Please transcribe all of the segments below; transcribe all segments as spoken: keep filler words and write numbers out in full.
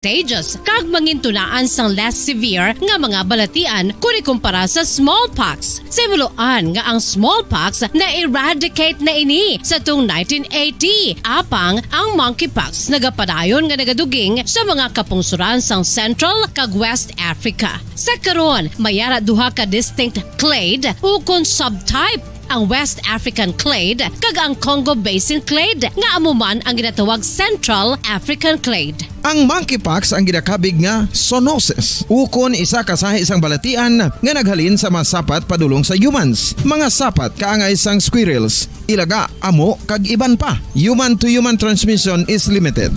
contagious kag mangintunaan sang less severe nga mga balatian kon ikumpara sa smallpox. Sa himuloan nga ang smallpox na-eradicate na ini sa tung nineteen eighty, apang ang monkeypox nagapadayon nga nagaduging sa mga kapungsoran sang Central kag West Africa. Sa karon, may ara duha ka distinct clade ukon subtype, ang West African clade kag ang Congo Basin clade, nga amo man ang ginatawag Central African clade. Ang monkeypox ang ginakabig nga zoonosis, ukon isa ka sahi sang balatian nga naghalin sa mga sapat padulong sa humans. Mga sapat kaangay sang squirrels, ilaga, amo, kag iban pa. Human-to-human transmission is limited.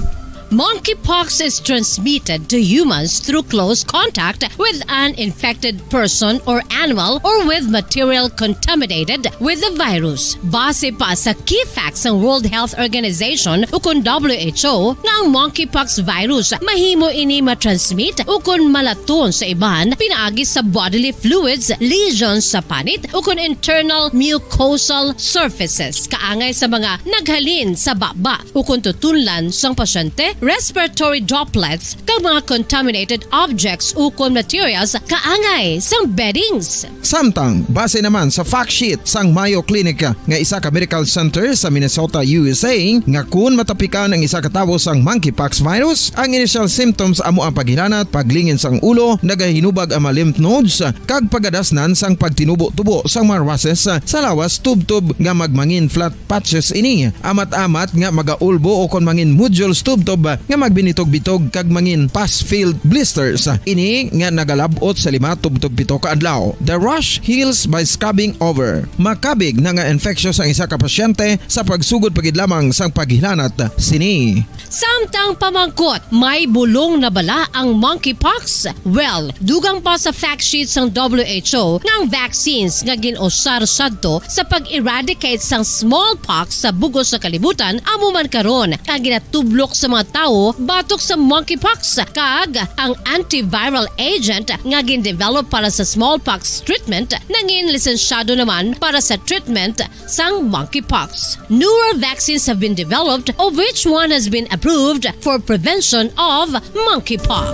Monkeypox is transmitted to humans through close contact with an infected person or animal or with material contaminated with the virus. Base pa sa key facts sang World Health Organization ukon W H O, nga ang monkeypox virus mahimo ini matransmit ukon malaton sa iban pinaagi sa bodily fluids, lesions sa panit, ukon internal mucosal surfaces, kaangay sa mga naghalin sa baba ukon tutunlan sang pasyente, respiratory droplets, kag mga contaminated objects ukon materials kaangay sang beddings. Samtang, base naman sa fact sheet sang Mayo Clinic nga isa ka medical center sa Minnesota, U S A, nga kun matapikan ang isa ka tawo sang monkeypox virus, ang initial symptoms amo ang paghilanat, paglingin sang ulo, nagahinubag ang mga lymph nodes, kag pagadasnan sang pagtinubo-tubo sang mga rushes sa lawas tubtob nga magmangin flat patches ini. Amat-amat nga magaulbo ukon mangin nodules tubtob nga magbinitog-bitog kag mangin pus-filled blisters. Ini nga nagalab-ot sa lima tubtob pito ka adlaw. The rash heals by scabbing over. Makabig na nga infectious ang isa ka pasyente sa pagsugod pa gid lamang sang paghilanat sini. Samtang pamangkot, may bulong na bala ang monkeypox? Well, dugang pa sa fact sheet sang W H O nga ang vaccines nga gin-usar sadto sa pag-eradicate sang smallpox sa bug-os nga kalibutan amo man karon ang ginatublok sa mga tawo batok sa monkeypox, kag ang antiviral agent nga gin-develop para sa smallpox treatment nangin lisensyado naman para sa treatment sang monkeypox. Newer vaccines have been developed, of which one has been approved for prevention of monkeypox.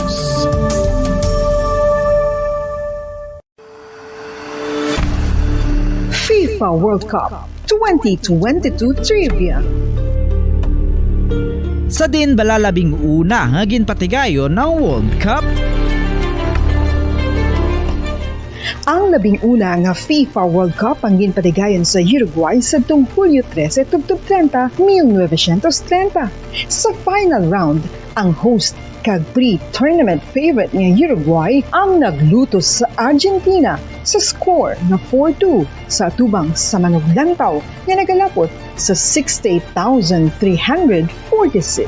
FIFA World Cup twenty twenty-two Trivia. Sa diin bala labing una nga ginpatigayon ang World Cup? Ang labing una nga FIFA World Cup ang ginpatigayon sa Uruguay sadtong Hulyo trese tubtob treinta, mil novecientos treinta. Sa final round, ang host kag pre-tournament favorite nga Uruguay ang naglutos sa Argentina sa score nga four two sa atubang sa manuglantaw nga nagalapot sa sixty-eight thousand three hundred forty-six.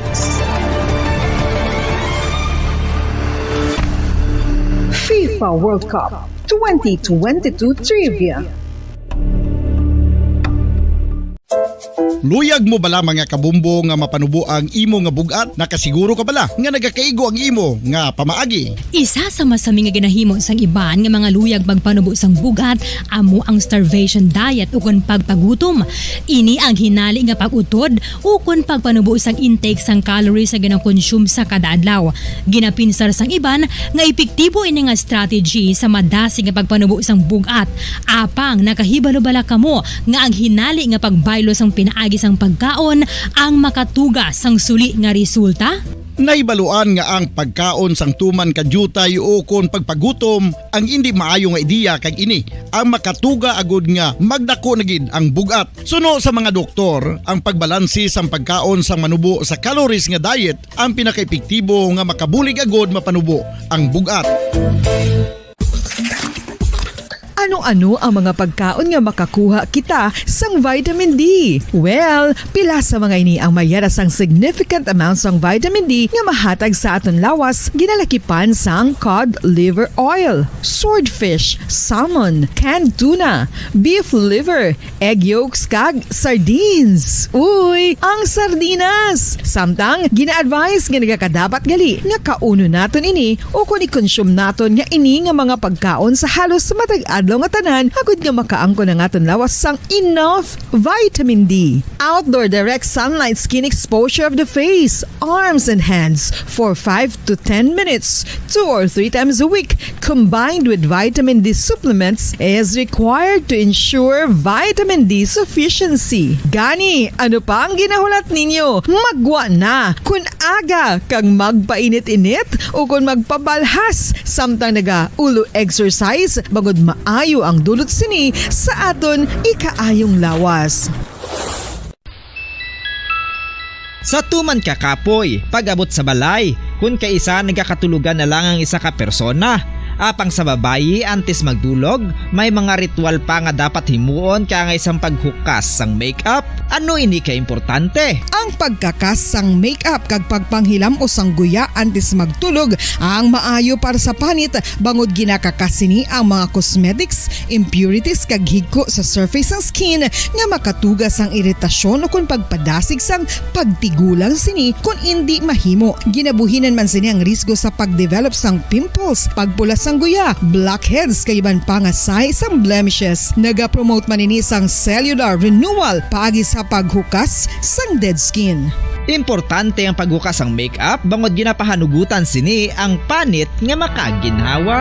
FIFA World Cup twenty twenty-two Trivia. Luyag mo bala, mga kabombo, nga mapanubo ang imo nga bug-at? Nakasiguro ka bala nga nagakaigo ang imo nga pamaagi? Isa sa masami nga ginahimo sang iban nga mga luyag pagpanubo sang bug-at amo ang starvation diet ukon pagpagutom. Ini ang hinali nga pag-utod ukon pagpanubo sang intake sang calories nga ginakonsume sa kada adlaw. Ginapinsar sang iban nga epektibo ini nga strategy sa madasig nga pagpanubo sang bug-at. Apang nakahibalo bala kamo nga ang hinali nga pagbaylo sang pinaagi sang pagkaon ang makatuga sang suli nga resulta? Nahibaluan nga ang pagkaon sang tuman ka diutay ukon pagpagutom ang indi maayo nga ideya, kag ini ang makatuga agud nga magdako na gid ang bug-at. Suno sa mga doktor, ang pagbalanse sang pagkaon sang manubo sa calories nga diet ang pinakaepektibo nga makabulig agud mapanubo ang bug-at. Ano-ano ang mga pagkaon nga makakuha kita sang vitamin D? Well, pila sa mga ini ang may ara sang significant amount sang vitamin D nga mahatag sa aton lawas, ginalakipan sang cod liver oil, swordfish, salmon, canned tuna, beef liver, egg yolks, kag sardines. Uy, ang sardinas! Samtang gina-advise nga nagakadapat gali nga kaunon naton ini ukon i-consume naton nga ini nga mga pagkaon sa halos matag adlaw nga tanan, agud nga makaangkon ang aton lawas sang enough vitamin D. Outdoor direct sunlight skin exposure of the face, arms, and hands for five to ten minutes, two or three times a week, combined with vitamin D supplements, is required to ensure vitamin D sufficiency. Gani, ano pa ang ginahulat ninyo? Magwa na! Kun aga kag magpainit-init o kon magpabalhas samtang naga-ulo exercise, bangod maayo ang dulot sini sa aton ikaayong lawas. Sa tuman ka kapoy, pag-abot sa balay, kun kaisa nagakatulogan na lang ang isa ka persona. Apang sa babayi, antes magdulog, may mga ritual pa nga dapat himuon kaangay sang paghukas sang makeup. Ano ini ka importante? Ang pagkakas sang makeup kag pagpanghilam-os sang guya antes magtulog ang maayo para sa panit, bangod ginakakas sini ang mga cosmetics, impurities kag higko sa surface sang skin nga makatuga sang iritasyon o kon pagpadasig sang pagtigulang sini kon indi mahimo. Ginabuhinan man sini ang risgo sa pagdevelop sang pimples, pagpula sang guya, blackheads, kag iban pa nga sahi sang blemishes. Nagapromote man ini sang cellular renewal paagi sa paghukas sang dead skin. Importante ang paghukas sang makeup bangod ginapahanugutan sini ang panit nga makaginhawa.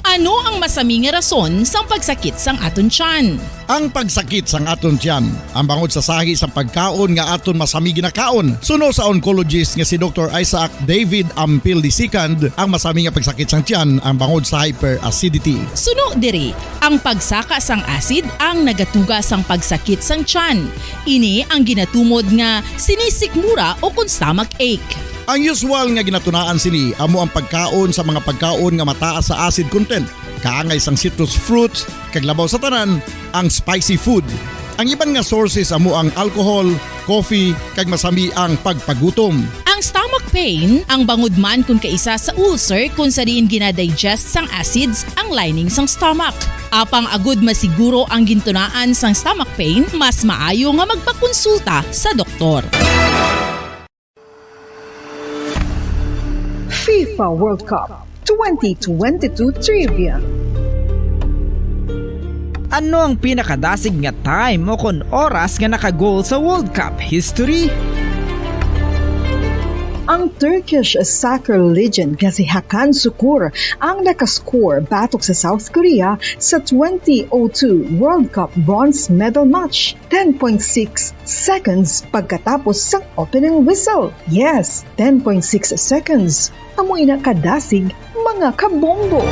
Ano ang masami nga rason sang pagsakit sang aton tiyan? Ang pagsakit sang aton tiyan, ang bangod sa sahi sang pagkaon nga aton masami ginakaon. Suno sa oncologist nga si Doktor Isaac David Ampil the second, ang masami nga pagsakit sang tiyan ang bangod sa hyperacidity. Suno diri, ang pagsaka sang acid ang nagatuga sang pagsakit sang tiyan. Ini ang ginatumod nga sinisikmura o kon stomach ache. Ang usual nga ginatunaan sini amo ang pagkaon sa mga pagkaon nga mataas sa acid content, kaangay sang citrus fruits, kag labaw sa tanan, ang spicy food. Ang iban nga sources amo ang alcohol, coffee, kag masami ang pagpagutom. Ang stomach pain, ang bangod man kon kaisa sa ulcer kon sa diin ginadigest sang acids ang lining sang stomach. Apang agud masiguro ang gintunaan sang stomach pain, mas maayo nga magpakonsulta sa doktor. FIFA World Cup twenty twenty-two Trivia. Ano ang pinakadasig nga time o kon oras nga naka-goal sa World Cup history? Ang Turkish soccer legend nga si Hakan Sukur ang nakascore batok sa South Korea sa twenty oh two World Cup bronze medal match, ten point six seconds pagkatapos sang opening whistle. Yes, ten point six seconds. Amo ina kadasig, mga kabombo.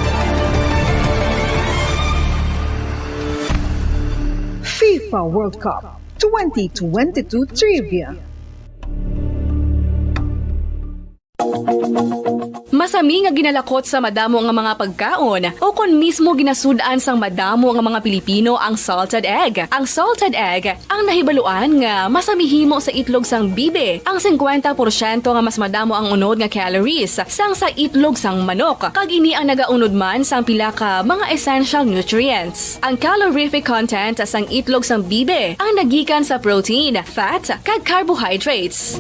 FIFA World Cup twenty twenty-two Trivia. Masami nga ginalakot sa madamo nga mga pagkaon, o kon mismo ginasud-an sang madamo nga mga Pilipino ang salted egg. Ang salted egg ang nahibaluan nga masami himo sa itlog sang bibi. Ang singkwenta porsyento nga mas madamo ang unod nga calories sang sa itlog sang manok, kag ini ang nagaunod man sang pila ka mga essential nutrients. Ang calorific content sang itlog sang bibi ang nagikan sa protein, fat, kag carbohydrates.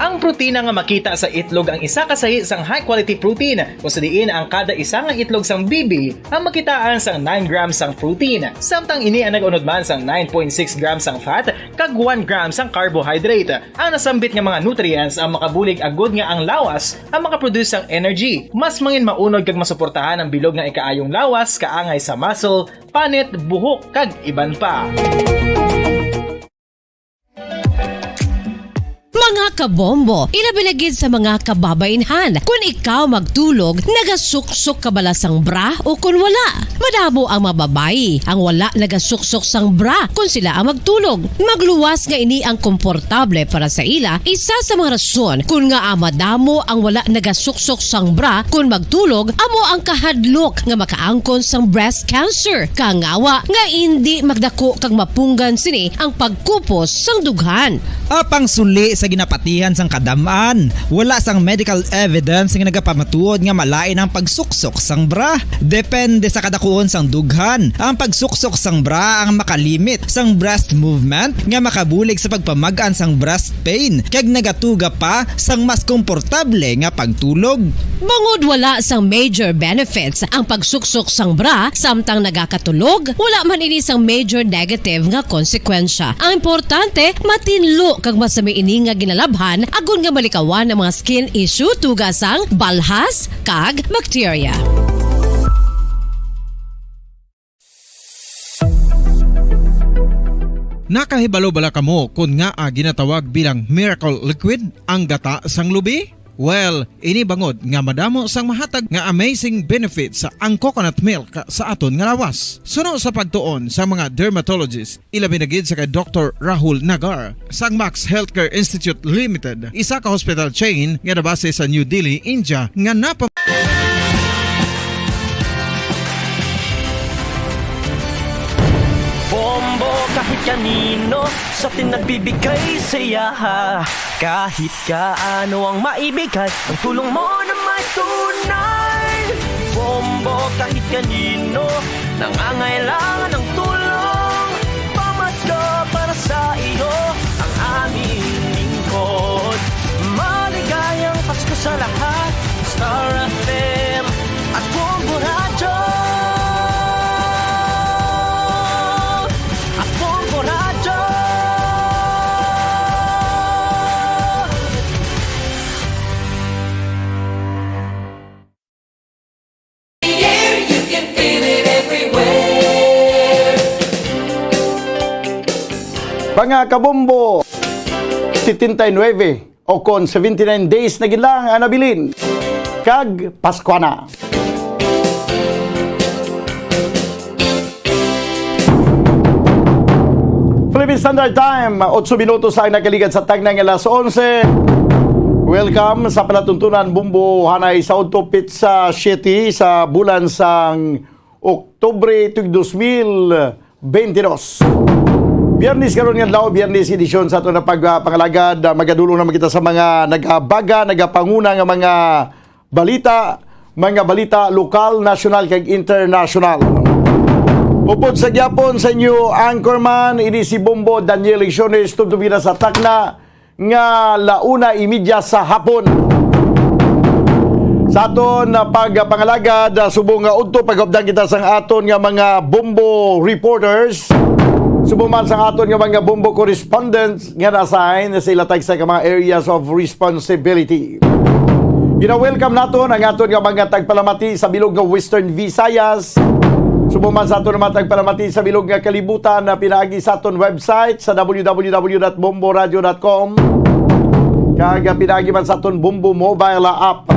Ang protina nga makita sa itlog ang isa ka sahi sang high-quality protein, kung sa diin ang kada isa nga itlog sang bibi ang makitaan sang nine grams sang protein, samtang ini ang nag-unod man sang nine point six grams sang fat kag one gram sang carbohydrate. Ang nasambit nga mga nutrients ang makabulig agud nga ang lawas ang makaproduce sang energy. Mas mangin maunod kag masuportahan ang bilog nga ikaayong lawas kaangay sa muscle, panit, buhok, kag iban pa. Mga kabombo, ilabi na gid sa mga kababainhan, kun ikaw magtulog, nagasuksok ka bala sang bra o kun wala? Madamo ang mga babayi ang wala nagasuksok sang bra kun sila ang magtulog. Magluwas nga ini ang komportable para sa ila, isa sa mga rason kun ngaa madamo ang wala nagasuksok sang bra kun magtulog amo ang kahadlok nga makaangkon sang breast cancer. Kangawa nga indi magdako kag mapunggan sini ang pagkupos sang dughan. Apang suli sa napatihan sang kadam-an. Wala sang medical evidence nga nagapamatuod nga malain ang pagsuksok sang bra. Depende sa kadakuon sang dughan, ang pagsuksok sang bra ang makalimit sang breast movement nga makabulig sa pagpamag-an sang breast pain kag nagatuga pa sang mas komportable nga pagtulog. Bangod wala sang major benefits ang pagsuksok sang bra samtang nagakatulog, wala man ini sang major negative nga konsekwensya. Ang importante, matinlo kag masami ini nga ginalabhan agod nga malikawan ang mga skin issue, tuga sang balhas kag bakterya. Nakahibalo bala kamo kon ngaa ginatawag bilang miracle liquid ang gata sang lubi? Well, ini bangod nga madamo sang mahatag nga amazing benefits ang coconut milk sa aton nga lawas. Suno sa pagtuon sa mga dermatologist, ilabi na gid sa kay Doktor Rahul Nagar sang Max Healthcare Institute Limited, isa ka hospital chain nga nabase sa New Delhi, India, nga napa Bombo kahit kanino sa atin nagbibigay saya. Kahit kaano ang maibigay, ang tulong mo na may tunay. Bombo kahit kanino nangangailangan ng tulong. Pamasko para sa iyo ang aming lingkod. Maligayang Pasko sa lahat. Star F M at Bombo Radyo. At Bombo Radyo. Air, you can feel it everywhere. Mga kabombo, setenta y nueve o kon seventy-nine days na gid lang ang nabilin. Kag Paskwa na. Philippine Standard Time, otso minutos ang nakaligad sa tagna nga alas onse. Welcome sa palatuntunan, Bombo, hanay sa udto pitsa siete sa bulan sang Oktubre tuig dos mil benti dos. Biyernes karon nga adlaw, Biyernes edisyon sa aton nga pag-, ah, pangalagad. Ah, magadulong naman kita sa mga nagabaga, nagapanguna nga mga balita, mga balita lokal, nasyonal, kag internasyonal. Upod sa gyapon sa inyo anchorman, ini si Bombo Daniel Lecciones, tubtob kita sa takna nga launa imidya sa hapon. Sa aton pagpangalagad, ah, subong nga udto, pagupdan kita sang aton nga mga Bombo reporters, subong man sang aton nga mga Bombo correspondents nga na-assign sa ila tagsa ka mga areas of responsibility. Gina-welcome naton ang aton nga mga tagpalamati sa bilog nga Western Visayas, subong man sa aton nga mga tagpalamati sa bilog nga kalibutan, na pinaagi sa aton website sa w w w dot bombo radio dot com, kag pinaagi man sa aton Bombo mobile app.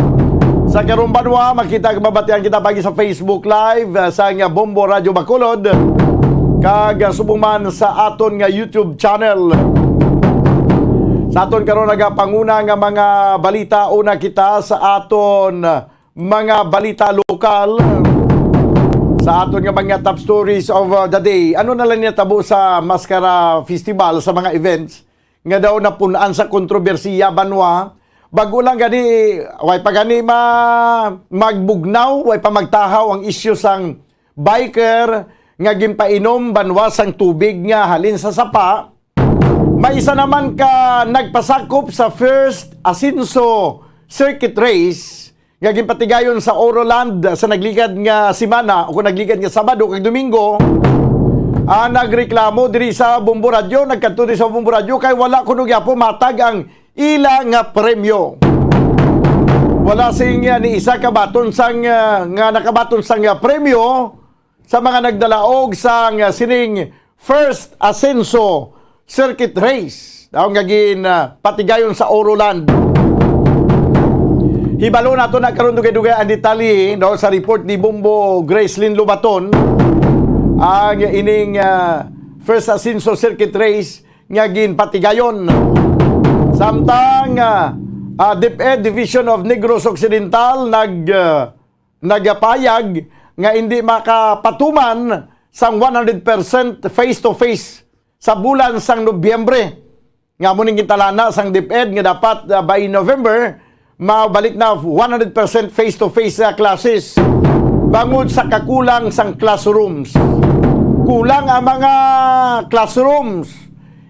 Sa karong banwa, makita kag mabatian kita pagi sa Facebook Live, ah, sa nga Bombo Radio Bacolod, kag, ah, subong man sa aton nga YouTube channel. Sa aton karon nagapanguna nga mga balita, una kita sa aton mga balita lokal, sa aton nga mga top stories of, uh, the day. Ano na lang natabo sa Mascara Festival, sa mga events nga daw napun-an sa kontrobersiya, banwa? Bag-o lang gani, way pa gani ma-, magbugnaw, way pa magtahaw ang isyu sang biker nga ginpainom, banwa, sang tubig nga halin sa sapa. May isa naman ka nagpasakop sa First Asenso Circuit Race nga ginpatigayon sa Oroland sa nagligad nga semana o kung nagligad nga Sabado kag Domingo, ah, nagreklamo diri sa Bombo Radyo, nagkadto diri sa Bombo Radyo kay wala kuno gyapon matag ang ila nga premyo. Wala sing, ah, ni isa ka baton sang, ah, nga nakabaton sang, ah, premyo sa mga nagdalaog sang, ah, sining First Asenso Circuit Race, daw nga gin, ah, patigayon sa Oroland. Hibalo nato na karon dugay-dugay ang detalye, no, sa report ni Bombo Gracelyn Lobaton, ang ining, ah, First Asenso Circuit Race nga ginpatigayon. Samtang, ah, ah, DepEd Division of Negros Occidental nag, ah, nagapayag nga hindi makapatuman sang one hundred percent face-to-face sa bulan sang Nobyembre Nga amo ning gintalana sang DepEd nga dapat, ah, by November, mabalik na one hundred percent face-to-face, ah, classes bangod sa kakulang sang classrooms. Kulang ang mga classrooms.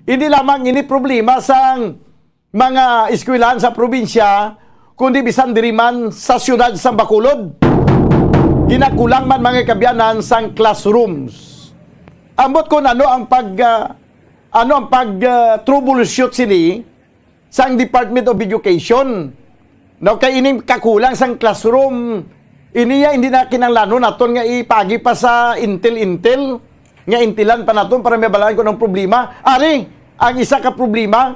Hindi lamang ini problema sang mga eskwelahan sa probinsya, kundi bisan diri man sa siyudad sang Bacolod, ginakulang man, mga kaabyanan, sang classrooms. Ambot kung ano ang pag, ah, ano ang pag, ah, troubleshoot sini sang Department of Education. No, kay ining kakulang sang classroom, ini ya hindi na kinahanglanon naton nga ipagi pa sa intel-intel, nga intilan pa naton para mabalaan kung ang problema. Ari, ang isa ka problema,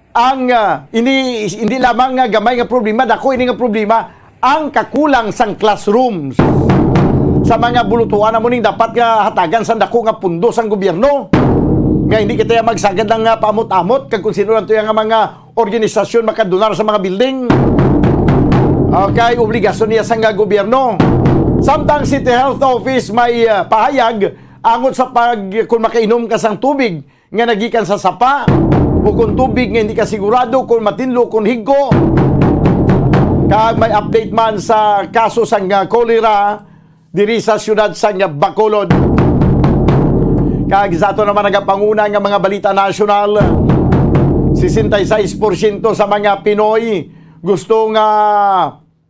ang, ah, ini, hindi lamang nga gamay nga problema, dako ini nga problema, ang kakulang sang classrooms sa mga bulutuan. Amo ning dapat nga hatagan sang dako nga pundo sang gobyerno, nga hindi kita magsagad lang nga paamot-amot kag kung sino lang to yang mga organisasyon makadonar sa mga building. Okay, obligasyon niya sang gobyerno. Samtang City Health Office may, ah, pahayag angot sa pag, kung makainom ka sang tubig nga nagikan sa sapa, o kung tubig nga hindi ka sigurado kung matinlo, kung higko. Kag may update man sa kaso sang, ah, cholera diri sa siyudad sang Bacolod. Kag sa ato naman nagapanguna nga mga balita nasyonal, sesenta y seis porsyento sa mga Pinoy gusto nga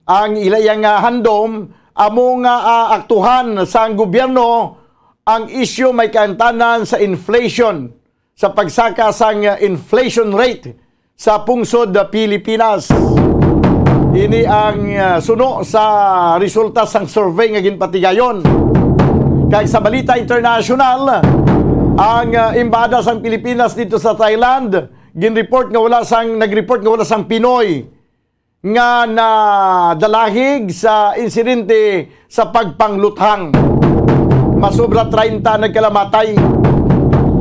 ang ila yang, ah, handom amo nga, ah, aktuhan sang gobyerno ang isyu may kaangtanan sa inflation, sa pagsaka sang, ah, inflation rate sa pungsod, ah, Pilipinas. Ini ang, ah, suno sa resulta sang survey nga ginpatigayon. Kag sa balita international, ang, ah, embahada sang Pilipinas dito sa Thailand ginreport nga wala sang, nagreport nga wala sang Pinoy nga nadalahig sa insidente sa pagpangluthang. Masobra treinta nagkalamatay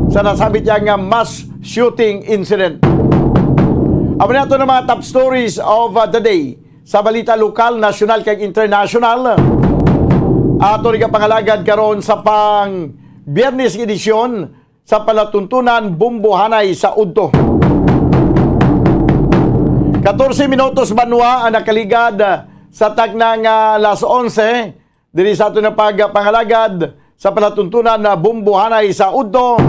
sa nasambit niya nga mass shooting incident. Amo na ato ng mga top stories of, uh, the day sa balita lokal, nasyonal, kag international. Ato ni kapangalagad karon sa pang Biyernes nga edisyon sa palatuntunan Bumbohanay sa udto. Katorse minutos banwa ang nakaligad sa takna nga alas onse diri sa aton nga pagpangalagad sa palatuntunan na Bumbohanay sa udto.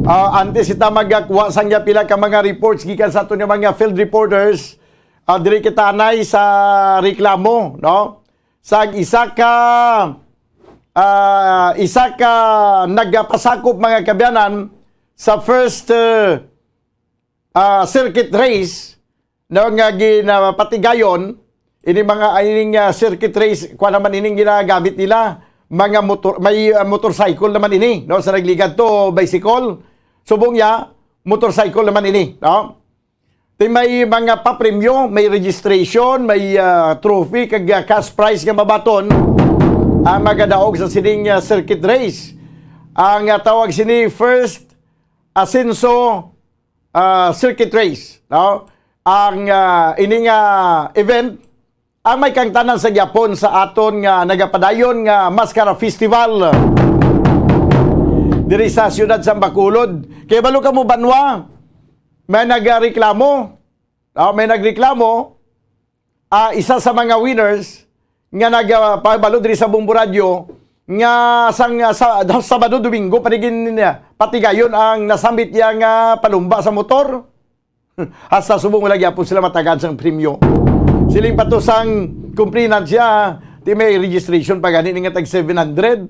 Ah, antes kita magkuha sang pila ka mga reports gikan sa aton nga mga field reporters, ah, diri kita anay sa reklamo, no? Sa isa ka, ah, isa ka nagapasakop, mga kaabyanan, sa first, uh, ah, circuit race, no, nga ginapatigayon, ini mga, ining, ah, circuit race, kuwan naman ining ginagamit nila, mga motor, may, ah, motorcycle naman ini, no, sa nagligad to, bicycle. Subong niya, motorcycle naman ini, no? Ti may mga papremyo, may registration, may, ah, trophy, kag, ah, cash prize nga mabaton ang magadaog sa sining, ah, circuit race. Ang, ah, tawag sini First Asenso, ah, Circuit Race, no? Ang, ah, ini nga event ang may kaangtanan sa gihapon sa aton nga nagapadayon nga Mascara Festival diri sa siyudad sa Bacolod. Kay balo kamo banwa, may nagreklamo, ah, may nagreklamo, ah, isa sa mga winners nga nagpabalo diri sa Bombo Radyo nga sang, ah, sa, Sabado, Domingo pa ni gin, ah, patigayon ang nasambit niya nga palumba sa motor. Hasta subong wala gyapon sila matagaan sang premyo. Siling pa to sang complainant siya, ti may registration pa gani ni nga tag seven hundred.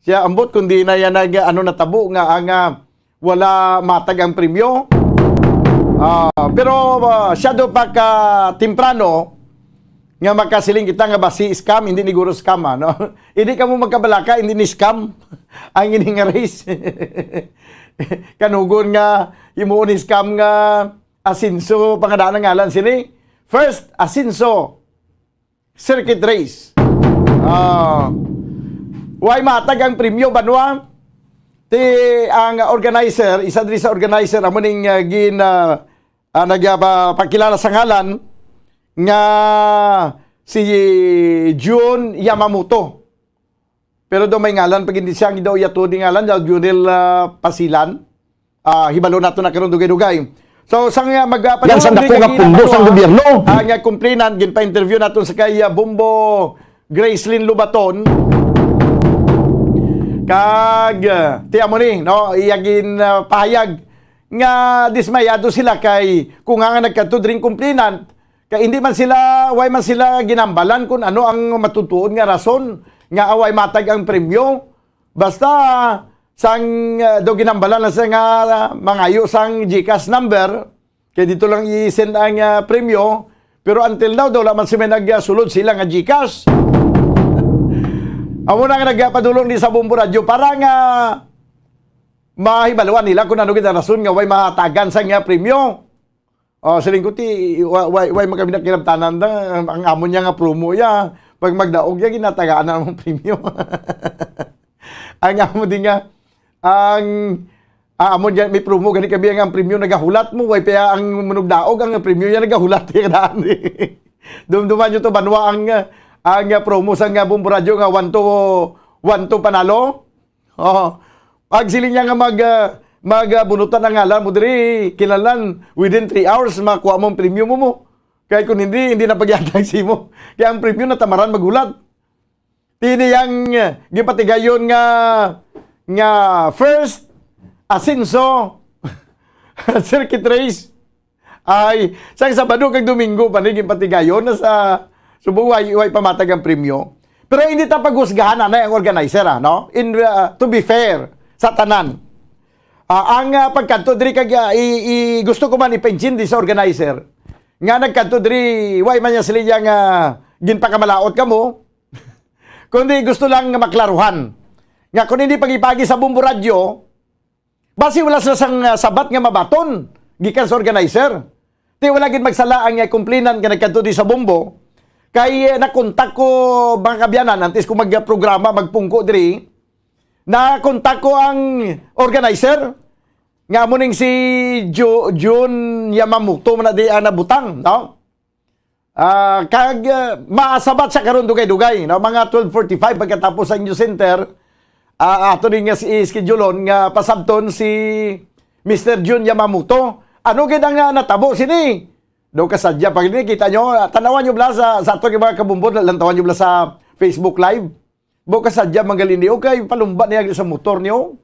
Siya ambot kundi na yan nag, ano, natabo nga ang, ah, wala matag ang premyo. Ah, pero, ah, siya do pa ka temprano nga makasiling kita nga basi scam, hindi ni guro scam, ano? Hindi kamo magkabalaka, hindi ni scam ang ini nga race. Kanugon nga imo ni scam nga Asenso, pangadaan ang ngalan sini. First Asenso Circuit Race. Ah, way matag ang premyo, banwa. Ti ang organizer, isa diri sa organizer, amo ning, ah, gin, ah, ah, nagpakilala sa ngalan nga si Jun Yamamoto. Pero daw may ngalan, pag hindi siya, ang daw yato di ngalan, daw Junel, ah, Pasilan. Ah, hibalo nato na karon dugay-dugay. So, sang, ah, mag, ah, Yan sa padulong dako diri nga kay pundo sang Banwa, gobyerno. Ang, ah, complainant, ginpa-interview naton sa kay, ah, Bombo Gracelyn Lobaton. Kag, ah, ti amo ni, no, iya gin, ah, pahayag nga dismayado sila kay kung nga nagkadto diri ang complainant, kay hindi man sila, way man sila ginambalan kung ano ang matutuod nga rason nga way matag ang premyo. Basta, sang, ah, daw ginambalan lang sa nga, ah, mangayo sang GCash number, kay dito lang i-send ang, ah, premyo, pero until now, daw wala man sila may nagsulod sila nga GCash. Amo na nga nagpadulong ni sa Bombo Radyo para nga mahibaluan nila kung ano gid ang rason nga way mahatagan sa nga premyo. Oh, siling ko, ti, wa-, way, way man kami nakinabtanan da, ang, ang amo niya nga promo ya, pag magdaog ya, ginatagaan na ang premyo. Ang amo din nga, ang, ah, amo diyan, may promo gani kami, ang, ang premyo nagahulat mo, way pa ang manugdaog, ang premyo ya nagahulat ya daan. Dumduman nyo to, Banwa, ang, ang promo sa nga Bombo Radyo nga one to, one to panalo. Oh, pag siling niya nga mag, ah, mag, ah, bunutan ang ngalan mo diri, kinahanglan within three hours makuha mo ang premyo mo mo. Kay kung hindi, hindi na pagyatag simo. Kaya ang premyo na tamaran maghulat. Tini ang, ah, gipatigayon nga, nga first Asenso circuit race. Ay, sang Sabado kag Domingo pa ni ginpatigayon na sa subong way, way pamatag ang premyo. Pero hindi ta paghusgahan anay ang organizer, ah, no? In, ah, to be fair sa tanan. Ah, ang, ah, pagkadto diri kag, ah, i, i, gusto ko man ipaintindi sa organizer nga nagkadto diri, way man niya sila nga ginpakamalaot kamo, kundi gusto lang nga maklaruhan nga kung hindi pagipagi sa Bombo Radyo, basi wala sila sang, ah, sabat nga mabaton gikan sa organizer. Ti wala gid magsala ang, ah, complainant nga nagkadto di sa Bombo. Kay, eh, nakontak ko, mga kabyanan, antes ko magprograma, magpungko diri, nakontak ko ang organizer, nga amo ning si Ju-, Jun Yamamoto man na di ang nabutang, no? Ah, kag, ah, masabat sa karon dugay-dugay, no? Mga twelve forty-five pagkatapos sa News Center, ah, ato ni nga si schedule nga pasabton si Mister Jun Yamamoto. Ano gid ang, ah, natabo sini? Do kasadya pag ni kita nyo, ah, tanawan nyo bala sa, sa ato nga mga kabumbod, lantawan nyo bala sa Facebook Live. Bukas sadya manggalin niyo kay palumba niya sa motor niyo.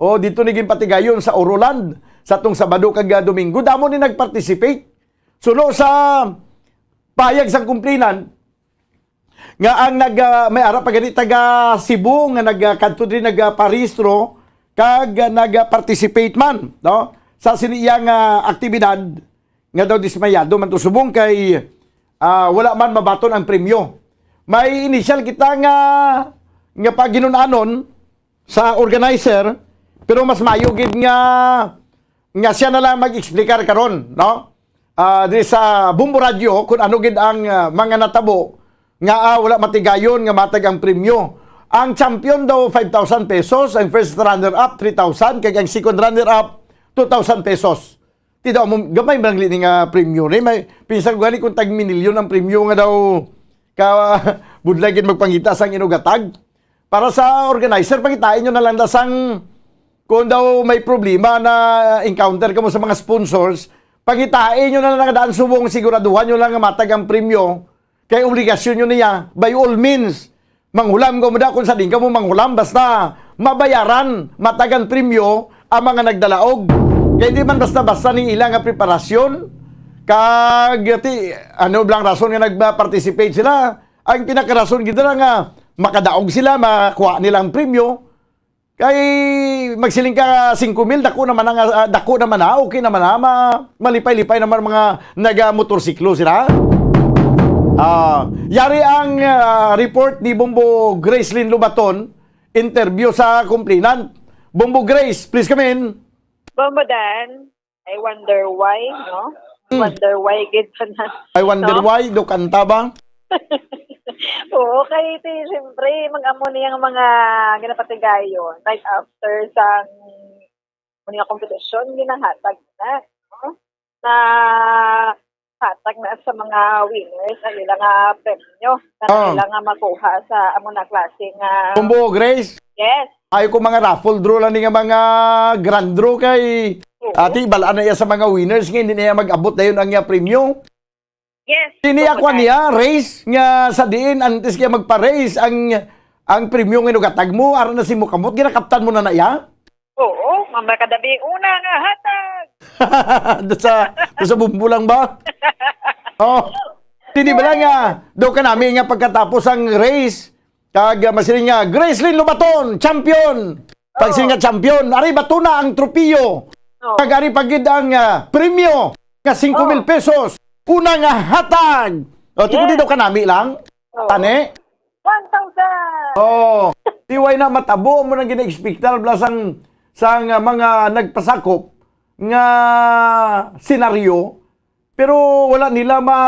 O dito ni ginpatigayon sa Oroland sa tong Sabado kag, ah, Domingo, damo ni nag-participate. Suno sa payag sang complainant nga ang nag, ah, may ara pa gani taga Cebu nga nagkadto diri nagparehistro kag, ah, nag-participate man, no, sa sini iya nga aktibidad nga daw dismayado man to subong kay, ah, wala man mabaton ang premyo. May initial kita nga, nga paginun-anon sa organizer, pero mas mayo gid nga, nga siya na lang mag-explicar karon, no? Ah, di sa Bombo Radyo kung ano gid ang, ah, mga natabo nga, ah, wala matigayon nga matag ang premyo. Ang champion daw five thousand pesos, ang first runner-up three thousand, kag ang second runner-up two thousand pesos. Ti daw mo, gamay man lang ni nga premyo ni. May, pinsan ko gani kung tag minilyon ang premyo nga daw ka budlay gid magpangita sang inugatag. Para sa organizer, pangitain nyo na lang da sang kung daw may problema na encounter kamo sa mga sponsors, pangitain nyo na lang daan subong, siguraduhan nyo lang nga matag ang premyo. Kay obligasyon nyo niya, by all means, manghulam ko mo da kung sa din ka mo manghulam, basta mabayaran, matagan premyo ang mga nagdalaog. Kay di man basta-basta ning ila nga preparasyon, kag ti, ano blang rason nga nag-participate sila? Ang pinakarason gid na nga makadaog sila, makuha nila ang premyo. Kay magsiling ka, singko mil, dako naman ang, ah, dako naman na, okay naman na, ma-, malipay-lipay naman ang mga naga-motorsiklo sila. Ah, yari ang, ah, report ni Bombo Gracelyn Lobaton, interview sa complainant. Bombo Grace, please come in. Bombo Dan, I wonder why, no? Hmm. Wonder why gid ka na, I wonder no? Why, do kanta ba? Oo, kay ti, siyempre, mag-amo niyang mga ginapatigayon, right after sa, ano yung kompetisyon, ginahatag na, no? Na hatag na sa mga winners ang ilang, ah, premyo na, ah, nila nga makuha sa amo na klase nga Bombo Grace? Yes. Ayo ko mga raffle draw lang ni nga mga grand draw kay ati bala na iya sa mga winners nga hindi na iya mag-abot dayon ang iya premyo. Yes. Sini ako niya race nga sa diin antes kaya magpa-race ang ang premyo nga inugatag mo ara na si mo kamot ginakaptan mo na na iya. Oo, mama kadabi una nga hatag. Doon sa doon sa bumbo lang ba? Oh. Hindi ba lang nga daw kanami nga pagkatapos ang race kag uh, masiling nga Gracelyn Lubaton champion. Pag nga champion, ari ba tuna ang tropiyo? Oh. Kag ari pagid ang uh, premyo nga cinco mil pesos. Una nga hatag. O, oh. Yes. Di daw kanami lang. Oh. Tani? One thousand. Oh. Di way na matabo mo nang gina-expectar bla sang sang uh, mga nagpasakop nga senaryo pero wala nila ma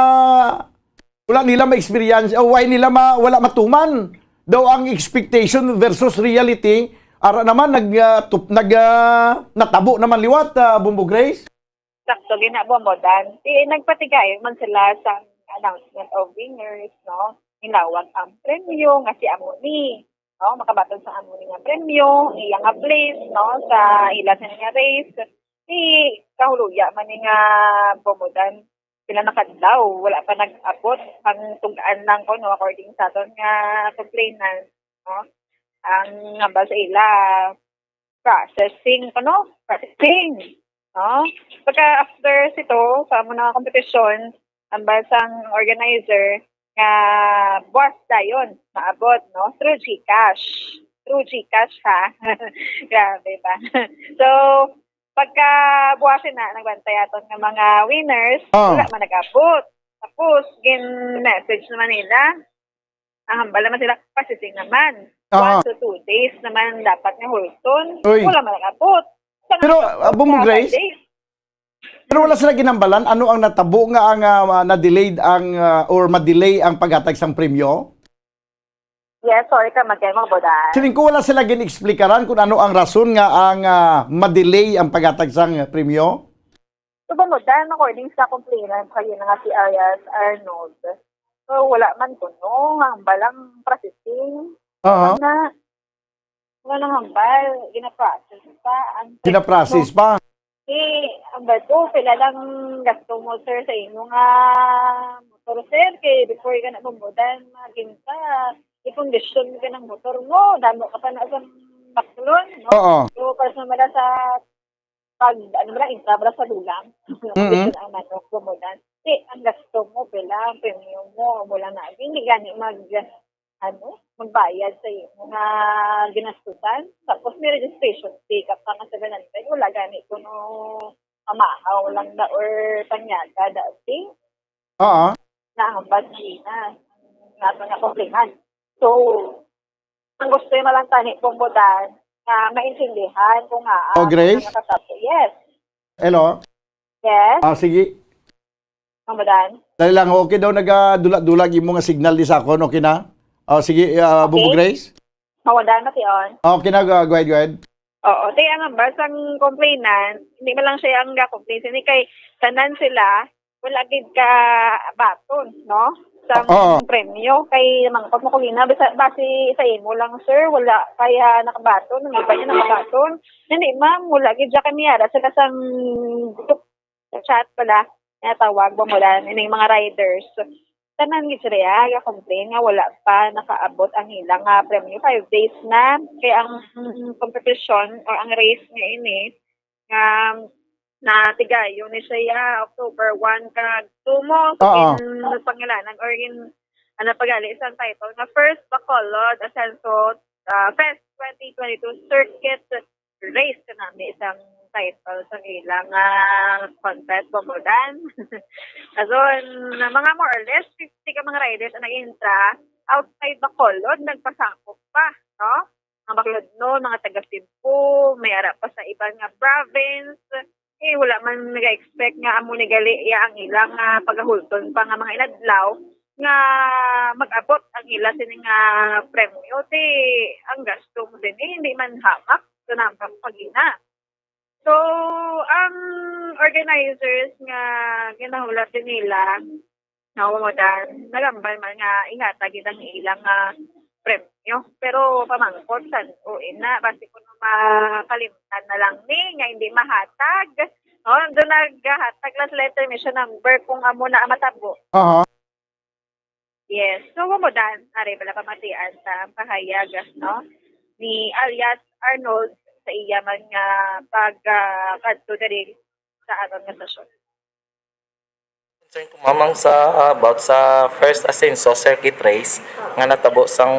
wala nila ma-experience o why nila ma wala matuman daw ang expectation versus reality ara naman nag uh, tup, nag uh, natabo naman liwat uh, Bumbo Grace. Sakto gina Bumbo Dan. Di nagpatigayon man sila sa announcement of winners, no? Hinawag ang premyo nga si amo ni, no? Makabaton sa amo ni nga premyo, iya nga place, no? Sa ila sa nga race. Di kahuluya man ni nga Bumbo Dan. Pila na kadlaw wala pa nag-abot ang tug-an lang ko no according sa aton nga complainant no ang hambal sa ila processing ano processing no pagka after sito sa amo nga competition hambal sang organizer nga buwas dayon maabot no through GCash through GCash ha grabe ba so Pagka buwasin na, nagbantay aton nga mga winners, Ah. wala man nag-abot. Tapos, gin-message naman nila. Ang hambal naman sila, processing naman. Aha. One to two days naman dapat nga hulton. Uy. Wala man nag-abot. Sa Pero, mga ah, Bumbo sa Grace? Friday. Pero wala sila ginambalan ano ang natabo nga ang ah, na-delayed ang ah, or ma-delay ang paghatag sang premyo? Yes, sorry ka, magkaya mo, Bodan. Siling ko wala sila gin-explikaran kung ano ang rason nga ang ah, ma-delay ang paghatag sang premyo? So, Bodan, according sa complainant, kayo na nga si Arias Arnold. So, wala man kuno nga ang balang processing. Oo. Na, wala nang hambal, gina-process pa. Ang Gina-process pa? Eh, ang bato, pila lang gasto mo, sir, sa imo nga motor, sir? Kay before ka na bumudan, maging ka, i-condition ka ng motor mo, damo ka pa na sa baklon, no? Oo. So, para sa mala sa pag, ano mo lang, intra mo lang sa dulang, Mm-mm. condition ang manok, bumudan. Eh, ang gasto mo, pila, ang premium mo, mula na, hindi gani mag, ano, magbayad sa imo nga ginastutan. Tapos may registration fee ka pa nga seven hundred. Wala gani kuno mamahaw lang na or panyaga dati. Oo. Na ang bag na nga nga komplikan. So, ang gusto mo lang tani pong budan nga maintindihan kung nga Oh, Grace? Yes. Hello? Yes. Ah, sige. Ang badan? Dali lang, okay daw nagadula-dula ang imo nga signal di sa akon, okay na? Oh, sige, ah, Bubo Grace. Mawadan na tion. Okay na, go, go ahead, go ahead. Oo, te ang ambas ang complainant, hindi man lang siya ang ga-complain sini kay tanan sila wala gid ka baton, no? Sa Oo. Premyo kay mangkot mo kulina basta base sa imo lang sir, wala kaya nakabaton, ang iba niya nakabaton. Hindi ma'am, wala gid siya kami ara sila sang group chat pala, natawag ba mo lang, ining mga riders. Tanan gid sila ya, ga-complain nga wala pa nakaabot ang ilang ah, premyo. Five days na. Kaya ang mm, competition or ang race nga ini, nga natigayon ni siya ya, October one kag two mo. So, Oo. In, pangilanan or in, ano pagali isang title nga First Bacolod Asenso ah, Fest twenty twenty-two Circuit race kanami isang title sa ilang ah, contest, Bumbo Dan. Kason, na mga more or less fifty ka mga riders ang nag-intra outside Bacolod, nagpasakop pa, no? Mga Baclaodnon, mga taga Cebu, may ara pa sa iban nga province. Eh, wala man nag-expect nga amo ni gali iya ang ilang ah, pagahulton pa nga mga inadlaw nga mag-abot ang ila sini nga premyo. Ti ang gasto mo sini hindi man hamak sa nambak pagina. So, ang organizers nga ginahulat din nila, na umudan, nagambal man nga ihatag ilang ilang nga premyo. premyo. Pero pamangkot san-o ina, basi kuno makalimtan na lang ni nga hindi mahatag. Oh, doon naghatag lang sila information number kung amo na ang matabo. Aha. Yes. So, amo dan, ari bala pamatian sa pahayag, no, ni alias Arnold sa iya man nga pag, ah, kadto diri sa aton nga stasyon. Concern ko, ma'am, ang sa, about sa first Asenso circuit race nga natabo sang,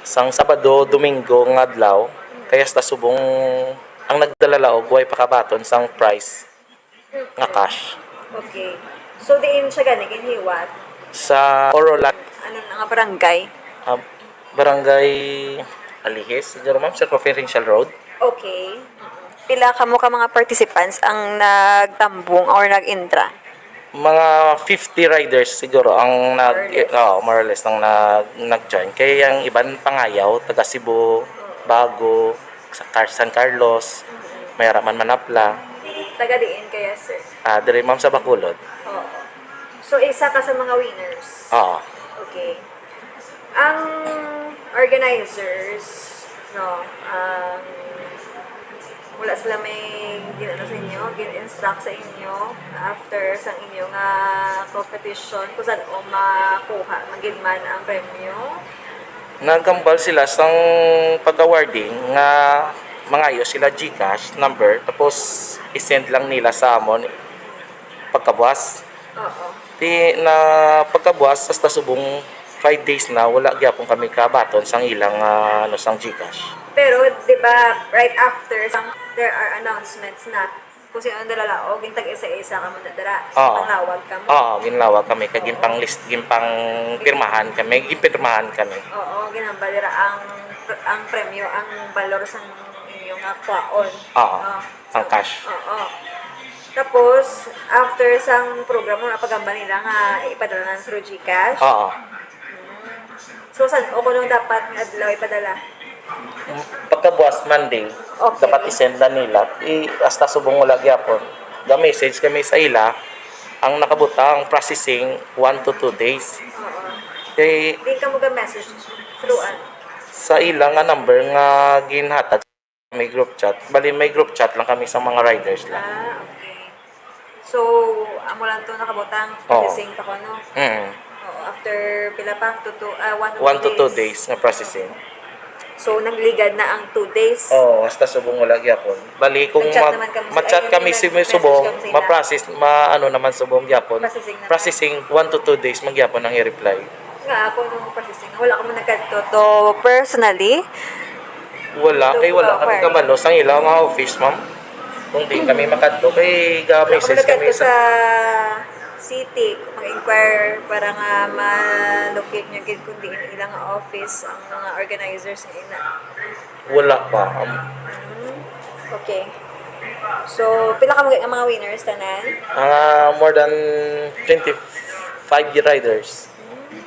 sang Sabado, Domingo nga adlaw, kay hasta subong ang nagdala laog way pakabaton sang prize nga cash. Okay. So, diin siya gani ginhiwat? Sa Orolat. Ano na nga barangay? Ah, Barangay Alihis, siguro, ma'am, Circumferential Road. Okay. Pila kamo ka mga participants ang nagtambong or nag-intra? Mga fifty riders siguro ang nag, More or less. Oh, more or less, ang nag, nag-join. Kay ang iban pangayaw, taga Cebu, Bago, sa Car-, San Carlos, may ara man Manapla. Taga diin kaya, sir? Ah, diri, ma'am, sa Bacolod. Oo. So, isa ka sa mga winners? Oo. Okay. Ang organizers, no, ang wala sila may gin-, ano sa inyo, gin-instruct sa inyo after sang inyo nga competition kung saan o makuha, magid man ang premyo? Naghambal sila sang pag-awarding nga mangayo sila GCash number, tapos i-send lang nila sa amon pagkabuas. Oo. Ti na pagkabuas, hasta subong five days na, wala gyapon kami kabaton sang ilang, ah, ano, sang GCash. Pero, di ba, right after, sang, there are announcements na kung sino ang dalalaog, yung tag-isa-isa ka mo na dira, Oo. Panglawag ka mo. Oo, ginlawag kami, kag Oo. ginpang-list, ginpang pirmahan kami, ginpirmahan kami. Oo, ginhambal dira ang, ang premyo, ang balor sang inyo nga kwaon. Oo, Oo. ang So, cash. Oo. Tapos, after sang program, ang pagamba nila nga ipadala na through GCash? Oo. Mm. So, san-o kuno dapat nga adlaw ipadala? Pagkabuas Monday, Okay. dapat i-send na nila. I, hasta subong wala gyapon. Ga-message kami sa ila, ang nakabutang, processing, one to two days. Oo. Kay Di ka mo ga-message through ano? Sa ila nga number nga ginhatag may group chat. Bali, may group chat lang kami sa mga riders lang. Ah, okay. So, amo lang to nakabutang, Oo. processing pa ko, no? Mm. Oo, after pila pa? Two, two, ah, one to One two to two days. days nga processing. So, nagligad na ang two days? Oo, hasta subong wala gyapon. Bali, kung Nag-chat mag-, naman kami sa, ma-chat ay, kami nag-, si message subong, kami sa ila. ma-process, ma-, ano naman subong gyapon. Processing naman. Processing, one to two days, magyapon ang i-reply. Nga ako nung processing, wala ka mo nagkadto to personally? Wala, kay wala kami kabalo sang ila nga office, ma'am. Kung di kami makadto, kay ga-message kami sa city, mag-inquire para nga ma-locate nyo gid kung diin ila nga office ang mga organizers nga ina. Wala pa, ma'am. Hmm. Okay. So, pila ka mga, mga winners tanan? Ah, more than twenty-five riders. Hmm.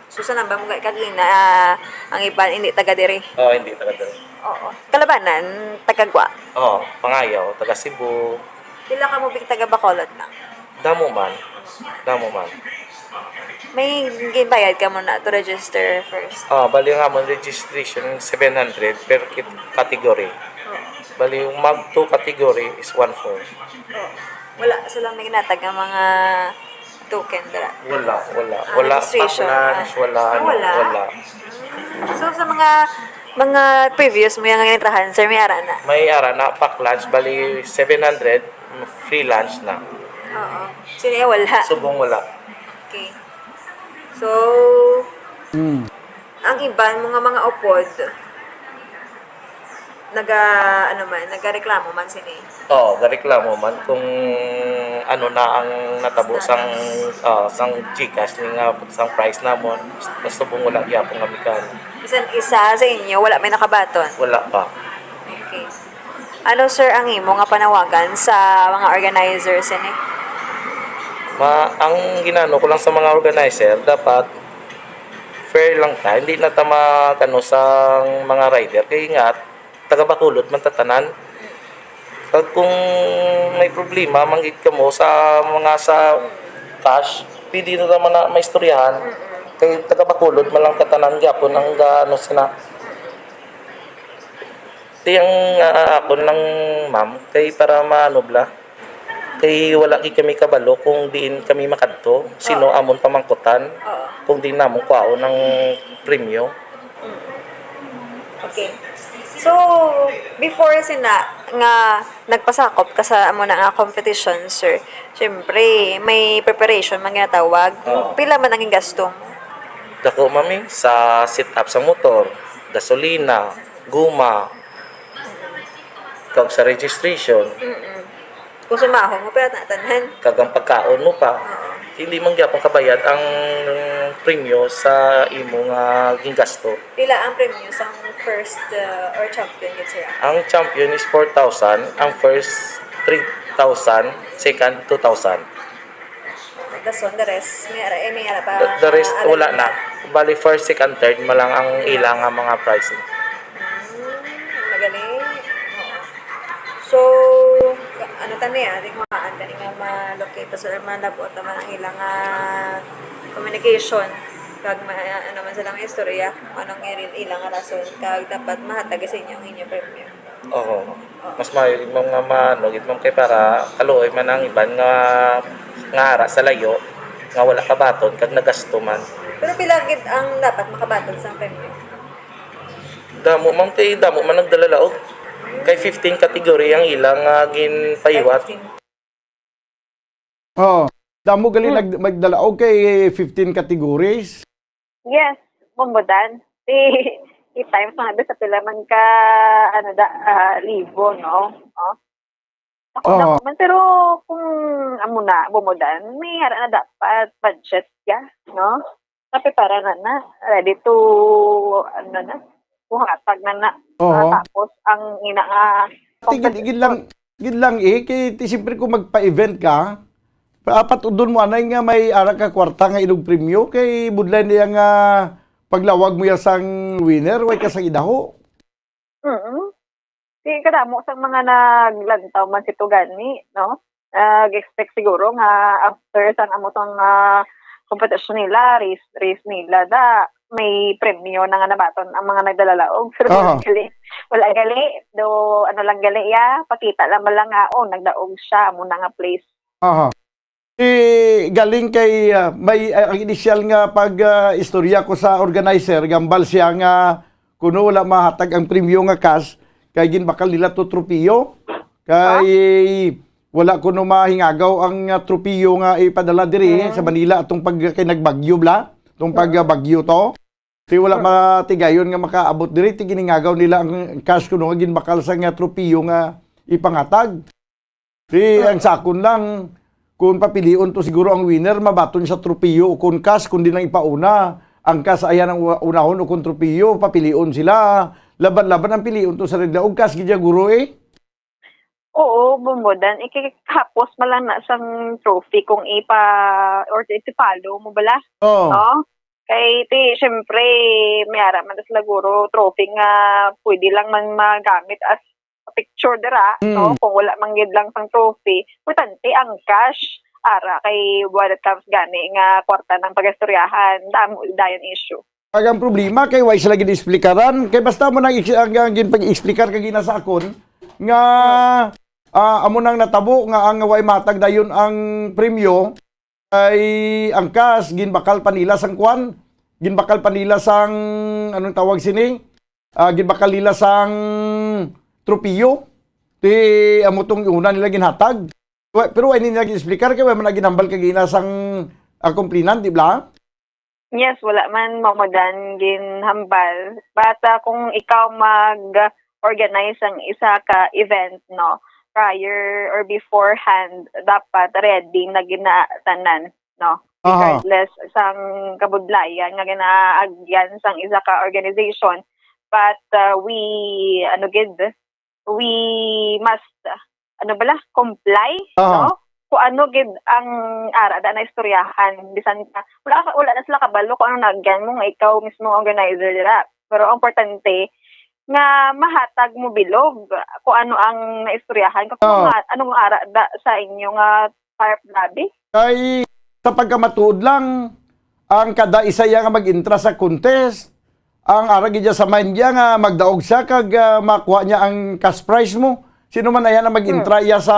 So, sa nambang mo kagina, ah, ang iban hindi taga diri? Oo, hindi taga diri. Oo. Kalabanan, taga Gwa? Oo, pangayaw, taga Cebu. Pila ka mo big taga Bacolod na? Damo man. Damo man. May ginbayad ka mo na to register first? Ah, bali nga mo registration seven hundred per kit-, category. Oo. Bali, yung mag two category is one four. Oo. Wala sila may ginatag nga mga token dira? Wala, wala. Ah, Wala registration, pack lunch, ah. Wala, Ah, ano, wala? wala. So, sa mga, mga previous mo yung nga ginitrahan, sir, may ara na? May ara na, pack lunch, bali seven hundred, free lunch na. Oo. Sino yung wala? Subong wala. Okay. So, Mm. ang iban mo nga mga upod, naga, ano man, nagareklamo man sini. Oo, gareklamo man kung ano na ang natabo sang, ah, sang GCash ni nga, sang price namon. Basta kung wala gyapon kami kan. Bisan isa sa inyo, wala may nakabaton? Wala pa. Okay. Ano, sir, ang imo nga panawagan sa mga organizers ini? Ma-, ang ginano ko lang sa mga organizer, dapat fair lang ta. Hindi na ta magano sa mga rider. Kay nga, taga Bacolod man ta tanan. Pag kung may problema, manggit ka mo sa mga sa cash, pwede na naman na maistoryahan. Mm-mm. Kay taga Bacolod man lang katanan gyapon ang ga-, ano sina. Ti ang, ah, akon lang, ma'am, kay para maano bala. Kay wala gid kami kabalo kung diin kami makadto, sino Oo. amon pamangkutan, Oo. kung diin namon kwaon ang premyo. Mm. Okay. So, before sina nga nagpasakop ka sa amo na nga competition, sir, syempre, may preparation man ginatawag. Oo. Pila man ang gasto mo? Dako, mami, sa setup sa motor, gasolina, guma, kag sa registration. Mm-mm. Kung sumahon mo, pila na tanan? Kag ang pagkaon mo pa. Oo. Hindi man gyapon kabayad ang premyo sa imo nga gingasto. Pila ang premyo sa first, uh, or champion gid, sir? Ang champion is four thousand, ang first three thousand, second two thousand. Dason, the rest, may ara, eh, may ara pa The, the rest, nga wala alam na. Bali, first, second, third, malang ang ila nga mga pricing. Hmm, magaling. Oo. So, ano ta ni, ah, di ko maan, kani nga ma-locate, so, malabot naman ang ilang, ah, communication. Kag ma-, ano man sila nga istorya, kung anong iri-, ilang rason, kag dapat mahatag sa inyo ang inyong premyo. Oo. Mas maayo gid, ma'am, nga maano gid, ma'am, kay para kaluoy man ang iban nga, nga ara sa layo, nga wala kabaton kag nagasto man. Pero pila gid ang dapat makabaton sa premyo? Damo, ma'am, kay damo man nagdala laog. Kay fifteen category ang ilang, ah, ginpahiwat. Fifteen. Oh, damo gali Hmm. nag-, magdala. Okay, fifteen categories. Yes, Bombodan. Si, si Times nga sa pila man ka, ano da, ah, libo, no? Oh. Ako Oo. na man, pero kung amo na, Bombodan, may ara na dapat budget ka, no? Naprepara na na, ready to, ano na, buhatag na na. Oo. Tapos, ang ina nga Ti gid, gid lang, gid lang, eh, kay ti siyempre kung magpa-event ka, pa-, apat udon mo anay nga may ara ka kwarta nga inog premyo, kay budlay niya nga paglawag mo ya sang winner, way ka sang idaho. Mm. Di kadamo sang mga naglantaw man si Tugani, no? Nag-expect siguro nga after sang amo tong, ah, competition nila, race, race nila, da, may premyo na nga nabaton ang mga nagdalalaog. Pero Aha. wala gali, wala gali, do, ano lang gali, ya, pakita lang man lang nga, oh, nagdaog siya, amo na nga place. Aha. Eh, galing kay, ah, may, ah, ang inisyal nga pag, ah, istorya ko sa organizer, gambal siya nga kuno wala mahatag ang premyo nga cash, kay ginbakal nila to tropiyo. Kay wala kuno mahingagaw ang, ah, tropiyo nga ipadala diri Mm. sa Manila atong pag, kay nagbagyo bala, atong pag, Mm. ah, bagyo to. Kay wala Mm. matigayon nga makaabot diri, ti giningagaw nila ang cash kuno nga ginbakal sa nga tropiyo nga ipangatag. Ti, Mm. ang sakon lang, kung papilion to siguro ang winner, mabaton siya tropiyo o kung cash, kundi lang ipauna. Ang cash, ayan ang wa-, unahon o kung tropiyo, papilion sila. Laban-laban ang pilion to sa regla. Og cash, gid ya, guro, eh. Oo, Bombodan. Ikikahapos man lang na sang trophy kung ipa-, or iti-follow mo bala. Oo. No? Kay ti, syempre, may ara man tas laguro trophy nga pwede lang man magamit as picture dira, Mm. no? Kung wala man gid lang sang trophy, importante ang cash. Ara, kay when it comes gani nga kwarta ng pag-istoryahan, damo dayon issue. Kag ang problema kay way sila gid-esplikaran, kay basta mo nang ex-, ang, ang ginpag-explicar kag ina sa akon nga, ah, amo nang natabo nga ang way matag dayon ang premyo, ay ang cash, ginbakal pa nila sang kwan, ginbakal pa nila sang, anong tawag sini? Ah, ginbakal nila sang tropiyo. Ti, amo tong una nila ginhatag. Wa-, pero wa ini nila gin-explicar kay wa man na ginhambal kag ina sang, ah, complainant, di ba? Yes, wala man, Ma'am Odan, ginhambal. But, ah, kung ikaw mag-organize ang isa ka event, no, prior or beforehand, dapat ready na gina-, tanan, no? Aha. Regardless sang kabudlayan nga ginaagyan sang isa ka organization. But, ah, we, ano gid, we must, ah, ano bala, comply, Aha. no? Kung ano gid ang ara da na istoryahan, bisan pa, wala ka, wala na sila kabalo kung ano naagyan mo nga ikaw mismo ang organizer dira. Pero ang importante, nga mahatag mo bilog kung ano ang naistoryahan, kung Oo. ano nga, anong ara da sa inyo nga fire lobby. Kay sa pagkamatuod lang, ang kada isa iya nga mag-entra sa contest, ang ara gid sa mind niya nga magdaog siya kag, ah, makuha niya ang cash prize mo. Sino man aya na mag-entra iya sa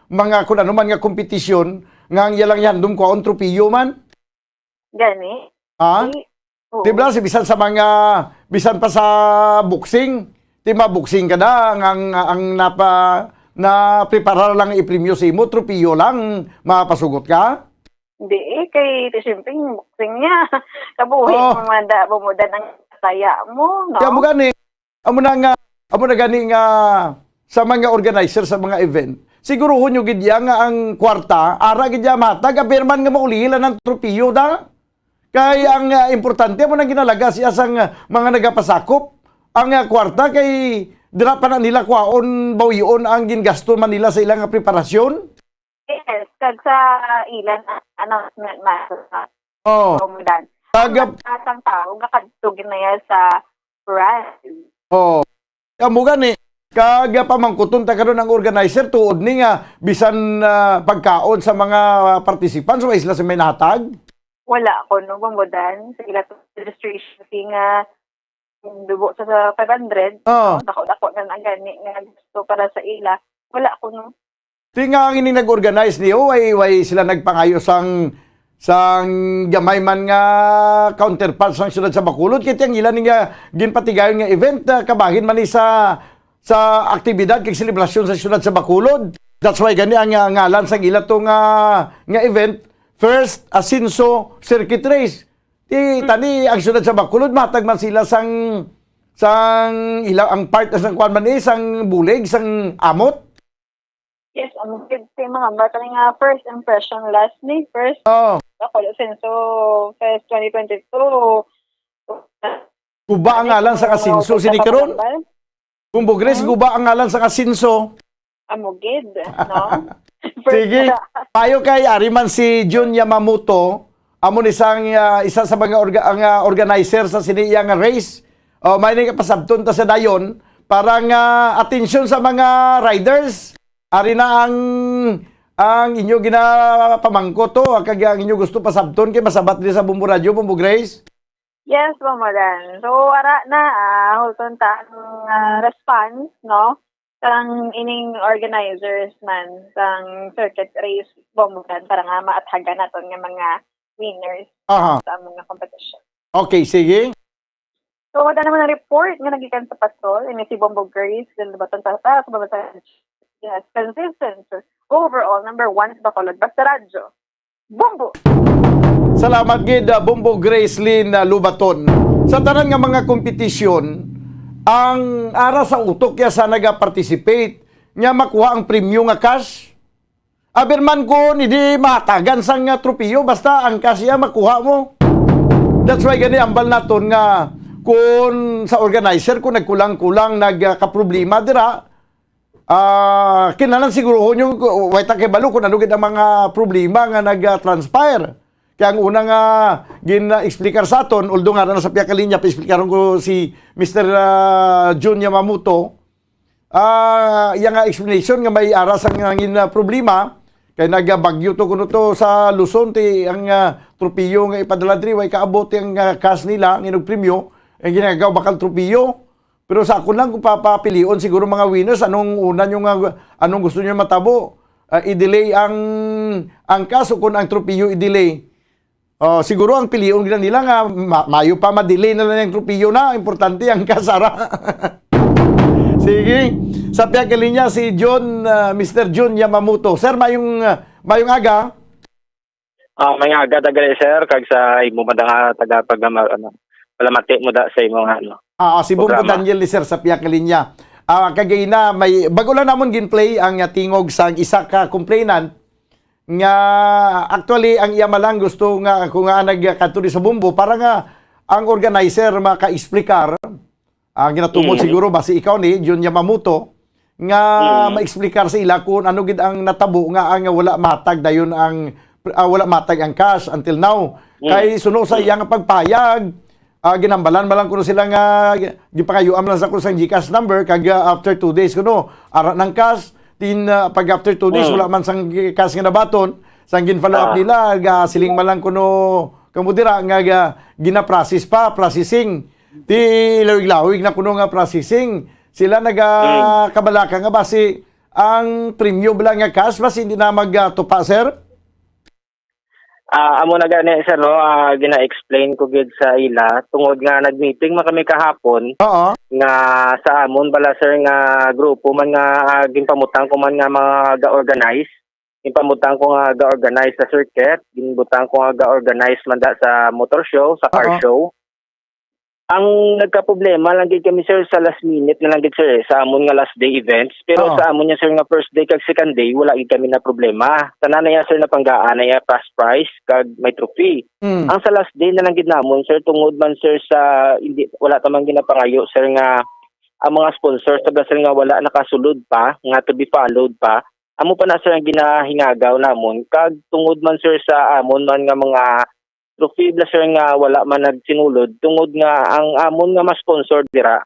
mga kun ano man nga kompetisyon nga ang iya lang ihandom kuhaon tropiyo man? Gani? Ha? Di, oo. Di ba, si bisan sa mga, bisan pa sa boxing, di ba, boxing ka na, ang, ang, ang napa, na preparar lang ipremyo sa imo, tropiyo lang, mapasugot ka? Hindi eh, kay, di, siyempre, yung boxing niya. Kabuhi, oh, mo man da, bumudan ang saya mo, no? Kaya mo gani, amo na nga, amo na gani nga sa mga organizer sa mga event, siguruhon nyo gid ya nga ang kwarta, ara gid ya matag, aber man nga maulihila ng tropiyo da. Kay ang, ah, importante mo nang ginalaga siya sang, ah, mga nagapasakop. Ang, ah, kwarta kay dira pa na nila kwaon, bawion ang gingasto man nila sa ilang, ah, preparasyon. Yes, kag sa ilan, ah, announcement na sa Oh. Ramadan. Kag ang matang tao nga kadto ginaya sa prize. Oh. Amo gani, kag pamangkuton ta karon ang organizer tuod ni nga bisan, ah, pagkaon sa mga participants, wa sila sa may nahatag? Wala ko, no, Bombodan. Sa ila to registration fee nga dubo sa, sa five hundred, oh, no? Dako-dako na lang gani nga gusto para sa ila. Wala ko, no. Ti nga ang ining nag-organize niyo, way, way sila nagpangayo sang, sang gamay man nga counterpart sang siyudad sa Bacolod, kay ti ang ila ni nga ginpatigayon nga event, ah, kabahin man ni sa, sa aktibidad kag selebrasyon sa siyudad sa Bacolod. That's why gani ang, ah, ngalan sang ila to nga, nga event, First Asenso Circuit Race. Ti, hmm, tani ang siyudad sa Bacolod, matag man sila sang, sang ila, ang part sang kuan man ni, sang bulig, sang amot. Yes, ang gid si mga bata ni nga first impression last ni first. Oh. Ako, Senso Fest twenty twenty-two. Guba ang ngalan sa Asenso sini karon? Bumbo Grace, hmm, guba ang ngalan sa Asenso. Amo gid, no? Sige. Payo kay ari man si Jun Yamamoto, amo ni sang, ah, isa sa mga orga-, ang, ah, organizer sa sini iya nga race. Oh, may ni pasabton ta sa dayon para nga atensyon sa mga riders. Ari na ang, ang inyo ginapamangkot to, kag ang inyo gusto pasabton kay masabat diri sa Bombo Radio, Bombo Grace. Yes, Bombo Dan. So, ara na, ah, hulton ta ang, ah, response, no? Sang ining organizers man sang circuit race, Bombo Dan, para nga maathagan naton nga mga winners, aha, sa among nga competition. Okay, sige. So, wala naman ang report nga nagikan sa patrol. Ini si Bombo Grace, Lynn Lubaton Tata, sa Bombo Sa-, yes, consistent. Overall, number one sa Bacolod. Basta Radyo. Bombo! Salamat gid, ah, Bombo Grace Lynn, ah, Lubaton. Sa tanan nga mga kompetisyon, ang ara sa utok ya sa naga-participate nga makuha ang premyo nga cash. Aber man ko, hindi mahatagan sang, ah, tropiyo, basta ang cash ya makuha mo. That's why gani ambal naton nga kung sa organizer, kung nagkulang-kulang nagkaproblema dira, ah, kinahanglan siguruhon yung, way ta kay balo kung ano gid ang mga problema nga nag-transpire. Kaya ang una nga gin-explicar sa aton, although nga na sa pihak linya, pa-explikaron ko si Mister, ah, Jun Yamamoto, ah, iya nga explanation nga may ara sang nangin, ah, problema, kay nagabagyo to kuno to sa Luzon, ti ang, ah, tropiyo nga ipadala diri, way kaabot ang, ah, cash nila, ang inog premyo, ang ginagawa bakal tropiyo. Pero sa akon lang, kung papapilion siguro mga winners, anong una nyo nga, anong gusto nyo matabo? Ah, i-delay ang, ang cash o kung ang tropiyo i-delay? Oh, siguro ang pilion gid nila nga ma-, mayo pa ma-delay na lang ang tropiyo na, importante ang cash, ara. Sige. Sa pihak linya si John, ah, Mister John Yamamoto. Sir, mayong, ah, mayong aga. Ah, may nga aga, taga sir, kag sa imo man nga taga pag-, ano, palamati mo da sa imo nga, ano, ah, si Bombo programa. Daniel ni sir sa pihak linya. Ah, kagay na, may bago lang namon gin-play ang, ah, tingog sang isa ka complainant nga actually ang iya man lang gusto nga ako nga nagkadto di sa Bombo para nga ang organizer maka-explicar. Ang ginatumod, mm, siguro ba si ikaw ni Jun Yamamoto nga, mm, ma-explicar sa ila kung ano gid ang natabo nga ang wala matag dayon ang, ah, wala matag ang cash until now. Mm. Kay suno sa, mm, iyang pagpayag, ah, ginambalan man lang kuno sila nga gi-, gipangayuan man lang sa kuno sang GCash number kag, ah, after two days kuno ara nang cash, tin, ah, pag after two days, mm, wala man sang cash nga nabaton, sang gin-follow up, ah, nila, ga siling man lang kuno Kamo dira nga, nga gina-process pa, processing. Ti lawig-lawig na kuno nga processing. Sila nagakabalaka nga basi ang premyo bala nga cash basi hindi na magtupa, sir? Ah, amo na gani, sir, no? Ah, gina-explain ko gid sa ila tungod nga nag-meeting man kami kahapon Oo. Nga sa amon bala, sir, nga grupo man nga, ah, ginpamutang ko man nga mga ga-organize. Ginpamutang ko nga ga-organize sa circuit, ginbutang ko nga ga-organize man da sa motor show, sa car Oo. show. Ang nagkaproblema lang gid kami, sir, sa last minute na lang gid, sir, eh, sa amon nga last day events. Pero Oo. Sa amon nga, sir, nga first day kag second day, wala gid kami na problema. Tanan na iya, sir, napanggaan na iya, cash prize kag may trophy. Mm. Ang sa last day na lang gid namon, sir, tungod man, sir, sa hindi, wala ta man ginapangayo, sir, nga ang mga sponsors ta, sir, nga wala nakasulod pa, nga to be followed pa, amo pa na, sir, ang ginahingagaw namon. Kag tungod man, sir, sa amon man nga mga trophy bala, sir, nga wala man nagsinulod, tungod nga ang amon nga ma-sponsor dira,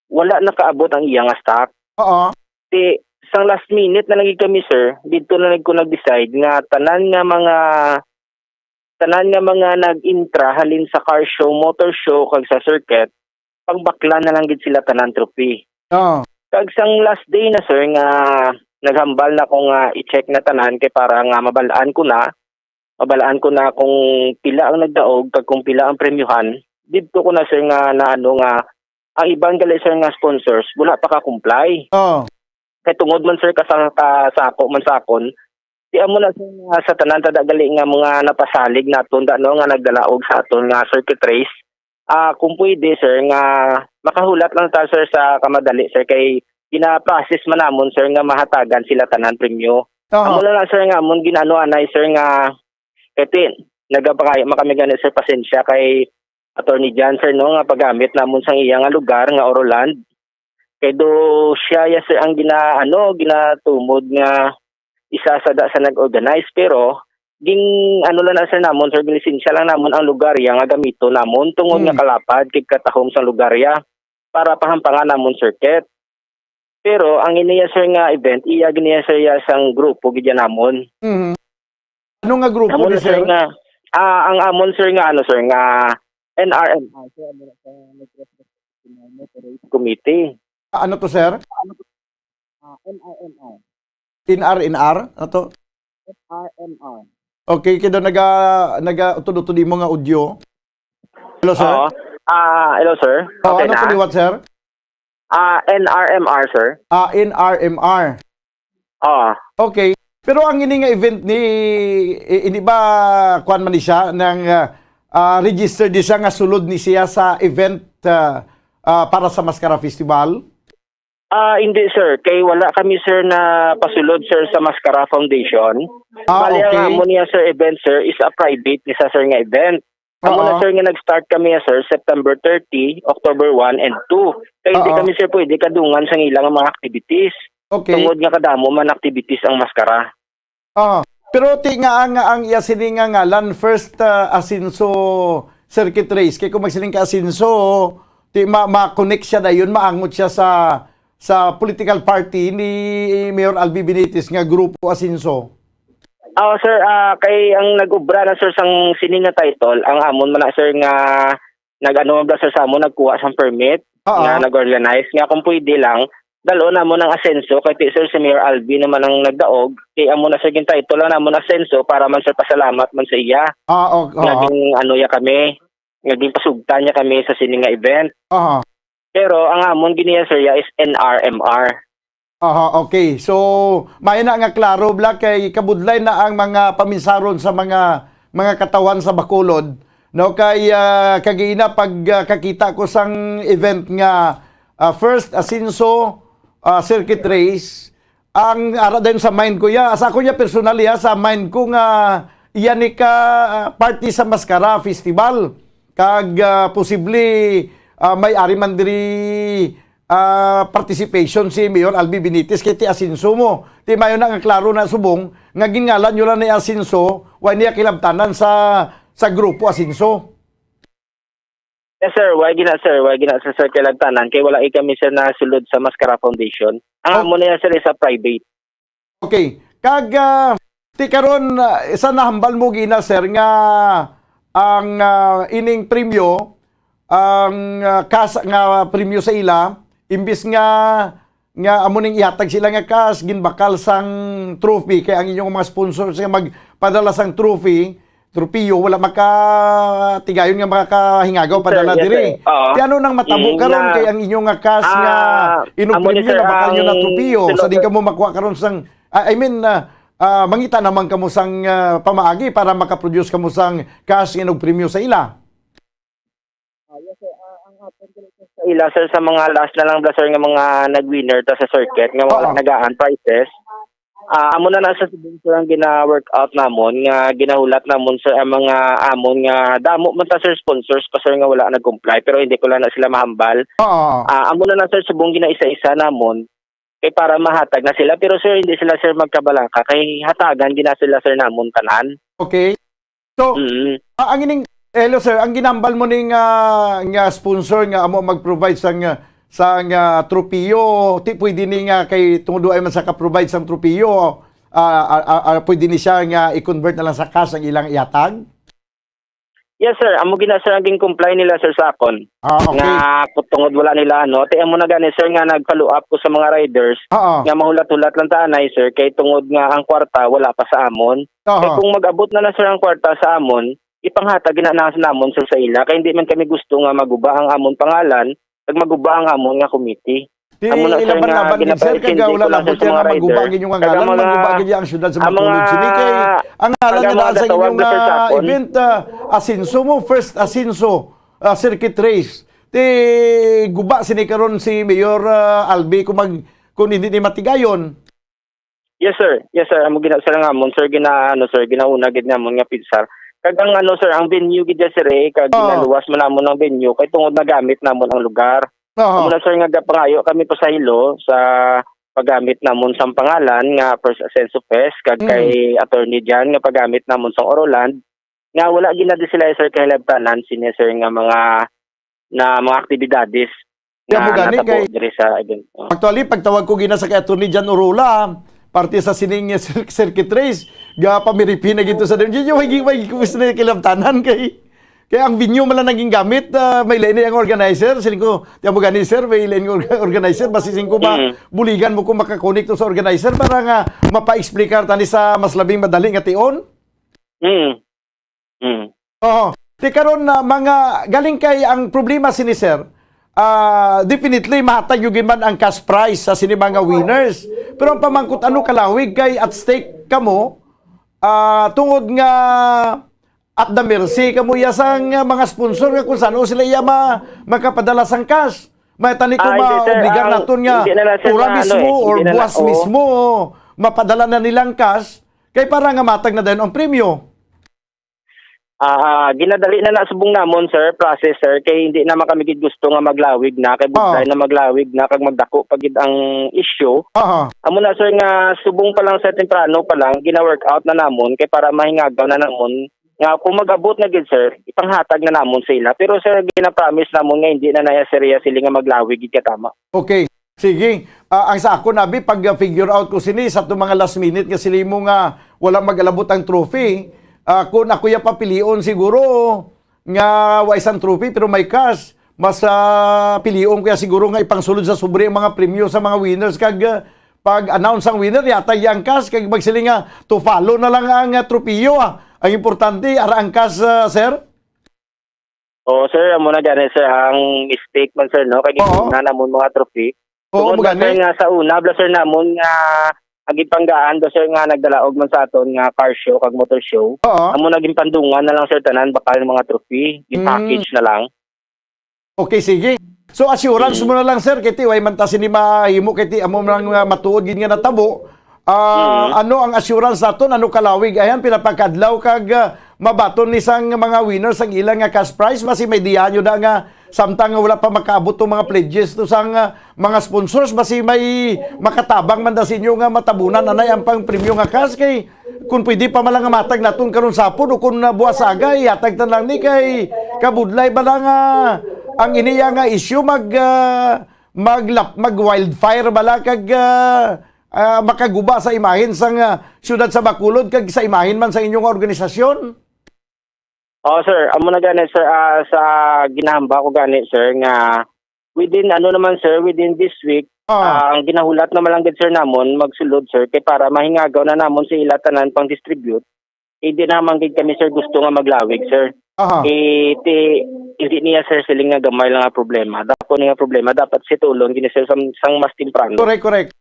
wala nakaabot ang iya nga stock. Oo. Ti, sang last minute na lang gid kami, sir, didto na lang ko nag-decide nga tanan nga mga, tanan nga mga nag-intra halin sa car show, motor show, kag sa circuit, pangbaklan na lang gid sila tanan trophy. Oo. Kag sang last day na, sir, nga naghambal na ko nga i-check na tanan kay para nga mabalaan ko na, mabalaan ko na kung pila ang nagdaog kag kung pila ang premyohan. Didto ko na, sir, nga naano nga ang iban gali, sir, nga sponsors wala pa ka-comply. Oo. Kay tungod man, sir, ka sa, ka sa ako man sa akon, di amo na, sir, nga sa tanan ta da gali nga mga napasalig naton da, no, nga nagdalaog sa aton nga circuit race. Ah, kung pwede, sir, nga makahulat lang ta, sir, sa kamadali, sir, kay gina-process man namon, sir, nga mahatagan sila tanan premyo. Amo Oo. na lang, sir, nga amon gin-ano anay, sir, nga kati nagapakayo man kami gani, sir, pasensya kay Attorney John, sir, no, nga paggamit namon sang iya nga lugar nga Oroland. Kay do siya ya, sir, ang gina ano, ginatumod nga isa sa da sa nag-organize, pero gin ano lang na, sir, namon, sir, gilisensya lang namon ang lugar ya nga gamiton namon tungod nga Mm. kalapad kay katahom sang lugar ya para pahampangan namon circuit. Pero ang iniya, sir, nga event, iya giniya, sir, ya sang grupo gid ya namon. Mhm. Ano nga grupo Amo ni na, sir, sir? Nga ah, ang amon, sir, nga ano, sir, nga N R M R, sir, amo na sa Negros Regional Motorist Committee. Ano to, sir? Ah, N R M R. N R N R? Ano to? N R M R. Okay, kaya naga naga utod-utod imo nga audio. Hello, sir. Oo. Ah, hello, sir. Oh, Okay ano na? to liwat, sir? Ah, N R M R, sir. Ah, N R M R. Oo. Okay. Pero ang ini nga event ni i- ini ba kuan man ni siya nang ah, ah, registered di siya nga sulod ni siya sa event ah, ah, para sa Mascara Festival? Ah, hindi, sir. Kay wala kami, sir, na pasulod, sir, sa Mascara Foundation. Ah, Bali, okay. Ang amo niya, sir, event, sir, is a private ni sa, sir, nga event. Amo na, Oo. Sir, nga nag-start kami, sir, September thirty, October one, and two. Kay hindi Oo. kami, sir, pwede kadungan sa ilang mga activities. Okay. Tungod nga kadamo man activities ang Mascara. Ah, pero ti nga ang, ang iya sini nga ngalan, First ah, Asenso Circuit Race. Kay kung magsiling ka Asenso, ti ma ma-connect siya dayon, maangot siya sa sa political party ni Mayor Albi Benitez nga Grupo Asenso. Ah, sir, ah, kay ang nag-ubra na, sir, sang sini nga title, ang amon man na, sir, nga nag-ano man, sir, sa amon, nagkuha sang permit, Oo. Nga nag-organize, nga kung pwede lang, dalo namon ang Asenso, kay ti, sir, si Mayor Albi naman ang nagdaog, kay amo na, sir, gin-title lang namon Asenso para man, sir, pasalamat man sa iya. Ah, okay. Nga gin, ano ya kami, nga ginpasugtan niya kami sa sini nga event. Aha. Pero ang amon giniya, sir, ya is N R M R. Aha, okay. So, maayo na nga klaro, Black, kay kabudlay na ang mga paminsaron sa mga mga katawhan sa Bacolod, no? Kay ah, kagina pag ah, kakita ko sang event nga ah, First Asenso ah, Circuit Race, ang ara din sa mind ko ya, sa ako ya personally ha, sa mind ko nga iya ni ka ah, party sa Mascara Festival kag ah, posible ah, may ari man diri ah, participation si Mayor Albi Benitez kay ti Asenso mo. Ti mayo na nga klaro na subong nga gingalan nyo lang ni Asenso, wa niya kilabtanan sa sa grupo Asenso. Yes, sir. Why gina, sir? Why gina, sir, sir, kay labtanan? Kay wala kami, sir, nasulod sa Mascara Foundation. Ang Oh. Amo na yan, sir, is a private. Okay. Kag ah, Ti karon, ah, sa nahambal mo gina, sir, nga ang, ah, ining premyo, ang, ah, cash nga premyo sa ila, imbis nga, nga amo ning ihatag sila nga cash, ginbakal sang trophy, kay ang inyong mga sponsors nga magpadala sang trophy, tropiyo, wala makatigayon nga makahingagaw Sir, padala yes, diri. sir. Oo. Ti ano nang matabo Mm, karon na, kay ang inyong nga cash nga ah, amo ni inugprimyo sir na bakal nyo na ang tropiyo? Sa sino-, din kamo makuha karon sang, ah, I mean, ah, ah, mangita naman kamo sang, ah, pamaagi para makaproduce kamo sang cash nga inugprimyo sa ila? Ah, yes, sir. Ah, ang aton diri, sir, sa ila, sir, sa mga last na lang, sir, nga mga nag-winner ta sa circuit, nga mga Oo. nagaan prizes. Ah, amo na na sa subong, sir, ang gina-work out namon, nga ginahulat namon, sir, ang mga amon nga damo man ta, sir, sponsors pa, sir, nga wala nag-comply, pero hindi ko lang na sila mahambal. Oo. Ah, amo na na, sir, subong ginaisa-isa namon kay para mahatag na sila. Pero, sir, hindi sila, sir, magkabalaka kay hatagan gina sila, sir, namon tanan. Okay. So, Mm. ah, ang ining, hello, sir, ang ginambal mo ning, ah, nga sponsor nga amo mag-provide sang, ah, sang, ah, tropiyo, ti pwede ni nga kay tungod ay man sa ka-provide sang tropiyo, ah, ah, ah, ah, pwede ni siya nga i-convert na lang sa cash ang ilang ihatag? Yes, sir. Amo gina, sir, ang gin-comply nila, sir, sa akon. Ah, okay. Nga tungod wala nila, ano, ti amo na gani, sir, nga nag-follow up ko sa mga riders Oo. nga mahulat-hulat lang ta anay, sir, kay tungod nga ang kwarta wala pa sa amon. Kay Aha. kung mag-abot na na, sir, ang kwarta sa amon, ipanghatag na, na namon, sir, sa ila. Kay hindi man kami gusto nga maguba ang amon pangalan, kag maguba ang amon nga committee. Di Amo na, sir, nga laban-laban gid, sir, kag ginapaintindi wala ko lang, labot sir, yan sa nga mga maguba rider. Ang inyong Kag ang ngalan, mga, maguba gid ang syudad sa ang mga, Bacolod City. Kay ang ngalan kag ang na mga sa gatawag, sag inyong, sir, sa ah, akon. event, ah, Asenso mo, first Asenso, ah, circuit race. Ti guba sini karon si Mayor, ah, Albi kung mag-, kung hindi ni matigayon. Yes, sir. Yes, sir. Amo gina-, sir, nga amon, sir, gina-, ano, sir, ginauna gid namon nga pinsar. Kag ang, ano, sir, ang venue gid, sir, eh, kag Oo. ginaluwas man namon ang venue kay tungod nagamit namon ang lugar. Oo. Amo na, sir, nga gapangayo kami pa sa Hilo sa paggamit namon sang pangalan nga First Asenso Fest kag Mm. kay Attorney Jan nga paggamit namon sang Oroland nga wala gid na di sila, sir, kahilabtanan sini, sir, nga mga na mga aktibidades Kaya mo nga gani natabo kay diri sa event. Oh. Actually, pagtawag ko gina sa kay Attorney Jan Urola, parte sa sining cir-, circuit race, ga pamiripi na gito sa dem. Yun yung way, way ko gusto na kilabtanan kay, kaya ang venue man lang naging gamit, ah, may lain ang organizer. Siling ko, "Tiyan mo gani, sir, may lain ang orga-, organizer." Basi sing ko ba, Mm. buligan mo kung makakonekto sa organizer para nga mapa-explicar tani sa mas labing madali nga tion? Mm. Mm. Oo. Ti karon na mga galing kay ang problema sini, sir, ah, definitely mahatag gyud man ang cash prize sa sini mga winners. Pero ang pamangkot, ano kalawig kay at stake kamo, ah, tungod nga at the mercy kamo iya sang mga sponsor nga kung saan sila iya ma-, makapadala sang cash. May tani ko Ah, hindi, sir. maobligar Ang, naton nga hindi na na, sir, tura na, ano, mismo eh, or hindi na na, buwas oo. mismo mapadala na nilang cash kay para nga matag na dayon ang premyo. Ah, ah, ginadali na na subong namon, sir, process, sir, kay hindi naman kami gid gusto nga maglawig na, kay Oo. budlay na maglawig na, kag magdako pa gid ang issue. Aha. Amo na, sir, nga subong pa lang sa temprano pa lang, gina-work out na namon, kay para mahingagaw na namon, nga kung mag-abot na gid, sir, ipanghatag na namon sa ila. Pero, sir, gina-promise namon nga hindi na naya, sir, iya sila nga maglawig gid katama. Okay. Sige. Ah, ang sa ako, nabi, pag, ah, figure out ko sini sa itong mga last minute nga sila mo nga wala mag-alabot ang trophy, ah, kung ako ya papilion siguro nga wa isang trophy pero may cash, mas, ah, pilion ko ya siguro nga ipangsulod sa sobre ang mga premyo sa mga winners kag, ah, pag-announce ang winner, yata yang cash kag magsiling nga to follow na lang ang, ah, tropiyo, ah. Ang importante, ara ang cash, ah, sir? Oo, sir, amo na gani, sir, ang mistake man, sir, no? Kay Oo. gihuna namon mga trophy. Oo, Tungod mo na, sir, gani. nga sa una, bla, sir, namon nga ang gipanggaan, bla, sir, nga nagdalaog man sa aton nga car show kag motor show. Oo. Amo na ginpandungan na lang, sir, tanan bakal mga trophy, gin-package Mm. na lang. Okay, sige. So, assurance Mm. mo na lang, sir, kay ti, way man ta sini mahimo, kay ti, amo man lang, ah, matuod gid nga natabo. Ah, Mm. ano ang assurance naton? Ano kalawig? Ayan, pila pa kadlaw kag, ah, mabaton ni sang mga winners ang ilang nga cash prize. Basi may diya nyo na nga samtang nga wala pa makaabot tong mga pledges to sang, ah, mga sponsors. Basi may makatabang man da sa inyo nga matabunan anay ang pang premyo nga cash kay kung pwede pa man lang nga matag naton karon sapon o kung, ah, buwas aga, ihatag ta lang ni kay kabudlay ba lang, ah, ang iniya nga issue mag, ah, maglap-, mag-wildfire bala kag, ah, ah, makaguba sa imahen sang, ah, siyudad sa Bacolod kag sa imahen man sa inyong organisasyon? Oo, sir. Amo na gani, sir, ah, sa ginahamba ko gani, sir, nga within, ano naman, sir, within this week, Ah. ah, ang ginahulat naman lang gid, sir, namon magsulod, sir, kay para mahingagaw na namon sa ila tanan pang-distribute. Hindi naman gid kami, sir, gusto nga maglawig, sir. Aha. Eh, ti-, hindi niya, sir, siling nga gamay lang nga problema. Dako ni nga problema, dapat situlon gini, sir, sang, sang mas temprano. Correct, correct.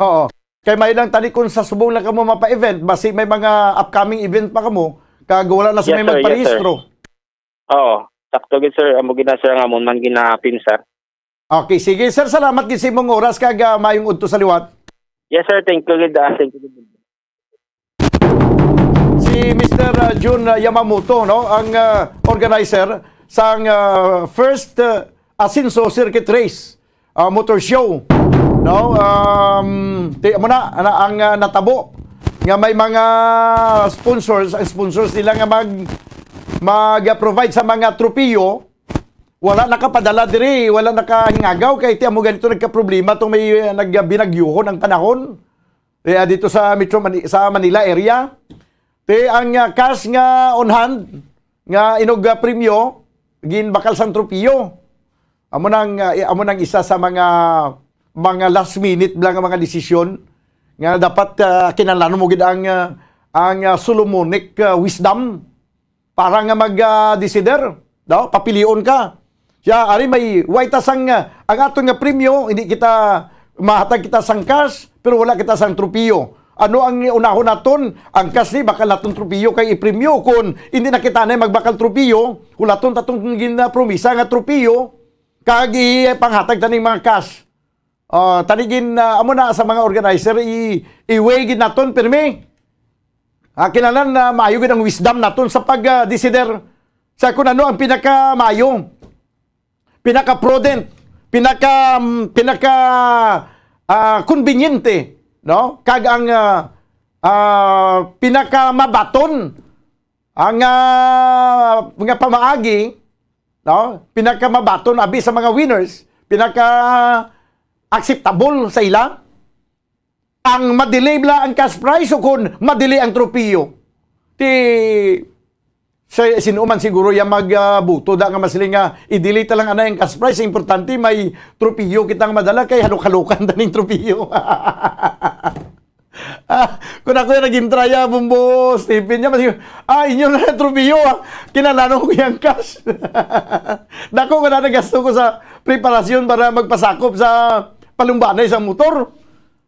Oo. Kay may lang tani kung sa subong lang kamo mapa-event, basi may mga upcoming event pa kamo, kag wala na si Yes, may sir. Yes, sir. magparehistro. Oo. Sakto gid, sir. Amo gid na, sir, ang amon man ginapinsar. Okay, sige, sir. Salamat gid sa imong oras kag, ah, mayong udto sa liwat. Yes, sir. Thank you gid, ah. Thank you gid. Si Mister, ah, Jun, ah, Yamamoto, no, ang, ah, organizer sang, ah, first, ah, Asenso Circuit Race, ah, Motor Show, no? Um, ti-, amo na, ana ang, ah, natabo nga may mga sponsors, ang sponsors nila nga mag-, mag-provide sa mga tropiyo, wala nakapadala diri, wala nakahingagaw kay ti amo ganito nagkaproblema tong may, ah, nagbinagyuhon ang panahon. Eh, ah, dito sa Metro Mani-, sa Manila area. Ti ang, ah, cash nga on hand nga inog, ah, premyo ginbakal sang tropiyo. Amo nang, ah, i-, amo nang isa sa mga, mga last minute lang nga mga desisyon nga dapat, ah, kinahanglan mo gid ang, ah, ang, ah, Solomonic, ah, wisdom para nga mag, ah, desider, no? Papilion ka. Siya, ari may way ta sang, ah, ang aton nga premyo, hindi kita mahatag kita sang cash, pero wala kita sang tropiyo. Ano ang unahon naton? Ang cash ni bakal naton tropiyo kay ipremyo. Kung hindi na kita na magbakal tropiyo, hulaton ta tong ginapromisa nga tropiyo, kag ipanghatag taning mga cash. Ah, tanigin, ah, amo na sa mga organizer, i-, i-weigh gid naton pirmi. Ah, kinahanglan na maayo gid ang wisdom naton sa pag, ah, desider sa kung ano ang pinakamaayo, pinaka-prudent, pinaka, pinaka, ah, konbinyente, no? Kag ang, ah, ah, pinakamabaton, ang, ah, nga pamaagi, no? Pinakamabaton abi sa mga winners, pinaka-acceptable sa ila. Ang ma-delay bala ang cash prize o kon ma-delay ang tropiyo. Ti, sa, sino man siguro yang mag, ah, buto da nga masiling nga i-delay ta lang anay ang cash prize. Importante may tropiyo kita nga madala kay halok-halokan ta ning tropiyo. Ah, kung ako yung nag-intraya, Bumbo Stephen, niya, mas, ah, inyo na yung tropiyo, ah. Kinalanon ko yung cash. Dako ko na nagasto ko sa preparasyon para magpasakop sa palumbanay sa motor.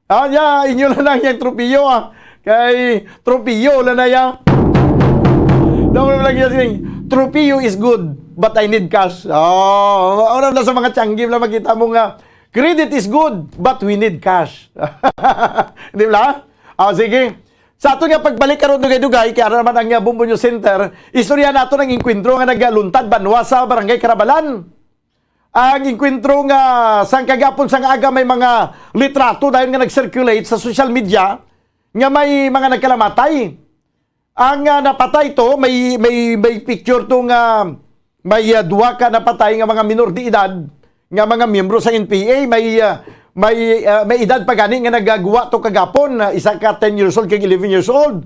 Ah, ya, inyo na lang yung tropiyo, ah. Kay tropiyo na na ya. Daw na lang yung sing, "Tropiyo is good, but I need cash." Oh, ano na sa mga tiyanggi na makita mo nga, "Credit is good, but we need cash." Di ba? Ah, sige. Sa ato nga pagbalik karon, dugay-dugay, kay ara naman ang, ah, Bombo News Center, istorya nato ang engkwentro nga nagaluntad banwa sa Barangay Carabalan. Ang engkwentro nga sang kagapon sang aga may mga litrato dayon nga nag-circulate sa social media nga may mga nagkalamatay. Ang, ah, napatay to, may, may, may picture to nga may, ah, duha ka napatay nga mga minor de edad nga mga miyembro sa N P A. May, ah, may, ah, may edad pa gani nga nagaguwa to kagapon, ah, isa ka ten years old kag eleven years old.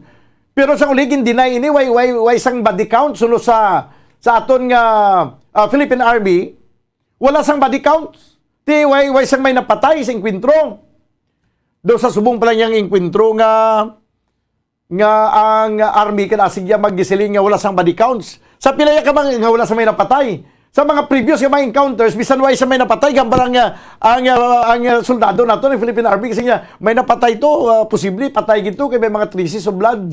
Pero sa uli, gin-deny ini, way, way, way sang body count suno sa, sa aton nga, ah, Philippine Army. Wala sang body counts. Ti, way, way sang may napatay sa engkwentro. Do sa subong pala niyang engkwentro nga, nga ang army ka nasigya magdisiling nga wala sang body counts. Sa pila ya ka mga nga wala sa may napatay. Sa mga previous nga mga encounters, bisan way sa may napatay, gambal ang, ah, ang, ah, ang, ah, soldado nato ng Philippine Army kasi niya, may napatay to, ah, posible, patay gid to, kay may mga traces of blood.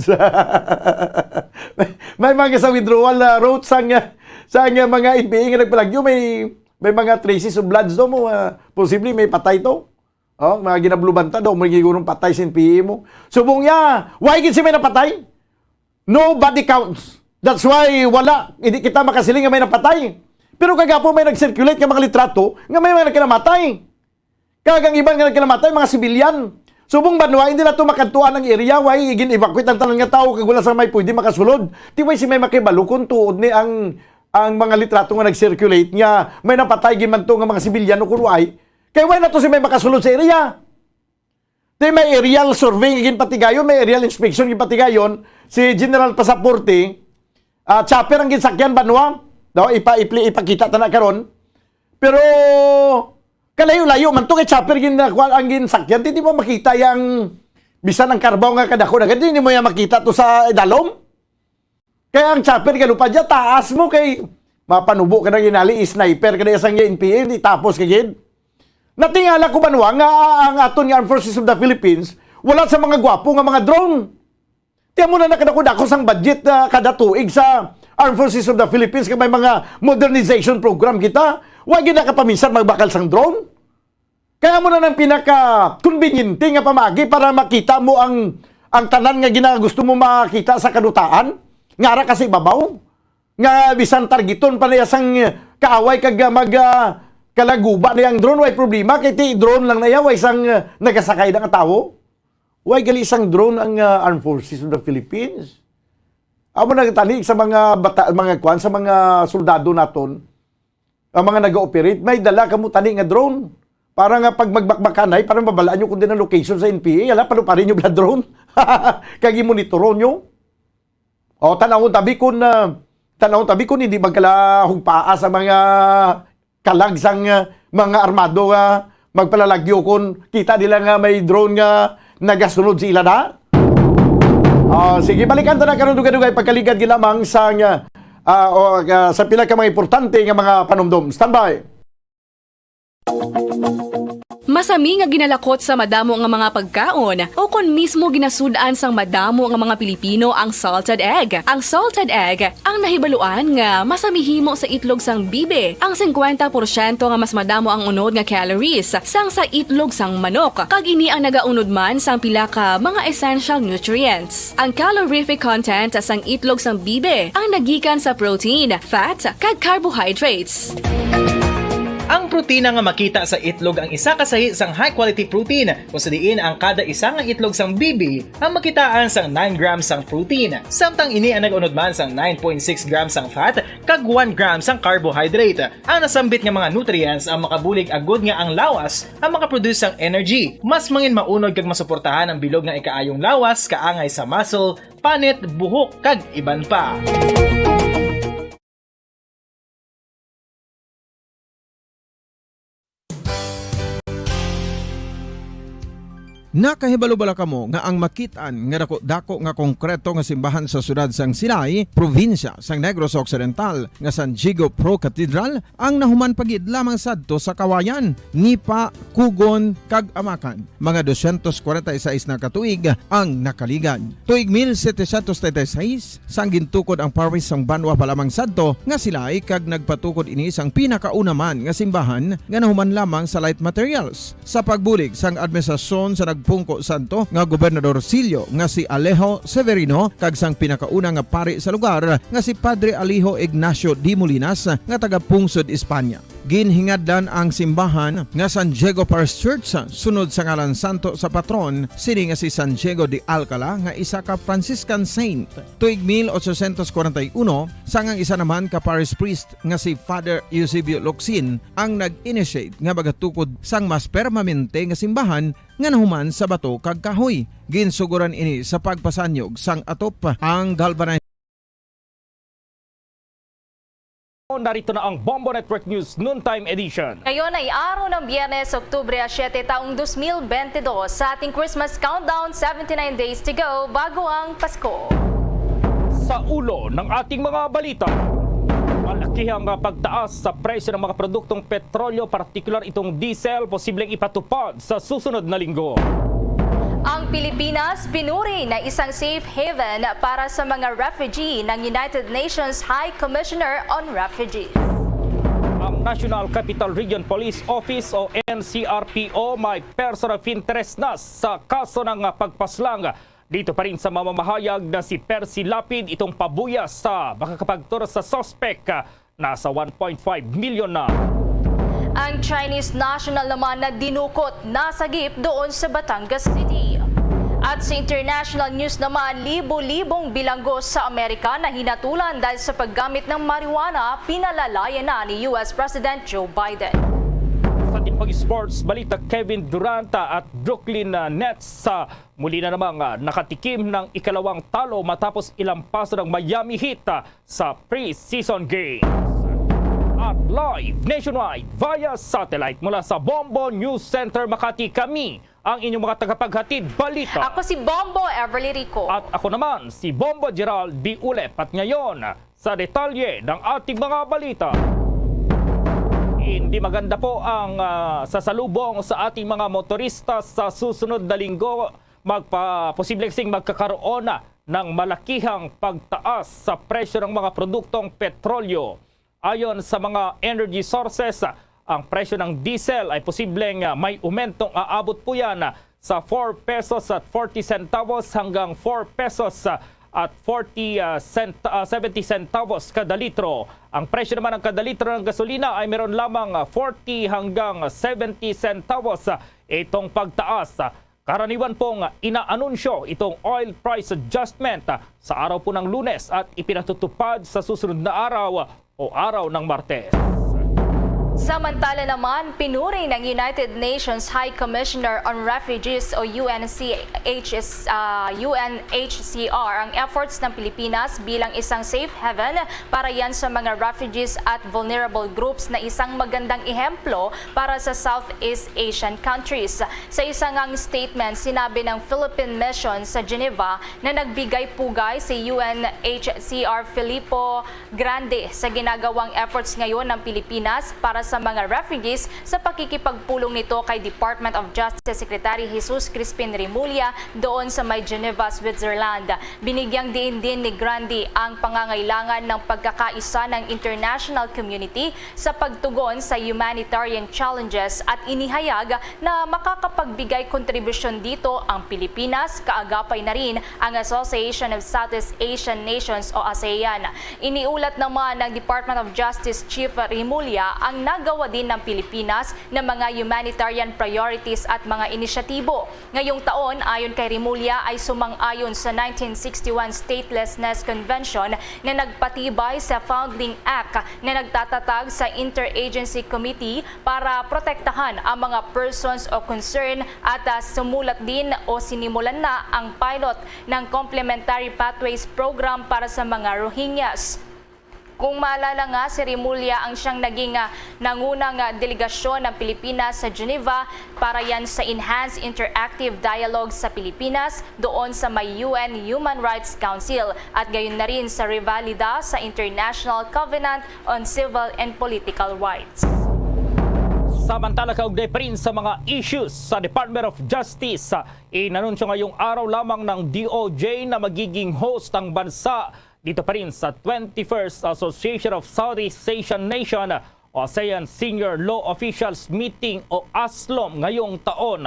May mga sa withdrawal, ah, route sang, ah, sang, ah, mga N P A nga nagpalagyo, may, may mga traces of blood to mo, ah, posible may patay to. Oh, mga ginabluban ta daw, may gigurong patay sa N P A mo. Subong ya, why gid si may napatay? No body counts. That's why wala, hindi kita makasiling nga may napatay. Pero kagapo may nag-circulate nga mga litrato nga may mga nagkalamatay. Kag ang iban nga nagkalamatay, mga sibilyan. Subong banwa, hindi na to makadtuan ang area, way gin-evacuate ang tanan nga tawo, kag wala sa may pwede makasulod. Ti way si may makibalo kung tuod ni ang, ang mga litrato nga nag-circulate nga may napatay gid man to nga mga sibilyan o kung way. Kay way na to si may makasulod sa area. Di may aerial survey nga ginpatigayon, may aerial inspection ginpatigayon, si General Pasaporte, ah, chopper ang ginsakyan, banwa. No, ipa-, ipli-, ipakita ta na karon. Pero kalayo-layo man to, kay chopper gin-, kuwan ang ginsakyan, di, di mo makita yang bisan ang karbaw nga kadako na, di, di mo yan makita to sa idalom. Kaya ang chopper, kalupad niya, taas mo kay mapanubo ka na ginali, sniper ka na isang N P A, di tapos ka gid. Natingala ko, banwa, nga ang aton nga Armed Forces of the Philippines, wala sa mga gwapo nga mga drone. Tiyan mo na nakadako-dako sang budget, ah, kada tuig sa Armed Forces of the Philippines, kay may mga modernization program kita. Wa gid nakapaminsan magbakal sang drone. Kaya mo na nang pinaka-conveniente nga pamagi para makita mo ang, ang tanan nga gina-, gusto mo makita sa kadutaan, nga ara kasi babaw, nga bisan targeton pa niya sang kaaway kag, ah, mag, ah, kalaguba niya ang drone, way problema, kay ti drone lang na iya, way sang, ah, nagasakay na nga tawo. Way gali sang drone ang, ah, Armed Forces of the Philippines. Amo na tani sa mga bata-, mga kwan, sa mga soldado naton, ang mga nag-ooperate, may dala kamo tani nga drone. Para nga pag magbakbakanay, para mabalaan nyo kung din ang location sa N P A, ala, paluparin nyo bala drone. Kag i-monitoron nyo. O, tanawon tabi kung, ah, tanawon tabi kung hindi magkalahugpaa sa mga kalag sang, ah, mga armado nga magpalalagyo kung kita nila nga may drone nga nagasunod sa ila na. Ah, sige, balikan ta na karon dugay-dugay pagkaligad gid lamang sa, ah, ah, o, ah, sa pila ka mga importante nga mga panumdom. Standby. Masami nga ginalakot sa madamo nga mga pagkaon, o kon mismo ginasud-an sang madamo nga mga Pilipino ang salted egg. Ang salted egg ang nahibaluan nga masami himo sa itlog sang bibi. Ang singkwenta porsyento nga mas madamo ang unod nga calories sang sa itlog sang manok, kag ini ang nagaunod man sang pila ka mga essential nutrients. Ang calorific content sang itlog sang bibi ang nagikan sa protein, fat, kag carbohydrates. Ang protina nga makita sa itlog ang isa ka sahi sang high-quality protein, kung sa diin ang kada isa nga itlog sang bibi ang makitaan sang nine grams sang protein, samtang ini ang nag-unod man sang nine point six grams sang fat kag one gram sang carbohydrate. Ang nasambit nga mga nutrients ang makabulig agud nga ang lawas ang makaproduce sang energy. Mas mangin maunod kag masuportahan ang bilog nga ikaayong lawas, kaangay sa muscle, panit, buhok, kag iban pa. Nakahibalo bala kamo nga ang makit-an nga dako-dako nga konkreto nga simbahan sa siyudad sang Silay, probinsya sang Negros Occidental, nga San Diego Pro Cathedral, ang nahuman pa gid lamang sadto sa Kawayan, Nipa, Cogon, kag Amacan? Mga dosyentos kwarenta y seis na ka tuig ang nakaligad. Tuig mil setecientos treinta y seis, sang gintukod ang parish sang banwa pa lamang sadto nga Silay, kag nagpatukod ini sang pinakauna man nga simbahan nga nahuman lamang sa light materials. Sa pagbulig sang administrasyon sa nagpungko sadto nga Gobernador Silyo nga si Alejo Severino kag sang pinakauna nga pari sa lugar nga si Padre Alejo Ignacio de Molinas nga taga Pungsod, España. Ginhingadlan ang simbahan nga San Diego Parish Church sunod sa ngalan santo sa patron sini nga si San Diego de Alcala nga isa ka Franciscan saint. Tuig mil ochocientos kwarenta y uno, sang ang isa naman ka parish priest nga si Father Eusebio Locsin ang nag-initiate nga magatukod sang mas permanente nga simbahan nga nahuman sa bato kag kahoy. Ginsuguran ini sa pagpasanyog sang atop ang galvanized. Narito na ang Bombo Network News Noontime Edition. Ngayon ay araw ng Biyernes, Oktubre siyete, taong dos mil bente dos. Sa ating Christmas countdown, seventy-nine days to go bago ang Pasko. Sa ulo ng ating mga balita, malakihang pagtaas sa presyo ng mga produktong petrolyo, partikular itong diesel, posibleng ipatupad sa susunod na linggo. Ang Pilipinas pinuri na isang safe haven para sa mga refugee ng United Nations High Commissioner on Refugees. Ang National Capital Region Police Office o N C R P O may person of interest na sa kaso ng pagpaslang. Dito pa rin sa mamamahayag na si Percy Lapid, itong pabuya sa makakapagturo sa suspek nasa one point five million na. Ang Chinese national naman na dinukot, nasagip doon sa Batangas City. At sa international news naman, libo-libong bilanggo sa Amerika na hinatulan dahil sa paggamit ng marijuana, pinalalayan na ni U S President Joe Biden. Sa ating pag-sports balita, Kevin Durant at Brooklyn, ah, Nets, ah, muli na namang, ah, nakatikim ng ikalawang talo matapos ilampaso ng Miami Heat, ah, sa preseason games. At live nationwide via satellite mula sa Bombo News Center Makati, kami ang inyong mga tagapaghatid balita. Ako si Bombo Everly Rico. At ako naman si Bombo Gerald B. Ulep. At ngayon, sa detalye ng ating mga balita. Hindi maganda po ang, ah, sasalubong sa ating mga motorista sa susunod na linggo. Magpa-, posible kasing magkakaroon na ng malakihang pagtaas sa presyo ng mga produktong petrolyo. Ayon sa mga energy sources, ang presyo ng diesel ay posibleng, ah, may umentong aabot po yan, ah, sa four pesos at forty centavos hanggang four pesos, ah, at forty, ah, cent-, ah, seventy centavos kada litro. Ang presyo naman ng kada litro ng gasolina ay meron lamang, ah, forty hanggang seventy centavos, ah, itong pagtaas. Karaniwan pong inaanunsyo itong oil price adjustment, ah, sa araw po ng Lunes at ipinatutupad sa susunod na araw o araw ng Martes. Samantala naman, pinuri ng United Nations High Commissioner on Refugees o U N C H S, ah, U N H C R ang efforts ng Pilipinas bilang isang safe haven para yan sa mga refugees at vulnerable groups na isang magandang ehemplo para sa Southeast Asian countries. Sa isa ngang statement, sinabi ng Philippine Mission sa Geneva na nagbigay pugay si U N H C R Filippo Grande sa ginagawang efforts ngayon ng Pilipinas para sa mga refugees sa pakikipagpulong nito kay Department of Justice Secretary Jesus Crispin Remulla doon sa may Geneva, Switzerland. Binigyang diin din ni Grande ang pangangailangan ng pagkakaisa ng international community sa pagtugon sa humanitarian challenges at inihayag na makakapagbigay kontribusyon dito ang Pilipinas, kaagapay na rin ang Association of Southeast Asian Nations o ASEAN. Iniulat naman ng Department of Justice Chief Remulla ang nagawa din ng Pilipinas na mga humanitarian priorities at mga inisyatibo. Ngayong taon, ayon kay Remulla, ay sumang-ayon sa nineteen sixty-one Statelessness Convention na nagpatibay sa Foundling Act na nagtatatag sa Interagency Committee para protektahan ang mga persons o concern at, ah, sumulat din o sinimulan na ang pilot ng Complementary Pathways Program para sa mga Rohingyas. Kung maalala nga, si Remulla ang siyang naging, ah, nangunang, ah, delegasyon ng Pilipinas sa Geneva para yan sa Enhanced Interactive Dialogue sa Pilipinas doon sa may U N Human Rights Council at gayon na rin sa Revalida sa International Covenant on Civil and Political Rights. Samantala, kaugnay pa rin sa mga issues sa Department of Justice, ah, inanunsyo ngayong araw lamang ng D O J na magiging host ang bansa dito pa rin sa twenty-first Association of Southeast Asian Nation o ASEAN Senior Law Officials Meeting o ASLOM ngayong taon.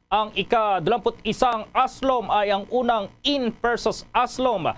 Ang ika-dalawamput-isang ASLOM ay ang unang in-person ASLOM.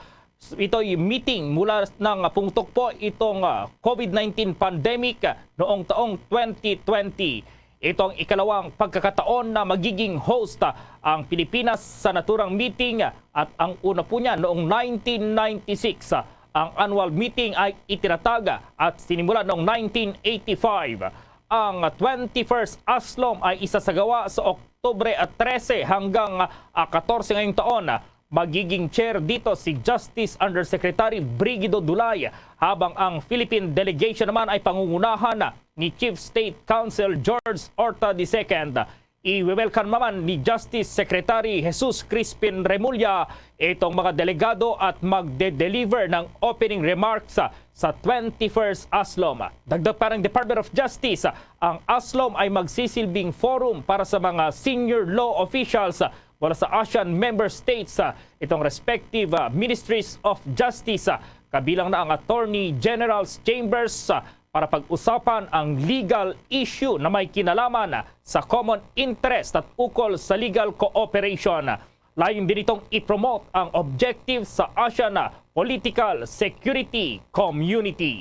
Ito'y meeting mula nang pumutok po itong, ah, COVID nineteen pandemic, ah, noong taong twenty twenty. Ito ang ikalawang pagkakataon na magiging host, ah, ang Pilipinas sa naturang meeting, ah, at ang una po niya noong nineteen ninety-six. Ah, ang annual meeting ay itinatag, ah, at sinimula noong nineteen eighty-five. Ang twenty-first ASLOM ay isasagawa sa Oktubre, ah, trese hanggang, ah, katorse ngayong taon. Magiging chair dito si Justice Undersecretary Brigido Dulay, habang ang Philippine delegation naman ay pangungunahan ni Chief State Counsel George Orta the second. I-welcome naman ni Justice Secretary Jesus Crispin Remulla itong mga delegado at magde-deliver ng opening remarks sa, sa twenty-first ASLOM. Dagdag pa ng Department of Justice, ang ASLOM ay magsisilbing forum para sa mga senior law officials mula sa ASEAN member states, ah, itong respective, ah, Ministries of Justice, ah, kabilang na ang Attorney General's Chambers, ah, para pag-usapan ang legal issue na may kinalaman, ah, sa common interest at ukol sa legal cooperation. Layon din itong i-promote ang objective sa ASEAN, ah, Political Security Community.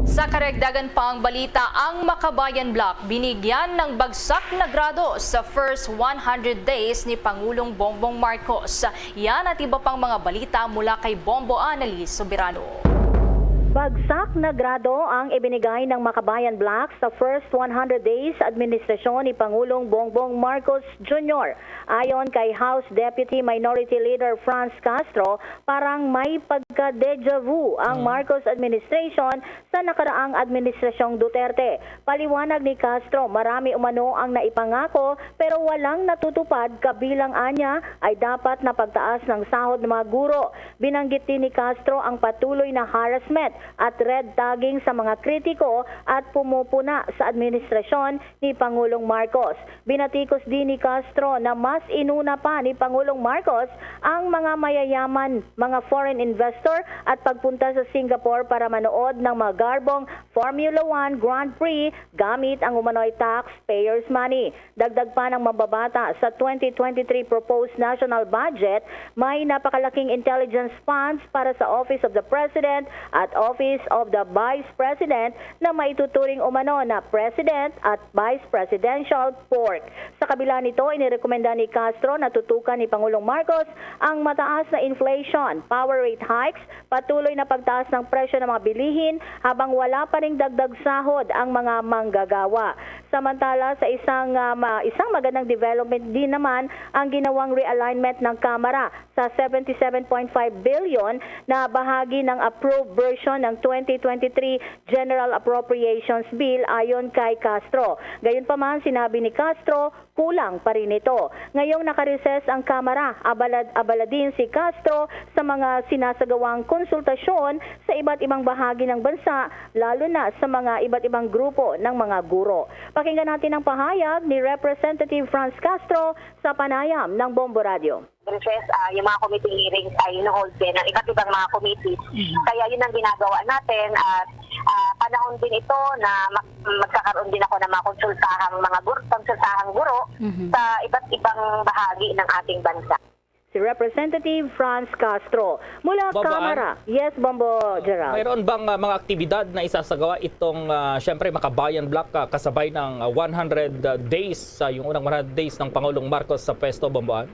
Sa karagdagan pang balita, ang Makabayan Bloc binigyan ng bagsak na grado sa first one hundred days ni Pangulong Bongbong Marcos. Yan at iba pang mga balita mula kay Bombo Annalise Soberano. Bagsak na grado ang ibinigay ng Makabayan Bloc sa first one hundred days administrasyon ni Pangulong Bongbong Marcos Junior. Ayon kay House Deputy Minority Leader Franz Castro, parang may pagka-deja vu ang Marcos administration sa nakaraang administrasyong Duterte. Paliwanag ni Castro, marami umano ang naipangako pero walang natutupad, kabilang anya ay dapat na pagtaas ng sahod ng mga guro. Binanggit din ni Castro ang patuloy na harassment at red tagging sa mga kritiko at pumupuna sa administrasyon ni Pangulong Marcos. Binatikos din ni Castro na mas inuna pa ni Pangulong Marcos ang mga mayayaman, mga foreign investor at pagpunta sa Singapore para manood ng magarbong Formula One Grand Prix gamit ang umano'y taxpayers' money. Dagdag pa ng mambabata, sa twenty twenty-three proposed national budget, may napakalaking intelligence funds para sa Office of the President at Office of the Vice President na maituturing umano na President at Vice Presidential pork. Sa kabila nito, inirekomenda ni Castro na tutukan ni Pangulong Marcos ang mataas na inflation, power rate hikes, patuloy na pagtaas ng presyo ng mga bilihin habang wala pa ring dagdag sahod ang mga manggagawa. Samantala, sa isang, ah, ma-, isang magandang development din naman ang ginawang realignment ng Kamara sa seventy-seven point five billion na bahagi ng approved version ng twenty twenty-three General Appropriations Bill, ayon kay Castro. Gayunpaman, sinabi ni Castro, kulang pa rin ito. Ngayong nakareses ang Kamara, abala, abala din si Castro sa mga sinasagawang konsultasyon sa iba't ibang bahagi ng bansa, lalo na sa mga iba't ibang grupo ng mga guro. Pakinggan natin ang pahayag ni Representative Franz Castro sa panayam ng Bombo Radio. Recess, ah, yung mga committee hearings ay hino-hold din ng iba't ibang mga committee. Mhm. Kaya yun ang ginagawa natin at, ah, panahon din ito na mag-, magkakaroon din ako ng mga konsultahang mga gur-, konsultahang guro Mhm. sa iba't ibang bahagi ng ating bansa. Si Representative Franz Castro mula Bombo, Kamara. Yes, Bombo Gerald. Mayroon bang, ah, mga aktibidad na isasagawa itong, ah, siyempre, Makabayan Bloc, ah, kasabay ng, ah, one hundred days, ah, yung unang one hundred days ng Pangulong Marcos sa pwesto, Bomboan?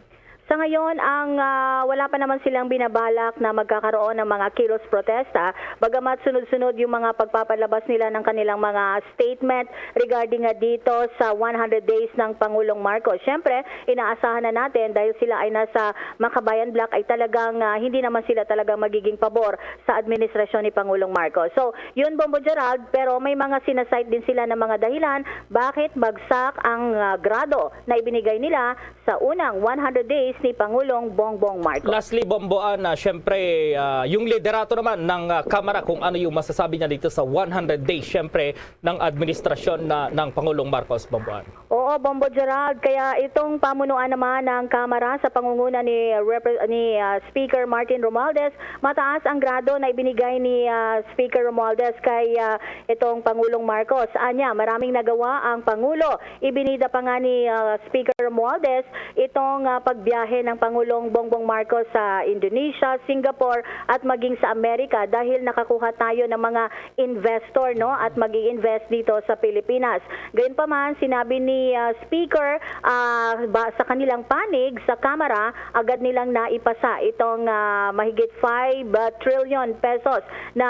Sa ngayon, ang, ah, wala pa naman silang binabalak na magkakaroon ng mga kilos protesta, bagamat sunod-sunod yung mga pagpapalabas nila ng kanilang mga statement regarding nga dito sa one hundred days ng Pangulong Marcos. Siyempre, inaasahan na natin dahil sila ay nasa Makabayan Bloc ay talagang, ah, hindi naman sila talagang magiging pabor sa administrasyon ni Pangulong Marcos. So, yun, Bombo Gerald, pero may mga sinasite din sila ng mga dahilan bakit bagsak ang, ah, grado na ibinigay nila sa unang one hundred days ni Pangulong Bongbong Marcos. Lastly, Bomboan, ah, siyempre, ah, yung liderato naman ng, ah, Kamara, kung ano yung masasabi niya dito sa one hundred days, siyempre, ng administrasyon na, ng Pangulong Marcos, Bomboan. Oo, Bombo Gerald. Kaya itong pamunuan naman ng Kamara sa pangunguna ni Repre-, ni, ah, Speaker Martin Romualdez, mataas ang grado na ibinigay ni, ah, Speaker Romualdez kay, ah, itong Pangulong Marcos. Anya, maraming nagawa ang Pangulo. Ibinida pa nga ni, ah, Speaker Romualdez itong, ah, pagbiyahe ng Pangulong Bongbong Marcos sa Indonesia, Singapore, at maging sa Amerika dahil nakakuha tayo ng mga investor, no, at mag-i-invest dito sa Pilipinas. Gayunpaman, sinabi ni, ah, Speaker, ah, ba, sa kanilang panig sa Kamara, agad nilang naipasa itong, ah, mahigit five trillion pesos na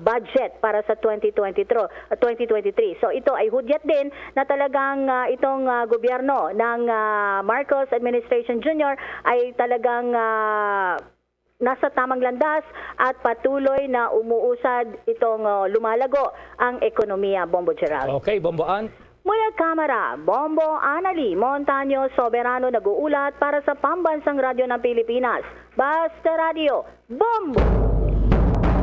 budget para sa twenty twenty-three, twenty twenty-three. So, ito ay hudyat din na talagang, ah, itong, ah, gobyerno ng, ah, Marcos Administration Junior ay talagang, ah, nasa tamang landas at patuloy na umuusad itong, ah, lumalago ang ekonomiya, Bombo Gerald. Okay, Bomboan. Mula Kamara, Bombo Anali Montaño Soberano nag-uulat para sa Pambansang Radyo ng Pilipinas. Basta Radyo, Bombo!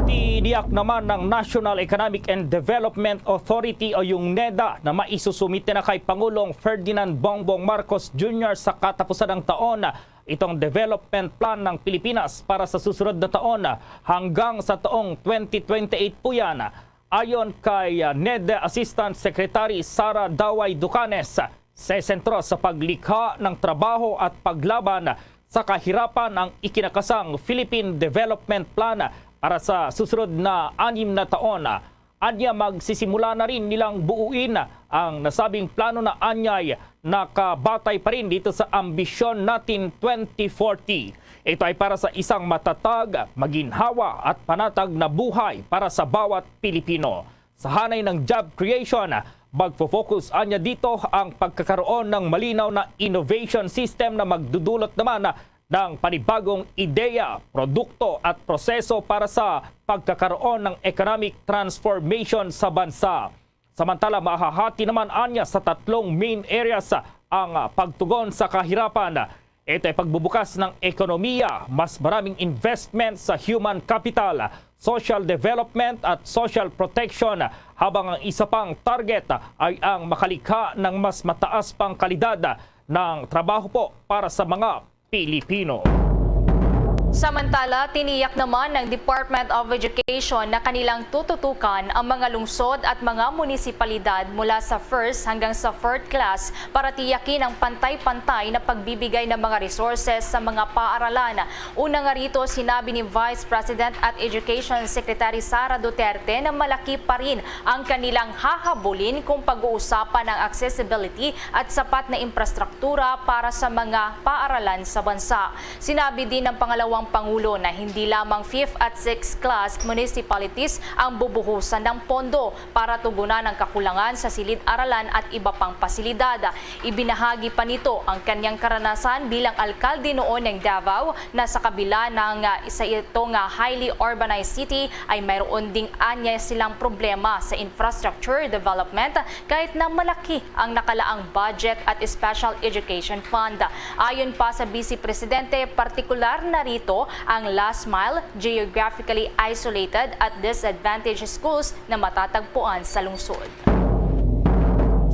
Tiniyak naman ng National Economic and Development Authority o yung NEDA na maisusumite na kay Pangulong Ferdinand Bongbong Marcos Junior sa katapusan ng taon itong development plan ng Pilipinas para sa susunod na taon hanggang sa taong twenty twenty-eight po yan. Ayon kay, ah, NEDA Assistant Secretary Sara Daway Ducanes, sesentro sa paglikha ng trabaho at paglaban sa kahirapan ang ikinakasang Philippine Development Plan para sa susunod na anim na taon. Anya, magsisimula na rin nilang buuin ang nasabing plano na anyay nakabatay pa rin dito sa Ambisyon Natin twenty forty. Ito ay para sa isang matatag, maginhawa at panatag na buhay para sa bawat Pilipino. Sa hanay ng job creation, magfo-focus anya dito ang pagkakaroon ng malinaw na innovation system na magdudulot naman ng panibagong ideya, produkto at proseso para sa pagkakaroon ng economic transformation sa bansa. Samantala, mahahati naman anya sa tatlong main areas ang pagtugon sa kahirapan. Ito ay pagbubukas ng ekonomiya, mas maraming investment sa human capital, social development at social protection, habang ang isa pang target ay ang makalikha ng mas mataas pang kalidad ng trabaho po para sa mga Pilipino. Samantala, tiniyak naman ng Department of Education na kanilang tututukan ang mga lungsod at mga munisipalidad mula sa first hanggang sa fourth class para tiyakin ang pantay-pantay na pagbibigay ng mga resources sa mga paaralan. Una nga rito, sinabi ni Vice President at Education Secretary Sara Duterte na malaki pa rin ang kanilang hahabulin kung pag-uusapan ang accessibility at sapat na infrastruktura para sa mga paaralan sa bansa. Sinabi din ng pangalawang pangulo na hindi lamang fifth at sixth class municipalities ang bubuhusan ng pondo para tugunan ang kakulangan sa silid-aralan at iba pang pasilidad. Ibinahagi pa nito ang kanyang karanasan bilang alkalde noon ng Davao, na sa kabila ng, ah, sa ito nga highly urbanized city ay mayroon ding anya silang problema sa infrastructure development kahit na malaki ang nakalaang budget at special education fund. Ayon pa sa Vice Presidente, partikular na rito ang last mile, geographically isolated at disadvantaged schools na matatagpuan sa lungsod.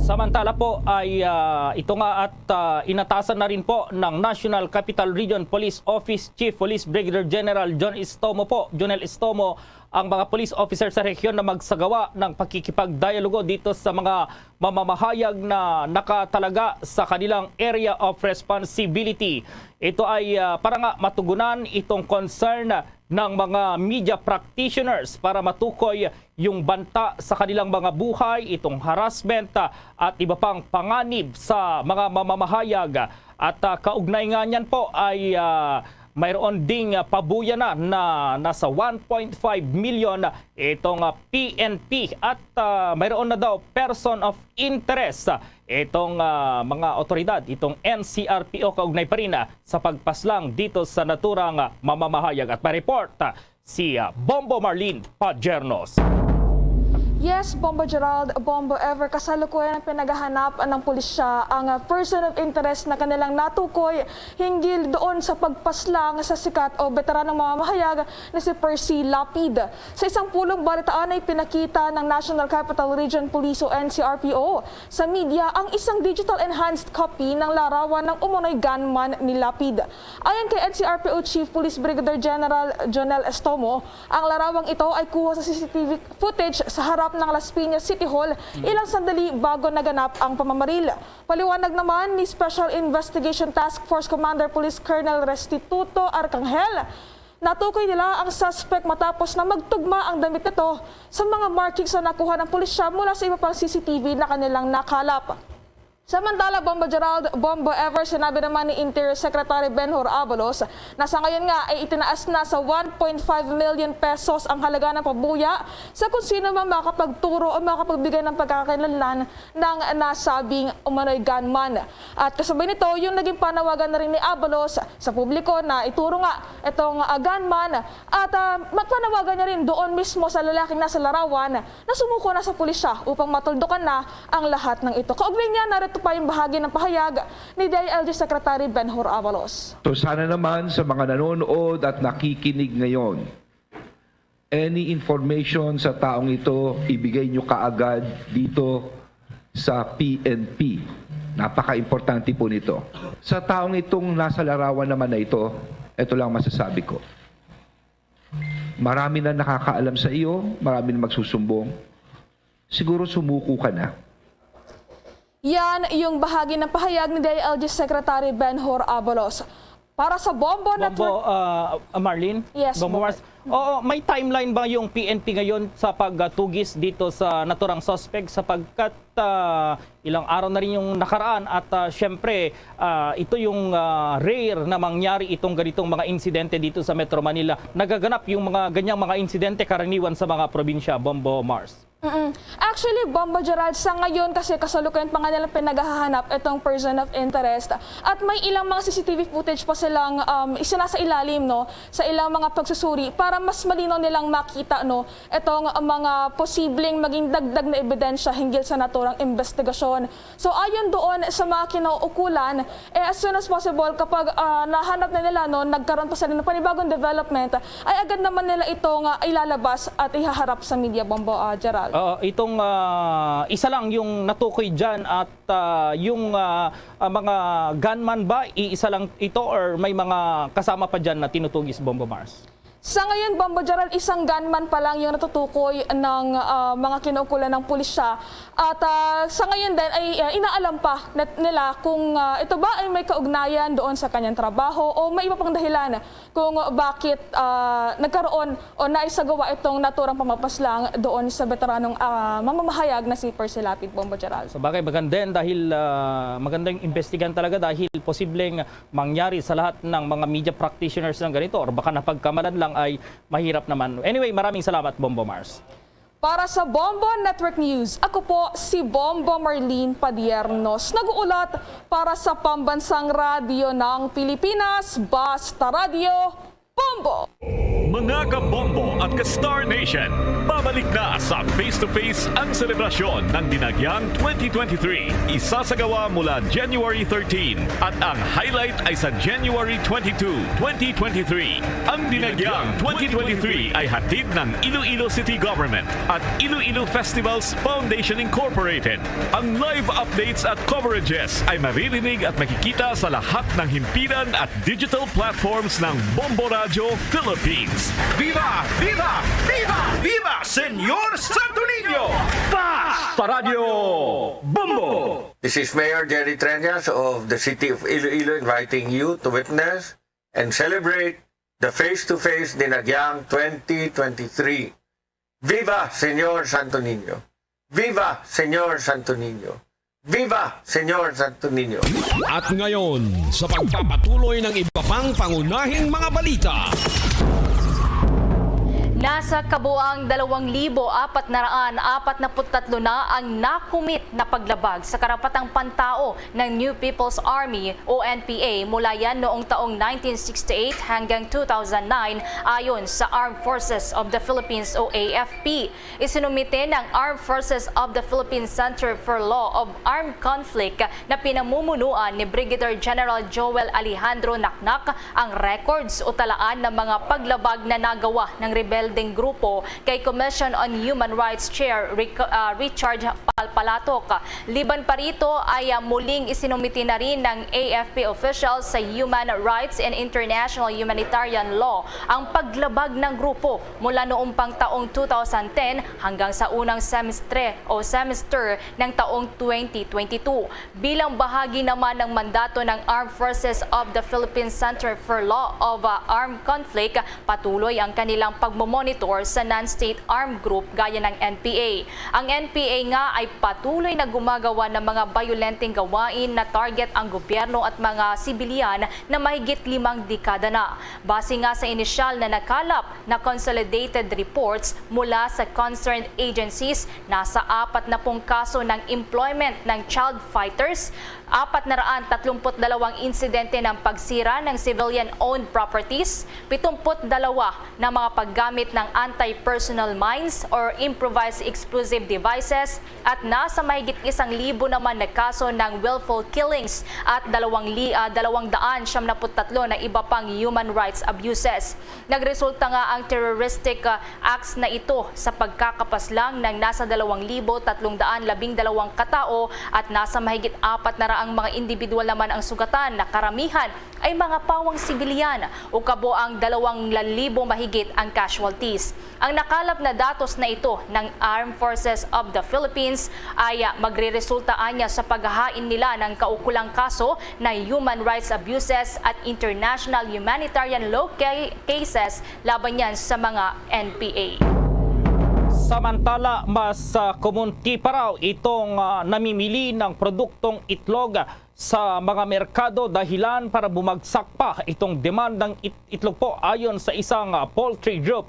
Samantala po ay, ah, ito nga at, ah, inatasan na rin po ng National Capital Region Police Office Chief Police Brigadier General John Estomo po, Jonel Estomo, ang mga police officer sa rehiyon na magsagawa ng pakikipagdialogo dito sa mga mamamahayag na nakatalaga sa kanilang area of responsibility. Ito ay, ah, para nga matugunan itong concern ng mga media practitioners para matukoy yung banta sa kanilang mga buhay, itong harassment, ah, at iba pang panganib sa mga mamamahayag. At, ah, kaugnay nga niyan po ay, ah, mayroon ding, ah, pabuya na, na nasa one point five million itong, ah, P N P at, ah, mayroon na daw person of interest, ah, itong, ah, mga otoridad, itong N C R P O kaugnay pa rin, ah, sa pagpaslang dito sa naturang, ah, mamamahayag. At may report, ah, si, ah, Bombo Marlene Pagernos. Yes, Bombo Gerald, Bombo Ever, kasalukuyan ang pinagahanap ng pulisya ang, ah, person of interest na kanilang natukoy hinggil doon sa pagpaslang sa sikat o veteranong mamamahayag na si Percy Lapid. Sa isang pulong balitaan ay pinakita ng National Capital Region Police o N C R P O sa media ang isang digital enhanced copy ng larawan ng umunoy gunman ni Lapid. Ayon kay N C R P O Chief Police Brigadier General Jonel Estomo, ang larawang ito ay kuha sa C C T V footage sa harap ng Las Piñas City Hall ilang sandali bago naganap ang pamamaril. Paliwanag naman ni Special Investigation Task Force Commander Police Colonel Restituto Arcangel, natukoy nila ang suspect matapos na magtugma ang damit nito sa mga markings na nakuha ng pulisya mula sa iba pang C C T V na kanilang nakalap. Samantala, Bombo Gerald, Bombo Ever, sinabi naman ni Interior Secretary Benhur Abalos na sa ngayon nga ay itinaas na sa one point five million pesos ang halaga ng pabuya sa kung sino man makapagturo o makapagbigay ng pagkakakilanlan ng nasabing umano'y gunman. At kasabay nito, yung naging panawagan na rin ni Abalos sa publiko na ituro nga itong, ah, gunman at, ah, magpanawagan niya rin doon mismo sa lalaking nasa larawan na sumuko na sa pulisya upang matuldukan na ang lahat ng ito. Kaugnay niya, narito pa yung bahagi ng pahayag ni D I L G Secretary Benhur Abalos. So sana naman sa mga nanonood at nakikinig ngayon, any information sa taong ito, ibigay nyo kaagad dito sa P N P. Napaka-importante po nito. Sa taong itong nasa larawan naman na ito, ito lang masasabi ko. Marami na nakakaalam sa iyo, marami na magsusumbong. Siguro sumuko ka na. Yan yung bahagi ng pahayag ni D I L G Secretary Benhur Abalos. Para sa Bombo Network. Bombo, ah, ah, Marlene? Yes, Bombo Bombo. Mars. Oo, may timeline ba yung P N P ngayon sa pagtugis dito sa naturang suspect? Sapagkat, ah, Ilang araw na rin yung nakaraan at, ah, syempre, ah, ito yung, ah, rare na mangyari itong ganitong mga insidente dito sa Metro Manila. Nagaganap yung mga ganyang mga insidente karaniwan sa mga probinsya, Bombo Mars. Mm. Actually, Bombo Gerald, sa ngayon kasi kasalukuyan pa nga nila pinaghahanap itong person of interest at may ilang mga C C T V footage pa silang, um, isinasailalim, no, sa ilang mga pagsusuri para mas malinaw nilang makita, no, itong mga posibleng maging dagdag na ebidensya hinggil sa naturang investigasyon. So, ayon doon sa mga kinauukulan, eh, as soon as possible, kapag, ah, nahanap na nila, no, nagkaroon pa sila ng panibagong development, ay agad naman nila ito nga ilalabas at ihaharap sa media, Bombo, ah, Gerald. Oo, itong, ah, isa lang yung natukoy dyan at, ah, yung, ah, ah, mga gunman ba, iisa lang ito or may mga kasama pa dyan na tinutugis, Bombo Mars? Sa ngayon, Bombo Gerald, isang gunman pa lang yung natutukoy ng, ah, mga kinaukulan ng pulisya. At, ah, sa ngayon din ay, ah, inaalam pa nat-, nila kung, ah, ito ba ay may kaugnayan doon sa kanyang trabaho o may iba pang dahilan kung bakit, ah, nagkaroon o naisagawa itong naturang pamapaslang doon sa veteranong, ah, mamamahayag na si Percy Lapid, Bombo Gerald. Sa bagay, maganda yan dahil, ah, magandang imbestigahan talaga dahil posibleng mangyari sa lahat ng mga media practitioners ng ganito or baka napagkamalan lang ay mahirap naman. Anyway, maraming salamat, Bombo Mars. Para sa Bombo Network News, ako po si Bombo Marlene Padiernos, nag-uulat para sa Pambansang Radyo ng Pilipinas, Basta Radyo, Bombo! Mga ka-Bombo at ka-Star Nation, babalik na sa Face to Face ang selebrasyon ng Dinagyang twenty twenty-three. Isasagawa mula January thirteen at ang highlight ay sa January twenty-two, twenty twenty-three. Ang Dinagyang twenty twenty-three ay hatid ng Iloilo City Government at Iloilo Festivals Foundation Incorporated. Ang live updates at coverages ay maririnig at makikita sa lahat ng himpilan at digital platforms ng Bombo Radyo Philippines. Viva! Viva! Viva! Viva Señor Santo Niño! Basta Radyo Bombo! This is Mayor Jerry Treñas of the City of Iloilo inviting you to witness and celebrate the Face to Face Dinagyang twenty twenty-three. Viva Señor Santo Niño! Viva Señor Santo Niño! Viva Señor Santo Niño! At ngayon, sa pagpapatuloy ng iba pang pangunahing mga balita. Nasa kabuang dalawang libo apat na raan apat na put tatlo na ang nakumit na paglabag sa karapatang pantao ng New People's Army o N P A mula yan noong taong nineteen sixty-eight hanggang two thousand nine, ayon sa Armed Forces of the Philippines o A F P. Isinumite ng Armed Forces of the Philippines Center for Law of Armed Conflict na pinamumunuan ni Brigadier General Joel Alejandro Naknak ang records o talaan ng mga paglabag na nagawa ng rebeldeng grupo kay Commission on Human Rights Chair Ric-, ah, Richard Palpalatok. Liban pa rito ay, ah, muling isinumite na rin ng A F P officials sa Human Rights and International Humanitarian Law ang paglabag ng grupo mula noong pang taong two thousand ten hanggang sa unang semestre o semester ng taong twenty twenty-two. Bilang bahagi naman ng mandato ng Armed Forces of the Philippines Center for Law of, uh, Armed Conflict, patuloy ang kanilang pagmomonitor sa non-state armed group gaya ng N P A. Ang N P A nga ay patuloy na gumagawa ng mga bayolenteng gawain na target ang gobyerno at mga sibilyan na mahigit limang dekada na. Base nga sa inisyal na nakalap na consolidated reports mula sa concerned agencies, nasa apat na pung kaso ng employment ng child fighters, apat na raan tatlumpu't dalawang insidente ng pagsira ng civilian-owned properties, pitumput dalawa na mga paggamit ng anti-personnel mines or improvised explosive devices, at nasa mahigit isang libo naman na kaso ng willful killings at dalawang li-, ah, dalawang daan siyam na put tatlo na iba pang human rights abuses. Nagresulta nga ang terroristic, ah, acts na ito sa pagkakapaslang ng nasa dalawang libo tatlong daan labing dalawang katao at nasa mahigit apat na raang mga individual naman ang sugatan na karamihan ay mga pawang sibilyan, o kabuang dalawang libo mahigit ang casualties. Ang nakalap na datos na ito ng Armed Forces of the Philippines ay, ah, magreresulta anya sa paghahain nila ng kaukulang kaso na human rights abuses at international humanitarian law ca-, cases laban yan sa mga N P A. Samantala, mas, ah, kumunti pa raw itong, ah, namimili ng produktong itlog sa mga merkado, dahilan para bumagsak pa itong demand ng it-, itlog po, ayon sa isang, ah, poultry group.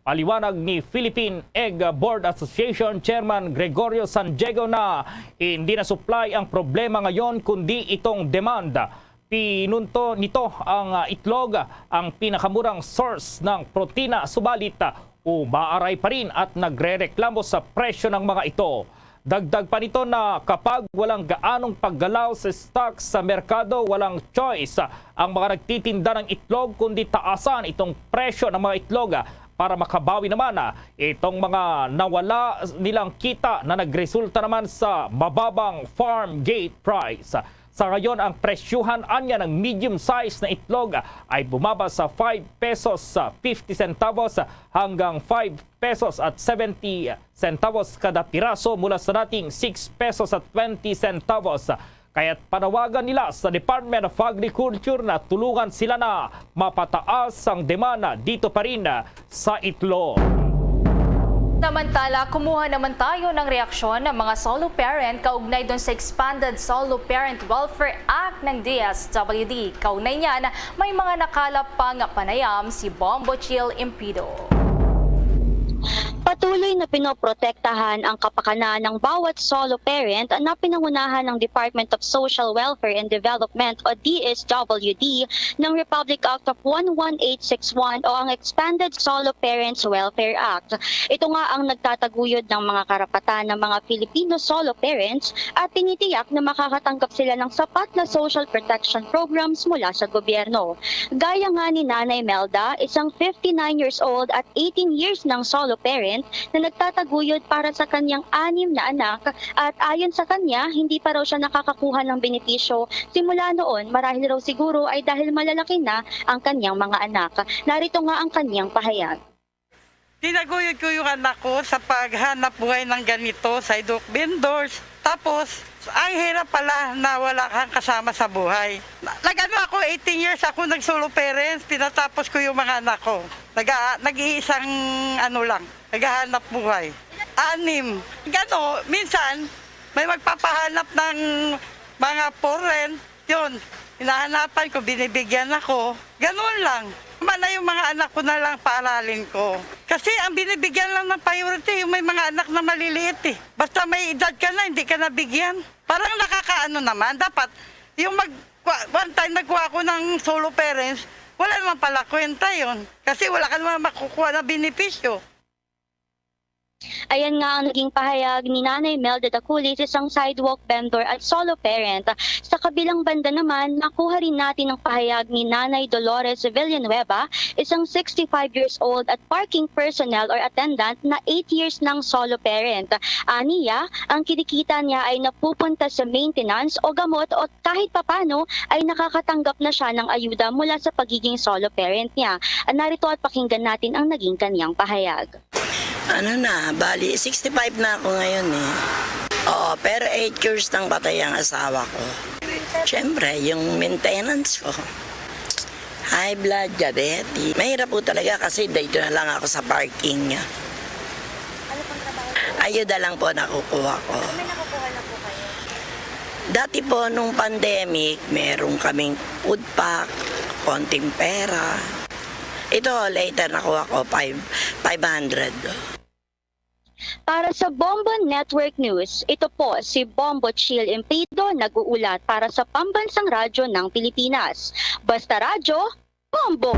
Paliwanag ni Philippine Egg Board Association Chairman Gregorio San Diego na hindi na supply ang problema ngayon, kundi itong demand. Pinunto nito ang, ah, itlog, ang pinakamurang source ng protina, subalit, ah, umaaray pa rin at nagrereklamo sa presyo ng mga ito. Dagdag pa nito na kapag walang gaanong paggalaw sa stock sa merkado, walang choice ang mga nagtitinda ng itlog kundi taasan itong presyo ng mga itlog para makabawi naman, ah, itong mga nawala nilang kita na nagresulta naman sa mababang farm gate price. Sa ngayon, ang presyuhan anya ng medium size na itlog ay bumaba sa five pesos sa fifty centavos hanggang five pesos at seventy centavos kada piraso, mula sa dating six pesos at twenty centavos. Kaya't panawagan nila sa Department of Agriculture na tulungan sila na mapataas ang demanda dito pa rin sa itlog. Samantala, kumuha naman tayo ng reaksyon ng mga solo parent kaugnay dun sa Expanded Solo Parent Welfare Act ng D S W D. Kaugnay niyan, may mga nakalap pang panayam si Bombo Chill Impido. Patuloy na pinoprotektahan ang kapakanan ng bawat solo parent na pinangunahan ng Department of Social Welfare and Development o D S W D ng Republic Act of one one eight six one o ang Expanded Solo Parents Welfare Act. Ito nga ang nagtataguyod ng mga karapatan ng mga Filipino solo parents at tinitiyak na makakatanggap sila ng sapat na social protection programs mula sa gobyerno. Gaya nga ni Nanay Melda, isang fifty-nine years old at eighteen years ng solo parent na nagtataguyod para sa kanyang anim na anak, at ayon sa kanya, hindi pa raw siya nakakakuha ng benepisyo simula noon, marahil raw siguro ay dahil malalaki na ang kanyang mga anak. Narito nga ang kanyang pahayag. Tinaguyod ko yung anak ko sa paghanap buhay ng ganito, sidewalk vendors. Tapos, ang hirap pala na wala kang kasama sa buhay. Na-, nag-ano ako, eighteen years ako nag-solo parents, pinatapos ko yung mga anak ko. Nag-a-, nag-iisang ano lang, naghahanap buhay. Anim. Gano, minsan, may magpapahanap ng mga foreign, yun, hinahanapan ko, binibigyan ako. Ganun lang. Tama na yung mga anak ko na lang paaralin ko. Kasi ang binibigyan lang ng priority, yung may mga anak na maliliit eh. Basta may edad ka na, hindi ka nabigyan. Parang nakakaano naman. Dapat yung mag, kwa-, one time nagkuha ako ng solo parents, wala naman pala kwenta yun. Kasi wala ka naman makukuha na benepisyo. Ayan nga ang naging pahayag ni Nanay Melda Daculis, isang sidewalk vendor at solo parent. Sa kabilang banda naman, nakuha rin natin ang pahayag ni Nanay Dolores Villanueva, isang sixty-five years old at parking personnel or attendant na eight years nang solo parent. Aniya, ang kinikita niya ay napupunta sa maintenance o gamot o kahit papano ay nakakatanggap na siya ng ayuda mula sa pagiging solo parent niya. Narito at pakinggan natin ang naging kanyang pahayag. Ano na, bali, sixty-five na ako ngayon eh. Oo, pero eight years nang patay ang asawa ko. Siyempre, yung maintenance ko. High blood, diabetes. Mahirap po talaga kasi dito na lang ako sa parking niya. Ano pong trabaho po? Ayuda lang po nakukuha ko. Pero may nakukuha na po kayo? Dati po, nung pandemic, meron kaming food pack, konting pera. Ito, later nakuha ko, five, five hundred. Para sa Bombo Network News, ito po si Bombo Chill Impido, nag-uulat para sa Pambansang Radyo ng Pilipinas. Basta Radyo, Bombo!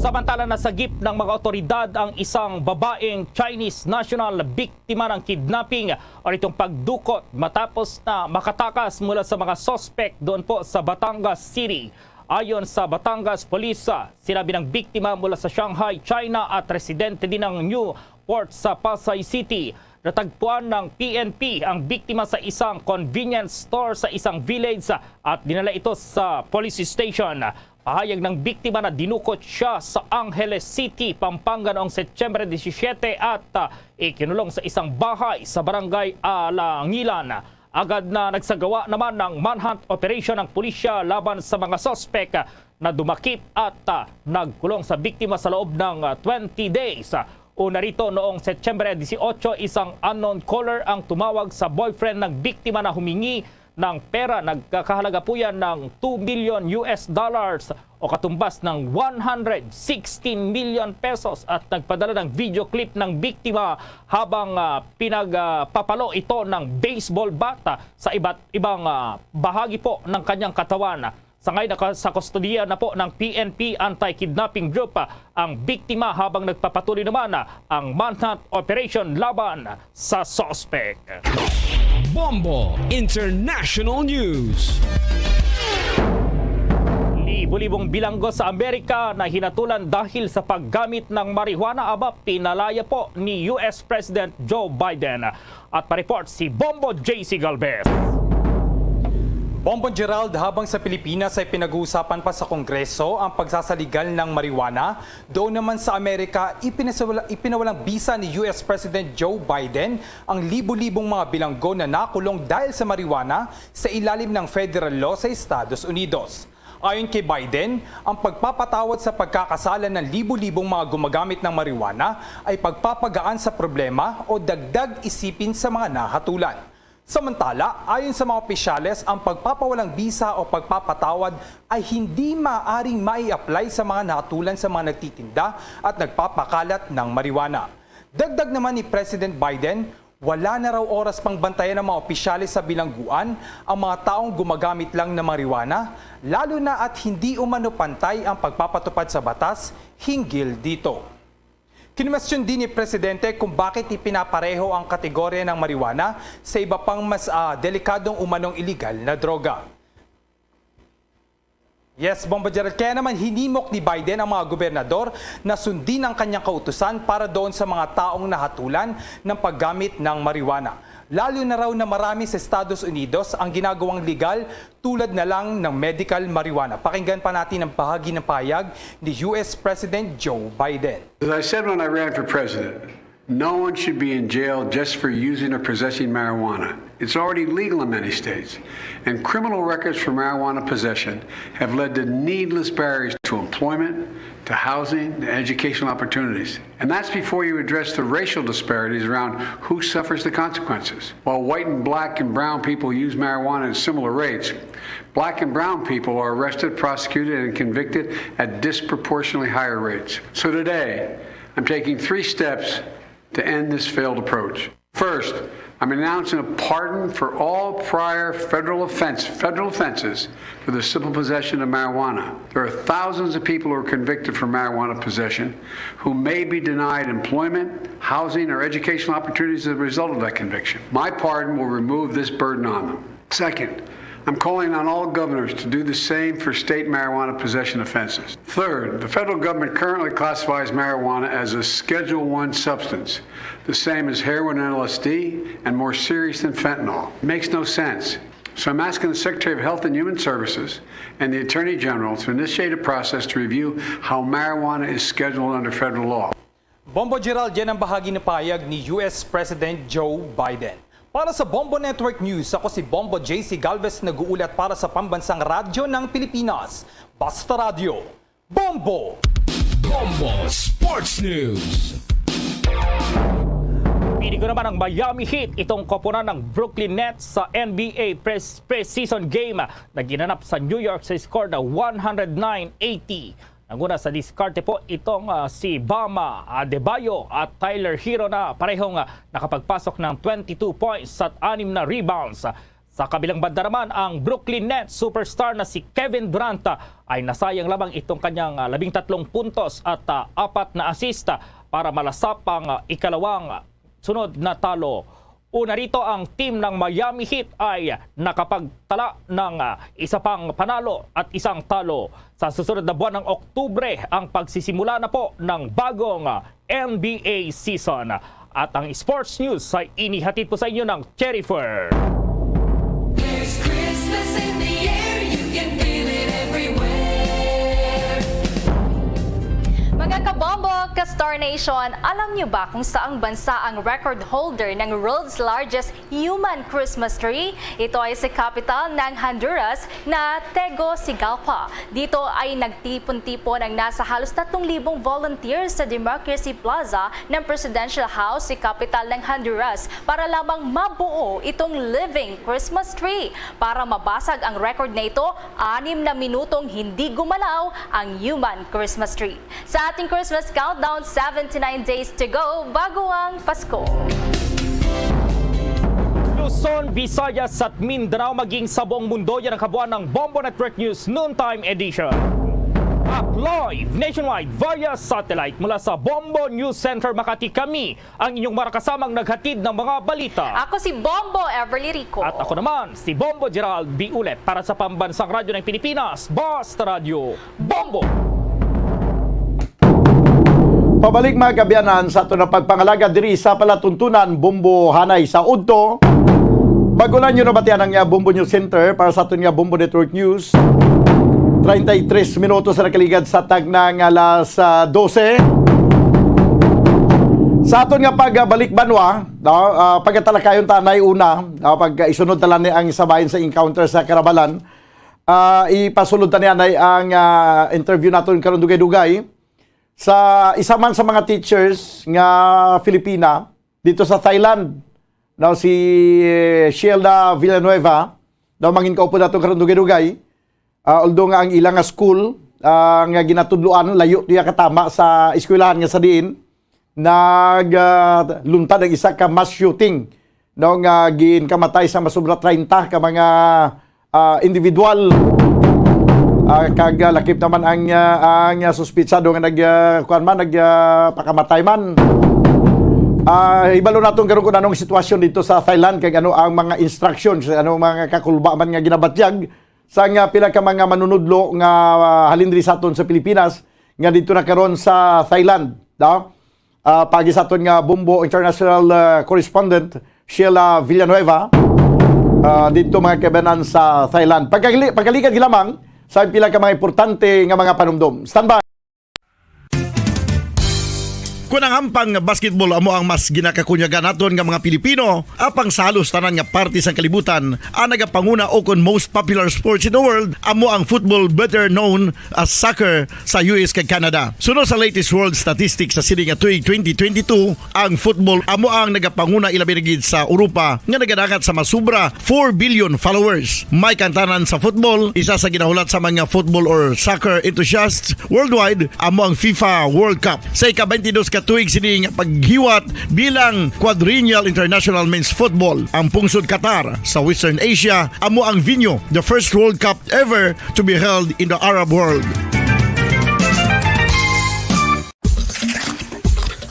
Samantala, nasagip ng mga otoridad ang isang babaeng Chinese national, biktima ng kidnapping o nitong pagdukot, matapos na makatakas mula sa mga suspect doon po sa Batangas City. Ayon sa Batangas Police, ah, sinabi ng biktima mula sa Shanghai, China at residente din ng Newport sa Pasay City. Natagpuan ng P N P ang biktima sa isang convenience store sa isang village, ah, at dinala ito sa police station. Pahayag ng biktima na dinukot siya sa Angeles City, Pampanga noong Setyembre disisiete at, ah, ikinulong sa isang bahay sa Barangay Alangilan. Agad na nagsagawa naman ng manhunt operation ang pulisya laban sa mga suspek na dumakip at, ah, nagkulong sa biktima sa loob ng, ah, twenty days. Una rito, noong Setyembre dieciocho, isang unknown caller ang tumawag sa boyfriend ng biktima na humingi ng pera nagkakahalaga po yan ng two million U S dollars o katumbas ng one hundred sixteen million pesos at nagpadala ng video clip ng biktima habang, ah, pinagpapalo ito ng baseball bat, ah, sa iba't ibang, ah, bahagi po ng kanyang katawan. Sa ngayon, naka-, sa kustodiya na po ng P N P Anti-Kidnapping Group, ah, ang biktima habang nagpapatuloy naman, ah, ang manhunt operation laban sa suspect. Bombo International News. Libo-libong bilanggo sa Amerika na hinatulan dahil sa paggamit ng marijuana, aba, pinalaya po ni U S President Joe Biden. At pa-report si Bombo J C Galvez. Bombo Gerald, habang sa Pilipinas ay pinag-uusapan pa sa Kongreso ang pagsasaligal ng marijuana, doon naman sa Amerika, ipinasawala-, ipinawalang bisa ni U S President Joe Biden ang libo-libong mga bilanggo na nakulong dahil sa marijuana sa ilalim ng federal law sa Estados Unidos. Ayon kay Biden, ang pagpapatawad sa pagkakasala ng libo-libong mga gumagamit ng marijuana ay pagpapagaan sa problema o dagdag isipin sa mga nahatulan. Samantala, ayon sa mga opisyales, ang pagpapawalang bisa o pagpapatawad ay hindi maaring mai-apply sa mga nahatulan sa mga nagtitinda at nagpapakalat ng marijuana. Dagdag naman ni President Biden, wala na raw oras pang bantayan ng mga opisyales sa bilangguan ang mga taong gumagamit lang ng marijuana, lalo na at hindi umano pantay ang pagpapatupad sa batas hinggil dito. Kinwestiyon din ni Presidente kung bakit ipinapareho ang kategorya ng marijuana sa iba pang mas, ah, delikadong umanong iligal na droga. Yes, Bombo Gerald. Kaya naman hinimok ni Biden ang mga gobernador na sundin ang kanyang kautusan para doon sa mga taong nahatulan ng paggamit ng marijuana. Lalo na raw na marami sa Estados Unidos ang ginagawang legal, tulad na lang ng medical marijuana. Pakinggan pa natin ang bahagi ng pahayag ni U S President Joe Biden. As I said when I ran for president, no one should be in jail just for using or possessing marijuana. It's already legal in many states, and criminal records for marijuana possession have led to needless barriers to employment, to housing, to educational opportunities. And that's before you address the racial disparities around who suffers the consequences. While white and black and brown people use marijuana at similar rates, black and brown people are arrested, prosecuted, and convicted at disproportionately higher rates. So today, I'm taking three steps to end this failed approach. First, I'm announcing a pardon for all prior federal offense, federal offenses for the simple possession of marijuana. There are thousands of people who are convicted for marijuana possession who may be denied employment, housing, or educational opportunities as a result of that conviction. My pardon will remove this burden on them. Second, I'm calling on all governors to do the same for state marijuana possession offenses. Third, the federal government currently classifies marijuana as a Schedule One substance, the same as heroin and L S D, and more serious than fentanyl. It makes no sense. So I'm asking the Secretary of Health and Human Services and the Attorney General to initiate a process to review how marijuana is scheduled under federal law. Bombo Gerald, yan ang bahagi ng pahayag ni U S President Joe Biden. Para sa Bombo Network News, ako si Bombo J C Galvez, nag-uulat para sa Pambansang Radyo ng Pilipinas, Basta Radyo, Bombo! Bombo Sports News. Pinigo naman ang Miami Heat itong koponan ng Brooklyn Nets sa N B A pres-, preseason game na ginanap sa New York sa score na one hundred nine eighty. Nanguna sa diskarte po itong, ah, si Bam Adebayo at Tyler Herro na parehong, ah, nakapagpasok ng twenty-two points at anim na rebounds. Sa kabilang banda naman, ang Brooklyn Nets superstar na si Kevin Durant, ah, ay nasayang lamang itong kanyang, ah, labing tatlong puntos at, ah, apat na assist, ah, para malasap ang, ah, ikalawang, ah, sunod na talo. Una rito ang team ng Miami Heat ay nakapagtala ng, ah, isa pang panalo at isang talo. Sa susunod na buwan ng Oktubre, ang pagsisimula na po ng bagong, ah, N B A season. At ang sports news ay inihatid po sa inyo ng Jennifer. There's Christmas in the air, you can feel it everywhere. Mga kabombo, Ka-Star Nation, alam niyo ba kung saang bansa ang record holder ng world's largest human Christmas tree? Ito ay sa kapital ng Honduras na Tegucigalpa. Dito ay nagtipon-tipon ang nasa halos tatlong libong volunteers sa Democracy Plaza ng Presidential House, sa kapital ng Honduras, para lamang mabuo itong living Christmas tree. Para mabasag ang record na ito, anim na minutong hindi gumalaw ang human Christmas tree. Sa ating Christmas countdown, seventy-nine days to go bago ang Pasko. Luzon, Visayas at Mindanao, maging sa buong mundo, yan ang kabuuan ng Bombo Network News Noontime Edition. At live nationwide via satellite mula sa Bombo News Center Makati, kami ang inyong mga kasamang naghatid ng mga balita. Ako si Bombo Everly Rico. At ako naman, si Bombo Gerald B. Ulet para sa Pambansang Radyo ng Pilipinas, Basta Radyo Bombo. Pabalik, mga kaabyanan, sa aton nga pagpangalaga diri sa palatuntunan, Bombo Hanay sa Udto. Bago lang nyo nabatian ang, ah, Bombo News Center para sa aton nga Bombo Network News. Treinta y tres minutos na nakaligad sa tagna nga alas, ah, dose. Sa aton nga pagbalik banwa, no, ah, pagatalakayon ta anay una, ah, pag isunod ta lang ni ang sabayan sa encounter sa Karabalan. Ah, ipasulod ta ni anay ang, ah, interview naton karon dugay-dugay sa isa man sa mga teachers nga Filipina dito sa Thailand. Now, si Sheila Villanueva, daw mangin kaupod naton karon dugay-dugay. Ah, although nga ang ila nga school, ah, nga ginatudloan, layo niya katama sa eskwelahan nga sa diin nag, ah, luntad ang isa ka mass shooting, no, nga ginkamatay sa masobra treinta ka mga, ah, individual. Ah, kag, ah, lakip naman ang, ah, ang, ah, suspitsado nga nag, ah, kuwan man, nag, ah, pakamatay man. Ah, hibalo naton karon kung anong sitwasyon dito sa Thailand, kag ano ang mga instructions, ano mga kakulba man nga ginabatyag sang, ah, pila ka mga manunudlo nga, ah, halin diri sa aton sa Pilipinas, nga dito na karon sa Thailand, no? Ah, pagi sa aton nga Bombo International, ah, correspondent, Sheila Villanueva, ah, dito, mga kaabyanan, sa Thailand. Pagkali-, pagkaligad lamang sa pila ka mga importante nga mga panumdom. Standby. Kon ang hampang nga basketball amo ang mas ginakakunyagan naton nga mga Pilipino, apang sa halos tanan nga parte sang kalibutan, ang nagapanguna ukon most popular sports in the world amo ang football, better known as soccer, sa U S kag Canada. Suno sa latest world statistics sa sini nga tuig twenty twenty-two, ang football amo ang nagapanguna, ilabi na gid sa Europa, nga nagadangat sa masubra four billion followers. May kantanan sa football, isa sa ginahulat sa mga football or soccer enthusiasts worldwide amo ang FIFA World Cup. Sa ika-twenty-dos ka tuig sini nga paghiwat bilang Quadrennial International Men's Football, ang pungsod Qatar sa Western Asia amo ang venue, the first World Cup ever to be held in the Arab world.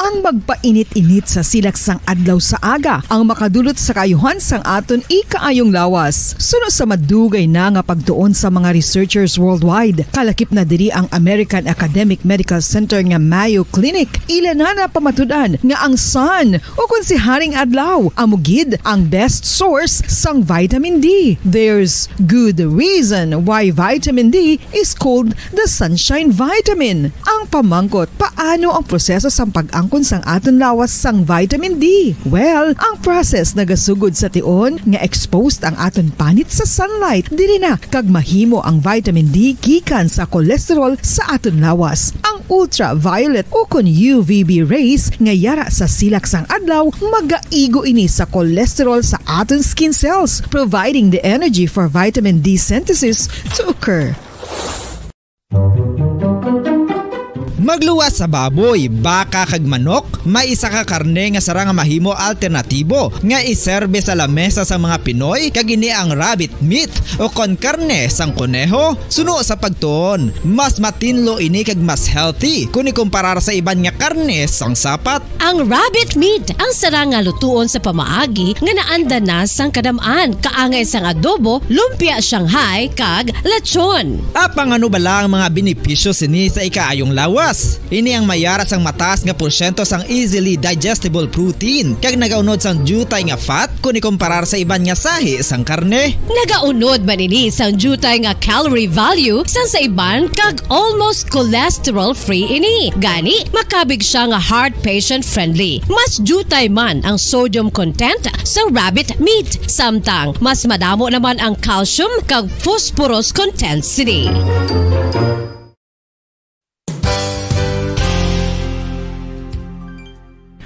Ang magpainit-init sa silak sang adlaw sa aga ang makadulot sa kaayuhan sang aton ikaayong lawas. Suno sa madugay na nga pagtuon sa mga researchers worldwide, kalakip na diri ang American Academic Medical Center nga Mayo Clinic, ila na napamatud-an nga ang sun, ukon si Haring Adlaw, amo gid ang best source sang vitamin D. There's good reason why vitamin D is called the sunshine vitamin. Ang pamangkot, paano ang proseso sang pag-angkon sang aton lawas sang vitamin D? Well, ang process nagasugod sa tion nga exposed ang aton panit sa sunlight, diri na kag mahimo ang vitamin D gikan sa cholesterol sa aton lawas. Ang ultraviolet ukon U V B rays nga yara sa silak sang adlaw magaigo ini sa cholesterol sa aton skin cells, providing the energy for vitamin D synthesis to occur. Magluwas sa baboy, baka kag manok, may isa ka karne nga sarang nga mahimo alternatibo nga iserbe sa lamesa sa mga Pinoy, kag ini ang rabbit meat o kon karne sang koneho. Suno sa pagtuon, mas matinlo ini kag mas healthy kon ikumparar sa iban nga karne sang sapat. Ang rabbit meat ang sarang nga lutuon sa pamaagi nga naanda na sang kadam-an, kaangay sang adobo, lumpia Shanghai, kag lechon. Apang ano bala ang mga benepisyo sini sa ikaayong lawas? Ini ang may ara sang mataas nga porsyento sang easily digestible protein, kag nagaunod sang diutay nga fat kon ikomparar sa iban nga sahi sang karne. Nagaunod man ini sang diutay nga calorie value sang sa iban, kag almost cholesterol-free ini. Gani, makabig siya nga heart patient-friendly. Mas diutay man ang sodium content sa rabbit meat, samtang mas madamo naman ang calcium kag phosphorus content sini.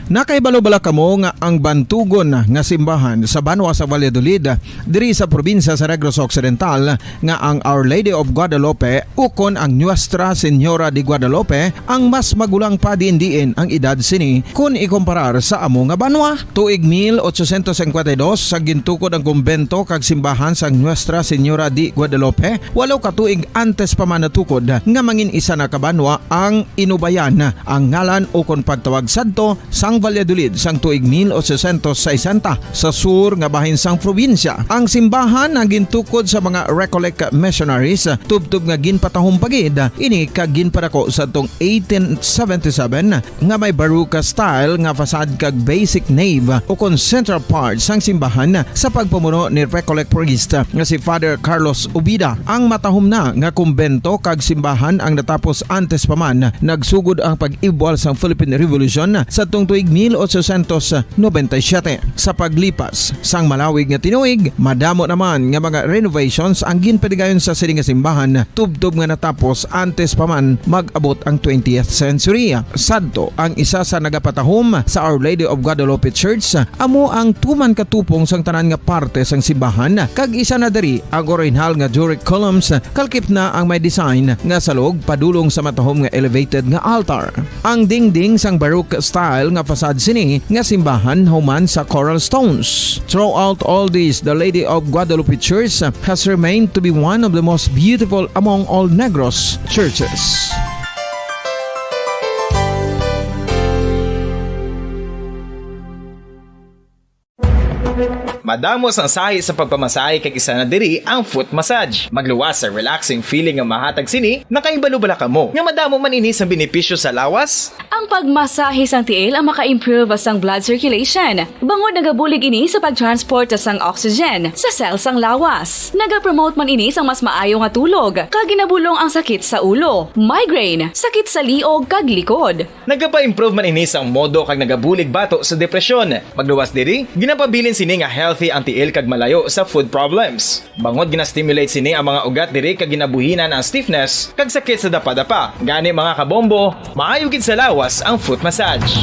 Nakahibalo bala kamo nga ang bantugon nga simbahan sa banwa sa Valladolid, diri sa probinsya sa Negros Occidental, nga ang Our Lady of Guadalupe ukon ang Nuestra Señora de Guadalupe ang mas magulang pa diin-diin ang edad sini kon ikomparar sa amo nga banwa? Tuig mil ochocientos cincuenta y dos sa gintukod ang kumbento kag simbahan sang Nuestra Señora de Guadalupe, walo ka tuig antes pa man natukod nga mangin isa na ka banwa ang Inubayan, ang ngalan ukon pagtawag sadto sang Valladolid sang tuig mil ochocientos sesenta sa sur nga bahin sang probinsya. Ang simbahan ang gintukod sa mga Recollect missionaries, tubtob nga ginpatahom pa gid ini kag ginpadako sadtong eighteen seventy-seven nga may Baroque style nga facade kag basic nave ukon central part sang simbahan sa pagpamuno ni Recollect priest nga si Father Carlos Ubida. Ang matahom na nga kumbento kag simbahan ang natapos antes pa man nagsugod ang pag-ibwal sang Philippine Revolution sadtong tuig mil ochocientos noventa y siete. Sa paglipas sang malawig nga tinuig, madamo naman nga mga renovations ang ginpadigayon sa sini nga simbahan, tubtob nga natapos antes pa man mag-abot ang twentieth century. Sadto, ang isa sa nagapatahom sa Our Lady of Guadalupe Church amo ang tuman ka tupong sang tanan nga parte sang simbahan, kag isa na diri ang orihinal nga Doric columns, kalkip na ang may design nga salog padulong sa matahom nga elevated nga altar. Ang dingding sang Baroque style nga facade sini nga simbahan human sa coral stones. Throughout all this, the Lady of Guadalupe Church has remained to be one of the most beautiful among all Negros churches. Madamo sang sahi sa pagpamasahe, kag isa na diri ang foot massage. Magluwas sa relaxing feeling nga mahatag sini. Nakahibalo bala kamo nga madamo man ini sang benepisyo sa lawas? Ang pagmasahe sang tiil ang maka-improve sang blood circulation, bangod nagabulig ini sa pag-transport sang oxygen sa cell sang lawas. Nagapromote man ini sang mas maayo nga tulog, kag ginabulong ang sakit sa ulo, migraine, sakit sa liog, kag likod. Nagapa-improve man ini sang modo kag nagabulig bato sa depresyon. Magluwas diri, ginapabilin sini nga healthy ang tiil kag malayo sa foot problems. Bangod gina-stimulate sini ang mga ugat diri kag ginabuhinan ang stiffness kag sakit sa dapadapa. Gani, mga kabombo, maayo gid sa lawas ang foot massage.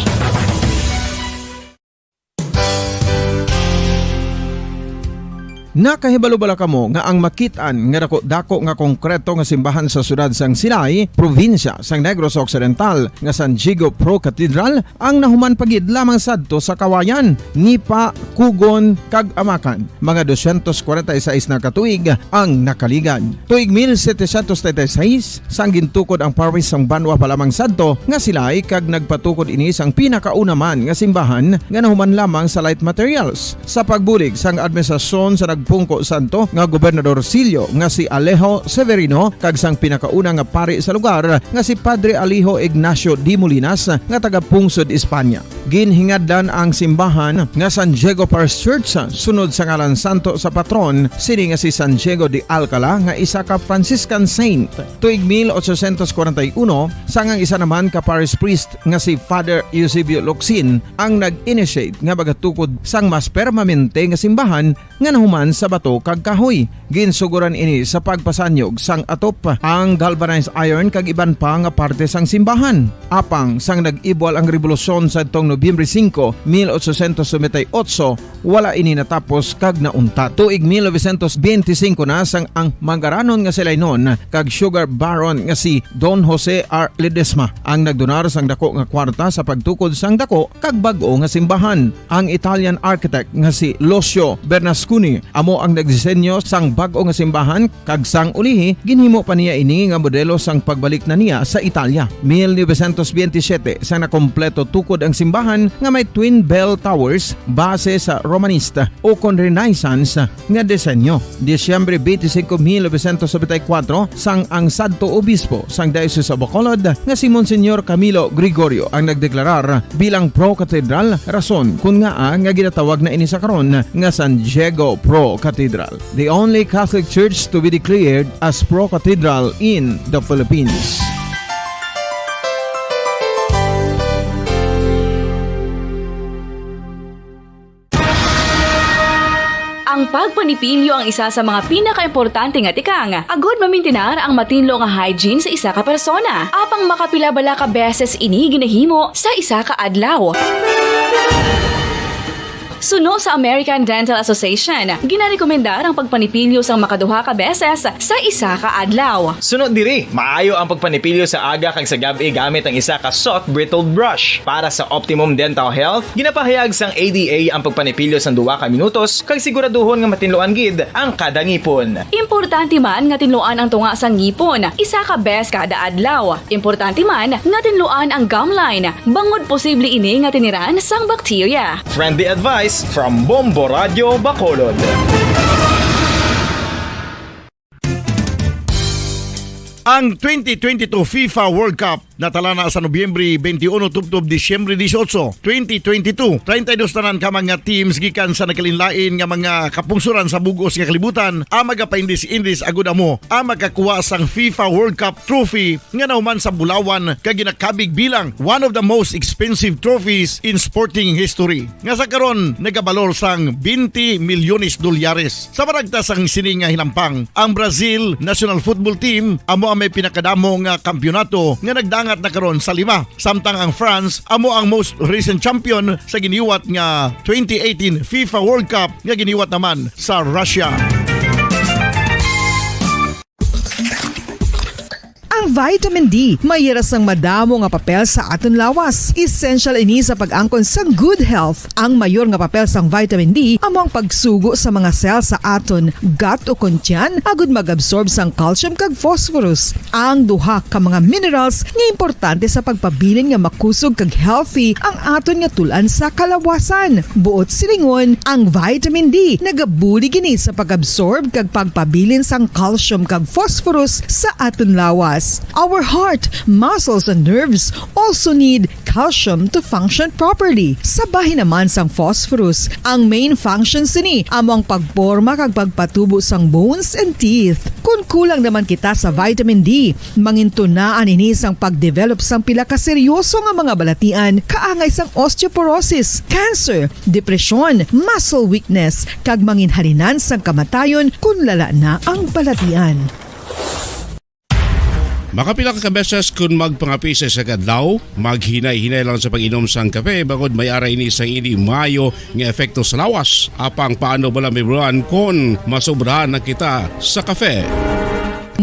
Nakahibalo bala kamo nga ang makit-an nga dako-dako nga konkreto nga simbahan sa siyudad sang Silay, probinsya sang Negros Occidental, nga San Diego Pro Cathedral, ang nahuman pa gid lamang sadto sa Kawayan, Nipa, Kugon, kag Amakan? Mga dosyentos kwarenta y seis na ka tuig ang nakaligad. Tuig mil setecientos treinta y seis, sang gintukod ang parish sang banwa pa lamang sadto nga Silay, kag nagpatukod ini sang pinakauna man nga simbahan nga nahuman lamang sa light materials. Sa pagbulig sang administrasyon sa nagpungko sadto nga Gobernador Sillo nga si Alejo Severino kag sang pinakauna nga pari sa lugar nga si Padre Alejo Ignacio de Molinas nga taga Pungsod, Espanya. Ginhingadlan ang simbahan nga San Diego Parish Church sunod sa ngalan santo sa patron sini nga si San Diego de Alcala nga isa ka Franciscan saint. Tuig mil ochocientos kwarenta y uno, sang ang isa naman ka parish priest nga si Father Eusebio Locsin ang nag-initiate nga magatukod sang mas permanente nga simbahan nga nahuman sa bato kag kahoy. Ginsugoran ini sa pagpasanyog sang atop, ang galvanized iron kag iban pa nga parte sang simbahan. Apang sang nag-ibwal ang rebolusyon sadtong Nobyembre singko, mil ochocientos noventa y ocho, wala ini natapos kag nauntat. Tuig mil novecientos benti singko na sang ang manggaranon nga si Lainon kag sugar baron nga si Don Jose R. Ledesma ang nagdonar sang dako nga kwarta sa pagtukod sang dako kag bag-o nga simbahan. Ang Italian architect nga si Lucio Bernasconi amo ang nagdisenyo sang bag-o nga simbahan, kag sang ulihi, ginhimo pa niya ini nga modelo sang pagbalik na niya sa Italia. Mil novecientos benti siyete, sang nakompleto tukod ang simbahan, nga may twin bell towers base sa Romanesque o kon Renaissance nga disenyo. Disyembre twenty-five, mil novecientos setenta y cuatro, sang ang sadto obispo sang Diocese of Bacolod nga si Monsignor Camilo Gregorio ang nagdeklarar bilang pro-cathedral, rason kon ngaa nga ginatawag na ini sa karon nga San Diego Pro Cathedral, the only Catholic church to be declared as pro-cathedral in the Philippines. Ang pagpanipilyo ang isa sa mga pinakaimportante nga tikang agud mamintinar ang matinlo nga hygiene sa isa ka persona. Apang makapila bala ka beses ini ginahimo sa isa ka adlaw? Suno sa American Dental Association, ginarekomendar ang pagpanipilyo sang makaduha ka beses sa isa ka adlaw. Suno diri, maayo ang pagpanipilyo sa aga kag sa gab-i gamit ang isa ka soft bristled brush. Para sa optimum dental health, ginapahayag sang A D A ang pagpanipilyo sang duha ka minutos kag siguraduhon nga matinluan gid ang kada ngipon. Importante man nga tinluan ang tunga sang ngipon isa ka bes kada adlaw. Importante man nga tinluan ang gum line, bangod posible ini nga tiniran sang bakterya. Friendly advice from Bombo Radio Bacolod. Ang twenty twenty-two FIFA World Cup natala na sa Nobyembre twenty-one tubtob Disyembre dieciocho, twenty twenty-two. Treinta y dos tanan ka mga teams gikan sa nagkalainlain nga mga kapungsoran sa bug-os nga kalibutan ang magapaindis-indis agud amo ang makakuha sang FIFA World Cup trophy nga nahuman sa bulawan kag ginakabig bilang one of the most expensive trophies in sporting history, nga sa karon nagabalor sang twenty milyones dolyares. Sa baragta sang sini nga hinampang, ang Brazil national football team amo ang may pinakadamo nga kampiyonato nga nagdangat na karon sa lima, samtang ang France amo ang most recent champion sa giniwat nga twenty eighteen FIFA World Cup nga giniwat naman sa Russia. Ang vitamin D may hira sang madamo nga papel sa aton lawas. Essential ini sa pag-angkon sang good health. Ang mayor nga papel sang vitamin D amo ang pagsugo sa mga cell sa aton gut o kon tiyan agud mag-absorb sang calcium kag phosphorus, ang duha ka mga minerals nga importante sa pagpabilin nga makusog kag healthy ang aton nga tul-an sa kalawasan. Buot silingon, ang vitamin D nagabulig ini sa pag-absorb kag pagpabilin sang calcium kag phosphorus sa aton lawas. Our heart, muscles, and nerves also need calcium to function properly. Sa bahin naman sang phosphorus, ang main function sini amo ang pagporma kag pagpatubo sang bones and teeth. Kon kulang naman kita sa vitamin D, mangintunaan ini sang pag-develop sang pila ka seryoso nga mga balatian kaangay sang osteoporosis, cancer, depresyon, muscle weakness, kag manginhalinan sang kamatayon kon lala na ang balatian. Makapila ka beses kon magpangape sa isa ka adlaw, maghinay-hinay lang sa pag-inom sang kape, bangod may ara ini sang indi maayo nga epekto sa lawas. Apang paano bala mahibaluan kon masobrahan na kita sa kape?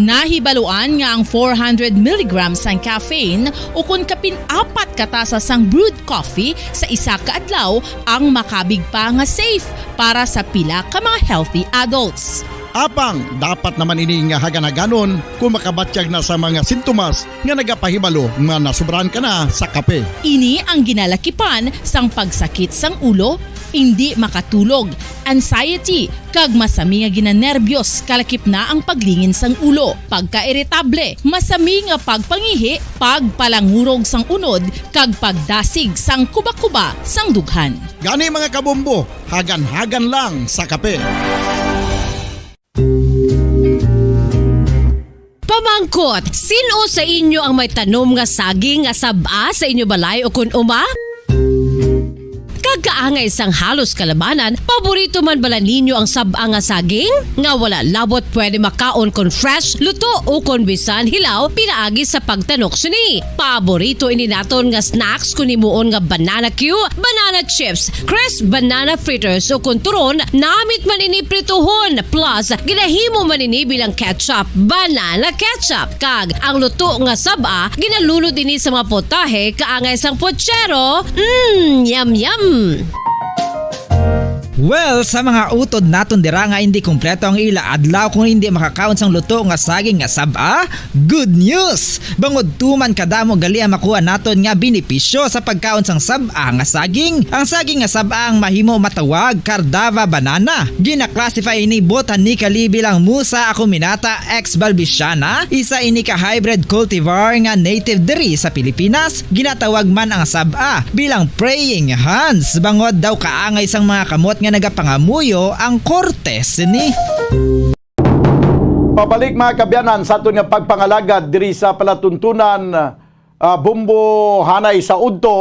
Nahibaluan nga ang four hundred milligrams sang caffeine, ukon kapin apat ka tasa sang brewed coffee sa isa ka adlaw, ang makabig pa nga safe para sa pila ka mga healthy adults. Apang dapat naman ini nga hagan-haganon kon makabatyag na sa mga sintomas nga nagapahibalo nga nasobrahan ka na sa kape. Ini ang ginalakipan sang pagsakit sang ulo, indi makatulog, anxiety, kag masami nga ginanerbyos, kalakip na ang paglingin sang ulo, pagkairitable, masami nga pagpangihi, pagpalangurog sang unod, kag pagdasig sang kuba-kuba sang dughan. Gani, mga kabombo, hagan-hagan lang sa kape. Pamangkot, sin-o sa inyo ang may tanom nga saging nga sab-a sa inyo balay ukon uma? Kag kaangay sang halos kalabanan, paborito man bala ninyo ang sab-a nga saging? Nga wala labot pwede makaon kon fresh, luto, ukon bisan hilaw pinaagi sa pagtanok sini. Paborito ini naton nga snacks kon himuon nga banana cue, banana chips, crisp banana fritters, ukon turon, namit man ini prituhon, plus ginahimo man ini bilang ketchup, banana ketchup. Kag ang luto nga sab-a, ginalunod ini sa mga potahe kaangay sang pochero. Mm, yum, yum! Well, sa mga utod naton dira nga hindi kompleto ang ila adlaw kung hindi makakaon sang luto nga saging nga sab-a, good news! Bangod tuman kadamo gali ang makuha naton nga benepisyo sa pagkaon sang sab-a nga saging. Ang saging nga sab-a ang mahimo matawag Cardava banana. Gina-classify ini botanically bilang Musa acuminata ex balbisiana, isa ini ka hybrid cultivar nga native diri sa Pilipinas. Ginatawag man ang sab-a bilang praying hands, bangod daw kaangay sang mga kamot nga nagapangamuyo ang korte sini. Pabalik, mga kabyanan, sa aton nga pagpangalagad diri sa palatuntunan, ah, Bumbo Hanay sa Udto.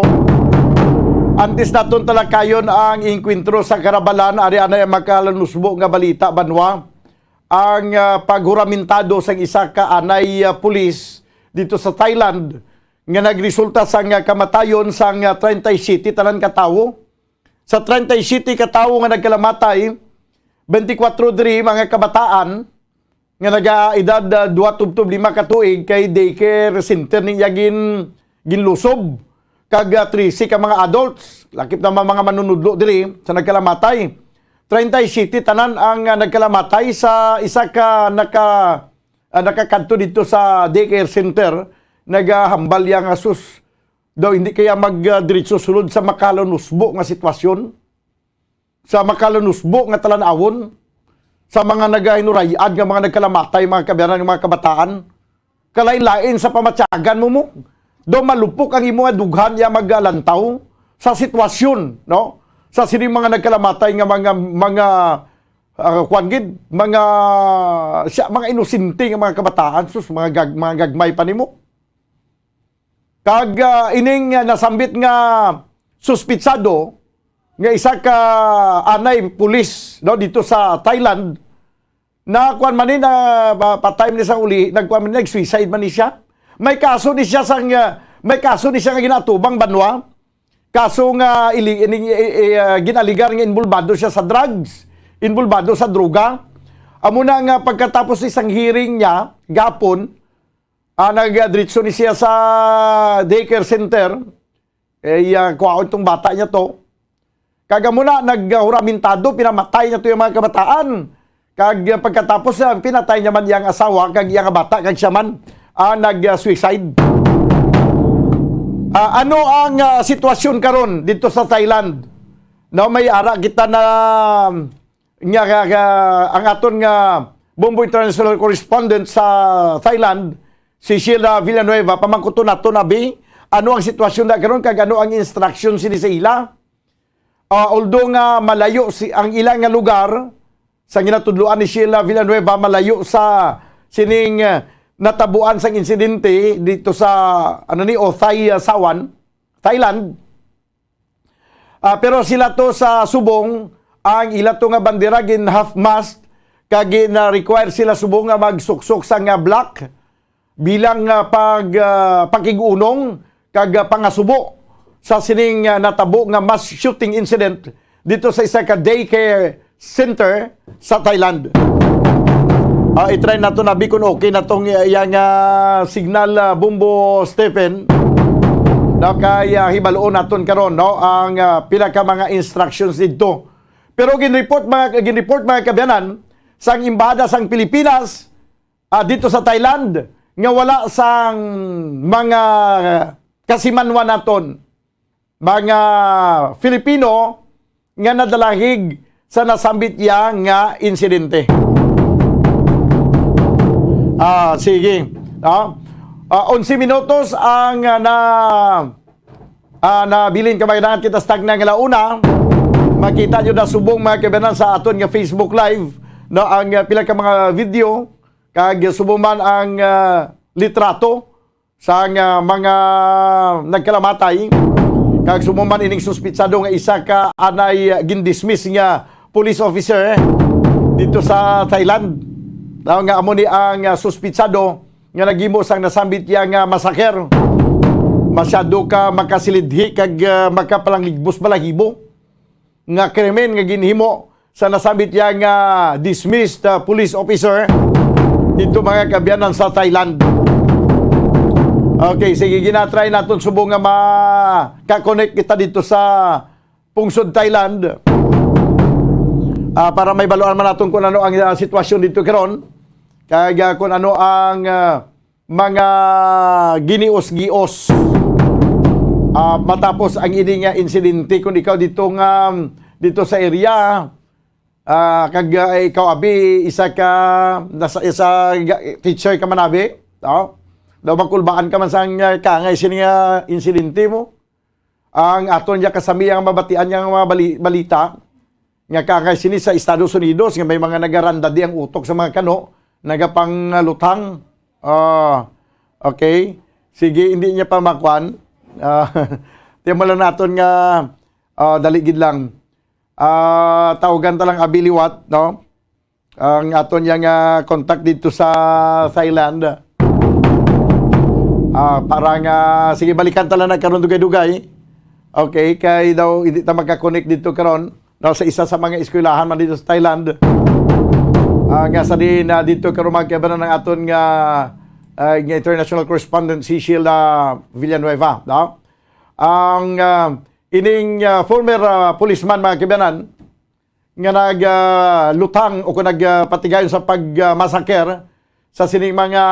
Antes naton talakayon ang inkwentro sa Karabalan, ari anay ang makalanusbo nga balita, banwa. Ang, ah, paghuramentado sang isa ka anay, ah, pulis dito sa Thailand nga nagresulta sang, ah, kamatayon sang, ah, treinta y siete tanan ka tawo. Sa treinta y siete ka tawo nga nagkalamatay, twenty-four diri mga kabataan nga nagaedad, ah, dua tubtob lima ka tuig, kay daycare center niya gin-, ginlusob, kag, ah, trese ka mga adults, lakip na mga manunudlo diri sa nagkalamatay. Treinta y siete tanan ang, ah, nagkalamatay sa isa ka naka, ah, nakakadto dito sa daycare center, nagahambal iya nga, sus, daw hindi kaya mag, ah, diretso sulod sa makalanusbo nga sitwasyon, sa makalanusbo nga talan-awon, sa mga nagahinuray-ad nga mga nagkalamatay, mga kabyanan, mga kabataan. Kalain-lain sa pamatyagan mo mo. Daw malupok ang imo nga dughan iya magalantaw sa sitwasyon, no? Sa sining mga nagkalamatay nga mga, mga, ah, kuwan gid, mga, siya, mga inosente nga mga kabataan, sus, mga gag-, mga gagmay pa nimo. Kag, ah, ining, ah, nasambit nga suspitsado nga isa ka anay pulis, no, dito sa Thailand, na kuwan man ni, na pa, pa time ni sa uli, nagkuwan man ni, nag-suicide man ni siya. May kaso ni siya sang, ah, may kaso ni siya nga ginatubang, banwa. Kaso nga ili-, ini, i-, i-, ah, ginaligar nga involbado siya sa drugs, involbado sa droga. Amo na nga pagkatapos isang hearing niya gapon, ah, nagdiretso ni siya sa daycare center. Eh, ah, kuhaon tong bata niya to. Kag amo na, naghuramentado, pinamatay niya to yung mga kabataan. Kag, ah, pagkatapos, ah, pinatay niya man iyang asawa, kag iyang bata, kag siya man, ah, nag-suicide. Ah, ano ang, ah, sitwasyon karon dito sa Thailand? No, may ara kita na nga, nga, nga, ang aton nga Bombo International Correspondent sa Thailand, si Sheila Villanueva, pamangkuton nato na, bi, ano ang sitwasyon na karon kag ano ang instruction sini sa ila? Ah, although nga malayo si, ang ila nga lugar, sa ginatudloan ni Sheila Villanueva, malayo sa sining, ah, natabuan sang insidente dito sa, ano ni, Othai, ah, Sawan, Thailand. Ah, pero sila to sa subong, ang ila to nga bandera gin half mast, kag gin-require sila subong nga magsuksok sa nga block bilang, ah, pag, ah, pakig-unong kag, ah, pangasubo sa sining, ah, natabo nga mass shooting incident dito sa isa ka daycare center sa Thailand. Ah, i-try nato na, bi, kung okay na tong, ah, iyang, ah, signal, ah, Bumbo Stephen. No, kay, ah, hibaloon naton karon, no, ang, ah, pila ka mga instructions didto. Pero gin-report, mga, gin-report, mga kabyanan, sang Embahada sang Pilipinas, ah, dito sa Thailand, nga wala sang mga kasimanwa naton, mga Filipino nga nadalahig sa nasambit iya nga insidente. Ah, sige. Ah, ah, onse minutos ang, ah, na, ah, nabilin ka, mga dangat kita sa tagna nga launa. Makita nyo na subong, mga kabanan, sa aton nga Facebook Live, no, ang, ah, pila ka mga video, kag subong man ang, ah, litrato sang, ah, mga nagkalamatay, kag subong man ining suspitsado nga isa ka anay, ah, gindismiss nga police officer, eh, dito sa Thailand. Nga amo ni ang, ah, suspitsado nga naghimo sang nasambit iya nga masaker. Masyado ka makasilidhi kag, ah, makapalangligpos balahibo nga krimen nga ginhimo sa nasambit iya nga dismissed, ah, police officer dito, mga kaabyanan, sa Thailand. Okay, sige, ginatry naton subong nga maka-connect kita dito sa pungsod Thailand. Ah, para may baluan man naton kung ano ang, ah, sitwasyon dito karon, kag, ah, kung ano ang, ah, mga ginios-gios, ah, matapos ang ini nga insidente. Kung ikaw dito nga, dito sa area, ah, kag, ah, ikaw abi isa ka nasa, isa ga-, teacher ka man abi, no? Daw makulbaan ka man sang, ah, kangay sini nga insidente mo. Ang aton niya kasami ang mabatian niya nga mga bali-, balita nga kangay sini sa Estados Unidos nga may mga nagarandadi ang utok sa mga kano, nagapanglutang. Ah, okay. Sige, hindi niya pa makuan. Ah, tiyan mo lang naton nga, ah, dali gid lang. Ah, tawagan ta lang abi liwat, no? Ang aton yang, ah, contact dito sa Thailand. Ah, para nga, sige, balikan ta lang na karon dugay-dugay. Okay, kay daw hindi ta magka-connect dito karon, no, sa isa sa mga eskwelahan man dito sa Thailand. Ah, nga sa din, ah, dito karon magkaibanan ang aton nga, ah, nga international correspondent si Sheila Villanueva, no? Ang, ah, ining, ah, former, ah, policeman, mga kaibanan, nga nag, ah, lutang o kung nag, ah, patigayon sa pag, ah, massacre sa sining mga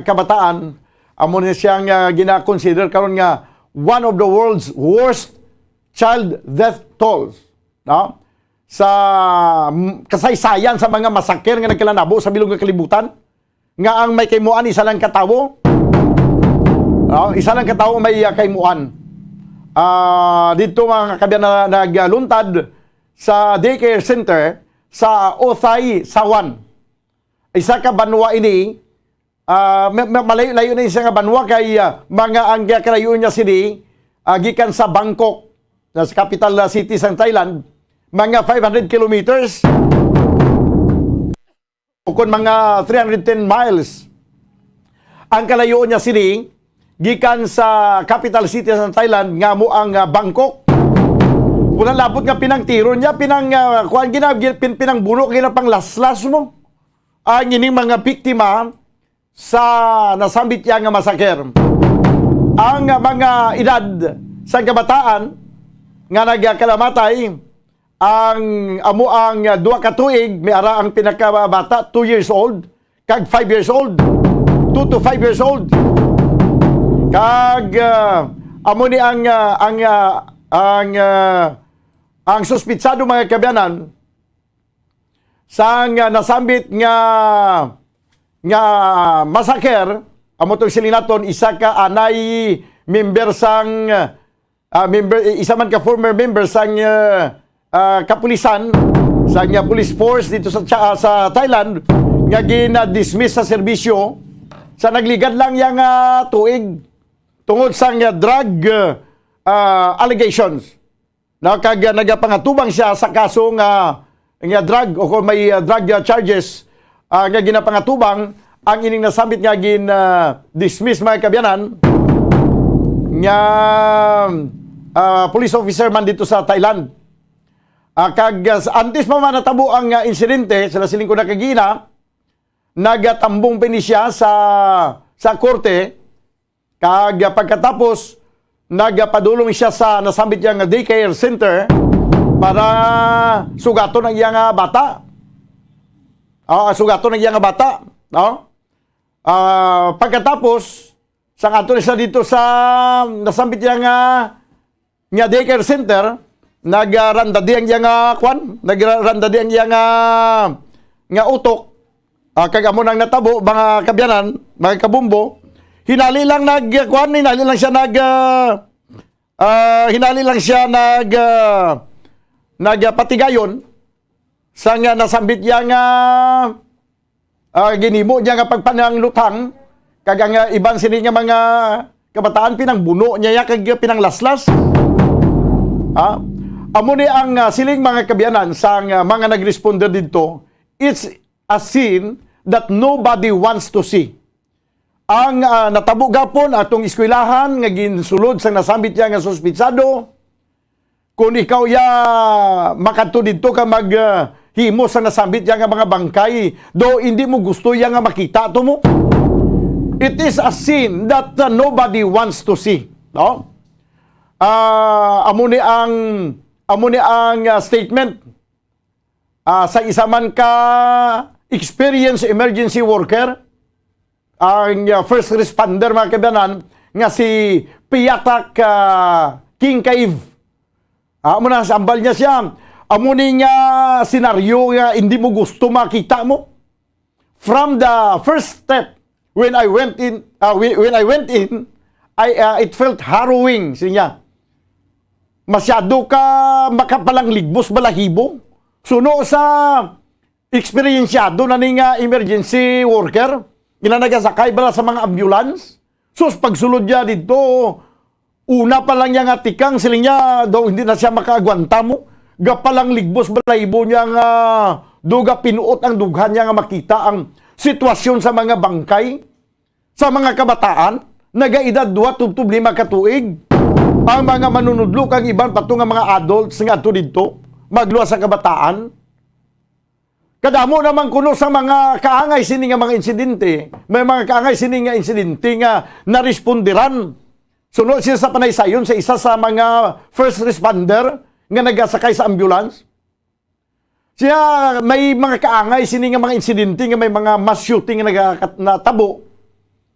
kabataan, amo ni siyang, ah, gina-consider karon nga one of the world's worst child death tolls, no? Sa, mm, kasaysayan sa mga massacre nga nagkalanabo sa bilog nga kalibutan, nga ang may kaymuan isa lang ka tawo. No? Isa lang ka tawo may, ah, kaymuan. Ah, dito, mga kabyan, na nagluntad sa daycare center sa Othay, Sawan. Isa ka banwa ini, ah, ma-, ma-, malayo-layo na siya nga banwa kay, ah, mga ang kalayo niya sini, ah, gikan sa Bangkok, na sa capital, ah, city sang Thailand, mga five hundred kilometers. O kon mga three hundred ten miles ang kalayo niya sini gikan sa capital city sa Thailand nga amo ang, ah, Bangkok. Wala labot nga pinangtiro niya, pinang, ah, kuan gina, gin-, pin-, pinangbuno, ginapanglaslas mo ang ining mga biktima sa nasambit niya nga massacre. Ang, ah, mga edad sa kabataan nga nagkalamatay, ang amo ang, ah, duha ka tuig, may ara ang pinakabata, two years old, kag five years old. Two to five years old. Kag, ah, amo ni ang, ah, ang, ah, ang, ah, ang suspitsado, mga kabyanan, sang, ah, nasambit nga, nga massacre, amo tong siling naton, isa ka anay member sang, ah, member, isa man ka former member sang, ah, ah, kapulisan, sang, ah, police force dito sa Cha-, sa Thailand, nga gina-dismiss sa serbisyo sa nagligad lang yang, ah, tuig tungod sang, ah, drug, ah, allegations. No, kag, ah, nagapangatubang siya sa kaso nga, nga drug o kung may, ah, drug, ah, charges, ah, nga ginapangatubang ang ining nasambit nga gin, ah, dismiss, mga kabyanan, nga, ah, police officer man dito sa Thailand. Ah, kag, ah, s-, antes pa man natabo ang, ah, insidente, sila siling ko na kagina, nagatambong pa ni siya sa, sa korte, kag pagkatapos, nagapadulong siya sa nasambit niya nga daycare center para sugaton ang iyang, ah, bata. Ah, sugaton ang iyang bata, no? Ah, pagkatapos, sang ato na siya dito sa nasambit niya nga, nga daycare center, nagrandadi ang iya nga, kwan, nagrandadi ang iya nga, nga utok. Ah, kag amo nang natabo, mga kabyanan, mga kabumbo. Hinali lang nag, kwan, hinali lang siya nag, ah, ah, hinali lang siya nag, ah, nagpatigayon sa nga nasambit niya nga, ah, ginhimo niya nga pagpananglutang, kag ang, ah, iban sini nga mga kabataan pinangbuno niya ya kag pinanglaslas. Ah, amo ni ang, ah, siling, mga kabyanan, sang, ah, mga nag-responder didto, it's a scene that nobody wants to see. Ang, ah, natabo gapon atong eskwelahan nga ginsulod sang nasambit niya nga suspitsado, kung ikaw ya makadto didto ka mag, ah, himo sa nasambit ya nga mga bangkay, do hindi mo gusto ya nga makita to mo? It is a scene that, uh, nobody wants to see, no? Ah, amo ni ang, amo ni ang, ah, statement. ah, sa isa man ka experienced emergency worker, ang, ah, first responder, mga kaibanan, nga si Piatak, ah, King Cave. Ah, amo na, sambal niya siya. Amo ni nga senaryo nga hindi mo gusto makita mo. From the first step, when I went in, ah, when, when I went in, I, ah, it felt harrowing, siya. Masyado ka makapalangligmos balahibo. Suno sa eksperyensyado na ni nga emergency worker, ina nagasakay bala sa mga ambulance. Sus, pagsulod niya dito, una pa lang niya nga tikang, siling niya, daw hindi na siya makaagwanta mo. Gapalangligmos balahibo niya nga do gapinuot ang dughan niya nga makita ang sitwasyon sa mga bangkay, sa mga kabataan, nagaedad duha tubtob lima ka tuig. Ang mga manunudlo kag iban pa to nga mga adults nga adto didto, magluwas sa kabataan. Kadamo naman kuno sa mga kaangay sini nga mga insidente, may mga kaangay sini nga insidente nga naresponderan. Suno siya sa panaysayon sa isa sa mga first responder nga nagasakay sa ambulance. Siya, may mga kaangay sini nga mga insidente nga may mga mass shooting nga nagakat-, natabo.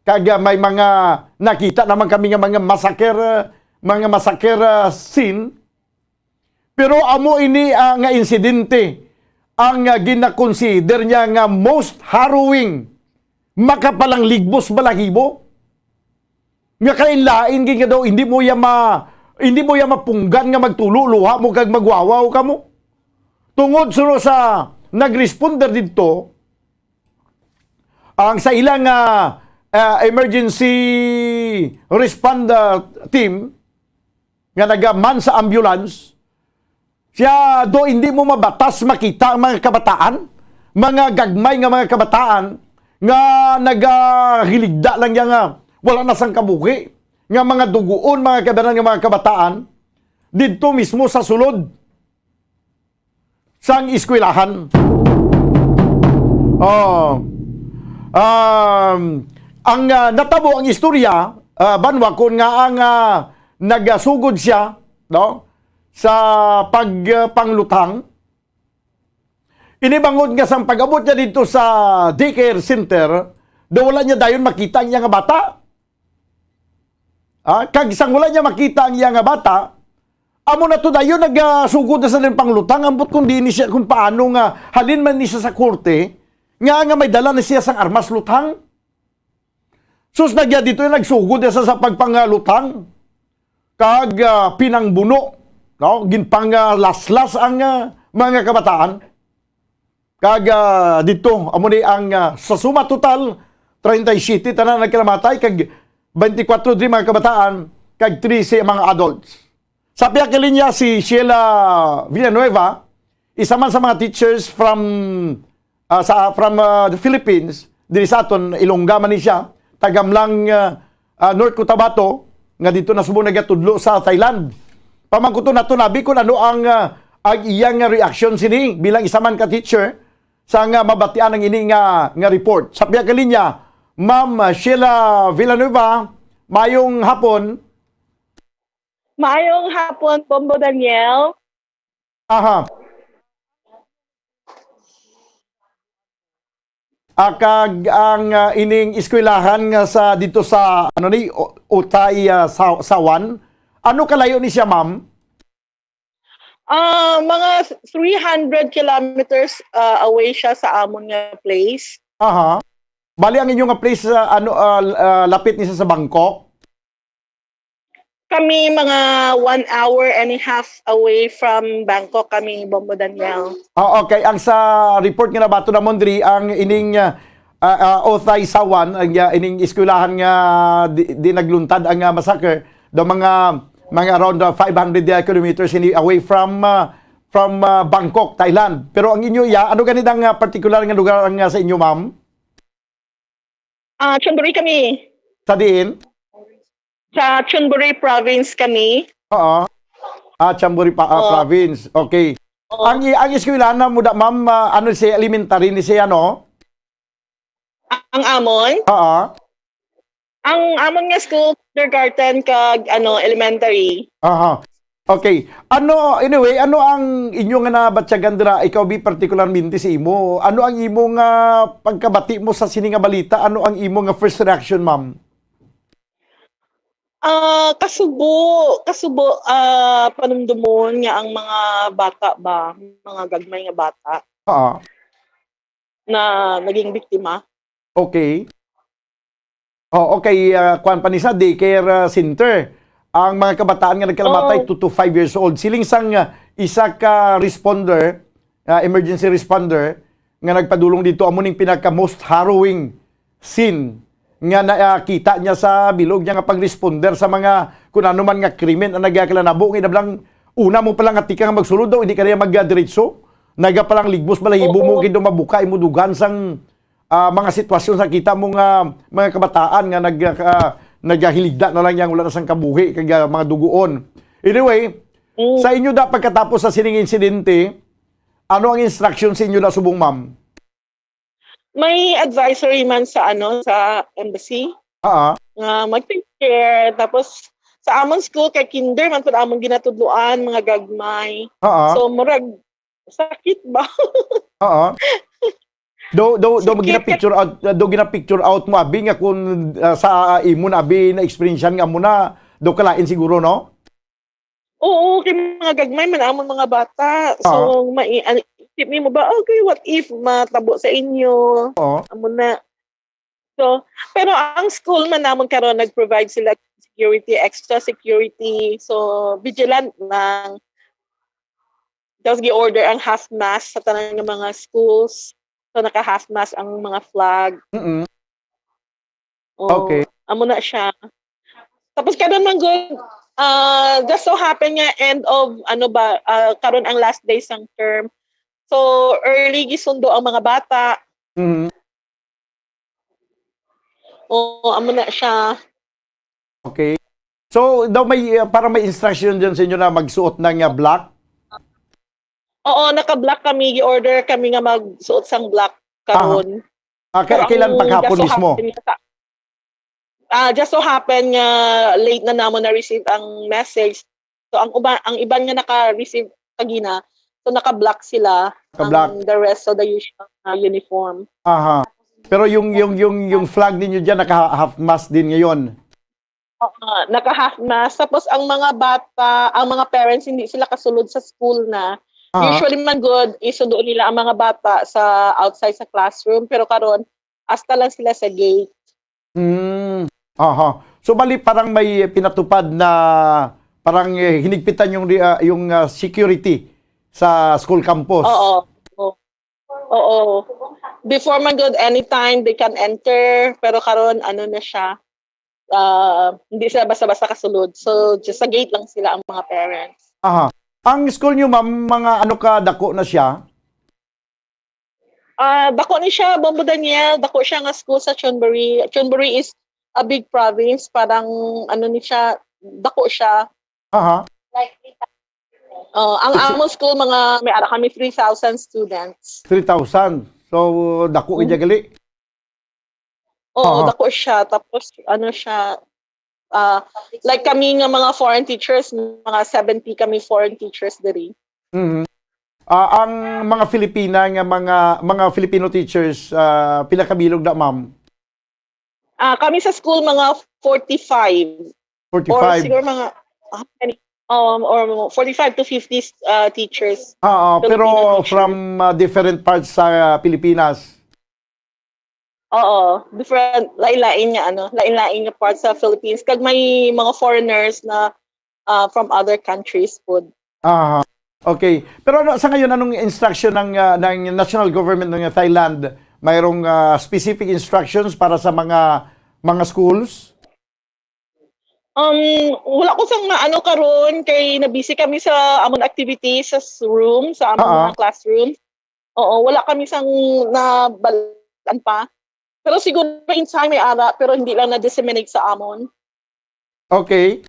Kag, ah, may mga nakita naman kami nga mga massacre, ah, mga massacre, ah, scene. Pero amo ini, ah, nga insidente ang, ah, ginakonsider niya nga most harrowing, makapalangligmos balahibo. Nga kalain-lain gid nga daw, hindi mo ya ma-, hindi mo ya mapunggan nga magtulo luha mo kag magwawaw ka mo. Tungod suno sa nagresponder didto, ang sa ilang, ah, ah, emergency responder team, nga nagaman sa ambulance, siya, do hindi mo mabatas makita ang mga kabataan, mga gagmay nga mga kabataan nga nagahiligda lang niya nga wala na sang kabuhi, nga mga duguon, mga kabanan nga mga kabataan, didto mismo sa sulod sang eskwelahan. Oh. Um, ang, ah, natabo ang istorya, ah, banwa, kun nga ang, ah, nagasugod siya, no, sa pag, ah, pangluthang. Ini bangod nga sang pag-abot niya didto sa daycare center, daw wala niya dayon makita ang iya nga bata. Ah, kag sang wala niya makita ang iya nga bata, amo na to dayon nagasugod na sa iyang pangluthang, ambot kung diin ni siya, kung paano nga halin man ni siya sa korte, nga, nga may dala na siya sang armas luthang. Sus, nagya dito yung nagsugod na sa, sa pagpangaluthang. Kag, ah, pinangbuno, no? Ginpanglaslas ang, ah, mga kabataan. Kag, ah, dito, amo ni ang, ah, sa suma total, treinta y siete tanan nagkalamatay, kag twenty-four diri mga kabataan, kag trese mga adults. Sa pihak nga linya, si Sheila Villanueva, isa man sa mga teachers from, ah, sa, from, ah, the Philippines, diri sa aton, Ilongga man ni siya, taga Mlang, ah, ah, North Cotabato, nga dito na subong nagatudlo sa Thailand. Pamangkuton nato, Nabi, kung ano ang, ah, ang iyang reaction sini bilang isa man ka teacher sa nga mabatian ang ini nga, nga report. Sa pihak nga linya, Ma'am Sheila Villanueva, mayong hapon. Maayong hapon, Bombo Daniel. Aha. Ah, kag ang, ah, ining eskwelahan nga sa, dito sa, ano ni, O-, Utay, ah, Sa-, Sawan. Ano kalayo ni siya, ma'am? Ah, mga three hundred kilometers, ah, away siya sa amon nga place. Aha. Bali, ang inyo nga place, ah, ano, ah, ah, lapit ni siya sa Bangkok? Kami mga one hour and a half away from Bangkok kami, Bombo Daniel. Ah, okay. Ang sa report nga nabato namon diri, ang ining, ah, ah, ah, Othay Sawan, ang, ah, ining eskwelahan nga di, di nagluntad ang, ah, massacre, daw mga, mga around, ah, five hundred, ah, kilometers ini away from, ah, from, ah, Bangkok, Thailand. Pero ang inyo iya, ano gani ang, ah, partikular nga lugar ang, ah, sa inyo, ma'am? Ah, Chonburi kami. Sa diin? Sa Chonburi province kami. Oo. Ah, Chonburi pa, ah, Oo. province. Okay. Oo. Ang i-, ang eskwelahan na mo da, ma'am, ah, ano siya, elementary ni siya, no? Ang amon? Oo. Ang amon nga school, kindergarten kag, ano, elementary. Aha. Okay. Ano, anyway, ano ang inyo nga nabatyagan dira? Ikaw, Bi, partikularmente sa imo, ano ang imo nga pagkabati mo sa sini nga balita? Ano ang imo nga first reaction, ma'am? Ah, kasubo, kasubo, ah, panumdumon nga ang mga bata ba, mga gagmay nga bata Oo. na naging biktima. Okay. Oh, okay, ah, kuwan pa ni sa daycare, ah, center. Ang mga kabataan nga nagkalamatay, Oo. two to five years old. Siling sang, ah, isa ka responder, ah, emergency responder, nga nagpadulong dito, amo ning pinaka most harrowing scene nga nakita niya sa bilog niya nga pag-responder sa mga kun ano man nga krimen ang nagakalanabo. Nga inablang, una mo palang atika nga magsulod daw, hindi ka niya magdiretso. Naga palang ligbos balahibo mo, Oo. Kindo, mabuka imo dugan sang, ah, mga sitwasyon sa kita mo nga mga kabataan nga nag, ah, nagahiligda na lang yang wala na sang kabuhi kag, ah, mga duguon. Anyway, Mm. sa inyo da pagkatapos sa sining insidente, ano ang instruction sa inyo da subong, ma'am? May advisory man sa, ano, sa embassy Ah, nga mag-take care. Tapos sa amon school, kay kinder man pud amon ginatudloan, mga gagmay. ah, So murag sakit ba? ah. Do do do Sakit. Gina-picture out, do gina-picture out mo abi nga kung, ah, sa, ah, imo na abi na experience nga mo na do kalain siguro, no? Oo, kay mga gagmay man amon mga bata. So, Ah. mai-, an-, isip nimo ba, "Okay, what if matabo sa inyo?" Oo. Amo na. So, pero ang school man namon karon nag-provide sila security, extra security. So, vigilant lang. Tapos gi-order ang half mask sa tanan nga mga schools. So, naka half mask ang mga flag. Mm. Oh, Okay. Amo na siya. Tapos karon man gud, ah, just so happen nga end of, ano ba, ah, karon ang last day sang term. So early gisundo ang mga bata. Mhm. Oo, amo na siya. Okay. So, daw may, uh, para may instruction dyan sa inyo na magsuot na nga black? Oo, naka-black kami. Gi-order kami nga magsuot sang black karon. Ah, kay, Pero kailan ang paghapon just so mismo? happen nga sa-, ah, just so happen nga late na namon na-receive ang message. So ang uba, ang iban nga naka-receive kagina, so naka-black sila. Naka-black. Ang the rest of the usual uh, uniform. Aha. Pero yung yung yung yung flag ninyo diyan naka half mast din ngayon. Oo, naka half mast. Tapos ang mga bata, ang mga parents hindi sila kasulod sa school na. Aha. Usually man good, isundo nila ang mga bata sa outside sa classroom, pero karon hasta lang sila sa gate. Mm. Aha. So bali parang may pinatupad na parang eh, hinigpitan yung re- ah, yung ah, security sa school campus. Oo. Oo. Oo. Before man good, anytime they can enter, pero karon ano na siya, ah, hindi sila basta-basta kasulod. So just sa gate lang sila ang mga parents. Aha. Ang school nyo, ma'am, mga ano ka dako na siya? Ah, dako ni siya, Bombo Daniel, dako siya nga school sa Chonburi. Chonburi is a big province, parang ano ni siya, dako siya. Aha. Uh, ang It's- among school, mga may ara kami three thousand students. Three thousand. So dako kay Mhm. gali. Oo, Aha. Dako siya. Tapos ano siya, ah, like kami nga mga foreign teachers, mga seventy kami foreign teachers diri. Mhm. Ah, ang mga Filipina nga mga mga Filipino teachers, ah, pila ka bilog na, ma'am? Ah, kami sa school mga forty-five. Or forty-five. Siguro mga ah, many- um or forty-five to fifty uh, teachers. Ah, ah, Filipino pero teachers. From ah, different parts sa Pilipinas. Oo, different, lain-lain nga ano, lain-lain nga parts sa Philippines. Kag may mga foreigners na ah, from other countries pud. Ah, okay. Pero ano, sa ngayon, anong instruction ng ah, ng national government ng Thailand? Mayroong ah, specific instructions para sa mga mga schools? Um, wala ko sang maano karon kay na-busy kami sa amon activities sa s- room, sa amon Ah, ah. mga classroom. Oo, wala kami sang nabalaan pa. Pero siguro in time may ara, pero hindi lang na-disseminate sa amon. Okay.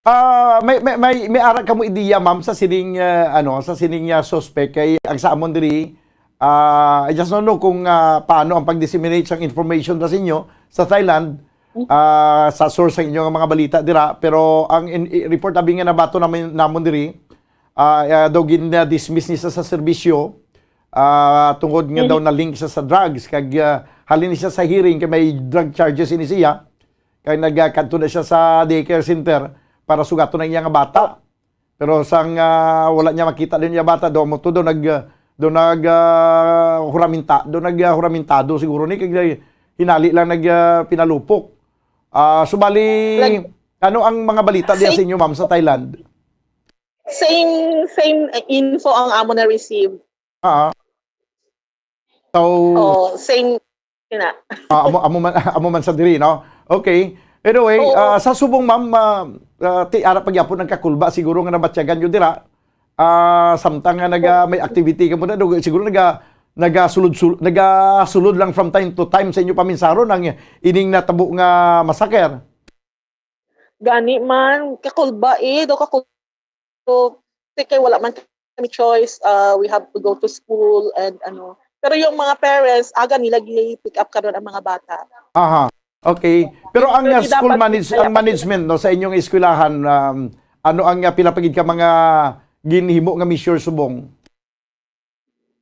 Ah, may may may, may ara kamo ideya, ma'am, sa sining ah, ano, sa sining ah, suspect kay ang sa amon diri ah, I just don't know kung ah, paano ang pag-disseminate sang information sa inyo sa Thailand. ah, sa source sa inyo nga mga balita dira, pero ang in-, i-, report abi nga nabaton namin, namon diri, ah, ah, daw gin-dismiss ni sa, sa serbisyo, ah, tungod nga daw na-link siya sa drugs, kag, ah, halin ni siya sa hearing kay may drug charges ini siya, kay nagkadto na siya sa daycare center para sugaton ang iya nga bata. Pero sang, ah, wala niya makita din niya bata, do mo to, do nag, ah, do nag, ah, huraminta, do nag, ah, huramentado siguro ni, kag hinali lang nag, ah, pinalupok. Ah, subali, Like, ano ang mga balita diya same sa inyo, ma'am, sa Thailand? Same, same, uh, info ang amo na receive. Ah. So, Oh, same, yun na. Ah, amo, amo man, amo man sa diri, no? Okay. Anyway, Oo. ah, sa subong, ma'am, ah, ah, ti, ara pagyapon ang kakulba siguro nga nabatyagan nyo dira. Ah, samtang nga naga, may activity ka muna, do, siguro naga, nagasulod-sul-, nagasulod lang from time to time sa inyo paminsaron ang ining natabo nga massacre. Gani man, kakulba eh, do kakulba. Kay wala man kami choice, uh, we have to go to school and ano. Pero yung mga parents, aga nila gi-pick up karon ang mga bata. Aha. Okay. Pero ang, Pero uh, di school dapat manage-, ang kaya management, no, sa inyong eskwelahan, um, ano ang, uh, pila pa gid ka mga ginhimo nga measure subong?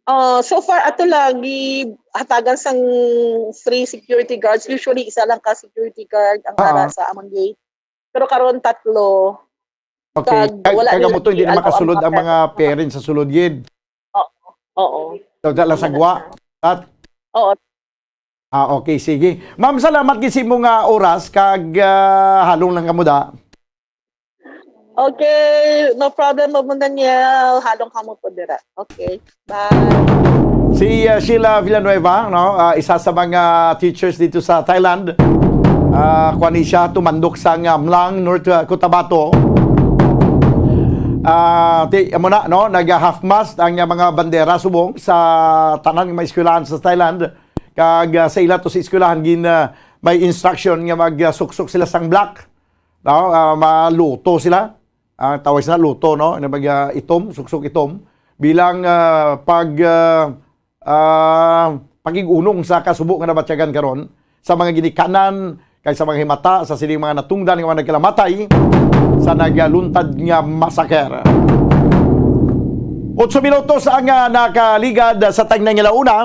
Uh, so far, ato lang, gihatagan sang three security guards. Usually, isa lang ka security guard ang Ah. para sa among gate. Pero karon, tatlo. Okay. Kag Kag, wala kag nila amo to, hindi na giallow ang makasulod mga ang mga parents. parents sa sulod gid. Oo. Oo. So, dala sa Wala gwa. na. At Oo. Ah, okay, sige. Ma'am, salamat gid sa imo nga oras, kag, ah, halong lang kamo da. Okay, no problem, Ma'am Daniel. Halong kamo po dira. Okay, bye. Si, ah, Sheila Villanueva, no, ah, isa sa mga teachers dito sa Thailand. Ah, kuwan ni siya, tumandok sa nga Mlang, North, ah, Cotabato. Ah, ti, amo na, no, nag-half mast ang, ah, mga bandera subong sa tanan nga mga eskwelahan sa Thailand. Kag, ah, sa ila to sa eskwelahan, gin, ah, may instruction nga mag, ah, suksok sila sang black. No? Ah, maluto sila. Ah, tawag sila luto, no? Ano ba, ah, itom, suksok itom. Bilang, ah, pag, ah, ah, pakig-unong sa kasubo nga nabatyagan karon sa mga ginikanan kag sa mga himata sa sining mga natungdan nga mga nagkalamatay sa nagaluntad nga massacre. Otso minutos ang, ah, nakaligad sa tagnay nga launa.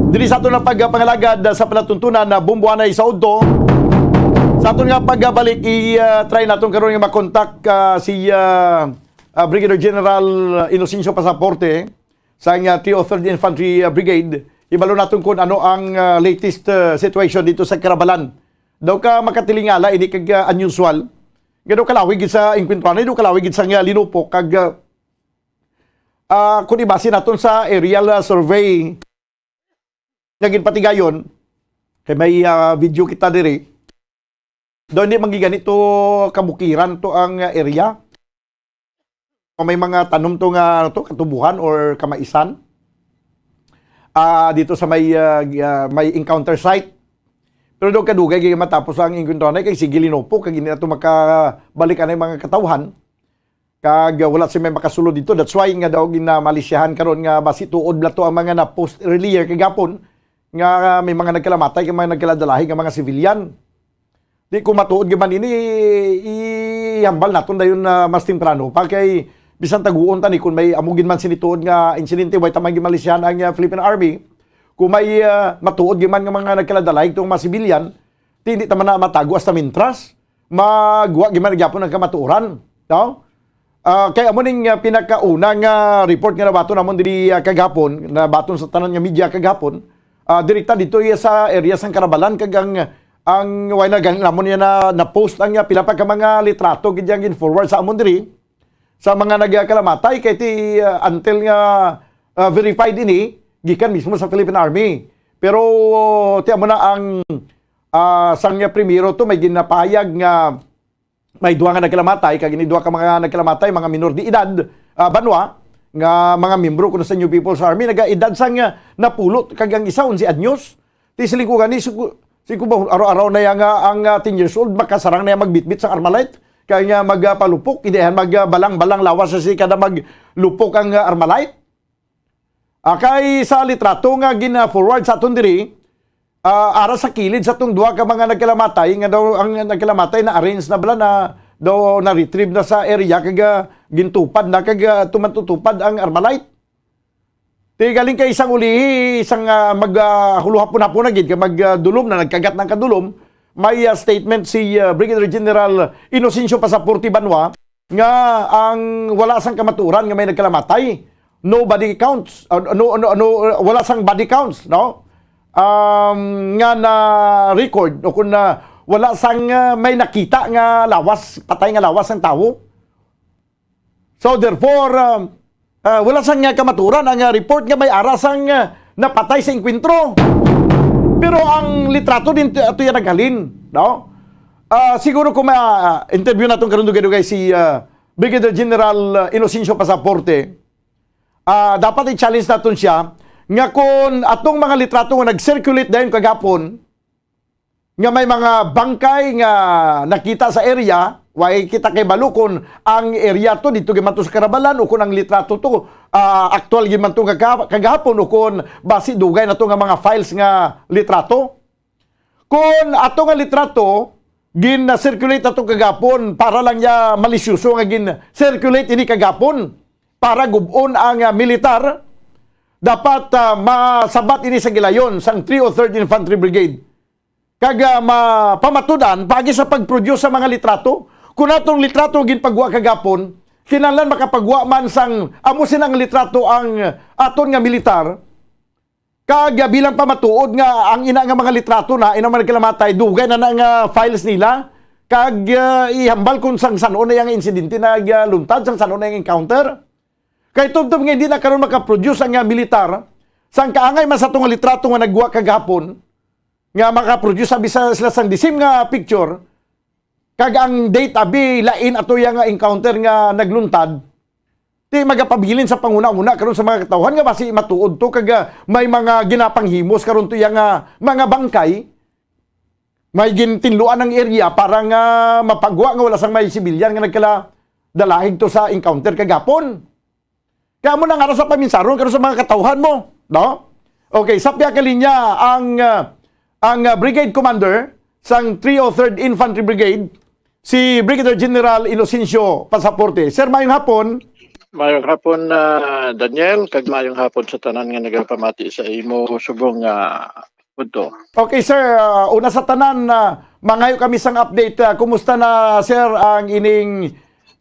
Diri sa aton nga pagpangalagad sa palatuntunan na bumbuanay sa udto. Sa aton nga pagbalik, i, ah, try naton karon nga makontak, ah, si, ah, ah, Brigadier General Inocencio Pasaporte sa nga three oh third Infantry, ah, Brigade. Ibalo naton kung ano ang, ah, latest, ah, situation dito sa Karabalan. Daw ka makatilingala ini kag, ah, unusual. Nga daw kalawig gid sa engkwentro, ano daw kalawig gid sa nga linupok kag, ah, ah, kung ibase naton sa aerial, ah, survey nga ginpatigayon, kay may, ah, video kita diri. Daw hindi man gid ganito kabukiran to ang, ah, area. Kung may mga tanom to nga, ano to, katubuhan or kamaisan, ah, dito sa may, ah, gi-, ah, may encounter site. Pero daw kadugay kay matapos ang engkwentro na kay sige linupok kag hindi na to makabalik ang mga katawhan. Kag, ah, wala si may makasulod dito. That's why nga daw ginamalisyahan karon nga basi tuod bala to ang mga na-post earlier kagapon nga may mga nagkalamatay, kag mga nagkaladalahi nga mga civilian. Di ko matuod gyud man ini, ihambal naton dayon na mas temprano pa kay bisan taguon ta ni kung may amo gid man sini tuod nga insidente, way ta man gimalisyahan ang, ah, Philippine Army. Kung may, ah, matuod gyud man nga mga nagkaladalahi itong mga civilian, di, di ta man na matago hasta mintras magwa gyud man gyapon ang kamatuoran, no? Ah, kay amo ning, ah, pinakauna nga report nga nabaton namon diri, ah, kagahapon, nabaton sa tanan nga media kagahapon, ah, direkta dito iya sa area sang Karabalan, kag ang, ang wala na gani namon niya na, na-post ang, ah, pila pa ka mga litrato gid yang gin-forward sa amon diri sa mga nagkalamatay kay ti, ah, until nga, ah, verified ini gikan mismo sa Philippine Army. Pero ti amo na ang, ah, sang primero to may ginapahayag nga may duha nga nagkalamatay, kag ini duha ka mga nagkalamatay, mga minor de edad, ah, banwa, nga mga miyembro kuno sa New People's Army, nagaedad sang, ah, napulo, kag ang isa, onse anyos. Ti siling ko gani, si ku-, si ko ba, araw-araw na yang, ah, ang, ah, ten years old, makasarang na yang magbitbit sang Armalite, kay nga magpalupok, hindi yan magbalang-balang lawas sa si kada maglupok ang, ah, Armalite. Ah, kay sa litrato nga gina-forward sa aton diri, ah, ara sa kilid sa tong duha ka mga nagkalamatay, nga daw ang nagkalamatay na-arrange na bala na, daw na-retrieve na sa area, kag, ah, gintupad na, kag, ah, tumantutupad ang Armalite. Ti galing kay isang ulihi, isang, ah, mag, ah, huluhapon-hapon na gid, kag mag, ah, dulom na, nagkagat ng kadulom, may, ah, statement si, ah, Brigadier General Inocencio Pasaporte Banwa nga ang wala sang kamaturan nga may nagkalamatay. No body counts, ah, no, no, no, wala sang body counts, no? Um, nga na-record, o kung na, wala sang, ah, may nakita nga lawas, patay nga lawas ang tawo. So therefore, um, ah, wala sang, ah, kamaturan ang, ah, report nga may ara sang, ah, napatay sa engkwentro. Pero ang litrato din ti-, ato yan naghalin, no? Ah, siguro kung ma-interview naton karon dugay-dugay si, ah, Brigadier General, ah, Inocencio Pasaporte, ah, dapat i-challenge naton siya nga kung atong mga litrato nga nag-circulate dayon kagapon, nga may mga bangkay nga nakita sa area, way kita kay balo kung ang area to dito gimanto sa Karabalan o kung ang litrato to, ah, aktual gimanto kaga-, kagahapon o kung basi dugay na to nga mga files nga litrato. Kung ato nga litrato, gin-circulate ato kagapon para lang ya malisyoso nga gin-circulate ini kagapon para gub-on ang, ah, militar, dapat, ah, masabat ini sa gilayon sang three oh third Infantry Brigade. Kag, ah, mapamatud-an paagi sa pag-produce sa mga litrato. Kung atong litrato ginpagwa kagapon, kinahanglan makapagwa man sang amo sina nga litrato ang aton nga militar. Kag, ah, bilang pamatuod nga ang ina nga mga litrato na, ina man nagkalamatay, dugay na na nga files nila. Kag, ah, ihambal kung sang sanon na yang insidente na, ah, luntad, sang sanon na yang encounter. Kay tubtob nga hindi na karon makaproduce ang, ah, militar, sang kaangay man sa atong litrato nga nagwa kagahapon, nga makaproduce abi sa sila sang the same nga picture, kag ang date abi lain ato ya nga encounter nga nagluntad, ti magapabilin sa panguna-una karon sa mga katawhan nga basi matuod to, kag, ah, may mga ginapanghimos karon to ya nga mga bangkay, may gintinluan ang area para nga mapagwa nga wala sang may sibilyan nga nagkala dalahig to sa encounter kagapon. Kaya mo nang ara sa paminsaron karon sa mga katawhan mo, no? Okay, sa piya ka linya ang, ah, ang, ah, Brigade Commander sang three oh third Infantry Brigade, si Brigadier General Inocencio Pasaporte. Sir, mayong hapon. Mayong hapon, ah, Daniel, kag mayong hapon sa tanan nga nagapamati sa imo subong nga punto. Okay, sir. Ah, una sa tanan, ah, mangayo kami sang update. Ah, kumusta na, sir, ang ining,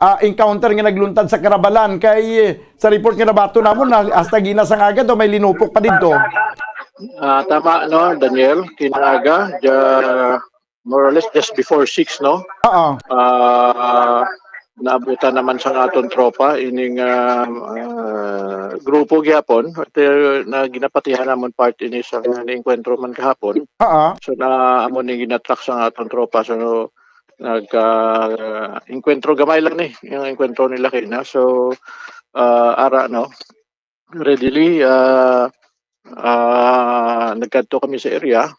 ah, encounter nga nagluntad sa Karabalan? Kay, eh, sa report nga nabato namon, na hasta gina sang aga daw may linupok pa didto. Ah, tama, no, Daniel? Kinaaga, ja-, more or less just before six, no? Oo. Ah, naabutan naman sang aton tropa ining, ah, ah, grupo gihapon, ito na ginapatihan namon part ini sa nga niengkwentro man kahapon. Oo. So, na amo ni ginatrack sang aton tropa. So, nagka, ah, engkwentro gamay lang ni, yung engkwentro nila kina. So, ah, ara, no? Readily, ah, ah, nagkadto kami sa area,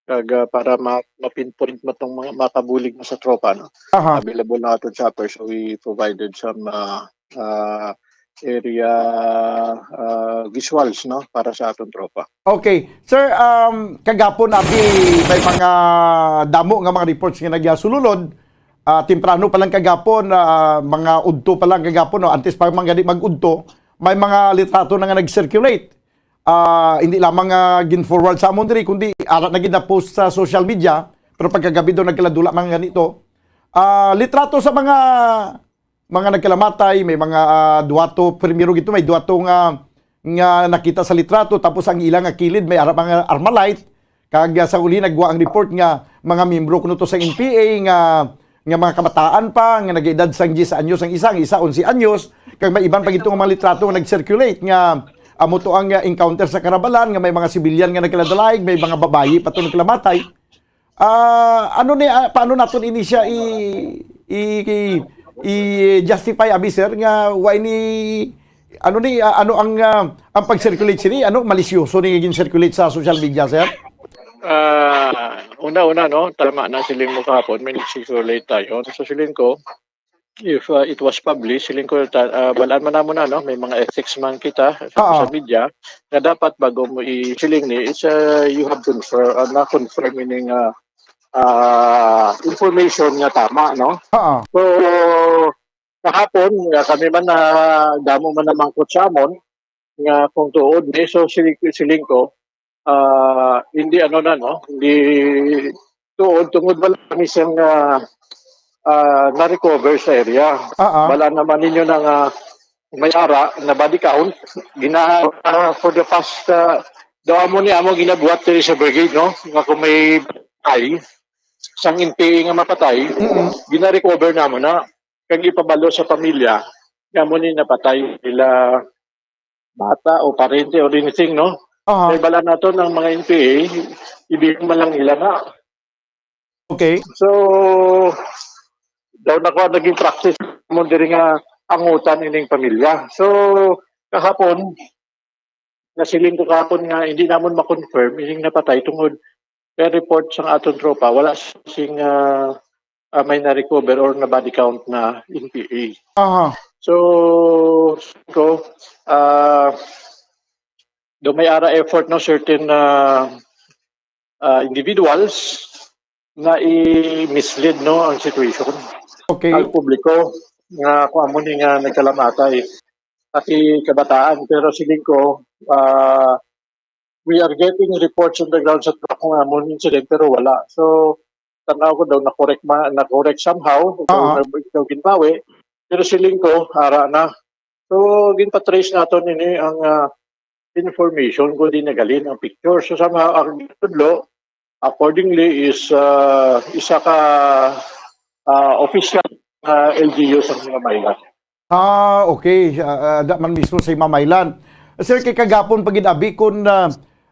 kag, ah, para ma-, ma-pinpoint mo tong mga makabulig mo sa tropa, no? Aha. Available na aton chopper, so we provided some, ah, ah, area, ah, visuals, no, para sa aton tropa. Okay. Sir, um, kagapon, abi, may mga damo nga mga reports nga nagyasululod. Ah, temprano pa lang kagapon, ah, mga udto pa lang kagapon, no, antes pa man gani mag-udto, may mga litrato na nga nag-circulate. Ah, hindi lamang, ah, gin-forward sa amon diri, kundi ara na gid na-post sa social media, pero pagkagabi daw nagkaladula man ganito. Ah, litrato sa mga, mga nagkalamatay, may mga, ah, duha to, primero gito, may duha to nga, nga nakita sa litrato, tapos ang ila nga kilid, may ara-, mga Armalite, kag, ah, sa uli nagwa ang report nga mga miyembro kuno to sa N P A nga, nga mga kabataan pa, nga nag-edad sang diyes anyos ang isa, ang isa onse anyos, kag may iban pa gito nga mga litrato nga nag-circulate nga amo to ang, ah, encounter sa Karabalan, nga may mga civilian nga nagkaladalaig, may mga babayi pa to nagkalamatay. Ah, ano ni, ah, paano naton ini siya i, i, i, i-justify, abi, sir, nga why ni, ano ni, ah, ano ang, ah, ang pag-circulate sini, ano, malisyoso ni gin-circulate sa social media, sir? Ah, una-una, no, tama na siling mo kahapon, may nag-circulate tayo. So, siling ko, if uh, it was published, siling ko, ta- uh, balaan man namo na, no? May mga ethics man kita sa Oo. Social media na dapat bago mo i-, siling ni, is uh, you have confirm, uh, na-confirm ining uh, uh, information nga tama, no? Oo. So, kahapon, nga kami man na damo man namangkot sa amon, nga kung tuod ni, so siling, siling ko, ah, hindi ano na, no? Hindi tuod, tungod wala kami siyang ah, ah, na-recover sa area. Ah, ah. Wala naman ninyo na nga may ara na body count. Gina, ah, for the past, ah, daw amo ni amo ginabuhat diri sa brigade, no? Nga kung may patay, sang N P A nga mapatay, Mm-mm. gina-recover namo na. Kag ipabalo sa pamilya, nga amo ni napatay nila bata o parente or anything, no? Aha. Kay bala nato ng mga N P A, ibigay man lang nila na. Okay. So, daw na ko naging practice mo diri nga angutan ining pamilya. So, kahapon, nasiling ko kahapon nga hindi namon ma-confirm ining napatay tungod kay report sang aton tropa, wala sing ah, ah, may na-recover or na-body count na N P A. Aha. So, ko, ah, do may ara effort, no, certain ah, ah, individuals na i-mislead, no, ang situation Okay. ang publiko nga kung amo ni nga nagkalamatay pati kabataan, pero siling ko, ah, we are getting reports on the ground sa truck nga mo incident, pero wala. So, tanaw ko daw na-correct ma, na-correct somehow, Ah. daw, daw ginbawi, pero siling ko ara na. So, ginpatrace nato nini ang ah, information kung di nagalin ang picture. So, somehow, ang tudlo, accordingly, is ah, isa ka ah, official ah, L G U sa mga Maynila. Ah, okay. Ah, ah, da man mismo sa Mamaylan. Sir, kay kagapon pa gid abi kon ah,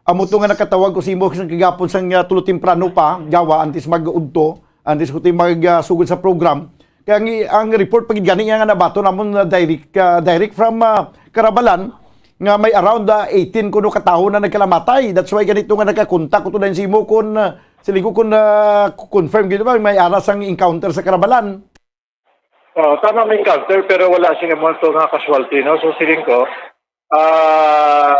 amo to nga nakatawag ko sa imo sa kagapon sang ah, tulo temprano pa, gawa antes mag-udto, antes ko ti mag ah, sugod sa program. Kaya ang, ang report pa gid gani nga nabato namon na direct ah, direct from ah, Karabalan nga may around ah, eighteen kuno ka tawo na nagkalamatay. That's why ganito nga nagkakontak ko to dayon sa imo kon ah, siling ko kon ah, confirm gid ba may ara sang encounter sa Karabalan. Oh, tama may encounter pero wala sila mo to nga casualty, no? So siling ko, ah,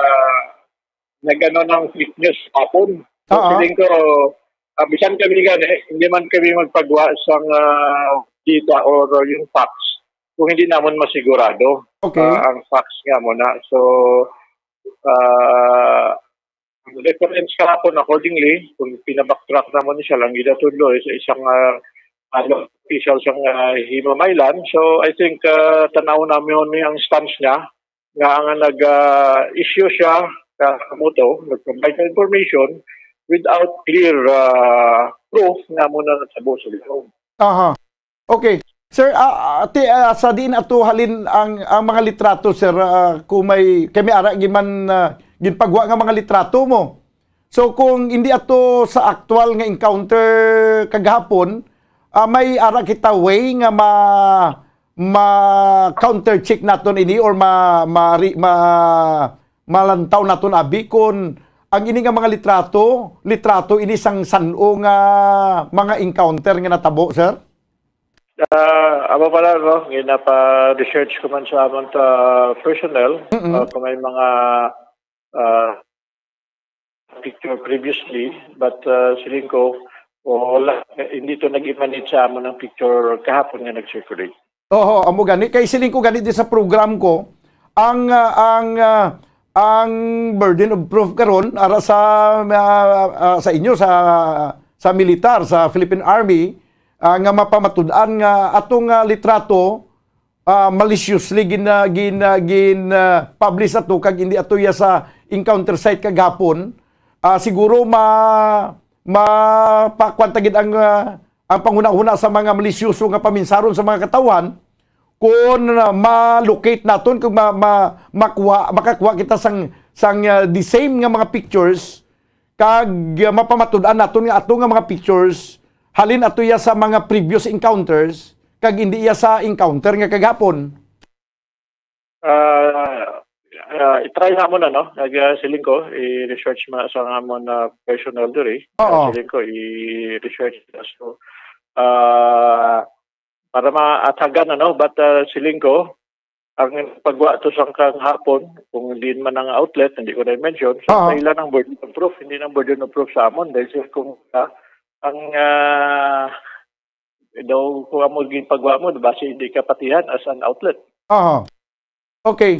nag-ano ng fake news hapon. So Oo. siling ko, ah, bisan kami gani, hindi man kami magpagwa sang ah, data or yung facts kung hindi namon masigurado Okay. ah, ang facts nga mo na. So, ah, ang reference kahapon accordingly, kung pinabacktrack namon ni siya lang, gidatudlo sa isang ah, ano, official sang ah, Himamaylan. So, I think ah, tanaw namin ni ang stance niya nga ang nag-issue siya ka kamuto, nag-provide ng information without clear ah, proof nga mo na natabo sa liog. Aha. Okay. Sir, ah, ah, ti, ah, sa diin ato halin ang, ang mga litrato, sir, ah, kung may, kay may ara gid man ah, ginpagwa nga mga litrato mo. So kung hindi ato sa aktual nga encounter kagahapon, ah, may ara kita way nga ma, ma counter check naton ini or ma, ma, ma malantaw naton abi kon ang ini nga mga litrato, litrato ini sang san-o nga mga encounter nga natabo, sir? Ah, amo pala, no, ginapa-research ko man sa amon ta personnel, Mm-mm. ah, kung may mga ah, picture previously, but ah, siling ko, wala, hindi to nag-emanate sa amon ang picture kahapon nga nag-circulate. Oo, amo gani kay siling ko gani di sa program ko ang ah, ang ah, ang burden of proof karon ara sa ah, ah, sa inyo sa sa militar sa Philippine Army ah, nga mapamatud-an nga atong ah, litrato ah, maliciously gin ah, gin ah, gin ah, publish ato kag hindi ato iya sa encounter site kagapon ah, siguro ma mapakuan ta gid ang ah, ang panghunahuna sa mga malisyoso nga paminsaron sa mga katawhan, kung ah, ma-locate naton, kung ma, ma, makuha, makakuha kita sang, sang ah, the same nga mga pictures, kag ah, mapamatud-an naton nga ato nga mga pictures halin ato iya sa mga previous encounters kag hindi iya sa encounter nga kagapon. Ah, ah, i-try namon na, no? Nag, ah, siling ko, i-research man sa nga mo na personnel diri. Oo. Ah, siling ko, i-research na. So, ah, para maatagan, ano, but, ah, siling ko, ang pagwa to sang kang hapon, kung hindi man ang outlet, hindi ko na mention, so, sa ila ng burden of proof, hindi ng burden of proof sa amon, dahil sa kung, ah, ang, ah, daw kung amo gid pagwa mo, basi hindi ka patihan as an outlet. Aha. Okay.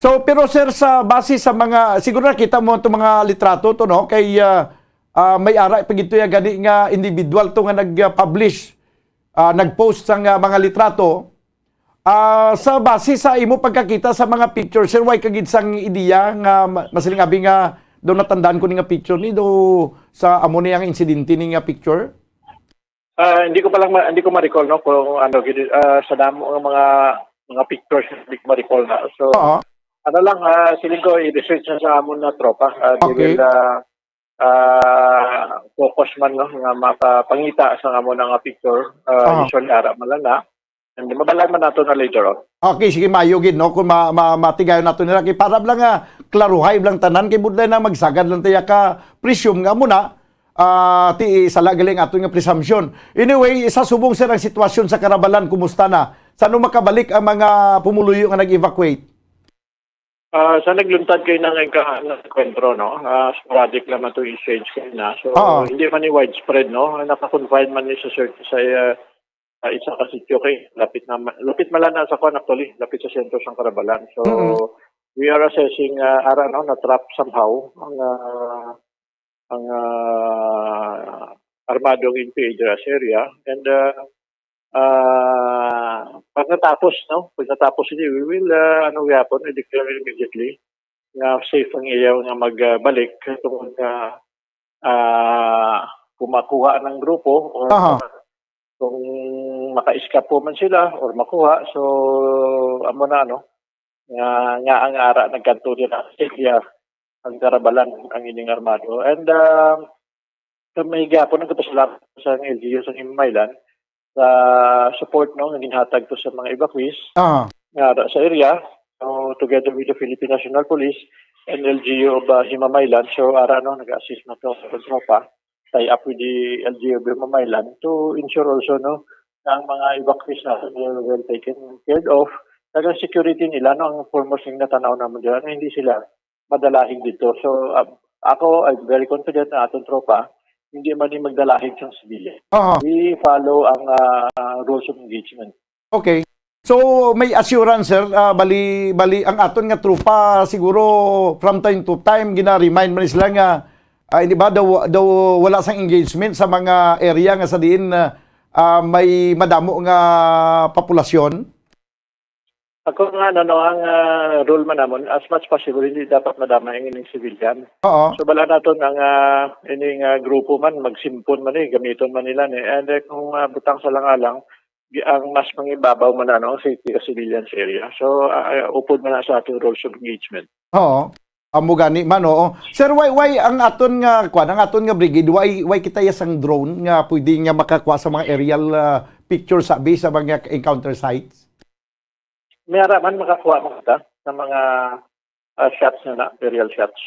So, pero sir, sa base sa mga, siguro nakita mo itong mga litrato to, no? Kay ah, ah, may ara pa gito ya gani nga individual to nga nag-publish, ah, nag-post sa nga mga litrato. Ah, sa base sa imo pagkakita sa mga picture, sir, way ka gid sang ideya nga ma- masiling abi nga daw natandaan ko ni nga picture ni do sa amo ni ang insidente ni nga picture? Ah, hindi ko pa lang ma- hindi ko ma-recall, no, kung ano gid, ah, sa damo ng mga mga pictures, hindi ko ma-recall na. So, Oo. Ano lang, ah, siling ko i-research na sa amon na tropa. Ah, they Okay. will, ah, ah, focus man, no, nga makapangita sa amon nga picture. Ah, Ah. Usually ara man lang na. And mabalaan man nato na later on. Okay, sige, mayo gid, no, kung ma, ma, matigayon nato nila kay para lang nga klaruhay lang tanan kay budlay na magsagad lang tayo ka presume nga muna, ah, ti sala gali ang aton nga presumption. Anyway, sa subong, sir, ang sitwasyon sa Karabalan, kumusta na? Sano makabalik ang mga pumuluyo nga nag-evacuate? Ah, sa nagluntad kayo ng, ng enkwentro, no? Ah, sporadic lang man to exchange kayo na. So, Oo. Hindi man ni widespread, no? Naka-confine man ni sa cert- sa ah, ah, isa ka sitio kay lapit na ma- lapit man lang na sa kwan, actually, lapit sa sentro sang Karabalan. So, Mm. We are assessing, ah, ara, no, na trap somehow ang ah, ang ah, armadong N P A dira sa area. And ah, ah, pag natapos, no, pag natapos ini, we will ah, ano gyapon, i-declare immediately nga safe ang iya nga magbalik tungod nga ah, kung makuha ng grupo or Aha. kung maka-escape man sila or makuha, so amo na, no, nga, nga ang ara nagkanto din ang Cecilia, ang Karabalan, ang ining armado. And ah, sa may gihapon, nagpasalamat sa L G U sa Himaylan sa support, no, nga ginhatag to sa mga evacuees Ah, nga ara sa area. So, together with the Philippine National Police and L G U of uh, Himamaylan, so ara, no, nag-assist na to sa tropa, tie up with the L G U of Himamaylan to ensure also, no, na ang mga evacuees natin are well taken care of. Kag ang security nila, no, ang foremost nga natanaw naman dyan, na hindi sila madalahig dito. So, uh, ako, I'm very confident na atong tropa, hindi man yung magdalahig sa civilian. aha. We follow ang uh, rules of engagement. Okay. So may assurance, sir, ah, bali bali ang aton nga tropa siguro from time to time gina-remind man sila nga ah, hindi ba daw, daw wala sang engagement sa mga area nga sa diin ah, ah, may madamo nga populasyon. Ako nga, ano, no, ang ah, rule man namon, as much possible, hindi dapat madama ang ining civilian. Oo. So, bala naton ang ah, ining ah, grupo man, magsimpon man eh, gamiton man nila ni. And eh, kung ah, butang sa lang-alang, di- ang mas mangibabaw man, ano, ang safety sa civilians area. So, ah, upod man na sa ating rules of engagement. Oo. Amo gani man, oo. Sir, why why ang aton nga kwan, ang aton nga brigade, why why kita ya sang drone nga pwede nga makakuha sa mga aerial ah, picture sa base sa mga encounter sites? May ara man makakuha mo kita sa mga ah, shots na na, aerial shots.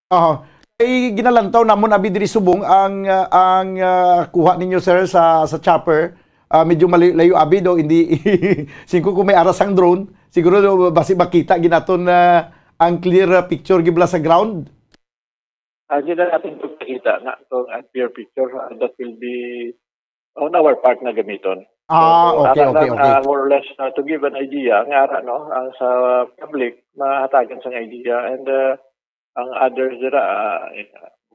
Aha. Ay ginalantaw namon abi diri subong ang ah, ang ah, kuha ninyo, sir, sa sa chopper. Ah, medyo malayo abi do, hindi singko kung may aras ang drone. Siguro do, basi makita ginaton na ang clear ah, picture gibla sa ground. Ah, hindi na natin pagpakita na itong unclear picture ah, that will be on our part na gamiton. Ah, So, okay, ara okay, lang, okay. ah, more or less ah, to give an idea, nga ara, no, ang sa public, mahatagan sa idea, and ah, ang others dira, ah,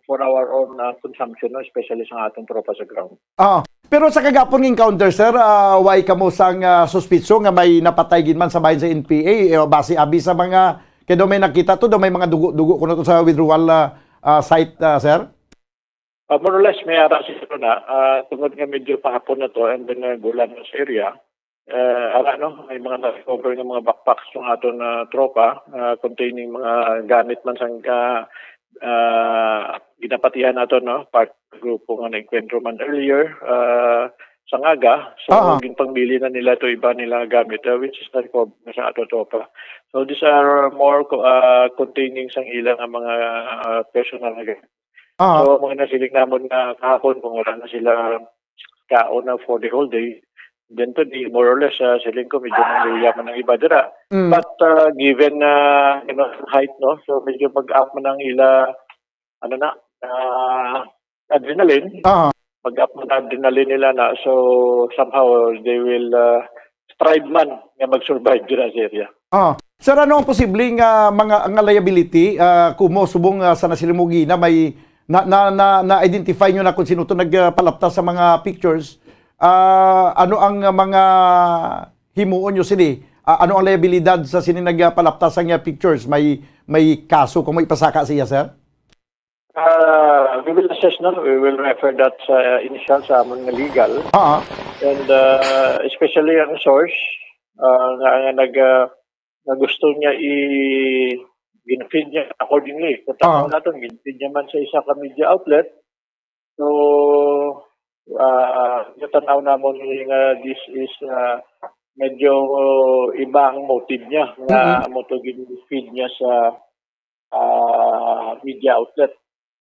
for our own ah, consumption, no, especially sa atong tropa sa ground. Ah, pero sa kagapon nga encounter, sir, ah, way kamo sang ah, suspitso nga may napatay gid man sa bahin sa N P A, eh, base abi sa mga kay daw may nakita to, daw may mga dugo-dugo kuno to sa withdrawal ah, ah, site, ah, sir? Ah, more or less, may ara siguro na. Ah, tungod nga medyo pahapon na to and then uh, gulan na sa area. Uh, ara, no? May mga na-recover nga mga backpacks ng aton na tropa ah, containing mga gamit man sang ah, ah, ginapatihan nato, no? Part grupo nga naengkwentro man earlier ah, sa Ngaga. So, Aha. Ginpangbili na nila to iba nila gamit, ah, which is na-recover na sa ato tropa. So, these are more co- ah, containing sang ilang mga ah, personal na gamit. Ah, So, mga nasiling namon nga kahapon kung wala na sila kaon na for the whole day, Then today, more or less, ah, siling ko, medyo nangluya man ang iba dira. Mm. But, ah, given na, you know, height, no? So, medyo mag-up man ang ila, ano na, ah, adrenaline. Ah. Mag-up man ang adrenaline nila na. So, somehow, they will, ah, strive man nga mag-survive dira sa area. Ah. Sir, ano ang posibleng, ah, mga, nga liability, ah, kumo subong, ah, sa nasiling mo gina, may na, na, na, na-identify nyo na kung sino to nagpalapta sa mga pictures? Ah, ano ang, ah, mga himuon nyo sini? Ah, ano ang liabilidad sa sini nagpalapta sa nga pictures? May, may kaso kung may ipasaka siya, sir? Ah, we will assess, no? We will refer that sa initial sa amon nga legal. Ah. And, ah, especially ang source, ah, nga, nga nag, ah, nga gusto niya i-, gin-feed niya accordingly. Kung tanaw Ah. naton, gin-feed niya man sa isa ka media outlet. So, ah, natanaw namon nga this is, ah, medyo iba ang motive niya nga Mm-mm. amo to gin-feed niya sa, ah, media outlet.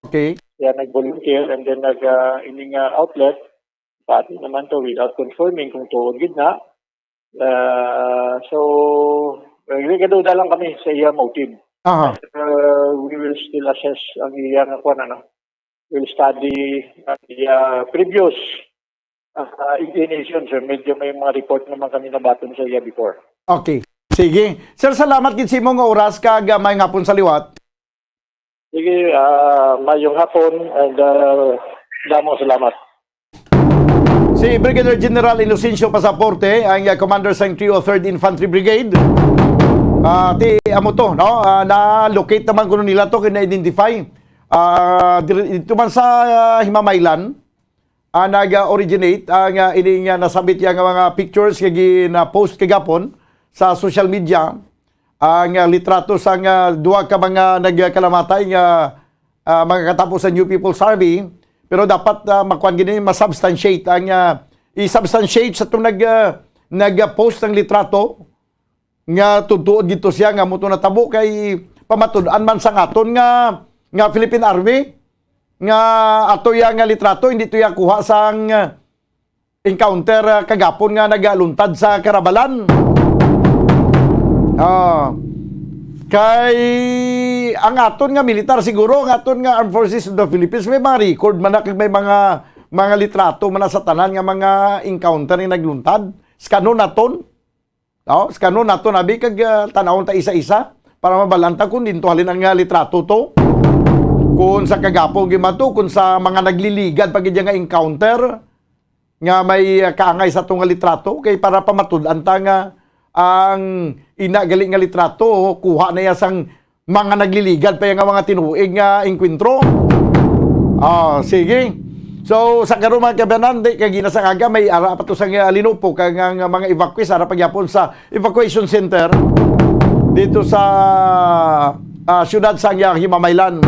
Okay. Siya nag-volunteer and then nag, ah, ini nga outlet, pati naman to without confirming kung tuod gid na. Ah, so, eh, gaduda lang kami sa iya motive. Aha. Uh, we will still assess ang iya nga kwan, ano. We'll study ang iya previous, ah, inclination, sir. Medyo may mga report naman kami nabaton sa iya before. Okay. Sige. Sir, salamat gid sa imong oras kag, ah, maayong hapon sa liwat. Sige, ah, maayong hapon and, ah, damo salamat. Si Brigadier General Inocencio Pasaporte, ang, ah, commander sang three oh third Infantry Brigade. Ah, ti, amo to, no? Ah, na-locate naman kuno nila to, kay na-identify. Ah, diri, dito man sa, ah, Himamaylan, ah, nag-originate ang, ah, ini nga nasabit ya nga mga pictures nga gin-post kagapon sa social media, ang, ah, litrato sang, ah, duha ka mga nagkalamatay nga, ah, mga katapo sa New People's Army. Pero dapat, ah, makuan gini, masubstantiate ang, ah, i-substantiate sa itong nag, ah, nag-post ng litrato nga tutuod dito siya nga muto natabo kay pamatud-an man sa ngaton nga, nga Philippine Army nga ato ya nga litrato, hindi to ya kuha sang, ah, encounter, ah, kagapon nga nagaluntad sa Karabalan. Ah, kay ang aton nga militar siguro, ang aton nga Armed Forces of the Philippines, may mga record man na, kag may mga, mga litrato man na sa tanan nga mga encounter nga nagluntad. Skano naton? No? Skano naton, abi, kag, ah, tanawon ta isa-isa para mabalaan ta kung dinto halin ang, ah, litrato to. Kung sa kagapon gimato, kung sa mga nagliligad pa gid nga encounter nga may, ah, kaangay sa atong litrato, kay para pamatud-an ta nga ang ina gali nga litrato, kuha na ya sang mga nagliligad pa ya nga mga tinuig nga engkwentro. Ah, sige. So, sa karon, mga kabanan, di, kay gina sa aga, may ara pa to sa nga linupo, kag nga, nga mga evacuees, ara pa gyapon sa evacuation center dito sa, ah, siyudad sa Himamaylan.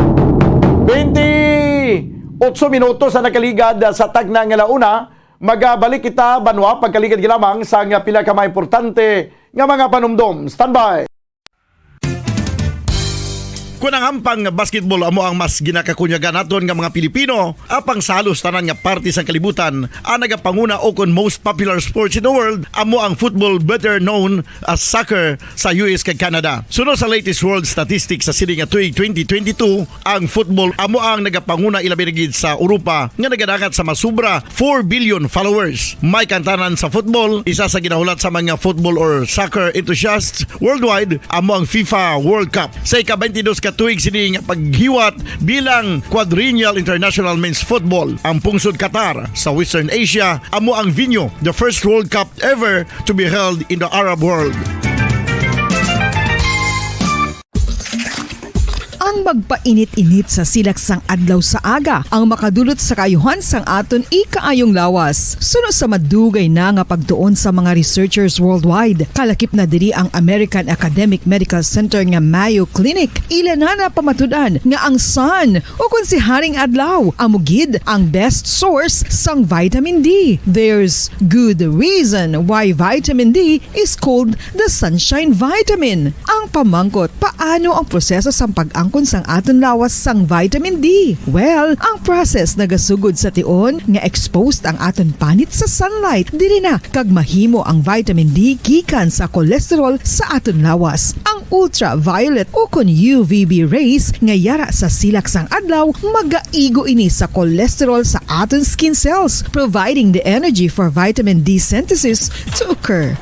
Twenty-otso minutos ang nakaligad sa tagna nga launa. Magabalik kita, banwa, pagkaligad lamang sa nga pila ka mga importante nga mga panumdom. Standby! Kun ang ampang basketball amo ang mas ginakakunyagan naton nga mga Pilipino, apang sa halos tanan nga parte sang kalibutan, ang nagapanguna o kon most popular sports in the world amo ang football, better known as soccer, sa U S kag Canada. Suno sa latest world statistics sa sini nga tuig twenty twenty-two, ang football amo ang nagapanguna, ilabi na gid sa Europa, nga nagadangat sa masubra four billion followers. May kantanan sa football, isa sa ginahulat sa mga football or soccer enthusiasts worldwide amo ang FIFA World Cup. Sa ika-twenty-dos ka tuig sini nga paghiwat bilang quadrennial international men's football, ang pungsod Qatar sa Western Asia amo ang venue, the first World Cup ever to be held in the Arab world. Ang magpainit-init sa silak sang adlaw sa aga ang makadulot sa kaayuhan sang aton ikaayong lawas. Suno sa madugay na nga pagtuon sa mga researchers worldwide, kalakip na diri ang American Academic Medical Center nga Mayo Clinic. Ila na napamatud-an nga ang sun, o kon si Haring Adlaw, amo gid ang best source sang vitamin D. There's good reason why vitamin D is called the sunshine vitamin. Ang pamangkot, paano ang proseso sang pag-angkon sang aton lawas sang vitamin D? Well, ang process nagasugod sa tion nga exposed ang aton panit sa sunlight. Diri na kag mahimo ang vitamin D gikan sa cholesterol sa aton lawas. Ang ultraviolet ukon U V B rays nga yara sa silak sang adlaw magaigo ini sa cholesterol sa aton skin cells, providing the energy for vitamin D synthesis to occur.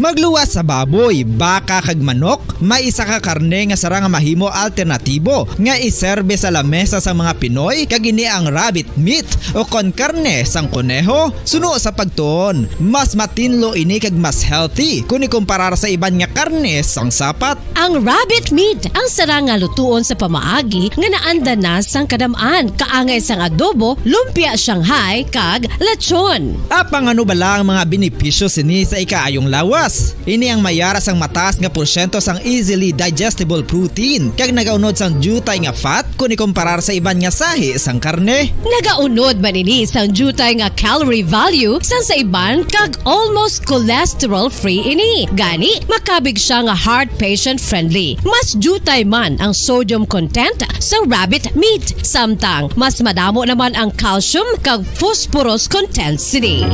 Magluwas sa baboy, baka kag manok, may isa ka karne nga sarang nga mahimo alternatibo nga iserbe sa lamesa sang mga Pinoy, kag ini ang rabbit meat o kon karne sang koneho. Suno sa pagtuon, mas matinlo ini kag mas healthy kon ikumparar sa iban nga karne sang sapat. Ang rabbit meat ang sarang nga lutuon sa pamaagi nga naanda na sang kadam-an, kaangay sang adobo, lumpia Shanghai, kag lechon. Apang ano bala ang mga benepisyo sini sa ikaayong lawas? Ini ang mayara sang mataas nga porsyento sang easily digestible protein, kag nagaunod sang diutay nga fat kon ikumparar sa iban nga sahi sang karne. Nagaunod man ini sang diutay nga calorie value sang sa iban, kag almost cholesterol-free ini. Gani, makabig siya nga heart patient-friendly. Mas diutay man ang sodium content sa rabbit meat, samtang mas madamo naman ang calcium kag phosphorus content sini.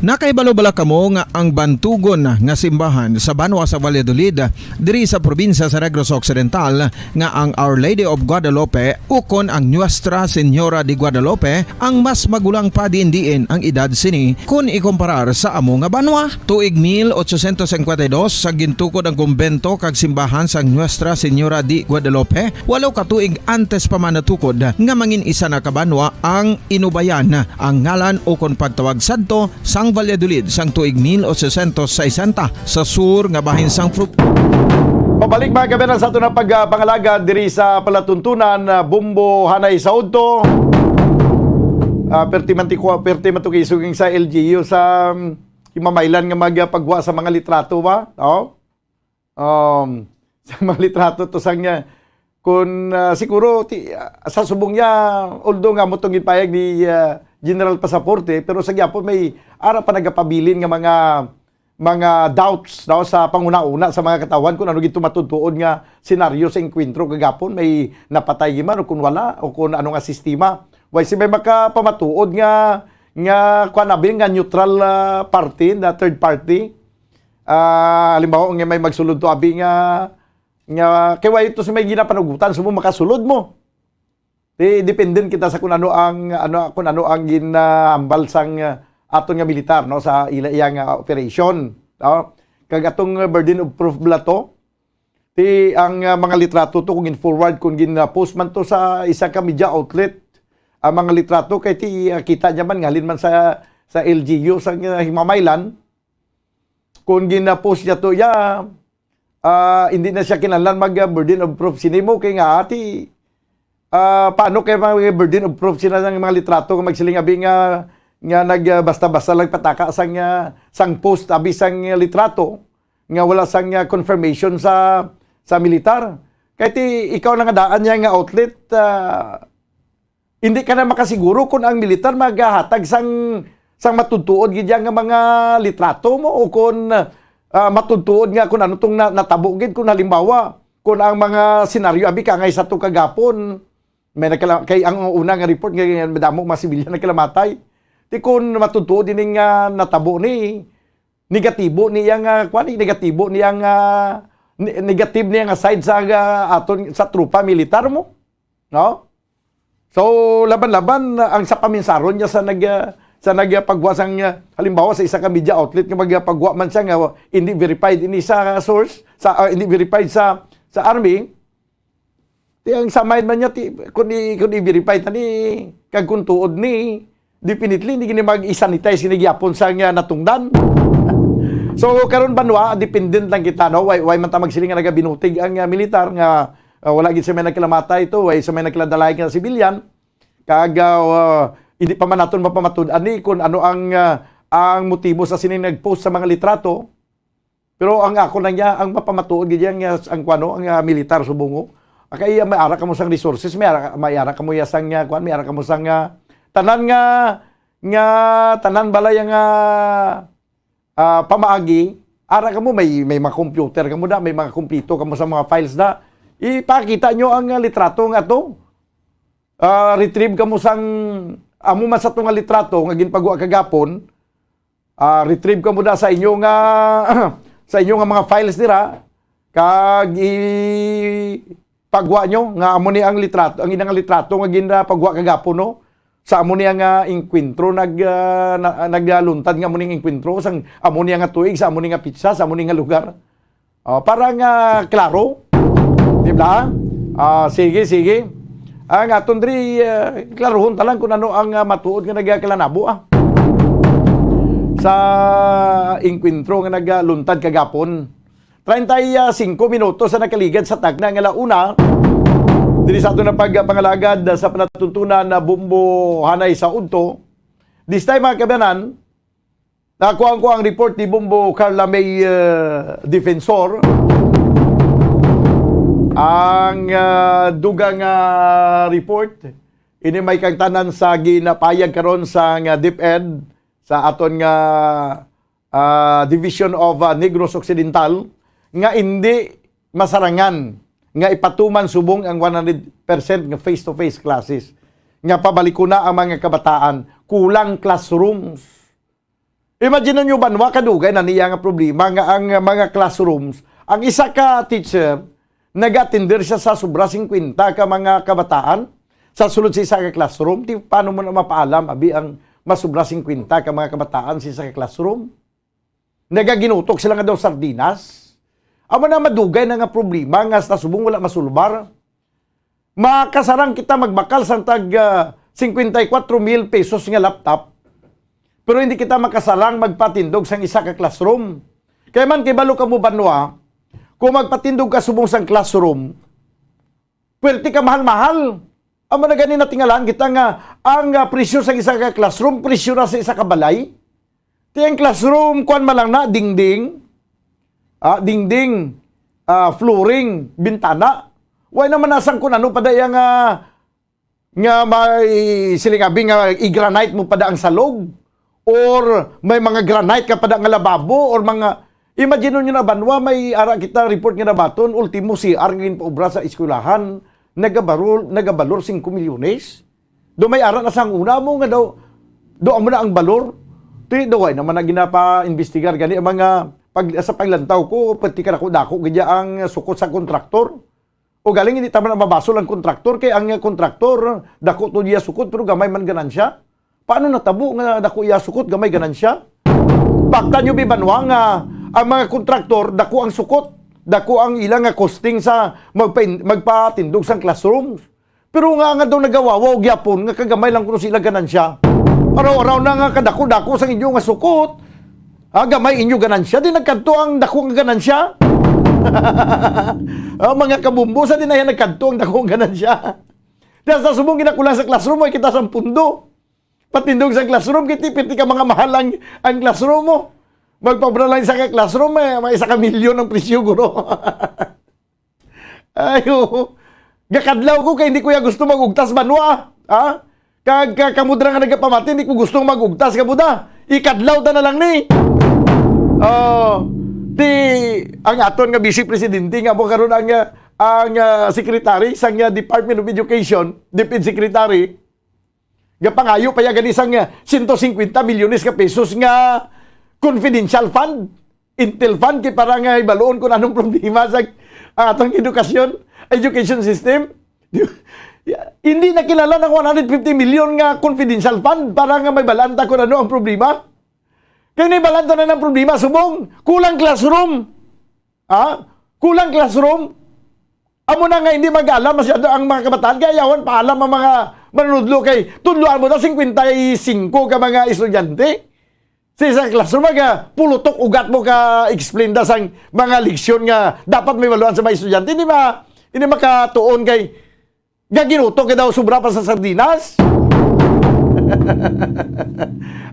Nakahibalo bala kamo nga ang bantugon nga simbahan sa banwa sa Valladolid, diri sa probinsya sa Negros Occidental, nga ang Our Lady of Guadalupe ukon ang Nuestra Señora de Guadalupe ang mas magulang pa diin-diin ang edad sini kon ikumparar sa amo nga banwa? Tuig mil ochocientos cincuenta y dos, sa gintukod ang kumbento kag simbahan sang Nuestra Señora de Guadalupe, walo ka tuig antes pa man natukod nga mangin isa na ka banwa ang Inubayan, ang ngalan ukon pagtawag sadto sang Valladolid sang tuig mil ochocientos sesenta sa sur nga bahin sang Fru- Pabalik, mga kabayan, sa aton nga pagpangalagad diri sa palatuntunan, ah, Bombo Hanay sa Udto. Ah, perti man ti kwa-, perti man to kay suging sa L G U sa, um, Himamaylan nga magpagwa sa mga litrato ba? Oh? Um, sa mga litrato to sang, ah, kun, ah, siguro ti, ah, sa subong niya, although nga mo tong ginpayag ni, ah, General Pasaporte, pero sa gyapon may ara pa nagapabilin nga mga, mga doubts, no, sa panguna-una sa mga katawhan kung ano gid to matuod-tuod nga senaryo sa engkwentro kagapon, may napatay gid man o kung wala o kung ano nga sistema. Way si may makapamatuod nga, nga kuan abi nga neutral, ah, party, na third party. Ah, halimbawa, nga may magsulod to abi nga, nga kay way to si may ginapanugutan, subong makasulod mo. Di, dependen kita sa kung ano ang, ano, kung ano ang ginahambal sang, ah, aton nga militar, no, sa ila iya nga operation, no? Kag atong, ah, burden of proof bala to, ti ang, ah, mga litrato to kung gin-forward, kung gin-post man to sa isa ka media outlet, ang mga litrato kay ti, ah, kita niya man nga halin man sa, sa L G U sa, ah, Himamaylan, kung gin-post niya to, ya, ah, hindi na siya kinahanglan mag, ah, burden of proof sini mo kay nga ati, ah, paano kay mag burden of proof sila ng mga litrato nga magsiling abi nga, nga nag, ah, basta-basta lang pataka sang, ah, sang post abi sang, ah, litrato nga wala sang, ah, confirmation sa, sa militar. Kay ti ikaw na nga daan niya nga outlet, ah, hindi ka na makasiguro kung ang militar maghatag sang, sang matutuod gid nga mga litrato mo o kung, ah, matutuod nga kung ano tong na-, natabo gid, kung halimbawa, kung ang mga senaryo abi kangay sa to kagapon, may nagkala-, kay ang una nga report nga madamo mga sibilyan nagkalamatay. Ti kung matutuod ini nga natabo ni, negatibo niya nga, kuwan, negatibo niya nga, ne-, negative niya nga side sa, ah, aton, sa tropa militar mo. No? So, laban-laban ang sa paminsaron niya sa nag-, ah, sa nagpagwa sang, ah, halimbawa sa isa ka media outlet nga magpagwa man siya nga hindi verified ini sa source, sa, ah, hindi verified sa, sa army, ti ang sa mind man niya, ti, kung i-, kung i-verify ta ni, kag kung tuod ni, definitely, hindi gini mag-isanitize sini gyapon sa nga natungdan. So, karon banwa, dependent lang kita, no? Way, way man ta magsiling nga nagabinutig ang, ah, militar nga, ah, wala gid sa may nagkalamatay to, way sa may nagkaladalay nga civilian. Kag, ah, hindi pa man naton mapamatud-an ni kung ano ang, ah, ang motibo sa sining nag-post sa mga litrato. Pero ang ako lang niya, ang mapamatuod gid yan nga ang kuano, ang, ah, militar subong mo. Ah, kay, ah, may ara kamo sang resources, may ara, may ara kamo ya sang, ah, kuan, may ara kamo sang, ah, tanan nga, nga tanan balay nga, ah, pamaagi, ara kamo, may, may mga computer kamo da, may mga kompleto kamo sa mga files da, ipakita nyo ang, ah, litrato nga to. Ah, retrieve kamo sang, amo man sa to nga litrato nga ginpagwa kagapon, ah, retrieve kamo da sa inyo nga, sa inyo nga mga files dira, kag ipagwa nyo nga amo ni ang litrato, ang inang litrato nga ginpagwa kagapon, no? Sa amo ni ang, ah, engkwentro nag, ah, na, nagluntad nga amo ni ang engkwentro, sang amo ni nga tuig, sa amo ni nga pitsa, sa amo ni nga lugar. Oh, para nga klaro. Di ba? Ah, sige, sige. Ang aton diri, ah, klarohon ta lang kung ano ang, ah, matuod nga nagakalanabo, ah. Sa engkwentro nga nagluntad kagapon. Treinta y cinco minutos sa nakaligad sa takna nga launa. Diri sa aton na pagpangalagad sa palatuntunan na Bombo Hanay sa Udto. This time, mga kabanan, nakuha ko ang report ni Bombo Carla May, uh, Defensor. Ang, uh, dugang, uh, report, ini may kangtanan sa ginapayag karon sa nga DepEd sa aton nga, uh, Division of, uh, Negros Occidental nga hindi masarangan nga ipatuman subong ang one hundred percent nga face-to-face classes. Nga pabalikuna ang mga kabataan, kulang classrooms. Imagine nyo, banwa, kadugay na niya nga problema nga ang mga classrooms, ang isa ka teacher, nag-atender siya sa sobra singkwenta ka mga kabataan sa sulod sa isa ka classroom. Di, paano mo na mapaalam, abi, ang mas sobra singkwenta ka mga kabataan sa isa ka classroom? Nagaginutok sila nga daw sardinas. Amo na madugay na nga problema nga sa subong wala masulbar. Makasarang kita magbakal sang tag, ah, cincuenta y cuatro mil pesos nga laptop, pero hindi kita makasarang magpatindog sang isa ka classroom. Kay man, kay balo kamo, banwa, kung magpatindog ka subong sang classroom, pwerte ka mahal-mahal. Amo na gani natingalahan kita nga ang, ah, presyo sang isa ka classroom, presyo na sa isa ka balay. Ti ang classroom, kuwan man lang na, dingding, ah, dingding, ah, flooring, bintana. Way naman nasang kung ano pa da iya nga, nga may siling abi nga i-granite mo pa da ang salog, or may mga granite ka pa da nga lababo, or mga, imagine nyo na, banwa, may ara kita report nga nabaton, ultimo C R nga ginpaubra sa eskwelahan, nagabarol, nagabalor singko milyones. Do may ara na sang una mo nga daw, do amo na ang balor. Ti, do way naman na ginapa-investigar gani ang mga pag-, sa paglantaw ko, pati ka dako-dako gid ang sukot sa kontraktor. O galing, hindi tama na mabasol ang kontraktor, kay ang kontraktor, dako to niya sukot, pero gamay man ganansya. Paano natabo nga dako iya sukot, gamay ganansya? Bakta nyo, bi, banwa, nga ang mga kontraktor, dako ang sukot, dako ang ila nga costing sa magpa-, magpatindog sang classrooms. Pero nga, nga daw nagawawaw gyapon nga kagamay lang kuno sila ganansya. Araw-araw na nga kadako-dako sang inyo nga sukot, ah, gamay inyo ganansya, di nagkadto ang dako nga ganansya. Ah, mga kabumbo, sa di na yan nagkadto ang dako nga ganansya. Di sa subong ginakulang sa classroom, ay kita sang pundo. Patindog sa classroom, kay ti-, pirti ka mga mahal ang, ang classroom mo. Magpabra lang sa ka classroom, eh, may isa ka milyon ang presyo, guro. Ay, oo. Gakadlaw ko kay hindi ko ya gusto mag-ugtas, banwa. Ha? Kag, ka-, kamo dira nga nagapamati, hindi ko gusto mag-ugtas, kamo da. Ikadlaw ta na lang ni. Oh, di, ang aton nga vice presidente nga mo karon ang, ah, ang, ah, secretary sa, ah, Department of Education, DepEd secretary, gapangayo pa ya gani sang, ah, sento singkwenta milyones ka pesos nga confidential fund, intel fund, kay para nga hibaluon kung anong problema sa, ah, atong edukasyon, education system. Di ba? Ya, hindi na kilala ang one hundred fifty million nga confidential fund para nga mahibalaan ta kung ano ang problema. Kay nahibalaan ta na ng problema, subong, kulang classroom. Ha? Kulang classroom. Amo na nga hindi mag-alam masyado ang mga kabataan, kaya yawan paalam ang mga manunudlo kay tudloan mo na cincuenta y cinco ka mga estudyante. Sa isa ka classroom, maga pulutok ugat mo ka explain da sang mga leksyon nga dapat mahibaluan sa mga estudyante. Hindi ma-, hindi makatuon kay gaginutok ka daw sobra pa sa sardinas.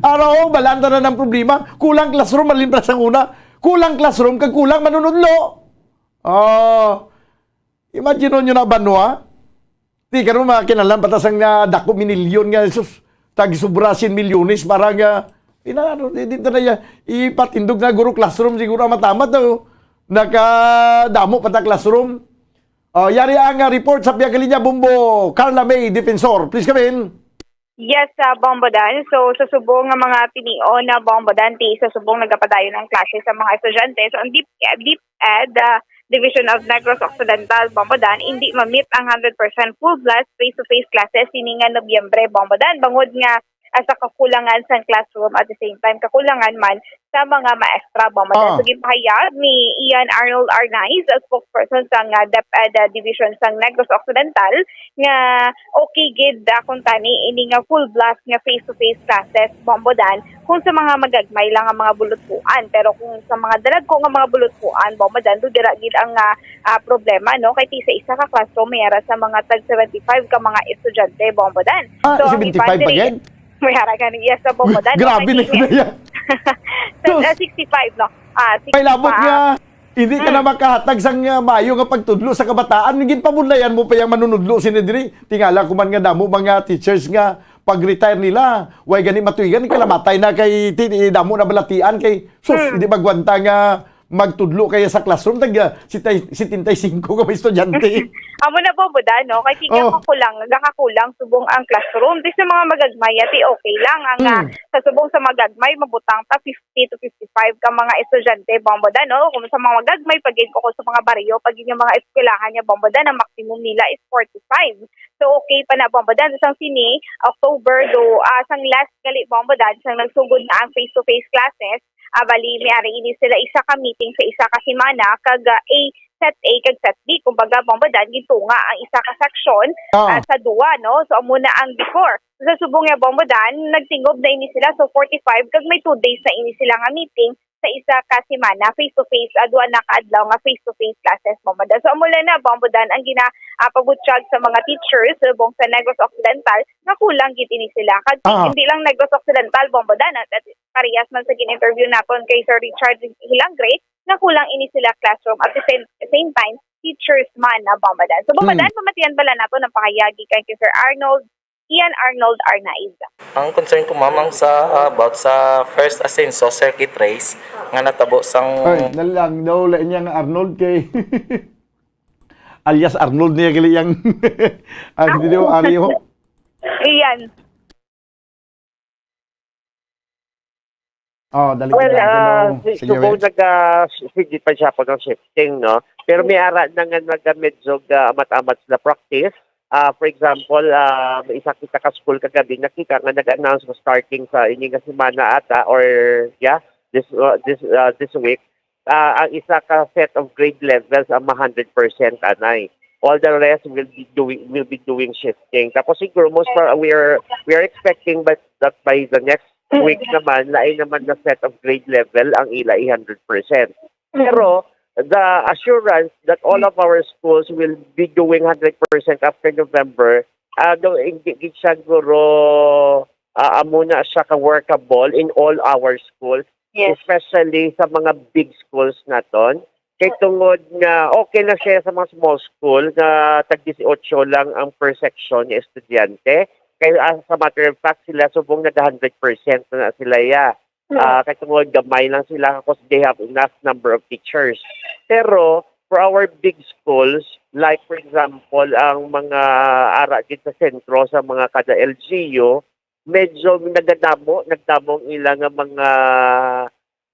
Araw, balaan ta na ng problema. Kulang classroom, malimpra sang una. Kulang classroom, kag kulang manunudlo. Oh, imagine nyo na, banwa. Di karon mga kinalan patas ang, ah, dako minilyon nga, sus, tag sobra siyam milyones para nga, ina, ano, di, di ta na ya-, ipatindog nga Google Classroom siguro ang matamat daw. Nakadamo pa ta classroom. Oh, yari ang, ah, report sa Pia Galinya Bombo, Carla May Defensor. Please come in. Yes, ah, Bombo Dan. So, sa subong nga mga tinion na Bombo Dan, ti sa subong nagapadayon ang klase sa mga estudyante. So, ang DepEd, DepEd, ah, Division of Negros Occidental, Bombo Dan, hindi ma-meet ang hundred percent full blast face-to-face classes sini nga Nobyembre, Bombo Dan, bangod nga, ah, sa kakulangan sang classroom, at the same time kakulangan man sa mga maestra, Bombo Dan. Ah. So, ginpahayag ni Ian Arnold Arnaiz, a spokesperson sang, ah, DepEd, ah, Division sang Negros Occidental, nga okay gid, ah, kung tani ini nga full blast nga face-to-face classes, Bombo Dan, kung sa mga magagmay lang ang mga bulutpuan. Pero kung sa mga dalagko nga mga bulutpuan, Bombo Dan, do dira gid ang, ah, ah, problema, no? Kay ti sa isa ka classroom, may ara sa mga tag seventy-five ka mga estudyante, Bombo Dan. Ah, So, ang seventy-five iban pa diri, gid? May ara gani, yes, sa Bombo Dan, Grabe na ang yun na yan. Sa, Sus! ah, sixty-five, no? Ah, May labot sixty-five. nga, hindi ka na Mm. makahatag sang, ah, maayo nga pagtudlo sa kabataan. Ginpabudlayan mo pa yang manunudlo sini diri. Tingala ko man nga damo mga teachers nga pag-retire nila, way gani matuigan, kalamatay na kay ti-, damo na balatian kay, sus, Mm. hindi magwanta nga magtudlo kaya sa classroom. Tag, ah, sitay-, setenta y cinco ka mga estudyante. Amo na, Bombo Dan, no? Kay tika Oh. kakulang, nagakakulang subong ang classroom. Di sa mga magagmay, ati okay lang. Ang, ah, Mm. sa subong sa magagmay, mabutang ta fifty to fifty-five ka mga estudyante, Bombo Dan, no? Kung sa mga magagmay, pag ko sa mga baryo, pag yung mga eskwelahan niya, Bombo Dan, ang maximum nila is forty-five. So, okay pa na, Bombo Dan. Sang sini, October, do, ah, sang last gali, Bombo Dan, sang nagsugod na ang face-to-face classes, ah, bali, may ari ini sila isa ka meeting sa isa ka semana, kag, ah, A, set A kag set B. Kumbaga, Bombo Dan, gintunga ang isa ka section, Ah. ah, sa duwa, no? So, amo na ang before. Sa subong niya, Bombo Dan, nagtingob na ini sila. So, forty-five, kag may two days na ini sila nga meeting sa isa ka semana, face-to-face, ah, duha na ka adlaw nga face-to-face classes, Bombo Dan. So, amo lang na, Bombo Dan, ang gina, ah, pabutyag sa mga teachers, subong sa Negros Occidental, nga kulang gid ini sila. Kag Ah. hindi lang Negros Occidental, Bombo Dan, at, at parehas man sa gin-interview naton kay Sir Richard Hilangre, nga kulang ini sila classroom. At the same, same time, teachers man na, Bombo Dan. So, Bombo Hmm. Dan, pamatian bala nato ang pahayag gikan kay Sir Arnold, Ian Arnold Arnaiz. Ang concern ko, ma'am, ang sa, about sa first Asenso circuit race nga natabo sang Ay, nalang daw, lain niya nga Arnold kay alias Arnold niya gali yang, ah, hindi daw, Ari, ho. Ian. Oh, dali Well, lang, ah, hello. si-, Sige, subong Wes. naga-, sige pa siya pag ang shifting, no? Pero may ara na nga naga medyo ga-amat-amat sila practice. Ah, for example, ah, may isa kita ka school kagabi, nakita nga nag-announce mo starting sa ini nga semana ata, or, yeah, this, uh, this, uh, this week. Ah, ang isa ka set of grade levels ang ma hundred percent anay. All the rest will be doing, will be doing shifting. Tapos siguro most pro-, we are, we are expecting but that by the next week naman, lain naman na set of grade level ang ila i hundred percent. Pero the assurance that all of our schools will be doing hundred percent after November, ah, do, hindi gid siya guro, ah, amo na siya ka workable in all our schools, Yes. especially sa mga big schools naton. Kay tungod nga okay na siya sa mga small school nga tag dieciocho lang ang per section nga estudyante. Kay, ah, as a matter of fact, sila subong nag hundred percent na sila, ya. Hmm. Ah, kay tungod gamay lang sila, 'cause they have enough number of teachers. Pero for our big schools, like for example, ang mga ara gid sa sentro, sa mga kada L G U, medyo nagadamo, nagdamo ang ila nga mga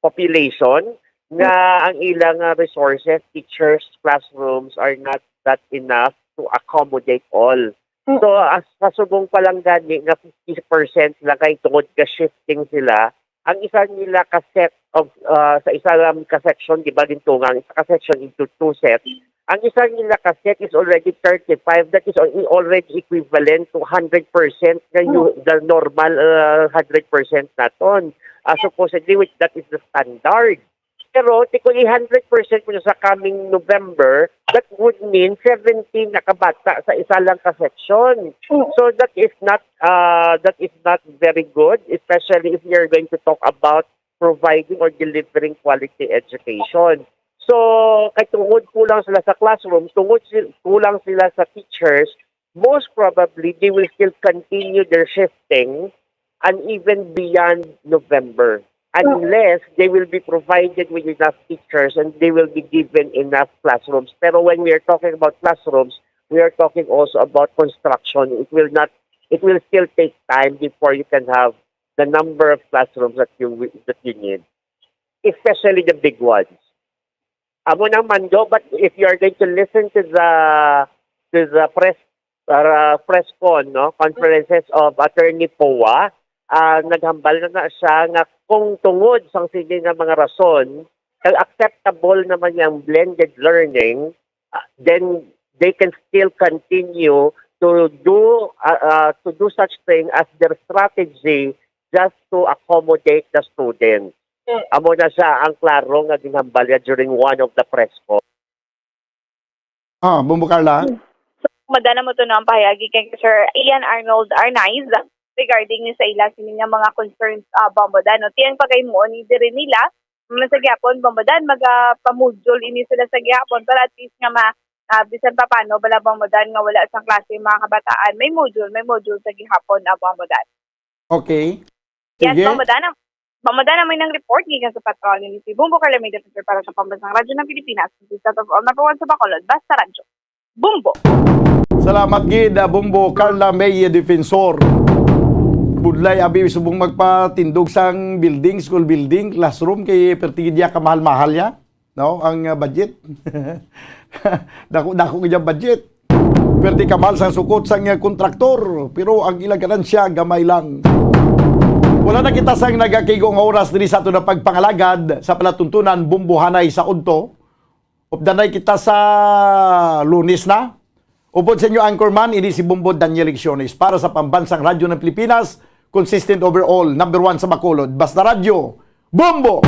population, nga ang ila nga resources, teachers, classrooms are not that enough to accommodate all. Mm. So, as, sa subong pa lang gani nga fifty percent lang kay tungod ka shifting sila, ang isa nila ka set of, ah, sa isa lang ka section, di ba, gintunga ang isa ka section into two sets, ang isa nila ka set is already thirty-five, that is al-, already equivalent to hundred percent nga you, Mm. the normal, ah, hundred percent naton. Ah, supposedly, which that is the standard. Pero, ti kung i-hundred percent mo sa coming November, that would mean seventeen na kabata sa isa lang ka section. Mm. So, that is not, ah, that is not very good, especially if you're going to talk about providing or delivering quality education. So, kay tungod kulang sila sa classroom, tungod sil-, kulang sila sa teachers, most probably, they will still continue their shifting and even beyond November, unless they will be provided with enough teachers and they will be given enough classrooms. Pero when we are talking about classrooms, we are talking also about construction. It will not, it will still take time before you can have the number of classrooms that you wi-, that you need, especially the big ones. Amo nang mando, but if you are going to listen to the, to the press, uh, press con, no, conferences of Attorney Poa, ah, naghambal na, na siya nga kung tungod sang sini nga mga rason, kag acceptable naman yang blended learning, ah, then they can still continue to do, ah, ah, to do such thing as their strategy just to accommodate the students. Mm. Amo na siya ang klaro nga ginhambal niya during one of the press con. Ah, Bombo Carla? Madana mo to, no, ang pahayag kay Sir Ian Arnold Arnaiz regarding ni sa ila sini nga mga concerns, ah, Bombo Dan, no? Tiyang pagaymuon ni diri nila, man sa gihapon, Bombo Dan, maga-pa-module ini sila sa gihapon para at least nga ma-, ah, bisan pa paano, bala, Bombo Dan, nga wala sang klase ang mga kabataan, may module, may module sa gihapon, ah, Bombo Dan. Okay. Yes, sige. Bombo Dan, Bombo Dan, may nang report gikan sa patrol ni si Bombo Carla May Defensor para sa Pambansang Radyo ng Pilipinas. This is Top of All Number One sa Bacolod, Basta Radyo. Bombo. Salamat gid, ah, Bombo Carla May Defensor. Budlay abi subong magpatindog sang building, school building, classroom kay perti gid ya kamahal-mahal ya, no, ang, ah, budget. Dako-dako gid ang budget. Perti kamahal sang sukot sang, ah, kontraktor, pero ang ilang ganansya gamay lang. Wala na kita sang nagakigo nga oras diri sa aton nga pagpangalagad sa palatuntunan Bombo Hanay sa Udto. Updanay kita sa Lunes na. Upod sa inyo, anchorman, ini si Bombo Daniel Lecciones para sa Pambansang Radyo ng Pilipinas, consistent overall, number one sa Bacolod. Basta Radyo, Bombo!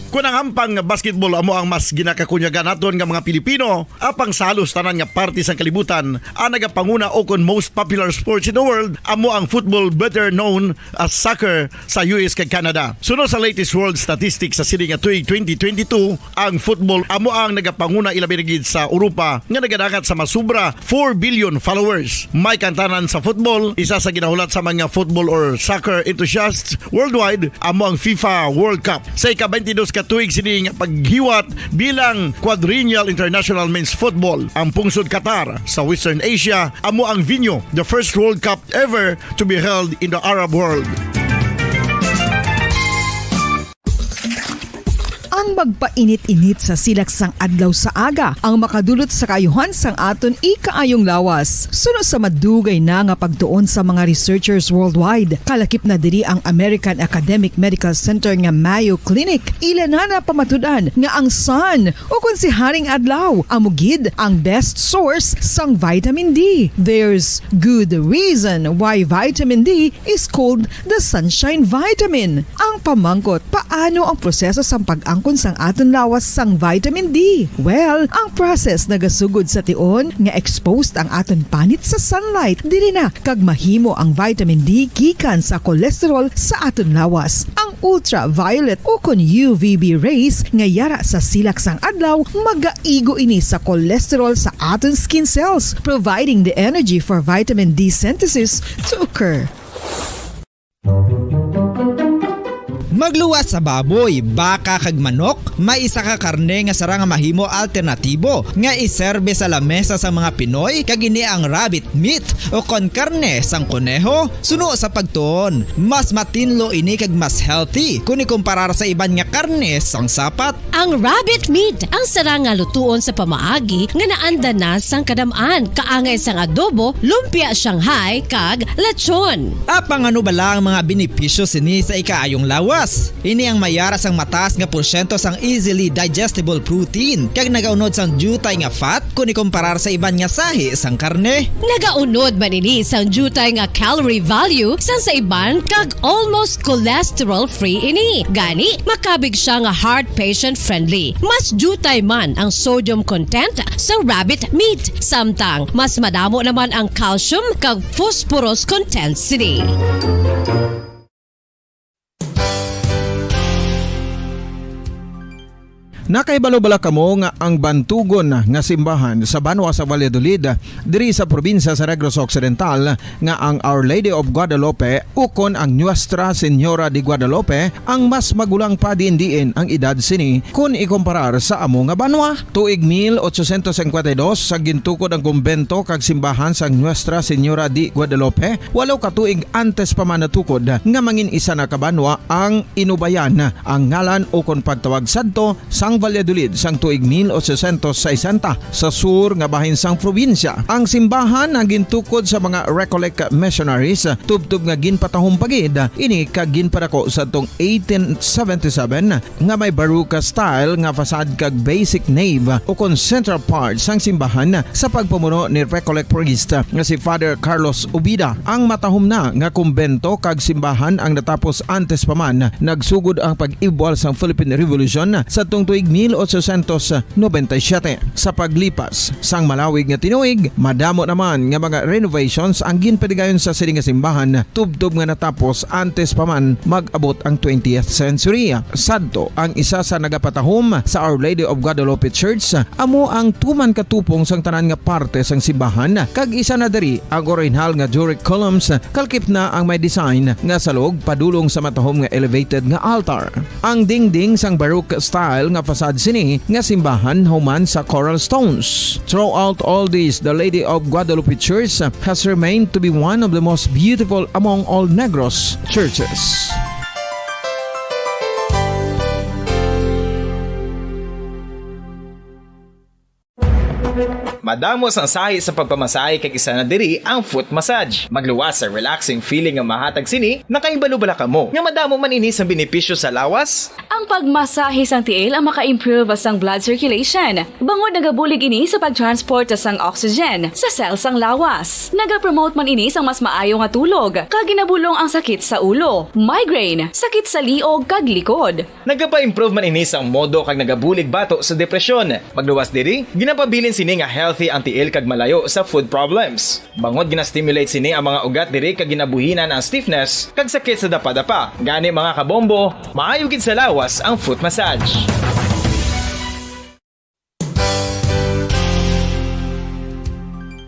Kon ang hampang nga basketball amo ang mas ginakakunyagan naton nga mga Pilipino, apang sa halos tanan nga parte sang kalibutan, ang nagapanguna o kon most popular sports in the world amo ang football, better known as soccer, sa U S kag Canada. Suno sa latest world statistics sa sini nga tuig twenty twenty-two, ang football amo ang nagapanguna, ilabi na gid sa Europa nga nagadangat sa masubra four billion followers. May kantanan sa football, isa sa ginahulat sa mga football or soccer enthusiasts worldwide amo ang FIFA World Cup. Sa ika-twenty-dos ka tuig sini nga paghiwat bilang Quadrennial International Men's Football, ang pungsod Qatar sa Western Asia amo ang venue, the first World Cup ever to be held in the Arab world. Ang magpainit-init sa silak sang adlaw sa aga ang makadulot sa kaayuhan sang aton ikaayong lawas. Suno sa madugay na nga pagtuon sa mga researchers worldwide, kalakip na diri ang American Academic Medical Center nga Mayo Clinic. Ila na napamatud-an nga ang sun, o kon si Haring Adlaw, amo gid ang best source sang vitamin D. There's good reason why vitamin D is called the sunshine vitamin. Ang pamangkot, paano ang proseso sang pag-angkon sang aton lawas sang vitamin D? Well, ang process nagasugod sa tion nga exposed ang aton panit sa sunlight. Diri na kag mahimo ang vitamin D gikan sa cholesterol sa aton lawas. Ang ultraviolet o kon U V B rays nga yara sa silak sang adlaw, magaigo ini sa cholesterol sa aton skin cells, providing the energy for vitamin D synthesis to occur. Magluwas sa baboy, baka kag manok, may isa ka karne nga sarang nga mahimo alternatibo nga iserbe sa lamesa sa mga Pinoy, kag ini ang rabbit meat o kon karne sang kuneho. Suno sa pagtuon, mas matinlo ini kag mas healthy kon ikumparar sa iban nga karne sang sapat. Ang rabbit meat ang sarang nga lutuon sa pamaagi nga naanda na sang kadam-an, kaangay sang adobo, lumpia Shanghai, kag lechon. Apang ano bala ang mga benepisyo sini sa ikaayong lawas? Ini ang mayara sang mataas nga porsyento sang easily digestible protein, kag nagaunod sang diutay nga fat kon ikumparar sa iban nga sahi sang karne. Nagaunod man ini sang diutay nga calorie value sang sa iban, kag almost cholesterol-free ini. Gani, makabig siya nga heart patient-friendly. Mas diutay man ang sodium content sa rabbit meat, samtang mas madamo naman ang calcium kag phosphorus content sini. Nakahibalo bala kamo nga ang bantugon nga simbahan sa banwa sa Valladolid, diri sa probinsya sa Negros Occidental, nga ang Our Lady of Guadalupe ukon ang Nuestra Señora de Guadalupe ang mas magulang pa diin-diin ang edad sini kon ikumparar sa amo nga banwa? Tuig mil ochocientos cincuenta y dos, sa gintukod ang kumbento kag simbahan sang Nuestra Señora de Guadalupe, walo ka tuig antes pa man natukod nga mangin isa na ka banwa ang Inubayan, ang ngalan ukon pagtawag sadto sang Valladolid sang tuig mil ochocientos sesenta, sa sur nga bahin sang probinsya. Ang simbahan ang gintukod sa mga Recollect missionaries, tubtob nga ginpatahom pa gid ini kag ginpadako sadtong eighteen seventy-seven, nga may Baroque style nga facade kag basic nave ukon central part sang simbahan sa pagpamuno ni Recollect priest nga si Father Carlos Ubida. Ang matahom na nga kumbento kag simbahan ang natapos antes pa man nagsugod ang pag-ibwal sang Philippine Revolution sadtong tuig mil ochocientos noventa y siete. Sa paglipas sang malawig nga tinuig, madamo naman nga mga renovations ang ginpadigayon sa sini nga simbahan, tubtob nga natapos antes pa man mag-abot ang twentieth century. Sadto, ang isa sa nagapatahom sa Our Lady of Guadalupe Church amo ang tuman ka tupong sang tanan nga parte sang simbahan, kag isa na diri ang orihinal nga Doric columns, kalkip na ang may design nga salog padulong sa matahom nga elevated nga altar. Ang dingding sang Baroque style nga facade sini nga simbahan human sa coral stones. Throughout all this, the Lady of Guadalupe Church has remained to be one of the most beautiful among all Negros churches. Madamo sang sahi sa pagpamasahe, kag isa na diri ang foot massage. Magluwas sa relaxing feeling nga mahatag sini. Nakahibalo bala kamo nga madamo man ini sang benepisyo sa lawas? Ang pagmasahe sang tiil ang maka-improve sang blood circulation, bangod nagabulig ini sa pag-transport sang oxygen sa cell sang lawas. Nagapromote man ini sang mas maayo nga tulog, kag ginabulong ang sakit sa ulo, migraine, sakit sa liog, kag likod. Nagapa-improve man ini sang modo kag nagabulig bato sa depresyon. Magluwas diri, ginapabilin sini nga healthy ang tiil kag malayo sa foot problems. Bangod gina-stimulate sini ang mga ugat diri kag ginabuhinan ang stiffness kag sakit sa dapadapa. Gani, mga kabombo, maayo gid sa lawas ang foot massage.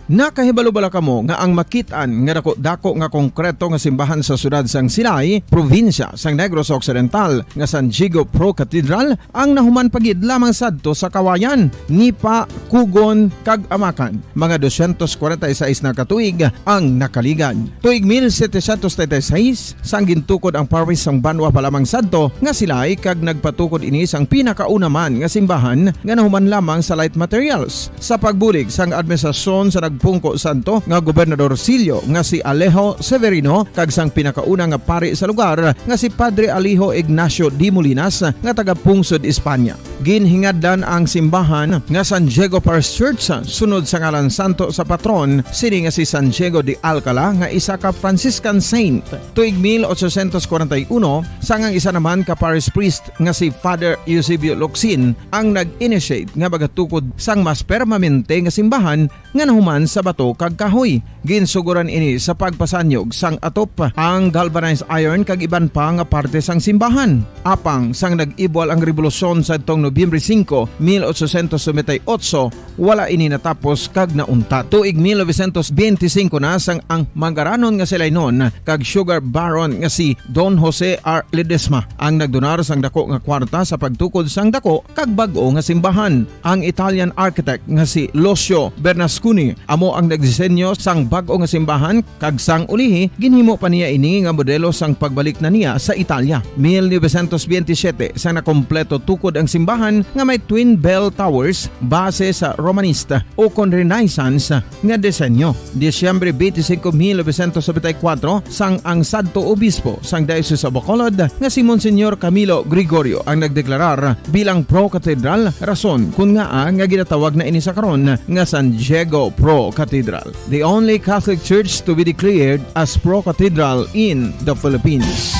Nakahibalo bala kamo nga ang makit-an nga dako-dako nga konkreto nga simbahan sa siyudad sang Silay, probinsya sang Negros Occidental, nga San Diego Pro Cathedral, ang nahuman pa gid lamang sadto sa Kawayan, Nipa, Cogon, kag Amacan, mga dosyentos kwarenta y seis na ka tuig ang nakaligad. Tuig mil setecientos treinta y seis, sang gintukod ang parish sang banwa pa lamang sadto nga Silay, kag nagpatukod ini sang pinakauna man nga simbahan nga nahuman lamang sa light materials. Sa pagbulig sang administrasyon sa nagpungko sadto nga Gobernador Silio nga si Alejo Severino kag sang pinakauna nga pari sa lugar nga si Padre Alejo Ignacio de Molinas nga taga-pungsod Espanya. Ginhingadlan ang simbahan nga San Diego Parish Church sunod sa ngalan santo sa patron sini nga si San Diego de Alcala, nga isa ka Franciscan saint. Tuig mil ochocientos kwarenta y uno, sang ang isa naman ka parish priest nga si Father Eusebio Locsin ang nag-initiate nga magatukod sang mas permanente nga simbahan nga nahuman sa bato kag kahoy. Ginsuguran ini sa pagpasanyog sang atop, ang galvanized iron kag iban pa nga parte sang simbahan. Apang sang nag-ibwal ang rebolusyon sadtong Nobyembre singko, mil ochocientos noventa y ocho, wala ini natapos kag nauntat. Tuig mil novecientos benti singko na sang ang mangaranon nga si Lainon kag sugar baron nga si Don Jose R. Ledesma ang nagdonar sang dako nga kwarta sa pagtukod sang dako kag bag-o nga simbahan. Ang Italian architect nga si Lucio Bernasconi amo ang nagdisenyo sang bag-o nga simbahan, kag sang ulihi, ginhimo pa niya ini nga modelo sang pagbalik na niya sa Italia. Mil novecientos benti siyete, sang nakompleto tukod ang simbahan nga may twin bell towers base sa Romanista ukon Renaissance nga disenyo. Disyembre benti singko, mil novecientos nobenta y kuwatro, sang ang sadto obispo sang Diocese of Bacolod nga si Monsignor Camilo Gregorio ang nagdeklarar bilang pro-cathedral, rason kon ngaa nga ginatawag na ini sa karon nga San Diego Pro Cathedral, the only Catholic Church to be declared as pro-cathedral in the Philippines.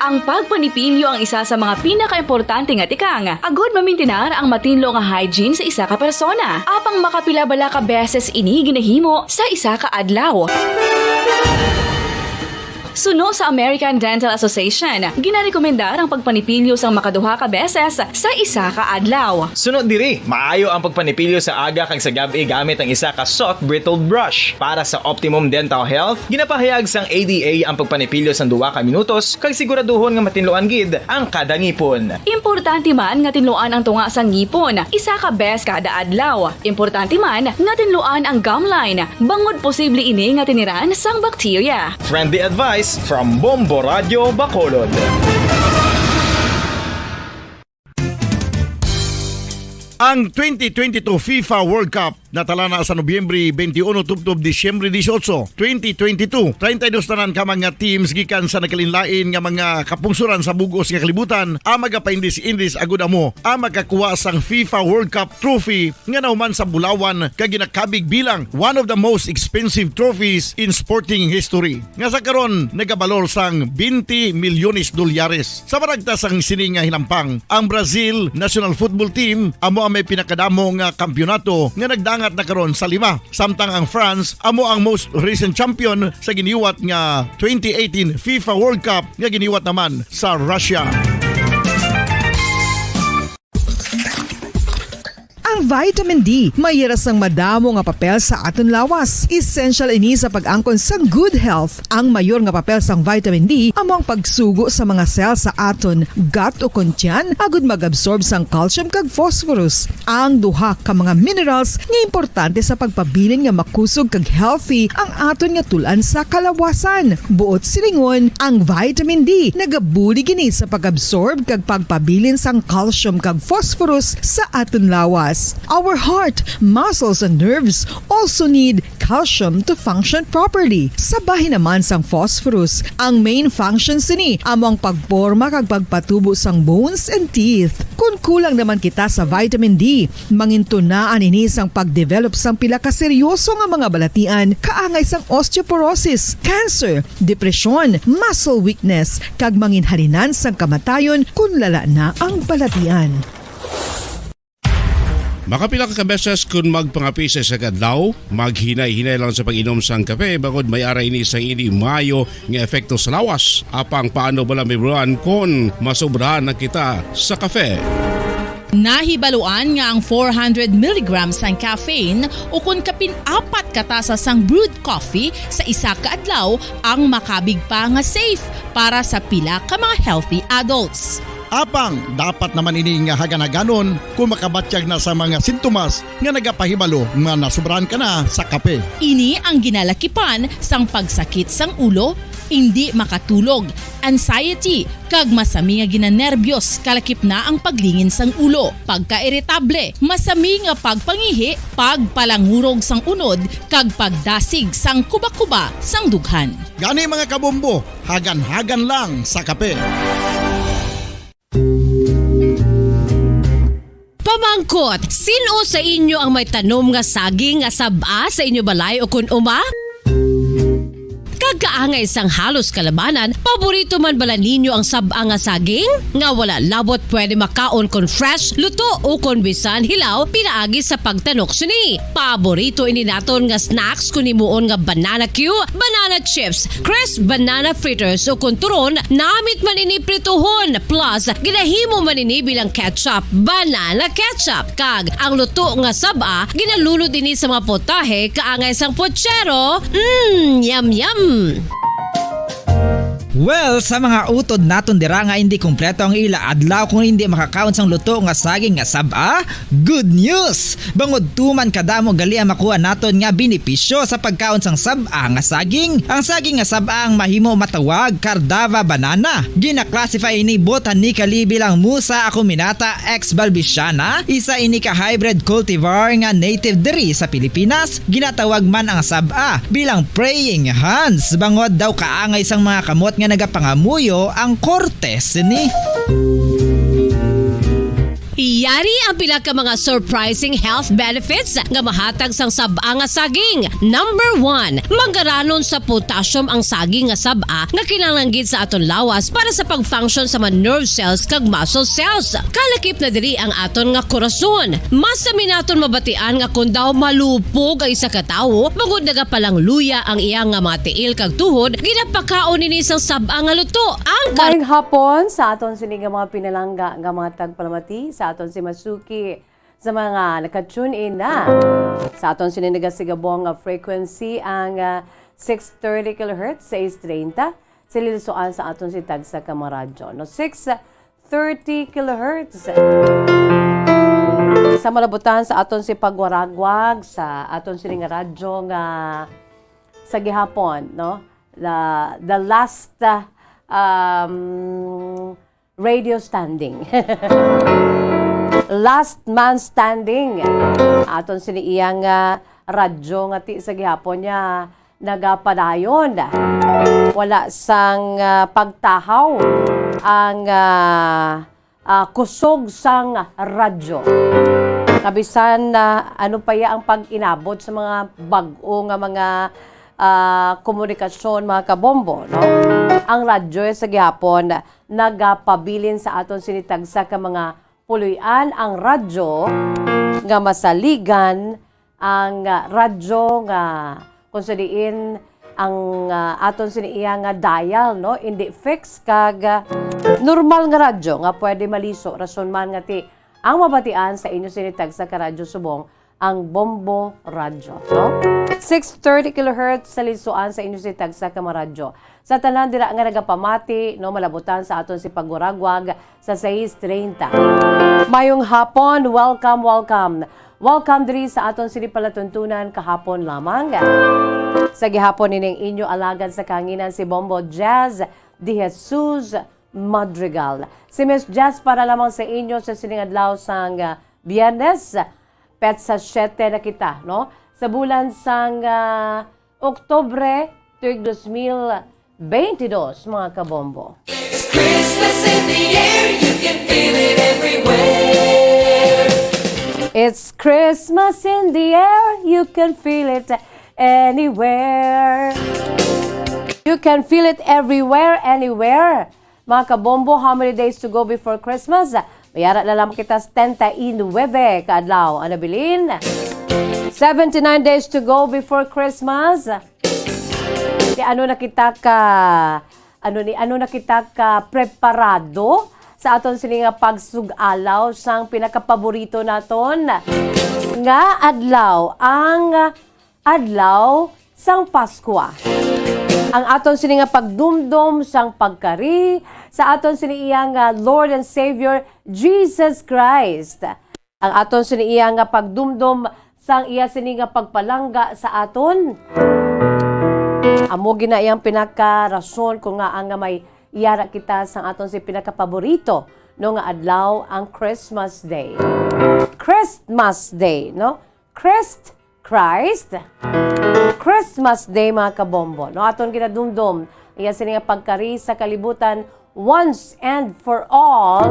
Ang pagpanipilyo ang isa sa mga pinakaimportante nga tikang agud mamintinar ang matinlo nga hygiene sa isa ka persona. Apang makapila bala ka beses ini ginahimo sa isa ka adlaw? Suno sa American Dental Association, ginarekomendar ang pagpanipilyo sang makaduha ka beses sa isa ka adlaw. Suno diri, maayo ang pagpanipilyo sa aga kag sa gab-i gamit ang isa ka soft bristled brush. Para sa optimum dental health, ginapahayag sang A D A ang pagpanipilyo sang duha ka minutos kag siguraduhon nga matinluan gid ang kada ngipon. Importante man nga tinluan ang tunga sang ngipon isa ka bes kada adlaw. Importante man nga tinluan ang gum line bangod posible ini nga tiniran sang bakterya. Friendly advice from Bombo Radio Bacolod. Ang twenty twenty-two FIFA World Cup natala na sa Nobyembre twenty-one tubtob Disyembre dieciocho, twenty twenty-two. Treinta y dos tanan ka mga teams gikan sa nagkalainlain nga mga kapungsoran sa bug-os nga kalibutan ang magapaindis-indis agud amo ang makakuha sang FIFA World Cup trophy nga nahuman sa bulawan kag ginakabig bilang one of the most expensive trophies in sporting history, nga sa karon nagabalor sang twenty milyones dolyares. Sa baragta sang sini nga hinampang, ang Brazil national football team amo ang may pinakadamo nga kampiyonato nga nagdangat na karon sa lima, samtang ang France amo ang most recent champion sa giniwat nga twenty eighteen FIFA World Cup nga giniwat naman sa Russia. Ang vitamin D may ira sang madamo nga papel sa aton lawas. Essential ini sa pag-angkon sang good health. Ang mayor nga papel sang vitamin D amo ang pagsugo sa mga cell sa aton gut ukon tiyan agud mag-absorb sang calcium kag phosphorus, ang duha ka mga minerals nga importante sa pagpabilin nga makusog kag healthy ang aton nga tul-an sa kalawasan. Buot silingon, ang vitamin D nagabulig ini sa pag-absorb kag pagpabilin sang calcium kag phosphorus sa aton lawas. Our heart, muscles, and nerves also need calcium to function properly. Sa bahin naman sang phosphorus, ang main function sini amo ang pagporma kag pagpatubo sang bones and teeth. Kon kulang naman kita sa vitamin D, mangintunaan ini sang pag-develop sang pila ka seryoso nga mga balatian kaangay sang osteoporosis, cancer, depresyon, muscle weakness, kag manginhalinan sang kamatayon kon lala na ang balatian. Makapila ka beses kon magpangapi sa isa ka adlaw, maghinay-hinay lang sa pag-inom sang kape bangod may ara ini sang indi maayo nga epekto sa lawas. Apang paano bala, Ma'am Ron, kon masobrahan na kita sa kape? Nahibaluan nga ang four hundred milligrams sang caffeine ukon kapin apat ka tasa sang brewed coffee sa isa ka adlaw ang makabig pa nga safe para sa pila ka mga healthy adults. Apang dapat naman ini nga hagan-haganon kon makabatyag na sa mga sintomas nga nagapahibalo nga nasobrahan ka na sa kape. Ini ang ginalakipan sang pagsakit sang ulo, indi makatulog, anxiety, kag masami nga ginanerbiyos, kalakip na ang paglingin sang ulo, pagkairitable, masami nga pagpangihi, pagpalangurog sang unod, kag pagdasig sang kubakuba sang dughan. Gani, mga kabombo, hagan-hagan lang sa kape. Pamangkot, sin-o sa inyo ang may tanom nga saging nga sab-a sa inyo balay o kon uma? Kag kaangay sang halos kalabanan, paborito man bala ninyo ang sab-a nga saging? Nga wala labot pwede makaon kon fresh, luto, o kon bisan hilaw pinaagi sa pagtanok sini. Paborito ini naton nga snacks kon himuon nga banana cue, banana chips, crisp banana fritters, o kon turon, namit man ini prituhon. Plus, ginahimo man ini bilang ketchup, banana ketchup. Kag ang luto nga sab-a, ginalunod ini sa mga potahe kaangay sang pochero. Mm, yum, yum! Well, sa mga utod naton dira nga indi kompleto ang ila adlaw kung indi makakaon sang luto nga saging nga sab-a, good news! Bangod tuman kadamo gali ang makuha naton nga benepisyo sa pagkaon sang sab-a nga saging. Ang saging nga sab-a ang mahimo matawag Cardava banana. Gina-classify ini botanically bilang Musa acuminata ex balbisiana, isa ini ka hybrid cultivar nga native diri sa Pilipinas. Ginatawag man ang sab-a bilang praying hands, bangod daw kaangay sang mga kamot nga nagapangamuyo ang korte sini. Yari ang pila ka mga surprising health benefits nga mahatag sang sab-a nga saging. Number one, manggaranon sa potassium ang saging nga sab-a nga kinahanglan gid sa aton lawas para sa pag-function sa mga nerve cells kag muscle cells. Kalakip na diri ang aton nga korason. Mas sami naton mabatian nga kon daw malupog ang isa ka tawo, bangod nagapalangluya ang iya nga mga tiil kag tuhod, ginapakaon ini sang sab-a nga luto. Ang kar- Maayong hapon sa aton sini nga mga pinalangga nga mga tagpalamati, sa aton si Masuki, sa mga naka-tune in na. Sa aton sini nagasigabong nga frequency ang, ah, six thirty kilohertz, sais treinta. Sini lisuan sa aton si tagsa ka mga radyo, no? Six thirty kilohertz. Sa malabutan sa aton si pagwaragwag sa aton sini nga radyo nga sa gihapon, no? The, the last, uh, um, radio standing. Last man standing. Aton sini iyang, ah, radyo nga ti sa gihapon niya nagapadayon. Wala sang, ah, pagtahaw ang, ah, ah, kusog sang radyo. Kabisan na ano pa ya ang pag-inabot sa mga bag-o nga mga, ah, komunikasyon, mga kabombo, no? Ang radyo sa gihapon nagapabilin sa aton sini tagsa ka mga puloy-an ang radyo nga masaligan ang, ah, radyo nga kung sa diin ang, ah, aton sini iya nga dial, no? Indi fix kag, ah, normal nga radyo nga pwede maliso, rason man nga ti ang mabatian sa inyo sini tagsa ka radyo subong ang Bombo Radyo, no? Six thirty kilohertz sa lisuan sa inyo sini tagsa ka mga radyo. Sa tanan dira nga nagapamati, no, malabutan sa aton si pagwaragwag sa sais treinta. Mayong hapon, welcome, welcome. Welcome diri sa aton sini palatuntunan kahapon lamang. Sa gihapon nining inyo alagad sa kahanginan si Bombo Jazz de Jesus Madrigal. Si Miss Jazz para lamang sa inyo sa sining adlaw sang, ah, Biyernes, petsa siete na kita, no? Sa bulan sang, ah, Oktubre, tuig dos mil beintidos, mga kabombo. It's Christmas in the air, you can feel it everywhere. It's Christmas in the air, you can feel it anywhere. You can feel it everywhere, anywhere. Mga kabombo, how many days to go before Christmas? May ara na lang kita setenta y nueve ka adlaw. Ano, Bilin? Seventy-nine days to go before Christmas. Di ano na kita ka, ano ni, ano na kita ka preparado sa aton sini nga pagsug-alaw sang pinakapaborito naton nga adlaw, ang adlaw sang Paskwa. Ang aton sini nga pagdumdom sang pagkari sa aton sini iya nga Lord and Savior Jesus Christ. Ang aton sini iya nga pagdumdom sang iya sini nga pagpalangga sa aton. Amo gina iyang pinakarason kung ngaa nga may iyara kita sang aton si pinakapaborito, no, nga adlaw, ang Christmas Day. Christmas Day, no? Christ, Christ, Christmas Day, mga kabombo, no? Aton ginadumdom iya sini nga pagkari sa kalibutan once and for all.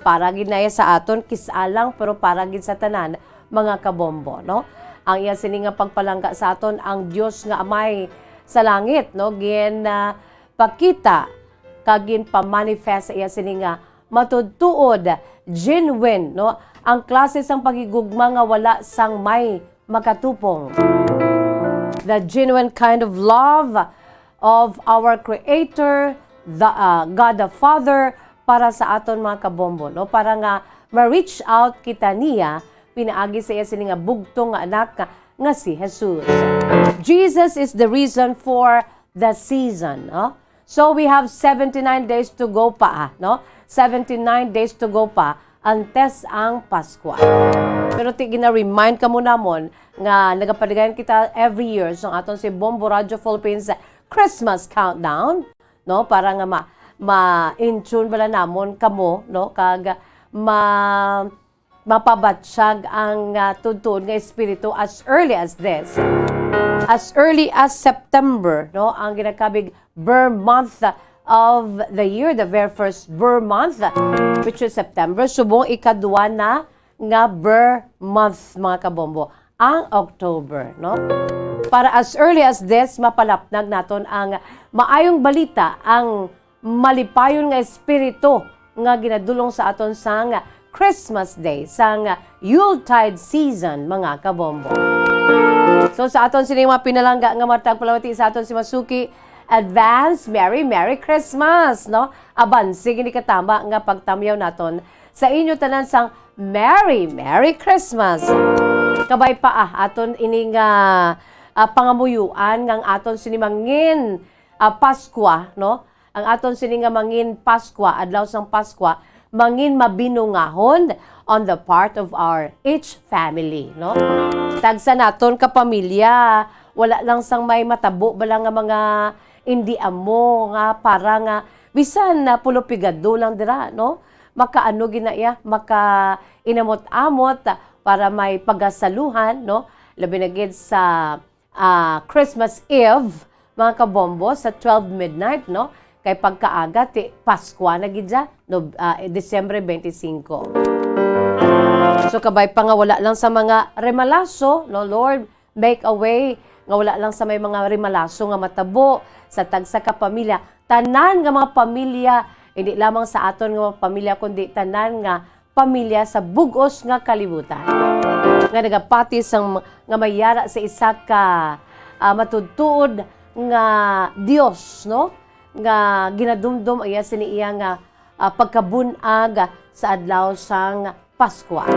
Para gid na iya sa aton, kis-a lang, pero para gid sa tanan, mga kabombo, no? Ang iya sini nga pagpalangga sa aton, ang Dios nga Amay sa langit, no? Gin, ah, pakita kag ginpamanifest sa iya sini nga matuod-tuod, genuine, no? Ang klase sang paghigugma nga wala sang may makatupong. The genuine kind of love of our Creator, the, uh, God the Father, para sa aton, mga kabombo, no? Para nga ma-reach out kita niya pinaagi sa iya sini nga bugtong nga anak nga, nga si Jesus. Jesus is the reason for the season, no? So, we have seventy-nine days to go pa, ah, no? Seventy-nine days to go pa antes ang Paskwa. Pero ti gina-remind kamo namon nga nagapaligayan kita every year sa aton si Bombo Radyo Philippines Christmas Countdown, no? Para nga ma-, ma-in tune bala namon kamo, no? Kag ma-, mapabatyag ang, ah, tuod-tuod nga espiritu as early as this. As early as September, no, ang ginakabig ber month, ah, of the year, the very first Ber month, which is September, subong ikadwa na nga Ber month, mga kabombo, ang October, no? Para as early as this, mapalapnag naton ang maayong balita, ang malipayon nga espiritu nga ginadulong sa aton sang Christmas Day, sang Yuletide season, mga kabombo. So, sa aton sini mga pinalangga nga matag palamati sa aton si Masuki, advance Merry, Merry Christmas, no? Abanse gid ni katama nga pagtamyaw naton sa inyo tanan sang Merry, Merry Christmas. Kabay pa, ah, aton ini nga, ah, pangamuyuan nga ang aton sini mangin, ah, Paskwa, no? Ang aton sini nga mangin Paskwa, adlaw sang Paskwa, mangin mabinungahon on the part of our each family, no? Tagsa naton ka pamilya, wala lang sang may matabo bala nga mga indi amo nga para nga bisan na pulupigado lang dira, no? Makaano gid na iya, maka inamot-amot para may pagasaluhan, no? Labi na gid sa, ah, Christmas Eve, mga kabombo, sa twelve midnight, no? Kay pagkaaga, ti Paskwa na gid siya, no? Ah, Disyembre twenty-five. So, kabay pa nga wala lang sa mga remalaso, no, Lord, make a way nga wala lang sa may mga remalaso nga matabo sa tagsa ka pamilya. Tanan nga mga pamilya, hindi lamang sa aton nga mga pamilya, kundi tanan nga pamilya sa bug-os nga kalibutan nga nagapati sang nga may yara sa isa ka, ah, matuod-tuod nga Dios, no? Nga ginadumdom iya sini iya nga, ah, pagkabun-ag sa adlaw sang Paskwa.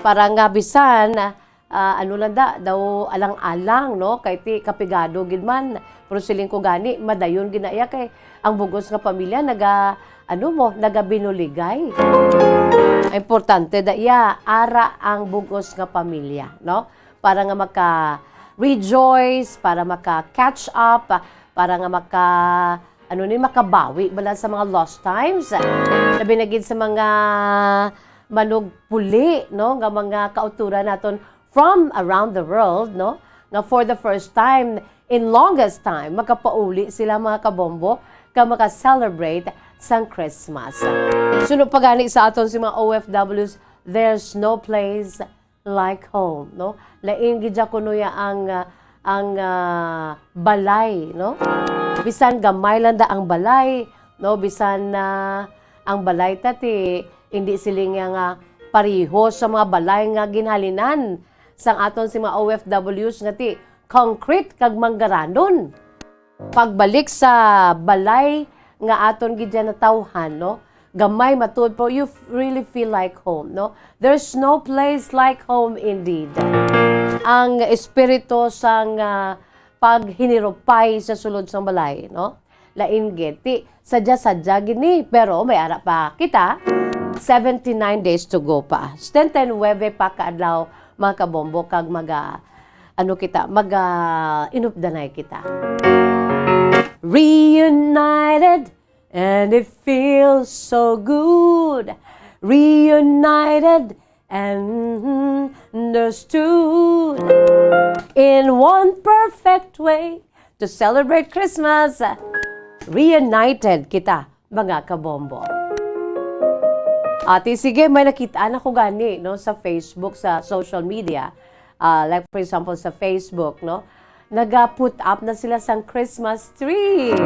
Para nga bisan, ah, ano lang da, daw alang-alang, no? Kay ti kapigado gid man. Pero siling ko gani, madayon gid na iya kay ang bug-os nga pamilya naga, ano mo, nagabinuligay. Ang importante da iya, ara ang bug-os nga pamilya, no? Para nga maka-rejoice, para maka-catch up, para nga maka, ano ni, makabawi bala sa mga lost times. Labi na gid sa mga manugpuli, no, nga mga kauturan naton from around the world, no, nga for the first time in longest time, makapauli sila, mga kabombo, ka maka-celebrate sang Christmas. Suno pa gani sa aton si mga O F Ws, there's no place like home, no? Lain gid ya kuno ya ang, ah, ang, ah, balay, no? Bisan gamay lang da ang balay, no? Bisan na ang balay ta ti hindi siling nga, nga pareho sa mga balay nga ginhalinan sang aton si mga O F Ws nga ti concrete kag manggaranon. Pagbalik sa balay nga aton gid ya natawhan, no? Gamay matuod, pero you f-, really feel like home, no? There's no place like home indeed. Ang espiritu sang, ah, paghinirupay sa sulod sang balay, no? Lain gid. Ti, sadya-sadya gid ni, pero may ara pa kita. Seventy-nine days to go pa. Setenta y nuebe pa ka adlaw, mga kabombo, kag maga, ano kita, maga inupdanay kita. Reunited, and it feels so good. Reunited and understood in one perfect way to celebrate Christmas. Reunited kita, mga kabombo. Ati, sige, may nakita na ko gani, no, sa Facebook, sa social media. Ah, like, for example, sa Facebook, no, naga-put up na sila sang Christmas trees.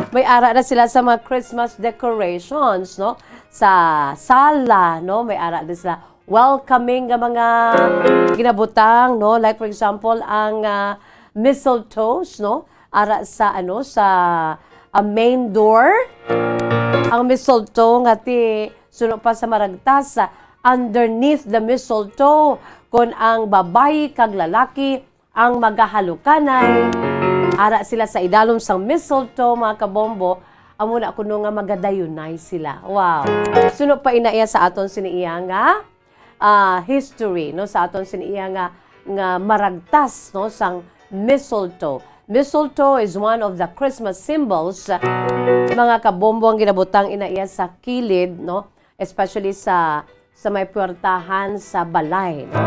May ara na sila sa mga Christmas decorations, no, sa sala, no, may ara na sila welcoming nga mga ginabutang, no, like, for example, ang, ah, mistletoes, no, ara sa, ano, sa, ah, main door. Ang mistletoe nga ti suno pa sa maragtas, ah, underneath the mistletoe, kon ang babayi kag lalaki ang magahalukanay, ara sila sa idalom sang mistletoe, mga kabombo, amo na kuno nga magadayunay sila. Wow. Suno pa ina iya sa aton sini iya nga, ah, history, no, sa aton sini iya nga, nga maragtas, no, sang mistletoe. Mistletoe is one of the Christmas symbols, mga kabombo, ang ginabutang ina iya sa kilid, no, especially sa, sa may puwertahan sa balay, no?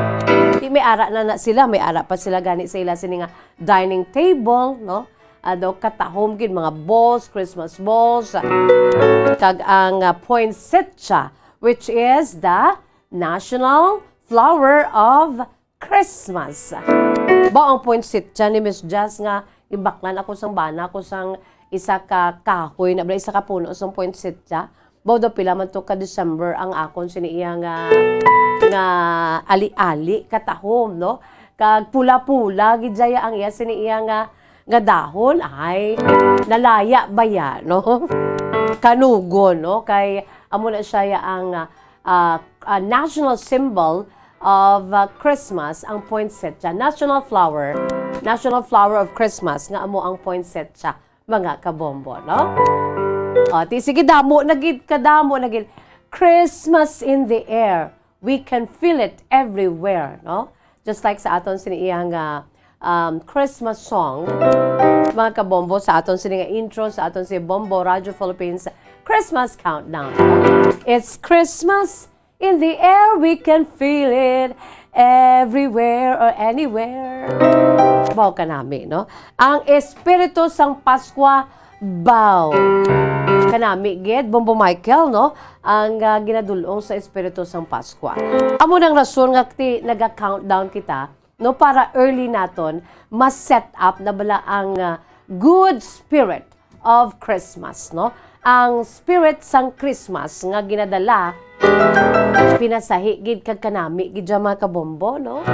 Di may ara na, na sila, may ara pa sila gani sa ila sini nga dining table, no? ah, daw katahom gid, mga balls, Christmas balls, kag ang, ah, poinsettia, which is the national flower of Christmas. Ba ang poinsettia ni Miss Jazz nga gibaklan ako sang bana ko sang isa ka kahoy, na bala isa ka puno sang poinsettia. Ba daw pila man to ka December ang akon sini iya nga, nga ali-ali katahom, no? Kag pula-pula gid jaya ang iya sini iya nga, nga dahon. Ay, nalaya ba ya, no? Kanugon, no? Kay amo na siya ya ang, ah, ah, ah, national symbol of, ah, Christmas, ang poinsettia. National flower, national flower of Christmas, nga amo ang poinsettia, mga kabombo, no? O, ti, sige, damo na gid, kadamo na gid. Christmas in the air. We can feel it everywhere, no? Just like sa aton sini iya nga, um, Christmas song, mga kabombo, sa aton sini nga intro, sa aton si Bombo Radio Philippines Christmas Countdown. It's Christmas in the air, we can feel it everywhere or anywhere. Baw kanami, no? Ang espiritu sang Paskwa, baw kanami gid, Bombo Michael, no? Ang, ah, ginadul-ong sa espiritu sang Paskwa. Amo nang rason nga ti-, naga-countdown kita, no, para early naton ma-set up na bala ang, ah, good spirit of Christmas, no? Ang spirit sang Christmas nga ginadala, pinasahi gid kag kanami gid dyan, mga kabombo, no?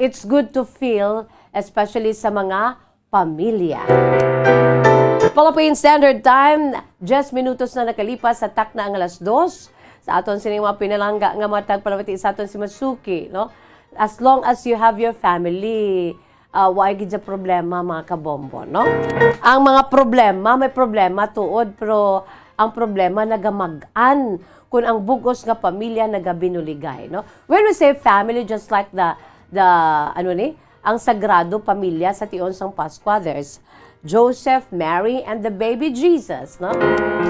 It's good to feel, especially sa mga pamilya. Philippine Standard Time, diyes minutos na nakalipas sa takna ang alas dos. Sa aton sini mga pinalangga nga mga tagpalamati sa aton si Masuki, no? As long as you have your family, ah, wa gid siya problema, mga kabombo, no? Ang mga problema, may problema tuod, pero ang problema nagamag-an kung ang bug-os nga pamilya nagabinuligay, no? When we say family, just like the, the, ano ni, ang sagrado pamilya sa tion sang Paskwa, there's Joseph, Mary, and the baby Jesus, no?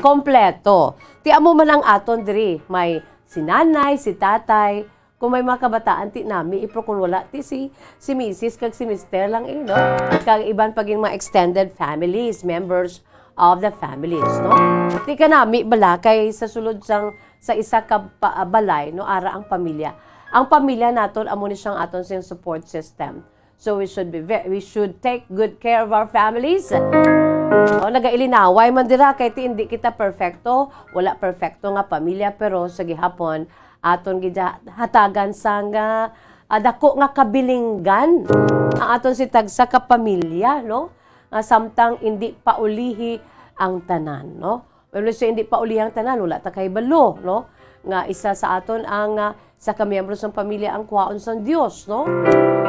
Kompleto. Ti amo man ang aton diri, may si nanay, si tatay, kung may mga kabataan, ti nami, ipro kung wala, ti si, si misis kag si mister lang, eh, no? Kag iban pa gid mga extended families, members of the families, no? Ti kanami bala kay sa sulod sang, sa isa ka pa-, balay, no, ara ang pamilya. Ang pamilya naton amo ni siyang aton sing support system. So we should be ve-, we should take good care of our families. O, nagailinaway man dira kay ti hindi kita perfecto, wala perfecto nga pamilya, pero sa gihapon aton gid hatagan sang, ah, ah, dako nga kabilinggan ang aton si tagsa ka pamilya, no? Nga samtang indi paulihi ang tanan, no? Well, so hindi paulihi ang tanan, wala ta kahibalo, no? Nga isa sa aton ang, ah, isa ka miyembro sang pamilya ang kuhaon sang Dios, no?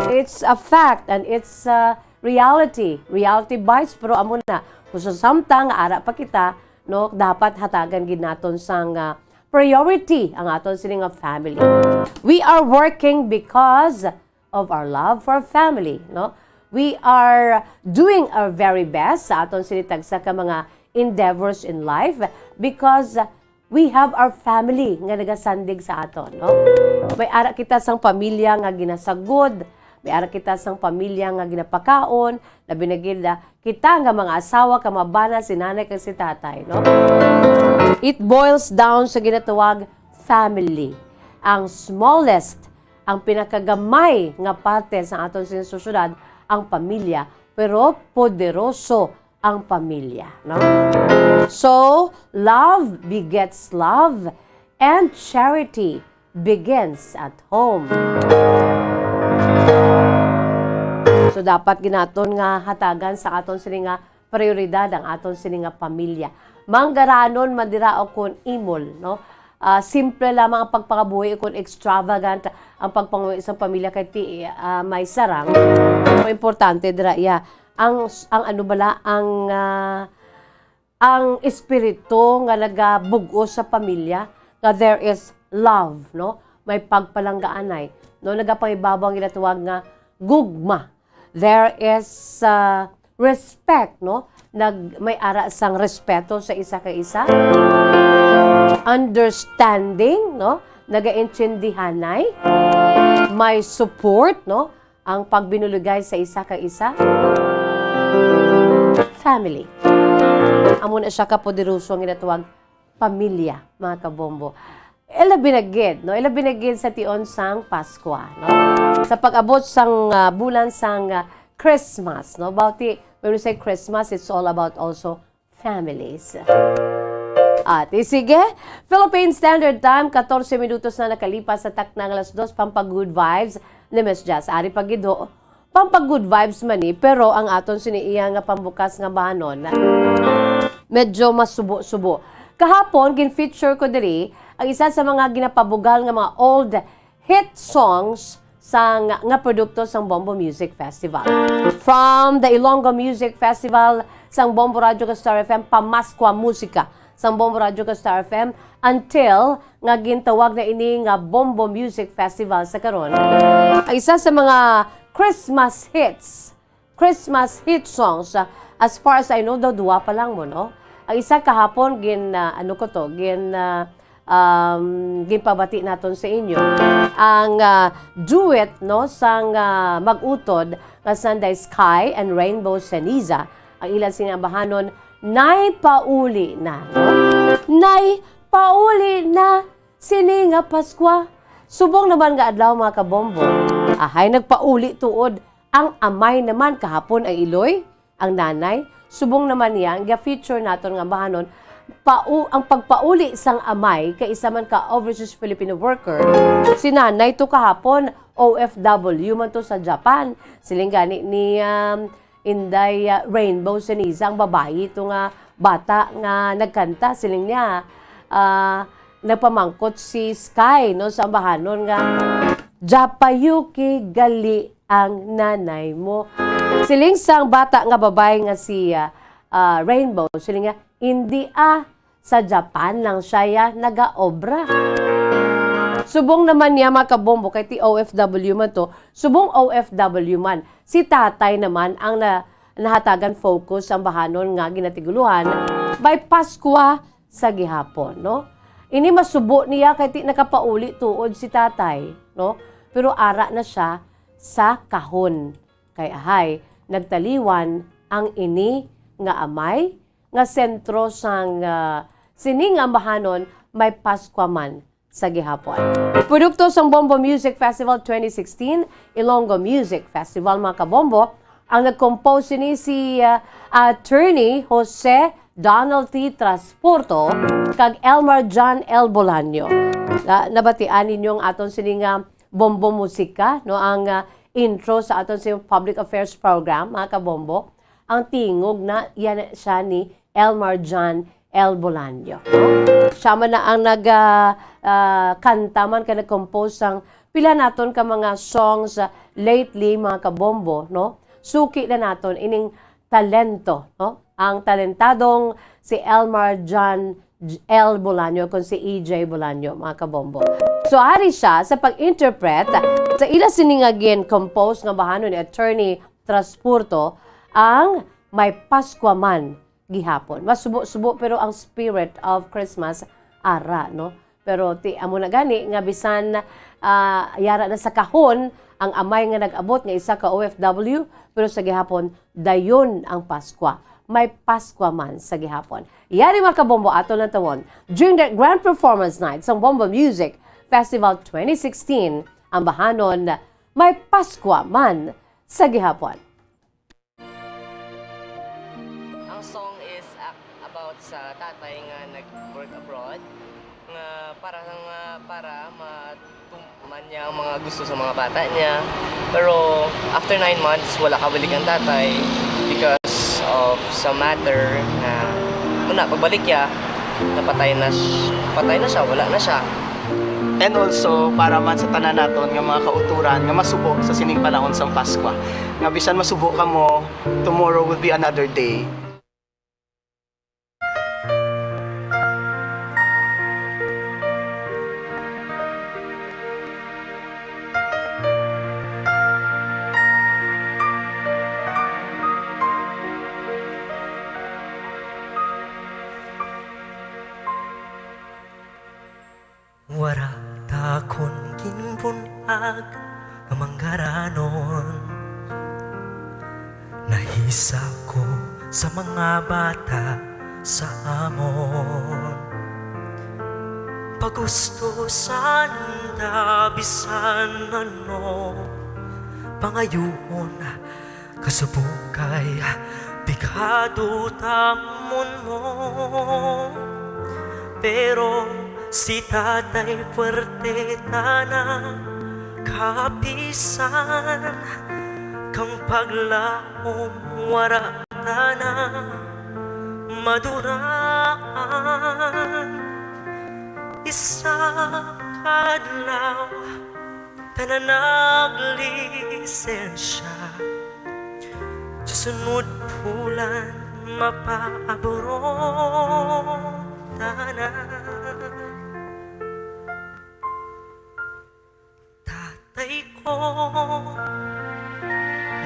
It's a fact and it's a reality. Reality bites, pero amo na. Kung sa samtang nga ara pa kita, no, dapat hatagan gid naton sang, ah, priority ang aton sini nga family. We are working because of our love for family, no? We are doing our very best sa aton sini tagsa ka mga endeavors in life because we have our family nga nagasandig sa aton, no? May ara kita sang pamilya nga ginasagod, may ara kita sang pamilya nga ginapakaon, labi na gid, ah, kita nga mga asawa, kamabana, si nanay kag si tatay, no? It boils down sa ginatawag family. Ang smallest, ang pinakagamay nga parte sa aton sini nga sosyedad, ang pamilya, pero poderoso ang pamilya, no? So, love begets love, and charity begins at home. So, dapat gid naton nga hatagan sa aton sini nga prioridad ang aton sini nga pamilya. Manggaranon man dira o kon imol, no? Ah, simple lamang ang pagpangabuhi o kon extravagant ang pagpangabuhi sa pamilya kay ti, ah, may sarang. Ang importante dira, iya, ang, ang ano bala, ang, ah, ang espiritu nga nagabug-os sa pamilya, nga there is love, no? May pagpalanggaanay, no? Nagapangibabaw ang ginatawag nga gugma. There is, uh, respect, no? Nag-, may ara sang respeto sa isa ka isa. Understanding, no? Nagaintindihanay. May support, no? Ang pagbinuligay sa isa ka isa. family. Amo na siya kapoderoso ang ginatawag pamilya, mga kabombo. Ila binagid, no? Ila binagid sa tion sang Paskwa, no? Sa pag-abot sang, ah, bulan sang, ah, Christmas, no? Bauti, when we say Christmas, it's all about also families. At, eh, sige, Philippine Standard Time, katorse minutos na nakalipas sa takna nga alas dos, pampag-good vibes ni Miss Jazz. Ari pa gid ho, pampag-good vibes man ni, pero ang aton sini iya nga pambukas nga bahanon, medyo masubo-subo. Kahapon, gin-feature ko diri ang isa sa mga ginapabugal nga mga old hit songs sang, nga produkto sang Bombo Music Festival. From the Ilonggo Music Festival sang Bombo Radyo kag Star F M, Pamaskwa Musika sang Bombo Radyo kag Star F M, until nga gintawag na ini nga Bombo Music Festival sa karon. Ang isa sa mga Christmas hits, Christmas hit songs, ah, as far as I know, daw duwa pa lang mo, no? Ang isa kahapon, gin, ah, ano ko to, gin, ah, um, ginpabati naton sa inyo. Ang, ah, duet, no, sang, ah, mag-utod nga Sunday Sky and Rainbow Ceniza. Ang ilang sini nga bahanon, Nay Pauli Na, no? Nay Pauli Na, sini nga Paskwa. Subong naman nga adlaw, mga kabombo. Ahay, nagpauli tuod ang amay naman kahapon, ang iloy, ang nanay. Subong naman niya, ang ga-feature naton nga bahanon, pau-, ang pagpauli sang amay kay isa man ka overseas Filipino worker. Si nanay to kahapon, O F W man to sa Japan. Siling gani ni, um, Inday, uh, Rainbow Ceniza, ang babayi to nga bata nga nagkanta. Siling niya, ah, nagpamangkot si Sky, no, sa ambahanon nga, "Japayuki gali ang nanay mo." Siling sang bata nga babay nga si, ah, ah, Rainbow, siling niya, "Hindi, ah, sa Japan lang siya ya nagaobra." Subong naman niya, mga kabombo, kay ti O F W man to, subong O F W man, si tatay naman ang na-, nahatagan focus ang bahanon nga ginatiguluhan, may Paskwa sa gihapon, no? Ini masubo niya kay ti nakapauli tuod si tatay, no? Pero ara na siya sa kahon. Kay ahay, nagtaliwan ang ini nga amay nga sentro sang, ah, sini nga ambahanon, may Paskwa man sa gihapon. Produkto sang Bombo Music Festival twenty sixteen, Ilonggo Music Festival, mga kabombo, ang nag-compose sini si, ah, Attorney Jose Donald T. Trasporto kag Elmar John L. Bolaño. Na, nabatian ninyo ang aton sini nga bombo musika, no? Ang, ah, intro sa aton sini public affairs program, mga kabombo. Ang tingog na, yan siya ni Elmar John L. Bolaño, no? Siya man na ang nag, ah, ah, kanta man kag nag-compose sang pila naton ka mga songs, ah, lately, mga kabombo, no? Suki na naton ining talento, no? Ang talentadong si Elmar John L. Bolaño, kung si E J Bolaño, mga kabombo. So, ari siya sa pag-interpret sa ila sini nga gin-compose nga bahanon ni Attorney Trasporto, ang May Paskwa Man Gihapon. Masubo-subo, pero ang spirit of Christmas ara, no? Pero ti, amo na gani nga bisan, ah, yara na sa kahon ang amay nga nag-abot nga isa ka O F W, pero sa gihapon, dayon ang Paskwa. May Paskwa man sa gihapon. Yari, mga kabombo, ato lang tawon. During the Grand Performance Night sang Bombo Music Festival twenty sixteen, ang bahanon, May Paskwa Man sa Gihapon. Ang song is ac-, about sa tatay nga nag-work abroad, nga para nga, para matuman niya ang mga gusto sa mga bata niya. Pero after nine months, wala kabalik ang tatay because of sa matter na, una, pagbalik niya, napatay na sh-, patay na siya, wala na siya. And also, para man sa tanan naton nga mga kautoran nga masubo sa sining panahon sang Paskwa, nga bisan masubo kamo, tomorrow will be another day. Wara ta kon ginbun-ag nga manggaranon. Nahisa ko Sa mga bata sa amon, pagustusan ta bisan ano, pangayuon, kasubong kay pekado ta amon mo. Pero si Tatay puwerte tana, kapisan kang paglaom wara tana maduraan. Isa ka adlaw, tanan naglisensya. Sa sunod bulan, mapaabron tana. Tatay ko,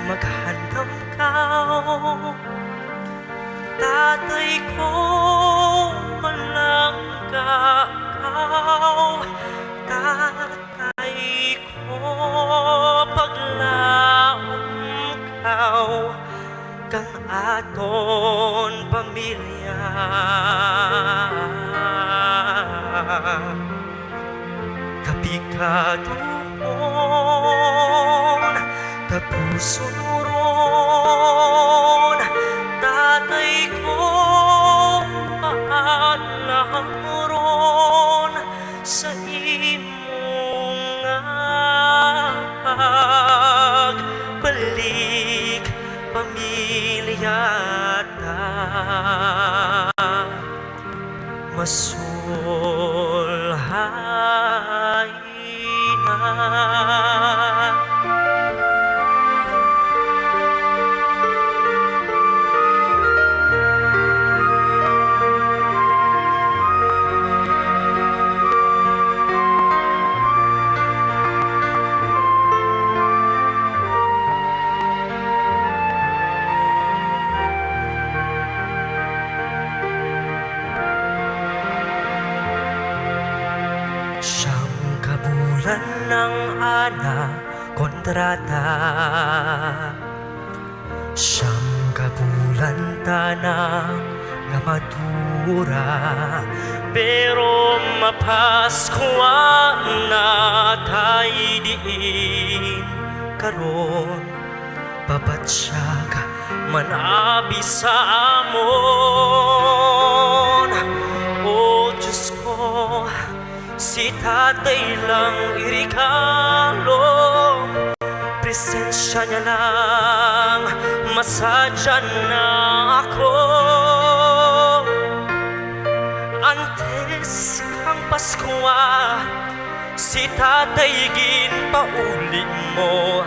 maghandam kaw. Tatay ko, malangga kaw. Tatay ko, paglaom kaw kang aton pamilya. Kapikaduhon, tapuson ron, tatay ko, paalam ron sa imo nga pagbalik, pamilya ta masulhay na. Siyam ka bulan ang ana kontrata. Siyam ka bulan tana nga madura, pero mapaskwa na tay diin karon. Pabatyag man abi sa amon, O Dios ko, si tatay lang iregalo. Presensya niya lang masadya na ako. Antes kang Paskwa, si tatay ginpauli mo,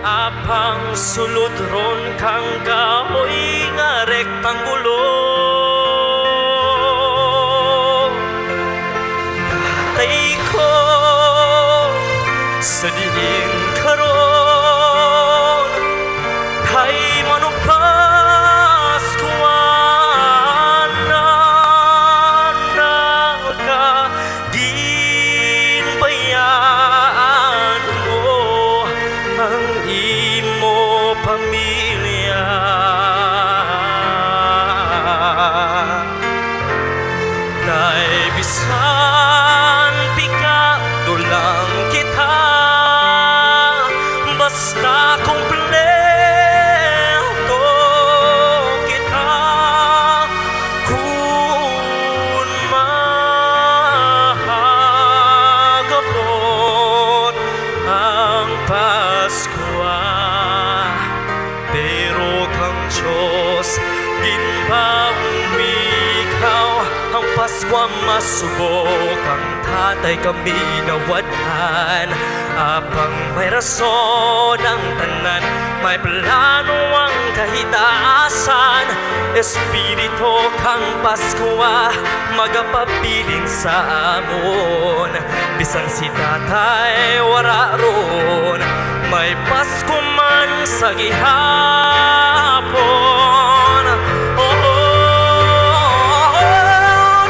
apang sulod ron kang kahoy nga rektanggulo. Tatay ko, sa diin karon, tay manong Paskwa na naka ginbayaan mo ang imo pamilya. Tay, bisan pekado lang kita, basta kumpleto kita. Kun mahagabot ang Paskwa, pero kang Dios ginpamikaw. Ang Paskwa masubo kang tatay kami nawad-an. Apang may rason ang tanan, may plano ang kahitaasan. Espiritu kang Paskwa magapabilin sa amon. Bisan si tatay wara ron, may Pasko man sa gihapon. Oo,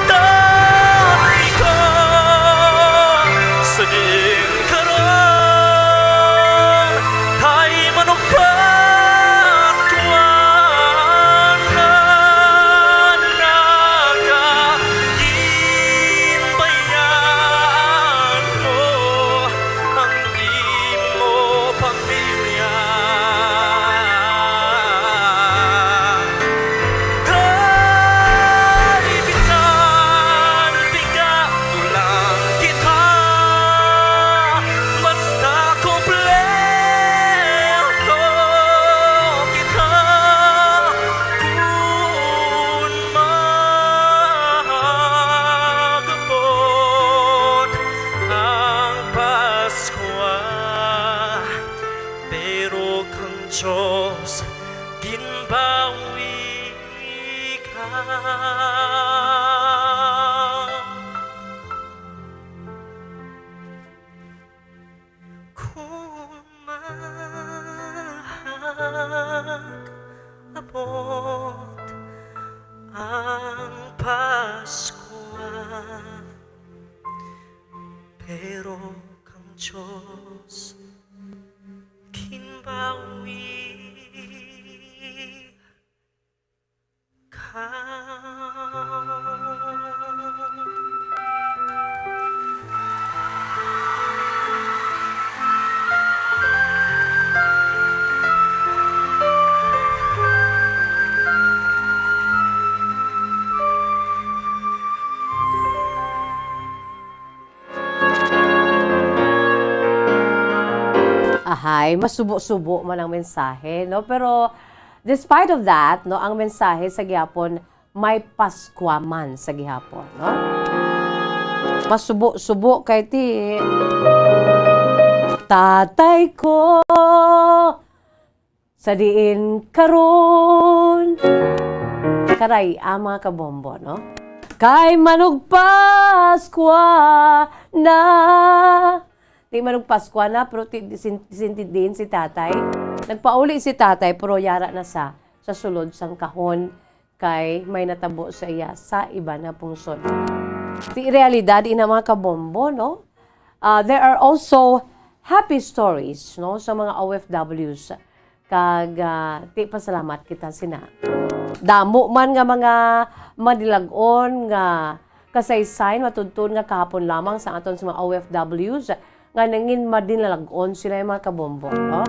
tatay ko, sa diin karon, tay manong Paskwa Dios, ginbawi ka. Kumahag abot ang Paskwa, pero kang Dios ginbawi ka. Ahay, masubo-subo man ang mensahe, no? Pero despite of that, no, ang mensahe sa gihapon may Paskwa man sa gihapon, no? Masubo-subo kay ti, Tatay ko, sa diin karon. Karay, ah, mga kabombo, no? Kay manugpaskwa na. Di manugpaskwa na, pero ti-, sin-, sintindihin si tatay. Nagpauli si tatay, pero yara na sa, sa sulod sang kahon kay may natabo sa iya sa iban nga pungsod. Ti realidad ina, mga kabombo, no? Ah, there are also happy stories, no, sa mga O F Ws. Kag, ah, ti pasalamat kita sina. Damo man nga mga madilag-on nga kasaysayan, matudtuon nga kahapon lamang sa aton sa mga O F Ws nga nangin madilag-on sila, mga kabombo, no?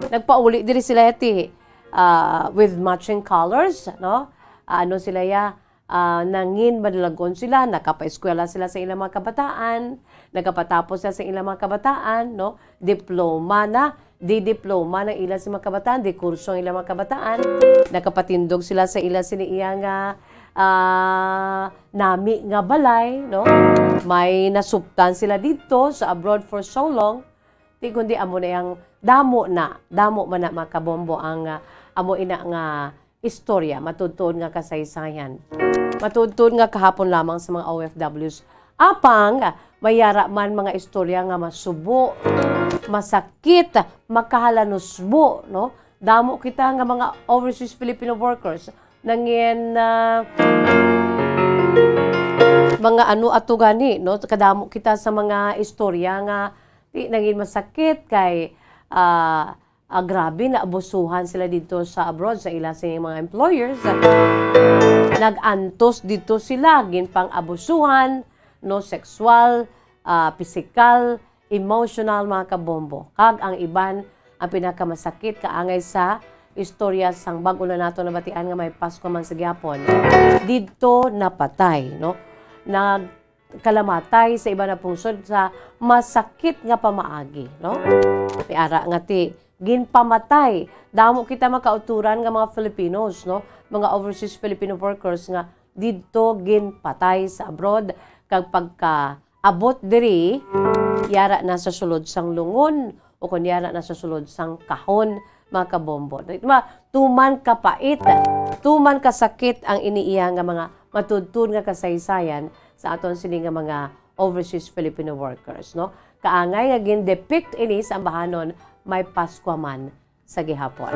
Nagpauli diri sila ti, ah, with matching colors, no? Ah, ano sila ya? Ah, nangin madilag-on sila, nakapaeskwela sila sa ilang mga kabataan, nakapatapos sila sa ilang mga kabataan, no? Diploma na, di diploma na ila sa mga kabataan, di kurso ang ilang mga kabataan. Nakapatindog sila sa ila sini iya nga, ah, nami nga balay, no? May nasuptan sila dito sa abroad for so long. Di kundi amo na yang damo na, damo man na, mga kabombo, ang, ah, amo ina nga istorya, matuod-tuod nga kasaysayan. Matuod-tuod nga kahapon lamang sa mga O F Ws. Apang, may yara man mga istorya nga masubo, masakit, makahalanusbo, no? Damo kita nga mga overseas Filipino workers. Nangin, ah, mga ano ato gani, no? Kadamo kita sa mga istorya nga di nangin masakit kay, ah, ah, grabe, naabusuhan sila dito sa abroad, sa ila sing mga employers. Nag-antos dito sila, ginpang-abusuhan, no, sexual, ah, pisikal, emotional, mga kabombo. Kag ang iban, ang pinakamasakit, kaangay sa istorya sang bag-o na nato nabatian nga may Pasko man sa gihapon. Dito napatay, no? Nag-, kalamatay sa iban nga pungsod sa masakit nga pamaagi, no? May ara nga ti, ginpamatay. Damo kita makauturan nga mga Filipinos, no? Mga overseas Filipino workers nga didto ginpatay sa abroad, kag pagkaabot diri, yara na sa sulod sang lungon, o kon yara na sa sulod sang kahon, mga kabombo. Ma-, tuman kapait, tuman kasakit ang ini iya nga mga matuod-tuod nga kasaysayan sa aton sini nga mga overseas Filipino workers, no? Kaangay nga gin-depict ini sa ambahanon, may Paskwa man sa gihapon.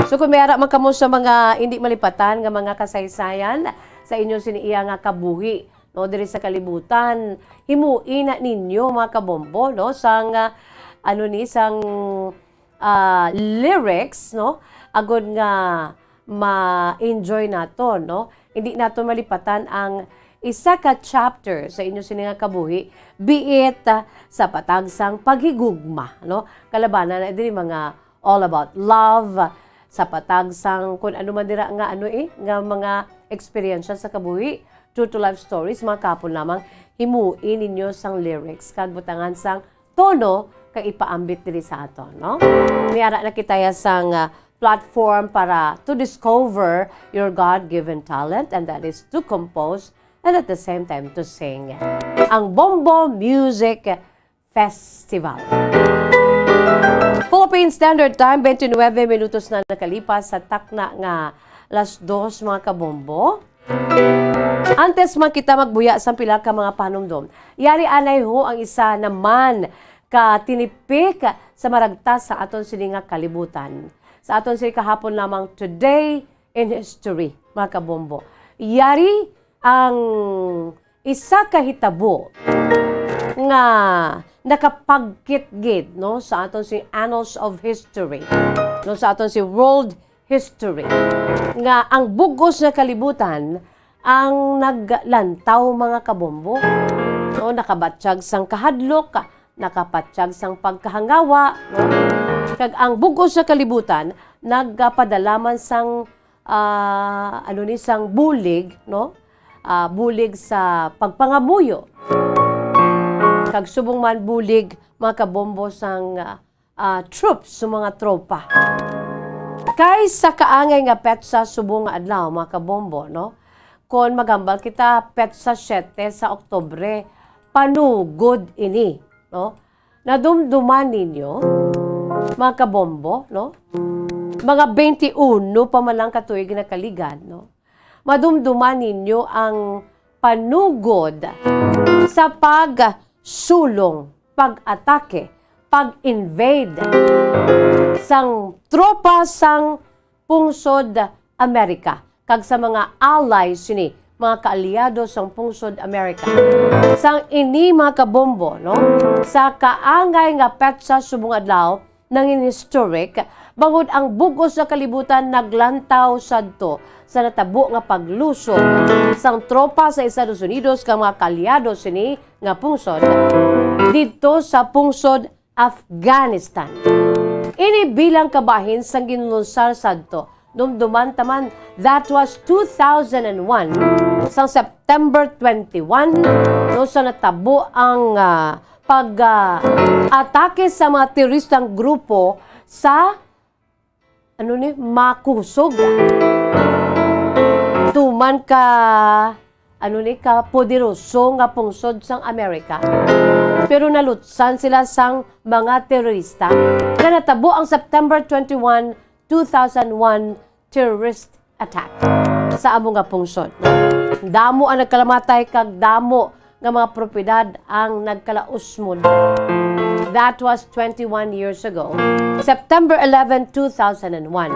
So, kung may ara man kamo sa mga hindi malipatan nga mga kasaysayan sa inyo sini iya nga kabuhi, no, diri sa kalibutan, himui na ninyo, mga kabombo, no, sang, ah, ano ni, sang, ah, lyrics, no, agod nga ma-enjoy nato, no? Hindi nato malipatan ang isa ka chapter sa inyo sini nga kabuhi, be it, ah, sa patag sang paghigugma, no? Kalabanan na diri mga all about love, sa patag sang kun ano man dira nga ano, eh, nga mga eksperyensya sa kabuhi, true to life stories, mga kahapon lamang, himui ninyo sang lyrics kag butangan sang tono kag ipaambit diri sa aton, no? May ara na kita ya sang, ah, platform para to discover your God-given talent, and that is to compose and at the same time to sing. Ang Bombo Music Festival. Full Philippine Standard Time, twenty-nine minutos na nakalipas sa takna nga las dos, mga kabombo. Antes man kita magbuya sa pila ka mga panumdom, yari anay ho ang isa naman ka tinipik sa maragtas sa aton sini nga kalibutan. Sa aton sini kahapon lamang, Today in History, mga kabombo. Yari ang isa ka hitabo nga nakapagkit gid, no, sa aton sini annals of history, no, sa aton sini world history, nga ang bug-os nga kalibutan ang naglantaw, mga kabombo. No, nakabatyag sang kahadlok, nakapatyag sang pagkahangawa, no? Kag ang bug-os nga kalibutan nagpadala man sang, ah, ano ni, sang bulig, no? Ah, bulig sa pagpangamuyo. Kag subong man bulig, mga kabombo, sang, ah, ah, troops, sa mga tropa. Kay sa kaangay nga petsa subong nga adlaw, mga kabombo, no? Kon maghambal kita, petsa siyete sa Oktubre, panugod ini, no? Nadumduman ninyo, mga kabombo, no? Mga twenty-one pa man lang ka tuig nakaligad, no? Madumduman ninyo ang panugod sa pagsulong, pag-atake, pag-invade sang tropa sang Pungsod Amerika kag sa mga allies sini, mga kaalyado sang Pungsod Amerika. Sang ini, mga kabombo, no? Sa kaangay nga petsa subong adlaw, nangin historic, bangod ang bug-os nga kalibutan naglantaw sadto sa natabo nga paglusob sang tropa sa Estados Unidos kag mga kaalyado sini nga pungsod didto sa pungsod Afghanistan. Ini bilang kabahin sang ginlunsar sadto. Dumduman ta man, that was two thousand and one, sang September twenty-one, no, sa natabo ang, ah, pag, ah, atake sa mga teroristang grupo sa, ano ni, makusog. Tuman ka, ano ni, ka poderoso nga pungsod sang Amerika. Pero nalutsan sila sang mga terorista. Kaya natabo ang September twenty-one, two thousand one terrorist attack sa amo nga pungsod. Damo ang nagkalamatay kag damo nga mga propiedad ang nagkalausmod. That was twenty-one years ago, September eleven, two thousand and one.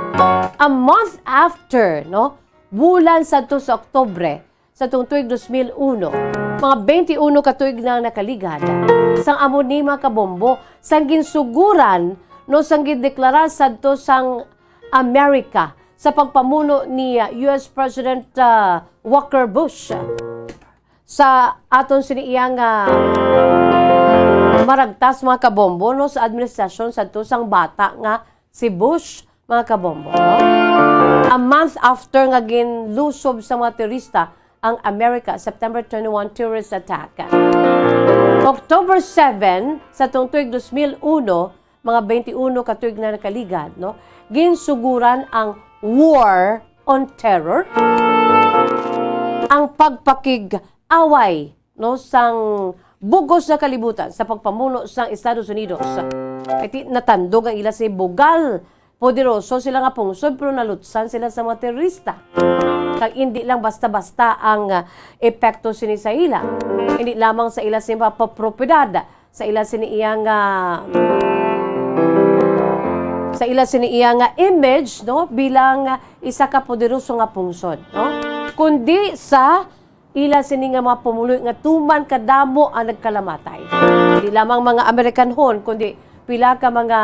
A month after, no? Bulan sadto sa Oktubre, sa tuong tuig dos mil uno, mga twenty-one ka tuig na ang nakaligad, sang amo ni, mga kabombo, sang ginsuguran, no, sang gindeklara sadto sang Amerika sa pagpamuno ni, uh, U S President, uh, Walker Bush sa aton sini iya nga maragtas, mga kabombo, no, sa administrasyon sadto sang bata nga si Bush, mga kabombo, no? A month after nga ginlusob sa mga terorista ang Amerika, September twenty-one terrorist attack. October seven, sa tuong tuig dos mil uno, mga twenty-one ka tuig na nakaligad, no? Ginsuguran ang War on Terror, ang pagpakig-away, no, sang bug-os nga kalibutan sa pagpamuno sang Estados Unidos. Kay ti-, natandog ang ila sini bugal. Poderoso sila nga pungsod, pero nalutsan sila sa mga terorista. Kag indi lang basta-basta ang, ah, epekto sini sa ila. Indi lamang sa ila sini mga propiedad, sa ila sini iya nga, sa ila sini iya nga image, no, bilang isa ka poderoso nga pungsod, no, kundi sa ila sini nga mga pumuluyo nga tuman kadamo ang nagkalamatay. Di lamang mga Amerikanhon, kundi pila ka mga,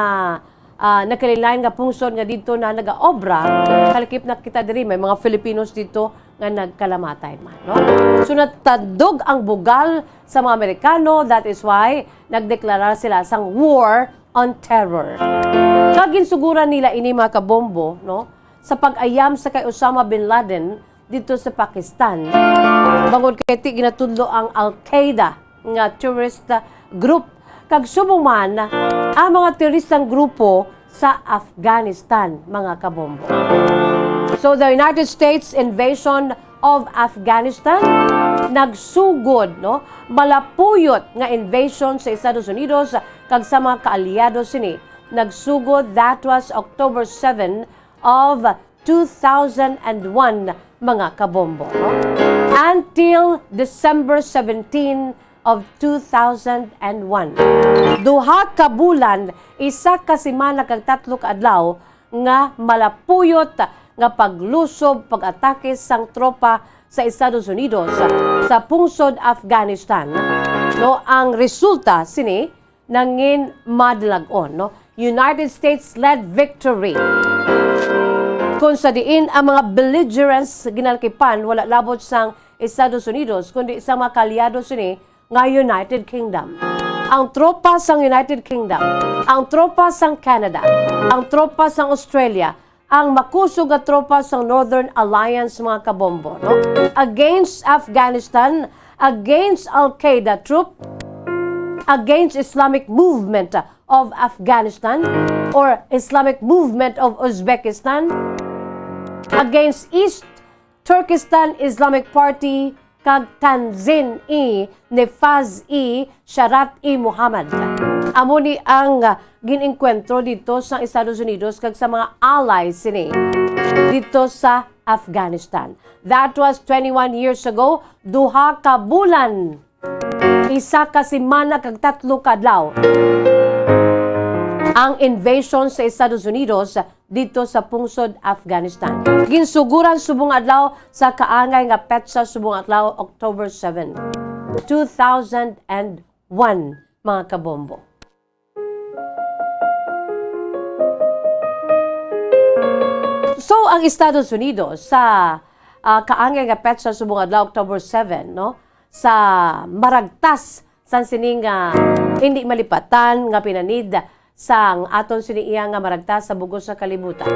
ah, nagkalain-lain nga pungsod nga didto na nagaobra. Kalakip na kita diri, may mga Filipinos didto nga nagkalamatay man, no? So, natandog ang bugal sa mga Amerikano, that is why nagdeklara sila sang war on terror. Kag ginsuguran nila ini, mga kabombo, no, sa pag-ayam sa kay Osama bin Laden didto sa Pakistan. Bangod kay ti ginatudlo ang Al-Qaeda nga terrorist group, kag subong man ang mga teroristang grupo sa Afghanistan, mga kabombo. So, the United States invasion of Afghanistan, nagsugod, no, malapuyot nga invasion sa Estados Unidos kag sa mga kaalyado sini nagsugod, that was October seven of two thousand and one, mga kabombo, no? Until December seventeen of two thousand and one. Duha ka bulan, isa ka semana kag tatlo ka adlaw nga malapuyot nga paglusob, pag-atake sang tropa sa Estados Unidos sa pungsod Afghanistan, no, ang resulta sini nangin madalagon, no? United States-led victory. Kung sa diin ang mga belligerents ginalkipan, wala labot sang Estados Unidos, kundi sa mga kaalyado sini nga United Kingdom. Ang tropa sang United Kingdom, ang tropa sang Canada, ang tropa sang Australia, ang makusog nga tropa sang Northern Alliance, mga kabombo, no? Against Afghanistan, against Al-Qaeda troop, against Islamic Movement of Afghanistan or Islamic Movement of Uzbekistan, against East Turkestan Islamic Party, kag Tanzim-e Nefaz-e Sharat-e-Mohammad. Amo ni ang, ah, gin-engkwentro dito sa Estados Unidos kag sa mga allies sini dito sa Afghanistan. That was twenty-one years ago, duha ka bulan, isa ka semana kag tatlo ka adlaw, ang invasion sa Estados Unidos dito sa pungsod Afghanistan. Ginsuguran subong adlaw sa kaangay nga petsa subong adlaw, October seven, two thousand and one, mga kabombo. So, ang Estados Unidos sa, ah, kaangay nga petsa subong adlaw, October seven, no, sa maragtas sang sining, ah, hindi malipatan nga pinanid sang aton sini iya nga maragtas sa bug-os nga kalibutan.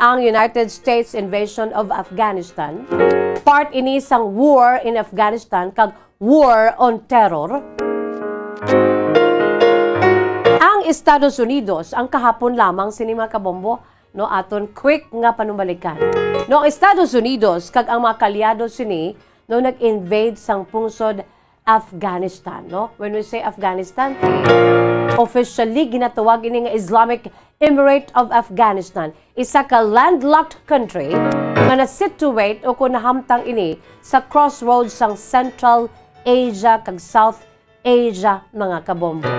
Ang United States invasion of Afghanistan, part ini sang war in Afghanistan kag war on terror. Ang Estados Unidos, ang kahapon lamang sini, mga kabombo, no, aton quick nga panumbalikan. No, ang Estados Unidos kag ang mga kaalyado sini, no, nag-invade sang pungsod Afghanistan, no? When we say Afghanistan, eh, officially ginatawag ini nga Islamic Emirate of Afghanistan, isa ka landlocked country nga na-situate o kung nahamtang ini sa crossroads sang Central Asia kag South Asia, mga kabombo.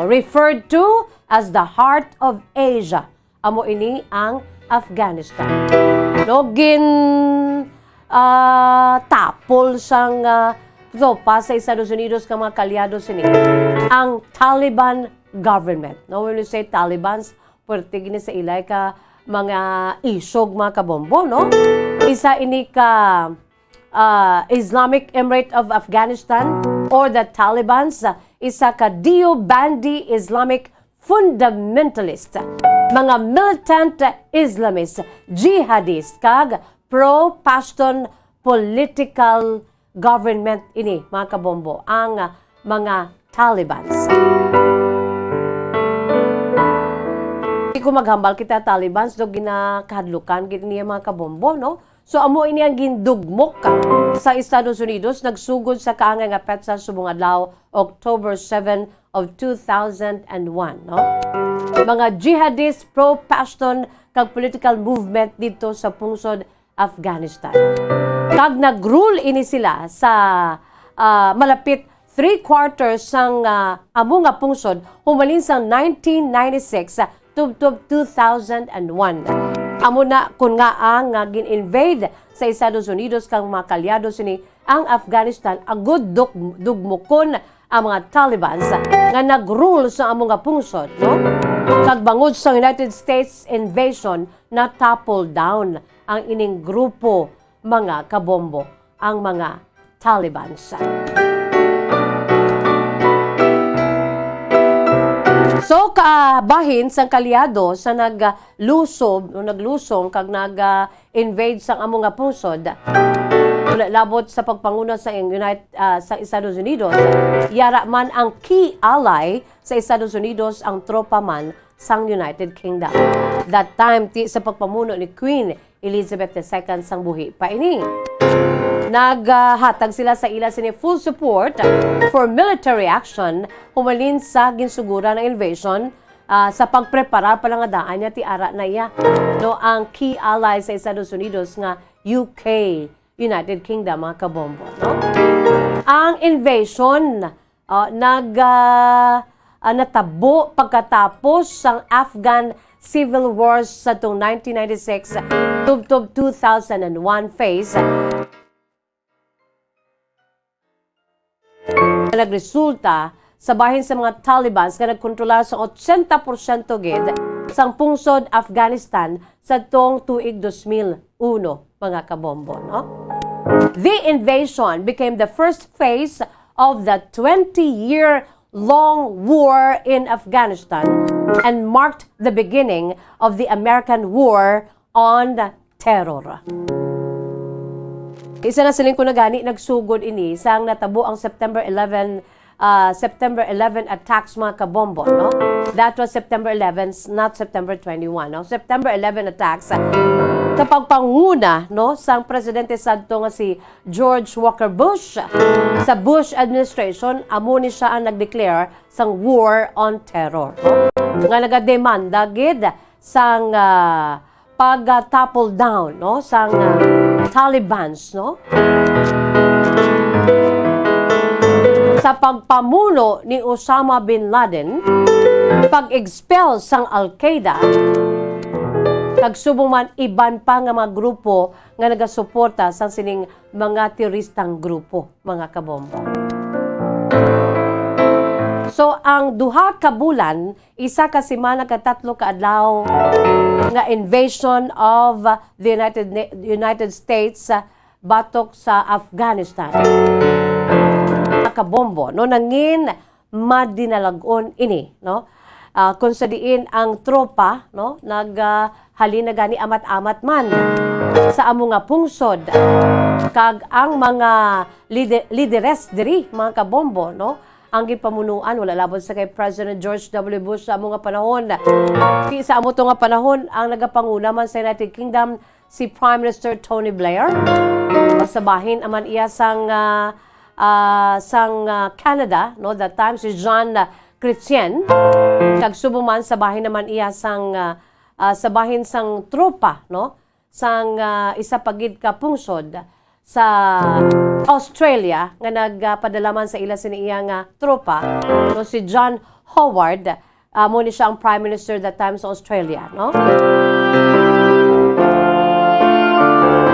Referred to as the Heart of Asia, amo ini ang Afghanistan. No, gin, ah, tapol sang, ah, tropa sa Estados Unidos nga mga kaalyado sini ang Taliban government. No, when we say Talibans, puwerte gini sa ilay ka mga isog, mga kabombo, no? Isa ini ka, ah, Islamic Emirate of Afghanistan or the Talibans, isa ka Deobandi Islamic fundamentalist, mga militant Islamist, jihadist, kag pro-Pashtun political government ini, mga kabombo, ang, ah, mga Talibans. Di ko maghambal kita Talibans, do ginakahadlukan gid niya, mga kabombo, no? So, amo ini ang gindugmok sa Estados Unidos, nagsugod sa kaangay nga petsa subong adlaw, October seven of two thousand and one, no? Mga jihadist, pro-Pashtun, kag political movement dito sa pungsod Afghanistan. Kag nag-rule ini sila sa, ah, malapit three quarters sang, ah, amo nga pungsod humalin sang nineteen ninety-six tubtob two thousand and one. Amo na kun ngaa nga gin-invade sa Estados Unidos kang mga kaalyado sini ang Afghanistan, agud duk-, dugmokon ang mga Talibans nga nag-rule sa amo nga pungsod, no? Kag bangod sa United States invasion, na-topple down ang ining grupo, mga kabombo, ang mga Talibans. So, kabahin sang kaalyado sa naglusob, o naglusong kag nag, ah, invade sang amo nga pungsod, wala labot sa pagpanguna sa Unite-, ah, sa Estados Unidos, yara man ang key ally sa Estados Unidos ang tropa man sang United Kingdom. That time, ti sa pagpamuno ni Queen Elizabeth the Second sang buhi pa ini. Naghatag sila sa ila sini full support for military action humalin sa ginsuguran ang invasion ah, sa pagpreparar pa lang nga daan niya, ti ara na iya, no, ang key ally sa Estados Unidos nga U K, United Kingdom, mga kabombo, no? Ang invasion, ah, nag, ah, ah, natabo pagkatapos sang Afghan civil wars sa tong nineteen ninety-six tubtob two thousand and one phase. Nagresulta sa bahin sa mga Talibans nga nagkontrolar sa ochenta porsyento gid sang pungsod Afghanistan sa tong tuig dos mil uno, mga kabombo, no? The invasion became the first phase of the twenty-year long war in Afghanistan and marked the beginning of the American war on terror. Isa na siling ko na gani, nagsugod ini sang natabo ang September eleven, ah, September eleven attacks, mga kabombo, no? That was September eleven, not September twenty-one, no? September eleven attacks, ah, sa pagpanguna, no, sang presidente sadto nga si George Walker Bush sa Bush administration, amo ni siya ang nag-declare sang war on terror, no? Nga nagademanda gid sang, ah, pag-topple down, no, sang, ah, Talibans, no? Sa pagpamuno ni Osama bin Laden, pag-expel sang Al-Qaeda, kag subong man iban pa nga mga grupo nga nagasuporta sang sining mga teroristang grupo, mga kabombo. So, ang duha ka bulan, isa ka semana, ka tatlo ka adlaw nga invasion of the United Na-, United States, ah, batok sa Afghanistan. Mga kabombo, no, nangin madinalag-on ini, no? Ah, kung sa diin ang tropa, no, nag, ah, halin na gani amat-amat man sa amo nga pungsod, kag ang mga lide-, lideres diri, mga kabombo, no, ang ginpamunuan, wala labot sa kay President George W. Bush sa amo nga panahon. Ti sa amo to nga panahon, ang nagapanguna man sa United Kingdom, si Prime Minister Tony Blair. Sa bahin naman iya sang, ah, ah, sang, ah, Canada, no, that time si Jean Chrétien. Kag subong man sa bahin naman iya sang, ah, ah, sa bahin sang tropa, no, sang, ah, isa pa gid ka pungsod sa Australia nga nagpadala man sa ila sini iya nga tropa, no, si John Howard. Amo ni siya ang Prime Minister that time sa Australia, no?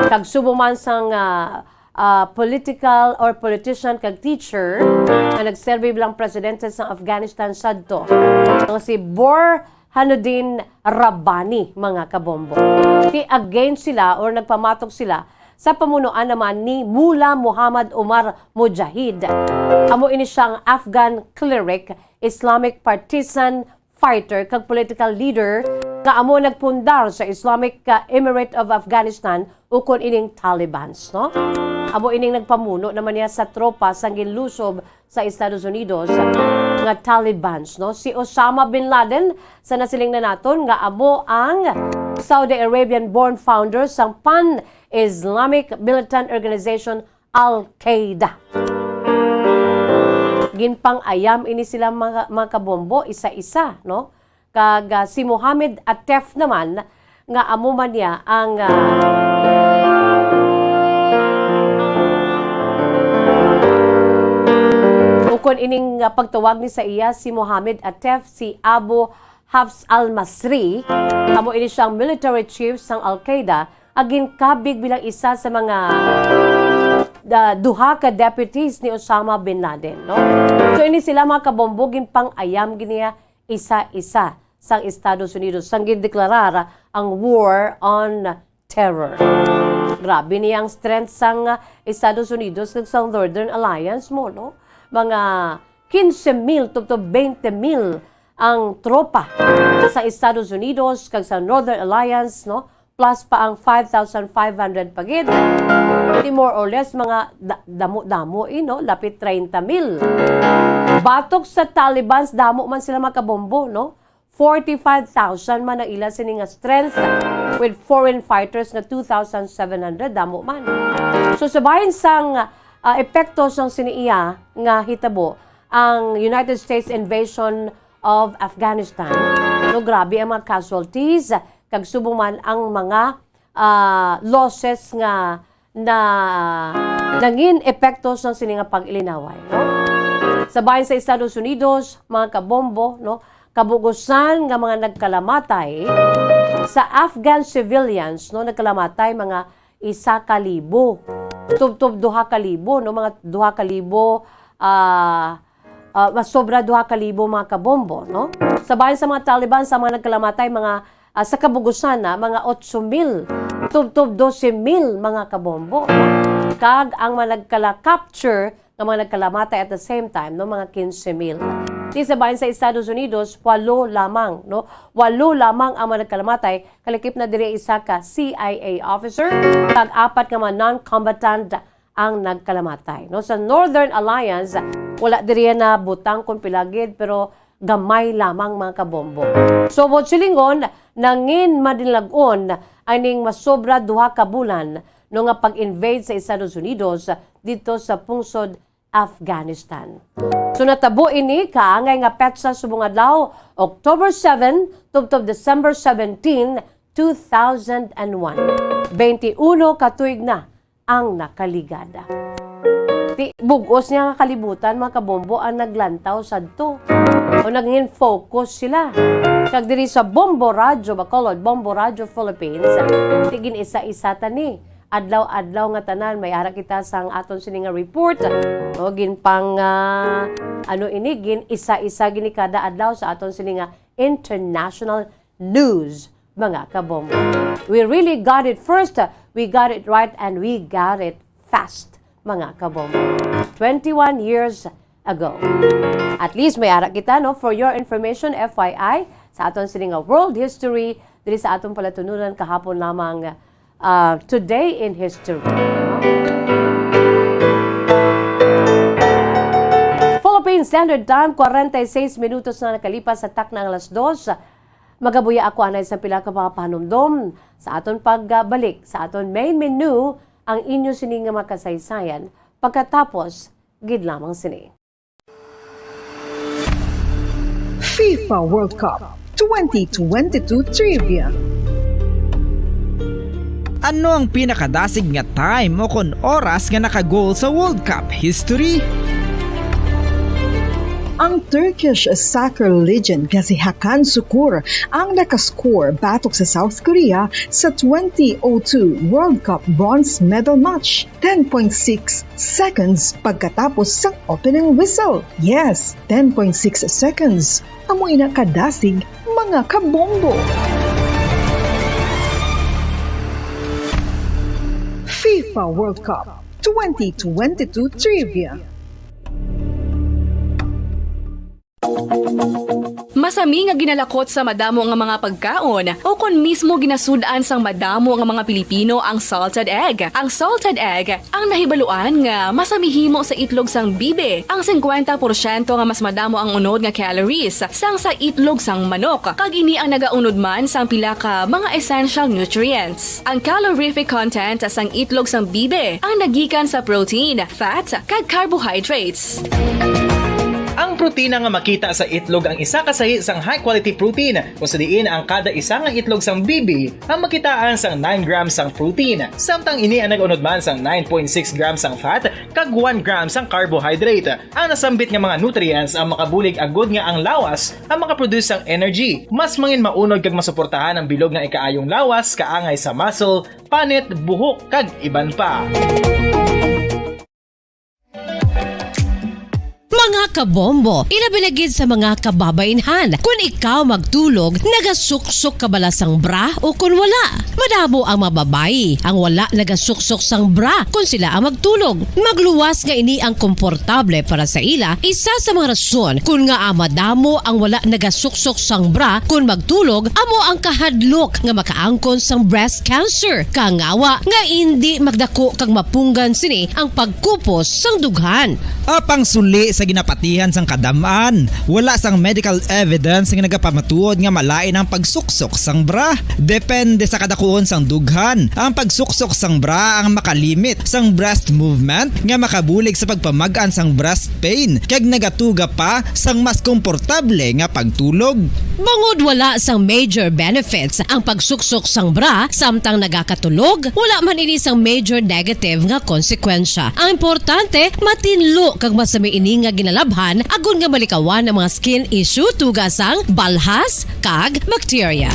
Kag subong man sang, ah, ah, political or politician kag teacher nga nagserbi bilang presidente sa Afghanistan sadto, nga si Burhanuddin Rabbani, mga kabombo. Ti against sila or nagpamatok sila sa pamunuan naman ni Mullah Muhammad Omar Mujahid. Amo ini siya ang Afghan cleric, Islamic partisan, fighter kag political leader nga amo nagpundar sa Islamic, ah, Emirate of Afghanistan, ukon ining Talibans, no? Amo ining nagpamuno naman niya sa tropa sang ginlusob sa Estados Unidos nga Talibans, no? Si Osama bin Laden, sa nasiling na naton nga amo ang Saudi Arabian-born founder sang pan-Islamic militant organization Al-Qaeda. Ginpang-ayam ini sila, mga, mga kabombo, isa-isa, no? Kag, ah, si Mohammed Atef naman, nga amo man niya ang, ah, ukon ining, ah, pagtawag ni sa iya, si Mohammed Atef, si Abu Hafs al-Masri, amo ini siyang military chief sang Al-Qaeda, nga ginkabig bilang isa sa mga, ah, duha ka deputies ni Osama bin Laden, no? So, ini sila, mga kabombo, ginpang-ayam gid niya isa-isa sang Estados Unidos, sang gindeklarar ang war on terror. Grabe niya ang strength sang, ah, Estados Unidos kag sa Northern Alliance mo, no? Mga quince mil tubtob twenty mil ang tropa sa Estados Unidos kag sa Northern Alliance, no? Plus pa ang five thousand five hundred pa gid. Di more or less mga da-, damo-damo, eh, no? Lapit treinta mil. Batok sa Talibans, damo man sila, mga kabombo, no? Forty-five thousand man ang ila sini nga strength, with foreign fighters nga two thousand seven hundred, damo man. So, sa bahin sang, ah, epekto sang sini iya nga hitabo, ang United States invasion of Afghanistan, No, grabe ang mga casualties, kag subong man ang mga, ah, losses nga na nangin epekto sang sini nga pag-ilinaway, no? Sa bahin sa Estados Unidos, mga kabombo, no, kabugusan nga mga nagkalamatay sa Afghan civilians, no, nagkalamatay mga isa ka libo, tubtob duha ka libo, no, mga duha ka libo, ah, ah, mas sobra duha ka libo mga kabombo, no? Sa bahin sa mga Taliban, sa mga nagkalamatay, mga, ah, sa kabugusan na, mga otso mil, tubtob dose mil mga kabombo, no? Kag ang mga nagkala-, capture nga mga nagkalamatay at the same time, no, mga kinse mil. Di sa bahin sa Estados Unidos, walo lamang, no? Walo lamang ang mga nagkalamatay, kalakip na diri isa ka C I A officer, kag apat nga mga non-combatant ang nagkalamatay. No, sa Northern Alliance, wala diri na butang kon pila gid, pero gamay lamang, mga kabombo. Subot silingon, nangin madinlag-on aning masobra duha ka bulan, no, nga pag-invade sa Estados Unidos dito sa pungsod Afghanistan. So, natabo ini kaangay nga petsa subong adlaw, October seven tubtob December seventeen, two thousand and one. Twenty-uno ka tuig na ang nakaligad. Ti, bug-os niya nga kalibutan, mga kabombo, ang naglantaw sadto. O naging focus sila. Kag diri sa Bombo Radyo Bacolod, Bombo Radyo Philippines, ti gin-isa-isa ta ni. Adlaw-adlaw nga tanan, may ara kita sang aton sini nga report. O gin pang, ah, ano ini, gin-isa-isa gini kada adlaw sa aton sini nga international news, mga kabombo. We really got it first, we got it right, and we got it fast, mga kabombo. Twenty-one years ago. At least may ara kita, no? For your information, F Y I, sa aton sini nga world history, diri sa aton palatununan kahapon lamang, ah, today in history, no? Philippine Standard Time, kwarenta y seis minutos na nakalipas sa takna ang alas dos. Magabuya ako anay sa pila ka mga panumdom sa aton pagbalik sa aton main menu, ang inyo sini nga mga kasaysayan pagkatapos gid lamang sini. FIFA World Cup twenty twenty-two Trivia. Ano ang pinakadasig nga time o kon oras nga naka-goal sa World Cup history? Ang Turkish soccer legend nga si Hakan Sukur ang nakascore batok sa South Korea sa twenty oh two World Cup bronze medal match, ten point six seconds pagkatapos sang opening whistle. Yes, ten point six seconds. Amo ina kadasig, mga kabombo. FIFA World Cup twenty twenty-two Trivia. Masami nga ginalakot sa madamo nga mga pagkaon, o kon mismo ginasud-an sang madamo nga mga Pilipino ang salted egg. Ang salted egg ang nahibaluan nga masami himo sa itlog sang bibi, ang singkwenta porsyento nga mas madamo ang unod nga calories sang sa itlog sang manok, kag ini ang nagaunod man sang pila ka mga essential nutrients. Ang calorific content sang itlog sang bibi ang nagikan sa protein, fat, kag carbohydrates. Ang protina nga makita sa itlog ang isa ka sahi sang high-quality protein, kung sa diin ang kada isa nga itlog sang bibi ang makitaan sang nine grams sang protein, samtang ini ang nag-unod man sang nine point six grams sang fat kag one gram sang carbohydrate. Ang nasambit nga mga nutrients ang makabulig agud nga ang lawas ang makaproduce sang energy. Mas mangin maunod kag masuportahan ang bilog nga ikaayong lawas, kaangay sa muscle, panit, buhok, kag iban pa. Mga kabombo, ilabi na gid sa mga kababainhan. Kun ikaw magtulog, nagasuksok ka bala sang bra o kun wala? Madamo ang mga babayi ang wala nagasuksok sang bra kun sila ang magtulog. Magluwas nga ini ang komportable para sa ila, isa sa mga rason kun ngaa madamo ang wala nagasuksok sang bra kun magtulog amo ang kahadlok nga makaangkon sang breast cancer. Kangawa nga indi magdako kag mapunggan sini ang pagkupos sang dughan. Apang suli sa ginapatihan sang kadam-an, wala sang medical evidence nga nagapamatuod nga malain ang pagsuksok sang bra. Depende sa kadakuon sang dughan, ang pagsuksok sang bra ang makalimit sang breast movement nga makabulig sa pagpamag-an sang breast pain kag nagatuga pa sang mas komportable nga pagtulog. Bangod wala sang major benefits ang pagsuksok sang bra samtang nagakatulog, wala man ini sang major negative nga konsekwensya. Ang importante, matinlo kag masami ini nga ginalabhan agod nga malikawan ang mga skin issue tuga sang balhas kag bakterya.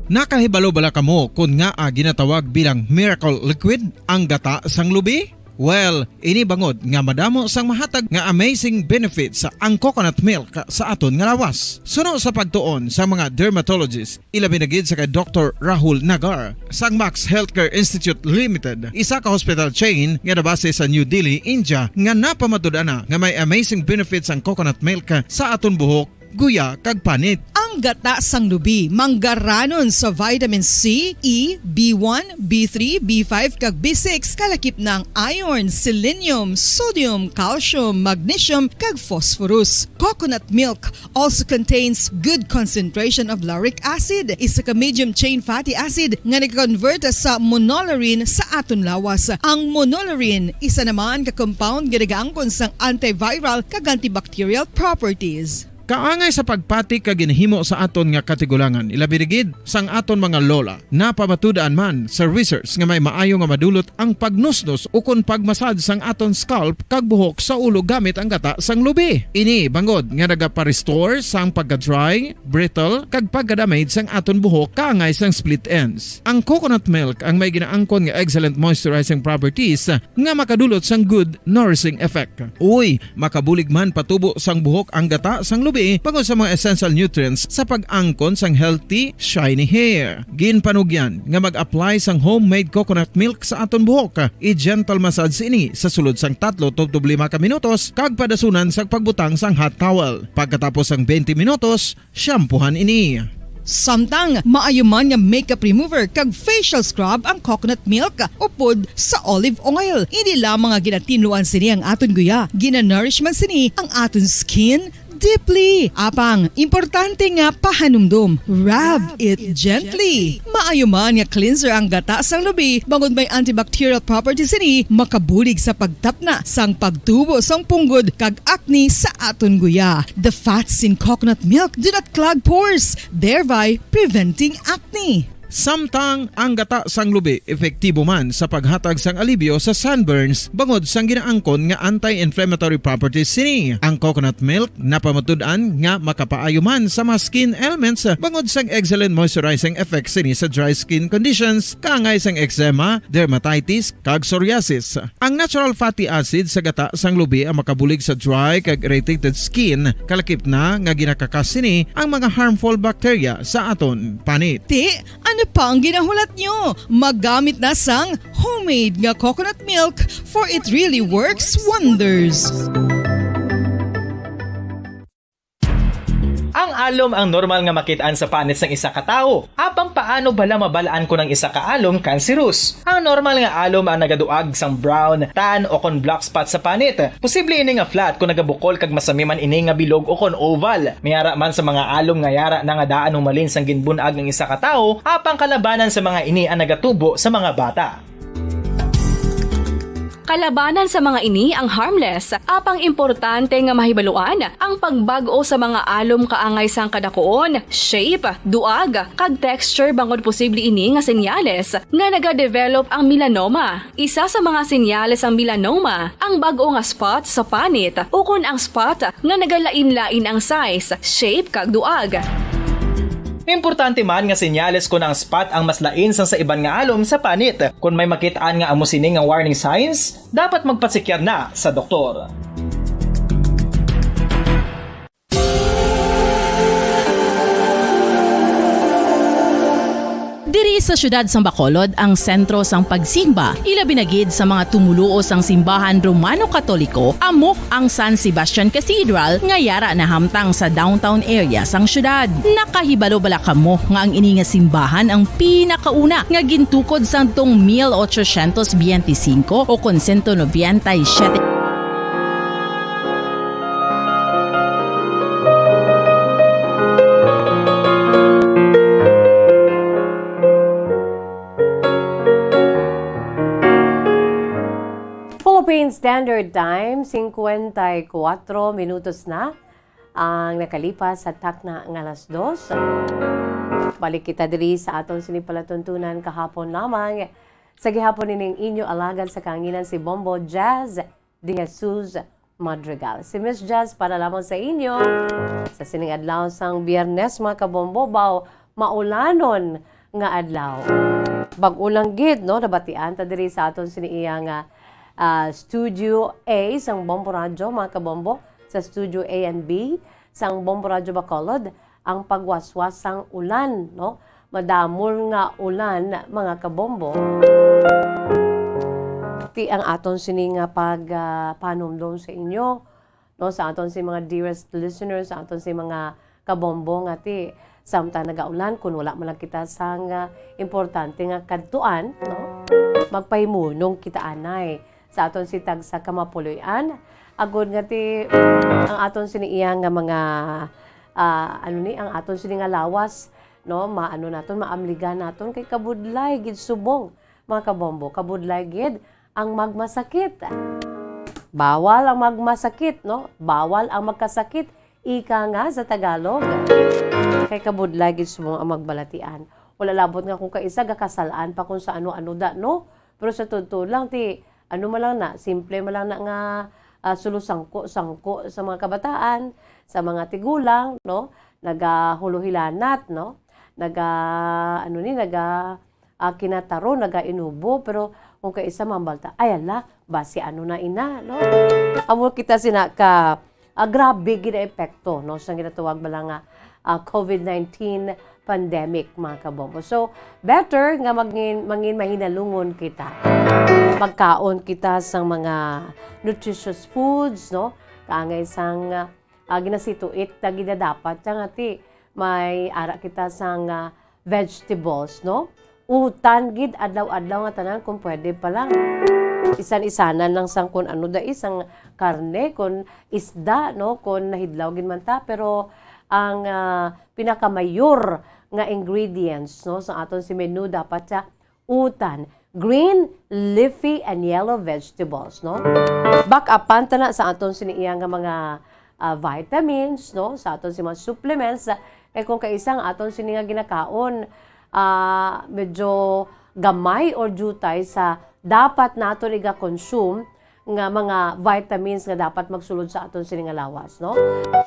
Nakahibalo bala kamo kon ngaa ginatawag bilang miracle liquid ang gata sang lubi? Well, ini bangod nga madamo sang mahatag nga amazing benefits ang coconut milk sa aton nga lawas. Suno sa pagtuon sa mga dermatologist, ilabi na gid sa kay Doktor Rahul Nagar sang Max Healthcare Institute Limited, isa ka hospital chain nga nabase sa New Delhi, India, nga napamatud-an na nga may amazing benefits ang coconut milk sa aton buhok, guya, kag panit. Ang gata sang lubi manggaranon sa vitamin C, E, B one, B three, B five, kag B six, kalakip na ang iron, selenium, sodium, calcium, magnesium, kag phosphorus. Coconut milk also contains good concentration of lauric acid, isa ka medium chain fatty acid nga nag-convert sa monolaurin sa aton lawas. Ang monolaurin, isa naman ka compound nga nagaangkon sang antiviral kag antibacterial properties. Kaangay sa pagpati kag ginhimo sa aton nga katigulangan, ilabi na gid sang aton mga lola. Napamatud-an man sa research nga may maayo nga madulot ang pagnusnos ukon pagmasad sang aton scalp kag buhok sa ulo gamit ang gata sang lubi. Ini bangod nga nagapa-restore sang pagka-dry, brittle, kag pagka-damage sang aton buhok kaangay sang split ends. Ang coconut milk ang may ginaangkon nga excellent moisturizing properties nga makadulot sang good nourishing effect. Uy, makabulig man patubo sang buhok ang gata sang lubi bangod sa mga essential nutrients sa pag-angkon sang healthy, shiny hair. Ginpanugyan nga mag-apply sang homemade coconut milk sa aton buhok. I-gentle massage ini sa sulod sang tatlo tubtob lima ka minutos kag padasunan sa pagbutang sang hot towel. Pagkatapos sang twenty minutos, shampoohan ini. Samtang maayo man nga makeup remover kag facial scrub ang coconut milk upod sa olive oil. Hindi lamang nga ginatinluan sini ang aton guya, ginanourish man sini ang aton skin deeply. Apang, importante nga pahanumdom, rub it gently. Maayo man nga cleanser ang gata sang lubi, bangod may antibacterial properties sini, makabulig sa pagtapna sang pagtubo sang punggod kag acne sa aton guya. The fats in coconut milk do not clog pores, thereby preventing acne. Samtang ang gata sang lubi epektibo man sa paghatag sang alibyo sa sunburns bangod sang ginaangkon nga anti-inflammatory properties sini. Ang coconut milk napamatud-an nga makapaayo man sa mga skin ailments bangod sang excellent moisturizing effects sini sa dry skin conditions, kaangay sang eczema, dermatitis, kag psoriasis. Ang natural fatty acid sa gata sang lubi ang makabulig sa dry kag irritated skin, kalakip na nga ginakakas sini ang mga harmful bacteria sa aton panit. Ti, ano pa ang ginahulat nyo? Maggamit na sang homemade nga coconut milk, for it really works wonders. Ang alom ang normal nga makit-an sa panit sang isa ka tawo. Apang paano bala mabal-an kon ang isa ka alom cancerous? Ang normal nga alom ang nagaduag sang brown, tan, o kon black spot sa panit. Posible ini nga flat kon nagabukol kag masami man ini nga bilog o kon oval. May ara man sa mga alom nga yara na nga daan humalin sang ginbun-ag ang isa ka tawo, apang kalabanan sa mga ini ang nagatubo sa mga bata. Kalabanan sa mga ini ang harmless, apang importante nga mahibaluan ang pagbag-o sa mga alom kaangay sang kadakuon, shape, duag, kag texture, bangod posible ini nga senyales nga nagadevelop ang melanoma. Isa sa mga senyales sang melanoma ang bag-o nga spot sa panit ukon ang spot nga nagalain-lain ang size, shape, kag duag. Importante man nga senyales kon ang spot ang mas lain sang sa iban nga alom sa panit. Kon may makit-an nga amo sini nga warning signs, dapat magpasikyar na sa doktor. Diri Sa siyudad sang Bacolod, ang sentro sang pagsimba, ilabi na gid sa mga tumoluo sang simbahan Romano-Katoliko, amo ang San Sebastian Cathedral nga yara nahamtang sa downtown area sang siyudad. Nakahibalo bala kamo nga ang ini nga simbahan ang pinakauna nga gintukod sadtong mil ochocientos biyente singko o kon sento nobenta y siyete? Philippine Standard Time, singkwenta y kuwatro minutos na ang nakalipas sa takna nga alas dos. Balik kita diri sa aton sini palatuntunan kahapon lamang. Sa gihapon ining inyo alagad sa kahanginan, si Bombo Jazz de Jesus Madrigal. Si Miss Jazz para lamang sa inyo sa sining adlaw sang Biyernes, mga kabombo, baw maulanon nga adlaw. Bag-o lang gid, no, nabatian ta diri sa aton sini iya nga, ah, Studio A sang Bombo Radyo, mga kabombo, sa Studio A and B sang Bombo Radyo Bacolod ang pagwaswas sang ulan, no? Madamol nga ulan, mga kabombo. Ti ang aton sini nga pag, ah, panumdom sa inyo, no, sa aton si mga dearest listeners, sa aton si mga kabombo nga ti samtang nagaulan, kun wala man lang kita sang, ah, importante nga kadtuan, no, magpahimunong kita anay sa aton si tagsa ka mapuloy-an, agod nga ti ang aton sini iya nga mga, ah, ano ni, ang aton sini nga lawas, no, maano naton, maamligan naton kay kabudlay gid subong, mga kabombo, kabudlay gid ang magmasakit. Bawal ang magmasakit, no? Bawal ang magkasakit, ika nga sa Tagalog. Kay kabudlay gid subong ang magbalatian. Wala labot nga kung kaisa gakasal-an pa kung sa ano-ano da, no? Pero sa totoo lang, ti, ano man lang na, simple man lang na nga, ah, sulusangko-sangko sa mga kabataan, sa mga tigulang, no? Nagahuluhilanat, no? Naga, ano ni, naga, ah, kinataro, nagainubo, pero kung kaisa mambalta, ay, ala, basi ano na ina, no? Amo kita sina ka, ah, grabe gid ang epekto, no, sa ginatawag bala nga, ah, COVID nineteen pandemic, mga kabombo. So, better nga magin, mangin mahinalungon kita. Magkaon kita sang mga nutritious foods, no? Kaangay sang, ah, ah, ginasituit na gidadapat siya nga ti may ara kita sang, ah, vegetables, no? Utan gid adlaw-adlaw nga tanan kung pwede pa lang. Isan-isanan lang sang kun ano dai, sang karne, kun isda, no? Kun nahidlaw gid man ta, pero ang, ah, pinakamayor nga ingredients, no, sa aton si menu dapat siya utan, green, leafy, and yellow vegetables, no? Back upan ta na sa aton sini iya nga mga, ah, vitamins, no? Sa aton si mga supplements, ah, kay kung kaisa ang aton sini nga ginakaon, ah, medyo gamay or diutay sa dapat naton iga-consume nga mga vitamins nga dapat magsulod sa aton sini nga lawas, no?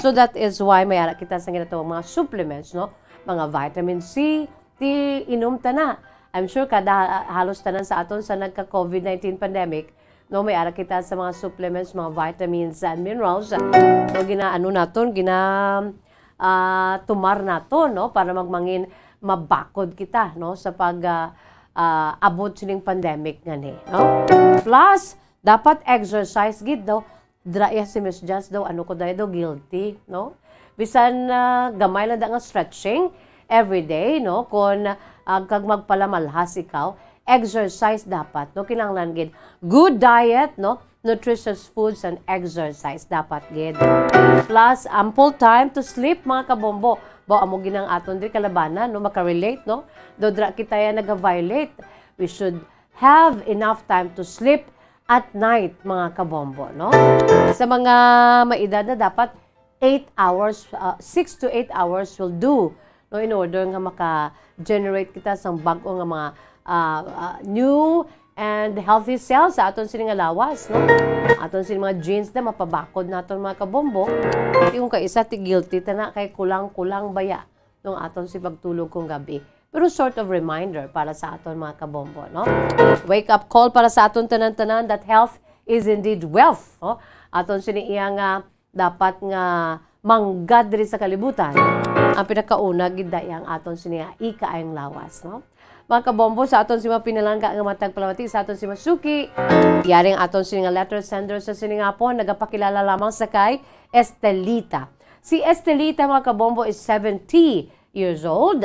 So that is why may ara kita sa ginatawag mga supplements, no? Mga vitamin C, ti inom ta na. I'm sure kada, halos tanan sa aton sa nagka-COVID nineteen pandemic, no, may ara kita sa mga supplements, mga vitamins and minerals. So, ginaano naton, gina, ah, tumar naton, no, para magmangin mabakod kita, no, sa pag, ah, ah, abot sining pandemic nga ni, no? Plus, dapat exercise gid, no? Dira iya si Miss Jazz daw, ano ko dai daw, guilty, no? Bisan, ah, gamay lang da nga stretching every day, no? Kon, ah, kag magpalamalhas ikaw, exercise dapat, no? Kinahanglan gid. Good diet, no? Nutritious foods and exercise dapat gid. Plus, ample time to sleep, mga kabombo. Baw, amo gid ang aton diri kalabanan, no? Makarelate, no? Daw dira kita ya naga-violate. We should have enough time to sleep at night, mga kabombo, no? Sa mga may edad na, dapat eight hours, ah, six to eight hours will do, no, in order nga maka-generate kita sang bag-o nga mga, ah, ah, new and healthy cells sa aton sini nga lawas, no? Aton sini mga genes na mapabakod naton, mga kabombo. Ti kung kaisa, ti guilty ta na kay kulang-kulang baya nung aton si pagtulog kung gabi. Pero sort of reminder para sa aton, mga kabombo, no? Wake up call para sa aton tanan-tanan that health is indeed wealth, no? Aton sini iya nga dapat nga manggad diri sa kalibutan. Ang pinakauna gid dai ang aton sini nga ikaayong lawas, no? Mga kabombo, sa aton si mga pinalangga nga matag palamati, sa aton si Masuki. Yari ang aton sini nga letter sender sa sini nga hapon, nagapakilala lamang sa kay Estelita. Si Estelita, mga kabombo, is seventy years old,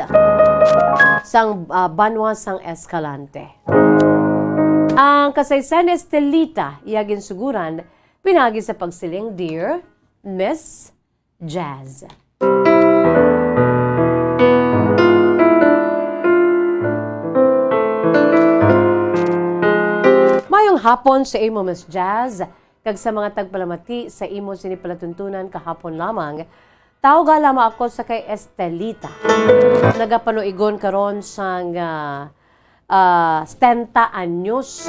sang, ah, banwa sang Escalante. Ang kasaysayan ni Estelita, iya ginsuguran, pinagi sa pagsiling, "Dear Miss Jazz." Mayong hapon sa imo, Miss Jazz, kag sa mga tagpalamati sa imo sini palatuntunan kahapon lamang. Tawga lamang ako sa kay Estelita. Nagapanuigon karon sang, ah, ah, setenta anyos.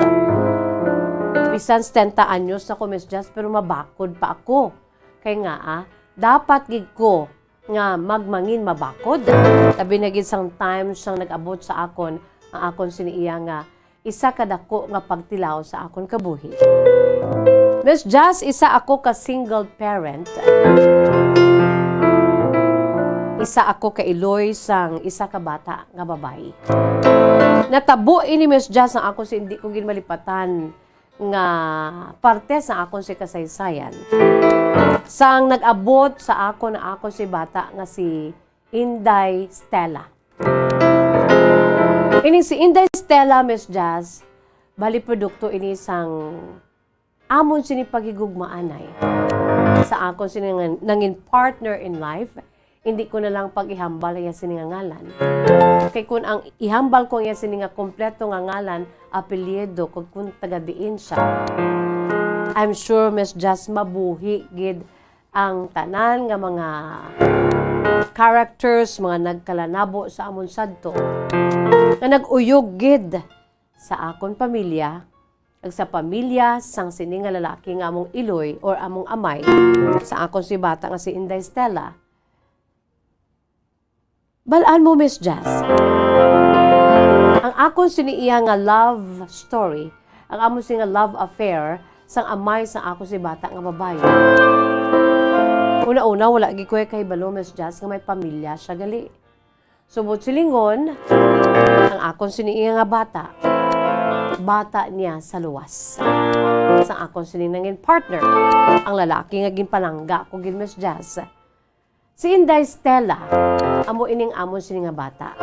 Bisan setenta anyos na ko, Miss Jazz, pero mabakod pa ako. Kay nga, ah, dapat gid ko nga magmangin mabakod. Labi na gid sang time sang nag-abot sa akon ang akon sini iya nga isa ka dako nga pagtilaw sa akon kabuhi. Miss Jazz, isa ako ka single parent. Isa ako ka iloy sang isa ka bata nga babayi. Natabo ini, Miss Jazz, ang ako si hindi ko gid malipatan nga parte sa akon si kasaysayan. Sang nag-abot sa akon ang akon si bata nga si Inday Stella. Ining si Inday Stella, Miss Jazz, bali produkto ini sang amon sini paghigugmaanay. Sa akon sini nga nangin partner in life, hindi ko na lang pag-ihambal iya sini nga ngalan. Kay kun ang ihambal ko iya sini nga kompleto nga ngalan, apelyido, kag kun taga diin siya, I'm sure, Miss Jazz, mabuhi gid ang tanan nga mga characters, mga nagkalanabo sa amon sadto, nga nag-uyog gid sa akon pamilya, kag sa pamilya sang sini nga lalaki nga among iloy or among amay sa akon si bata nga si Inday Stella. Balaan mo, Miss Jazz. Ang akon sini iya nga love story, ang amon sini nga love affair, sang amay sang akon si bata nga babayi. Una-una, wala gid ko kahibalo, Miss Jazz, nga may pamilya siya gali. Subot silingon, ang akon sini iya nga bata, bata niya sa luwas. Sang akon sini nangin partner, ang lalaki nga ginpalangga ko gid, Miss Jazz. Si Inday Stella, amo ining amon sini nga bata.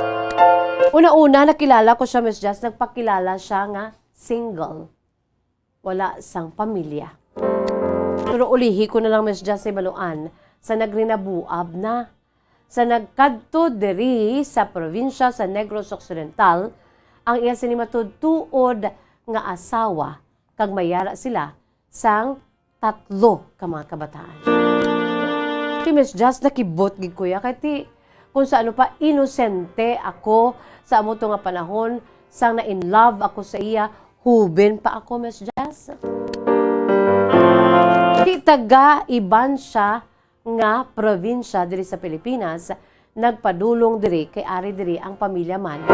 Una-una, nakilala ko siya, Miss Jazz, nagpakilala siya nga single. Wala sang pamilya. Pero ulihi ko na lang, Miss Jazz, sa baluan, sa nagrinabuab na. Sa nagkadto diri sa probinsya sa Negros Occidental, ang iya sini matuod-tuod nga asawa, kag may yara sila sang tatlo ka mga kabataan. Si Miss Jazz, nakibot gid ko ya, kay ti, kung sa ano pa, inosente ako sa amo to nga panahon, sang na-in love ako sa iya, huben pa ako, Miss Jazz. Ti taga iban siya nga probinsya diri sa Pilipinas, nagpadulong diri kay ari diri ang pamilya man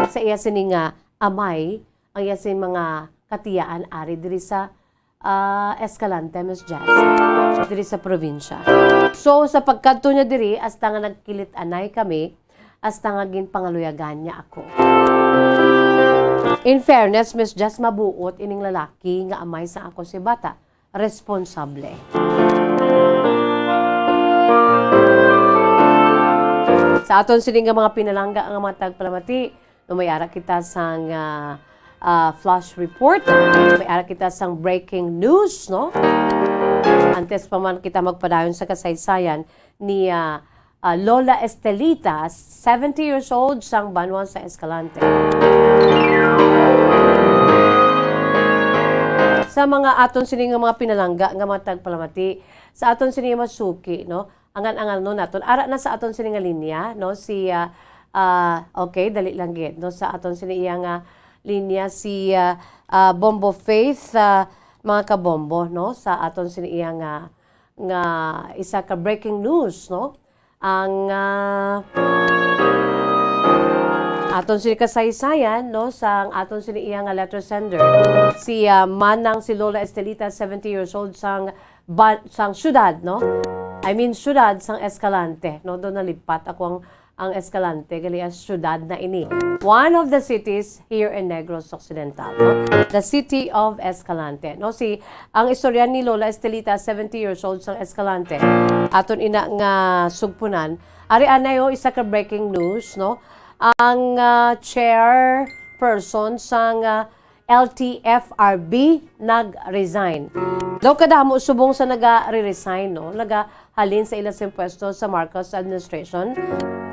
sa iya sini nga amay, ang iya sini mga katiyaan ari diri sa, ah, Escalante, Miss Jazz, diri sa probinsya. So, sa pagkadto niya diri, hasta nga nagkilit-anay kami, hasta nga ginpangaluyagan niya ako. In fairness, Miss Jazz, mabuot ining lalaki nga amay sa ako si bata. Responsable. Sa aton sini nga mga pinalangga nga mga tagpalamati, no, may ara kita sang, ah, ah, flash report, may ara kita sang breaking news, no? Antes pa man kita magpadayon sa kasaysayan ni, ah, ah, Lola Estelita, seventy years old, sang banwa sa Escalante. Sa mga aton sini nga mga pinalangga nga mga tagpalamati, sa aton sini nga masuki, no? Angan-angan no naton. Ara na sa aton sini nga linya, no? Si, ah, ah, okay, dali lang gid, no? Sa aton sini iya nga linya si, ah, ah, Bombo Faith, ah, mga kabombo, no? Sa aton sini iya nga, nga isa ka breaking news, no? Ang, ah, aton sini kasaysayan, no, sang aton sini iya nga letter sender, si, ah, Manang si Lola Estelita, seventy years old, sang ba-, sang syudad, no? I mean, syudad sang Escalante, no? Doon nalipat ako ang ang Escalante, gali ang syudad na ini. One of the cities here in Negros Occidental, no? The city of Escalante, no? Si, ang istorya ni Lola Estelita, seventy years old, sang Escalante. Aton ina nga sugpunan. Ari anay, oh, isa ka breaking news, no? Ang, ah, chairperson sang, ah, L T F R B nag-resign. Daw kadamo subong sa naga-re-resign, no? Nagahalin sa ila sing pwesto sa Marcos administration.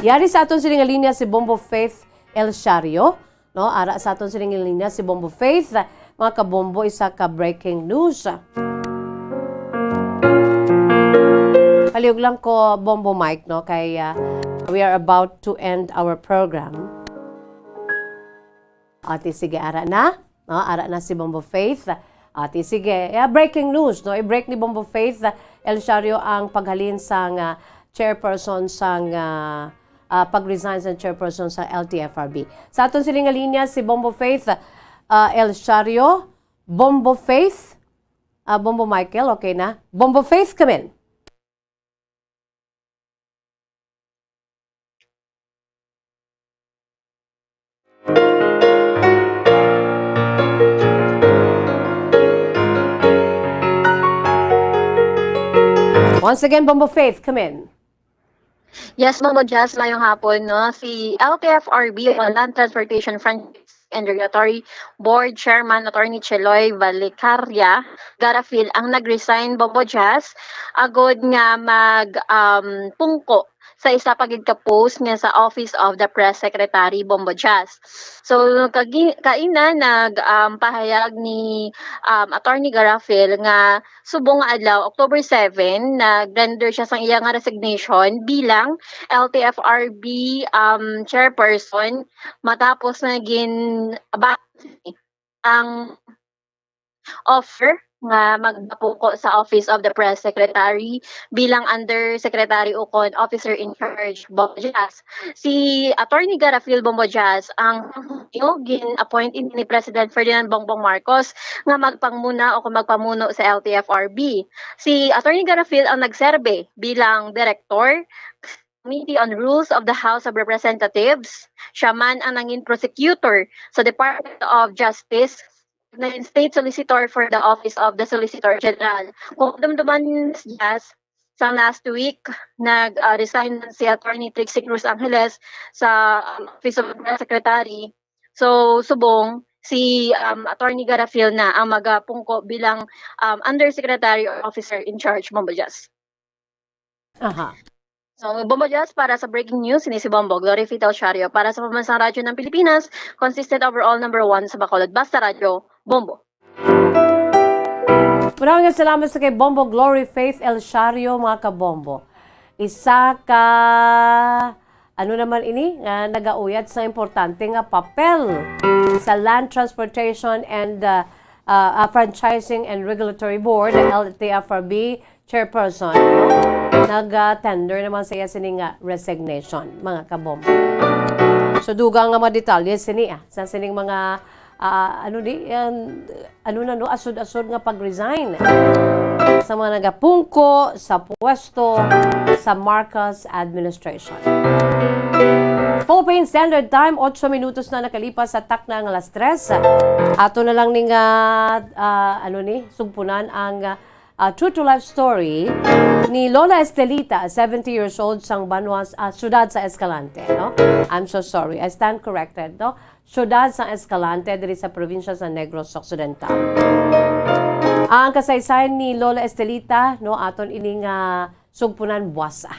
Yari sa aton sini nga linya si Bombo Faith El Shario, no? Ara sa aton sini nga linya si Bombo Faith. Mga kabombo, isa ka breaking news. Palihog lang ko, Bombo Mike, no? Kay, ah, we are about to end our program. Ati, sige, ara na. No, ara na si Bombo Faith. Ati, sige. Yeah, breaking news, no? I-break ni Bombo Faith, uh, El Shario ang paghalin sang, uh, chairperson sang, uh, uh, pag-resign sang chairperson sa L T F R B. Sa aton sini nga linya si Bombo Faith, uh, El Shario, Bombo Faith, uh, Bombo Michael, okay na? Bombo Faith, come in. Once again, Bombo Faith, come in. Yes, Bombo Jazz, mayong hapon, no? Si L T F R B o Land Transportation Franchise and Regulatory Board Chairman Attorney Cheloy Valicaria Garafil ang nag-resign, Bombo Jazz, agod nga mag, um, pungko sa isa pa gid ka post nga sa Office of the Press Secretary, Bombo Jazz. So, kagi-, kaina nag, um, pahayag ni, um, Attorney Garafil nga subong nga adlaw, October seven, nag-render siya sang iya nga resignation bilang L T F R B, um, chairperson matapos nga gin-, ba-, ang offer nga magpungko sa Office of the Press Secretary bilang Undersecretary ukon Officer in Charge, Bombo Jazz. Si Attorney Garafil, Bombo Jazz, ang gin-appoint ini ni President Ferdinand Bongbong Marcos nga magpangmuna o kung magpamuno sa L T F R B. Si Attorney Garafil ang nagserbe bilang Director Committee on Rules of the House of Representatives. Siya man ang nangin prosecutor sa Department of Justice, nangin state solicitor for the Office of the Solicitor General. Kung dumduman, Jazz, sa last week, nag, ah, resign si Attorney Trixie Cruz Angeles sa, um, Office of the Press Secretary. So, subong, si, um, Attorney Garafil na ang magapungko bilang, um, Undersecretary or Officer in Charge, Bombo Jazz. Aha. So, Bombo Jazz, para sa breaking news, ini si Bombo Glory Faith El Shario para sa Pambansang Radyo ng Pilipinas, consistent overall number one sa Bacolod. Basta Radyo, Bombo. Maraming salamat sa kay Bombo Glory Faith El Shario, mga kabombo. Isa ka, ano naman ini, nga nagauyat sa importante nga papel sa Land Transportation and, uh, uh, uh, Franchising and Regulatory Board, L T F R B, chairperson, no? Nag-tender naman sa iya sini nga resignation, mga kabombo. So, dugang nga mga detalye sini, ah, sa sining mga, ah, ano di, yan, ano na, no, asod-asod nga pag-resign sa mga nagapungko sa pwesto sa Marcos administration. Philippine Standard Time, otso minutos na nakalipas sa takna nga alas tres. Ato na lang ning, ah, ah, ano ni, sugpunan ang, ah, ah, true to life story ni Lola Estelita, seventy years old, sang banwa, ah, siyudad sa Escalante, no? I'm so sorry. I stand corrected, no? Siyudad sa Escalante, diri sa probinsya sa Negros Occidental. Ang kasaysayan ni Lola Estelita, no, aton ini nga sugpunan buwas, ah.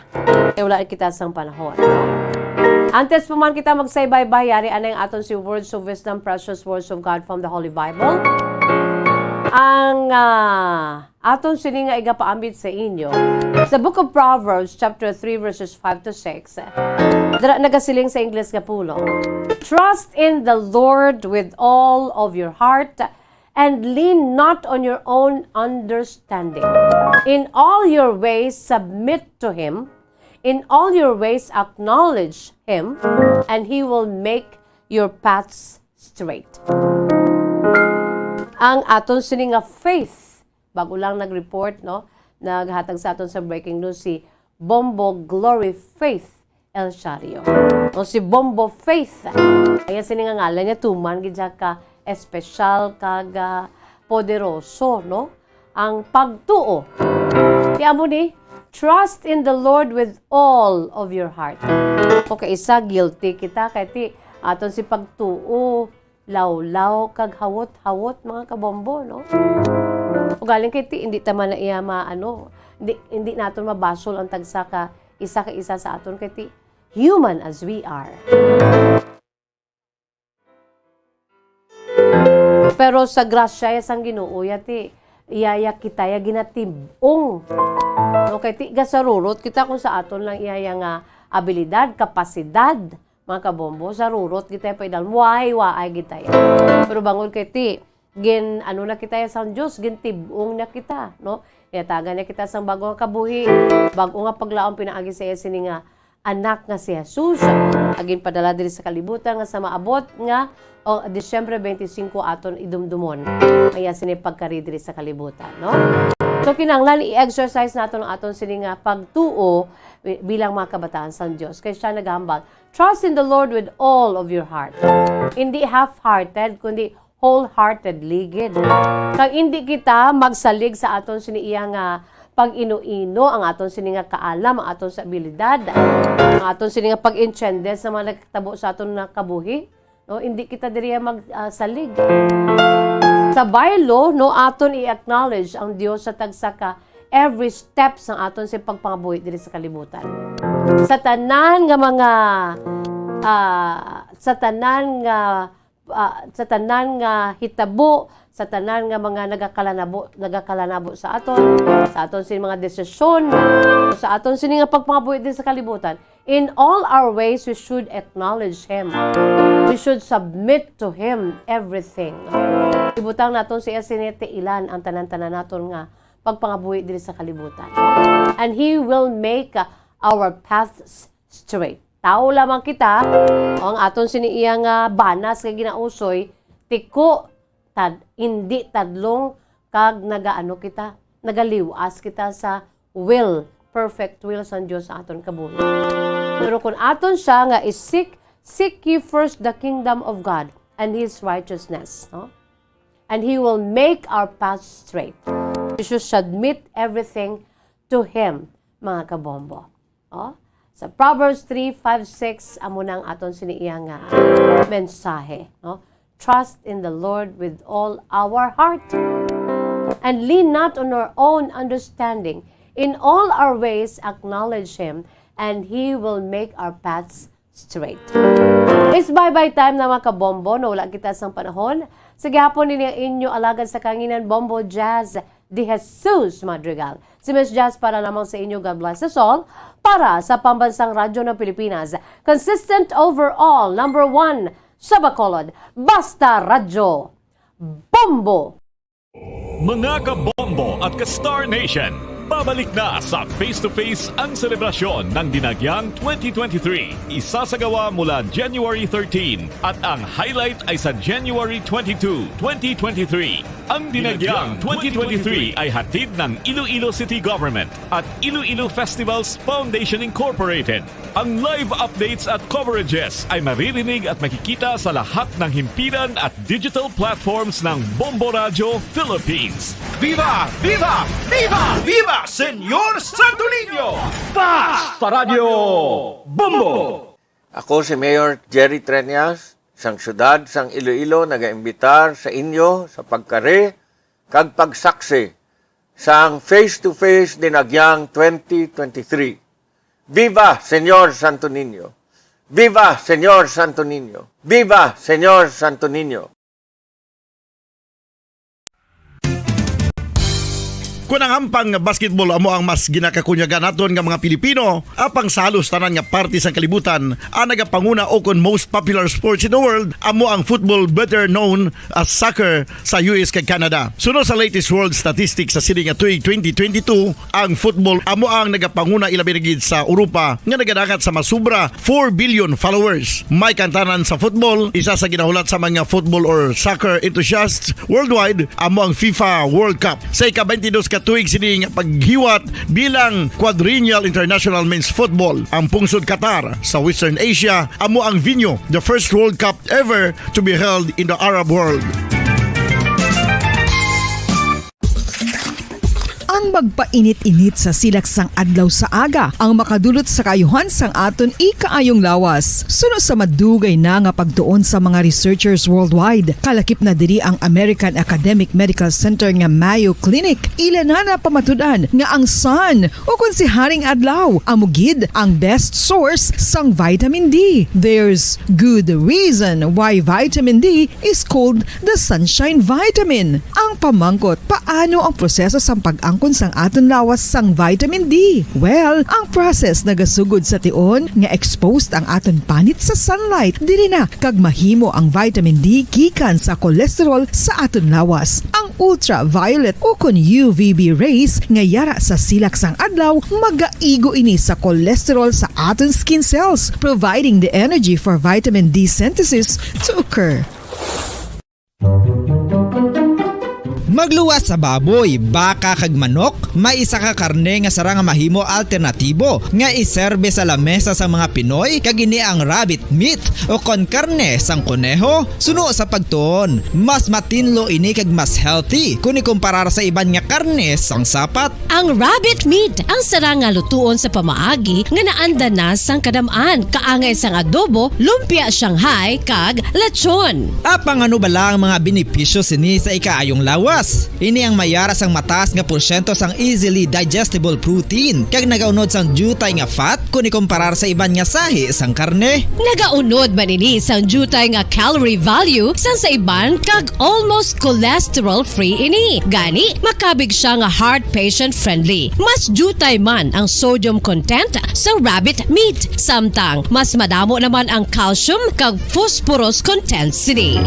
Kay wala kita sang panahon, no? Antes pa man kita magsaybay-bay, yari anay ang aton si Words of Wisdom, Precious Words of God from the Holy Bible. Ang, ah, aton sini nga igapaambit sa inyo sa Book of Proverbs, chapter three, verses five to six. Dira nagasiling sa Ingles nga pulong, "Trust in the Lord with all of your heart, and lean not on your own understanding. In all your ways, submit to Him. In all your ways, acknowledge Him, and He will make your paths straight." Ang aton sini nga faith, bago lang nag-report, no? Naghatag sa aton sa breaking news si Bombo Glory Faith El Shario. O si Bombo Faith. Kaya sini nga ngalan niya tuman gid siya ka espesyal kag, ah, poderoso, no? Ang pagtuo. Ti amo ni, "Trust in the Lord with all of your heart." Okay, isa, guilty kita kay ti aton si pagtuo lawlaw kag hawot-hawot, mga kabombo, no? Ugaling kay ti, hindi ta man na iya ma-, ano, hindi, hindi naton mabasol ang tagsa ka isa ka isa sa aton kay ti human as we are. Pero sa grasya ya sang Ginoo ya ti, iya ya kita ya ginatib-ong. Okay, ti gasarurot kita kung sa aton lang iya ya nga abilidad, kapasidad, mga kabombo, sarurot kita ya pa idal, waay, waay kita ya. Pero bangod kay ti, gin, ano na kita ya sang Dios, gintib-ong na kita, no? Yatagan niya kita sang bag-o nga kabuhi, bag-o nga paglaom pinaagi sa iya sini nga anak nga si Jesus, nga ginpadala diri sa kalibutan nga sa maabot nga, o, Disyembre twenty-five aton idumdumon. Kaya sini pagkari diri sa kalibutan, no? So, kinahanglan i-exercise naton ang aton sini nga pagtuo bi-, bilang mga kabataan sang Dios. Kay siya nagahambal, "Trust in the Lord with all of your heart." Hindi half-hearted, kundi wholeheartedly gid. Kag indi kita magsalig sa aton sini iya nga pag-ino-ino, ang aton sini nga kaalam, ang aton sa abilidad, ang aton sini nga pag-intiende sa mga nagtabo sa aton nga kabuhi. No, hindi kita diri mag, ah, salig. Sa baylo, no, aton i-acknowledge ang Dios sa tagsa ka every step sang aton sa pagpangabuhi diri sa kalibutan. Sa tanan nga mga, ah, sa tanan nga, ah, sa tanan nga hitabo, sa tanan nga mga nagakalanabo, nagakalanabo sa aton, sa aton sini mga desisyon, sa aton sini nga pagpangabuhi diri sa kalibutan, in all our ways, we should acknowledge Him. We should submit to Him everything. Ibutang naton sa iya sini tiilan ang tanan-tanan naton nga pagpangabuhi diri sa kalibutan. And He will make, uh, our paths straight. Tawo lamang kita, ang aton sini iya nga banas nga ginausoy, tiko, tad, indi tadlong, kag nagaano kita, nagaliwas kita sa will, perfect will sang Dios sa aton kabuhi. Pero kung aton siya nga i-seek, "Seek ye first the kingdom of God and His righteousness," no? "And He will make our path straight." We should submit everything to Him, mga kabombo. Oh, sa Proverbs three, five, six, amo na ang aton sini iya nga mensahe, no? "Trust in the Lord with all our heart, and lean not on our own understanding. In all our ways acknowledge Him, and He will make our paths straight." It's bye-bye time na, mga kabombo, no? Wala kita sang panahon. Sa gihapon, nini ang inyo alagad sa kanginan, Bombo Jazz De Jesus Madrigal. Si Miss Jazz para lamang sa inyo. God bless us all. Para sa Pambansang Radyo ng Pilipinas, consistent overall, number one sa Bacolod, Basta Radyo, Bombo! Mga kabombo at ka-Star Nation, pabalik na sa Face to Face ang selebrasyon ng Dinagyang twenty twenty-three. Isasagawa mula January thirteen at ang highlight ay sa January twenty-two, twenty twenty-three. Ang Dinagyang twenty twenty-three ay hatid ng Iloilo City Government at Iloilo Festivals Foundation Incorporated. Ang live updates at coverages ay maririnig at makikita sa lahat ng himpilan at digital platforms ng Bombo Radyo Philippines. Viva! Viva! Viva! Viva, Señor Santo Niño! Basta Radyo Bombo! Ako si Mayor Jerry Treñas, sang siyudad sang Iloilo, nagaimbitar sa inyo sa pagkari kag pagsaksi sang Face to Face Dinagyang twenty twenty-three. Viva, Señor Santo Niño! Viva, Señor Santo Niño! Viva, Señor Santo Niño! Kon ang ampang nga basketball amo ang mas ginakakunyagan naton nga mga Pilipino, apang sa halos tanan nga parte sang kalibutan, ang nagapanguna o kon most popular sports in the world amo ang football, better known as soccer, sa U S kag Canada. Suno sa latest world statistics sa sini nga tuig twenty twenty-two, ang football amo ang nagapanguna, ilabi na gid sa Europa, nga nagadangat sa masubra four billion followers. May kantanan sa football, isa sa ginahulat sa mga football or soccer enthusiasts worldwide, amo ang FIFA World Cup. Sa ika-twenty-dos ka Tuig sini nga paghiwat bilang Quadrennial International Men's Football. Ang pungsod Qatar sa Western Asia amo ang venue, the first World Cup ever to be held in the Arab world. Ang magpainit-init sa silak sang adlaw sa aga ang makadulot sa kaayuhan sang aton ikaayong lawas. Suno sa madugay na nga pagtuon sa mga researchers worldwide, kalakip na diri ang American Academic Medical Center nga Mayo Clinic. Ila na napamatud-an nga ang sun, o kon si Haring Adlaw, amo gid ang best source sang vitamin D. There's good reason why vitamin D is called the sunshine vitamin. Ang pamangkot, paano ang proseso sang pag-angkon sang aton lawas sang vitamin D? Well, ang process nagasugod sa tion nga exposed ang aton panit sa sunlight. Diri na kag mahimo ang vitamin D gikan sa cholesterol sa aton lawas. Ang ultraviolet o kon U V B rays nga yara sa silak sang adlaw magaigo ini sa cholesterol sa aton skin cells, providing the energy for vitamin D synthesis to occur. Magluwas sa baboy, baka kag manok, may isa ka karne nga sarang nga mahimo alternatibo nga iserbe sa lamesa sang mga Pinoy, kag ini ang rabbit meat o kon karne sang koneho. Suno sa pagtuon, mas matinlo ini kag mas healthy kon ikumparar sa iban nga karne sang sapat. Ang rabbit meat ang sarang nga lutuon sa pamaagi nga naanda na sang kadam-an, kaangay sang adobo, lumpia Shanghai, kag lechon. Apang ano bala ang mga benepisyo sini sa ikaayong lawas? Ini ang mayara sang mataas nga porsyento sang easily digestible protein kag nagaunod sang diutay nga fat kon ikumparar sa iban nga sahi sang karne. Nagaunod man ini sang diutay nga calorie value sang sa iban kag almost cholesterol-free ini. Gani, makabig siya nga heart patient-friendly. Mas diutay man ang sodium content sa rabbit meat, samtang mas madamo naman ang calcium kag phosphorus content sini.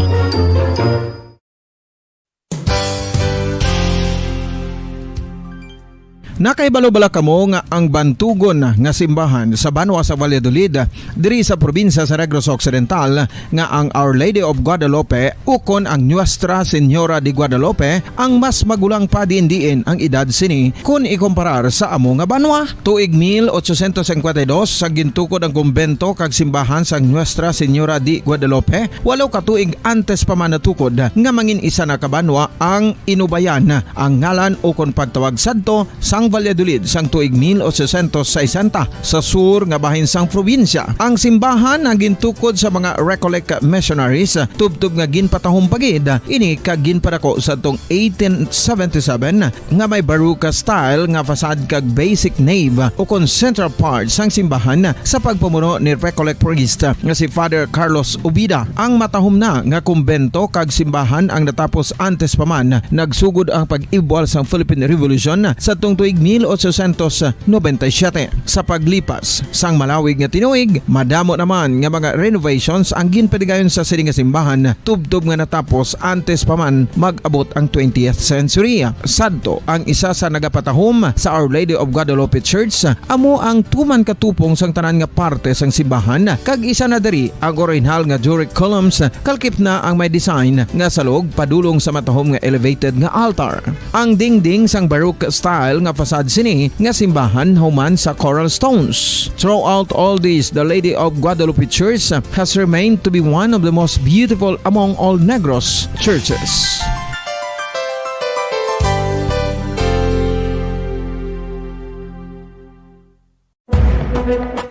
Nakahibalo bala kamo nga ang bantugon nga simbahan sa banwa sa Valladolid, diri sa probinsya sa Negros Occidental, nga ang Our Lady of Guadalupe ukon ang Nuestra Señora de Guadalupe ang mas magulang pa diin-diin ang edad sini kon ikumparar sa amo nga banwa? Tuig mil ochocientos cincuenta y dos, sa gintukod ang kumbento kag simbahan sang Nuestra Señora de Guadalupe, walo ka tuig antes pa man natukod nga mangin isa na ka banwa ang Inubayan, ang ngalan ukon pagtawag sadto sang Valladolid sang tuig mil ochocientos sesenta, sa sur nga bahin sang probinsya. Ang simbahan ang gintukod sa mga Recollect missionaries, tubtob nga ginpatahom pa gid ini kag ginpadako sadtong eighteen seventy-seven nga may Baroque style nga facade kag basic nave ukon central part sang simbahan sa pagpamuno ni Recollect priest nga si Father Carlos Ubida. Ang matahom na nga kumbento kag simbahan ang natapos antes pa man nagsugod ang pag-ibwal sang Philippine Revolution sadtong tuig mil ochocientos noventa y siete. Sa paglipas sang malawig nga tinuig, madamo naman nga mga renovations ang ginpadigayon sa sini nga simbahan, tubtob nga natapos antes pa man mag-abot ang twentieth century. Sadto ang isa sa nagapatahom sa Our Lady of Guadalupe Church, amo ang tuman katupong sang tanan nga parte sang simbahan, kag isa na diri ang orihinal nga Doric columns, kalkip na ang may design nga salog padulong sa matahom nga elevated nga altar. Ang dingding sang Baroque style nga facade sini nga simbahan human sa coral stones. Throughout all this, the Lady of Guadalupe Church has remained to be one of the most beautiful among all Negros churches.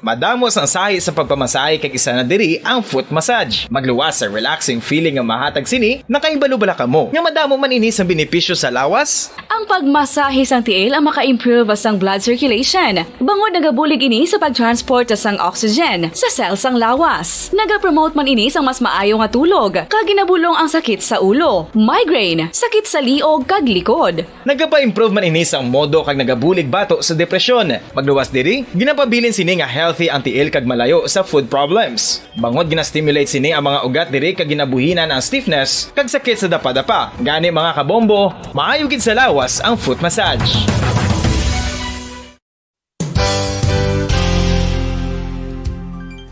Madamo sang sahi sa pagpamasahe kag isa na diri ang foot massage. Magluwas sa relaxing feeling nga mahatag sini. Nakahibalo bala kamo nga madamo man ini sang benepisyo sa lawas? Ang pagmasahe sang tiil ang maka-improve sang blood circulation, bangod nagabulig ini sa pag-transport sang oxygen sa cell sang lawas. Nagapromote man ini sang mas maayo nga tulog, kag ginabulong ang sakit sa ulo, migraine, sakit sa liog kag likod. Nagapa-improve man ini sang modo kag nagabulig bato sa depresyon. Magluwas diri, ginapabilin sini nga healthy ang tiil kag malayo sa foot problems. Bangod gina-stimulate sini ang mga ugat diri kag ginabuhinan ang stiffness kag sakit sa dapadapa. Gani, mga kabombo, maayo gid sa lawas ang foot massage.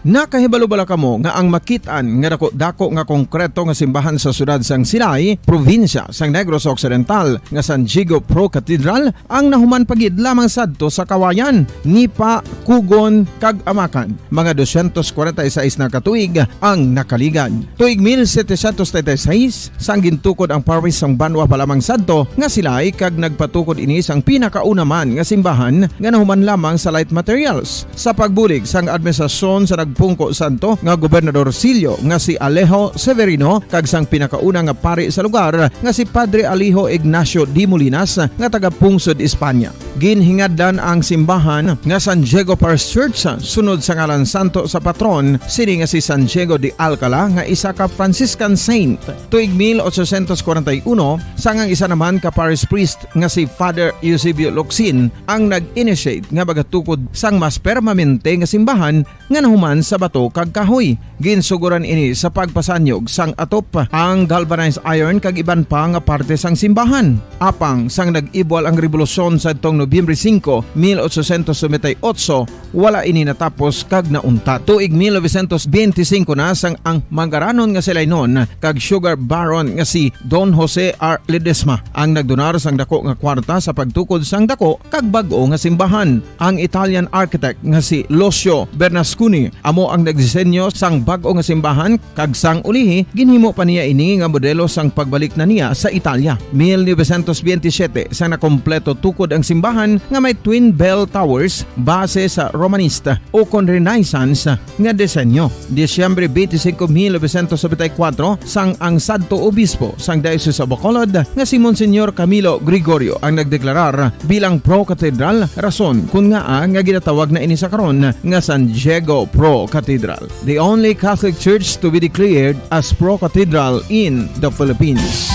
Nakahibalo bala kamo nga ang makit-an nga dako-dako nga konkreto nga simbahan sa siyudad sang Silay, probinsya sang Negros Occidental, nga San Diego Pro Cathedral, ang nahuman pa gid lamang sadto sa kawayan, nipa, kugon, kag amakan? Mga dosyentos kwarenta y seis na ka tuig ang nakaligad. Tuig mil setecientos treinta y seis, sang gintukod ang parish sang banwa pa lamang sadto nga Silay, kag nagpatukod ini sang pinakauna man nga simbahan nga nahuman lamang sa light materials. Sa pagbulig sang administrasyon sa nagpungko sadto nga gobernadorcillo nga si Alejo Severino kag sang pinakauna nga pari sa lugar nga si Padre Alejo Ignacio de Molinas nga taga-pungsod Espanya. Ginhingadlan ang simbahan nga San Diego Parish Church sunod sa ngalan santo sa patron sini nga si San Diego de Alcala nga isa ka Franciscan saint. Tuig mil ochocientos kwarenta y uno, sang ang isa naman ka parish priest nga si Father Eusebio Locsin ang nag-initiate nga magatukod sang mas permanente nga simbahan nga nahuman sa bato kag kahoy. Ginsugoran ini sa pagpasanyog sang atop, ang galvanized iron kag iban pa nga parte sang simbahan. Apang sang nag-ibwal ang rebolusyon sadtong Nobyembre singko, mil ochocientos noventa y ocho, wala ini natapos kag nauntat. Tuig mil novecientos benti singko na sang ang manggaranon nga Silaynon kag sugar baron nga si Don Jose R. Ledesma ang nagdonar sang dako nga kwarta sa pagtukod sang dako kag bag-o nga simbahan. Ang Italian architect nga si Lucio Bernasconi amo ang nagdisenyo sang bag-o nga simbahan, kag sang ulihi, ginhimo pa niya ini nga modelo sang pagbalik na niya sa Italia. Mil novecientos benti siyete, sang nakompleto tukod ang simbahan nga may twin bell towers base sa Romanista o kon Renaissance nga disenyo. Disyembre benti singko, mil novecientos nobenta y kuwatro, sang ang sadto obispo sang Diocese of Bacolod nga si Monsignor Camilo Gregorio ang nagdeklarar bilang Pro Cathedral, rason kon ngaa nga ginatawag na ini sa karon nga San Diego Pro Cathedral, the only Catholic Church to be declared as Pro Cathedral in the Philippines.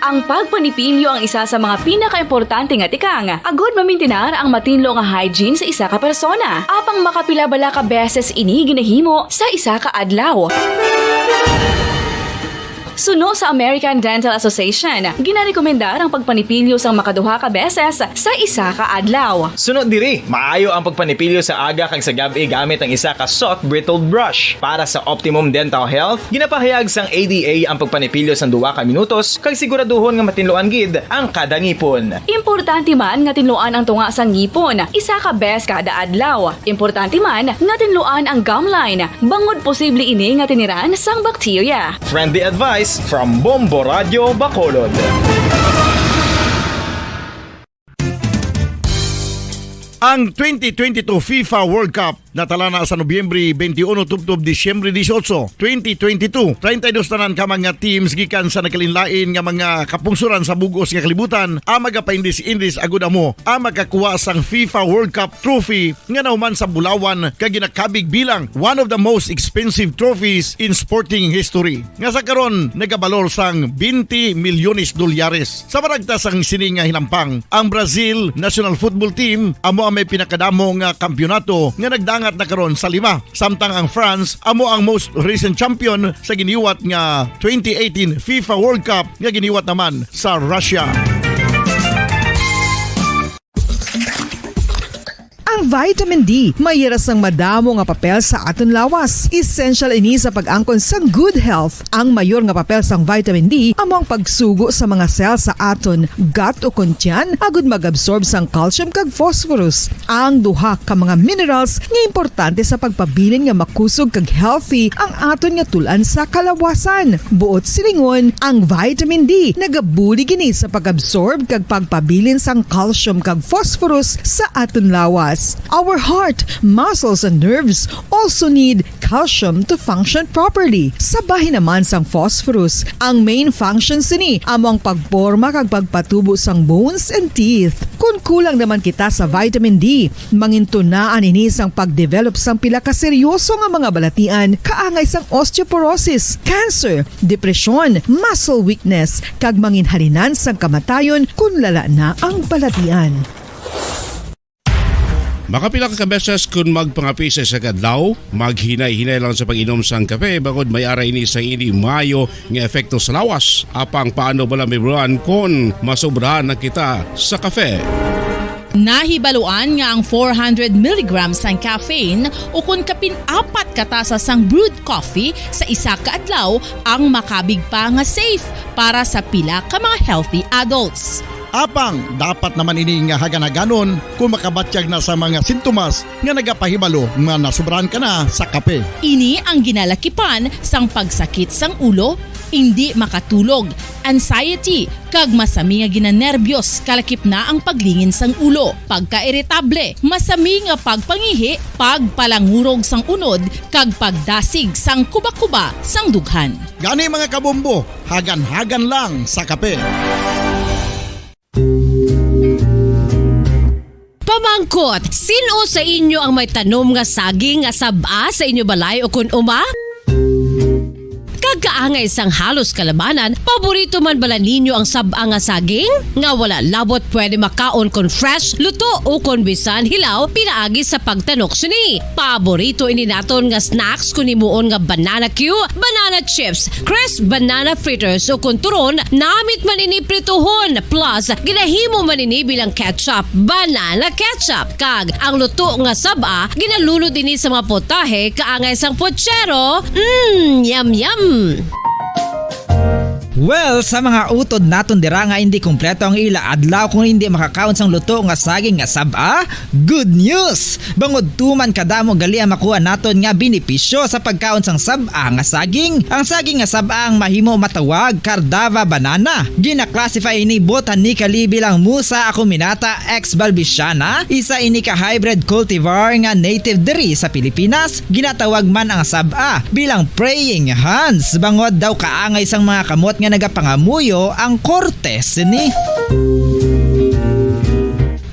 Ang pagpanipilyo ang isa sa mga pinakaimportante nga tikang agud mamintinar ang matinlo nga hygiene sa isa ka persona. Apang makapila bala ka beses ini ginahimo sa isa ka adlaw? Suno sa American Dental Association, ginarekomendar ang pagpanipilyo sang makaduha ka beses sa isa ka adlaw. Suno diri, maayo ang pagpanipilyo sa aga kag sa gab-i gamit ang isa ka soft bristled brush. Para sa optimum dental health, ginapahayag sang A D A ang pagpanipilyo sang duha ka minutos kag siguraduhon nga matinluan gid ang kada ngipon. Importante man nga tinluan ang tunga sang ngipon isa ka bes kada adlaw. Importante man nga tinluan ang gum line, bangod posible ini nga tiniran sang bakterya. Friendly advice from Bombo Radio Bacolod. Ang twenty twenty-two FIFA World Cup natala na sa Nobyembre twenty-one tubtob Disyembre dieciocho, twenty twenty-two. Treinta y dos tanan ka mga teams gikan sa nagkalainlain nga mga kapungsoran sa bug-os nga kalibutan ang magapaindis-indis agud amo ang makakuha sang FIFA World Cup trophy nga nahuman sa bulawan kag ginakabig bilang one of the most expensive trophies in sporting history, nga sa karon nagabalor sang twenty milyones dolyares. Sa maragta sang sini nga hinampang, ang Brazil national football team amo ang may pinakadamo nga kampiyonato nga nagdangat na karon sa lima, samtang ang France amo ang most recent champion sa giniwat nga twenty eighteen FIFA World Cup nga giniwat naman sa Russia. Ang vitamin D may hira sang madamo nga papel sa aton lawas. Essential ini sa pag-angkon sang good health. Ang mayor nga papel sang vitamin D amo ang pagsugo sa mga cell sa aton gut o kon tiyan agud mag-absorb sang calcium kag phosphorus, ang duha ka mga minerals nga importante sa pagpabilin nga makusog kag healthy ang aton nga tul-an sa kalawasan. Buot silingon, ang vitamin D nagabulig ini sa pag-absorb kag pagpabilin sang calcium kag phosphorus sa aton lawas. Our heart, muscles, and nerves also need calcium to function properly. Sa bahin naman sang phosphorus, ang main function sini amo ang pagporma kag pagpatubo sang bones and teeth. Kon kulang naman kita sa vitamin D, mangintunaan ini sang pag-develop sang pila ka seryoso nga mga balatian, kaangay sang osteoporosis, cancer, depresyon, muscle weakness, kag manginhalinan sang kamatayon kon lala na ang balatian. Makapila ka beses kun magpangape sa isa ka adlaw, maghinay-hinay lang sa pag-inom sang kape, bangod may ara ini sang indi maayo nga epekto sa lawas. Apang paano bala mahibaluan kon masobrahan na kita sa kape? Nahibaluan nga ang four hundred milligrams sang caffeine, ukon kapin apat ka tasa sang brewed coffee sa isa ka adlaw, ang makabig pa nga safe para sa pila ka mga healthy adults. Apang dapat naman ini nga hagan-haganon kung makabatyag na sa mga sintomas nga nagapahibalo nga nasubrahan ka na sa kape. Ini ang ginalakipan sang pagsakit sang ulo, indi makatulog, anxiety, kag masami nga ginanerbyos, kalakip na ang paglingin sang ulo, pagkairitable, masami nga pagpangihi, pagpalangurog sang unod, kag pagdasig sang kuba-kuba sang dughan. Gani, mga kabombo, hagan-hagan lang sa kape. Pamangkot, sin-o sa inyo ang may tanom nga saging nga sab-a sa inyo balay o kun uma? Kag kaangay sang halos kalabanan, paborito man bala ninyo ang sab-a nga saging? Nga wala labot pwede makaon kon fresh, luto, o kon bisan hilaw pinaagi sa pagtanok sini. Paborito ini naton nga snacks kon himuon nga banana cue, banana chips, crisp banana fritters, o kon turon, namit man ini prituhon, plus ginahimo man ini bilang ketchup, banana ketchup. Kag ang luto nga sab-a, ginalunod ini sa mga putahe kaangay sang putsero. Mm, yum, yum! Well, sa mga utod naton dira nga hindi kompleto ang ila adlaw kung hindi makakaon sang luto nga saging nga sab-a, good news! Bangod tuman kadamo gali ang makuha naton nga benepisyo sa pagkaon sang sab-a nga saging. Ang saging nga sab-a ang mahimo matawag Cardava banana. Gina-classify ini botanically bilang Musa acuminata ex balbisiana, isa ini ka hybrid cultivar nga native diri sa Pilipinas. Ginatawag man ang sab-a bilang praying hands, bangod daw kaangay sang mga kamot nga nagapangamuyo ang korte sini.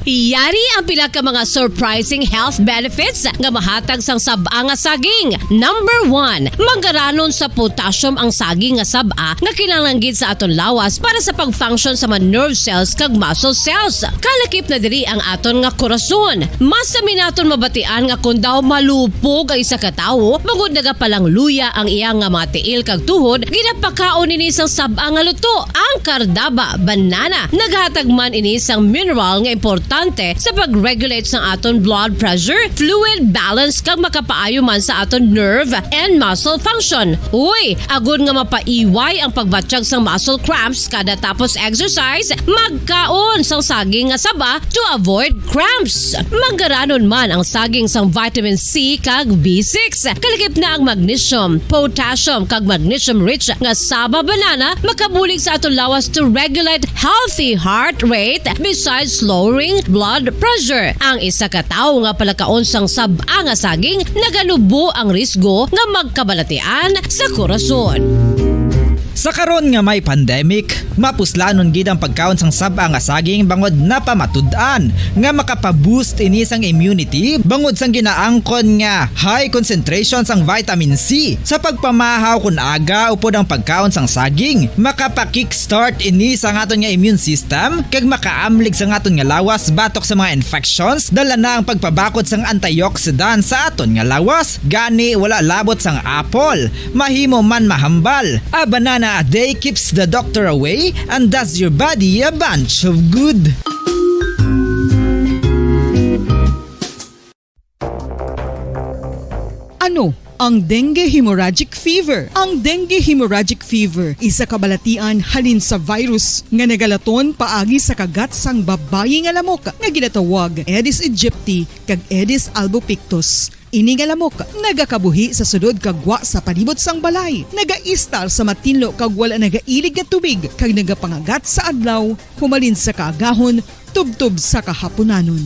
Yari ang pila ka mga surprising health benefits nga mahatag sang sab-a nga saging. Number one, manggaranon sa potassium ang saging nga sab-a nga kinahanglan gid sa aton lawas para sa pag-function sa mga nerve cells kag muscle cells. Kalakip na diri ang aton nga korason. Masami naton mabatian nga kon daw malupog ang isa ka tawo, bangod nagapalangluya ang iya nga mga tiil kag tuhod, ginapakaon ini sang sab-a nga luto. Ang Cardaba banana nagahatag man ini sang mineral nga importante sa pag-regulate sang aton blood pressure, fluid balance, kag makapaayo man sa aton nerve and muscle function. Uy, agod nga mapaiway ang pagbatyag sang muscle cramps kada tapos exercise, magkaon sang saging nga saba to avoid cramps. Manggaranon man ang saging sang vitamin C kag B six. Kalakip na ang magnesium, potassium, kag magnesium-rich nga saba banana makabulig sa aton lawas to regulate healthy heart rate besides lowering blood pressure. Ang isa ka tawo nga palakaon sang sab-a nga saging naganubo ang risgo nga magkabalatian sa korason. Sa karon nga may pandemic, mapuslanon gid ang pagkaon sang sab-a nga saging bangod napamatud-an nga makapa-boost ini sang immunity bangod sang ginaangkon nga high concentration sang vitamin C. Sa pagpamahaw kon aga upod ang pagkaon sang saging, makapa-kickstart ini sa aton nga immune system kag makaamlig sa aton nga lawas batok sa mga infections. Dala na ang pagpabakod sang antioxidant sa aton nga lawas. Gani, wala labot sang apple, mahimo man mahambal. A banana a day keeps the doctor away and does your body a bunch of good. Ano ang dengue hemorrhagic fever? Ang dengue hemorrhagic fever isa ka balatian halin sa virus nga nagalaton paagi sa kagat sang babayi nga lamok nga ginatawag Aedes aegypti kag Aedes albopictus. Ini nga lamok nagakabuhi sa sulod kag gwa sa palibot sang balay. Nagaistar sa matinlo kag wala nagailig nga tubig kag nagapangagat sa adlaw humalin sa kaagahon tubtob sa kahapunanon.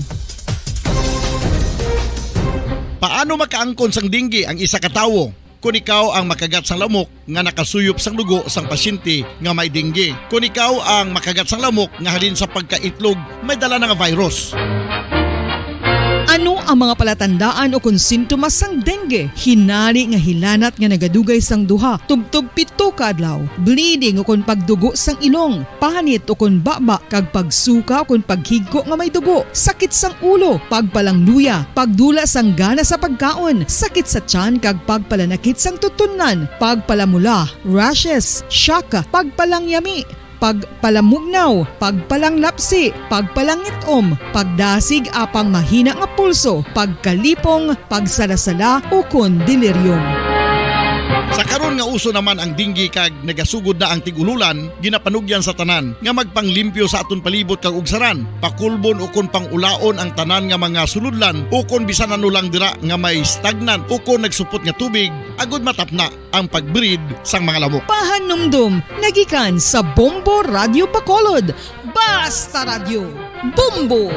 Paano makaangkon sang dengue ang isa ka tawo? Kon ikaw ang makagat sang lamok nga nakasuyop sang dugo sang pasyente nga may dengue. Kon ikaw ang makagat sang lamok nga halin sa pagkaitlog may dala na nga virus. Ano ang mga palatandaan o kon sintomas sang Dengue, hinari nga hilanat nga nagadugay sang duha tubtob pito ka adlaw. Bleeding ukon pagdugo sang ilong, panit ukon baba, kag pagsuka ukon paghigko nga may dugo. Sakit sang ulo, pagpalangluya, pagdula sang gana sa pagkaon, sakit sa tiyan kag pagpalanakit sang tutunlan, pagpalamula, rashes, shock, pagpalangyami, pagpalamugnaw, pagpalanglapsi, pagpalangit-om, pagdasig apang mahina nga pulso, pagkalipong, pagsalasala, ukon delirium. Sa karon nga uso naman ang dengue kag nagasugod na ang tig-ululan, ginapanugyan sa tanan nga magpanglimpyo sa aton palibot kag ugsaran, pakulbon ukon pangulaon ang tanan nga mga sulodlan ukon bisan ano lang dira nga may stagnant ukon nagsupot nga tubig, agod matapna ang pag-breed sang mga lamok. Pahanumdom nga gikan sa Bombo Radyo Bacolod. Basta Radyo, Bombo!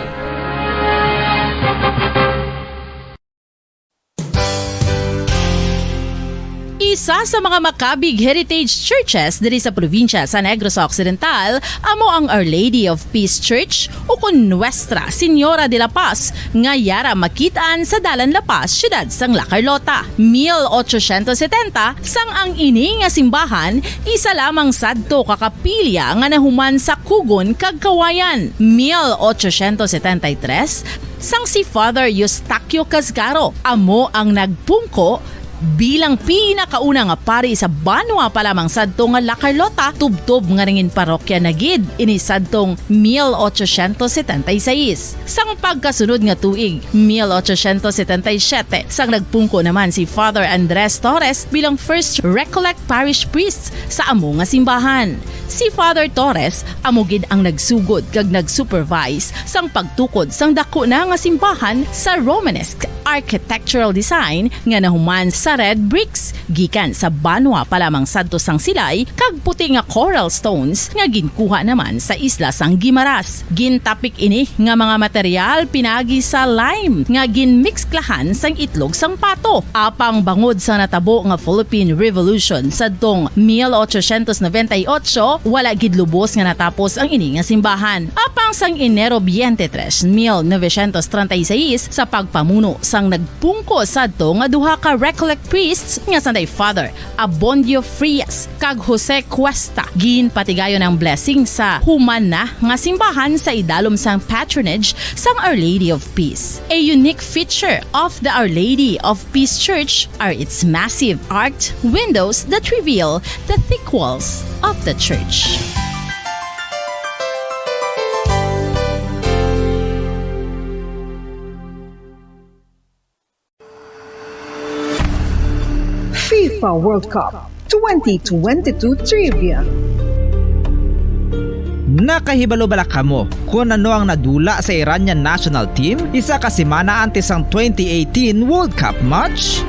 Isa sa mga makabig heritage churches diri sa probinsya sa Negros Occidental amo ang Our Lady of Peace Church, ukon Nuestra Señora de la Paz, nga yara makit-an sa Dalan La Paz, siyudad sang La Carlota. Mil ochocientos setenta, sang ang ini nga simbahan isa lamang sadto ka kapilya nga nahuman sa kugon kag kawayan. Mil ochocientos setenta y tres, sang si Father Eustaquio Casgaro amo ang nagpungko bilang pinakauna nga pari sa banwa pa lamang sadto nga La Carlota, tubtob nga nangin parokya na gid ini sadtong mil ochocientos setenta y seis. Sang pagkasunod nga tuig, mil ochocientos setenta y siete, sang nagpungko naman si Father Andres Torres bilang first Recollect Parish Priest sa amo nga simbahan. Si Father Torres amo gid ang nagsugod kag nag-supervise sang pagtukod sang daku na nga simbahan sa Romanesque architectural design nga nahuman sa red bricks gikan sa banwa pa lamang sadto sang Silay kag puti nga coral stones nga ginkuha naman sa isla sang Guimaras. Gintapik ini nga mga material pinagi sa lime nga ginmikslahan sang itlog sang pato. Apang bangod sa natabo nga Philippine Revolution sadtong mil ochocientos noventa y ocho, wala gid lubos nga natapos ang ini nga simbahan. Apang sang Enero twenty-three, mil novecientos treinta y seis, sa pagpamuno sang nagpungko sadto nga duha ka Recollect priests nga sanday Father Abondio Frias kag Jose Cuesta, ginpatigayon ang blessing sa human na nga simbahan sa idalom sang patronage sang Our Lady of Peace. A unique feature of the Our Lady of Peace Church are its massive arched windows that reveal the thick walls of the church. FIFA World Cup twenty twenty-two Trivia. Nakahibalo bala kamo kon ano ang nadula sa Iranian national team isa ka semana antes sang twenty eighteen World Cup match?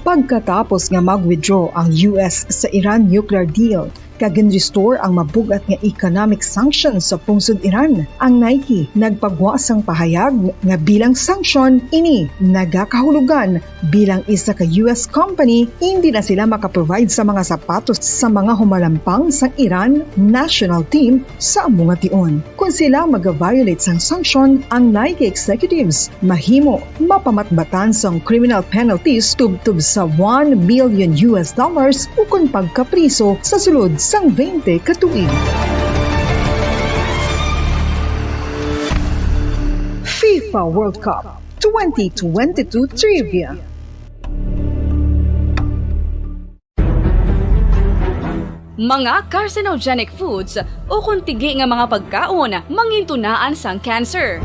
Pagkatapos nga mag-withdraw ang U S sa Iran nuclear deal, kag gin-restore ang mabug-at nga economic sanctions sa pungsod Iran. Ang Nike nagpagwa sang pahayag nga bilang sanction ini nagakahulugan bilang isa ka U S company, hindi na sila makaprovide sa mga sapatos sa mga humalampang sang Iran national team sa amo nga tion. Kon sila mag-violate sang sanction, ang Nike executives mahimo mapamatbatan sang criminal penalties tubtob sa one million U S dollars ukon pagkapriso sa sulod sang twenty ka tuig. FIFA World Cup twenty twenty-two Trivia. Mga carcinogenic foods ukon tigi nga mga pagkaon mangintunaan sang cancer.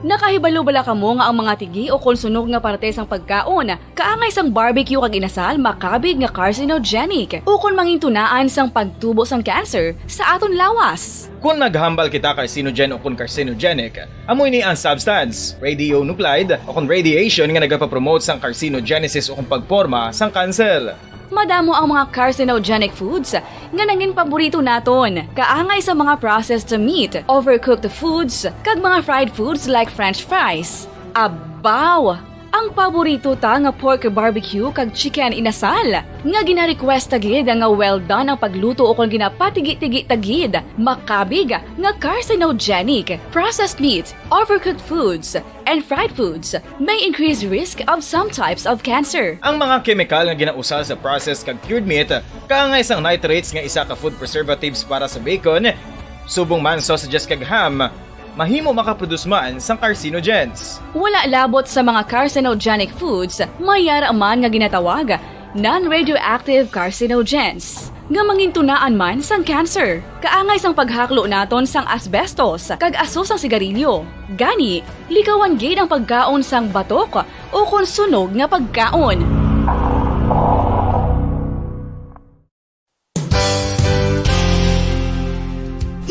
Nakahibalo bala kamo nga ang mga tigi ukon sunog nga parte sang pagkaon, kaangay sang barbecue kag inasal, makabig nga carcinogenic ukon mangintunaan sang pagtubo sang cancer sa aton lawas? Kon naghambal kita carcinogen ukon carcinogenic, amo ini ang substance, radionuclide, ukon radiation nga nagapapromote sang carcinogenesis ukon pagporma sang kanser. Madamo ang mga carcinogenic foods nga nangin paborito naton, kaangay sa mga processed meat, overcooked foods, kag mga fried foods like French fries. Abaw! Ang paborito ta nga pork barbecue kag chicken inasal, nga gina-request ta gid nga well done ang pagluto ukon ginapatigi-tigi ta gid, makabig nga carcinogenic. Processed meat, overcooked foods, and fried foods may increase risk of some types of cancer. Ang mga kemikal nga ginausal sa processed kag cured meat, kaangay sang nitrates nga isa ka food preservatives para sa bacon, subong man sausages kag ham, mahimo makaproduce man sang carcinogens. Wala labot sa mga carcinogenic foods, may yara man nga ginatawag non-radioactive carcinogens, nga mangintunaan man sang cancer. Kaangay sang paghaklo naton sang asbestos kag aso sang sigarilyo. Gani, likawan gid ang pagkaon sang batok ukon sunog nga pagkaon.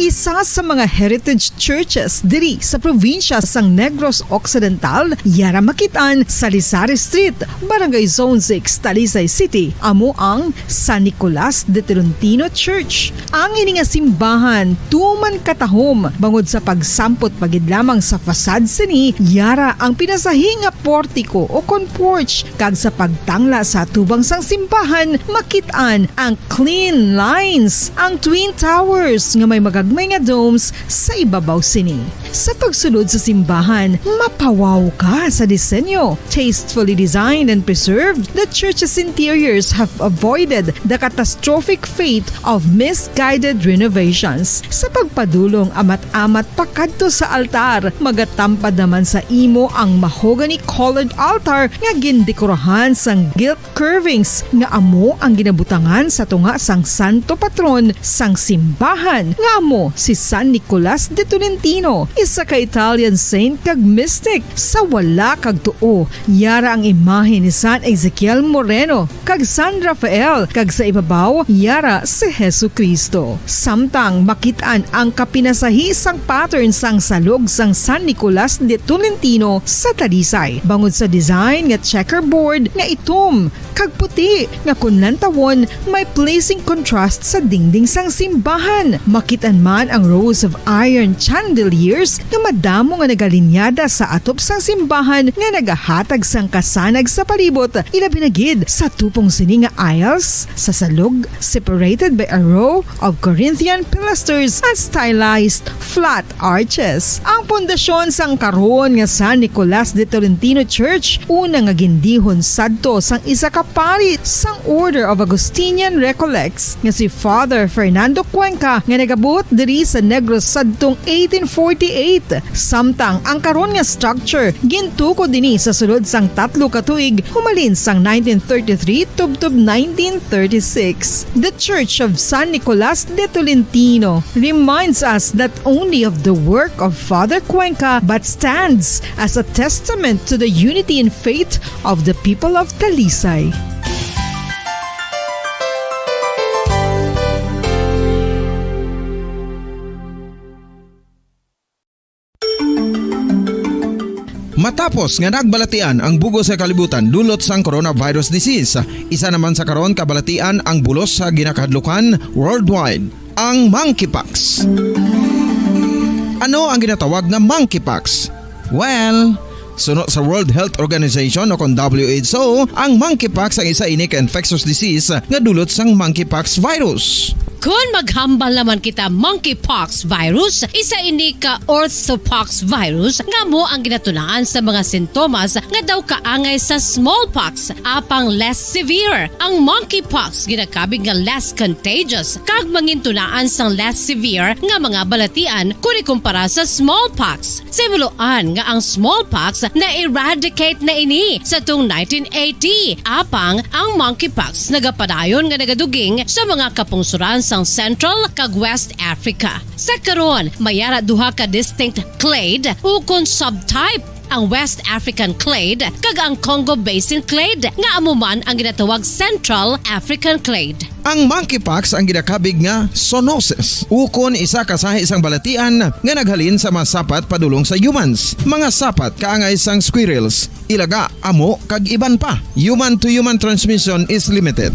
Isa sa mga heritage churches diri sa probinsya sang Negros Occidental, yara makit-an sa Lisari Street, Barangay Zone six, Talisay City, amo ang San Nicolas de Tolentino Church. Ang ini nga simbahan tuman katahom bangod sa pagsampot pa gid lamang sa facade sini, yara ang pinasahi nga portiko ukon porch, kag sa pagtangla sa atubang sang simbahan, makit-an ang clean lines, ang twin towers nga may magagmay nga domes sa ibabaw sini. Sa pagsulod sa simbahan, mapawaw ka sa disenyo. Tastefully designed and preserved, the church's interiors have avoided the catastrophic fate of misguided renovations. Sa pagpadulong amat-amat pakadto sa altar, magatampad naman sa imo ang mahogany-colored altar nga gindekorahan sang gilt curvings nga amo ang ginabutangan sa tunga sang santo patron sang simbahan, nga amo si San Nicolas de Tolentino, isa ka Italian saint kag mystic. Sa wala kag tuo, yara ang imahe ni San Ezekiel Moreno kag San Rafael, kag sa ibabaw, yara si Jesu-Cristo. Samtang makit-an ang kapinasahi sang pattern sang salog sang San Nicolas de Tolentino sa Talisay, bangod sa design nga checkerboard nga itom kag puti, nga kon lantawon, may pleasing contrast sa dingding sang simbahan. Makit-an man ang rows of iron chandeliers nga madamo nga nagalinyada sa atop sang simbahan nga nagahatag sang kasanag sa palibot, ilabi na gid sa tupong sini nga aisles sa salog, separated by a row of Corinthian pilasters and stylized flat arches. Ang pundasyon sang karon nga San Nicolas de Tolentino Church, una nga gindihon sadto sang isa ka pari sang Order of Augustinian Recollects, nga si Father Fernando Cuenca, nga nagabuot diri sa Negros sadtong eighteen forty-eight. Samtang ang karon nga structure gintukod dinhi sa sulod sang tatlo ka tuig, humalin sang nineteen thirty-three tubtob nineteen thirty-six. The Church of San Nicolas de Tolentino reminds us not only of the work of Father Cuenca but stands as a testament to the unity in faith of the people of Talisay. Matapos nga nagbalatian ang bug-os nga kalibutan dulot sang coronavirus disease, isa naman sa karon kabalatian ang bulos sa ginakahadlukan worldwide, ang monkeypox. Ano ang ginatawag nga monkeypox? Well, suno sa World Health Organization o kon W H O, ang monkeypox ang isa ini ka infectious disease nga dulot sang monkeypox virus. Kon maghambal naman kita, monkeypox virus, isa ini ka orthopox virus nga amo ang ginatunaan sa mga sintomas nga daw kaangay sa smallpox, apang less severe. Ang monkeypox ginakabig nga less contagious kag mangintunaan sang less severe nga mga balatian kon ikumpara sa smallpox. Sa himuloan nga ang smallpox na-eradicate na ini sa tung nineteen eighty, apang ang monkeypox nagapadayon nga nagaduging sa mga kapungsoran sang Central kag West Africa. Sa karon, may ara duha ka distinct clade ukon subtype, ang West African clade kag ang Congo Basin clade, nga amo man ang ginatawag Central African clade. Ang monkeypox ang ginakabig nga zoonosis, ukon isa ka sahi sang balatian nga naghalin sa mga sapat padulong sa humans, mga sapat kaangay sang squirrels, ilaga, amo, kag iban pa. Human to human transmission is limited.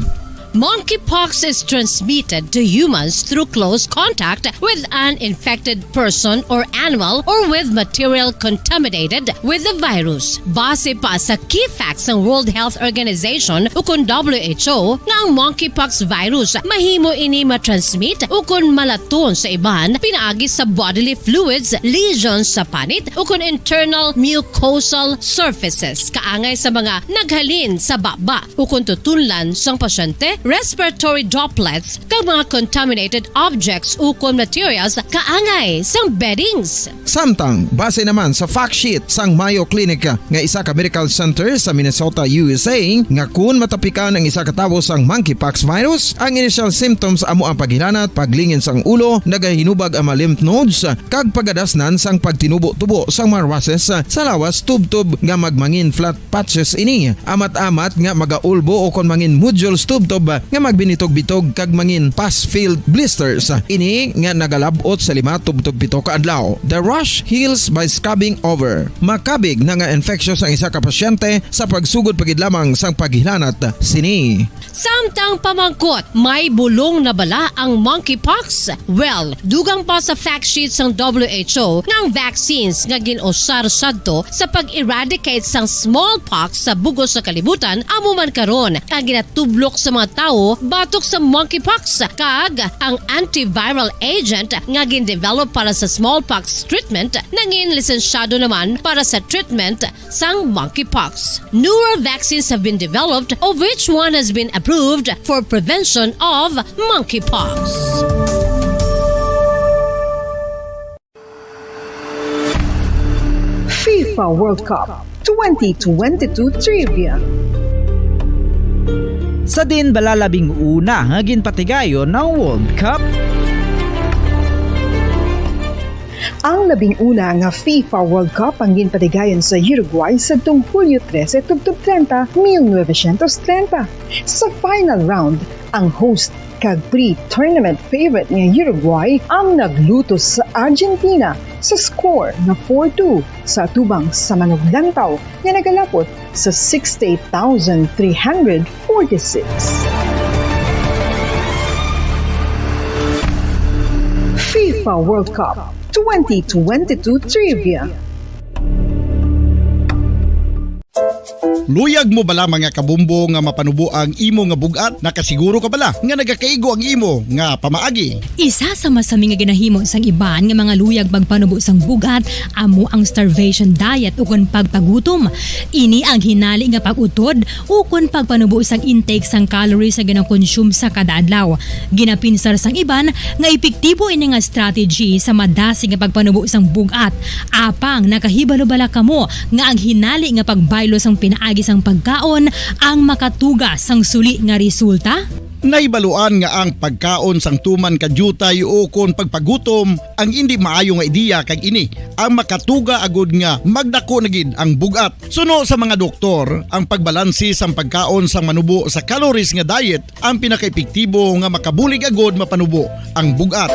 Monkeypox is transmitted to humans through close contact with an infected person or animal or with material contaminated with the virus. Base pa sa key facts sang World Health Organization ukon W H O nga ang monkeypox virus mahimo ini matransmit ukon malaton sa iban pinaagi sa bodily fluids, lesions sa panit ukon internal mucosal surfaces kaangay sa mga naghalin sa baba ukon tutunlan sang pasyente, respiratory droplets, kag mga contaminated objects ukon materials kaangay sang beddings. Samtang, base naman sa fact sheet sang Mayo Clinic nga isa ka medical center sa Minnesota, U S A, nga kun matapikan ang isa ka tawo sang monkeypox virus, ang initial symptoms amo ang paghilanat, paglingin sang ulo, nagahinubag ang mga lymph nodes, kag pagadasnan sang pagtinubo-tubo sang mga rushes sa lawas tubtob nga magmangin flat patches ini. Amat-amat nga magaulbo o kon mangin nodules tubtob nga magbinitog-bitog kag mangin pus-filled blisters. Ini nga nagalab-ot sa lima tubtob pito ka adlaw. The rash heals by scabbing over. Makabig na nga infectious ang isa ka pasyente sa pagsugod pa gid lamang sang paghilanat sini. Samtang pamangkot, may bulong na bala ang monkeypox? Well, dugang pa sa fact sheet sang W H O nga ang vaccines nga gin-usar sadto sa pag-eradicate sang smallpox sa bug-os nga kalibutan amo man karon ang ginatublok sa mga tawo batok sa monkeypox, kag ang antiviral agent nga gin-develop para sa smallpox treatment nangin lisensyado naman para sa treatment sang monkeypox. Newer vaccines have been developed, of which one has been approved for prevention of monkeypox. FIFA World Cup twenty twenty-two Trivia. Sa din bala labing una nga ginpatigayon ang World Cup? Ang labing una nga FIFA World Cup ang ginpatigayon sa Uruguay sadtong Hulyo trese tubtob treinta, mil novecientos treinta. Sa final round, ang host kag pre-tournament favorite nga Uruguay ang naglutos sa Argentina sa score nga four two sa atubang sa manuglantaw nga nagalapot sa sixty-eight thousand three hundred forty-six. FIFA World Cup twenty twenty-two Trivia. Luyag mo bala, mga kabombo, nga mapanubo ang imo nga bug-at? Nakasiguro ka bala nga nagakaigo ang imo nga pamaagi? Isa sa masami nga ginahimo sang iban nga mga luyag pagpanubo sang bug-at amo ang starvation diet ukon pagpagutom. Ini ang hinali nga pag-utod ukon pagpanubo sang intake sang calories nga ginakonsume sa kada adlaw. Ginapinsar sang iban nga epektibo ini nga strategy sa madasig nga pagpanubo sang bug-at. Apang nakahibalo bala kamo nga ang hinali nga pagbaylo sang pinaagi sang pagkaon ang makatuga sang suli nga resulta? Nahibaluan nga ang pagkaon sang tuman ka diutay ukon pagpagutom ang indi maayo nga ideya, kag ini ang makatuga agud nga magdako na gid ang bug-at. Suno sa mga doktor, ang pagbalanse sang pagkaon sang manubo sa calories nga diet ang pinakaepektibo nga makabulig agud mapanubo ang bug-at.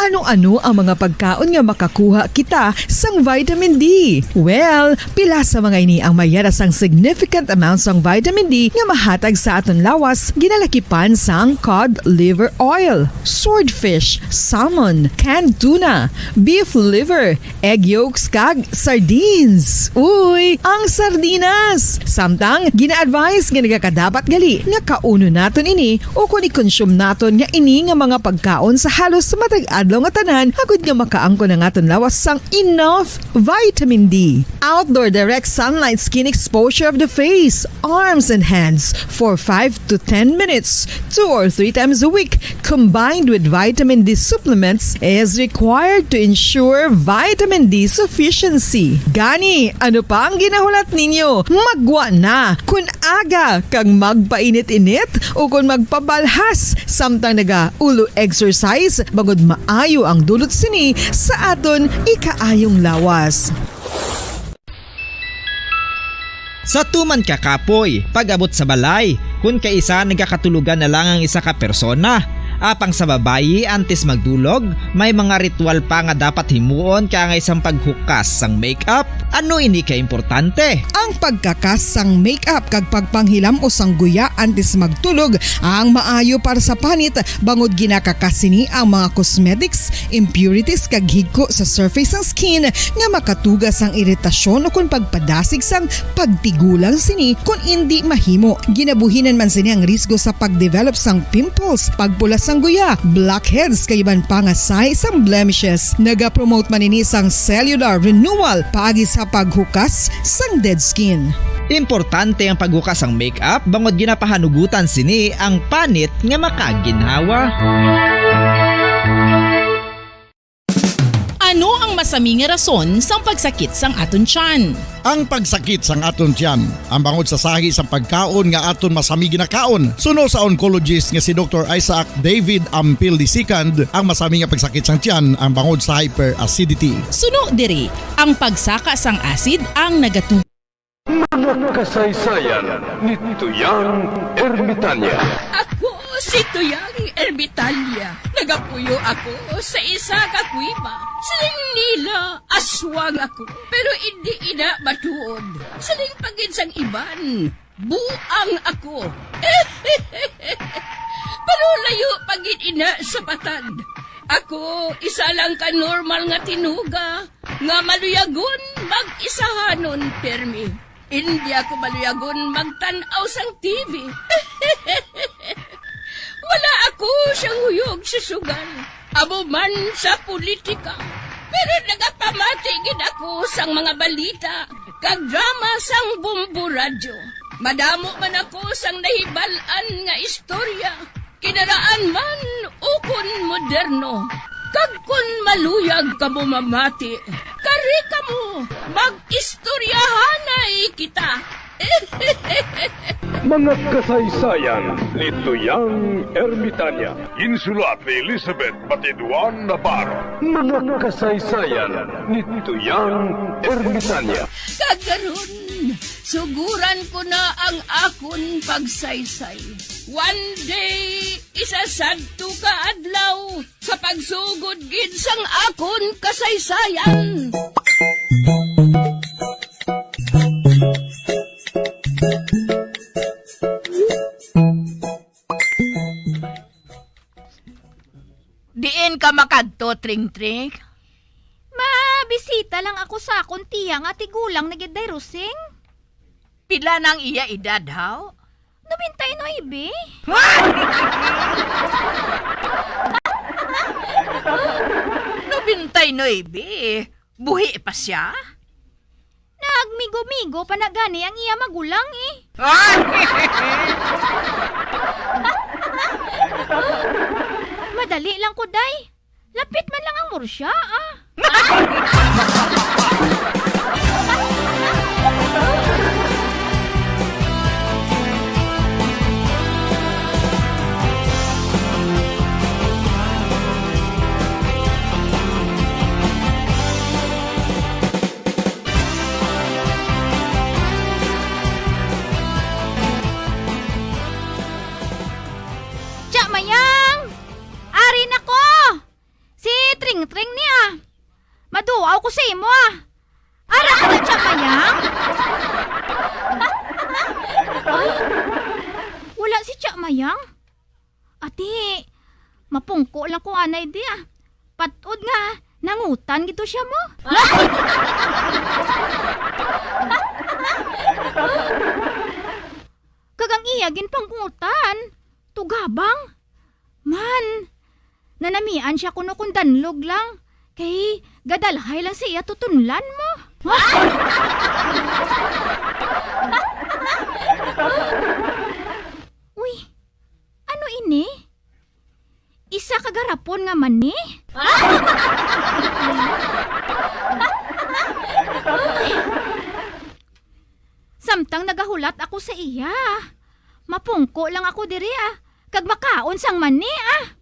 Ano-ano ang mga pagkaon nga makakuha kita sang vitamin D? Well, pila sa mga ini ang mayara sang significant amount sang vitamin D nga mahatag sa aton lawas, ginalakipan sang cod liver oil, swordfish, salmon, canned tuna, beef liver, egg yolks, kag sardines. Uy, ang sardinas! Samtang, gina-advise nga nagakadapat gali nga kaunon naton ini o kon i-consume naton nga ini nga mga pagkaon sa halos matag adlaw nga tanan, agud nga makaangkon ang aton lawas sang enough vitamin D. Outdoor direct sunlight skin exposure of the face, arms, and hands for five to ten minutes, two or three times a week, combined with vitamin D supplements, is required to ensure vitamin D sufficiency. Gani, ano pa ang ginahulat ninyo? Magwa na! Kun aga kag magpainit-init o kon magpabalhas samtang naga-ulo exercise, bangod maayo ang dulot sini sa aton ikaayong lawas. Sa tuman ka kapoy, pag-abot sa balay, kun kaisa nagakatulogan na lang ang isa ka persona, Apang sa babayi, antes magdulog, may mga ritual pa nga dapat himuon kaangay sang paghukas sang makeup. Ano ini ka importante? Ang pagkakas sang makeup kag pagpanghilam-os sang guya antes magtulog ang maayo para sa panit, bangod ginakakas sini ang mga cosmetics, impurities, kag higko sa surface sang skin nga makatuga sang iritasyon ukon pagpadasig sang pagtigulang sini kon indi mahimo. Ginabuhinan man sini ang risgo sa pag-develop sang pimples, pagpula sang guya, blackheads, kag iban pa nga sahi sang blemishes. Nagapromote man ini sang cellular renewal paagi sa paghukas sang dead skin. Importante ang paghukas sang makeup bangod ginapahanugutan sini ang panit nga makaginhawa. Ano ang masami nga rason sang pagsakit sang aton tiyan? Ang pagsakit sang aton tiyan, ang bangod sa sahi sang pagkaon nga aton masami ginakaon, suno sa oncologist nga si Doktor Isaac David Ampil the second, ang masami nga pagsakit sang tiyan ang bangod sa hyperacidity. Suno diri, ang pagsaka sang acid ang nagatu- Mga kasaysayan ni Tuyang Ermitanya. Ako si Tuyang Ermitanya. Nagapuyo ako sa isa ka kuweba. Siling nila, aswang ako. Pero indi ina matuod. Siling pa gid sang iban, buang ako. Pero layo pa gid ina sa patad. Ako, isa lang ka normal nga tinuga nga maluyagon mag-isahanon pirmi. Indi ako maluyagon magtan-aw sang T V. Wala ako siyang huyog sa sugal, amo man sa politika. Pero nagapamati gid ako sang mga balita kag drama sang Bombo Radyo. Madamo man ako sang nahibal-an nga istorya, kinaraan man ukon moderno. Kag kon maluyag kamo mamati, kari kamo, mag-istoryahanay kita. Mga kasaysayan ni Tuyang Ermitanya. Ginsulat ni Elizabeth Batiduan Navarro. Mga kasaysayan ni Tuyang Ermitanya. Kag karon, suguran ko na ang akon pagsaysay. One day, isa sadto ka adlaw, sa pagsugod gid sang akon kasaysayan. Diin ka makadto, Tring Tring? Mabisita lang ako sa akon tiya nga tigulang na gid, Day Rosing. Pila na ang iya edad, haw? Nobenta y nuebe. Nobenta y nuebe? Buhi pa sia? Nagmigo-migo pa na gani ang iya magulang, eh. Madali lang ko, day. Lapit man lang ang Murcia, ah. Cha Mayang! Ari na ko! Si Tring Tring ni, ah. Maduaw ko sa imo, ah. Ara ka na, Cha Mayang? Ay, wala si Cha Mayang. Ati, mapungko lang ko anay di, ah. Patod nga, nangutan gito siya mo. Kag ang iya ginpangutan, tugabang. Man, nanamian siya kuno kon danlog lang, kay gadalhay lang sa iya tutunlan mo. Uy, ano ini? Isa ka garapon nga mani? Samtang nagahulat ako sa iya, mapungko lang ako diri, ah, kag makaon sang mani, ah.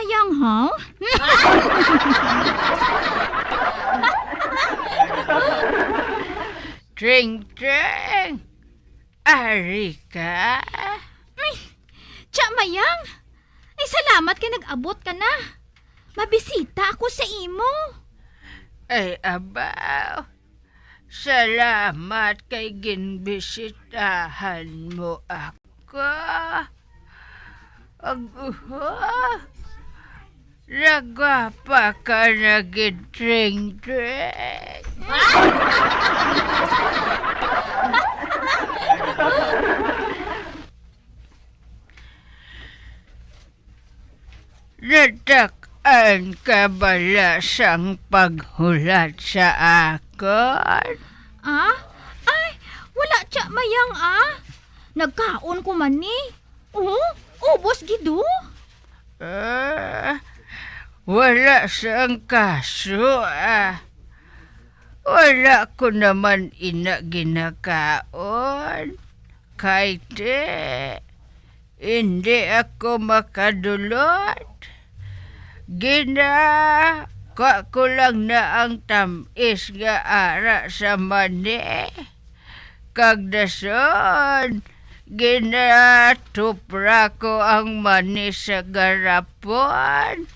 Yang, ha? Tring, tring! Ari ka? Ay, Tya Mayang! Ay, salamat kay nag-abot ka na. Mabisita ako sa imo. Ay, abaw. Salamat kay ginbisitahan mo ako. Ag-, uha. Nagwapa ka na gid, Tring Tring. Nadak-an ka bala sang paghulat sa akon? Ah? Ay, wala, Tya Mayang, ah. Nagkaon ko man ni. Oh, ubos gid, oh. Ah, wala sang kaso, ah. Wala ko naman ina ginakaon. Kay ti, hindi ako makadulot. Gina, kwa ko lang na ang tamis nga ara sa mani. Kag dason, ginatupra ko ang mani sa garapon.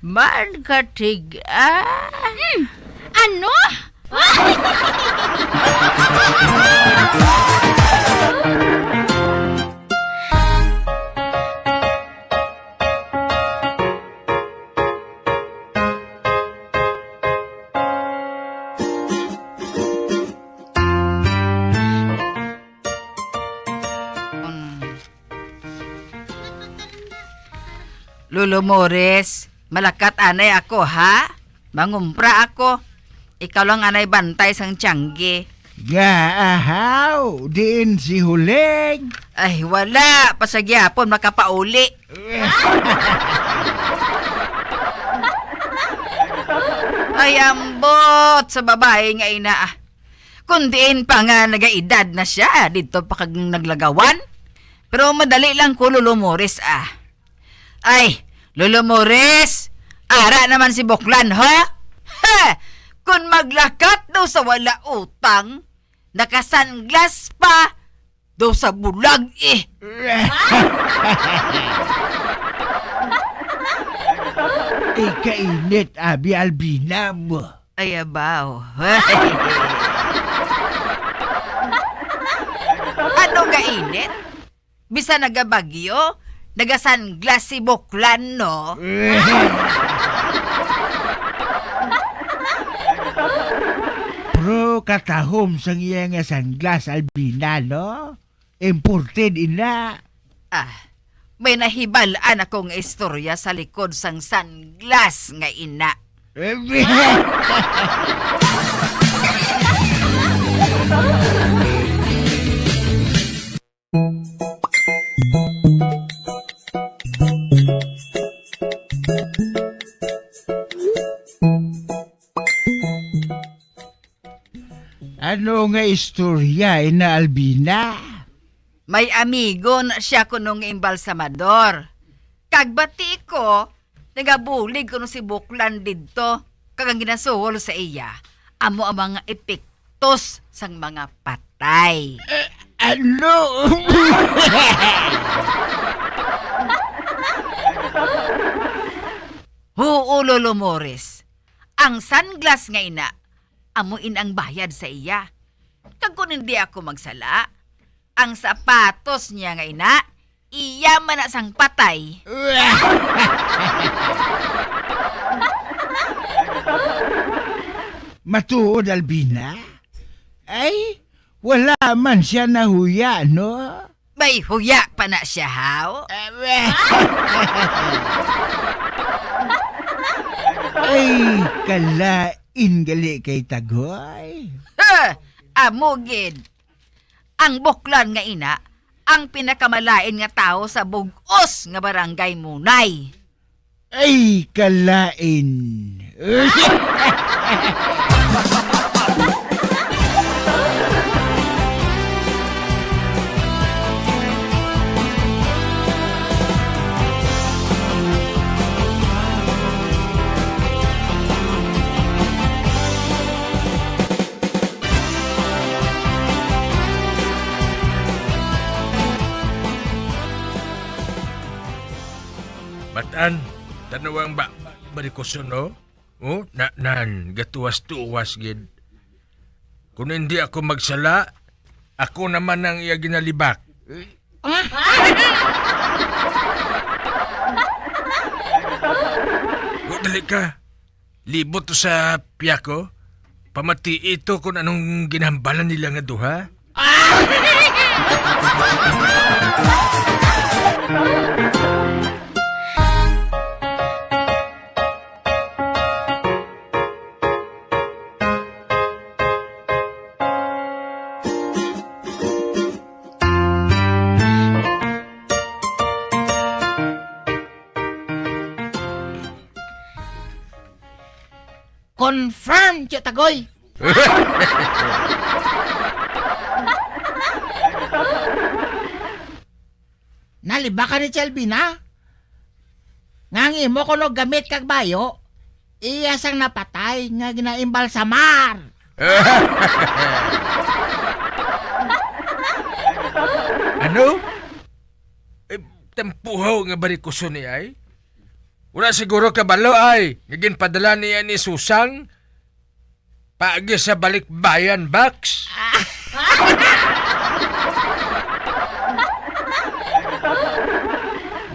Man katig-a. Hmm, ano? Lolo Mores, malakat anay ako, ha? Mangumpra ako. Ikaw lang anay bantay sang tiyangge. Nga, ahaw, diin si Huling? Ay, wala. Pa sa gihapon makapauli. Ay, ambot sa babae nga ina, ah. Kung diin pa nga nagaedad na siya, dito pa kag naglagawan. Pero madali lang ko, Lolo Mores, ah. Ay, Lolo Mores, ara naman si Buklan, ha? Ha! Kung maglakat daw sa wala utang, naka-sunglass pa, daw sa bulag, eh. Ikainit, Abi Albina mo. Ay, abaw. Ano nga init? Bisan nagabagyo, naga-sunglass si Buklan, no? Pero katahom sang iya nga sunglass, Albina, no? Imported ina. Ah, may nahibal-an ako nga istorya sa likod sang sunglass nga ina. Ano nga istorya, Ina Albina? May amigo na siya kuno nga embalsamador. Kag bati ko, nagabulig kuno si Buklan didto, kag ang ginasuhol sa iya, amo ang mga epektos sang mga patay. Eh, ano? Huo, Lolo Mores. Ang sunglass nga ina, amo in ang bayad sa iya. Kag kon hindi ako magsala, ang sapatos niya nga ina, iya man na sang patay. Matuod, Albina? Ay, wala man siya nahuya, no? May huya pa na siya, haw? Ay, kalain gali kay Tagoy. Ha! Amo gid. Ang Buklan nga ina, ang pinakamalain nga tawo sa bug-os nga barangay Munay. Ay, kalain. An, tanawa ang ba, barikuson, no? Oh, na, nan, gatuwas-tuwas gid. Kung hindi ako magsala, ako naman ang iya ginalibak. Ah! Oh, dali ka. Libot to sa piyako. Pamatii to kung anong ginahambalan nila nga duha. Confirm, Tio Tagoy! Nalibakan ni Chelvina? Nga ang imo kuno gamit kag bayo, iya sang napatay nga ginaimbalsamar. Ano? Eh, tampuhaw nga barikuson ni ay? Wala siguro kabalo ay nga ginpadala niya ni Susang paagi sa balikbayan box.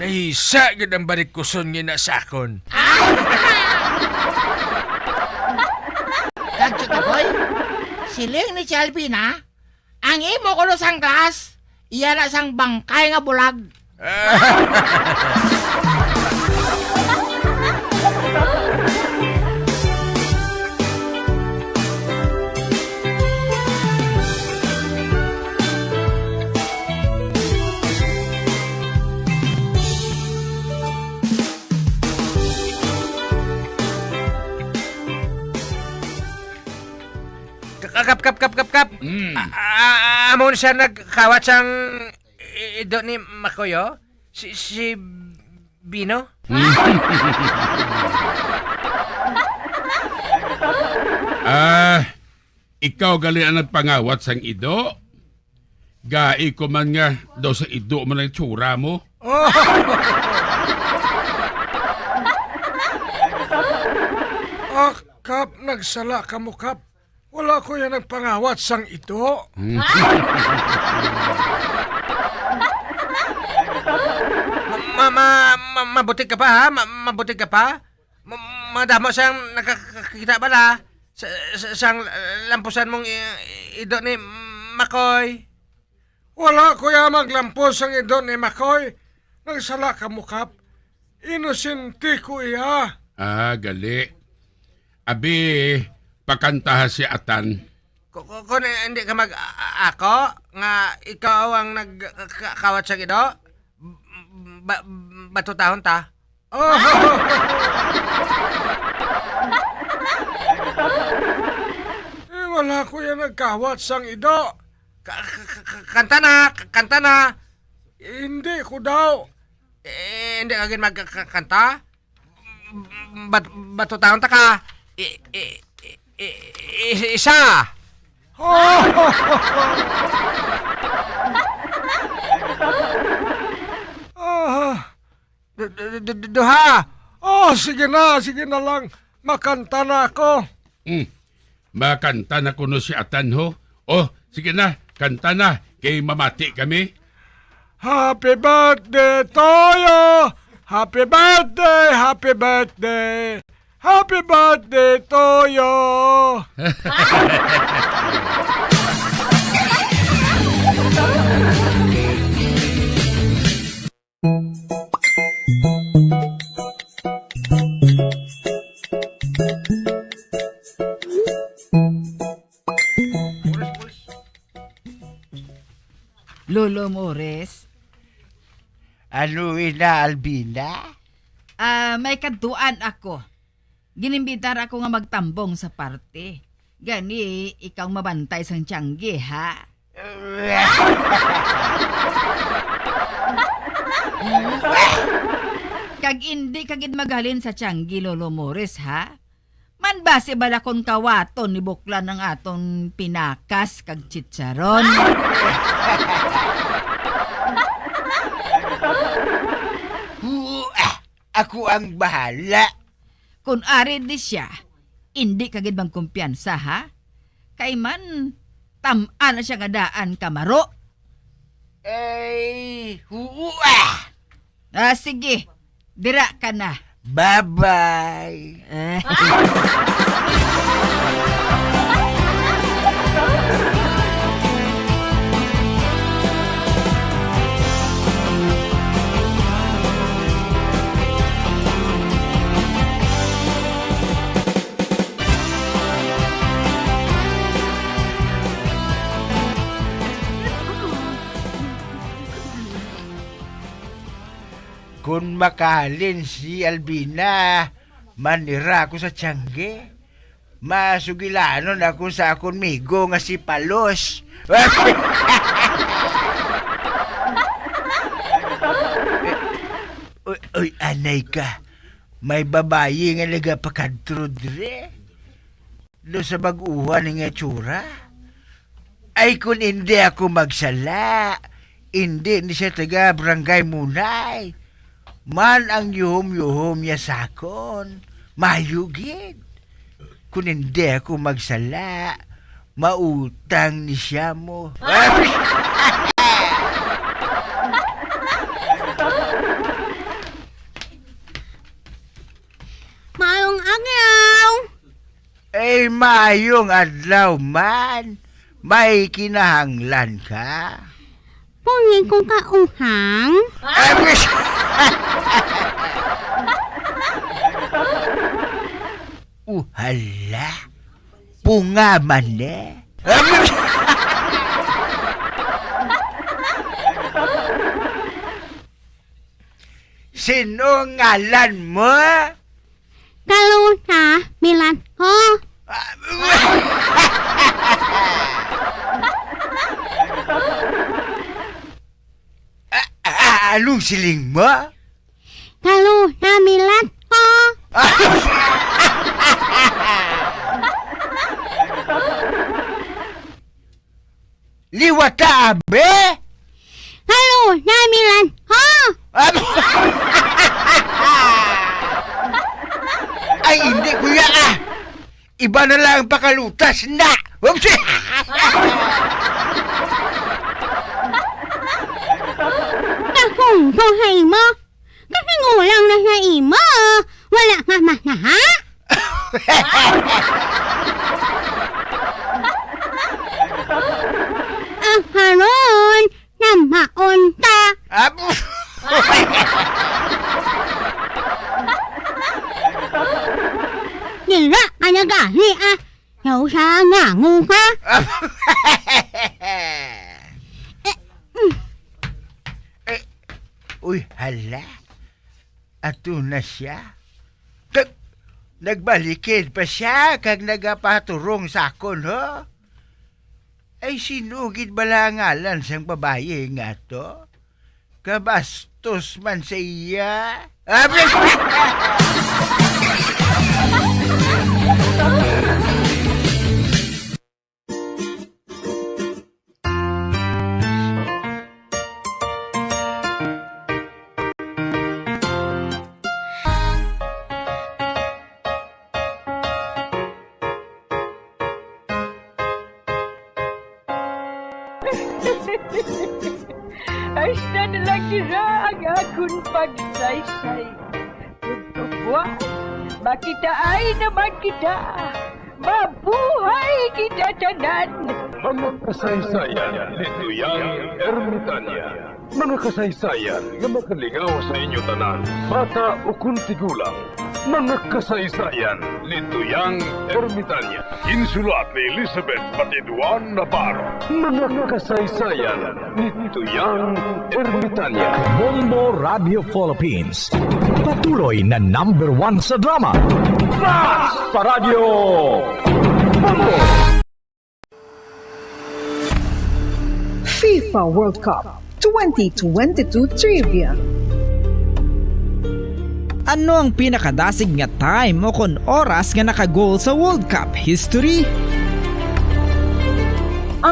Nahisa gid ang barikuson nga nasakon. Kag Tio Tagoy, siling ni Chelvina, ang imo kuno sangklas, iya na sang bangkay nga bulag. Kap, kap, kap, kap, kap. Mm. A-, a-, a-, amo siya nagkawat sang i-, ido ni Makoy, oh. Si, si Bino? Ah, ikaw gali ang nagpangawat sang ido? Gai ko man nga daw sa ido man ang itsura mo. Oh! Ah, Kap, nagsala kamo, Kap. Wala ko yan nagpangawat sang ido. Hmm. Ma-, ma-, ma-, ma-, mabuti ka pa, ha? Ma-, mabuti ka pa? Ma-, madamo siyang nakakakita bala sa, sa, sang lampusan mong i-, ido ni Makoy. Wala ko ya maglampos sang ido ni Makoy. Nagsala kamo, Kap. Inosente ko iya. Ah, gali. Abi, pakantaha si Atan. Ku-, ku-, kun hindi ka mag-, a-, a-, ako, nga ikaw ang nag-, ka-, kawat sang ido, ba-, batutahon ta. Oh! Eh, wala ko yan nagkawat sang ido. Ka-, ka-, ka-, ka-, kanta na, ka-, kanta na. Hindi ko daw. Eh, hindi ka gid magkakanta? Bat-, batutahon ta ka. I-, i-, i-, i-, i-, isa. Oh! Ah. Du-, du-, du-, du-, duha. Oh, sige na, sige na lang. Makanta na ako. Hmm. Makanta na kuno si Atan, ho. Oh, sige na, kanta na, kay mamati kami. Happy birthday to you. Happy birthday, happy birthday. Happy birthday to you. Lolo Mores? Ano, Ina Albina? Ah, may kadtuan ako. Ginimbitar ako nga magtambong sa party. Gani, ikaw mabantay sang tiyanggi, ha? Kag indi ka gid maghalin sa tiyanggi, Lolo Mores, ha? Man basi bala kon kawaton ni Buklan ang aton pinakas kag chicharon? Ako ang bahala. Kun ari di siya, indi ka gid magkumpiyansa, ha? Kay man, tam-an na siya nga daan ka maro. Ay, huo, ah! Ah, sige. Dira ka na. Bye-bye. Eh. Kon makalin si Albina, manira ako sa tiyangge. Masugilanon ako sa akon migo nga si Palos. Uy, uy, anay ka. May babayi nga nagapakadto dre. Do sa bag-uhan nga itsura. Ay, kun indi ako magsala, indi ni siya taga Barangay Munay. Man ang yuhom-yuhom niya sakon, maayo gid. Kun indi ako magsala, mautang ni siya mo. Maayong adlaw! Ay, maayong adlaw man. May kinahanglan ka? Pwede ko kauhang? Uhala, punga man eh. Sino ngalan mo? Kalusa Milanho. Ah, ah, anong siling mo? Kalusa Milanho. Liwata, abi? Kalusa Milanho. Ay, hindi, kuya, ah. Iba na lang ang pakalutas na. Kakunggo sa imo. Kasi ngulang na sa imo. Wala ka manaha? Ang haron, namaon ta. Abo! Dira ka na gani, ah. Daw sa ngango ka. Eh, mm. Eh, uy, hala. Ato na siya. Kag, nagbalikid pa siya, kag nagapaturong sa akon, ho? Ay, sino gid bala ang ngalan sang babayi nga to? Kabastos man sa iya. Hasta na lang dira ang akon pagsaysay. Ug kabuas, makitaay naman kita. Mabuhay kita tanan! Mga kasaysayan ni Tuyang Ermitanya. Mga kasaysayan nga makalingaw sa inyo tanan, bata ukon tigulang. Mga kasaysayan ni Tuyang Ermitanya. Insulat ni Elizabeth Batiduan Navarro. Mga kasaysayan ni Tuyang Ermitanya. Bombo Radio Philippines. Patuloy na number one sa drama. Fast Paradyo! Bombo! FIFA World Cup twenty twenty-two Trivia. Ano ang pinakadasig nga time o kon oras nga naka-goal sa World Cup history?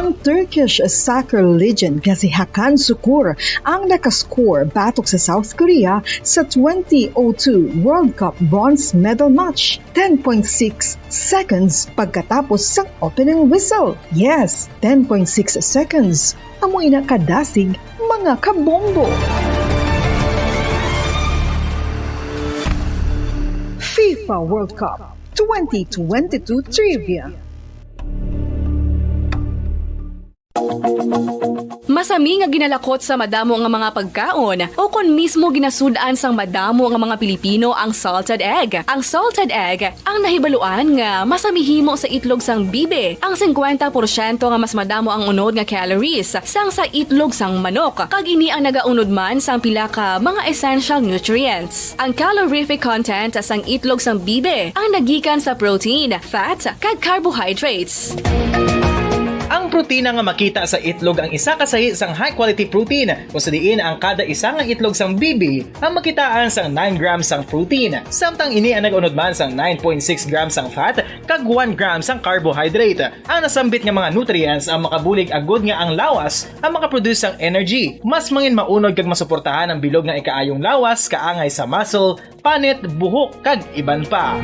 Ang Turkish soccer legend nga si Hakan Sukur ang nakascore batok sa South Korea sa twenty oh two World Cup bronze medal match, ten point six seconds pagkatapos sang opening whistle. Yes, ten point six seconds. Amo ina kadasig, mga kabombo. FIFA World Cup twenty twenty-two Trivia. Masami nga ginalakot sa madamo nga mga pagkaon, o kon mismo ginasud-an sang madamo nga mga Pilipino ang salted egg. Ang salted egg ang nahibaluan nga masami himo sa itlog sang bibi. Ang singkwenta porsyento nga mas madamo ang unod nga calories sang sa itlog sang manok, kag ini ang nagaunod man sang pila ka mga essential nutrients. Ang calorific content sang itlog sang bibi ang nagikan sa protein, fat, kag carbohydrates. Ang protina nga makita sa itlog ang isa ka sahi sang high-quality protein, kung sa diin ang kada isa nga itlog sang bibi ang makitaan sang nine grams sang protein, samtang ini ang nag-unod man sang nine point six grams sang fat kag one gram sang carbohydrate. Ang nasambit nga mga nutrients ang makabulig agud nga ang lawas ang makaproduce sang energy. Mas mangin maunod kag masuportahan ang bilog nga ikaayong lawas, kaangay sa muscle, panit, buhok, kag iban pa.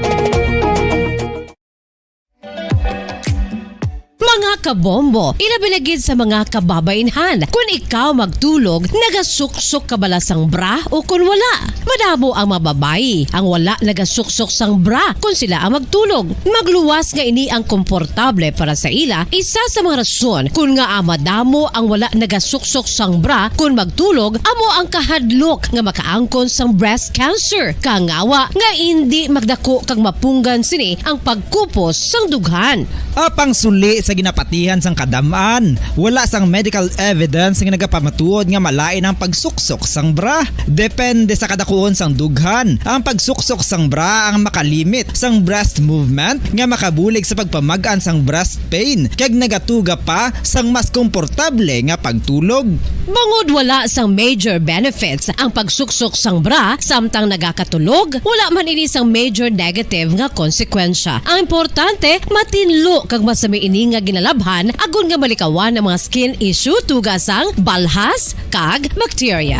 Mga kabombo, ilabi na gid sa mga kababainhan. Kun ikaw magtulog, nagasuksok ka bala sang bra o kun wala? Madamo ang mga babayi ang wala nagasuksok sang bra kun sila ang magtulog. Magluwas nga ini ang komportable para sa ila, isa sa mga rason kun ngaa madamo ang wala nagasuksok sang bra kun magtulog amo ang kahadlok nga makaangkon sang breast cancer. Kangawa nga indi magdako kag mapunggan sini ang pagkupos sang dughan. Apang suli sa ginapatihan sang kadam-an, wala sang medical evidence nga nagapamatuod nga malain ang pagsuksok sang bra. Depende sa kadakuon sang dughan, ang pagsuksok sang bra ang makalimit sang breast movement nga makabulig sa pagpamag-an sang breast pain kag nagatuga pa sang mas komportable nga pagtulog. Bangod wala sang major benefits ang pagsuksok sang bra samtang nagakatulog, wala man ini sang major negative nga konsekwensya. Ang importante, matinlo kag masami ini nga ginalabhan agod nga malikawan ang mga skin issue tuga sang balhas kag bakterya.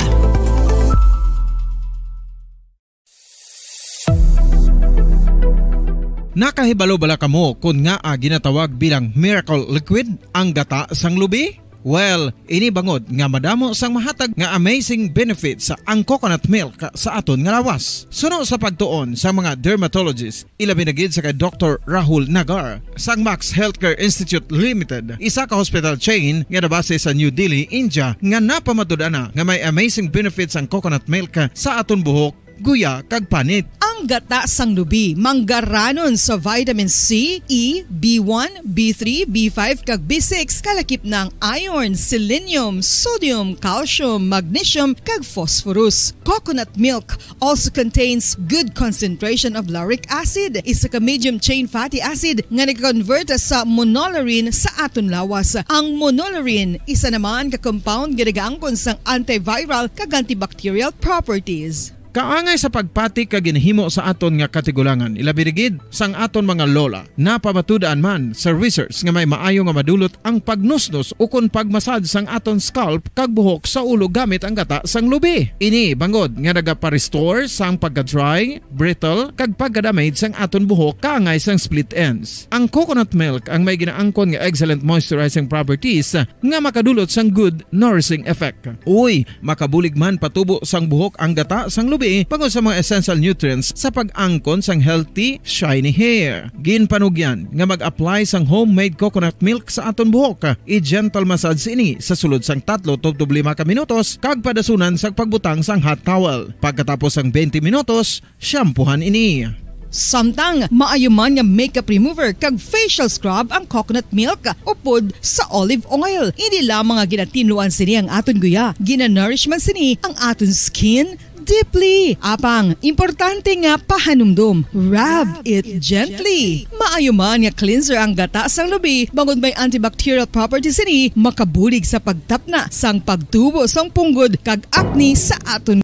Nakahibalo bala kamo kon ngaa ginatawag bilang miracle liquid ang gata sang lubi? Well, ini bangod nga madamo sang mahatag nga amazing benefits ang coconut milk sa aton nga lawas. Suno sa pagtuon sa mga dermatologist, ilabi na gid sa kay Doktor Rahul Nagar sang Max Healthcare Institute Limited, isa ka hospital chain nga nabase sa New Delhi, India, nga napamatud-an na nga may amazing benefits ang coconut milk sa aton buhok, guya, kag panit. Ang gata sang lubi, manggaranon sa vitamin C, E, B one, B three, B five, kag B six, kalakip na ang iron, selenium, sodium, calcium, magnesium, kag phosphorus. Coconut milk also contains good concentration of lauric acid, isa ka medium chain fatty acid nga nag-convert sa monolaurin sa aton lawas. Ang monolaurin, isa naman ka compound nga nagaangkon sang antiviral kag antibacterial properties. Kaangay sa pagpati kag ginahimo sa aton nga katigulangan, ilabi na gid sang aton mga lola. Napamatud-an man sa research nga may maayo nga madulot ang pagnusnos ukon pagmasad sang aton scalp kag buhok sa ulo gamit ang gata sang lubi. Ini bangod nga nagapa-restore sang pagka-dry, brittle, kag pagka-damage sang aton buhok kaangay sang split ends. Ang coconut milk ang may ginaangkon nga excellent moisturizing properties nga makadulot sang good nourishing effect. Uy, makabulig man patubo sang buhok ang gata sang lubi bangod sa mga essential nutrients sa pag-angkon sang healthy, shiny hair. Ginpanugyan nga mag-apply sang homemade coconut milk sa aton buhok. I-gentle massage ini sa sulod sang tatlo tubtob lima ka minutos kag padasunan sang pagbutang sang hot towel. Pagkatapos sang twenty minutos, shampoohan ini. Samtang maayo man nga makeup remover kag facial scrub ang coconut milk upod sa olive oil. Hindi lamang nga ginatinluan sini ang aton guya, ginanourish man sini ang aton skin deeply. Apang, importante nga pahanumdom, rub it gently. Maayo man nga cleanser ang gata sang lubi, bangod may antibacterial properties sini, makabulig sa pagtapna sang pagtubo sang punggod kag acne sa aton.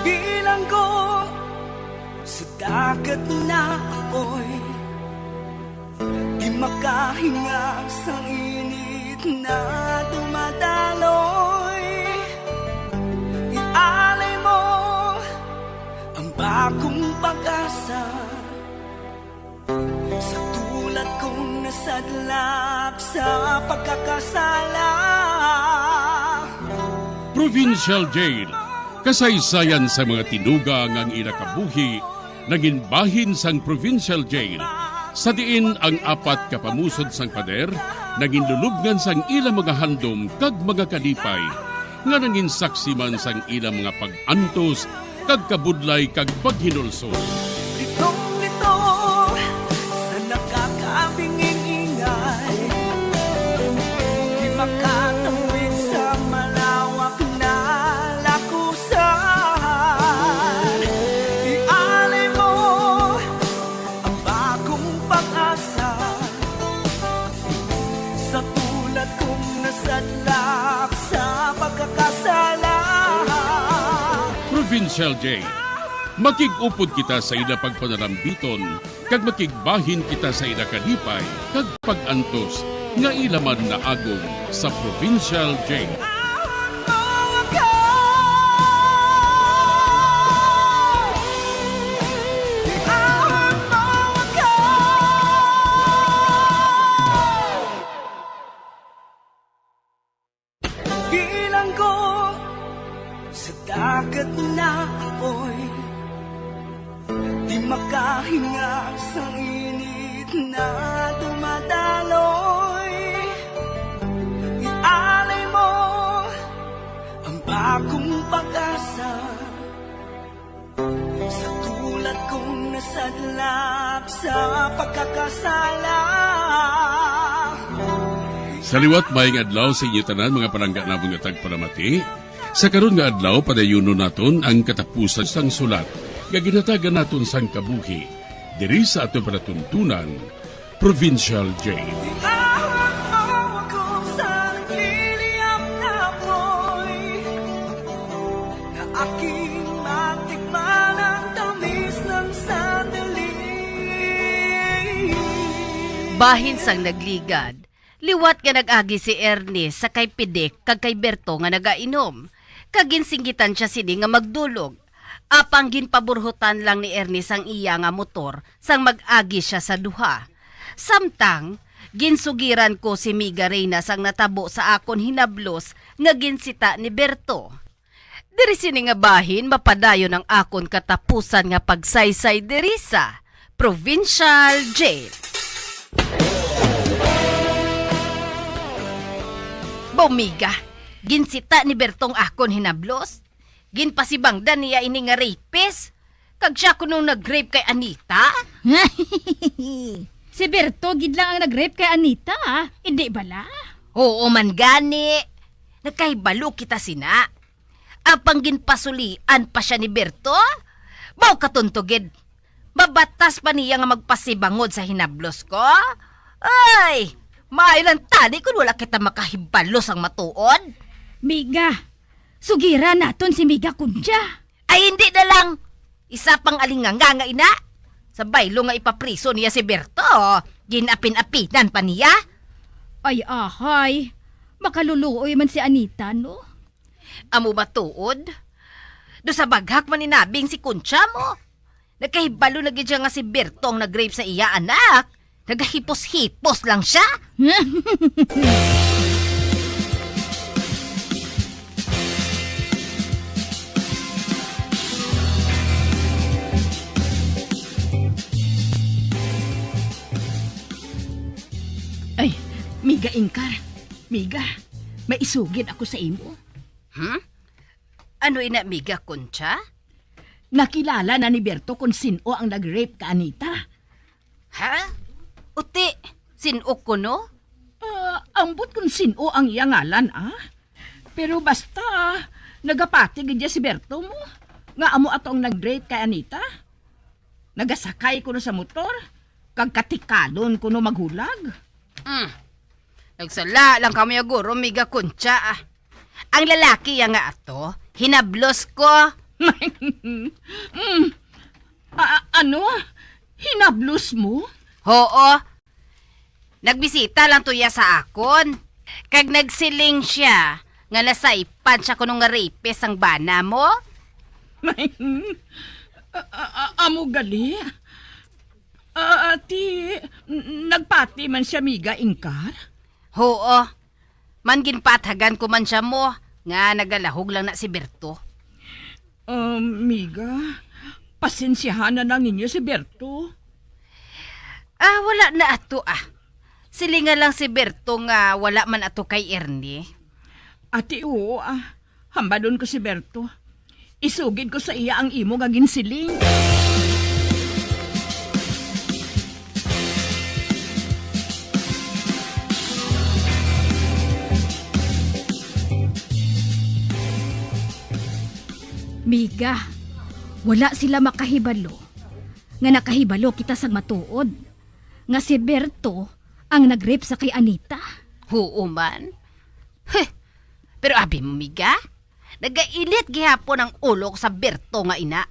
Bilanggo sa dagat na apoy, Di makahinga sa init na dumadaloy. Ialay mo ang bagong pag-asa sa tulad kong nasadlak sa pagkakasala. Provincial Jail, kasaysayan sa mga tinuga nga ang ila kabuhi nangin bahin sang provincial jail, sa diin ang apat ka pamusod sang pader nangin lulubngan sang ila mga handom kag mga kalipay, nga nangin saksi man sang ila mga pag-antos kag kabudlay kag paghinulsol. Litong-lito sa nakakabinging ingay, di makatawid sa malawak na lakusan. Ialay mo ang bagong pag-asa sa tulad kong nasadlak sa pagkakasala. Provincial Jail. Makig-upod kita sa ila pagpanarambiton, kag makigbahin kita sa ila kalipay kag pag-antos nga ila man naagom sa Provincial Jail. Bilanggo sa dagat na apoy, di makahinga sa init na dumadaloy. Ialay mo ang bagong pag-asa sa tulad kong nasadlak sa pagkakasala. Sa liwat, maayong adlaw sa inyo tanan, mga palangga namon nga tagpalamati. Sa karon nga adlaw, padayunon naton ang katapusan sang sulat nga ginhatagan naton sang kabuhi diri sa aton palatuntunan, Provincial Jail. Iawat mo ako sa nagliliyab na apoy, na aking matikman ang tamis ng sandali. Bahin sang nagligad, liwat nga nag-agi si Ernest sa kay Pidek kag kay Berto nga nagainom, kag ginsinggitan sia sini nga magdulog. Apang ginpaburhutan lang ni Ernest ang iya nga motor sang mag-agi sia sa duha. Samtang, ginsugiran ko si Miga Reyna sang natabo sa akon hinablos nga ginsita ni Berto. Diri sini nga bahin mapadayon ang akon katapusan nga pagsaysay diri sa Provincial Jail. Baw, Miga, ginsita ni Berto ang akon hinablos. Ginpasibangdan niya ini nga rapist. Kag sia kuno nag-rape kay Anita? Si Berto gid lang ang nag-rape kay Anita, ah. Indi bala? Oo man gani. Nagkahibalo kita sina. Apang ginpasulian pa sia ni Berto? Baw, katunto gid. Mabatas pa niya nga magpasibangod sa hinablos ko? Ay, maayo lang tani kon wala kita makahibalo sang matuod. Miga, sugira naton si Miga Concha. Ay, hindi na lang. Isa pang alinganga nga ina. Sa baylo nga ipapriso niya si Berto, ginapin-apinan pa niya. Ay, ahay. Makaluluoy man si Anita, no? Amo ba tuod? Do sa baghak man inabing si Concha mo. Nagkahibalo na gid siya nga si Berto ang nag-rape sa iya anak. Nagahipos-hipos lang siya. Ay, Miga Ingkar, Miga, may isugid ako sa imo. Hmm? Ano ina, Miga Concha? Nakilala na ni Berto kon sin-o ang nag-rape ka Anita. Ha? Uti, sin-o kuno? Ah, ambot kon sin-o ang iya ngalan, ah. Pero basta, nagapati gid iya si Berto mo, nga amo ato ang nag-rape kay Anita. Nagasakay kuno sa motor, kag katikalon kuno maghulag. Hmm. Nagsala lang kamo ya guro, Miga Concha, ah. Ang lalaki ya nga ato, hinablos ko. Mm. A-, a-, ano? Hinablos mo? Oo. Nagbisita lang to iya sa akon. Kag nagsiling sia nga nasaypan sia kuno nga rapist ang bana mo. A-, a-, a-, amo gali? Ah, ti, n-, nagpati man sia, Miga Ingkar? Huo. Man ginpathagan ko man sia mo nga nagalahog lang na si Berto. Um, Miga, pasensyahan na lang ninyo si Berto. Ah, wala na ato, ah. Silinga lang si Berto nga wala man ato kay Ernie. Ati, oo, ah. Hambalon ko si Berto. Isugid ko sa iya ang imo nga ginsiling. Miga, wala sila makahibalo nga nakahibalo kita sang matuod nga si Berto ang nag-rape sa kay Anita. Huo man. Heh, pero abi mo, Miga, nagainit gihapon ang ulo ko sa Berto nga ina,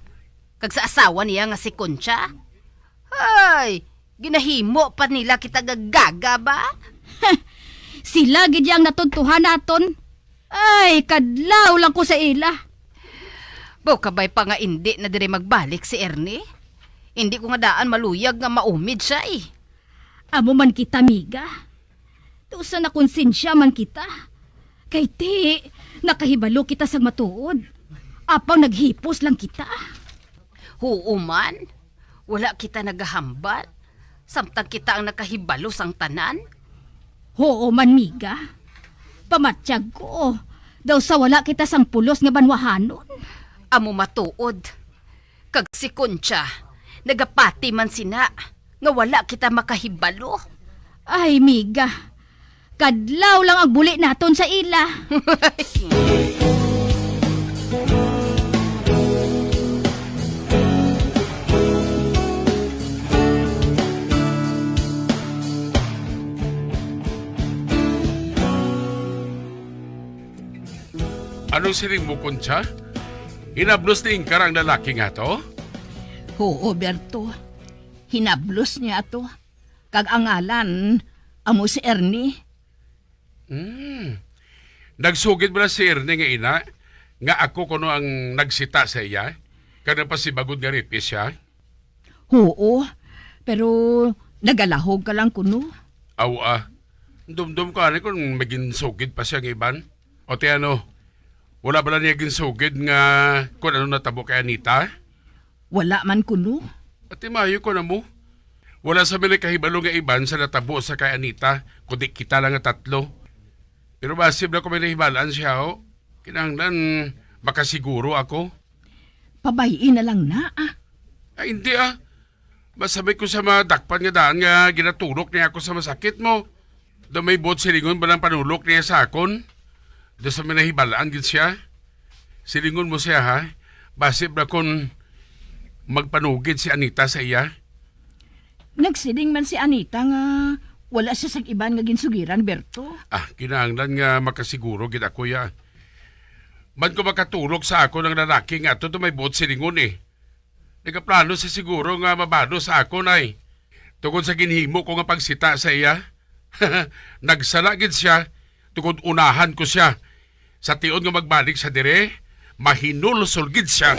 kag sa asawa niya nga si Concha. Ay, ginahimo pa nila kita gagaga ba? Sila gid ya ang natudtuhan naton. Ay, kadlaw lang ko sa ila. Baw kabay pa nga indi na diri magbalik si Ernie. Indi ko nga daan maluyag nga maumid siya, eh. Amo man kita, Miga. Tusa na konsensya man kita. Kay ti, nakahibalo kita sang matuod. Apaw naghipos lang kita. Huo man, wala kita nagahambal, samtang kita ang nakahibalo sang tanan. Huo man, Miga. Pamatyag ko, daw sa wala kita sang pulos nga banwahanon. Amo matuod. Kag si Concha, nagapati man sina nga wala kita makahibalo. Ay, Miga, kadlaw lang ang buli naton sa ila. Anong siling mo, Concha? Hinablos ni Ingkar ang lalaki nga to? Huo, Berto. Hinablos niya to. Kag ang ngalan, amo si Ernie. Hmm. Nagsugid ba na si Ernie nga ina nga ako kuno ang nagsita sa iya, kag nagpasibagod nga rapist siya? Huo, pero nagalahog ka lang kuno. Aw, ah. Dumdom ko ani kung may ginsugid pa siya nga iban. O ti ano, wala bala niya ginsugid nga kung ano natabo kay Anita? Wala man kuno. Ati maayo ko na mo. Wala sa may nakahibalo nga iban sa natabo sa kay Anita, kundi kita lang nga tatlo. Pero basi bala ko may nahibalaan siya, ho. Kinahanglan makasiguro ako. Pabay-i na lang na, ah. Ay, hindi, ah. Masabay ko sa madakpan nga daan nga ginatulok niya ako sa masakit mo. Daw may buot silingon ba lang panulok niya sa akon? Daw sa may nahibalaan gid siya. Silingon mo siya, ha? Basi ba kon magpanugid si Anita sa iya? Nagsiling man si Anita nga wala siya sa iban nga ginsugiran, Berto. Ah, kinahanglan nga makasiguro gid ako, ya. Man ko makatulok sa akon ang lalaki nga ato to may buot silingon, eh. Nagaplano siya siguro nga mabalo sa akon, ay. Tungod sa ginhimo ko nga pagsita sa iya. Nagsala gid siya, tungod unahan ko siya. Sa tion nga magbalik siya dire, mahinulsol gid siya.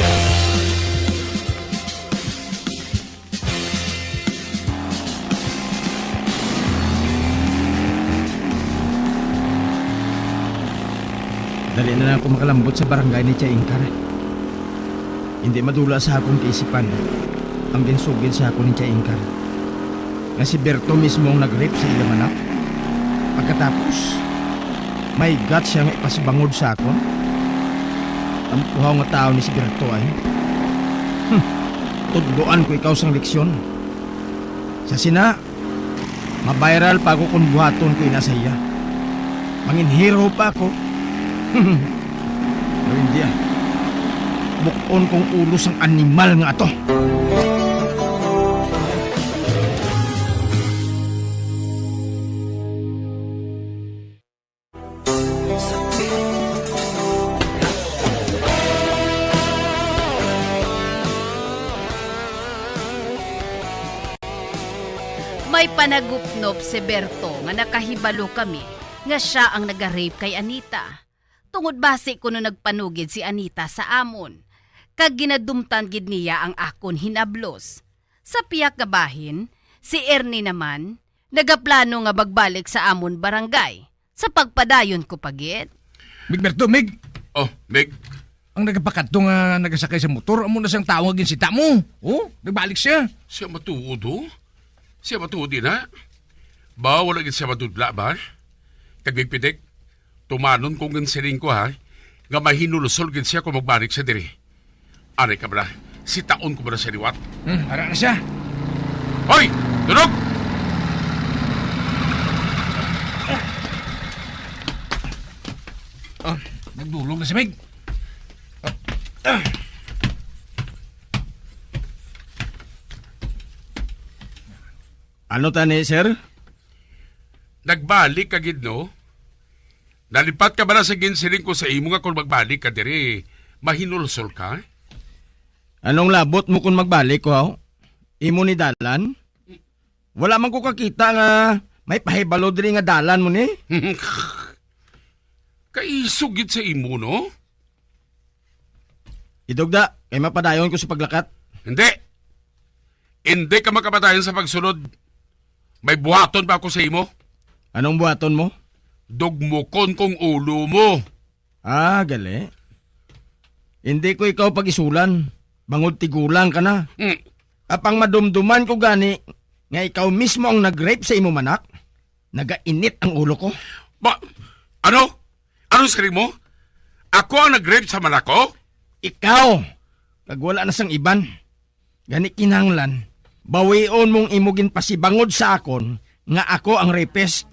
Dali na lang ako makalambot sa barangay ni Chay Ingkar. Hindi madula sa akon kaisipan ang ginsugid sa akon ni Chay Ingkar, nga si Berto mismo ang nag-rape sa ilang anak. Pagkatapos, may guts siya nga ipasibangod sa akon. Tampuhaw nga tawo ni si Berto ay. Hmm. Tudloan ko ikaw sang leksyon. Sa sina, mabiral pa ako kung buhaton ko ina sa iya. Manginhiro pa ako. Pero hindi, ah. Bukon kong ulo sang animal nga ato. May Panagupnop si Berto nga nakahibalo kami nga sia ang naga-rape kay Anita, tungod basi kuno nagpanugid si Anita sa amon, kag ginadumtan gid niya ang akon hinablos. Sa pihak nga bahin, si Ernie naman nagaplano nga magbalik sa amon barangay. Sa pagpadayon ko pa gid. Mig Berto, Mig! Oh, Mig. Ang nagapakadto nga nagasakay sa motor, amo na sang tawo nga ginsita mo. Oh, nagbalik sia. Siya matuod, oh. Siya matuod din, ha? Ba, wala gid siya madudla, ba? Kag Mig Pitik, tumanon ko ang siling ko, ha, nga mahinulusol gid siya kung magbalik siya diri. Ari ka bala, sitaon ko bala sa liwat. Hmm, ara na siya. Hoy! Durog! Ah, nagdulog na si Mig. Ah, ah. Ano tani, sir? Nagbalik ka gid, no? Nalipat ka bala sa ginsiling ko sa imo nga kung magbalik ka diri, mahinulsol ka? Anong labot mo kung magbalik ko, haw? Imo ni dalan? Wala man ko kakita nga may pahibalo diri nga dalan mo ni. Kaisog gid sa imo, no? Idugda, kay mapadayon ko sa paglakat. Hindi. Hindi ka makapadayon sa pagsulod. May buhaton pa ako sa imo. Anong buhaton mo? Dugmukon kong ulo mo. Ah, gali. Hindi ko ikaw pag-isulan, bangod tigulang ka na. Hmm. Apang madumduman ko gani nga ikaw mismo ang nag-rape sa imo manak, nagainit ang ulo ko. Ba, ano? Anong siling mo? Ako ang nag-rape sa manak ko? Ikaw, kag wala na sang iban. Gani kinahanglan, bawion mong imo ginpasibangod sa akon nga ako ang rapist.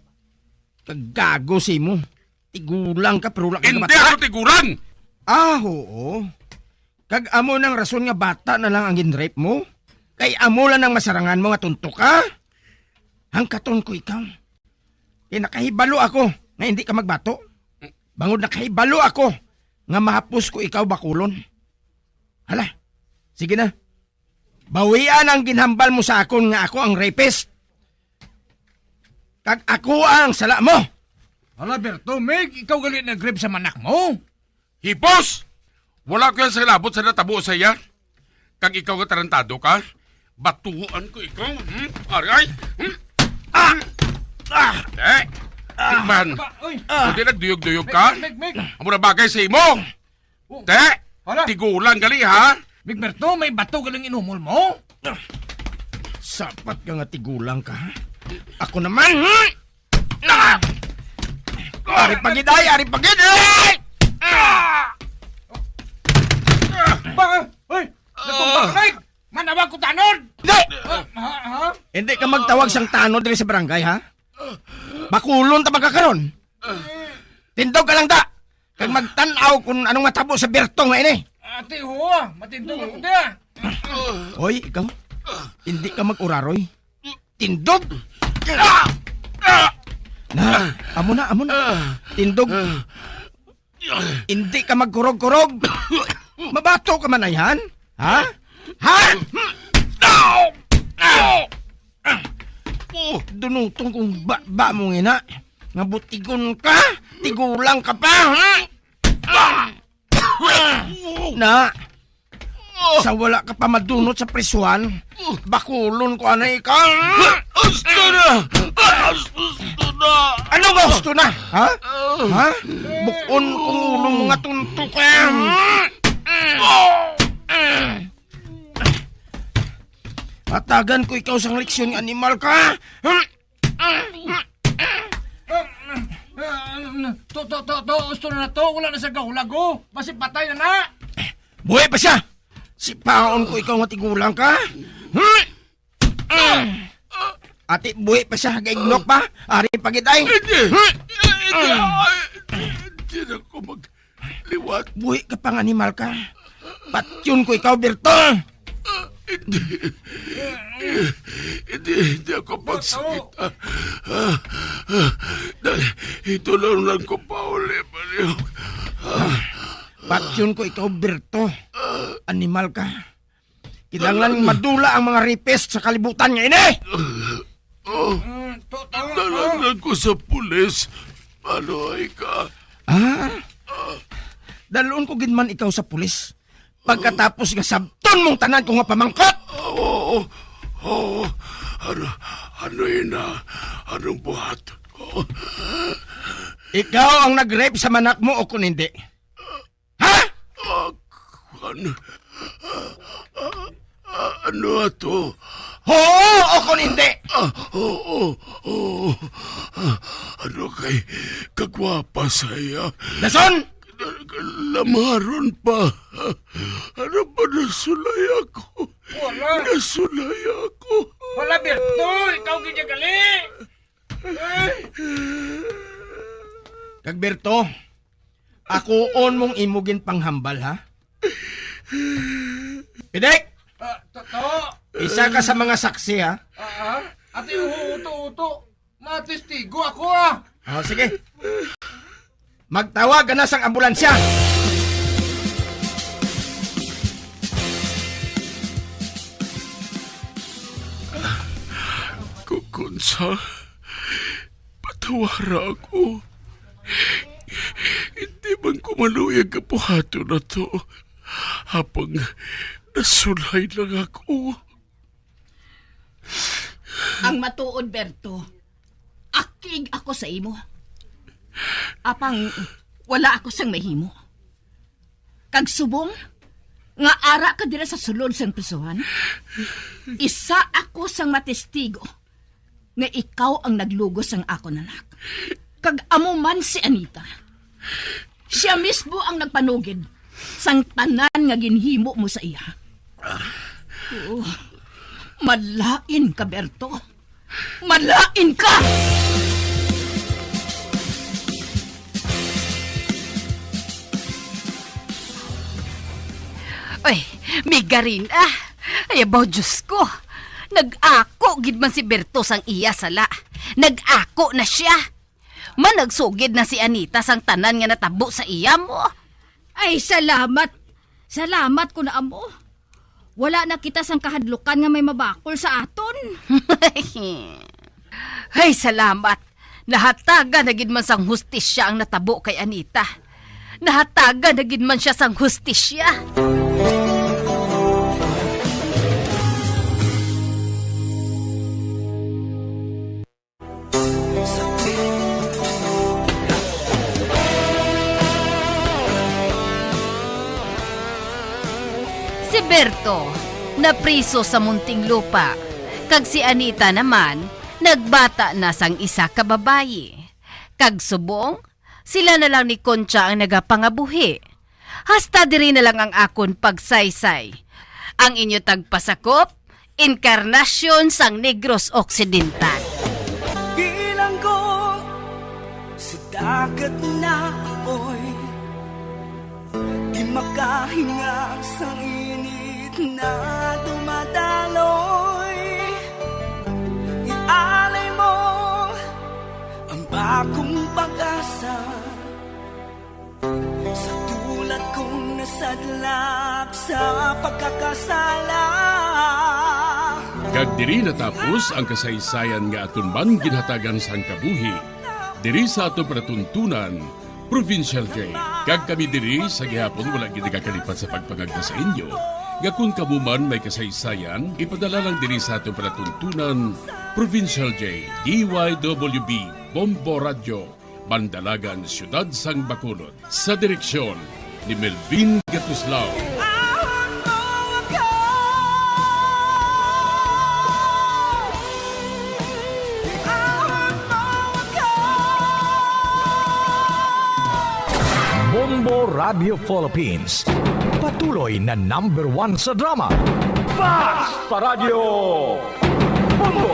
Kagago sa imo. Tigulang ka, pero wala ka Hindi nabata. Ako tigulang! Ah, oo. Kag amo nang rason nga bata na lang ang ginrape mo? Kay amo lang ang masarangan mo nga tunto ka? Hangkaton ko ikaw. Kay nakahibalo ako nga hindi ka magbato. Bangod nakahibalo ako nga mahapos ko ikaw bakulon. Hala, sige na. Bawian ang ginhambal mo sa akon nga ako ang rapist. Kag ako ang sala mo. Hala, Berto, Mig, ikaw gali nag-rape sa manak mo? Hipos! Wala ko yan sa labot sa natabo sa iya. Kag ikaw nga tarantado ka, batuan ko ikaw. Hmm? Aray! Hmm? Ah! Ah! Eh! Ah! Tikman! Ba, oy! Ah! Hindi nagduyog-duyog ka? Mig, Mig, Mig! Amo na bagay sa imo! Oh. Te! Hala! Tigulang gali, ha? Mig Berto, may bato galing inumol mo? Sapat ka nga tigulang ka, ha? Ako naman, hmm? Ah! Ari pa gid, ay! Ari pa gid, ay! Ah! Ba, oy! Natumba ka, Mig! Manawag ko tanod! Hindi! Ah, ha? Ha? Hindi ka magtawag sang tanod diri sa barangay, ha? Bakulon ta magkakaron. Tindog ka lang ta. Kag magtan-aw kung anong matabo sa Berto nga ini. Ate, ho, matindog ako, da. Oy, ikaw. Hindi ka mag-uraroy. Tindog. Na, amo na, amo na. Tindog. Hindi ka magkurog-kurog. Mabato ka man, ayhan? Ha? Ha? Dunuton kong ba, ba mo ngina. Nga butigon ka? Tigulang ka pa, ha? Na, sa wala ka pa madunot sa prisuhan, bakulon ko anay ka. Gusto na! Gusto na! Ano gusto na? Ha? Ha? Bukon kong ulo mo nga tunto ka. Hatagan ko ikaw sang leksyon, animal ka. To, to, to, to, gusto na to. Wala na sa gahulag, oh. Basi patay na na. Buhi pa siya. Sipaon ko ikaw nga tigulang ka. Hmm? Ati, buhi pa siya. Gaignok pa. Ari pa gid ay. Hindi. Hmm? Hindi. Ay, hindi na ako magliwat. Buhi ka pang animal ka. Patyon ko ikaw, Berto. Hindi. Hindi, hindi ako pagsakit. Ah, ah, ah, dali, itulong lang ko pa uli, Mario. Ah, Patyon ko ikaw, Berto. Animal ka. Kinahanglan madula ang mga rapist sa kalibutan nga ini. Ako sa pulis. Maluoy ka. Ah? Dalon ko gid man ikaw sa pulis. Pagkatapos nga sabton mong tanan ko nga pamangkot. Oo, oo. Ano, ano ina? Anong buhaton ko? Ikaw ang nag-rape sa manak mo o kung hindi? Ha? Ah, kuwan. Ah, ah, ah, ano ato? Oo o kung hindi? Ah, oo, oo. Ah, ano kay kagwapa sa iya? Dason! Lamaron pa. Ano pa nasulay ako? Wala. Nasulay ako. Wala, Berto. Ikaw gid gali. Kag Berto, akuon mong imo ginpanghambal, ha? Pidik! Ah, to, to. Isa ka sa mga saksi, ha? Ah, ah. Ate, uto, uto. Mga testigo ako, ah. Oh, sige. Magtawag ka na sang ambulansya. Kukunsa, patawara ako. Hindi man ko maluyag nga buhaton na to. Apang nasulay lang ako. Ang matuod, Berto, akig ako sa imo. Apang wala ako sang mahimo. Kag subong nga ara ka dira sa sulod sang prisuhan, isa ako sang matestigo nga ikaw ang naglugos sang akon anak. Kag amo man si Anita. Sia mismo ang nagpanugid sang tanan nga ginhimo mo sa iya. Oh, malain ka, Berto. Malain ka! Ay, Migarina, ay, abaw, Diyos ko. Nag-ako gid man si Berto sang iya sala. Nag-ako na sia. Man, nagsugid na si Anita sang tanan nga natabo sa iya mo. Ay, salamat. Salamat ko na amo. Wala na kita sang kahadlukan nga may mabakol sa aton. Ay, salamat. Nahatagan na gid man sang hustisya ang natabo kay Anita. Nahatagan na gid man sia sang hustisya. Si Berto napriso sa Muntinlupa, kag si Anita naman nagbata na sang isa ka babayi. Kag subong, sila na lang ni Concha ang nagapangabuhi. Hasta diri na lang ang akon pagsaysay. Ang inyo tagpasakop, Encarnacion sang Negros Occidental. Bilanggo sa dagat na apoy, di makahinga sang init na dumadaloy. Ialay mo ang bagong pag-asa. Sa tulad kong nasadlak sa pagkakasala. Kag diri natapos ang kasaysayan nga aton man ginhatagan sang kabuhi diri sa aton palatuntunan, Provincial J. Kag kami diri sa gihapon wala gid nagakalipat sa pagpangagda sa inyo nga kon kamo man may kasaysayan, ipadala lang diri sa aton palatuntunan, Provincial J, D Y W B, Bombo Radyo, Bandalagan, Siyudad sang Bacolod, sa direksyon ni Melvin Gatuslao. Bombo Radio Philippines, patuloy na number one sa drama. Basta Radyo Bombo!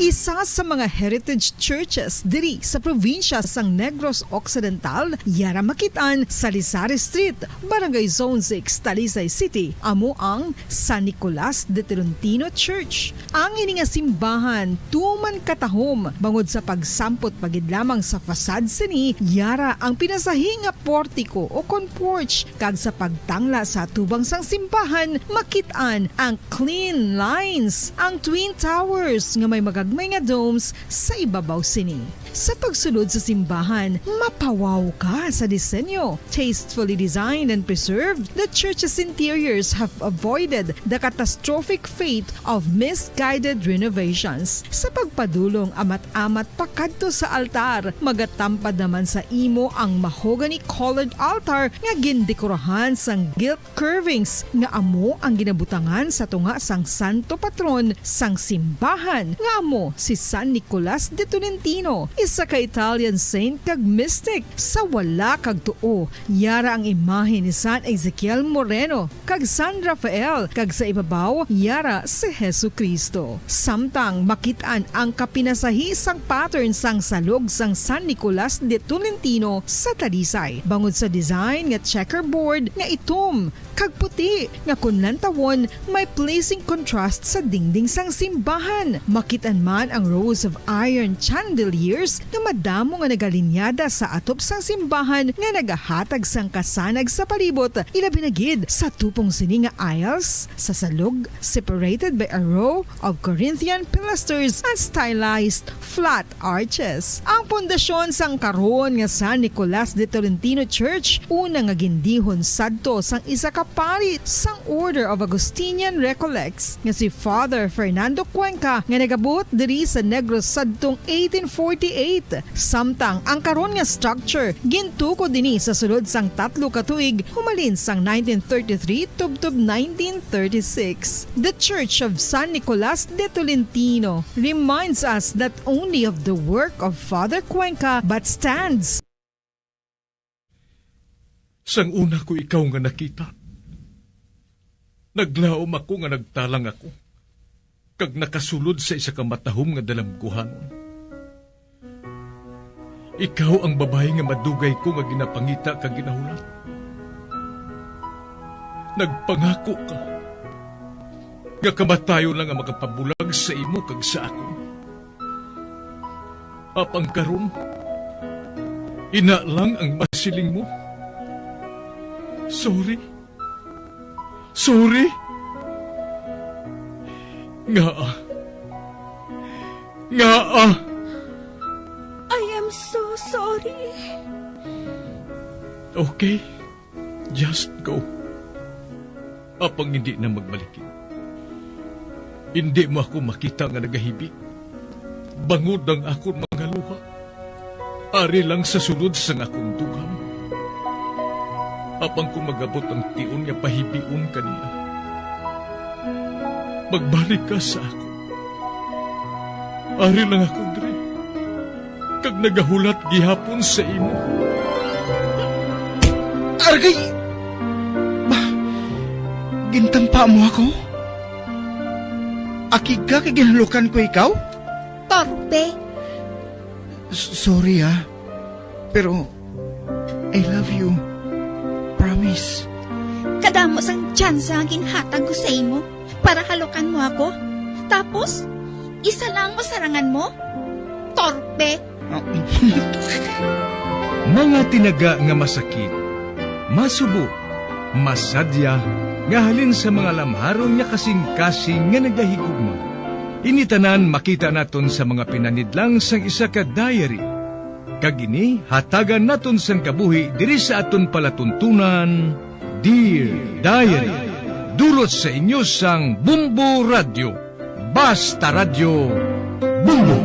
Isa sa mga heritage churches diri sa probinsya sang Negros Occidental, yara makit-an sa Lizares Street, Barangay Zone six, Talisay City, amo ang San Nicolas de Tolentino Church. Ang ini nga simbahan tuman katahom bangod sa pagsampot pa gid lamang sa facade sini, yara ang pinasahi nga portiko o kon porch, kag sa pagtangla sa atubang sang simbahan, makit-an ang clean lines, ang twin towers nga may magagmay nga domes sa ibabaw sini. Sa pagsulod sa simbahan, mapawaw ka sa disenyo. Tastefully designed and preserved, the church's interiors have avoided the catastrophic fate of misguided renovations. Sa pagpadulong amat-amat pakadto sa altar, magatampad naman sa imo ang mahogany-colored altar nga gindekorahan sang gilt curvings nga amo ang ginabutangan sa tunga sang santo patron sang simbahan, nga amo si San Nicolas de Tolentino, isa ka Italian saint kag mystic. Sa wala kag tuo, yara ang imahe ni San Ezekiel Moreno kag San Rafael, kag sa ibabaw, yara si Jesu-Cristo. Samtang makit-an ang kapinasahi sang pattern sang salog sang San Nicolas de Tolentino sa Talisay, bangod sa design nga checkerboard nga itom kag puti, nga kon lantawon, may pleasing contrast sa dingding sang simbahan. Makit-an man ang rows of iron chandeliers nga madamo nga nagalinyada sa atop sang simbahan nga nagahatag sang kasanag sa palibot, ilabi na gid sa tupong sini nga aisles sa salog, separated by a row of Corinthian pilasters and stylized flat arches. Ang pundasyon sang karon nga San Nicolas de Tolentino Church, una nga gindihon sadto sang isa ka pari sang Order of Augustinian Recollects nga si Father Fernando Cuenca, nga nagabuot diri sa Negros sadtong eighteen forty-eight. Samtang ang karon nga structure gintukod ini sa sulod sang tatlo ka tuig, humalin sang nineteen thirty-three tubtob nineteen thirty-six. The Church of San Nicolas de Tolentino reminds us not only of the work of Father Cuenca, but stands Sang una ko ikaw nga nakita, naglaom ako nga nagtalang ako, kag nakasulod sa isa ka matahom nga dalamguhanon. Ikaw ang babayi nga madugay ko nga ginapangita kag ginahulat. Nagpangako ka nga kamatayon lang ang makapabulag sa imo kag sa akon. Apang karon, ina lang ang masiling mo. Sorry. Sorry. Ngaa? Ngaa? I am so sorry. Okay. Just go. Apang hindi na magbalikid. Hindi mo ako makita nga nagahibi. Bangod ang akon mga luha. Ari lang sa sulod sang akon dughan. Apang kung magabot ang tion nga pahibion ka niya, magbalik ka sa akon. Ari lang ako diri, kag nagahulat gihapon sa imo. Argay! Ba, gintampa mo ako? Akig ka kay ginhalukan ko ikaw? Torpe! S-, sorry, ah. Pero, I love you. Promise. Kadamo sang tsansa nga ginhatag ko sa imo para halukan mo ako. Tapos, isa lang masarangan mo? Torpe! Mga tinaga nga masakit, masubo, masadya, nga halin sa mga lamharon nga kasing-kasing nga nagahigugma. Ini tanan makita naton sa mga pinanidlang sang isa ka diary. Kag ini hatagan naton sang kabuhi diri sa aton palatuntunan, Dear Diary. Dulot sa inyo sang Bumbo Radyo. Basta Radyo, Bumbo.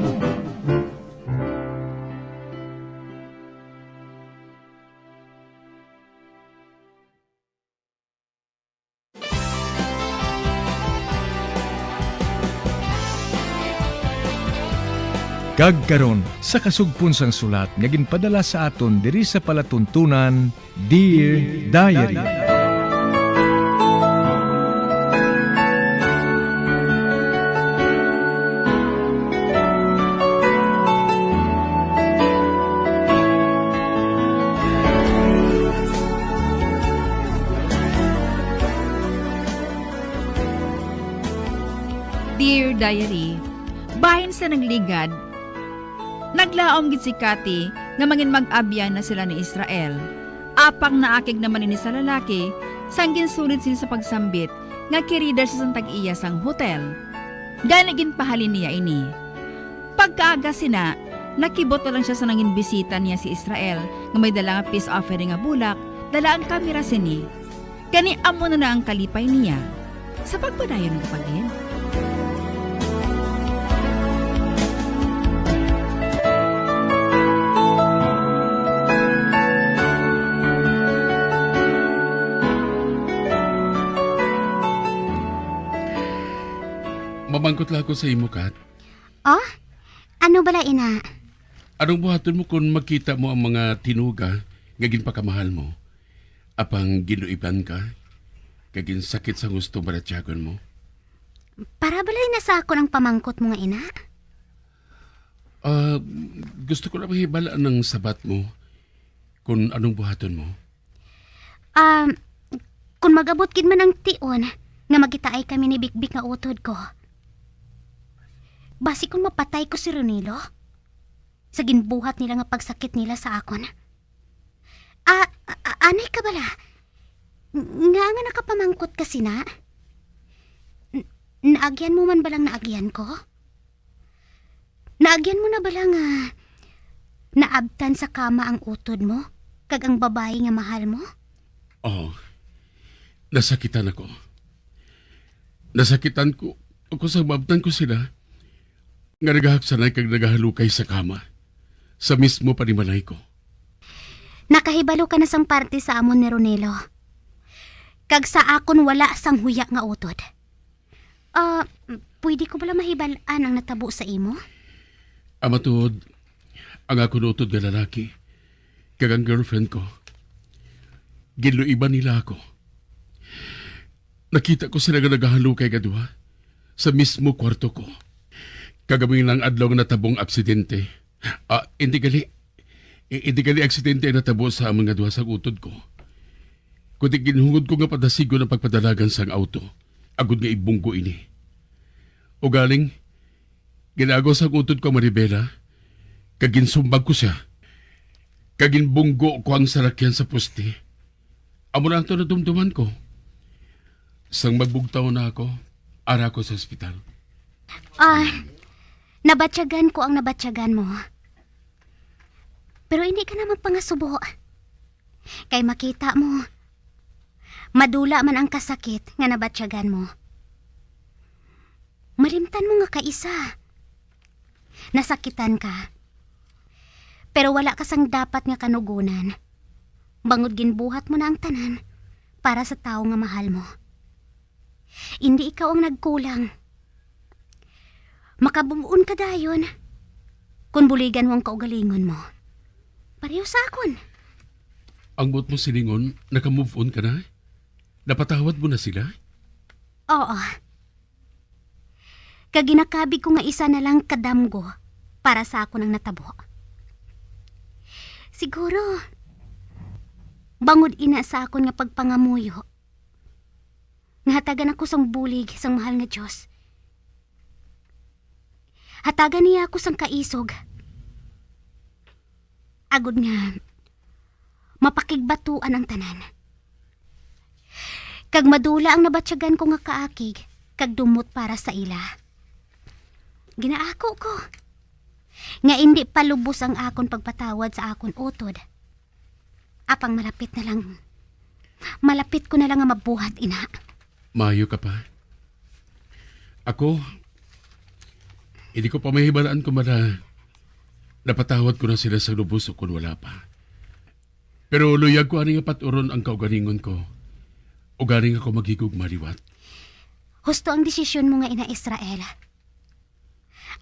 Kag karon, sa kasugpon sang sulat nga ginpadala sa aton diri sa palatuntunan, Dear Diary. Diary, bahin sa nagligad, naglaom gid si Kathy nga mangin mag-abyan na sila ni Israel. Apang naakig naman ini sa lalaki sang ginsulit sini sa pagsambit nga kirida siya sang tag-iya sang hotel. Gani ginpahalin niya ini. Pagkaaga sina, nakibot na lang sia sa nangin bisita niya si Israel nga may dala nga peace offering nga bulak, dala ang kamera sini. Gani amo na na ang kalipay niya. Sa pagpadayon nga pagin. Mamangkot lang ako sa imo, Kat. Oh? Ano bala ina? Anong buhaton mo kon makita mo ang mga tinuga nga ginpakamahal mo, apang ginuiban ka, kag ginsakit sang husto balatyagon mo? Para balay na sa akon ang pamangkot mo nga ina? Ah, gusto ko lang mahibal-an ang sabat mo, kung anong buhaton mo. Ah, kung mag-abot gid man ang tion nga magkitaay kami ni Bikbik nga utod ko, basi kung mapatay ko si Ronilo sa ginbuhat nila nga pagsakit nila sa akon. Ah, a-, a-, anay ka bala? Nga nga nakapamangkot ka sina? N-, naagyan mo man balang naagyan ko? Naagyan mo na bala nga naabtan sa kama ang utod mo kag ang babayi nga mahal mo? Oh, nasakitan ako. Nasakitan ko, ako sa maabtan ko sila nga nagahagsanay kag nagahalukay sa kama sa mismo panimalay ko. Nakahibalo ka na sang parte sa amon ni Ronelo, kag sa akon wala sang huya nga utod. Ah, pwede ko bala mahibal-an ang natabo sa imo? Ang matuod, ang akon utod nga lalaki kag ang girlfriend ko, ginluiban nila ako. Nakita ko sila nga nagahalukay nga duha sa mismo kwarto ko. Kag amo ina ang adlaw nga natabong aksidente. Ah, hindi gali. I-, hindi gali aksidente ang natabo sa amon nga duha sang utod ko, kundi ginhungod ko nga padasigon ang pagpadalagan sang auto, agod nga ibunggo ini. Ugaling, ginago sang utod ko ang manibela, kag ginsumbag ko sia, kag ginbunggo ko ang salakyan sa poste. Amo na ang nadumduman ko. Sang magbugtaw na ako, ara ko sa ospital. Ah, nabatyagan ko ang nabatyagan mo. Pero hindi ka na magpangasubo. Kay makita mo, madula man ang kasakit nga nabatyagan mo. Malimtan mo nga kaisa. Nasakitan ka. Pero wala ka sang dapat nga kanugonan, bangod ginbuhat mo na ang tanan para sa tawo nga mahal mo. Indi ikaw ang nagkulang. Makamove-on ka dayon kon buligan mo ang kaugalingon mo. Pareho sa akon. Ang buot mo silingon, naka-move on ka na? Napatawad mo na sila? Oo. Kag ginakabig ko nga isa na lang kadamgo para sa akon ang natabo. Siguro, bangod ina sa akon nga pagpangamuyo, nga hatagan ako sang bulig sang mahal nga Dios. Hatagan niya ako sang kaisog, agod nga mapakigbatuan ang tanan. Kag madula ang nabatyagan ko nga kaakig kag dumot para sa ila. Ginaako ko nga indi pa lubos ang akon pagpatawad sa akon utod. Apang malapit na lang, malapit ko na lang nga mabuhat ina. Maayo ka pa. Ako, hindi ko pa mahibal-an kung mala napatawad ko na sila sa lubos o kung wala pa. Pero luyag ko ani nga pat-uron ang kaugalingon ko, ug ani nga ako maghigugma liwat. Husto ang desisyon mo nga ina, Israel.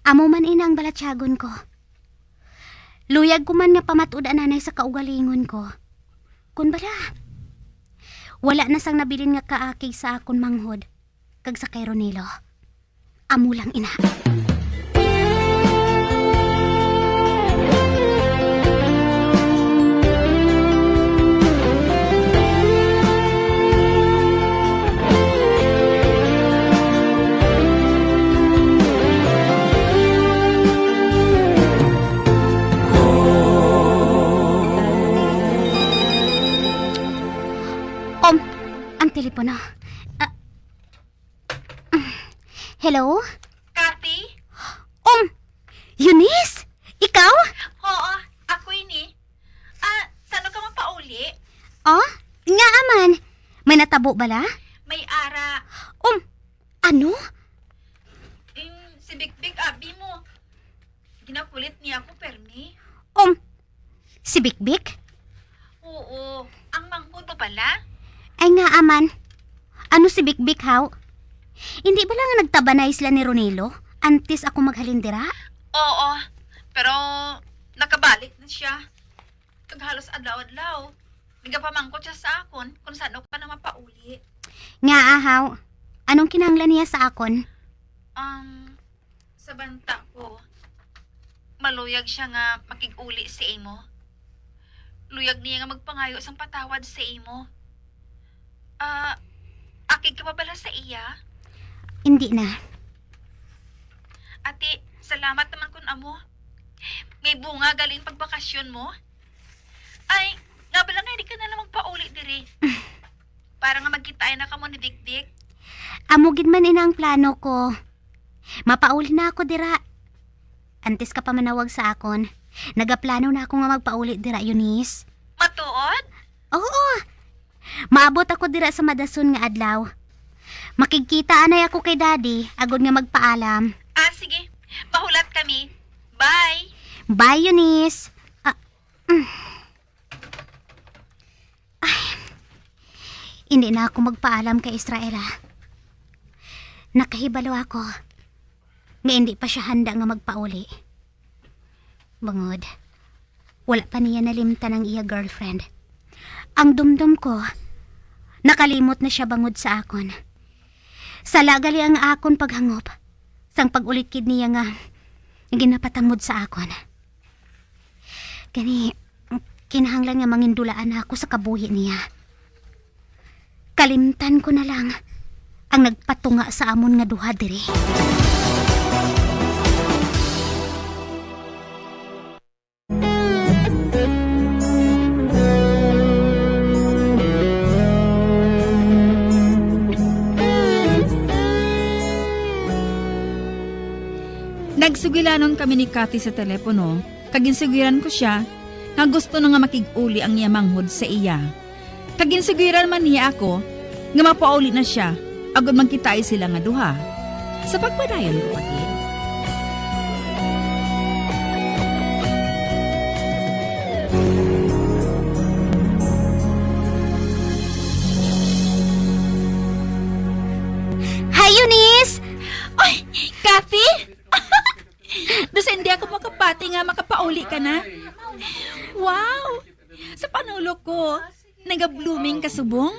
Amo man ina ang balatyagon ko. Luyag ko man nga pamat-od ananay sa kaugalingon ko. Kun bala, wala na sang nabilin nga kaakig sa akon manghod kag sa kay Ronilo. Amo lang ina. telepono. Ah, hello? Kathy? Um, Eunice? Ikaw? Oo, ako ini. Ah, sano ka mapauli? Oh? Nga aman? May natabo bala? May ara. Um, ano? Mm, si Bikbik, abi mo. Ginakulit niya ako, permi. Um, si Bikbik? Oo, ang manghod mo pala? Ay nga aman. Ano si Bikbik, haw? Hindi ba lang nagtabanay sila ni Ronilo antes ako maghalin dira? Oo, pero nakabalik na siya. Kag halos adlaw-adlaw, nagapamangkot siya sa akon kung sano ka na mapauli. Nga ahaw, anong kinahanglan niya sa akon? Um, sa banta ko, maluyag siya nga makig-uli sa imo. Luyag niya nga magpangayo sang patawad sa imo. Ah, akig ka pa bala sa iya? Hindi na. Ate, salamat naman kun amo. May bunga galing pagbakasyon mo. Ay, nga bala nga hindi ka na lang magpauli diri. Para nga magkitaay na kamo ni Bikbik. Amo gid man ina ang plano ko. Mapauli na ako dira. Antes ka pa manawag sa akon, nagaplano na ako nga magpauli dira, Eunice. Matuod? Oo. Maabot ako dira sa madason nga adlaw. Makigkita anay ako kay Daddy, agod nga magpaalam. Ah, sige. Pahulat kami. Bye. Bye, Eunice. Ah, mm. Ay, hindi na ako magpaalam kay Israela. Nakahibalo ako nga hindi pa siya handa nga magpauli. Bangod, wala pa niya nalimtan ang iya girlfriend. Ang dumdom ko, nakalimot na siya bangod sa akon. Sala gali ang akon paghangop sang pag-ulikid niya nga ginapatangod sa akon. Gani, kinahanglan nga mangindulaan ako sa kabuhi niya. Kalimtan ko na lang ang nagpatunga sa amon nga duha diri. Nagsugilanon kami ni Kathy sa telepono, kag ginsugiran ko sia nga gusto na nga makig-uli ang iya manghod sa iya. Kag ginsugiran man niya ako nga mapauli na sia agod magkitaay sila nga duha. Sa pagpadayon ko pa gid. Hi, Eunice! Oy, Kathy! Daw sa hindi ako makapati nga makapauli ka na. Wow! Sa panulok ko, naga-blooming ka subong.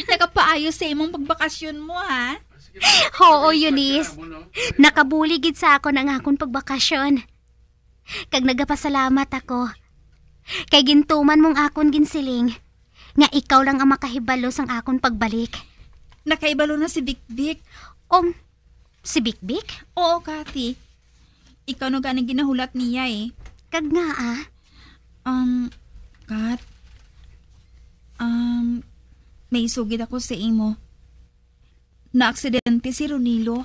Nakapaayo sa imong pagbakasyon mo, ha? Oo, Eunice. Nakabulig gid sa akon ang akon pagbakasyon. Kag nagapasalamat ako. Kay gintuman mong akon ginsiling nga ikaw lang ang makahibalo sang akon pagbalik. Nakahibalo na si Bikbik. Um, Si Bikbik? Oo, Kathy. Ikaw no gani ginahulat niya eh. Kag nga, ah? Um, Kat, um, may isugid ako sa imo. Naaksidente si Ronilo.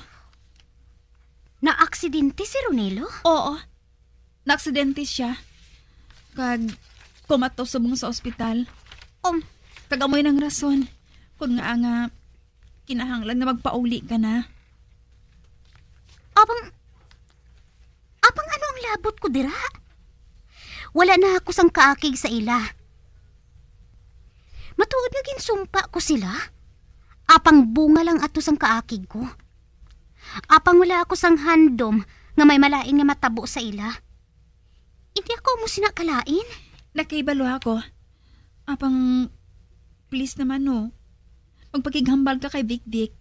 Naaksidente si Ronilo? Oo. Naaksidente siya. Kag kumato subong sa ospital. Um. Kag amoy nang rason. Kung nga nga, kinahanglan nga magpauli ka na. Apang, apang ano ang labot ko dira? Wala na ako sang kaakig sa ila. Matuod nga ginsumpa ko sila. Apang bunga lang ato sang kaakig ko. Apang wala ako sang handom nga may malain nga matabo sa ila. Hindi ako mo sina kalain. Nakahibalo ako. Apang, please naman, no. Magpakighambal ka kay Bikbik.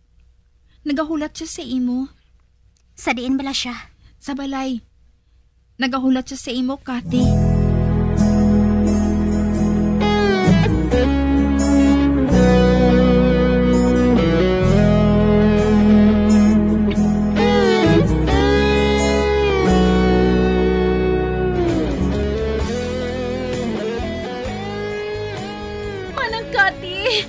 Nagahulat siya sa imo. Sa diin bala siya? Sa balay. Nagahulat siya sa imo, Kathy. Manang Kathy,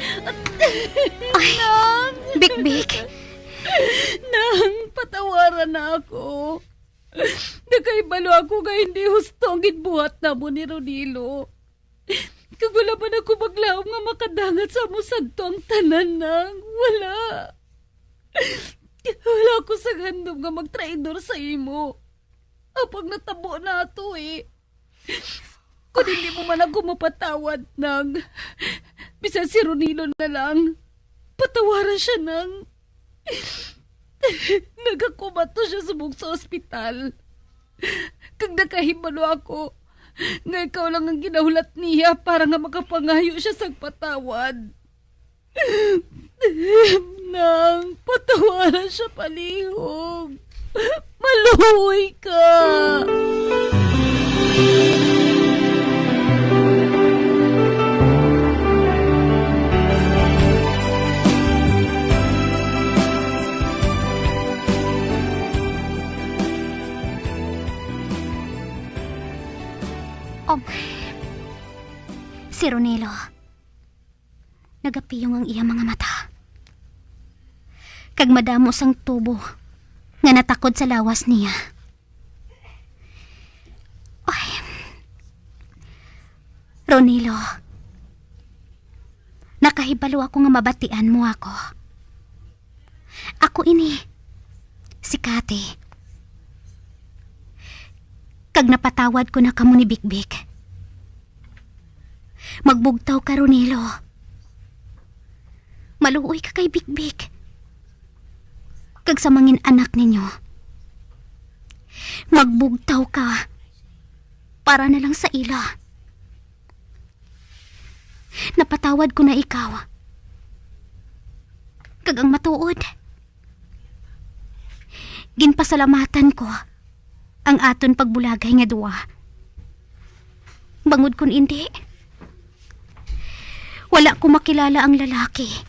ako. Nakahibalo ako nga hindi husto ang ginbuhat namon ni Ronilo. Kag wala man ako maglaom nga makadangat sa amo sadto ang tanan, Nang. Wala. Wala ako sang handom nga magtraidor sa imo. Apang natabo na ato, eh. Kung hindi mo man ako mapatawad, Nang, bisan si Ronilo na lang, patawaran siya, Nang. Nagakumato siya subong sa ospital. Kag nakahibalo ako nga ikaw lang ang ginahulat niya para nga makapangayo siya sang patawad. Nang, patawaran siya palihog. Maluoy ka. Oh, si Ronilo. Nagapiyong ang iya mga mata, kag madamo sang tubo nga natakod sa lawas niya. Ay, Ronilo, nakahibalo ako nga mabatian mo ako. Ako ini, si Kathy. Kag napatawad ko na kamo ni Bikbik. Magbugtaw ka, Ronilo. Maluoy ka kay Bikbik kag sa mangin-anak ninyo. Magbugtaw ka para na lang sa ila. Napatawad ko na ikaw. Kag ang matuod, ginpasalamatan ko ang aton pagbulagay nga duwa. Bangod kon indi, wala ko makilala ang lalaki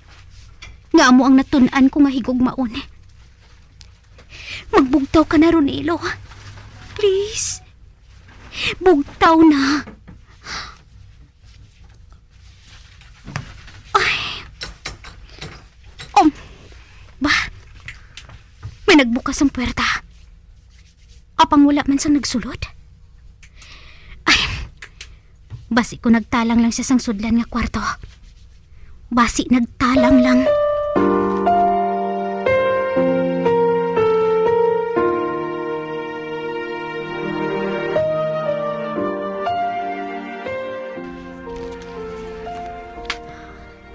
nga amo ang natun-an ko nga higugmaon. Magbugtaw ka na, Ronilo. Please. Bugtaw na. Ay. Um. Ba? May nagbukas ang puwerta. Apang wala man sang nagsulod. Ay. Basi ko nagtalang lang siya sang sudlan nga kwarto. Basi nagtalang lang.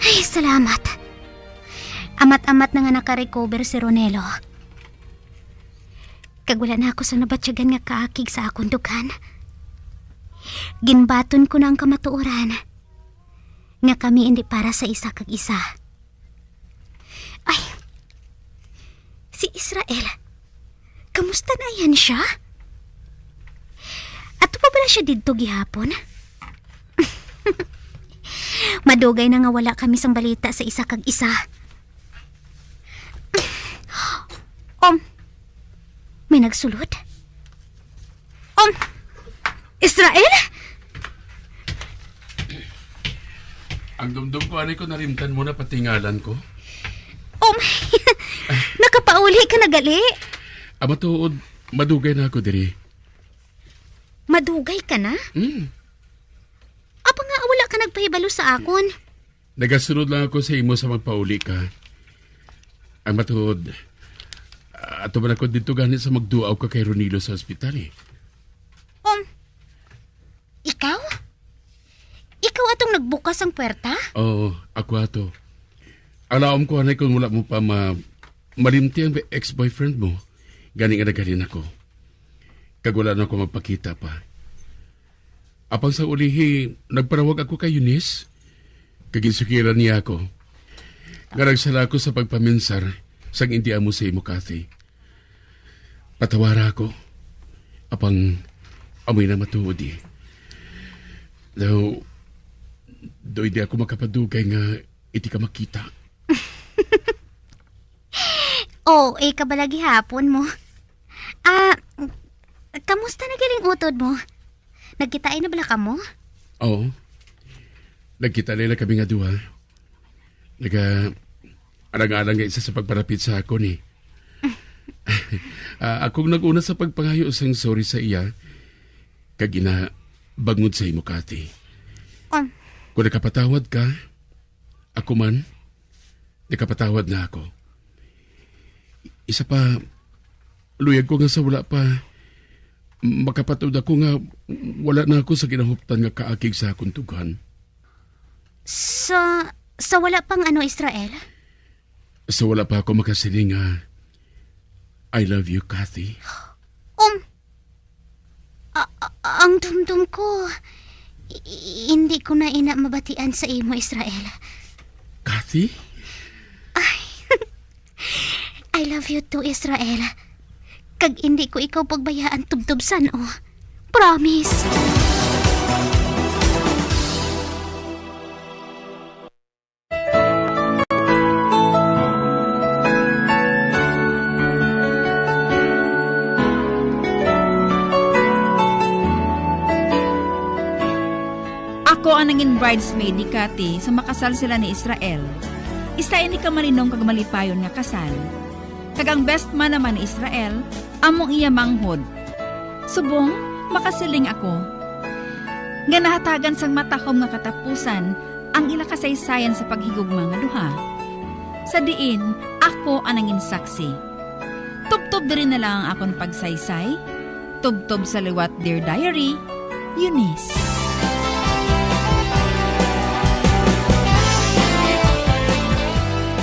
Ay, salamat. Amat-amat na nga nakarecover si Ronelo. Kag wala na ako sa nabatyagan nga kaakig sa akon dughan. Ginbaton ko na ang kamatuoran nga kami indi para sa isa kag isa. Ay, si Israel. Kamusta na yan siya? Ato pa bala siya didto gihapon? Madugay na nga wala kami sang balita sa isa kag isa. Um, may nagsulod. Um, Israel? Ang dumdom ko, anay ko narimtan mo na pati ngalan ko. Um, nakapauli ka na gali? Ah, matuod, madugay na ako diri. Madugay ka na? Hmm. Apa nga wala ka nagpahibalo sa akon? Nagasunod lang ako sa imo sa magpauli ka. Ang matuod, ato man ako didto gani sa magduaw ka kay Ronilo sa ospital, eh. Um, ikaw? Ikaw atong nagbukas ang puwerta? Oo, ako ato. Ang laom ko, anay, kung wala mo pa ma-, malimti ang ex-boyfriend mo, gani nga naghalin ako. Kag wala na ako magpakita pa. Apang sa ulihi, nagparawag ako kay Eunice, kag ginsugiran niya ako nga nagsala ako sa pagpaminsar sang indi amo sa imo, Kathy. Patawara ako, apang amoy na matuod, eh. Daw, daw hindi ako makapadugay nga indi ka makita. O A ka bala gihapon mo. Ah, kamusta na galing utod mo? Nagkitaay na bala kamo? Oo. Nagkita na lang kami nga duha. Naga-alang-alang nga isa sa pagpalapit sa akon, eh. Ah, akong nag-una sa pagpangayo sang sorry sa iya, kag ina, bangod sa imo, Kathy. Um. Kung nakapatawad ka, ako man, nakapatawad na ako. Isa pa, luyag ko nga sa wala pa, makapatod ako nga wala na ako sa ginahuptan nga kaakig sa akong dughan. Sa, sa wala pang ano, Israel? Sa wala pa ako makasiling nga, "I love you, Kathy." Um, a- a- ang dumdum ko, i- i- hindi ko na ina mabatian sa imo, Israel. Kathy? Ay, I love you too, Israel. Kag hindi ko ikaw pagbayaan tubtob san-o. Promise. Ako ang nangin bridesmaid ni Kathy sa makasal sila ni Israel. Isa ini ka malinong kag malipayon nga kasal. Kag ang best man naman ni Israel, amo iya manghod. Subong, makasiling ako nga nahatagan sang matahom nga katapusan ang ila kasaysayan sa paghigugma nga duha, sa diin ako ang nangin saksi. Tubtob diri na lang ang akon pagsaysay. Tubtob sa liwat, Dear Diary, Eunice.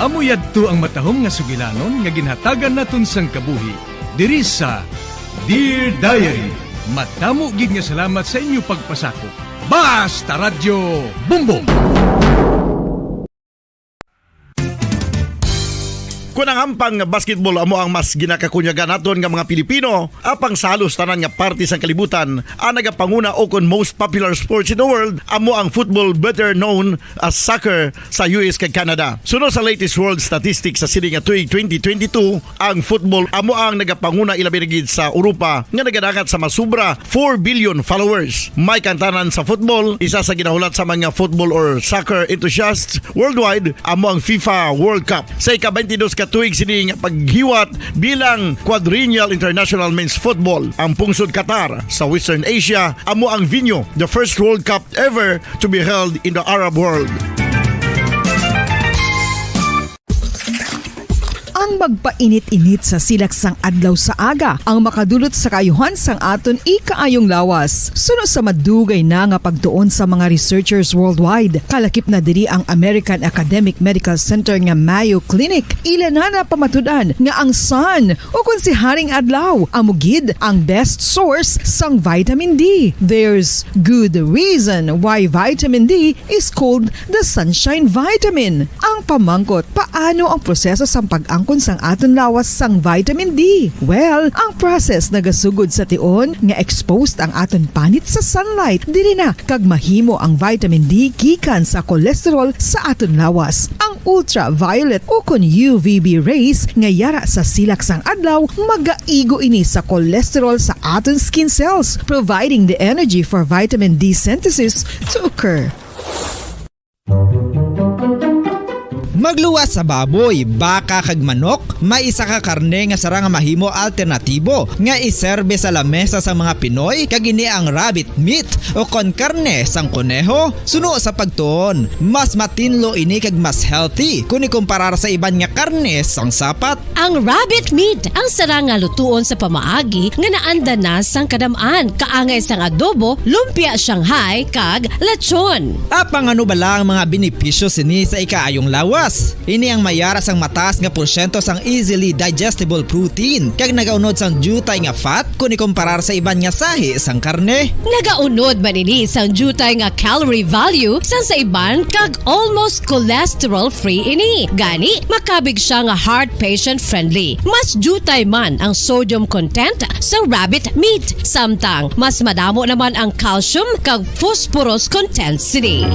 Amo yadto ang matahom nga sugilanon nga ginhatagan naton sang kabuhi diri sa Dear Diary. Madamo gid nga salamat sa inyo pagpasakop. Basta Radyo Bumbong! Kon ang hampang nga basketball amo ang mas ginakakunyagan naton nga mga Pilipino, apang sa halos tanan nga parte sang kalibutan, ang nagapanguna o kon most popular sports in the world amo ang football, better known as soccer sa U S kag Canada. Suno sa latest world statistics sa sini nga tuig twenty twenty-two, ang football amo ang nagapanguna, ilabi na gid sa Europa nga nagadangat sa mas sobra four billion followers. May kantanan sa football, isa sa ginahulat sa mga football or soccer enthusiasts worldwide amo ang FIFA World Cup. Sa ika-twenty-dos ka tuig sini nga paghiwat bilang Quadrennial International Men's Football, ang pungsod Qatar sa Western Asia amo ang venue, the first World Cup ever to be held in the Arab world. Ang magpainit-init sa silak sang adlaw sa aga ang makadulot sa kaayuhan sang aton ikaayong lawas. Suno sa madugay na nga pagtuon sa mga researchers worldwide, kalakip na diri ang American Academic Medical Center nga Mayo Clinic. Ila na napamatud-an nga ang sun, o kon si Haring Adlaw, amo gid ang best source sang vitamin D. There's good reason why vitamin D is called the sunshine vitamin. Ang pamangkot, paano ang proseso sang pag-angkon sang aton lawas sang vitamin D? Well, ang process nagasugod sa tion nga exposed ang aton panit sa sunlight. Diri na kag mahimo ang vitamin D gikan sa cholesterol sa aton lawas. Ang ultraviolet o kon U V B rays nga yara sa silak sang adlaw magaigo ini sa cholesterol sa aton skin cells, providing the energy for vitamin D synthesis to occur. Magluwas sa baboy, baka, kag manok, may isa ka karne nga sarang nga mahimo alternatibo nga iserbe sa lamesa sang mga Pinoy, kag ini ang rabbit meat, o kon karne sang koneho. Suno sa pagtuon, mas matinlo ini kag mas healthy kon ikumparar sa iban nga karne sang sapat. Ang rabbit meat ang sarang nga lutuon sa pamaagi nga naanda na sang kadam-an, kaangay sang adobo, lumpia Shanghai, kag lechon. Apang ano bala ang mga benepisyo sini sa ikaayong lawas? Ini ang may yara sang mataas nga porsyento sang easily digestible protein, kag nagaunod sang diutay nga fat kon ikumparar sa iban nga sahi sang karne. Nagaunod man ini sang diutay nga calorie value sang sa iban, kag almost cholesterol-free ini. Gani, makabig sia nga heart patient-friendly. Mas diutay man ang sodium content sa rabbit meat, samtang mas madamo naman ang calcium kag phosphorus content sini.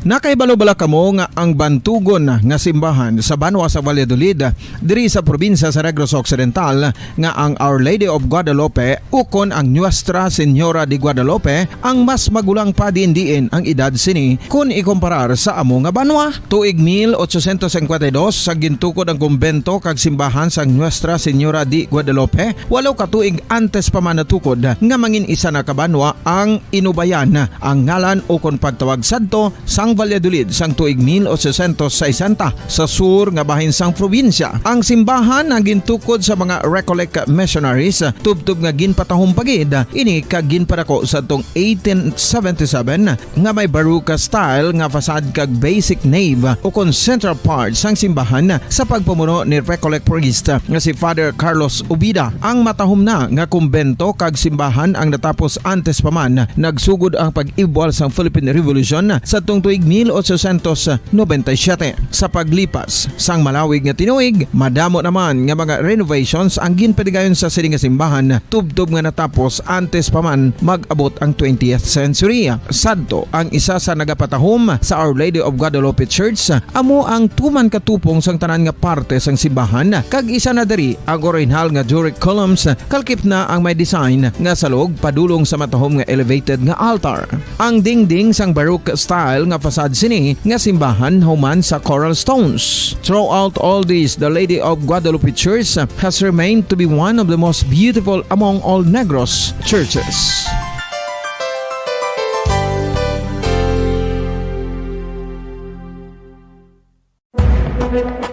Nakahibalo bala kamo nga ang bantugon nga simbahan sa banwa sa Valladolid, diri sa probinsya sa Negros Occidental, nga ang Our Lady of Guadalupe ukon ang Nuestra Señora de Guadalupe ang mas magulang pa diin-diin ang edad sini kon ikumparar sa amo nga banwa? Tuig mil ochocientos cincuenta y dos, sa gintukod ang kumbento kag simbahan sang Nuestra Señora de Guadalupe, walo ka tuig antes pa man natukod nga mangin isa na ka banwa ang Inubayan, ang ngalan ukon pagtawag sadto sang Valladolid sang tuig mil ochocientos sesenta, sa sur nga bahin sang probinsya. Ang simbahan ang gintukod sa mga Recollect missionaries, tubtob nga ginpatahom pa gid ini kag ginpadako sadtong eighteen seventy-seven, nga may Baroque style nga facade kag basic nave ukon central part sang simbahan sa pagpamuno ni Recollect priest nga si Father Carlos Ubida. Ang matahom na nga kumbento kag simbahan ang natapos antes pa man nagsugod ang pag-ibwal sang Philippine Revolution sadtong tuig mil ochocientos noventa y siete. Sa paglipas sang malawig nga tinuig, madamo naman nga mga renovations ang ginpadigayon sa sini nga simbahan, tubtob nga natapos antes pa man mag-abot ang twentieth century. Sadto, ang isa sa nagapatahom sa Our Lady of Guadalupe Church amo ang tuman ka tupong sang tanan nga parte sang simbahan, kag isa na diri ang orihinal nga Doric columns, kalkip na ang may design nga salog padulong sa matahom nga elevated nga altar. Ang dingding sang Baroque style nga facade sini nga simbahan human sa coral stones. Throughout all this, the Lady of Guadalupe Church has remained to be one of the most beautiful among all Negros churches.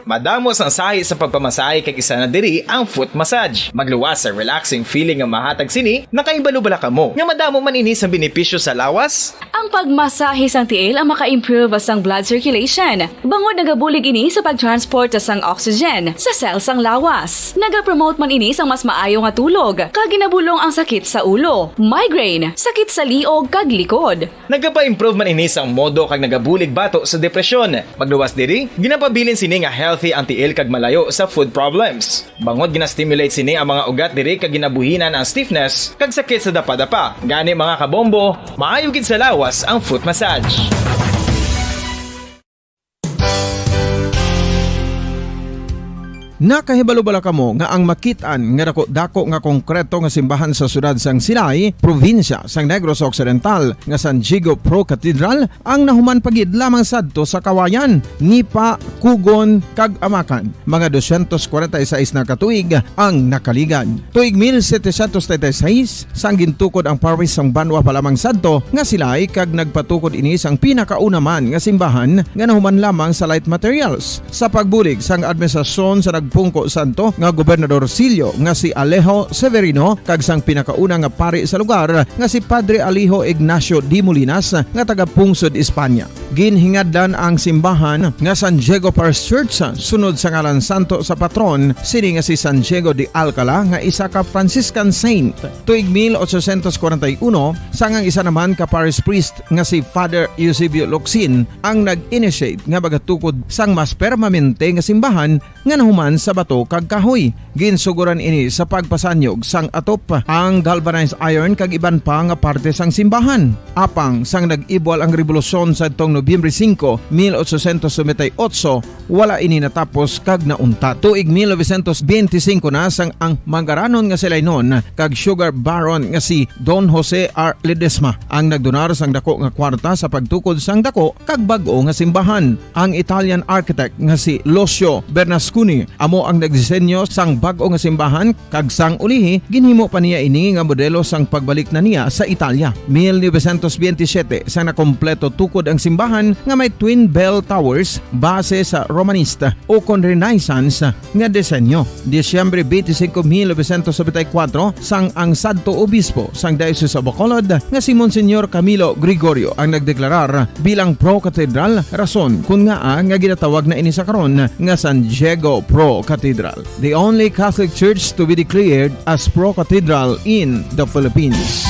Madamo sang sahi sa pagpamasahe kag isa na diri ang foot massage. Magluwas sa relaxing feeling nga mahatag sini, nakahibalo bala kamo nga madamo man ini sang benepisyo sa lawas? Ang pagmasahe sang tiil ang maka-improve sang blood circulation, bangod nagabulig ini sa pag-transport sang oxygen sa cell sang lawas. Nagapromote man ini sang mas maayo nga tulog, kag ginabulong ang sakit sa ulo, migraine, sakit sa liog, kag likod. Nagapa-improve man ini sang modo kag nagabulig bato sa depresyon. Magluwas diri, ginapabilin sini nga healthy ang tiil kag malayo sa foot problems. Bangod gina-stimulate sini ang mga ugat diri kag ginabuhinan ang stiffness kag sakit sa dapadapa. Gani, mga kabombo, maayo gid sa lawas ang foot massage. Nakahibalo bala kamo nga ang makit-an nga dako-dako nga konkreto nga simbahan sa siyudad sang Silay, probinsya sang Negros Occidental, nga San Diego Pro Cathedral, ang nahuman pa gid lamang sadto sa Kawayan, Nipa, Cugon, kag Amacan, mga doscientos cuarenta y seis na ka tuig ang nakaligad. Tuig mil setecientos treinta y seis, sang gintukod ang parish sang banwa pa lamang sadto nga Silay, kag nagpatukod ini sang pinakauna man nga simbahan nga nahuman lamang sa light materials. Sa pagbulig sang administrasyon sa nagpungko sadto nga Gobernador Silyo nga si Alejo Severino kag sang pinakauna nga pari sa lugar nga si Padre Alejo Ignacio de Molinas nga taga-pungsod Espanya. Ginhingadlan ang simbahan nga San Diego Parish Church sunod sa ngalan santo sa patron sini nga si San Diego de Alcala nga isa ka Franciscan saint. Tuig mil ochocientos kwarenta y uno, sang ang isa naman ka parish priest nga si Father Eusebio Locsin ang nag-initiate nga magatukod sang mas permanente nga simbahan nga nahuman sa bato kag kahoy. Ginsuguran ini sa pagpasanyog sang atop, ang galvanized iron kag iban pa nga parte sang simbahan. Apang sang nag-ibwal ang rebolusyon sadtong Nobyembre singko, mil ochocientos noventa y ocho, wala ini natapos kag nauntat. Tuig mil novecientos benti singko na sang ang mangaranon nga Silaynon kag sugar baron nga si Don Jose R. Ledesma ang nagdonar sang dako nga kwarta sa pagtukod sang dako kag bag-o nga simbahan. Ang Italian architect nga si Lucio Bernasconi amo ang nagdisenyo sang bag-o nga simbahan, kag sang ulihi ginhimo pa niya ini nga modelo sang pagbalik na niya sa Italia. Mil novecientos benti siyete, sang nakompleto tukod ang simbahan nga may twin bell towers base sa Romanista ukon Renaissance nga disenyo. Disyembre benti singko, mil novecientos nobenta y kuwatro, sang ang sadto obispo sang Diocese of Bacolod nga si Monsignor Camilo Gregorio ang nagdeklarar bilang pro-cathedral, rason kon ngaa nga ginatawag na ini sa karon nga San Diego Pro Cathedral, the only Catholic church to be declared as pro-cathedral in the Philippines.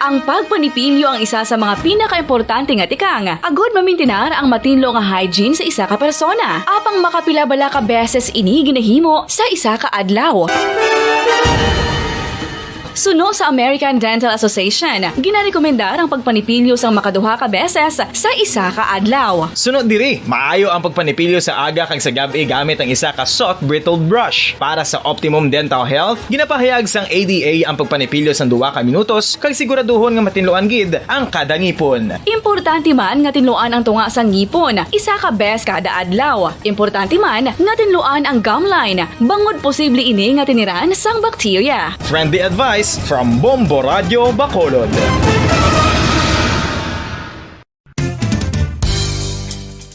Ang pagpanipilyo ang isa sa mga pinakaimportante nga tikang, agod mamintinar ang matinlo nga hygiene sa isa ka persona. Apang makapila bala ka beses ini ginahimo sa isa ka adlaw? Suno sa American Dental Association, ginarekomendar ang pagpanipilyo sang makaduha ka beses sa isa ka adlaw. Suno diri, maayo ang pagpanipilyo sa aga kag sa gab-i gamit ang isa ka soft bristled brush. Para sa optimum dental health, ginapahayag sang A D A ang pagpanipilyo sang duha ka minutos kag siguraduhon nga matinluan gid ang kada ngipon. Importante man nga tinluan ang tunga sang ngipon isa ka bes kada adlaw. Importante man nga tinluan ang gum line, bangod posible ini nga tiniran sang bakterya. Friendly advice from Bombo Radio Bacolod.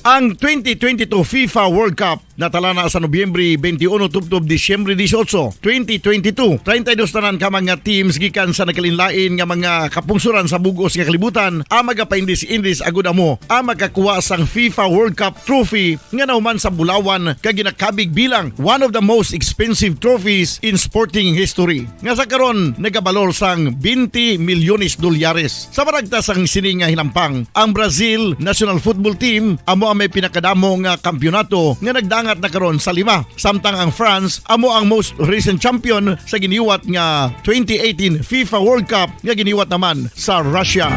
Ang twenty twenty-two FIFA World Cup natala na sa Nobyembre twenty-one tubtob Disyembre dieciocho, twenty twenty-two. Treinta y dos tanan ka mga teams gikan sa nagkalainlain nga mga kapungsoran sa bug-os nga kalibutan ang magapaindis-indis agud amo ang makakuha sang FIFA World Cup trophy nga nahuman sa bulawan kag ginakabig bilang one of the most expensive trophies in sporting history, nga sa karon nagabalor sang twenty milyones dolyares. Sa maragta sang sini nga hinampang, ang Brazil national football team amo ang may pinakadamo nga kampiyonato nga nagdangat na karon sa lima, samtang ang France amo ang most recent champion sa giniwat nga twenty eighteen FIFA World Cup nga giniwat naman sa Russia.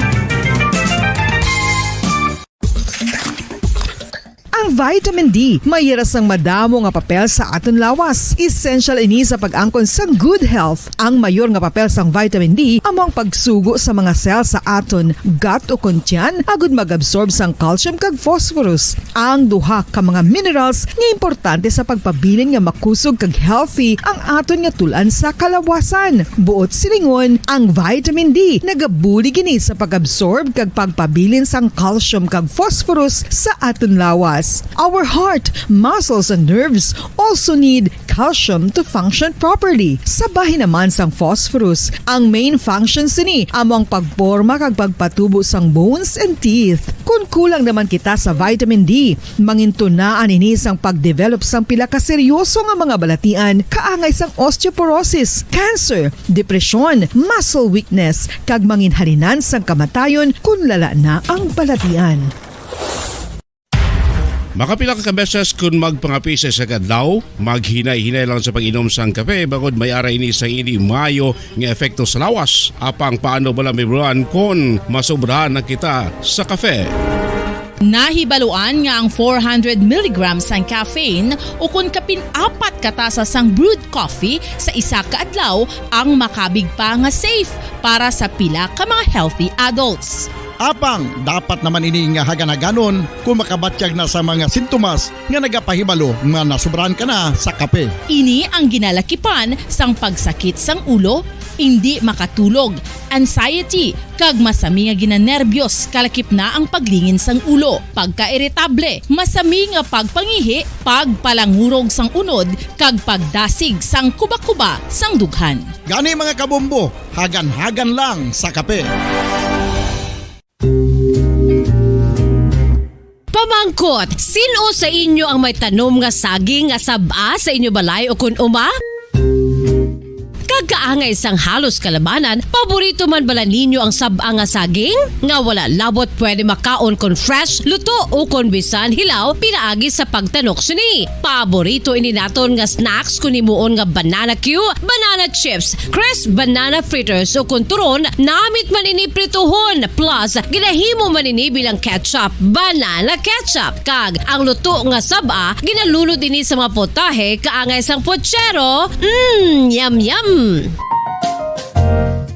Ang vitamin D may hira sang madamo nga papel sa aton lawas. Essential ini sa pag-angkon sang good health. Ang mayor nga papel sang vitamin D amo ang pagsugo sa mga cell sa aton gut o kon tiyan agud mag-absorb sang calcium kag phosphorus, ang duha ka mga minerals nga importante sa pagpabilin nga makusog kag healthy ang aton nga tul-an sa kalawasan. Buot silingon, ang vitamin D nagabulig ini sa pag-absorb kag pagpabilin sang calcium kag phosphorus sa aton lawas. Our heart, muscles, and nerves also need calcium to function properly. Sa bahin naman sang phosphorus, ang main function sini amo ang pagporma kag pagpatubo sang bones and teeth. Kon kulang naman kita sa vitamin D, mangintunaan ini sang pagdevelop sang pila ka seryoso nga mga balatian, kaangay sang osteoporosis, cancer, depresyon, muscle weakness, kag manginhalinan sang kamatayon kon lala na ang balatian. Makapila ka beses kon magpangape sa isa ka adlaw, maghinay-hinay lang sa pag-inom sang kape, bangod may ara ini sang hindi maayo nga epekto sa lawas. Apang paano bala, Ma'am Ron, kon masobrahan na kita sa kape? Nahibaluan nga ang four hundred milligrams sang caffeine, ukon kapin apat ka tasa sang brewed coffee sa isa ka adlaw, ang makabig pa nga safe para sa pila ka mga healthy adults. Apang dapat naman ini nga hagan-haganon kon makabatyag na sa mga sintomas nga nagapahibalo nga nasobrahan ka na sa kape. Ini ang ginalakipan sang pagsakit sang ulo, indi makatulog, anxiety, kag masami nga ginanerbyos, kalakip na ang paglingin sang ulo, pagkairitable, masami nga pagpangihi, pagpalangurog sang unod, kag pagdasig sang kuba-kuba sang dughan. Gani, mga kabombo, hagan-hagan lang sa kape. Pamangkot, sin-o sa inyo ang may tanom nga saging nga sab-a sa inyo balay o kon uma? Kag kaangay sang halos kalabanan, paborito man bala ninyo ang sab-a nga saging? Nga wala labot pwede makaon kon fresh, luto, o kon bisan hilaw, pinaagi sa pagtanok sini. Paborito ini naton nga snacks kon himuon nga banana cue, banana chips, crisp banana fritters, o kon turon, namit man ini prituhon, plus ginahimo man ini bilang ketchup, banana ketchup. Kag ang luto nga sab-a, ginalunod ini sa mga potahe kaangay sang pochero. Mm, yum, yum.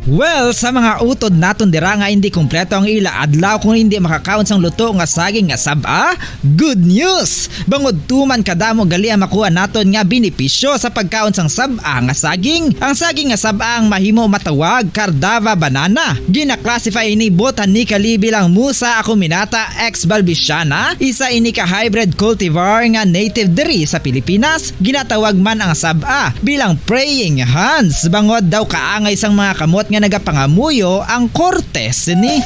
Well, sa mga utod naton dira nga hindi kompleto ang ila adlaw kung hindi makakaon sang luto nga saging nga sab-a, good news! Bangod tuman kadamo gali ang makuha naton nga benepisyo sa pagkaon sang sab-a nga saging. Ang saging nga sab-a ang mahimo matawag Cardava banana. Gina-classify ini botanically bilang Musa acuminata ex balbisiana, isa ini ka hybrid cultivar nga native diri sa Pilipinas. Ginatawag man ang sab-a bilang praying hands, bangod daw kaangay sang mga kamot nga nagapangamuyo ang korte sini.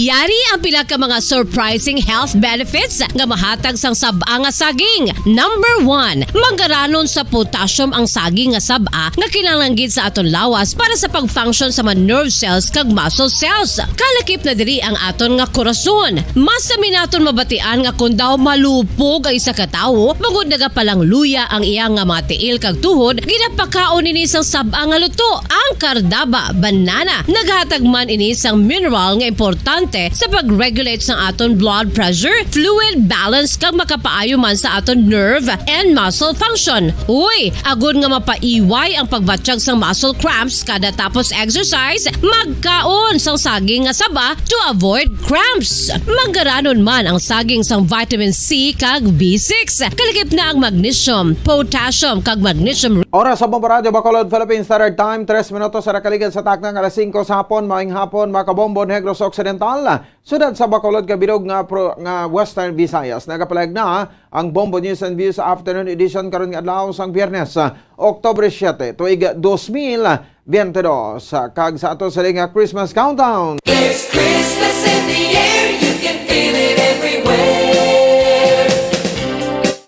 Yari ang pila ka mga surprising health benefits nga mahatag sang sab-a nga saging. Number one, manggaranon sa potassium ang saging nga sab-a nga kinahanglan gid sa aton lawas para sa pag-function sa mga nerve cells kag muscle cells. Kalakip na diri ang aton nga korason. Mas sami naton mabatian nga kon daw malupog ang isa ka tawo, bangod nagapalangluya ang iya nga mga tiil kag tuhod, ginapakaon ini sang sab-a nga luto. Ang kardaba, banana, naghatag man ini sang mineral nga importante sa pag-regulate sang aton blood pressure, fluid balance, kag makapaayo man sa aton nerve and muscle function. Uy, agod nga mapaiway ang pagbatyag sang muscle cramps kada tapos exercise, magkaon sang saging nga saba to avoid cramps. Manggaranon man ang saging sang vitamin C kag B six. Kalakip na ang magnesium, potassium, kag magnesium. Oras sa Bombo Radyo Bacolod, Philippine Standard Time, tres minutos sa nakaligad sa takna nga alas singko sa hapon. Maayong hapon, mga kabombo, Negros Occidental, siyudad sa Bacolod, kag bilog nga pro-, nga Western Visayas. Nagapalayag na ang Bombo News and Views Afternoon Edition karon nga adlaw sang Biyernes, ah, Oktubre siete, tuig dos mil biyente dos, ah, kag sa ato sa nga Christmas Countdown. There's Christmas in the air, you can feel it everywhere.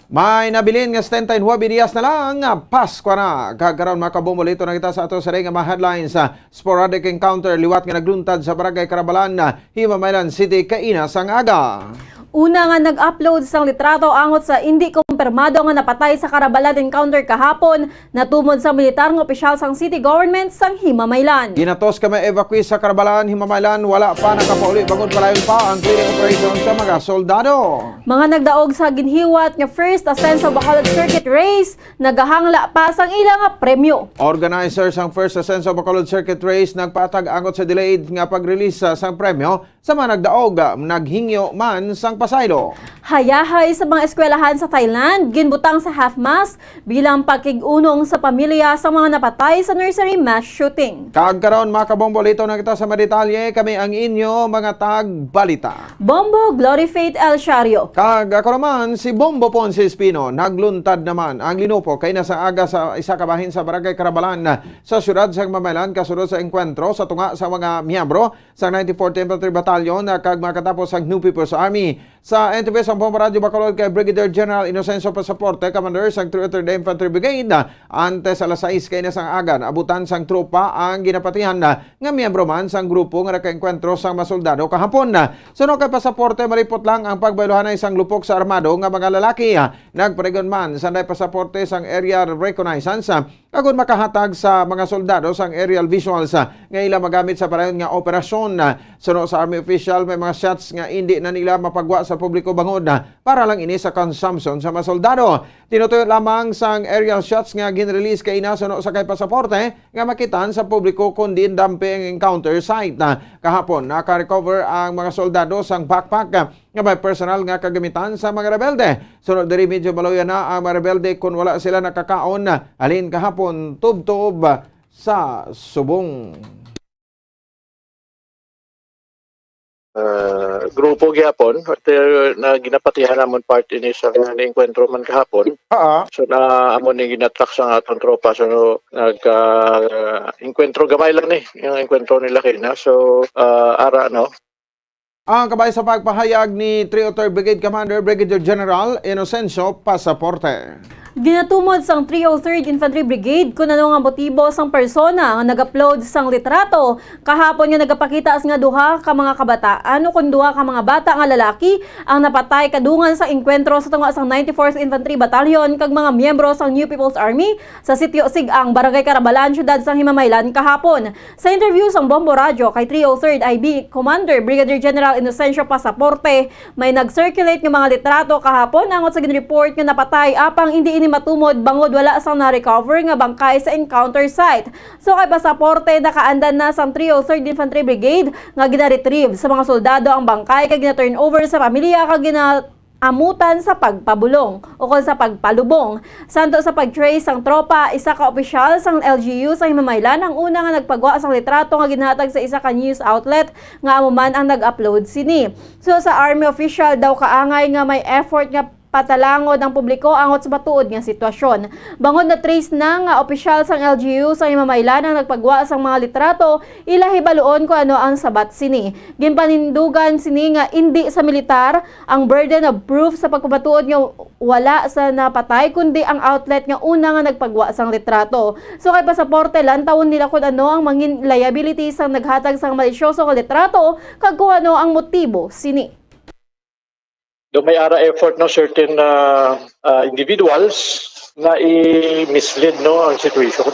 May nabilin nga setenta y nuebe dias na lang, ah, Pasko na. Kag karon, mga kabombo, liton na kita sa ato sa nga mga headlines. Ah, sporadic encounter liwat nga nagluntad sa Barangay Carabalan, ah, Himamaylan City, kaina sang aga. Una nga nag-upload sang litrato angot sa indi kumpirmado nga napatay sa Carabalan encounter kahapon, natumod sa militar nga opisyal sang city government sang Himamaylan. Ginatos ka ma-evacuate sa Carabalan, Himamaylan, wala pa nakapauli bangod palayon pa ang clearing operation sa mga soldado. Mga nagdaog sa ginhiwat nga First Asenso Bacolod Circuit Race nagahangla pa sang ila nga premyo. Organizer sang First Asenso Bacolod Circuit Race nagpatag angot sa delayed nga pag-release, ah, sang premyo sa mga nagdaog, ah, naghingyo man sang pasaylo. Hayahay sa mga eskwelahan sa Thailand ginbutang sa half-mast bilang pakig-unong sa pamilya sa mga napatay sa nursery mass shooting. Kag karon, mga kabombo, liton na kita sa mga detalye. Kami ang inyo mga tagbalita. Bombo Glory Faith El Shario. Kag ako naman, si Bombo Ponce Espino. Nagluntad naman ang linupo kaina sang aga sa isa ka bahin sa Barangay Carabalan sa siyudad sang Himamaylan, kasunod sa engkwentro sa tunga sa mga miyembro sa ninety-fourth Infantry Battalion, ah, kag mga katapos sang New People's Army. Sa N T V sa Bombo Radyo Bacolod kay Brigadier General Inocencio Pasaporte, Commander sang three oh third Infantry Brigade, ah, antes alas sais kaina sang aga, abutan sang tropa ang ginapatihan, ah, nga miyembro man sang grupo nga nakaengkwentro sang mga soldado kahapon. Suno kay Pasaporte, malipot lang ang pagbayluhanay sang lupok sa armado nga mga lalaki. Nagparigon man sanday Pasaporte sang aerial reconnaissance, ah, agod makahatag sa mga soldado sang aerial visuals, ah, nga ila magamit sa padayon nga operasyon. Suno sa army official, may mga shots nga indi na nila mapagwa sa publiko bangod, ah, para lang ini sa consumption sa mga soldado. Tinutuyo lamang sang aerial shots nga ginrelease kaina suno sa kay Pasaporte nga makitaan sa publiko kon diin dampi ang encounter site. Ah, kahapon, naka-recover ang mga soldado sang backpack, ah, nga may personal nga kagamitan sa mga rebelde. Sunod diri, medyo maluya na ang mga rebelde kon wala sila nakakaon halin kahapon tubtob sa subong. Ah, grupo gyapon, pero na ginapatihan namon part ini sa nga niengkwentro man kahapon. Ah. So, na amo ni ginatrack sa aton tropa. So, nag, ah, engkwentro gamay lang ni, yung engkwentro nila kina. So, ah, ara, no? Ang kabay sa pagpahayag ni three oh third Brigade Commander Brigadier General Inocencio Pasaporte. Ginatumod sang three oh third Infantry Brigade kung ano nga motibo sang persona nga nag-upload sang litrato kahapon nga nagapakita nga duha ka mga kabataan o kon duha ka mga bata nga lalaki ang napatay kadungan sa engkwentro sa tunga sang ninety-fourth Infantry Battalion kag mga miyembro sang New People's Army sa Sitio Sig-ang, Barangay Carabalan, siyudad sang Himamaylan kahapon. Sa interview sang Bombo Radyo kay three oh third I B Commander Brigadier General Inocencio Pasaporte, may nag-circulate nga mga litrato kahapon angot sa ginreport nga napatay, apang indi ini matumod bangod wala sang na-recover nga bangkay sa encounter site. So, kay Pasaporte, nakaandan na sang three oh third Infantry Brigade nga gina-retrieve sa mga soldado ang bangkay kag gina-turn over sa pamilya kag gina-, amutan sa pagpabulong o kon sa pagpalubong. Santo sa pag-trace sang tropa, isa ka opisyal sang L G U sa Himamaylan ang una nga nagpagwa sang litrato nga ginhatag sa isa ka news outlet nga amo man ang nag-upload sini. So, sa army official daw kaangay nga may effort nga Patalangod ang publiko angot sa matuod nga sitwasyon. Bangod na-trace na nga opisyal sang L G U sa Himamaylan ang nagpagwa sang mga litrato, ila hibaluon kung ano ang sabat sini. Ginpanindugan sini nga indi sa militar ang burden of proof sa pagpamatuod nga wala sa napatay, kundi ang outlet nga una nga nagpagwa sang litrato. So kay pasaporte, lantawon nila kung ano ang mangin liability sang naghatag sang malisyoso nga litrato kag kung ano ang motibo sini. Do may ara effort no certain uh, uh, individuals na i-mislead no ang situation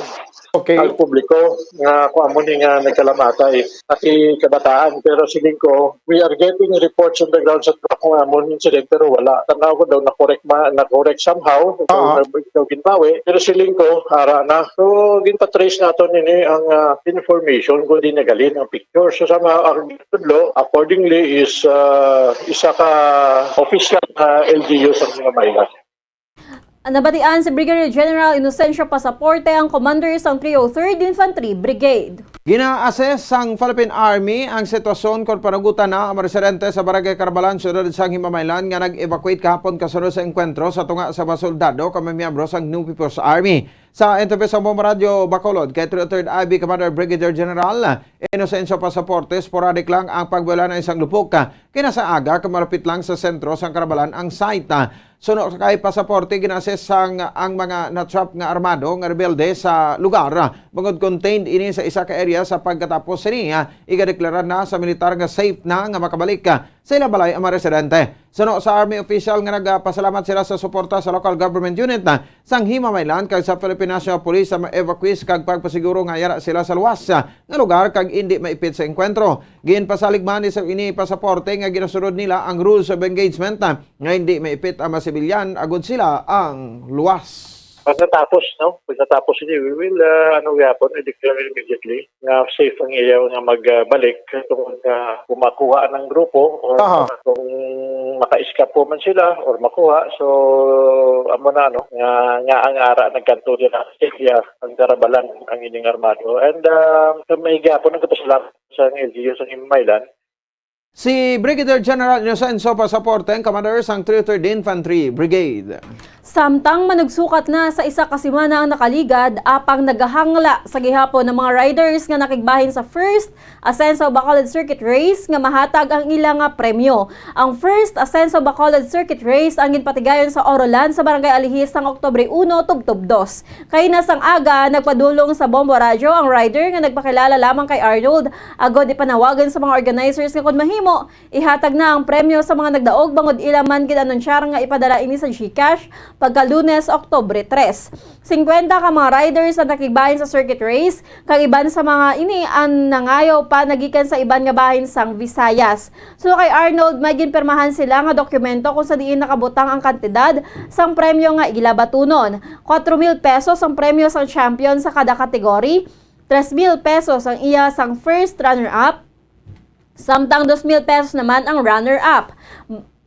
Okay. Ang publiko nga kung amo ni nga nagkalamata eh pati kabataan, pero siling ko we are getting reports on the ground sa truck nga amo ni incident pero wala. Tanaw ko daw na-correct ma na-correct somehow, Ah. Daw ginbawi, pero siling ko ara na. So ginpatrace nato nini ang uh, information kung di nagalin ang picture. So somehow ang tudlo accordingly is uh, isa ka official na L G U sa mga Maynila. Nabatian si Brigadier General Inocencio Pasaporte, ang commander sang three oh third Infantry Brigade. Gina-assess sang Philippine Army ang sitwasyon kon panagutan na ang mga residente sa Barangay Carabalan, Siyudad sang Himamaylan nga nag-evacuate kahapon kasunod sa engkwentro sa tunga sa mga soldado kag mga miyembro sang New People's Army. Sa interview sa Bombo Radio Bacolod kay three oh third I B Commander Brigadier General Inocencio Pasaporte, sporadic lang ang pagwala ng isang lupok kay nasa aga kag malapit lang sa sentro sang Carabalan ang site. Suno kay Pasaporte, gina-assess sang ang mga na-trap nga armado nga rebelde sa lugar, bangod contained ini sa isa ka area. Sa pagkatapos sini, igadeklara na sa militar nga safe na nga makabalik sa ila balay ang mga residente. Suno sa army official nga nagapasalamat sila sa suporta sa local government unit sang Himamaylan kag sa Philippine National Police sa mga evacuees kag pagpasiguro nga yara sila sa luwas nga lugar kag indi maipit sa engkwentro. Ginpasalig man ni sa ini Pasaporte nga ginasunod nila ang rules of engagement nga hindi maipit ang mga sibilyan agud sila ang luwas. Pagkatapos, no? Pagkatapos ini, we will, uh, ano gyapon, i-declare immediately nga safe ang iya nga magbalik tungod nga kung makuha ng grupo or Aha. kung maka-escape man sila or makuha. So, amo na, no? Nga, nga ang ara nagkanto din ang area, ang Carabalan, ang ining armado. And uh, so, may gyapon ang kapasalamat sa L G U sa Himamaylan. Si Brigadier General Inocencio Pasaporte, ang commander sang three oh third Infantry Brigade. Samtang manugsukat na sa isa ka semana ang nakaligad, apang nagahangla sa gihapon ang mga riders nga nakigbahin sa first Asenso Bacolod Circuit Race nga mahatag ang ila nga premyo. Ang first Asenso Bacolod Circuit Race ang ginpatigayon sa Orolan sa Barangay Alihis sang Oktubre uno, tubtob dos. Kay na sang aga, nagpadulong sa Bombo Radyo ang rider nga nagpakilala lamang kay Arnold, agod ipanawagan sa mga organizers nga kon mahimo, ihatag na ang premyo sa mga nagdaog, bangod ila man gid-anunsyar nga ipadala ini sa GCash pagka Lunes, Oktubre tres. Singkwenta ka mga riders ang nakigbahin sa circuit race, kag iban sa mga ini ang nangayo pa nagikan sa iban nga bahin sang Visayas. So kay Arnold, may ginpirmahan sila nga dokumento kung sa diin nakabutang ang kantidad sang premyo nga ila batunon. Kwatro mil pesos ang premyo sang champion sa kada category, tres mil pesos ang iya sang first runner-up, samtang dos mil pesos naman ang runner-up.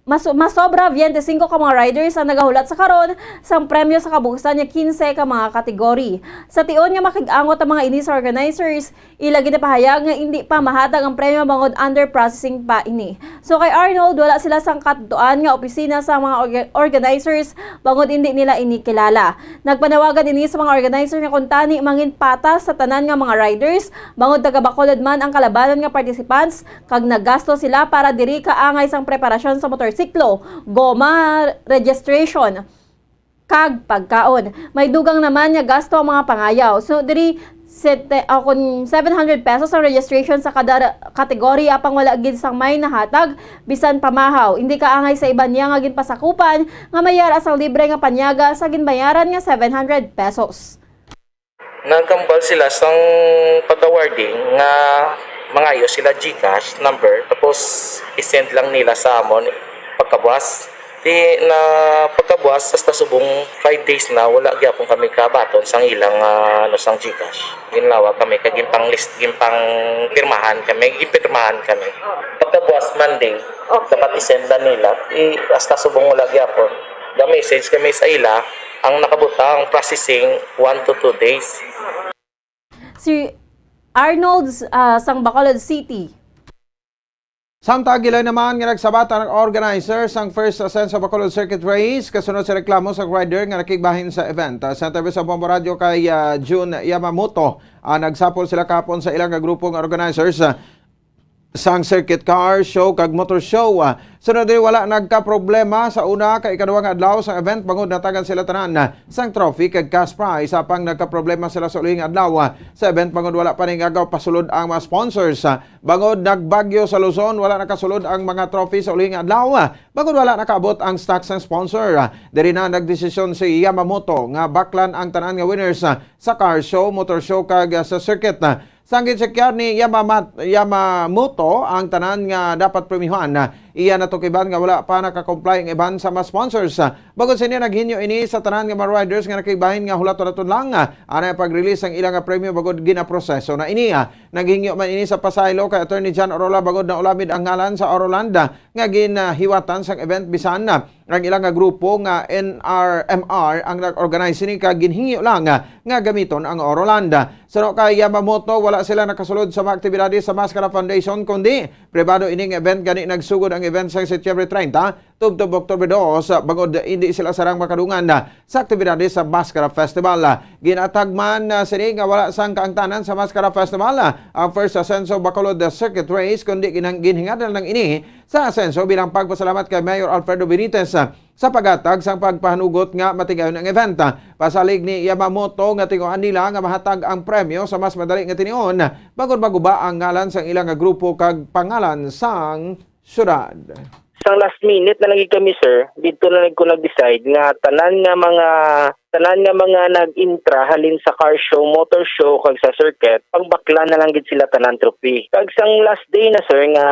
Mas, masobra, biyente singko ka mga riders ang nagahulat sa karon sang premyo sa kabuusan nga kinse ka mga kategory. Sa tion nga makig-angot ang mga ini sa organizers, ila ginapahayag nga indi pa mahatag ang premyo bangod under processing pa ini. So kay Arnold, wala sila sang katutoan nga opisina sa mga orga-, organizers bangod indi nila ini kilala. Nagpanawagan ini sa mga organizer nga kuntani mangin patas sa tanan nga mga riders, bangod taga Bacolod man ang kalabanan nga participants, kag naggasto sila para diri kaangay sang preparasyon sa motorsiklo, goma, registration, kag pagkaon. May dugang naman nga gasto ang mga pangayaw. So diri, sete, ah, kun seven hundred pesos ang registration sa kada ra-, kategory, apang wala gid sang may nahatag bisan pamahaw. Hindi kaangay sa iban niya nga ginpasakupan nga may yara sang libre nga panyaga sa ginbayaran nga seven hundred pesos. Nagkambal sila sang pag-awarding nga mangayo sila GCash number, tapos i-send lang nila sa amon pagkabuas. Di na pagkabuas, hasta subong five days na, wala gyapon kami kabaton sang ilang, ah, ano, sang GCash. Ginlawa kami kag ginpang list, ginpang pirmahan kami, ginpirmahan kami. Pagkabuas Monday, dapat i-send na nila. I, hasta subong wala gyapon. Ga-message kami sa ila, ang nakabutang processing one to two days. Si Arnold, ah, sang Bacolod City. Samtang gilay naman nga nagsabat ang organizer sang First Ascenso Bacolod Circuit Race kasunod sa reklamo sa rider nga nakigbahin sa event. Ah, sa interview sa Bombo Radio kay, ah, Jun Yamamoto, ah, nagsapol sila kahapon sa ilang grupo nga organizers, ah, sang circuit car show kag motor show. Ah, sunod ni wala nagkaproblema sa una kag ikaduha nga adlaw sang event bangod natagan sila tanan, ah, sang trophy kag cash prize, apang nagkaproblema sila sa ulihi nga adlaw, ah, sa event bangod wala pa ningagaw pasulod ang mga sponsors. Ah, bangod nagbagyo sa Luzon, wala nakasulod ang mga trophy sa ulihi nga adlaw, ah, bangod wala nakaabot ang stock sang sponsor. Ah, diri na nagdesisyon si Yamamoto nga baklan ang tanan nga winners, ah, sa car show, motor show kag, ah, sa circuit. Ah, sang ginsekyar ni Yamamat-, Yamamoto ang tanan nga dapat premyuhan, ah, iya natukiban nga wala pa nakakomply ang iban sa mga sponsors. Ah, bangod sini, naghinyo ini sa tanan nga mga riders nga nakigbahin nga hulat-hulaton lang, ah, anay ang pag-release sang ilang nga premyo bangod ginaproseso na ini. Ah, naghingyo man ini sa pasaylo kay Attorney John Orola bangod naulamid ang ngalan sa Oroland nga ginahiwatan sang event, bisan, ah, ang ilang nga grupo nga N R M R ang nag-organize sini kag ginhingyo lang, ah, nga gamiton ang Oroland. Suno kay Yamamoto, wala sila nakasulod sa mga aktibidades sa Mascara Foundation, kundi pribado ining event, gani nagsugod ang event sa Setyembre treinta tubtob Oktubre dos, ah, bangod indi sila sarang makadungan, ah, sa aktibidades sa Mascara Festival. Ah, ginatag man, ah, sini nga wala sang kaangtanan sa Mascara Festival, ah, ang First Ascenso Bacolod, ah, Circuit Race, kundi ginang-, ginhingadal lang ini sa Ascenso bilang pagpasalamat kay Mayor Alfredo Benitez, ah, sa paghatag sang pagpahanugot nga matigayon ang event. Ah, pasalig ni Yamamoto nga tinguhaan nila nga mahatag ang premyo sa mas madali nga tinion, bangod maguba ang ngalan sang ilang nga grupo kag pangalan sang syudad. Sang last minute na lang gid kami, sir. Didto na lang ko nag-decide nga tanan nga mga, tanan nga mga nag-intra halin sa car show, motor show, kag sa circuit, pagbakla na lang gid sila tanan trophy. Kag sang last day na, sir, nga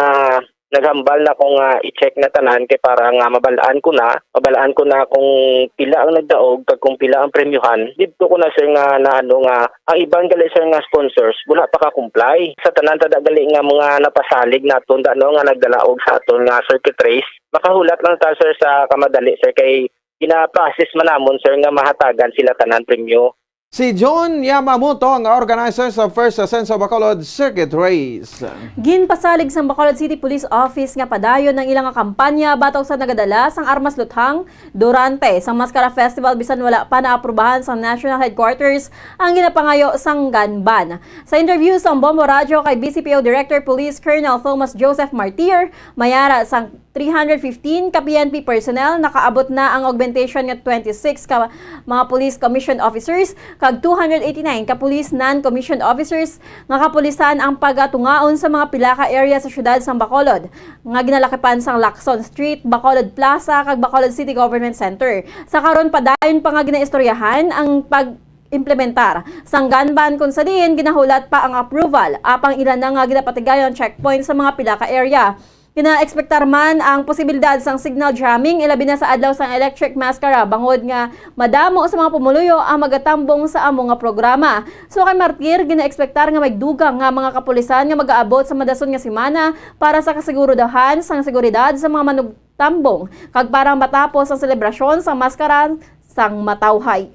naghambal na ko nga i-check na tanan kay para nga mabalaan ko na, mabalaan ko na kung pila ang nagdaog kag kung pila ang premyuhan. Didto ko na, sir, nga naano nga ang iban gali, sir, nga sponsors wala pa ka-comply. Sa tanan tada gali nga mga napasalig naton, da, no, nga nagdalaog sa aton nga circuit race, makahulat lang ta, sir, sa kamadali, sir, kay gina-process man namon, sir, nga mahatagan sila tanan premyo. Si John Yamamoto ang organizer sa First Ascenso Bacolod Circuit Race. Ginpasalig sang Bacolod City Police Office nga padayon ang ilang kampanya batok sa nagadala sang armas luthang durante sa Mascara Festival, bisan wala pa naaprubahan sa National Headquarters ang ginapangayo sang gun ban. Sa interview sa Bombo Radyo kay B C P O Director Police Colonel Thomas Joseph Martir, may ara sang three hundred fifteen ka P N P personnel, nakaabot na ang augmentation nga twenty-six ka mga police commissioned officers kag two hundred eighty-nine ka police non-commissioned officers nga kapulisan ang pagatungaon sa mga pila ka area sa siyudad sang Bacolod, nga ginalakipan sang Lacson Street, Bacolod Plaza, kag Bacolod City Government Center. Sa karon, padayon pa nga ginaistoryahan ang pag-implementar sang gun ban, kung sa diin ginahulat pa ang approval, apang ila na nga ginapatigayon ang checkpoint sa mga pila ka area. Ginaekspektar man ang posibilidad sang signal jamming, ilabi na sa adlaw sang Electric Mascara, bangod nga madamo sa mga pumuluyo ang magatambong sa amo nga programa. So, kay Martir, ginaekspektar nga may dugang nga mga kapulisan nga magaabot sa madason nga semana para sa kasigurudahan sang seguridad sa mga manugtambong kag para matapos ang selebrasyon sang maskara sang matawhay.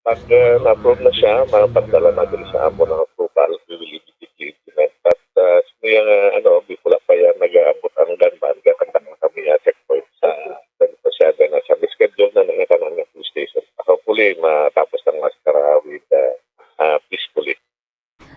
Pag, uh, na-approve na siya, mapadala na diri sa amo ng approval. We will immediately implement. But, uh, sa mga, uh, ano, before pa yan nag-aabot ang gun ban, gakandak na kami, uh, checkpoint sa Bonifaciada na sa schedule na ng tanan ng police station. Hopefully, matapos ang maskara with, uh, uh, peacefully.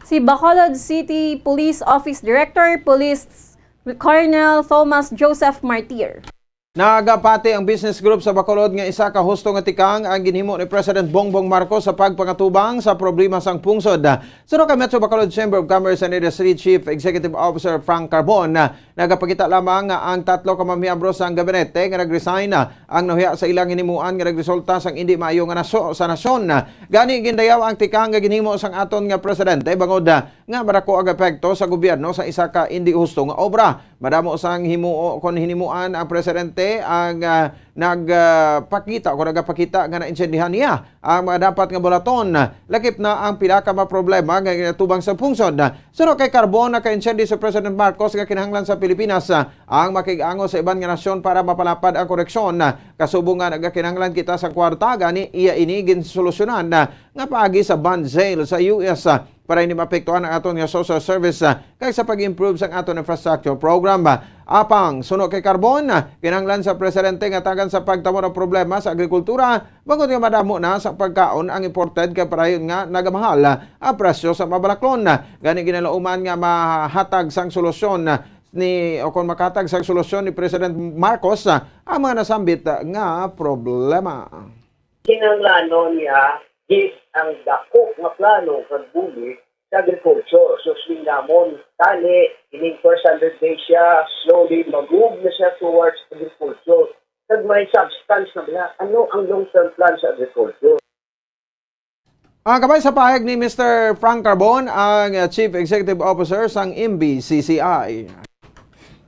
Si Bacolod City Police Office Director, Police Colonel Thomas Joseph Martir. Nagapati ang business group sa Bacolod nga isa ka husto nga tikang ang ginhimo ni President Bongbong Marcos sa pagpangatubang sa problema sang pungsod. Suno kay Metro Bacolod Chamber of Commerce and Industry Chief Executive Officer Frank Carbon, nagapakita lamang nga ang tatlo ka mga miyembro sang gabinete nga nag-resign ang nahuya sa ilang hinimuan nga nagresulta sang indi maayo nga naso-, sa nasyon. Gani, gindayaw ang tikang nga ginhimo sang aton nga presidente bangod, ah, nga madako ang epekto sa gobyerno sa isa ka indi husto nga obra. Madamo sang himuo kon hinimuan ang presidente ang, ah, nag, ah, pakita o nagapakita nga naintindihan niya ang mga dapat nga bulaton, lakip na ang pila ka mga problema nga ginatubang sa pungsod. Suno kay Carbon, nakaintindi si President Marcos nga kinahanglan sa Pilipinas, ah, ang makig-ango sa iban nga nasyon para mapalapad ang koreksyon. Kasubong nga nagakinahanglan kita sa kwarta, gani iya ini ginsolusyonan, ah, nga paagi sa bond sale sa U S, ah, para hindi maapektuhan ang aton nga social service, ah, kag sa pag-improve sang aton infrastructure program. Apang, suno kay Carbon, ah, kinahanglan sa presidente nga tagan sa pagtabo ng problema sa agrikultura, bangod nga madamo na sa pagkaon ang imported kay padayon nga nagamahal, ah, ang presyo sa mga balaklon. Gani ginalauman nga mahatag sang solusyon, ah, ni, o kon makahatag sang solusyon ni President Marcos, ah, ang mga nasambit, ah, nga problema. Kinahanglanon niya gid ang dako nga plano kag bulig sa agriculture. So, siling namon, tani, ining first hundred days siya, slowly, mag-move na siya towards agriculture. Kag may substance na bala. Ano ang long-term plan sa agriculture? Ah, kabay sa pahayag ni Mister Frank Carbon, ang, ah, Chief Executive Officer sang M B C C I.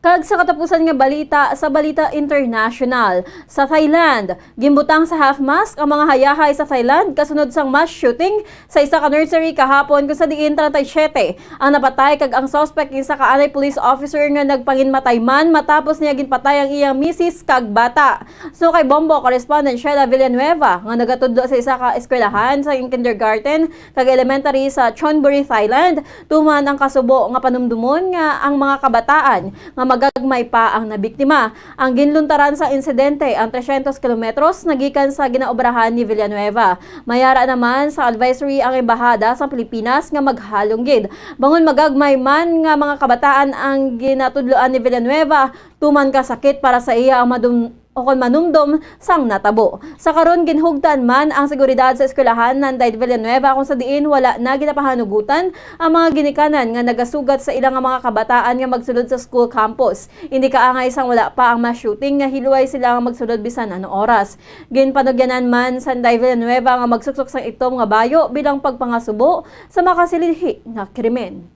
Kag sa katapusan nga balita, sa balita international, sa Thailand, ginbutang sa half-mast ang mga hayahay sa Thailand kasunod sang mass shooting sa isa ka nursery kahapon, kung sa diin treinta y siete ang napatay, kag ang suspect isa ka anay police officer nga nagpanginmatay man matapos niya ginpatay ang iyang misis kag bata. Suno kay Bombo correspondent Sheila Villanueva, nga nagatudlo sa isa ka eskwelahan sa kindergarten kag elementary sa Chonburi, Thailand, tuman ang kasubo nga panumdumon nga ang mga kabataan nga magagmay pa ang nabiktima. Ang ginluntaran sa insidente ang trescientos kilometros nagikan sa ginaobrahan ni Villanueva. May ara naman sa advisory ang Embahada sa Pilipinas nga maghalong gid, bangod magagmay man nga mga kabataan ang ginatudloan ni Villanueva, tuman ka sakit para sa iya ang madum-, o kon manumdom sang natabo. Sa karon, ginhugtan man ang seguridad sa eskwelahan nanday Villanueva, kung sa diin wala na ginapahanugutan ang mga ginikanan nga nagasugat sa ila nga mga kabataan nga magsulod sa school campus. Indi kaangay sang wala pa ang mass shooting nga hiluay sila nga magsulod bisan ano oras. Ginpanugyanan man sanday Villanueva nga magsuksok sang itom nga bayo bilang pagpangasubo sa makasilhi nga krimen.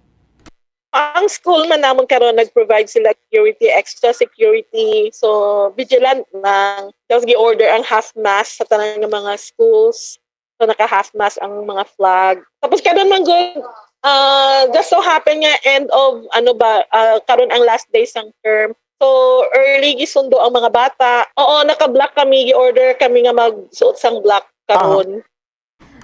Ang school man namon karon nag-provide sila security, extra security. So, vigilant lang. Tapos gi-order ang half mast sa tanan nga mga schools. So, naka half mast ang mga flag. Tapos karon man gud, ah, just so happen nga end of, ano ba, ah, karon ang last day sang term. So, early gisundo ang mga bata. Oo, naka-black kami, gi-order kami nga magsuot sang black karon.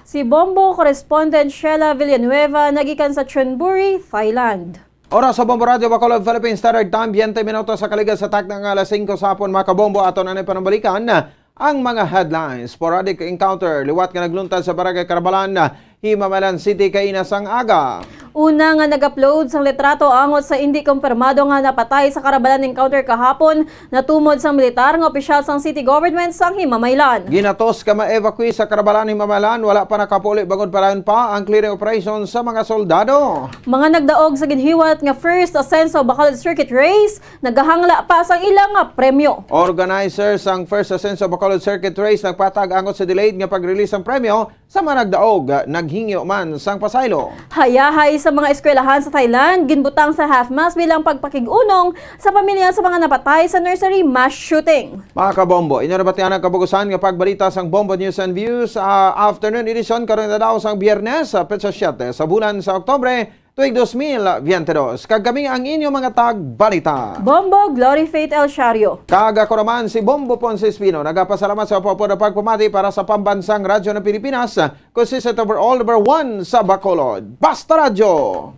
Si Bombo correspondent Sheila Villanueva, nagikan sa Chonburi, Thailand. Oras sa Bombo Radyo Bacolod, Philippine Standard Time, twenty minutos sa kaligal sa takna nga alas singko sa hapon, mga kabombo. Ato na ni panambalikan ang mga headlines. Sporadic encounter liwat nga nagluntad sa Barangay Carabalan, Himamaylan City, kaina sang aga. Una nga nag-upload sang litrato angot sa indi kumpirmado nga napatay sa Carabalan encounter kahapon, natumod sang militar nga opisyal sang city government sang Himamaylan. Ginatos ka ma-evacuate sa Carabalan, Himamaylan, wala pa nakapuli bangod padayon pa ang clearing operation sa mga soldado. Mga nagdaog sa ginhiwat nga First Asenso Bacolod Circuit Race nagahangla pa sang ila nga premyo. Organizer sang First Asenso Bacolod Circuit Race nagpatag angot sa delayed nga pag-release sang premyo sa mga nagdaog, naghingyo man sang pasaylo. Hayahay sa mga eskwelahan sa Thailand ginbutang sa half-mast bilang pagpakig-unong sa pamilya sa mga napatay sa nursery mass shooting. Mga kabombo, inyo nabatian ang kabugusan nga pagbalita sang Bombo News and Views, ah, afternoon edition karong adlaw sang Biyernes, sa petsa siyete sa bulan sa Oktubre, tuig dos mil biyente dos. Kag kami ang inyo mga tagbalita, Bombo Glory Faith El Shario. Kag ako naman si Bombo Ponce Espino, nagapasalamat sa upod nga pagpamati para sa Pambansang Radyo ng Pilipinas, consistent over all, number one sa Bacolod. Basta Radyo,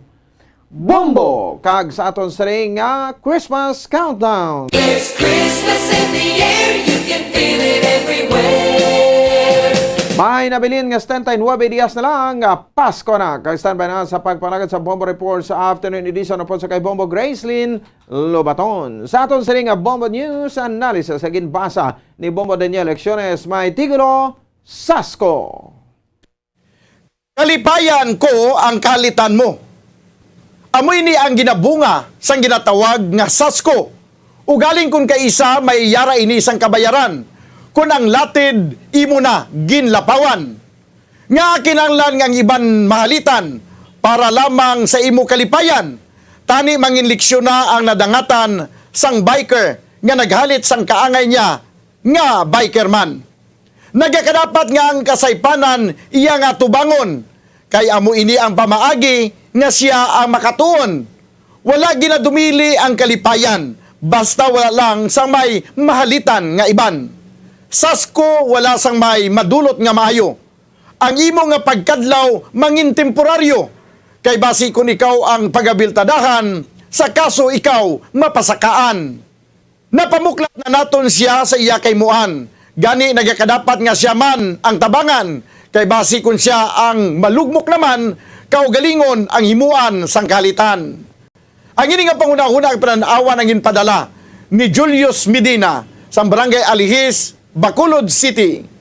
Bombo, kag sa aton siring nga Christmas Countdown. There's Christmas in the air, you can feel it everywhere. May nabilin nga setenta y nuebe dias na lang nga Pasko na, kag standby na sa pagpanagad sa Bombo Report sa afternoon edition upod sa kay Bombo Gracelyn Lobaton. Sa aton siring nga Bombo News Analysis, sa ginbasa ni Bombo Daniel Lecciones, may titulo, Sasko. Kalipayan ko ang kahalitan mo. Amo ini ang ginabunga sang ginatawag nga sasko. Ugaling kon kaisa, may yara ini sang kabayaran, kon ang latid imo na ginlapawan. Nga kinahanglan nga ang iban mahalitan para lamang sa imo kalipayan, tani manginleksyon na ang nadangatan sang biker nga naghalit sang kaangay niya nga biker man. Nagakadapat nga ang kasaypanan iya nga atubangon, kay amo ini ang pamaagi nga sia ang makatuon. Wala ginadumili ang kalipayan, basta wala lang sang may mahalitan nga iban. Sasko, wala sang may madulot nga maayo. Ang imo nga pagkadlaw mangin temporaryo, kay basi kon ikaw ang pagabiltadahan, sa kaso ikaw mapasakaan. Napamuklat na naton sia sa iya kahimoan, gani nagakadapat nga sia man ang tabangan, kay basi kon sia ang malugmok naman, kaugalingon ang himuan sang kahalitan. Ang ini nga panghunahuna kag panan-awan ang ginpadala ni Julius Medina sang Barangay Alihis, Bacolod City.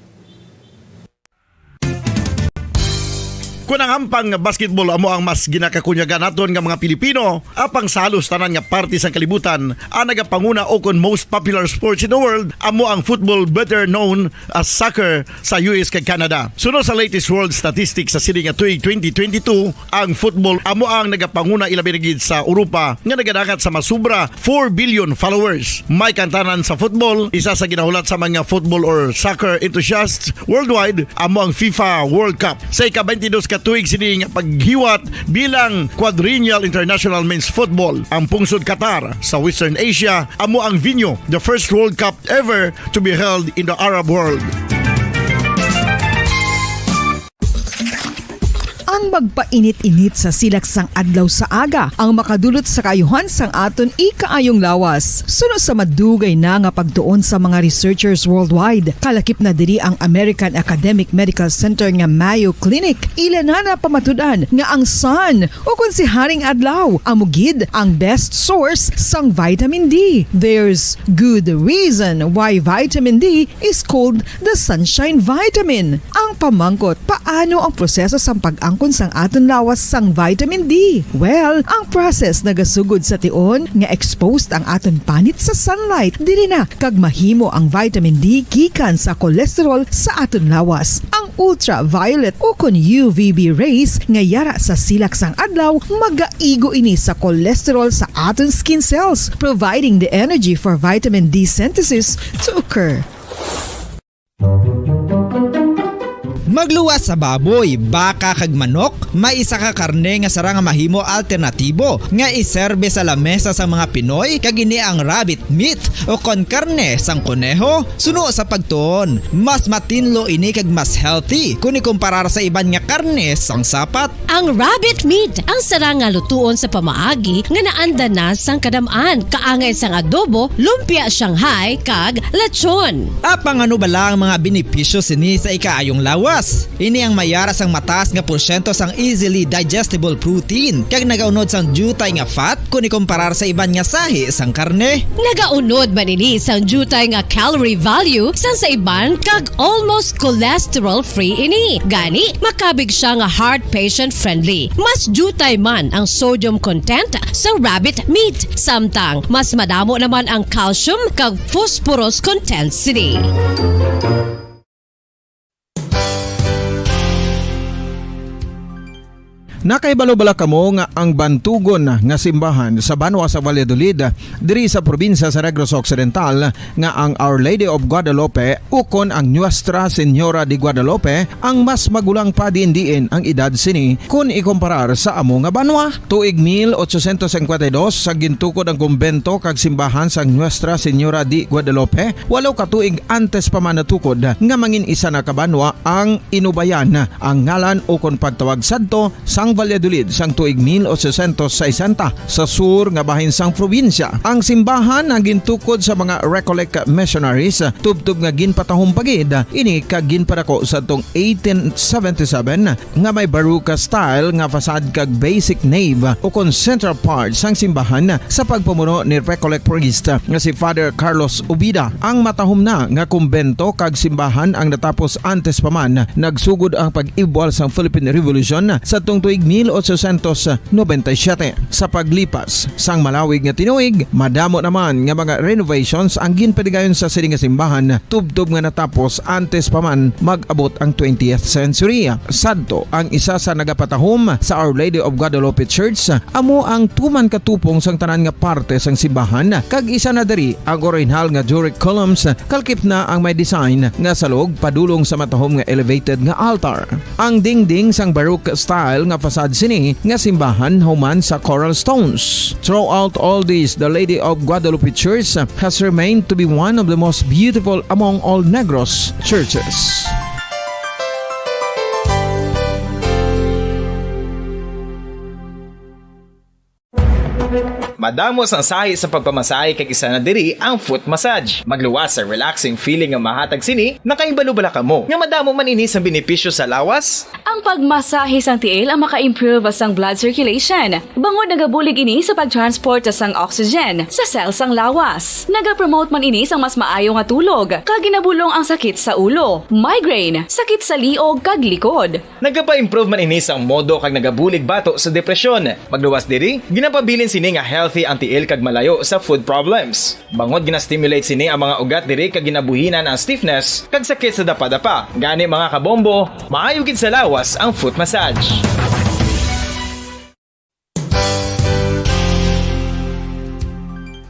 Kon ang hampang nga basketball amo ang mas ginakakunyagan naton nga mga Pilipino, apang sa halos tanan nga parte sang kalibutan, ang nagapanguna o kon most popular sports in the world amo ang football, better known as soccer, sa U S kag Canada. Suno sa latest world statistics sa sini nga tuig twenty twenty-two, ang football amo ang nagapanguna, ilabi na gid sa Europa, nga nagadangat sa masobra four billion followers. May kantanan sa football, isa sa ginahulat sa mga football or soccer enthusiasts worldwide amo ang FIFA World Cup. Sa ika-twenty-dos ka tuig sini nga paghiwat bilang Quadrennial International Men's Football, ang pungsod Qatar sa Western Asia amo ang venue, the first World Cup ever to be held in the Arab world. Ang magpainit-init sa silak sang adlaw sa aga ang makadulot sa kaayuhan sang aton ikaayong lawas. Suno sa madugay na nga pagtuon sa mga researchers worldwide, kalakip na diri ang American Academic Medical Center nga Mayo Clinic. Ila na napamatud-an nga ang sun, o kon si Haring Adlaw, amo gid ang best source sang vitamin D. There's good reason why vitamin D is called the sunshine vitamin. Ang pamangkot, paano ang proseso sang pag-angkon sang aton lawas sang vitamin D? Well, ang process nagasugod sa tion nga exposed ang aton panit sa sunlight. Diri na kag mahimo ang vitamin D gikan sa cholesterol sa aton lawas. Ang ultraviolet o kon U V B rays nga yara sa silak sang adlaw magaigo ini sa cholesterol sa aton skin cells, providing the energy for vitamin D synthesis to occur. Magluwas sa baboy, baka, kag manok, may isa ka karne nga sarang nga mahimo alternatibo nga iserbe sa lamesa sang mga Pinoy, kag ini ang rabbit meat, o kon karne sang koneho. Suno sa pagtuon, mas matinlo ini kag mas healthy kon ikumparar sa iban nga karne sang sapat. Ang rabbit meat ang sarang nga lutuon sa pamaagi nga naanda na sang kadam-an, kaangay sang adobo, lumpia Shanghai, kag lechon. Apang ano bala ang mga benepisyo sini sa ikaayong lawas? Ini ang mayara sang mataas nga porsyento sang easily digestible protein, kag nagaunod sang diutay nga fat kon ikumparar sa iban nga sahi sang karne. Nagaunod man ini sang diutay nga calorie value sang sa iban, kag almost cholesterol-free ini. Gani, makabig sia nga heart patient-friendly. Mas diutay man ang sodium content sa rabbit meat, samtang mas madamo naman ang calcium kag phosphorus content sini. Nakahibalo bala kamo nga ang bantugon nga simbahan sa banwa sa Valladolid, diri sa probinsya sa Negros Occidental, nga ang Our Lady of Guadalupe ukon ang Nuestra Señora de Guadalupe ang mas magulang pa diin-diin ang edad sini kon ikumparar sa amo nga banwa? Tuig mil ochocientos cincuenta y dos sa gintukod ang kumbento kag simbahan sang Nuestra Señora de Guadalupe, walo ka tuig antes pa man natukod nga mangin isa na ka banwa ang Inubayan, ang ngalan ukon pagtawag sadto sang Valladolid sang tuig mil ochocientos sesenta sa sur nga bahin sang probinsya. Ang simbahan ang gintukod sa mga Recollect missionaries, tubtob nga ginpatahom pa gid ini kag ginpadako sadtong eighteen seventy-seven, nga may Baroque style nga facade kag basic nave ukon central part sang simbahan sa pagpamuno ni Recollect priest nga si Father Carlos Ubida. Ang matahom na nga kumbento kag simbahan ang natapos antes pa man nagsugod ang pag-ibwal sang Philippine Revolution sadtong tuig mil ochocientos noventa y siete. Sa paglipas sang malawig nga tinuig, madamo naman nga mga renovations ang ginpadigayon sa sini nga simbahan, tubtob nga natapos antes pa man mag-abot ang twentieth century. Sadto, ang isa sa nagapatahom sa Our Lady of Guadalupe Church amo ang tuman ka tupong sang tanan nga parte sang simbahan, kag isa na diri ang orihinal nga Doric columns, kalakip na ang may design nga salog padulong sa matahom nga elevated nga altar. Ang dingding sang Baroque style nga facade sini nga simbahan human sa coral stones. Throughout all this, the Lady of Guadalupe Church has remained to be one of the most beautiful among all Negros churches. Madamo sang sahi sa pagpamasahe kag isa na diri ang foot massage. Magluwas sa relaxing feeling nga mahatag sini, nakahibalo bala kamo nga madamo man ini sang benepisyo sa lawas? Ang pagmasahe sang tiil ang maka-improve sang blood circulation, bangod nagabulig ini sa pag-transport sang oxygen sa cell sang lawas. Nagapromote man ini sang mas maayo nga tulog, kag ginabulong ang sakit sa ulo, migraine, sakit sa liog, kag likod. Nagapa-improve man ini sang modo kag nagabulig bato sa depresyon. Magluwas diri, ginapabilin sini nga healthy ang tiil kag malayo sa foot problems. Bangod gina-stimulate sini ang mga ugat diri kag ginabuhinan ang stiffness kag sakit sa dapadapa. Gani, mga kabombo, maayo gid sa lawas ang foot massage.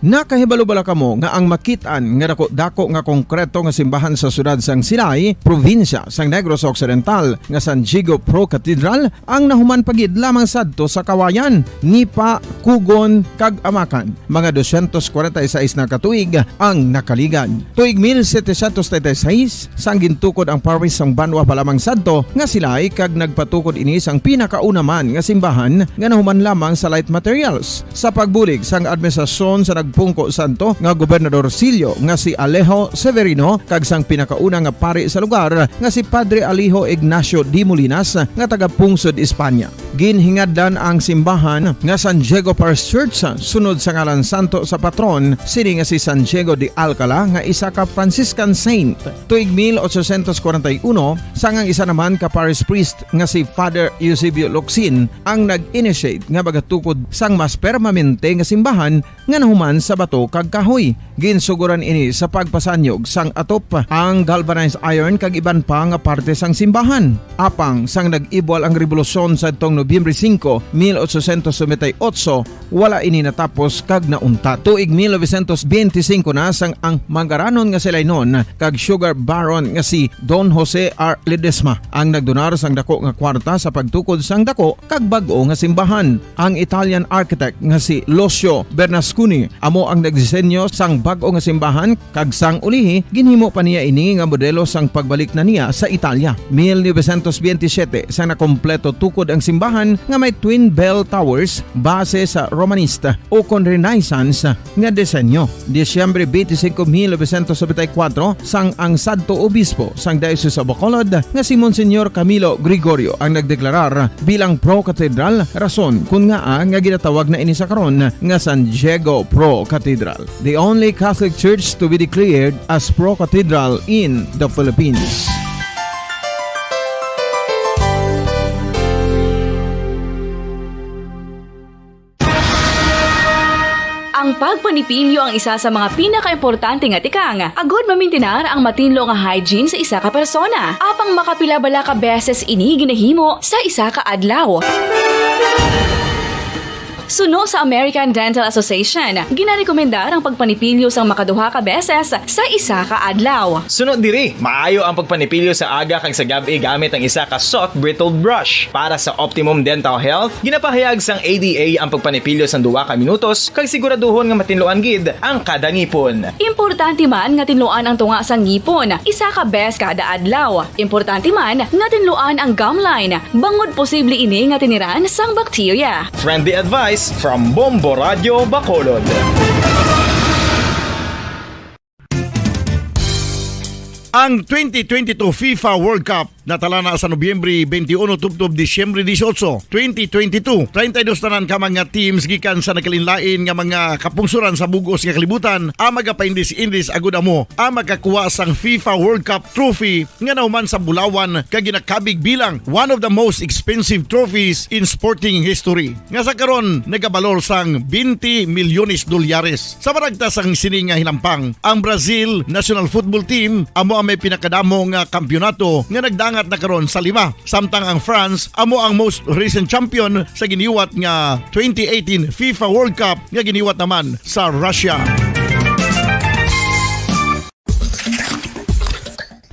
Nakahibalo bala kamo nga ang makit-an nga dako-dako nga konkreto nga simbahan sa siyudad sang Silay, probinsya sang Negros Occidental, nga San Diego Pro Cathedral, ang nahuman pa gid lamang sadto sa Kawayan, Nipa, Kugon, kag Amakan? Mga dosyentos kwarenta y seis na ka tuig ang nakaligad. Tuig mil setecientos treinta y seis, sang gintukod ang parish sang banwa pa lamang sadto nga Silay, kag nagpatukod ini sang pinakauna man nga simbahan nga nahuman lamang sa light materials. Sa pagbulig sang administrasyon sa nagpungko sadto nga gobernadorsilyo nga si Alejo Severino kag sang pinakauna nga pari sa lugar nga si Padre Alejo Ignacio de Molinas nga taga-pungsod Espanya. Ginhingadlan ang simbahan nga San Diego Parish Church sunod sa ngalan santo sa patron sini nga si San Diego de Alcala, nga isa ka Franciscan saint. Tuig mil ochocientos kwarenta y uno, sang ang isa naman ka parish priest nga si Father Eusebio Locsin ang nag-initiate nga magatukod sang mas permanente nga simbahan nga nahuman sa bato kag kahoy. Ginsugoran ini sa pagpasanyog sang atop, ang galvanized iron kag iban pa nga parte sang simbahan. Apang sang nag-ibwal ang rebolusyon sadtong Nobyembre singko, mil ochocientos noventa y ocho, wala ini natapos kag nauntat. Tuig mil novecientos benti singko na, sang ang mangaranon nga si Lainon kag sugar baron nga si Don Jose R. Ledesma ang nagdonar sang dako nga kwarta sa pagtukod sang dako kag bag-o nga simbahan. Ang Italian architect nga si Lucio Bernasconi amo ang nagdisenyo sang bag-o nga simbahan, kag sang ulihi, ginhimo pa niya ini nga modelo sang pagbalik na niya sa Italia. Mil novecientos benti siyete, sang nakompleto tukod ang simbahan nga may twin bell towers base sa Romanista ukon Renaissance nga disenyo. Disyembre benti singko, mil novecientos nobenta y kuwatro, sang ang sadto obispo sang Diocese of Bacolod nga si Monsignor Camilo Gregorio ang nagdeklarar bilang pro-cathedral, rason kon ngaa nga ginatawag na ini sa karon nga San Diego Pro Cathedral, the only Catholic church to be declared as pro-cathedral in the Philippines. Ang pagpanipilyo ang isa sa mga pinakaimportante nga tikang agud mamintinar ang matinlo nga hygiene sa isa ka persona. Apang makapila bala ka beses ini ginahimo sa isa ka adlaw? Suno sa American Dental Association, ginarekomendar ang pagpanipilyo sang makaduha ka beses sa isa ka adlaw. Suno diri, maayo ang pagpanipilyo sa aga kag sa gab-i gamit ang isa ka soft bristled brush. Para sa optimum dental health, ginapahayag sang A D A ang pagpanipilyo sang duha ka minutos kag siguraduhon nga matinluan gid ang kada ngipon. Importante man nga tinluan ang tunga sang ngipon isa ka bes kada adlaw. Importante man nga tinluan ang gum line, bangod posible ini nga tiniran sang bakterya. Friendly advice from Bombo Radio Bacolod. Ang twenty twenty-two FIFA World Cup natala na sa Nobyembre twenty-one tubtob Disyembre dieciocho, twenty twenty-two. Treinta y dos tanan ka mga teams gikan sa nagkalainlain nga mga kapungsoran sa bug-os nga kalibutan ang magapaindis-indis agud amo ang makakuha sang FIFA World Cup trophy nga nahuman sa bulawan kag ginakabig bilang one of the most expensive trophies in sporting history, nga sa karon nagabalor sang twenty milyones dolyares. Sa maragtas sang sini nga hinampang, ang Brazil national football team amo ang may pinakadamo nga kampiyonato nga nagdangat na karon sa lima, samtang ang France amo ang most recent champion sa giniwat nga twenty eighteen FIFA World Cup nga giniwat naman sa Russia.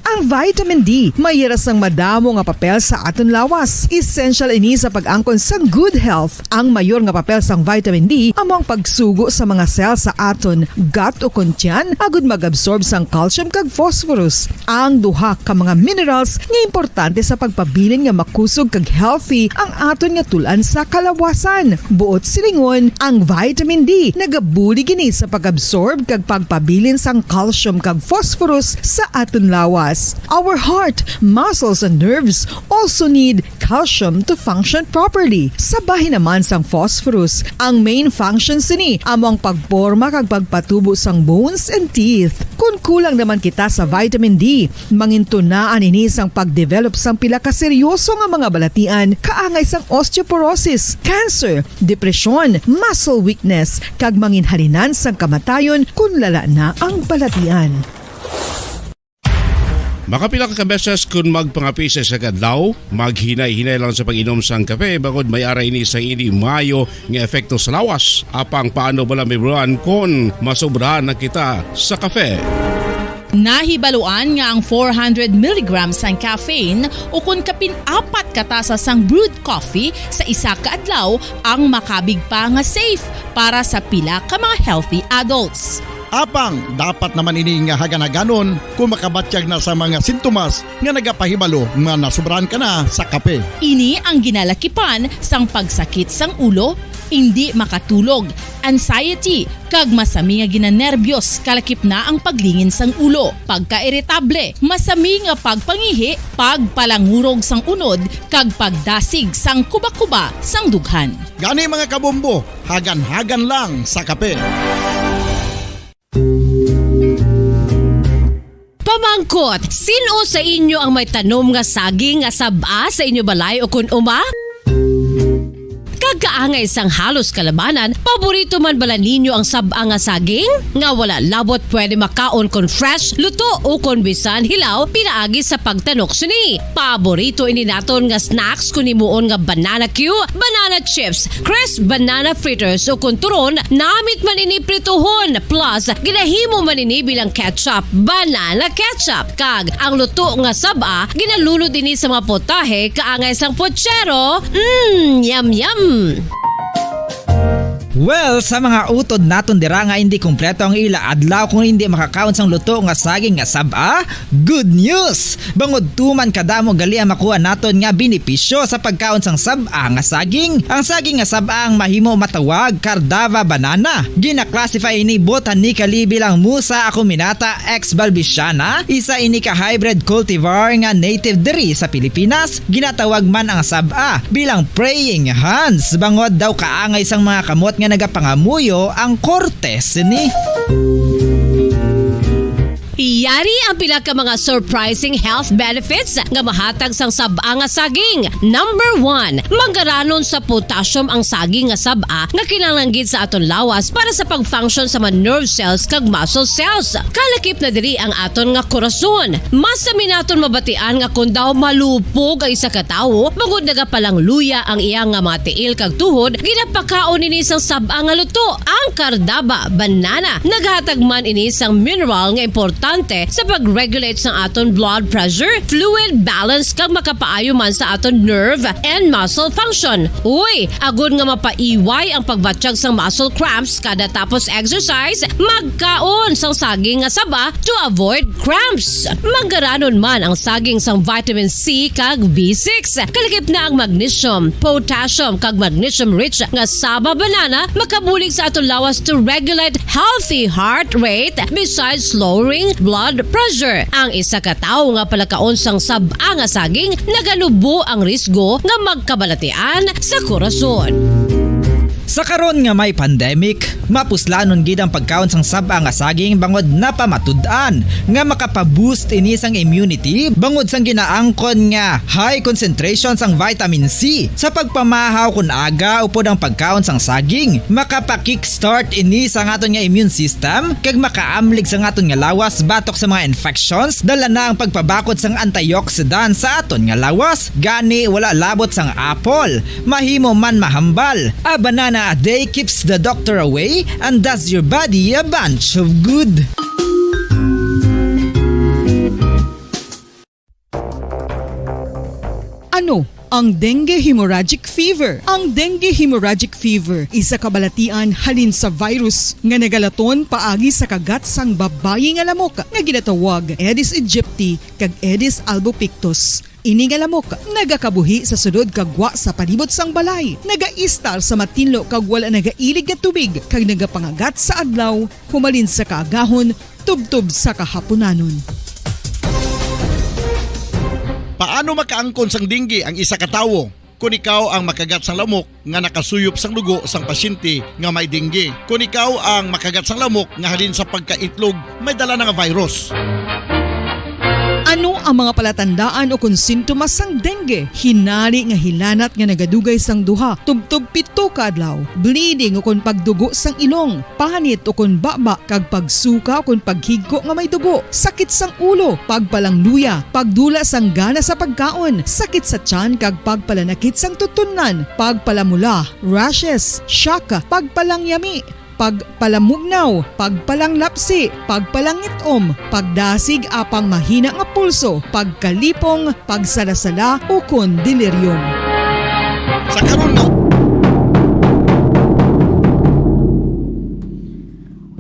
Ang Vitamin D may hira sang madamo nga papel sa aton lawas. Essential ini sa pag-angkon sang good health. Ang mayor nga papel sang vitamin D amo ang pagsugo sa mga cell sa aton gut o kon tiyan agud mag-absorb sang calcium kag phosphorus, ang duha ka mga minerals nga importante sa pagpabilin nga makusog kag healthy ang aton nga tul-an sa kalawasan. Buot silingon, ang vitamin D nagabulig ini sa pag-absorb kag pagpabilin sang calcium kag phosphorus sa aton lawas. Our heart, muscles, and nerves also need calcium to function properly. Sa bahin naman sang phosphorus, ang main function sini amo ang pagporma kag pagpatubo sang bones and teeth. Kon kulang naman kita sa vitamin D, mangintunaan ini sang pag-develop sang pila ka seryoso nga mga balatian kaangay sang osteoporosis, cancer, depresyon, muscle weakness, kag manginhalinan sang kamatayon kon lala na ang balatian. Makapila ka beses kon magpangape sa isa ka adlaw, maghinay-hinay lang sa pag-inom sang kape, bangod may ara ini sa hindi maayo nga epekto sa lawas. Apang paano bala, Miss Ron, kon masobrahan na kita sa kape? Nahibaluan nga ang four hundred milligrams sang caffeine, o kon kapin apat ka tasa sang brewed coffee sa isa ka adlaw, ang makabig pa nga safe para sa pila ka mga healthy adults. Apang dapat naman ini nga hagan-haganon kung makabatyag na sa mga sintomas nga nagapahibalo nga nasubrahan ka na sa kape. Ini ang ginalakipan sang pagsakit sang ulo, indi makatulog, anxiety, kag masami nga ginanerbyos, kalakip na ang paglingin sang ulo, pagkairitable, masami nga pagpangihi, pagpalangurog sang unod, kag pagdasig sang kuba-kuba sang dughan. Gani, mga kabombo, hagan-hagan lang sa kape. Pamangkot, sin-o sa inyo ang may tanom nga saging nga sab-a sa inyo balay o kon uma? Kag kaangay sang halos kalabanan, paborito man bala ninyo ang sab-a nga saging? Nga wala labot pwede makaon kon fresh, luto, o kon bisan hilaw pinaagi sa pagtanok sini. Paborito ini naton nga snacks kon himuon nga banana cue, banana chips, crisp banana fritters, o kon turon, namit man ini prituhon, plus ginahimo man ini bilang ketchup, banana ketchup. Kag ang luto nga sab-a, ginalunod ini sa mga putahe kaangay sang puchero. Mm, yum, yum! Well, sa mga utod naton dira nga hindi kompleto ang ila adlaw kung hindi makakaon sang luto nga saging nga sab-a, good news! Bangod tuman kadamo gali ang makuha naton nga benepisyo sa pagkaon sang sab-a nga saging. Ang saging nga sab-a ang mahimo matawag Cardava banana. Gina-classify ini botanically bilang Musa acuminata ex balbisiana, isa ini ka hybrid cultivar nga native diri sa Pilipinas. Ginatawag man ang sab-a bilang praying hands, bangod daw kaangay sang mga kamot nga nagapangamuyo ang korte sini. Yari ang pila ka mga surprising health benefits nga mahatag sang sab-a nga saging. Number one, manggaranon sa potassium ang saging nga sab-a nga kinahanglan gid sa aton lawas para sa pag-function sa mga nerve cells kag muscle cells. Kalakip na diri ang aton nga korason. Masami naton mabatian nga kon daw malupog ang isa ka tawo, bangod nagapalangluya ang iya nga mga tiil kag tuhod, ginapakaon nini sang sab-a nga luto, ang kardaba, banana. Naghatag man ini sang mineral nga importante sa pag-regulate sang aton blood pressure, fluid balance, kag makapaayo man sa aton nerve and muscle function. Uy, agod nga mapaiway ang pagbatyag sang muscle cramps kada tapos exercise, magkaon sang saging nga saba to avoid cramps. Manggaranon man ang saging sang vitamin C kag B six. Kalakip na ang magnesium, potassium, kag magnesium-rich nga saba banana makabulig sa aton lawas to regulate healthy heart rate besides lowering blood pressure. Ang isa ka tawo nga palakaon sang sab-a nga saging naganubo ang risgo nga magkabalatian sa korason. Sa karon nga may pandemic, mapuslanon gid ang pagkaon sang sab-a nga saging bangod napamatud-an nga makapa-boost ini sang immunity bangod sang ginaangkon nga high concentration sang vitamin C. Sa pagpamahaw kon aga upod ang pagkaon sang saging, makapa-kickstart ini sa aton nga immune system kag makaamlig sa aton nga lawas batok sa mga infections. Dala na ang pagpabakod sang antioxidant sa aton nga lawas. Gani, wala labot sang apple, mahimo man mahambal. A banana a day keeps the doctor away and does your body a bunch of good. Ano ang dengue hemorrhagic fever? Ang dengue hemorrhagic fever isa ka balatian halin sa virus nga nagalaton paagi sa kagat sang babayi nga lamok nga ginatawag Aedes aegypti kag Aedes albopictus. Ini nga lamok nagakabuhi sa sulod kag gwa sa palibot sang balay, nagaistar sa matinlo kag wala nagailig nga tubig kag nagapangagat sa adlaw humalin sa kaagahon tubtob sa kahaponanon. Paano makaangkon sang dengue ang isa ka tawo? Kon ikaw ang makagat sang lamok nga nakasuyop sang dugo sang pasyente nga may dengue. Kon ikaw ang makagat sang lamok nga halin sa pagkaitlog may dala na nga virus. Ano ang mga palatandaan o kon sintomas sang dengue? Hinali nga hilanat nga nagadugay sang duha tubtob pito ka adlaw, bleeding o kon pagdugo sang ilong, panit o kon baba, kag pagsuka o kon paghigko nga may dugo, sakit sang ulo, pagpalangluya, pagdula sang gana sa pagkaon, sakit sa tiyan kag pagpalanakit sang tutunlan, pagpalamula, rashes, shock, pagpalangyami, pagpalamugnaw, pagpalanglapsi, pagpalangit-om, pagdasig apang mahina nga pulso, pagkalipong, pagsalasala, ukon delirium. Sa karon nga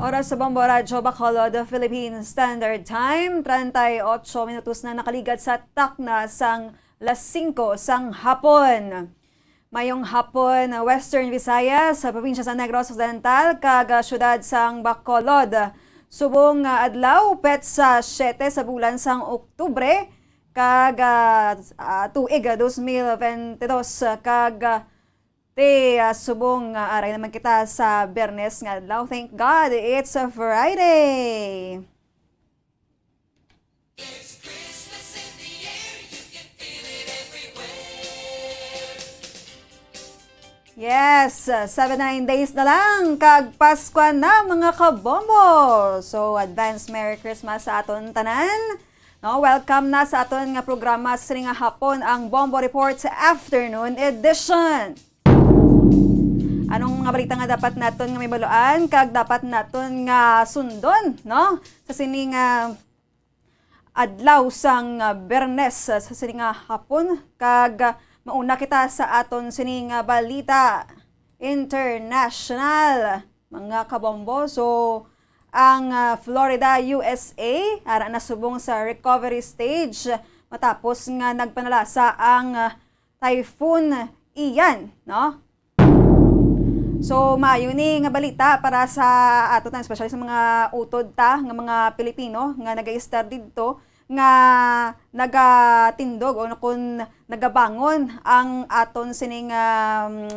Oras sa Bombo Radyo Bacolod, Philippine Standard Time, treinta y ocho minutos na nakaligad sa takna sang las singko sang hapon. Mayong hapon, Western Visayas, sa probinsya sa Negros Occidental, kag, ah, siyudad sang Bacolod. Subong nga adlaw, petsa siyete sa bulan sang Oktubre, kag, ah, ah, tuig, ah, dos mil bente dos, kag, ah, ti, ah, subong nga aray naman kita sa Biyernes nga adlaw. Thank God, it's a Friday! Yes, seven nine days na lang kag Paskwa na, mga kabombo. So, advance Merry Christmas sa aton tanan. No, welcome na sa aton nga programa sa sini nga hapon, ang Bombo Report Afternoon Edition. Anong mga balita nga dapat naton nga mahibaluan kag dapat naton nga sundon, no? Sa sini nga adlaw sang, ah, Biyernes, ah, sa sini nga hapon, kag, ah, mauna kita sa aton sini nga balita international, mga kabombo. So, ang, ah, Florida, U S A, ara na subong sa recovery stage matapos nga nagpanalasa ang, ah, Typhoon Ian, no? So, maayo ni nga balita para sa ato ta, especially sa mga utod ta nga mga Pilipino nga nagaistar didto, nga nagatindog o kun nagabangon ang aton sining, um,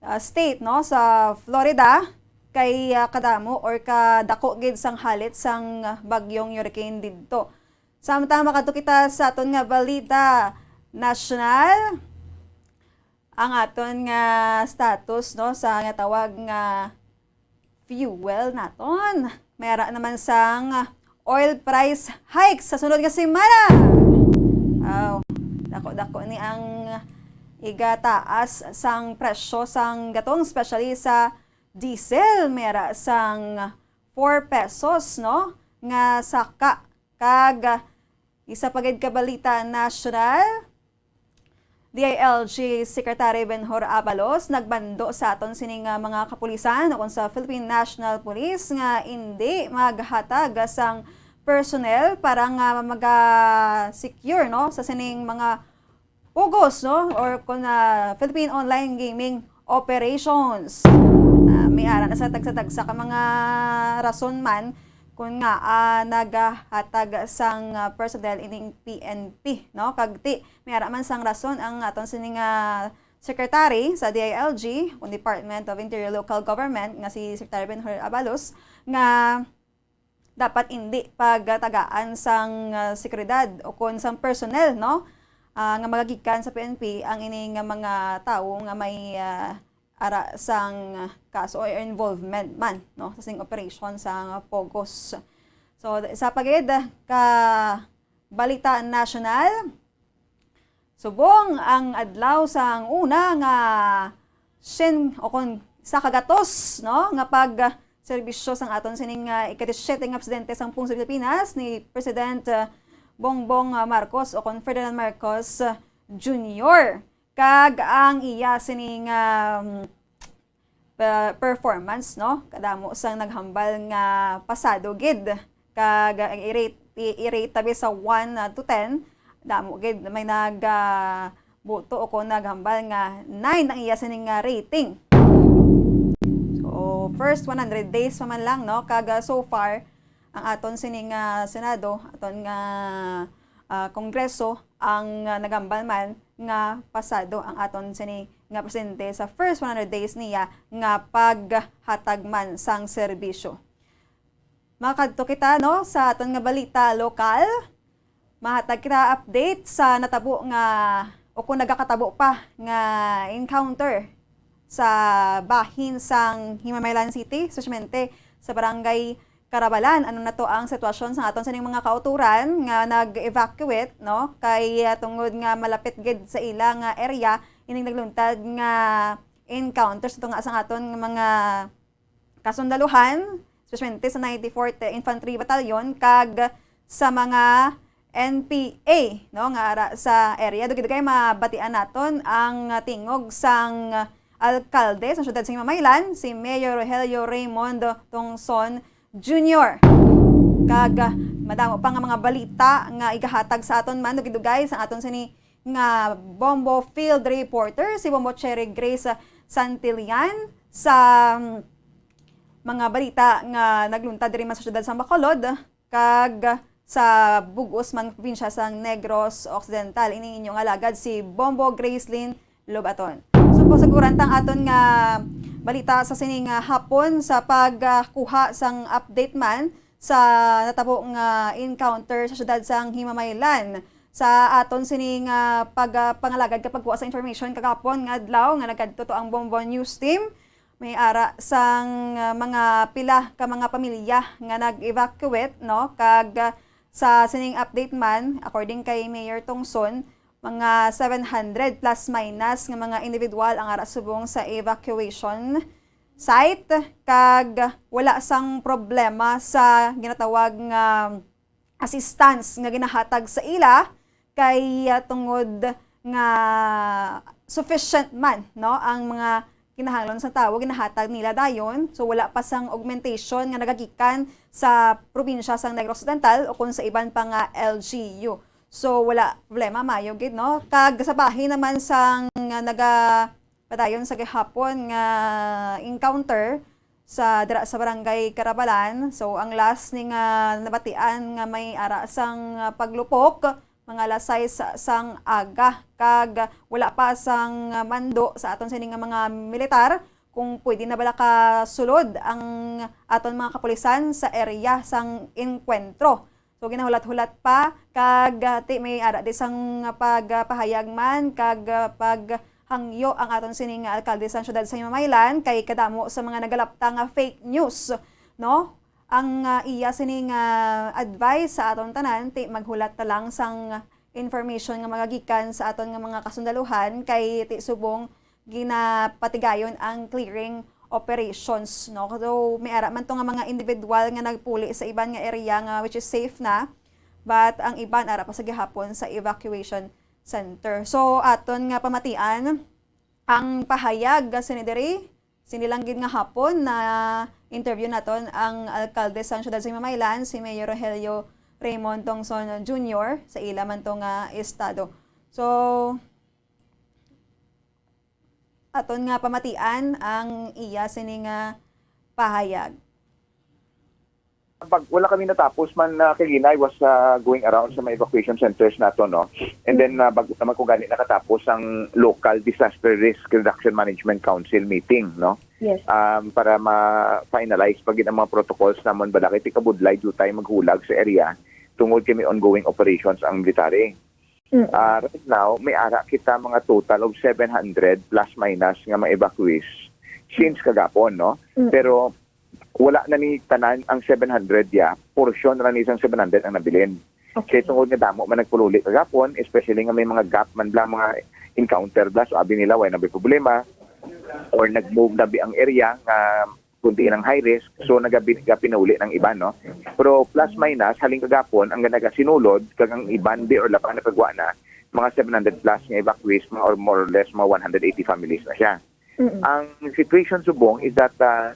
ah, state, no, sa Florida, kay, ah, kadamo or kadako gid sang halit sang bagyong hurricane didto. Samtang makadto kita sa aton nga balita nasyonal, ang aton nga status, no, sa nga tawag nga fuel naton. May ara naman sang oil price hike sa sunod nga semana. Aw, dako-dako ni ang igataas sang presyo sang gatong, especially sa diesel. May ara sang four pesos, no, nga saka. Kag isa pa gid ka balita nasyonal, D I L G Secretary Benhur Abalos nagmando sa aton sining, ah, mga kapulisan o sa Philippine National Police nga indi maghatag sang personnel para nga maga-secure, no, sa sining mga pugos, no, or kun, ah, Philippine Online Gaming Operations. Ah, may ara na sa tagsa-tagsa ka mga rason man kung nga, ah, nagahatag sang, ah, personnel ining P N P, no? Kag ti, may ara man sang rason ang aton sining, ah, secretary sa D I L G, kung Department of Interior Local Government, nga si Secretary Benhur Abalos, nga dapat indi pagtagaan sang, ah, seguridad o kon sang personnel, no? Ah, nga magagikan sa P N P ang ini nga mga tawo nga may, ah, ara sang kaso o involvement man, no, sa sing operation sa pugos. So, isa pa gid ka balita nasyonal, subong ang adlaw sang una nga syen o kon isa ka gatos, no, nga pagserbisyo sang aton sining, ah, ika-disiyete nga presidente sang Pulong sa Pilipinas, ni President, ah, Bongbong, ah, Marcos o kon Ferdinand Marcos, ah, Junior. Kag ang iya sining, um, pe-, performance, no? Kadamo sang naghambal nga pasado gid. Kag ang i-rate, i-, i-rate tabi sa one, ah, to ten, damo gid may nag, ah, buto o kung naghambal nga nine ang iya sining, ah, rating. So, first one hundred days pa man lang, no? Kag, ah, so far, ang aton sining, ah, Senado, aton nga, ah, Kongreso, ang, ah, naghambal man nga pasado ang aton sini nga presidente sa first one hundred days niya nga paghatag man sang serbisyo. Makadto kita, no, sa aton nga balita lokal. Mahatag kita update sa natabo nga o kung nagakatabo pa nga encounter sa bahin sang Himamaylan City, especially sa barangay Karabalan. Ano na to ang sitwasyon sa aton sining mga kauturan nga nag-evacuate, no? Kay, ah, tungod nga malapit gid sa ila nga area ining nagluntad nga encounter sa tunga sang aton nga mga kasundaluhan, especially sa ninety-fourth Infantry Battalion kag sa mga N P A, no, nga ara sa area. Dugay-dugay mabatian naton ang tingog sang alkalde sa siyudad sa Himamaylan, si Mayor Rogelio Raymond Tongson Junior. Kag, ah, madamo pa nga mga balita nga igahatag sa aton man, dugay-dugay sa aton sini nga Bombo Field Reporter, si Bombo Cherry Grace Santillan, sa, mm, mga balita nga nagluntad diri man sa siyudad sa Bacolod kag sa bug-os man probinsya sang Negros Occidental. Ini inyo nga alagad si Bombo Gracelyn Lobaton. So, pasaguran tang aton nga balita sa sining, ah, hapon sa pagkuha sang update man sa natabo nga encounter sa siyudad sang Himamaylan. Sa aton sining, ah, pag, ah, pangalagad ka pagkuha sa information kagapon nga adlaw nga nagkadto to ang Bombo News Team, may ara sang, ah, mga pila ka mga pamilya nga nag-evacuate, no? Kag, ah, sa sining update man, according kay Mayor Tongson, mga seven hundred plus minus nga mga individual ang ara subong sa evacuation site, kag wala sang problema sa ginatawag nga assistance nga ginahatag sa ila, kay, ah, tungod nga sufficient man, no, ang mga kinahanglan sa tawo ginahatag nila dayon. So, wala pa sang augmentation nga nagagikan sa probinsya sang Negros Occidental o kung sa iban pa nga L G U. So, wala problema, maayo gid, no? Kag sa bahin naman sang, ah, naga padayon sa gihapon nga encounter sa dira sa Barangay Karabalan. So, ang last ni nga nabatian nga may ara sang, ah, paglupok, mga alas sais sang aga, kag wala pa sang mando sa aton sini nga mga militar kung pwede na bala kasulod ang aton mga kapulisan sa area sang enkwentro. So, ginahulat-hulat pa, kag, ah, ti may ara di sang pagpahayag man, kag, ah, paghangyo ang aton sining alkalde sang siyudad sa Himamaylan, kay kadamo sa mga nagalapta nga fake news, no? Ang, ah, iya sining, ah, advice sa aton tanan, ti maghulat na lang sang information nga magagikan sa aton nga mga kasundaluhan, kay ti subong ginapatigayon ang clearing operations, no? So, may ara man to nga mga individual nga nagpuli sa iban nga area nga which is safe na, but ang iban ara pa sa gihapon sa evacuation center. So, aton nga pamatian ang pahayag sini diri, sini lang gid nga hapon na interview naton ang alkalde sang siyudad sa Himamaylan, si Mayor Rogelio Raymond Tongson Junior, sa ila man to nga estado. So, aton nga pamatian ang iya sini nga pahayag. Pag wala kami natapos man na kagina, I was uh, going around sa mga evacuation centers nato, no? And then uh, bago naman ko gani nakatapos ang local disaster risk reduction management council meeting, no? Yes. Um, para ma-finalize pa gid ang mga protocols namon bala kay tikabudlay jutay maghulag sa area tungod kay may ongoing operations ang military. Uh, right now, may ara kita mga total of seven hundred plus minus nga mga evacuees since kagapon, no? Pero wala na ni tanan ang seven hundred ya, portion ra ni sang seven hundred ang nabilin. Okay. Kay tungod nga damo man nagpululi kagapon, especially nga may mga gap man bla mga encounter bla, so abi nila wala na may problema or nag-move na bi ang area nga kundi nang high risk, so nagabi-, nagapinauli ng iban, no? Pero plus minus, haling kagapon, ang nagasinulod, kag ang iban di or laban nakagwa na, mga seven hundred plus nga evacuees, mga, or more or less, mga one hundred eighty families na siya. Mm-mm. Ang situation subong is that, ah,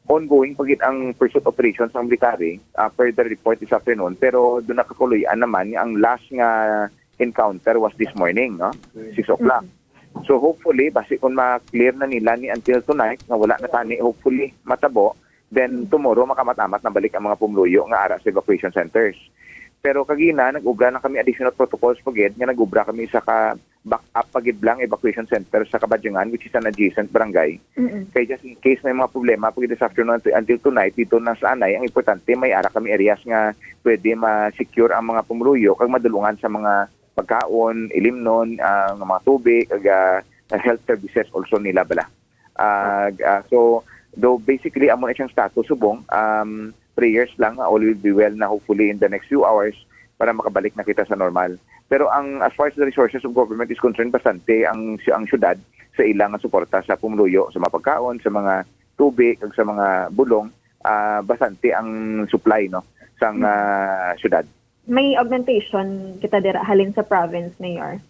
ongoing pa gid ang pursuit operation sa military, ah, per the report this afternoon, pero doon nakakuluyan naman nga ang last nga encounter was this morning, no? Six o'clock. Mm-mm. So hopefully, basi kung ma-clear na nila ni until tonight, nga wala na tani, hopefully, matabo, then tomorrow, makamat-amat na balik ang mga pumuluyo nga ara sa evacuation centers. Pero kagina, nag-ubra na kami additional protocols pa gid, nga nag-ubra kami sa ka back up pa gid lang evacuation center sa Kabadyangan, which is an adjacent barangay. Mm-mm. Kay just in case may mga problema pa gid this afternoon until, until tonight, dito na sa Anay, ang importante, may ara kami areas nga pwede ma-secure ang mga pumuluyo kag madulungan sa mga pagkaon, ilimnon, ah, nga mga tubig, kag, ah, health services also nila bala. Ah, ah, so, though basically, amo na siyang status subong, um, prayers lang, all will be well na hopefully in the next few hours para makabalik na kita sa normal. Pero ang, as far as the resources of government is concerned, bastante ang, ang syudad sa ilang suporta sa pumuluyo, sa mga pagkaon, sa mga tubig, kag sa mga bulong, ah, bastante ang supply, no, sang, Mm. ah, syudad. May augmentation kita dira halin sa province, Mayor?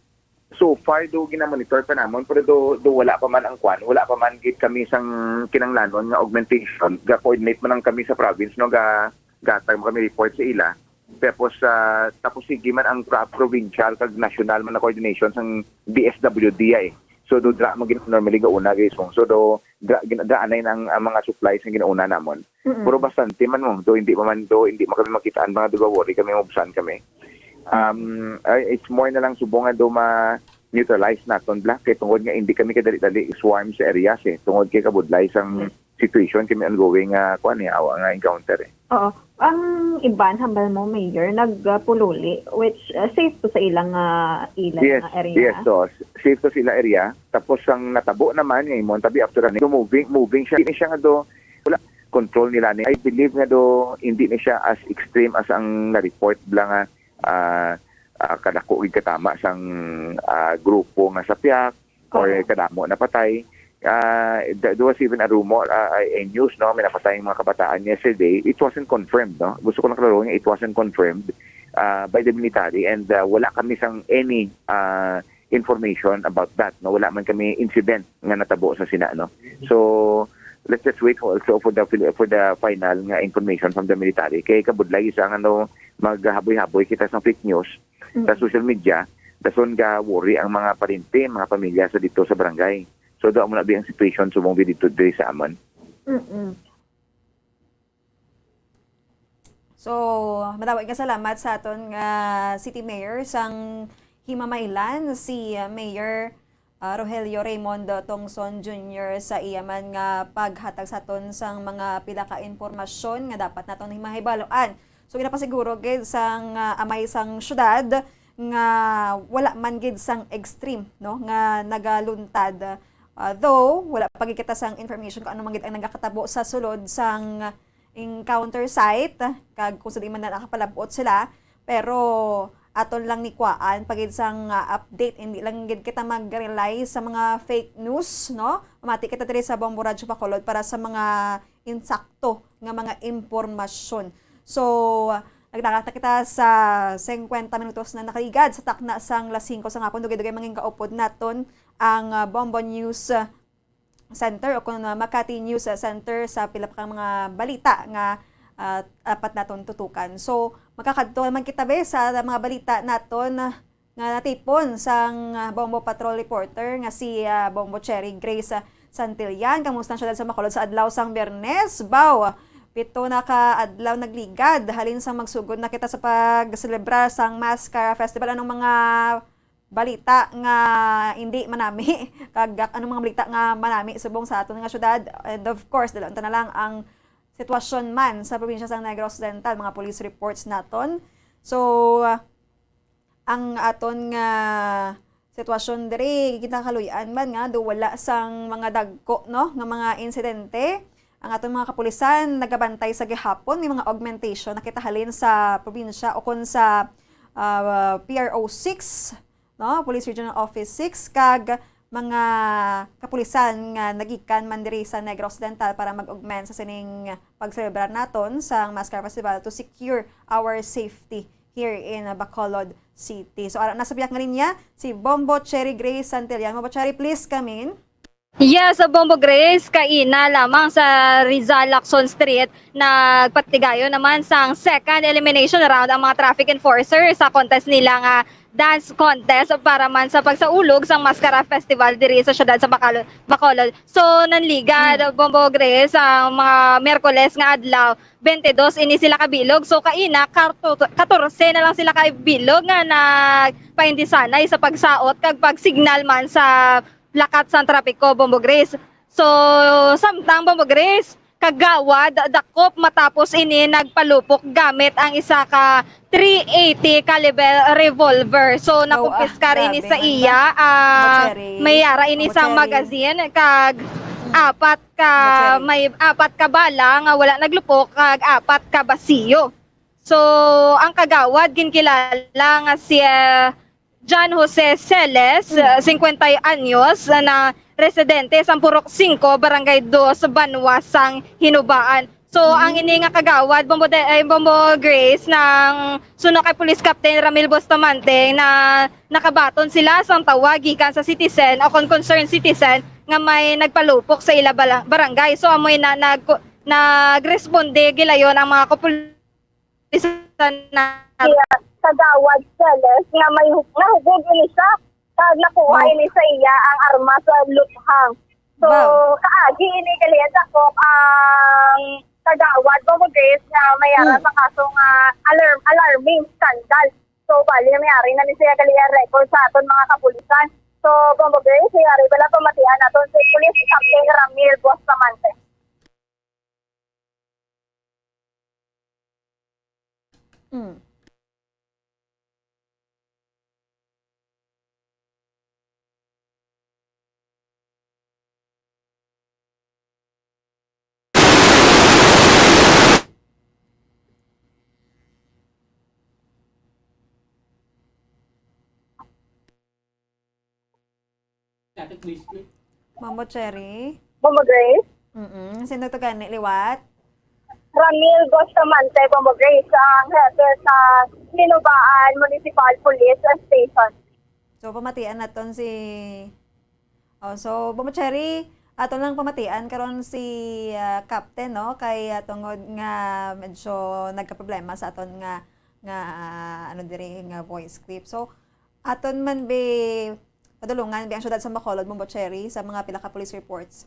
So far, do gina-monitor pa namon, pero do, do wala pa man ang kwan, wala pa man gid kami sang kinanglanon nga augmentation. Ga-coordinate man lang kami sa province, no, ga gatag man kami report sa ila. Tapos, ah, tapos sige man ang pra-, provincial kag national man na coordination sang D S W D ay. So do dra man gid normally gauna, guys, mo. So do dra, gin-, dra anay nang ang mga supplies nga ginauna namon. Mm-mm. Pero bastante man mo, do hindi pa man, do hindi man kami makitaan, mga do worry kami, mabsan kami. Um, ay, it's more na lang subong nga do ma-neutralize naton bla, kay tungod nga hindi kami kadali-dali swarm sa areas eh, tungod kay kabudlay sang Yes. situation kami ongoing nga, kuan eh, awa nga encounter eh. Oo. Ang iban, hambal mo, Mayor, nagpululi, which, uh, safe to sa ilang, uh, ilang, Yes, uh, area? yes, so, s-, safe to sa ilang area. Tapos ang natabo naman nga imo, tabi after ani, moving, moving siya. Hindi siya nga do, wala, control nila ni. I believe nga do, hindi ni siya as extreme as ang na-report bla nga, ah, ah, kadako gid katama sang, ah, grupo nga sapyak or Oo. kadamo napatay. Ah, th-, there was even a rumor, ah, ah, a news, no, may napatay nga mga kabataan yesterday. It wasn't confirmed, no? Gusto ko lang klaro nga it wasn't confirmed, ah, by the military and, ah, wala kami sang any, ah, information about that, no? Wala man kami incident nga natabo sa sina, no? So, let's just wait for, also for the fil-, for the final nga information from the military. Kay kabudlay sa nga, no, maghaboy-haboy kita sa fake news sa Mm. social media, dason ga worry ang mga paryente, mga pamilya sa dito sa barangay. So, do mo na bi ang situation subong dito diri sa amon. Mm-mm. So, madamo nga salamat sa aton nga City Mayor sang Himamaylan, si Mayor, ah, Rogelio Raymundo Tongson Junior sa iya man nga paghatag sa aton sang mga pila ka impormasyon nga dapat naton mahibaluan. So, ginapasiguro gid sang, ah, amay sang syudad nga wala man gid sang extreme, no, nga nagaluntad. Ah, though, wala pa gid kita sang information kung ano man gid ang nagakatabo sa sulod sang encounter site, kag kung sa di man na nakapalabot sila, pero aton lang ni kuwaan pa gid sang, ah, update, hindi lang gid kita mag-rely sa mga fake news, no? Mamati kita diri sa Bombo Radyo Bacolod para sa mga insakto nga mga impormasyon. So, nagdagat na kita sa singkwenta minutos na nakaligad sa takna sang las singko sa hapon. Dugay-dugay mangin kaupod naton ang, ah, Bombo News, ah, Center o kung, ah, Makati News, ah, Center sa pila pa ka mga balita nga, ah, dapat naton tutukan. So, makakadto naman kita, be, sa mga balita naton, ah, nga natipon sang, ah, Bombo Patrol reporter nga si, ah, Bombo Cherry Grace, ah, Santillan. Kamusta ang syudad sa Bacolod sa adlaw sang Biyernes? Baw, pito na ka adlaw nagligad halin sang magsugod na kita sa pagselebrar sang Mascara Festival. Anong mga balita nga hindi manami? Kag anong mga balita nga manami subong sa aton nga syudad? And of course, dalon ta na lang ang sitwasyon man sa probinsya sang Negros Occidental, mga police reports naton. So, ang aton nga sitwasyon diri, kita kaluy-an man nga do wala sang mga dagko, no, nga mga insidente. Ang aton mga kapulisan nagabantay sa gihapon, may mga augmentation na kita halin sa probinsya o kon sa, ah, P R O six, no, Police Regional Office six, kag mga kapulisan nga nagikan man diri sa Negros Occidental para mag-augment sa sining pagselebrar naton sa Mascara Festival to secure our safety here in, uh, Bacolod City. So, ara na sa biyag nga linya, si Bombo Cherry Grace Santillan. Bombo Cherry, please come in. Yes, Bombo Grace, kaina lamang sa Rizal Lacson Street, nagpatigayon naman sang second elimination round ang mga traffic enforcer sa contest nila nga dance contest para man sa pagsaulog sang Mascara Festival diri sa siyudad sa Bacalo-, Bacolod. So, nanligad, Mm. Bombo Grace, ang mga Miyerkules nga adlaw, twenty-dos ini sila kabilog. So, kaina, karto-, katorse na lang sila kabilog nga nagpaindisanay sa pagsaot kag pagsignal man sa lakat sang trapiko, Bombo Grace. So, samtang, Bombo Grace, kagawad, dakop matapos ini nagpalupok gamit ang isa ka three eighty caliber revolver. So, Wow, ah, nakumpiskar ini grabe sa man ba? iya, ah, Machete. may yara ini sa Machete. magazine, kag Mm. apat ka, Machete. may apat ka bala nga wala naglupok, kag apat ka basiyo. So, ang kagawad ginkilala nga si, ah, John Jose Celes, Mm. ah, cincuenta anyos, ah, na residente sa Purok Cinco, Barangay Dos, Banwa sang Hinubaan. So, Mm. ang ini nga kagawad, Bombo De-, ay, Bombo Grace, nang suno kay Police Captain Ramil Bustamante, na nakabaton sila sang tawag gikan sa citizen o kon concerned citizen nga may nagpalupok sa ila bala-, barangay. So, amoy na nag-, nagresponde gilayon ang mga kapulisan na Iya, kagawad Celes nga may hu-, nahubog ini siya, kag nakuha Wow. ini sa iya ang arma sa luthang. So, Wow. kaagi ini gali ang dakop ang kagawad, Bombo Grace, nga may ara Hmm. sa kaso nga alarm, alarming scandal. So, bali, may ari na ni siya gali ang record sa aton mga kapulisan. So, Bombo Grace, may ari bala pamatian naton si Police Captain Ramil Bustamante. Mm. Mama Cherry? Bombo Grace? Mm-mm. Sino to gani liwat? Ramil Bustamante, Bombo Grace, ang hepe sa Hinubaan Municipal Police Station. So, pamatian naton si, oh, so, Bombo Cherry, ato lang pamatian karon si, ah, Captain, no? Kay, ah, tungod nga medyo nagkaproblema sa aton nga, nga, ah, ano diri, nga voice clip. So, aton man bi padulungan bi ang siyudad sa Bacolod, Bombo Cherry, sa mga pila ka police reports?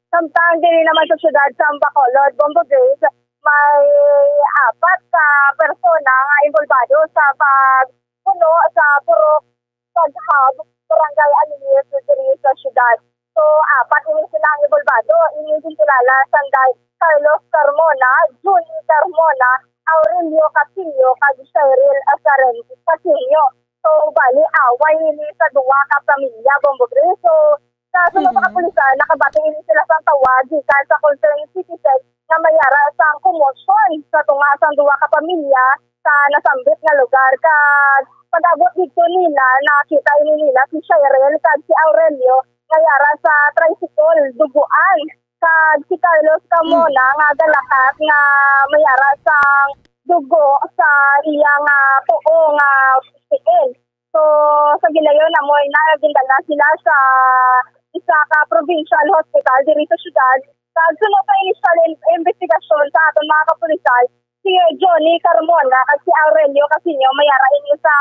Samtang diri naman sa siyudad sa Bacolod, Bombo Grace, may apat ka persona nga involbado sa pagpuno sa purok Paghab, Barangay Alinis, diri sa siyudad. So, apat ini sila ang involbado. Ini ginkilala sanday Carlos Carmona, Junie Carmona, Aurelio Castillo, kag Cheryl Azaren Castillo. So, bali, away ini sa duha ka pamilya, Bombo Grace. So, sa suno sa Mm. kapulisan, nakabati ini sila sang tawag gikan sa concerned citizen nga may ara sang komosyon sa tunga sang duha ka pamilya sa nasambit nga lugar. Kag pag-abot didto nila, nakita ini nila si Cheryl kag si Aurelio nga yara sa tricycle, duguan. Kag si Carlos Carmona nga galakat nga may ara sang dugo sa iya nga tuo nga tiil. So, sa gilayon, amo na gindala sila sa isa ka provincial hospital diri sa siyudad. Kag suno sa initial in-, investigasyon sa aton mga kapulisan, si Johnny Carmona kag si Aurelio Casino may ara ini sa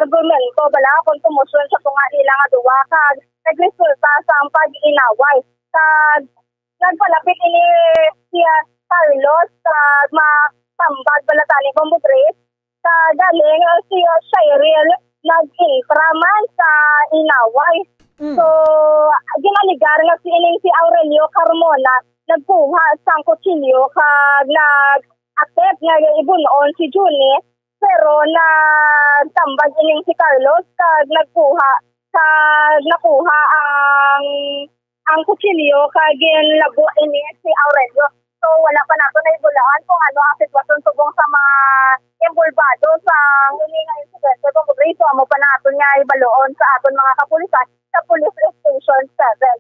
argumento bala kon komosyon sa tunga nila nga duwa kag nagresulta sa pag-inaway. Kag nagpalapit ini si Carlos kag matambag bala tani, Bombo Grace, sa galing si Cheryl nag-intra man sa inaway. Mm. So, ginaligar nga si ining si Aurelio Carmona nagkuha sang kutsilyo kag nag-attempt nga ibun-on si Junie, pero nagtambag ining si Carlos kag nagkuha, kag nakuha ang, ang kutsilyo kag ginlabo ini si Aurelio. So, wala pa nato nahibaluan kung ano ang sitwasyon subong sa mga involbado sa ini nga insidente, Bombo Grace. So, amo pa naton nga hibaluon sa aton mga kapulisan sa Police Station seven.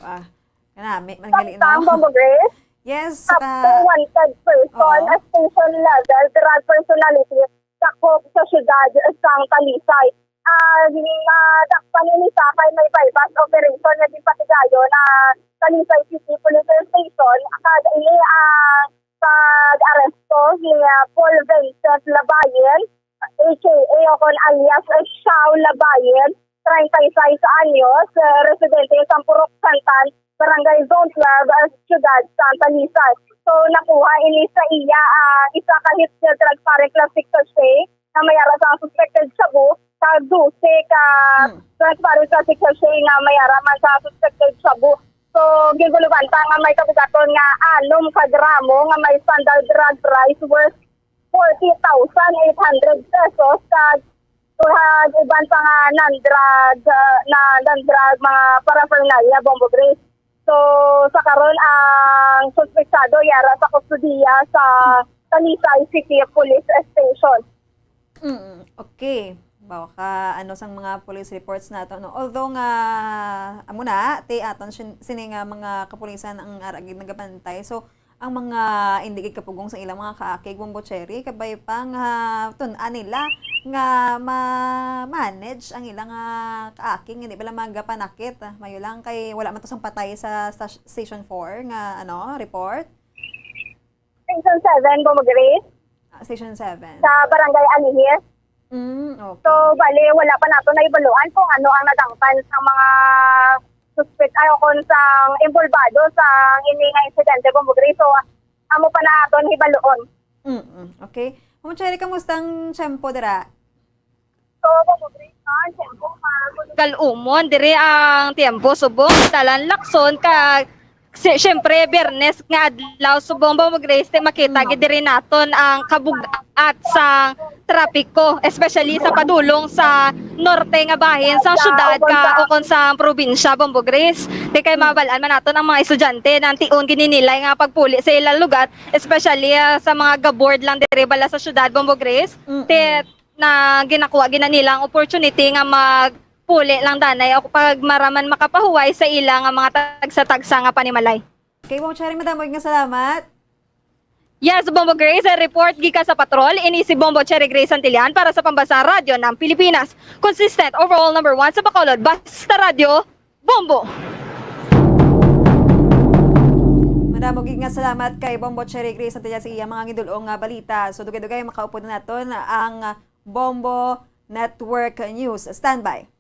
Ah, kanami man gali, no? Samtang, Bombo Grace? Yes, sa ah, wanted person, oo, a station level drug personality, sakop sa siyudad sang Talisay. Ah, nadakpan ini sa kay may buy-bust operation nga ginpatigayon ang Talisay City Police Station, kag ini ang pag-aresto ni, ah, Paul Vincent Labayen, A K A o kon alias Shaw Labayen, treinta y seis anyos, eh, residente sa Purok Santan, Barangay Zone twelve, eh, Siyudad Santa Talisay. So, nakuha ini sa iya, ah, isa ka heat-sealed transparent plastic sachet nga may ara sang suspected shabu, kag dose ka Hmm. transparent plastic sachet nga may ara man sa suspected shabu. So, ginbulugan pa nga may kabugaton nga anom ka gramo nga may standard drug price worth forty thousand eight hundred pesos, kag, kag iban pa nga non-drug, ah, na non-drug mga paraphernalia, Bombo Grace. So, sa karon, ang suspetsado yara sa kustodiya sa Talisay City Police Station. Mm, okay. Bawa ka, ano, sang mga police reports nato, no? Although nga, amo na, ti aton sin-, sini nga mga kapulisan ang ara gid nagabantay. So, ang mga indi gid kapugong sa ilang mga kaakig, Bombo Cherry, kabay pa nga tun-an nila nga ma-manage ang ilang, ah, kaakig, hindi bala magapanakit. Ah, mayo lang kay wala man to sang patay sa, sa Station four nga, ano, report. Station seven, Bombo Grace. Ah, Station seven. Sa Barangay Alihis. Mm, okay. So, bali, wala pa nato nahibaluan kung ano ang nadangpan sa mga suspect, ay, o kung sang involvado sa ini nga insidente, Bombo Grace. So, amo pa naton hibaluon. Mm, okay. Ma'am Cherry, kamusta ang tiyempo dira? So, Bombo Grace, ang tiyempo, ah, Kal-umon, diri ang tiyempo subong, dalan lakson, kag si-, siyempre, Biyernes nga adlaw, subong, Bombo Grace, ti makita Mm. gid diri naton ang kabug-at sa trapiko, especially sa padulong sa norte nga bahin sa syudad ka, o kon sa probinsya, Bombo Grace. Ti kay Mm. mabal-an man naton ang mga estudyante nang tion gid ni nila nga pagpuli sa ilang lugar, especially, ah, sa mga gaboard lang diri bala sa syudad, Bombo Grace. Mm-mm. Ti na ginakuha gid na nila ang opportunity nga magpuli lang danay o pag maraman makapahuway sa ila nga mga tagsa-tagsa nga panimalay. Okay, Bombo Cherry, madamo nga salamat. Yes, Bombo Grace, report gikan sa patrol. Ini si Bombo Cherry Grace Santillan para sa Pambasa Radyo ng Pilipinas. Consistent, overall number one sa Bacolod. Basta Radyo, Bombo! Madamo gid nga salamat kay Bombo Cherry Grace Santillan sa iya mga gidul-ong nga balita. So, dugay-dugay makaupod na naton ang Bombo Network News. Standby.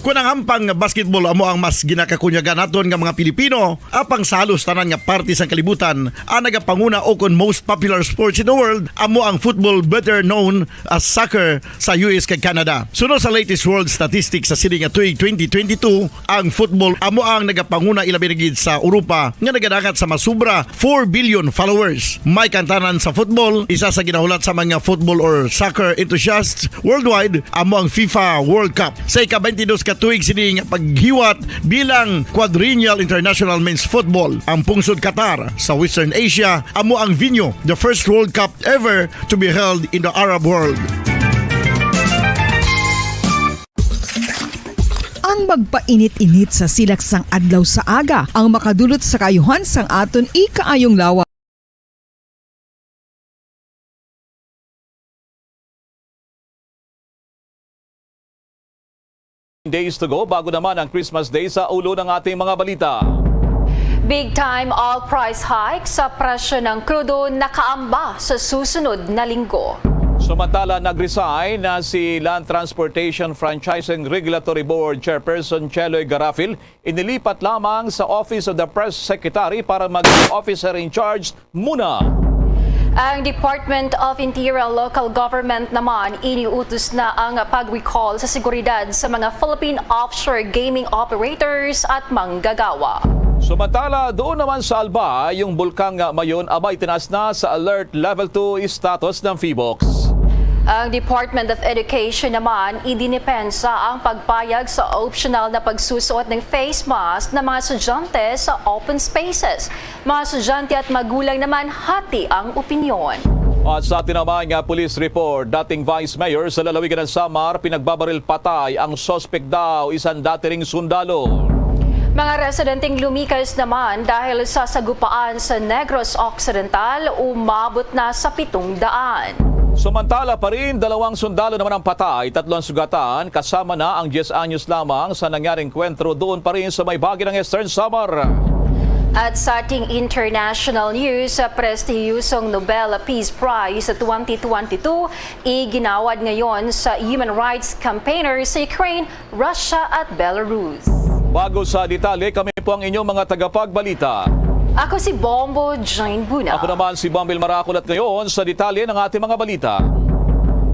Kon ang hampang nga basketball amo ang mas ginakakunyagan naton nga mga Pilipino, apang sa halos tanan nga parte sang kalibutan, ang nagapanguna o kon most popular sports in the world amo ang football, better known as soccer, sa U S kag Canada. Suno sa latest world statistics sa sini nga tuig twenty twenty-two, ang football amo ang nagapanguna, ilabi na gid sa Europa nga nagadangat sa mas sobra four billion followers. May kantanan sa football, isa sa ginahulat sa mga football or soccer enthusiasts worldwide amo ang FIFA World Cup. Sa ika-twenty-dos ka tuig sini nga paghiwat bilang Quadrennial International Men's Football, ang pungsod Qatar sa Western Asia amo ang venue, the first World Cup ever to be held in the Arab world. Ang magpainit-init sa silak sang adlaw sa aga ang makadulot sa kaayuhan sang aton ikaayong lawas. Days to go bago naman ang Christmas Day sa ulo ng ating mga balita. Big time oil price hike sa presyo ng krudo nakaamba sa susunod na linggo. Samantala, nag-resign na si Land Transportation Franchising Regulatory Board Chairperson Cheloy Garafil inilipat lamang sa Office of the Press Secretary para maging officer in charge muna. Ang Department of Interior and Local Government naman iniutos na ang pag-recall sa seguridad sa mga Philippine offshore gaming operators at manggagawa. Samantala, doon naman sa Albay, yung Bulkang Mayon abay tinaas na sa Alert Level two status ng PHIVOLCS. Ang Department of Education naman idinipensa ang pagpayag sa optional na pagsusuot ng face mask ng mga estudyante sa open spaces. Mga estudyante at magulang naman hati ang opinyon. At sa atin naman nga police report, dating Vice Mayor sa lalawigan ng Samar, pinagbabaril patay ang suspect daw, isang dati ring sundalo. Mga residenteng lumikas naman dahil sa sagupaan sa Negros Occidental, umabot na sa pitong daan. Samantala pa rin, dalawang sundalo naman ang patay, tatlo ang sugatan, kasama na ang diyes anyos lamang sa nangyaring enkwentro doon pa rin sa may bahagi ng Eastern Samar. At sa ating international news, sa prestihiyosong Nobel Peace Prize twenty twenty-two, iginawad ngayon sa human rights campaigner sa Ukraine, Russia at Belarus. Bago sa detalye, kami po ang inyong mga tagapagbalita. Ako si Bombo Jane Buna. Ako naman si Bombil Marakol at ngayon sa detalye ng ating mga balita.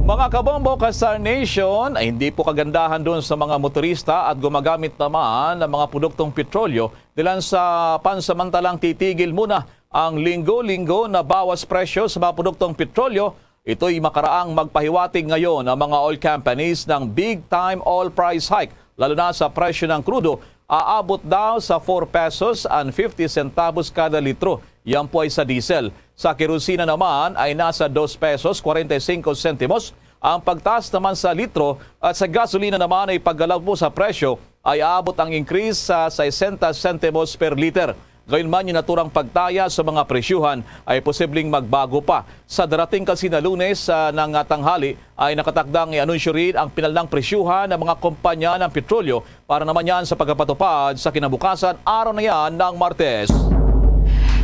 Mga kabombo, ka-Star Nation, ay hindi po kagandahan doon sa mga motorista at gumagamit naman ng mga produktong petrolyo dilan sa pansamantalang titigil muna ang linggo-linggo na bawas presyo sa mga produktong petrolyo. Ito'y makaraang magpahiwatig ngayon ang mga oil companies ng big time oil price hike, lalo na sa presyo ng krudo. Aabot daw sa four pesos and fifty centavos kada litro. Yan po ay sa diesel. Sa kerosina naman ay nasa dos pesos kwarenta y cinco sentimos. Ang pagtaas naman sa litro at sa gasolina naman ay paggalaw po sa presyo ay aabot ang increase sa sesenta sentimos per liter. Gayunman, yung naturang pagtaya sa mga presyuhan ay posibleng magbago pa. Sa darating kasi na Lunes, ah, ng, ah, tanghali, ay nakatakdang i-anunsyo rin ang pinalnang presyuhan ng mga kumpanya ng petrolyo para naman yan sa pagkapatupad sa kinabukasan, araw na yan ng Martes.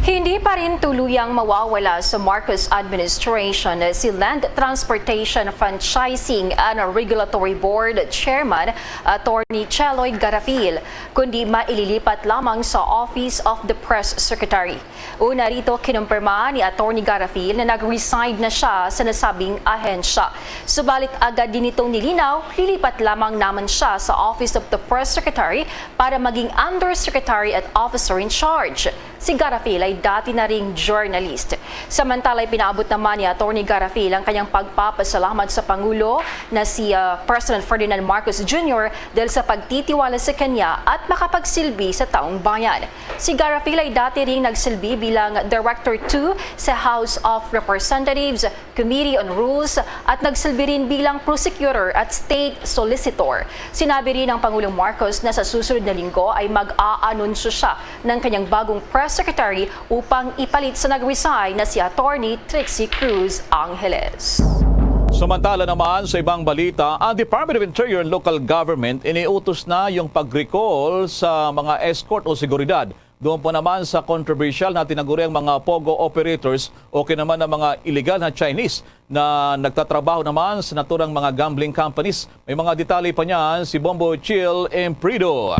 Hindi pa rin tuluyang mawawala sa Marcos administration si Land Transportation Franchising and Regulatory Board Chairman Attorney Cheloy Garafil, kundi maililipat lamang sa Office of the Press Secretary. Una rito, kinumpirma ni Attorney Garafil na nag-resign na siya sa nasabing ahensya. Subalit agad din itong nilinaw, lilipat lamang naman siya sa Office of the Press Secretary para maging Undersecretary at Officer in Charge. Si Garafil ay dati na ring journalist. Samantala, ipinaabot naman ni Attorney Garafil ang kanyang pagpapasalamat sa Pangulo na si, ah, President Ferdinand Marcos Junior dahil sa pagtitiwala sa kanya at makapagsilbi sa taong bayan. Si Garafil ay dati ring nagsilbi bilang Director two sa House of Representatives Committee on Rules at nagsilbi rin bilang prosecutor at state solicitor. Sinabi rin ng Pangulong Marcos na sa susunod na linggo ay mag-aanunsyo siya ng kanyang bagong press secretary upang ipalit sa nag-resign na si Attorney Trixie Cruz Angeles. Samantala naman, sa ibang balita, ang Department of Interior and Local Government iniutos na yung pag-recall sa mga escort o seguridad. Doon po naman sa kontrobersyal na tinaguriang mga POGO operators o kaya naman ang mga illegal na Chinese na nagtatrabaho naman sa naturang mga gambling companies. May mga detalye pa niyan si Bombo Chill Emprido.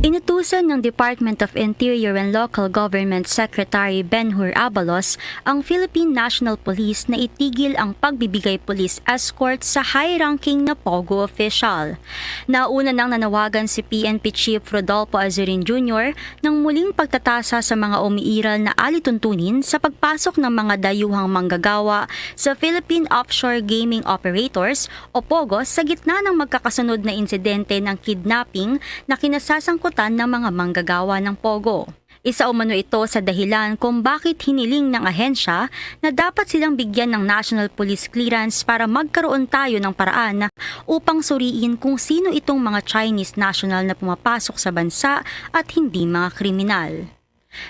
Inutusan ng Department of Interior and Local Government Secretary Ben-Hur Abalos ang Philippine National Police na itigil ang pagbibigay police escort sa high-ranking na POGO official. Nauna nang nanawagan si P N P Chief Rodolfo Azurin Junior ng muling pagtatasa sa mga umiiral na alituntunin sa pagpasok ng mga dayuhang manggagawa sa Philippine Offshore Gaming Operators o POGO sa gitna ng magkakasunod na insidente ng kidnapping na kinasasangkutan ng mga manggagawa ng POGO. Isa umano ito sa dahilan kung bakit hiniling ng ahensya na dapat silang bigyan ng National Police Clearance para magkaroon tayo ng paraan upang suriin kung sino itong mga Chinese national na pumapasok sa bansa at hindi mga kriminal.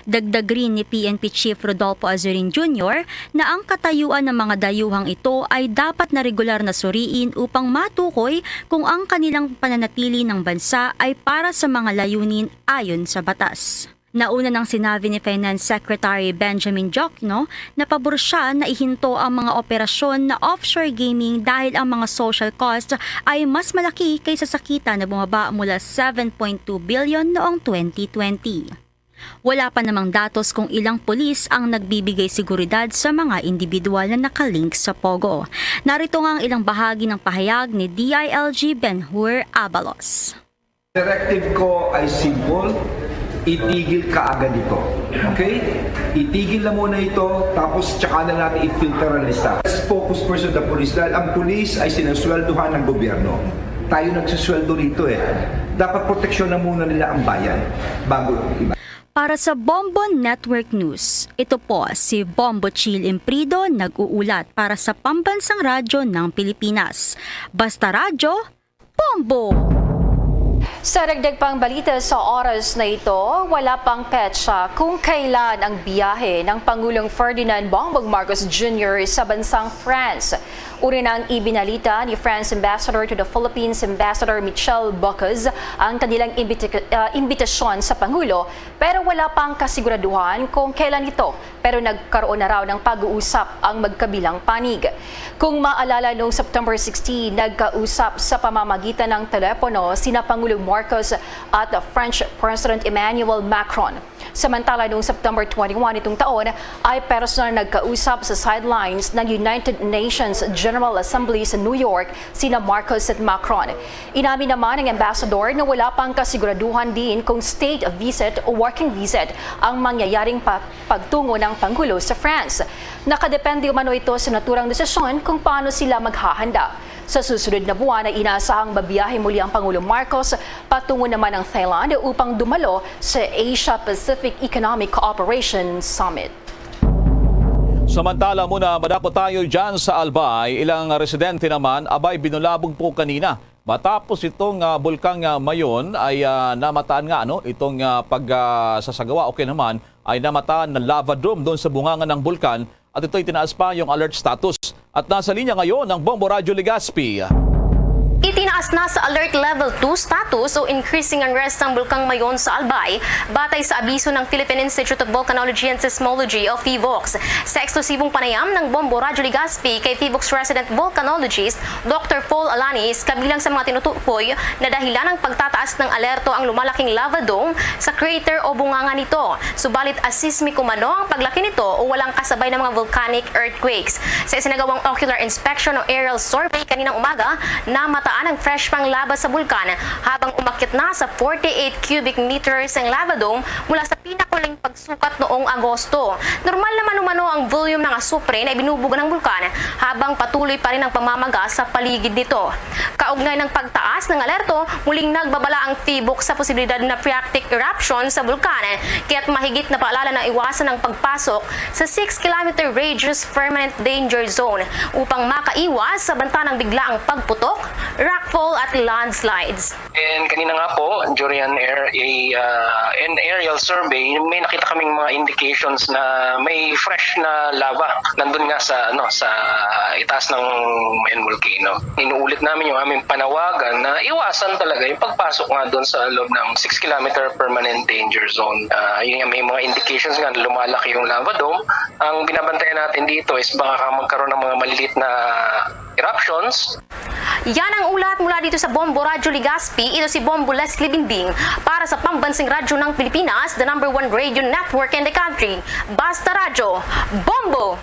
Dagdag rin ni P N P Chief Rodolfo Azurin Junior na ang katayuan ng mga dayuhang ito ay dapat na regular na suriin upang matukoy kung ang kanilang pananatili ng bansa ay para sa mga layunin ayon sa batas. Nauna nang sinabi ni Finance Secretary Benjamin Jokno na pabor siya na ihinto ang mga operasyon na offshore gaming dahil ang mga social cost ay mas malaki kaysa sa kita na bumaba mula seven point two billion noong twenty twenty. Wala pa namang datos kung ilang pulis ang nagbibigay seguridad sa mga individual na nakalink sa POGO. Narito nga ang ilang bahagi ng pahayag ni D I L G Ben-Hur Abalos. Directive ko ay simple, itigil kaagad ito. Okay? Itigil na muna ito, tapos tsaka na natin i-filter ang lista. Let's focus first on the police dahil ang police ay sinasweldohan ng gobyerno. Tayo nagsusweldo rito eh. Dapat proteksyon na muna nila ang bayan bago ang iba. Para sa Bombo Network News, ito po si Bombo Chill Imprido nag-uulat para sa Pambansang Radyo ng Pilipinas. Basta Radyo, Bombo! Sa dagdag pang balita sa oras na ito, wala pang petsa kung kailan ang biyahe ng Pangulong Ferdinand Bongbong Marcos Junior sa bansang France. Una nang ibinalita ni France Ambassador to the Philippines, Ambassador Michelle Bocas, ang kanilang imbita- ah, imbitasyon sa Pangulo, pero wala pang kasiguraduhan kung kailan ito, pero nagkaroon na raw ng pag-uusap ang magkabilang panig. Kung maalala, noong September sixteen, nagkausap sa pamamagitan ng telepono sina Pangulong Marcos at French President Emmanuel Macron. Samantala, noong September twenty-one itong taon, ay personal nagkausap sa sidelines ng United Nations General Assembly sa New York sina Marcos at Macron. Inamin naman ng ambassador na wala pang kasiguraduhan din kung state visit o working visit ang mangyayaring pa- pagtungo ng Pangulo sa France. Nakadepende umano ito sa naturang desisyon kung paano sila maghahanda. Sa susunod na buwan ay inaasahang babiyahe muli ang Pangulong Marcos patungo naman ng Thailand upang dumalo sa Asia-Pacific Economic Cooperation Summit. Samantala muna, madako tayo dyan sa Albay. Ilang residente naman, abay, binulabog po kanina. Matapos itong ah, bulkang ah, Mayon ay ah, namataan nga ano, itong ah, pag ah, sasagawa o kaya naman ay namataan na lava dome doon sa bungangan ng bulkan at ito'y tinaas pa yung alert status. At nasa linya ngayon ang Bombo Radyo Legazpi. Itinaas na sa Alert Level two status o increasing unrest ang Bulkang Mayon sa Albay, batay sa abiso ng Philippine Institute of Volcanology and Seismology o PHIVOLCS. Sa eksklusibong panayam ng Bombo Radyo Legazpi kay PHIVOLCS resident volcanologist Doctor Paul Alanis, kabilang sa mga tinutukoy na dahilan ng pagtataas ng alerto ang lumalaking lava dome sa crater o bunganga nito. Subalit aseismic umano ang paglaki nito o walang kasabay ng mga volcanic earthquakes. Sa isinagawang ocular inspection o aerial survey kaninang umaga, namataan ang fresh pang lava sa bulkan habang umakyat na sa forty-eight cubic meters ang lava dome mula sa pinakahuling pagsukat noong Agosto. Normal naman umano ang volume ng asupre na ibinubuga ng bulkan habang patuloy pa rin ang pamamaga sa paligid nito. Kaugnay ng pagtaas ng alerto, muling nagbabala ang PHIVOLCS sa posibilidad na phreatic eruption sa bulkan, kaya't mahigit na paalala na iwasan ang pagpasok sa six kilometer radius permanent danger zone upang makaiwas sa banta ng biglaang pagputok, rockfall at landslides. And kanina nga po, during an air a uh, an aerial survey, may nakita kaming mga indications na may fresh na lava nandun nga sa ano sa itaas ng Mayon volcano. Inuulit namin yung aming panawagan na iwasan talaga yung pagpasok nga doon sa loob ng six kilometer permanent danger zone. Uh, yun nga, may mga indications nga lumalaki yung lava dome. Ang binabantayan natin dito is baka magkaroon ng mga malilit na eruptions. Yan ang ulat mula dito sa Bombo Radyo Legazpi. Ito si Bombo Leslie Binding para sa Pambansang Radyo ng Pilipinas, the number one radio network in the country. Basta Radyo, Bombo!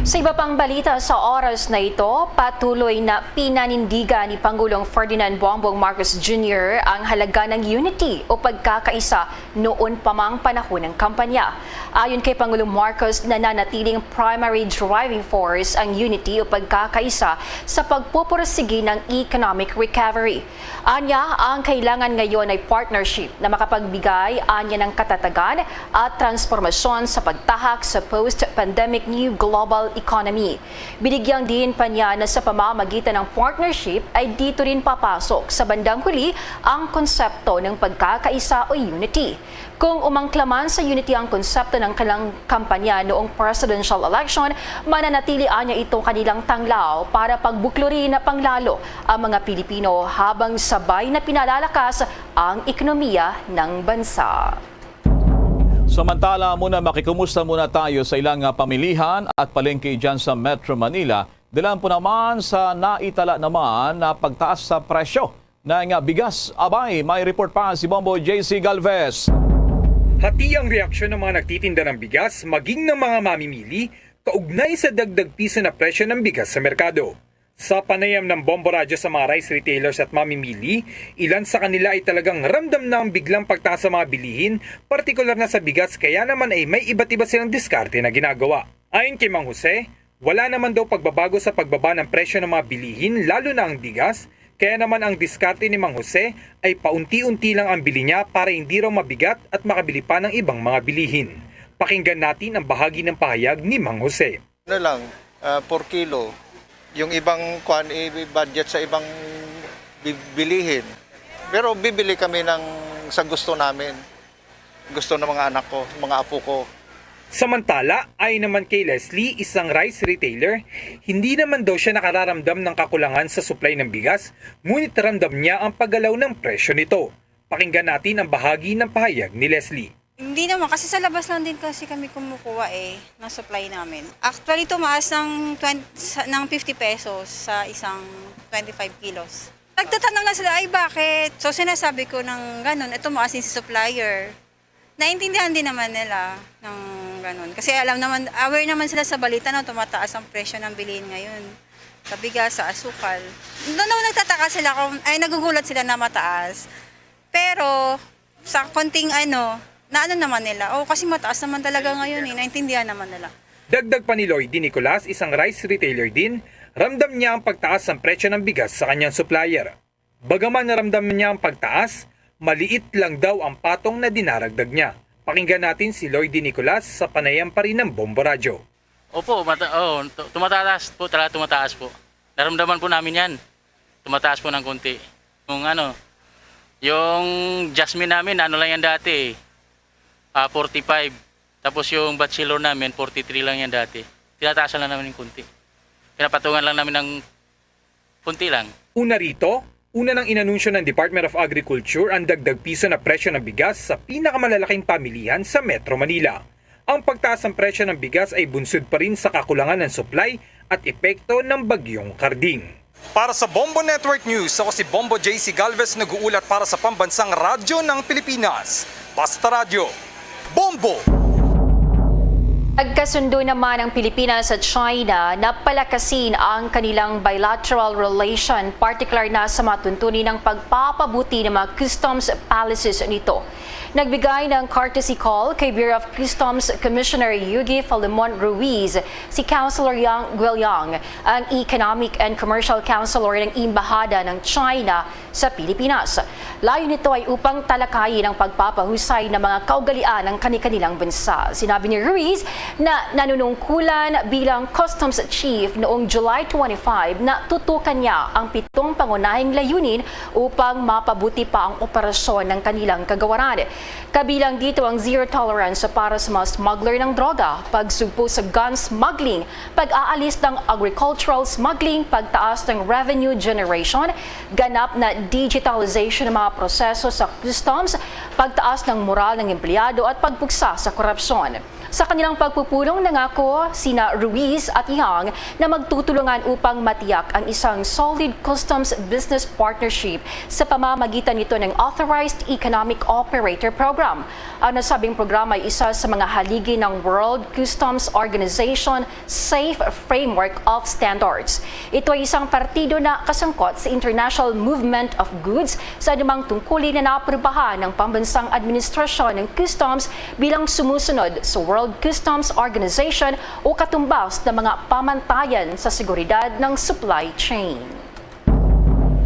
Sa iba pang balita sa oras na ito, patuloy na pinanindigan ni Pangulong Ferdinand Bongbong Marcos Junior ang halaga ng unity o pagkakaisa noon pa mang panahon ng kampanya. Ayon kay Pangulong Marcos, nananatiling primary driving force ang unity o pagkakaisa sa pagpupursigi ng economic recovery. Anya, ang kailangan ngayon ay partnership na makapagbigay anya ng katatagan at transformasyon sa pagtahak sa post-pandemic new global economy. Binigyang diin pa niya na sa pamamagitan ng partnership ay dito rin papasok sa bandang huli ang konsepto ng pagkakaisa o unity. Kung umangkla man sa unity ang konsepto ng kanilang kampanya noong presidential election, mananatili anya ito kanilang tanglaw para pagbukluri na panglalo ang mga Pilipino habang sabay na pinalalakas ang ekonomiya ng bansa. Samantala muna, makikumusta muna tayo sa ilang ah, pamilihan at palengke dyan sa Metro Manila. Dalan po naman sa naitala naman na pagtaas sa presyo na nga bigas. Abay, may report pa si Bombo J C Galvez. Hati ang reaksyon ng mga nagtitinda ng bigas, maging ng mga mamimili, kaugnay sa dagdag piso na presyo ng bigas sa merkado. Sa panayam ng Bombo Radyo sa mga rice retailers at mamimili, ilan sa kanila ay talagang ramdam na ang biglang pagtaas sa mga bilihin, partikular na sa bigas, kaya naman ay may iba't iba silang diskarte na ginagawa. Ayon kay Mang Jose, wala naman daw pagbabago sa pagbaba ng presyo ng mga bilihin, lalo na ang bigas, kaya naman ang diskarte ni Mang Jose ay paunti-unti lang ang bili niya para hindi raw mabigat at makabili pa ng ibang mga bilihin. Pakinggan natin ang bahagi ng pahayag ni Mang Jose. Ano lang, ah, per kilo. Yung ibang kuan, i-budget sa ibang bi- bilihin. Pero bibili kami ng sa gusto namin. Gusto ng mga anak ko, mga apo ko. Samantala, ayon naman kay Leslie, isang rice retailer, hindi naman daw siya nakararamdam ng kakulangan sa supply ng bigas, ngunit ramdam niya ang paggalaw ng presyo nito. Pakinggan natin ang bahagi ng pahayag ni Leslie. Hindi naman, kasi sa labas lang din kasi kami kumukuha eh, ng supply namin. Actually, tumaas ng, twenty, sa, ng fifty pesos sa isang twenty-five kilos. Nagtatanong na sila, "Ay, bakit?" So, sinasabi ko ng ganun, "Eh, tumaas din si supplier." Naintindihan din naman nila ng ganun. Kasi alam naman, aware naman sila sa balita na tumataas ang presyo ng bilihin ngayon. Sa bigas, sa asukal. Doon naman nagtataka sila kung, ay, nagugulat sila na mataas. Pero, sa konting ano, naano naman nila, "Oh, kasi mataas naman talaga ngayon eh." Naintindihan naman nila. Dagdag pa ni Lloyd Nicolas, isang rice retailer din, ramdam niya ang pagtaas ng presyo ng bigas sa kanyang supplier. Bagaman naramdaman niya ang pagtaas, maliit lang daw ang patong na dinaragdag niya. Pakinggan natin si Lloyd Nicolas sa panayam pa rin ng Bombo Radyo. Opo, mata- oh, tu- tumataas po, talaga tumataas po. Naramdaman po namin yan. Tumataas po ng konti. Yung ano, yung jasmine namin, ano lang yan dati eh. Ah, forty-five. Tapos yung bachelor namin, forty-three lang yan dati. Tinataasan lang namin ng konti. Pinapatungan lang namin ng konti lang. Una rito, una nang inanunsyo ng Department of Agriculture ang dagdag piso na presyo ng bigas sa pinakamalalaking pamilihan sa Metro Manila. Ang pagtaas ng presyo ng bigas ay bunsod pa rin sa kakulangan ng supply at epekto ng Bagyong Karding. Para sa Bombo Network News, ako si Bombo J C Galvez, nag-uulat para sa Pambansang Radyo ng Pilipinas. Basta Radyo, Bombo! Nagkasundo naman ang Pilipinas at China na palakasin ang kanilang bilateral relation, partikular na sa matuntunin ng pagpapabuti ng mga customs policies nito. Nagbigay ng courtesy call kay Bureau of Customs Commissioner Yugi Filemon Ruiz si Councilor Yang Guiliang, ang Economic and Commercial Counselor ng Embahada ng China sa Pilipinas. Layo nito ay upang talakayin ang pagpapahusay ng mga kaugalian ng kani-kanilang bansa. Sinabi ni Ruiz na nanunungkulan bilang Customs Chief noong July twenty-five na tutukan niya ang pitong pangunahing layunin upang mapabuti pa ang operasyon ng kanilang kagawaran. Kabilang dito ang zero tolerance para sa mga smuggler ng droga, pagsugpo sa gun smuggling, pag-aalis ng agricultural smuggling, pagtaas ng revenue generation, ganap na digitalization ng mga proseso sa customs, pagtaas ng moral ng empleyado at pagpugsa sa korupsyon. Sa kanilang pagpupulong, nangako sina Ruiz at Yang na magtutulungan upang matiyak ang isang solid customs business partnership sa pamamagitan nito ng Authorized Economic Operator Program. Ang nasabing programa ay isa sa mga haligi ng World Customs Organization Safe Framework of Standards. Ito ay isang partido na kasangkot sa international movement of goods sa anumang tungkulin na naaprubahan ng pambansang administrasyon ng customs bilang sumusunod sa World Customs Organization o katumbas ng mga pamantayan sa seguridad ng supply chain.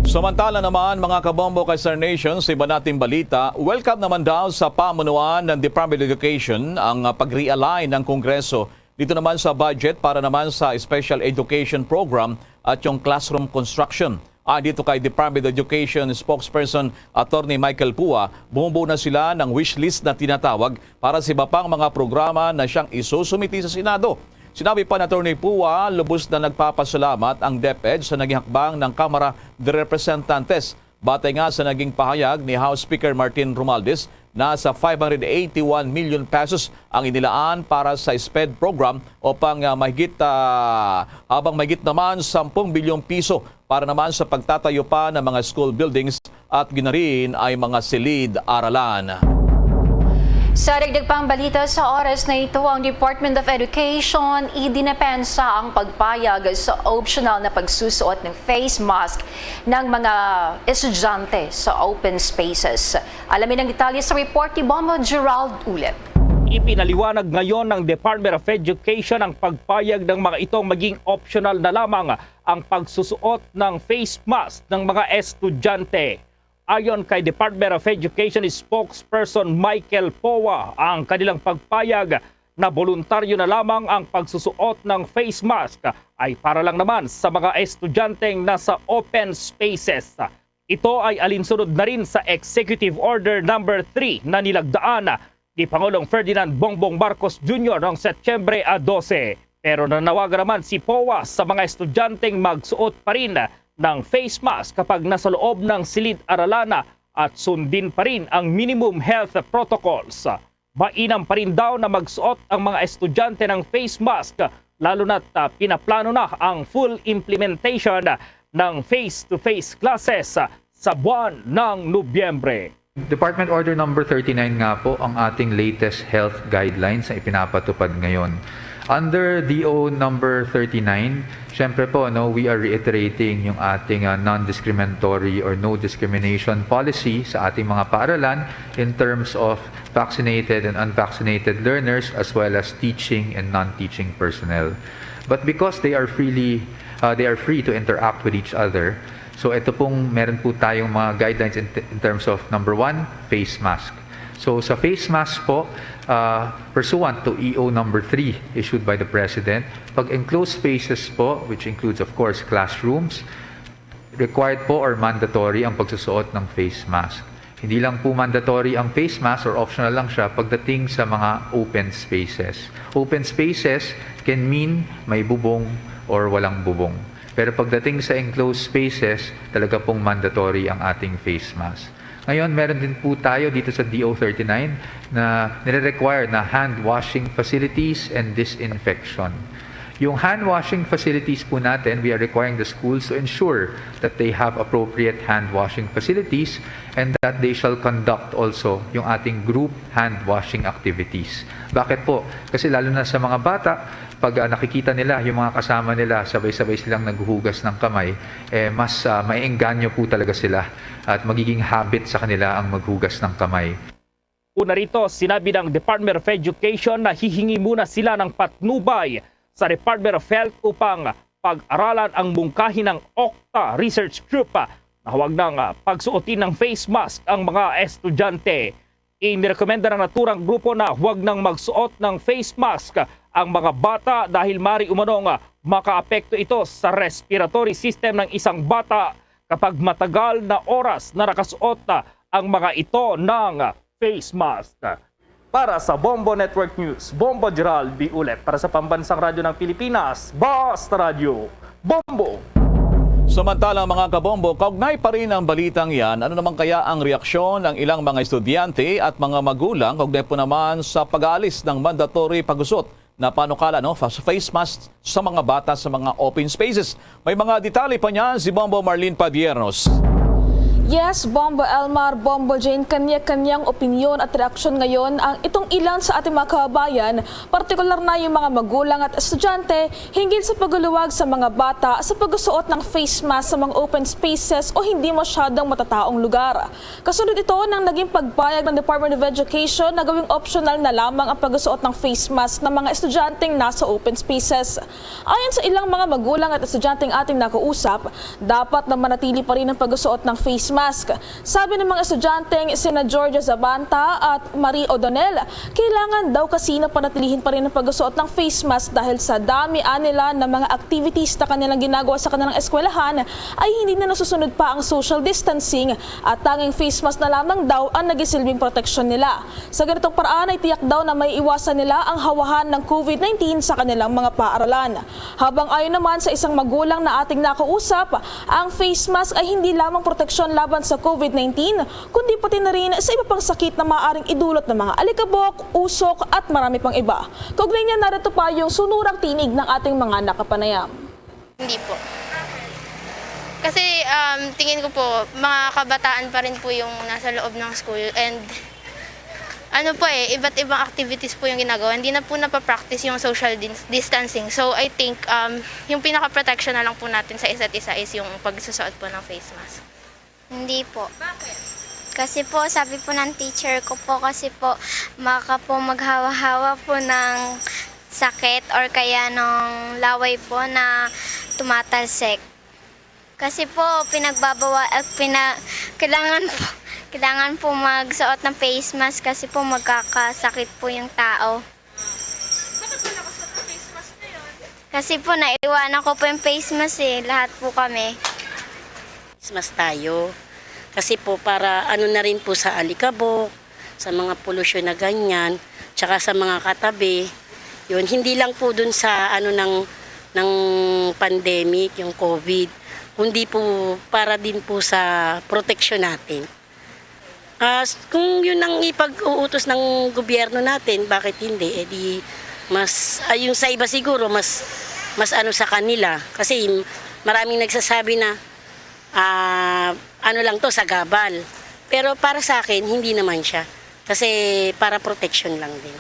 Samantala naman, mga kabombo, kay Star Nation, sa iba nating balita, welcome naman daw sa pamunuan ng Department of Education ang ah, pag-realign ng Kongreso dito naman sa budget para naman sa Special Education Program at yung classroom construction. Ayon dito kay Department of Education spokesperson Attorney Michael Pua, bumubuo na sila ng wish list na tinatawag para sa iba pang mga programa na siyang isusumiti sa Senado. Sinabi pa ni Attorney Pua, lubos na nagpapasalamat ang DepEd sa naging hakbang ng Kamara de Representantes. Batay nga sa naging pahayag ni House Speaker Martin Romualdez, nasa five hundred eighty-one million pesos ang inilaan para sa SPED program upang ah, mahigit ah, habang mahigit naman sampung bilyong piso para naman sa pagtatayo pa ng mga school buildings at ginarin ay mga silid-aralan. Sa dagdag pang balita sa oras na ito, ang Department of Education idinepensa ang pagpayag sa optional na pagsusuot ng face mask ng mga estudyante sa open spaces. Alamin ang detalye sa report ni Bombo Gerald Ulep. Ipinaliwanag ngayon ng Department of Education ang pagpayag ng mga itong maging optional na lamang ang pagsusuot ng face mask ng mga estudyante. Ayon kay Department of Education spokesperson Michael Poa, ang kanilang pagpayag na boluntaryo na lamang ang pagsusuot ng face mask ay para lang naman sa mga estudyanteng nasa open spaces. Ito ay alinsunod na rin sa Executive Order Number three na nilagdaan ni Pangulong Ferdinand Bongbong Marcos Junior noong Setyembre a dose. Pero nanawagan naman si poa sa mga estudyanteng magsuot pa rin ng face mask kapag nasa loob ng silid-aralan at sundin pa rin ang minimum health protocols. Mainam pa rin daw na magsuot ang mga estudyante ng face mask, lalo na't, ah, pinaplano na ang full implementation ng face-to-face classes sa buwan ng Nobyembre. Department Order Number thirty-nine nga po ang ating latest health guidelines na ipinapatupad ngayon. Under D O Number thirty-nine, syempre po, no, we are reiterating yung ating, ah, non-discriminatory or no discrimination policy sa ating mga paaralan in terms of vaccinated and unvaccinated learners, as well as teaching and non-teaching personnel. But because they are freely, uh, they are free to interact with each other, so ito pong meron po tayong mga guidelines in, in terms of, number one, face mask. So sa face mask po, uh, pursuant to E O number three issued by the President, pag enclosed spaces po, which includes of course classrooms, required po or mandatory ang pagsusuot ng face mask. Hindi lang po mandatory ang face mask or optional lang siya pagdating sa mga open spaces. Open spaces can mean may bubong or walang bubong. Pero pagdating sa enclosed spaces, talaga pong mandatory ang ating face mask. Ngayon, meron din po tayo dito sa D O thirty-nine na nire-require na hand washing facilities and disinfection. Yung hand washing facilities po natin, we are requiring the schools to ensure that they have appropriate hand washing facilities and that they shall conduct also yung ating group hand washing activities. Bakit po? Kasi lalo na sa mga bata, pag, ah, nakikita nila yung mga kasama nila, sabay-sabay silang naghuhugas ng kamay, eh, mas, ah, maiengganyo po talaga sila at magiging habit sa kanila ang maghugas ng kamay. Una rito, sinabi ng Department of Education na hihingi muna sila ng patnubay sa Department of Health upang pag-aralan ang mungkahi ng OCTA Research Group na huwag nang, ah, pagsuotin ng face mask ang mga estudyante. Inirekomenda ng naturang grupo na huwag nang magsuot ng face mask ang mga bata dahil mari umanong, ah, makaapekto ito sa respiratory system ng isang bata kapag matagal na oras na nakasuot, ah, ang mga ito ng face mask. Para sa Bombo Network News, Bombo Gerald B. Ulep. Para sa Pambansang Radyo ng Pilipinas, Basta Radyo, Bombo! Samantala, mga kabombo, kaugnay pa rin ang balitang yan, ano naman kaya ang reaksyon ng ilang mga estudyante at mga magulang kaugnay po naman sa pag-aalis ng mandatory pag-usot na panukala, no, fa-, face mask sa mga bata sa mga open spaces? May mga detalye pa niyan si Bombo Marlene Padiernos. Yes, Bombo Elmar, Bombo Jane, kanya-kanyang opinyon at reaksyon ngayon ang itong ilan sa ating mga kababayan, partikular na yung mga magulang at estudyante, hinggil sa pagluwag sa mga bata sa pagsusuot ng face mask sa mga open spaces o hindi masyadong matataong lugar. Kasunod ito ng naging pagpayag ng Department of Education na gawing optional na lamang ang pagsusuot ng face mask ng mga estudyanteng nasa open spaces. Ayon sa ilang mga magulang at estudyanteng ating nakausap, dapat na manatili pa rin ang pagsusuot ng face mask. Sabi ng mga estudyanteng sina Georgia Zabanta at Marie O'Donnell, kailangan daw kasi na panatilihin pa rin ang pagsusuot ng face mask dahil sa dami anila na mga activities na kanilang ginagawa sa kanilang eskwelahan ay hindi na nasusunod pa ang social distancing at tanging face mask na lamang daw ang nagisilbing proteksyon nila. Sa ganitong paraan ay tiyak daw na maiiwasan nila ang hawahan ng COVID nineteen sa kanilang mga paaralan. Habang ayon naman sa isang magulang na ating nakausap, ang face mask ay hindi lamang proteksyon laban sa COVID nineteen, kundi pati na rin sa iba pang sakit na maaaring idulot ng mga alikabok, usok at marami pang iba. Kaugnay niya, narito pa yung sunurang tinig ng ating mga nakapanayam. Hindi po. Kasi, um, tingin ko po, mga kabataan pa rin po yung nasa loob ng school and ano po eh, iba't ibang activities po yung ginagawa. Hindi na po napapractice yung social dis-, distancing. So, I think, um, yung pinaka-protection na lang po natin sa isa't isa is yung pagsusuot po ng face mask. Hindi po. Bakit? Kasi po, sabi po ng teacher ko po, kasi po, baka po maghawa-hawa po ng sakit or kaya nung laway po na tumatalsik. Kasi po, pinagbabawa-, ah, pina-, kailangan po, kailangan po magsuot ng face mask kasi po magkakasakit po yung tao. Bakit po nakasuot ng face mask ngayon? Kasi po, naiwanan ko po yung face mask eh, lahat po kami. Face mask tayo. Kasi po para ano na rin po sa alikabok, sa mga polusyon na ganyan, tsaka sa mga katabi. Yun, hindi lang po dun sa ano ng, ng pandemic, yung COVID, kundi po para din po sa proteksyon natin. Ah, s- kung yun ang ipag-uutos ng gobyerno natin, bakit hindi? Eh di mas, ay, yung sa iba siguro, mas, mas ano sa kanila. Kasi maraming nagsasabi na, ah, ano lang to, sagabal. Pero para sa akin, hindi naman siya. Kasi para protection lang din.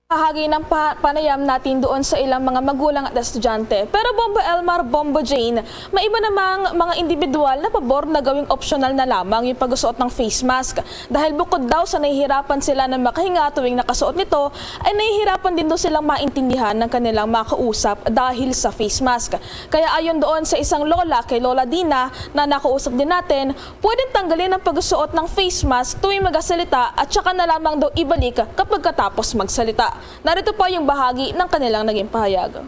Bahagi ng pa- panayam natin doon sa ilang mga magulang at estudyante. Pero Bombo Elmar, Bombo Jane, may iba namang mga individual na pabor na gawing optional na lamang yung pagsuot ng face mask. Dahil bukod daw sa nahihirapan sila na makahinga tuwing nakasuot nito, ay nahihirapan din daw silang maintindihan ng kanilang mga kausap dahil sa face mask. Kaya ayon doon sa isang lola kay Lola Dina na nakausap din natin, pwedeng tanggalin ang pagsusuot ng face mask tuwing magasalita at saka na lamang daw ibalik kapag katapos magsalita. Narito pa yung bahagi ng kanilang naging pahayag.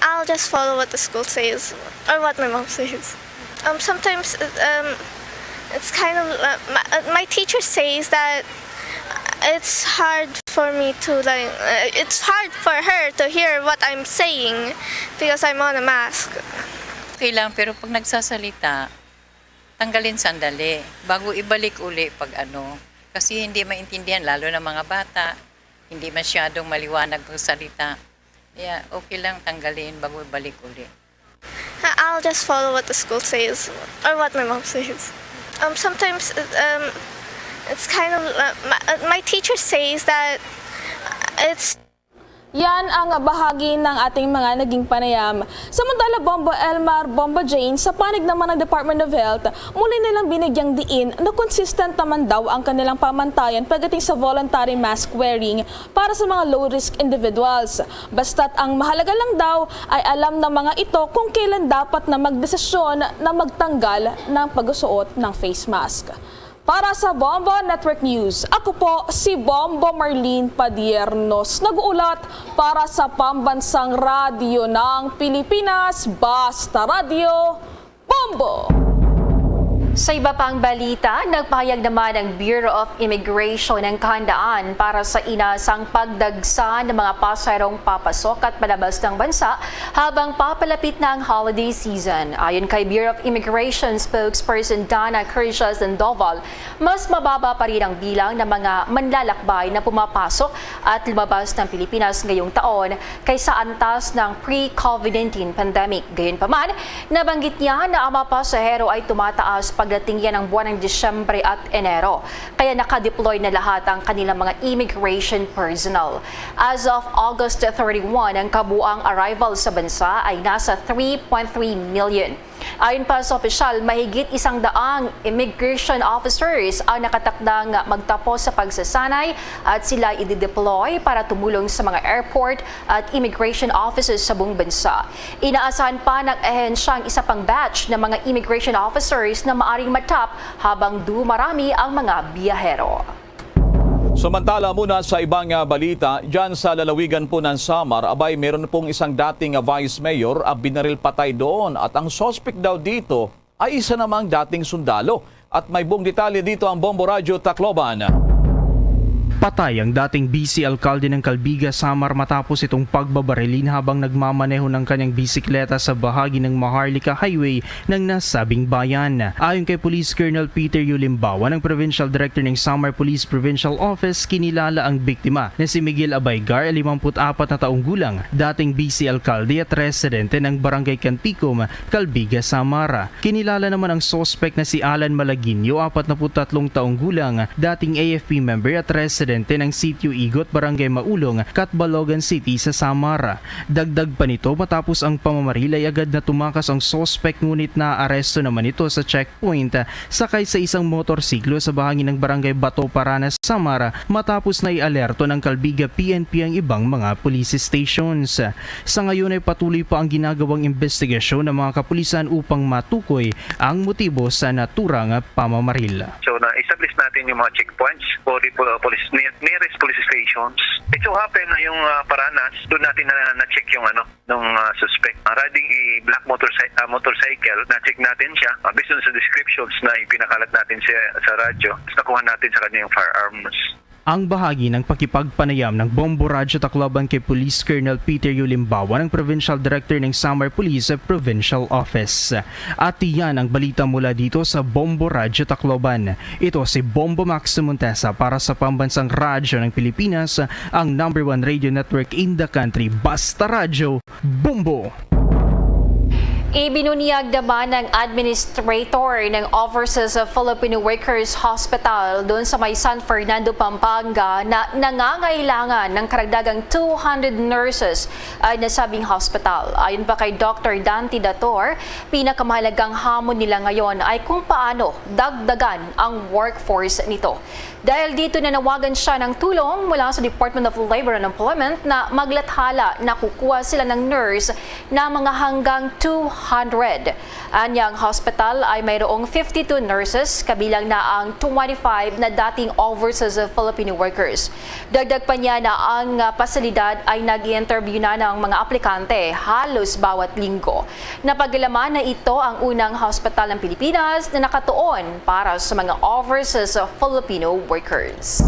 I'll just follow what the school says or what my mom says. Um, sometimes um, it's kind of uh, my, uh, my teacher says that it's hard for me to like uh, it's hard for her to hear what I'm saying because I'm on a mask. Okay lang, pero pag nagsasalita, tanggalin sandali bago ibalik uli pag ano. Kasi hindi maintindihan, lalo na mga bata, hindi masyadong maliwanag pagsalita. Kaya okay lang tanggalin bago ibalik uli. I'll just follow what the school says or what my mom says. Um, sometimes um, it's kind of uh, my, uh, my teacher says that it's Yan ang bahagi ng ating mga naging panayam. Samantala, Bombo Elmar, Bombo Jane, sa panig naman ng Department of Health, muli nilang binigyang diin na consistent naman daw ang kanilang pamantayan pagdating sa voluntary mask wearing para sa mga low-risk individuals. Basta't ang mahalaga lang daw ay alam ng mga ito kung kailan dapat na magdesisyon na magtanggal ng pagsusuot ng face mask. Para sa Bombo Network News, ako po si Bombo Marlene Padiernos, nag-uulat para sa Pambansang Radyo ng Pilipinas, Basta Radyo, Bombo! Sa iba pang balita, nagpahayag naman ang Bureau of Immigration ng kahandaan para sa inasang pagdagsa ng mga pasaherong papasok at palabas ng bansa habang papalapit na ang holiday season. Ayon kay Bureau of Immigration spokesperson Dana Curcia Sandoval, mas mababa pa rin ang bilang ng mga manlalakbay na pumapasok at lumabas ng Pilipinas ngayong taon kaysa antas ng pre-COVID nineteen pandemic. Gayunpaman, nabanggit niya na ang mga pasahero ay tumataas pagdating yan ng buwan ng Disyembre at Enero, kaya nakadeploy na lahat ang kanilang mga immigration personnel. As of August thirty-one, ang kabuang arrival sa bansa ay nasa three point three million. Ayon pa sa opisyal, mahigit isang daang immigration officers ang nakatakdang magtapos sa pagsasanay at sila idideploy para tumulong sa mga airport at immigration offices sa buong bansa. Inaasahan pa ng ahensya ang isa pang batch ng mga immigration officers na maaring matap habang dumarami ang mga biyahero. Samantala muna sa ibang ah, balita, dyan sa lalawigan po ng Samar, abay meron pong isang dating ah, vice mayor ang binaril patay doon at ang suspect daw dito ay isa namang dating sundalo. At may buong detalye dito ang Bombo Radyo Tacloban. Patay ang dating vice alkalde ng Calbiga, Samar matapos itong pagbabarilin habang nagmamaneho ng kanyang bisikleta sa bahagi ng Maharlika Highway ng nasabing bayan. Ayon kay Police Colonel Peter Yulimbawan, ang Provincial Director ng Samar Police Provincial Office, kinilala ang biktima na si Miguel Abaygar, limampu't apat na taong gulang, dating vice alkalde at residente ng Barangay Canticum, Calbiga, Samar. Kinilala naman ang suspek na si Alan Malaguinho, apat na put tatlong taong gulang, dating A F P member at residente ng Sitio Igot, Barangay Maulong, Catbalogan City sa Samar. Dagdag pa nito, matapos ang pamamaril ay agad na tumakas ang suspek ngunit naaresto naman ito sa checkpoint sakay sa isang motorsiklo sa bahagi ng Barangay Bato Paranas, Samar matapos na ialerto ng Calbiga P N P ang ibang mga police stations. Sa ngayon ay patuloy pa ang ginagawang investigasyon ng mga kapulisan upang matukoy ang motibo sa naturang pamamaril. So na-establish natin yung mga checkpoints for the pol- police, ne- nearest police registrations. It so happen na yung ah, Paranas, doon natin na na-check yung ano, nung ah, suspect. Ah, riding a black motorcycle, motorcycle, na-check natin siya. Ah, based on sa descriptions na ipinakalat natin sa, sa radyo, tapos nakuha natin sa kanya yung firearms. Ang bahagi ng pakipagpanayam ng Bombo Radyo Tacloban kay Police Colonel Peter Yulimbawa ng Provincial Director ng Samar Police Provincial Office. At iyan ang balita mula dito sa Bombo Radyo Tacloban. Ito si Bombo Max Montesa para sa Pambansang Radyo ng Pilipinas, ang number one radio network in the country. Basta Radyo, Bombo! Ibinunyag naman ng administrator ng Overseas Filipino Workers Hospital doon sa may San Fernando, Pampanga na nangangailangan ng karagdagang two hundred nurses ang nasabing hospital. Ayon pa kay Doctor Dante Dator, pinakamahalagang hamon nila ngayon ay kung paano dagdagan ang workforce nito. Dahil dito, nanawagan siya ng tulong mula sa Department of Labor and Employment na maglathala na kukuha sila ng nurse na mga hanggang two hundred. Anya, ang hospital ay mayroong fifty-two nurses, kabilang na ang twenty-five na dating overseas Filipino workers. Dagdag pa niya na ang ah, pasilidad ay nag-i-interview na ng mga aplikante halos bawat linggo. Napagalaman na ito ang unang hospital ng Pilipinas na nakatuon para sa mga overseas Filipino workers.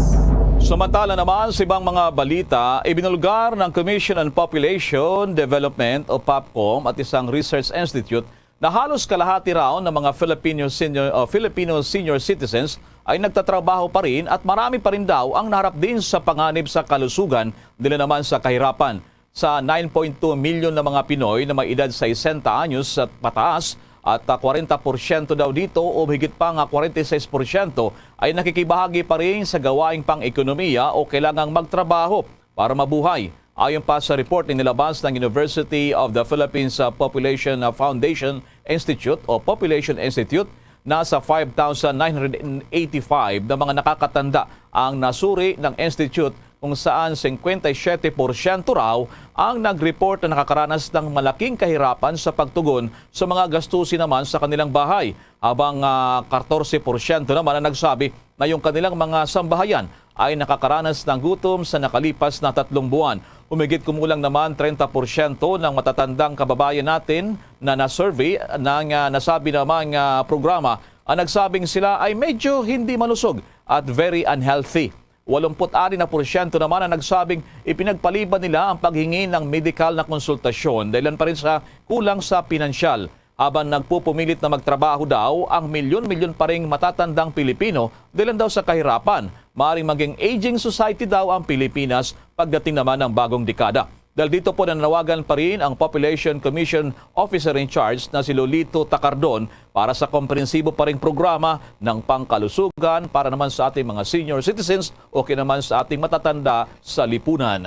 Samantala naman sa ibang mga balita, ibinulgar ng Commission on Population Development o POPCOM at isang research institute na halos kalahati raw ng mga Filipino senior, o Filipino senior citizens ay nagtatrabaho pa rin at marami pa rin daw ang naharap din sa panganib sa kalusugan, dili naman sa kahirapan. Sa nine point two milyon na mga Pinoy na may edad sesenta anyos at pataas, at ah, kwarenta porsyento daw dito o higit pa nga kwarenta y seis porsyento ay nakikibahagi pa rin sa gawaing pang-ekonomiya o kailangang magtrabaho para mabuhay. Ayon pa sa report na nilabas ng University of the Philippines ah, Population ah, Foundation Institute o Population Institute, nasa five thousand nine hundred eighty-five na mga nakakatanda ang nasuri ng institute, kung saan singkwenta y siyete porsyento raw ang nag-report na nakakaranas ng malaking kahirapan sa pagtugon sa mga gastusin naman sa kanilang bahay, habang ah, katorse porsyento naman ang nagsabi na yung kanilang mga sambahayan ay nakakaranas ng gutom sa nakalipas na tatlong buwan. Humigit kumulang naman treinta porsyento ng matatandang kababayan natin na na-survey ng ah, nasabi namang ah, programa ang nagsabing sila ay medyo hindi malusog at very unhealthy. Walumput-anim na porsyento naman ang nagsabing ipinagpaliban nila ang paghingi ng medikal na konsultasyon dahilan pa rin sa kulang sa pinansyal. Habang nagpupumilit na magtrabaho daw ang milyon-milyon pa ring matatandang Pilipino dahilan daw sa kahirapan, maaring maging aging society daw ang Pilipinas pagdating naman ng bagong dekada. Dahil dito po, nananawagan pa rin ang Population Commission Officer in Charge na si Lolito Tacardon para sa komprehensibo pa ring programa ng pangkalusugan para naman sa ating mga senior citizens o kaya naman sa ating matatanda sa lipunan.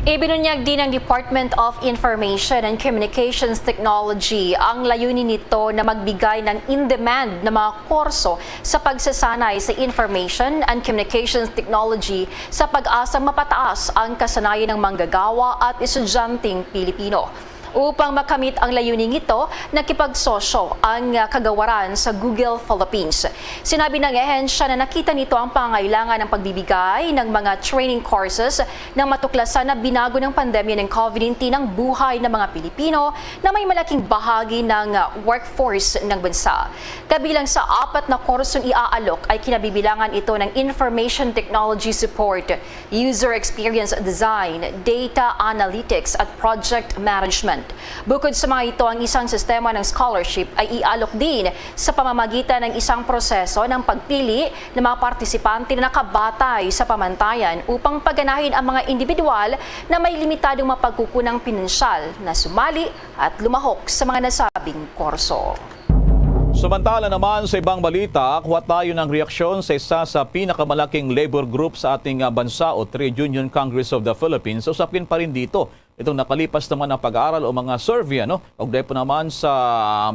Ibinunyag din ng Department of Information and Communications Technology ang layunin nito na magbigay ng in-demand na mga kurso sa pagsasanay sa Information and Communications Technology sa pag-asang mapataas ang kasanayan ng manggagawa at estudyanteng Pilipino. Upang makamit ang layuning ito, nakipagsosyo ang ah, kagawaran sa Google Philippines. Sinabi ng ehensya na nakita nito ang pangangailangan ng pagbibigay ng mga training courses nang matuklasan na binago ng pandemya ng COVID nineteen ang buhay ng mga Pilipino na may malaking bahagi ng ah, workforce ng bansa. Kabilang sa apat na kursong iaalok ay kinabibilangan ito ng Information Technology Support, User Experience Design, Data Analytics at Project Management. Bukod sa mga ito, ang isang sistema ng scholarship ay ialok din sa pamamagitan ng isang proseso ng pagpili ng mga partisipante na nakabatay sa pamantayan upang paganahin ang mga individual na may limitadong mapagkukunang pinansyal na sumali at lumahok sa mga nasabing kurso. Samantala naman sa ibang balita, kuha tayo ng reaksyon sa isa sa pinakamalaking labor group sa ating ah, bansa o Trade Union Congress of the Philippines. Usapin pa rin dito itong nakalipas naman ang pag-aaral o mga survey, ano? Kaugnay po naman sa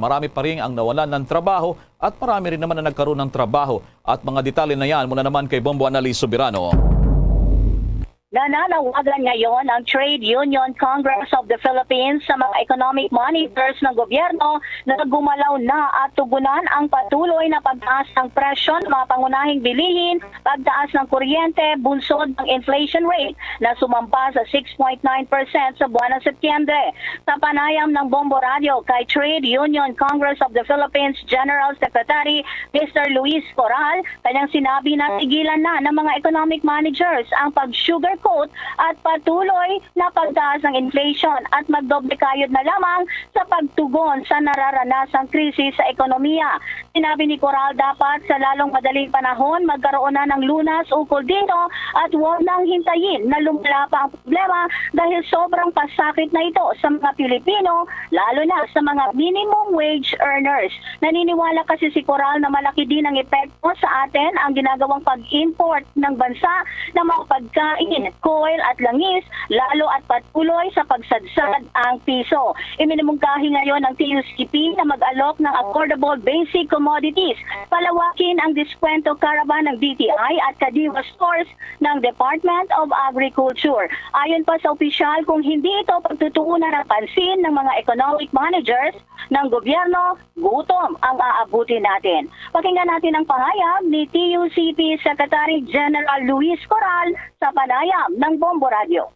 marami pa rin ang nawalan ng trabaho at marami rin naman ang nagkaroon ng trabaho. At mga detalye na yan mula naman kay Bombo Annalise Soberano. Nananawagan ngayon ang Trade Union Congress of the Philippines sa mga economic managers ng gobyerno na gumalaw na at tugunan ang patuloy na pagtaas ng presyo ng mga pangunahing bilihin, pagtaas ng kuryente, bunsod ng inflation rate na sumampa sa six point nine percent sa buwan ng Setyembre. Sa panayam ng Bombo Radio kay Trade Union Congress of the Philippines General Secretary Mister Luis Coral, kanyang sinabi na tigilan na ng mga economic managers ang pag-sugarcoat at patuloy na pagtaas ng inflation at magdoble kayod na lamang sa pagtugon sa nararanasang krisis sa ekonomiya. Sinabi ni Coral, dapat sa lalong madaling panahon magkaroon na ng lunas ukol dito at huwag nang hintayin na lumala pa ang problema dahil sobrang pasakit na ito sa mga Pilipino, lalo na sa mga minimum wage earners. Naniniwala kasi si Coral na malaki din ang epekto sa atin ang ginagawang pag-import ng bansa ng mga pagkain, coal at langis, lalo at patuloy sa pagsadsad ang piso. Iminumungkahi ngayon ng T U C P na mag-alok ng affordable basic commodities. Palawakin ang diskwento caravan ng D T I at Kadiwa stores ng Department of Agriculture. Ayon pa sa opisyal, kung hindi ito pagtutuunan ng pansin ng mga economic managers ng gobyerno, gutom ang aabutin natin. Pakinggan natin ang pahayag ni T U C P Secretary General Luis Coral sa panayam ng Bombo Radio.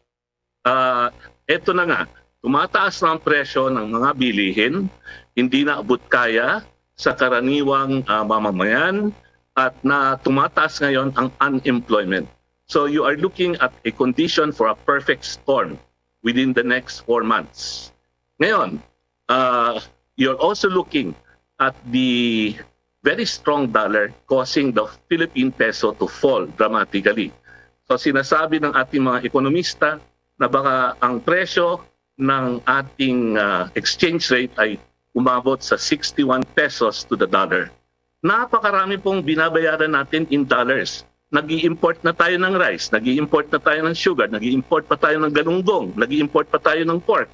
Ah, eto na nga, tumataas na ang presyo ng mga bilihin, hindi na abot kaya sa karaniwang ah, mamamayan at na tumataas ngayon ang unemployment. So you are looking at a condition for a perfect storm within the next four months. Ngayon, uh, you're also looking at the very strong dollar causing the Philippine peso to fall dramatically. So sinasabi ng ating mga ekonomista na baka ang presyo ng ating uh, exchange rate ay umabot sa sixty-one pesos to the dollar. Napakarami pong binabayaran natin in dollars. Nag-i-import na tayo ng rice, nag-i-import na tayo ng sugar, nag-i-import pa tayo ng galunggong, nag-i-import pa tayo ng pork.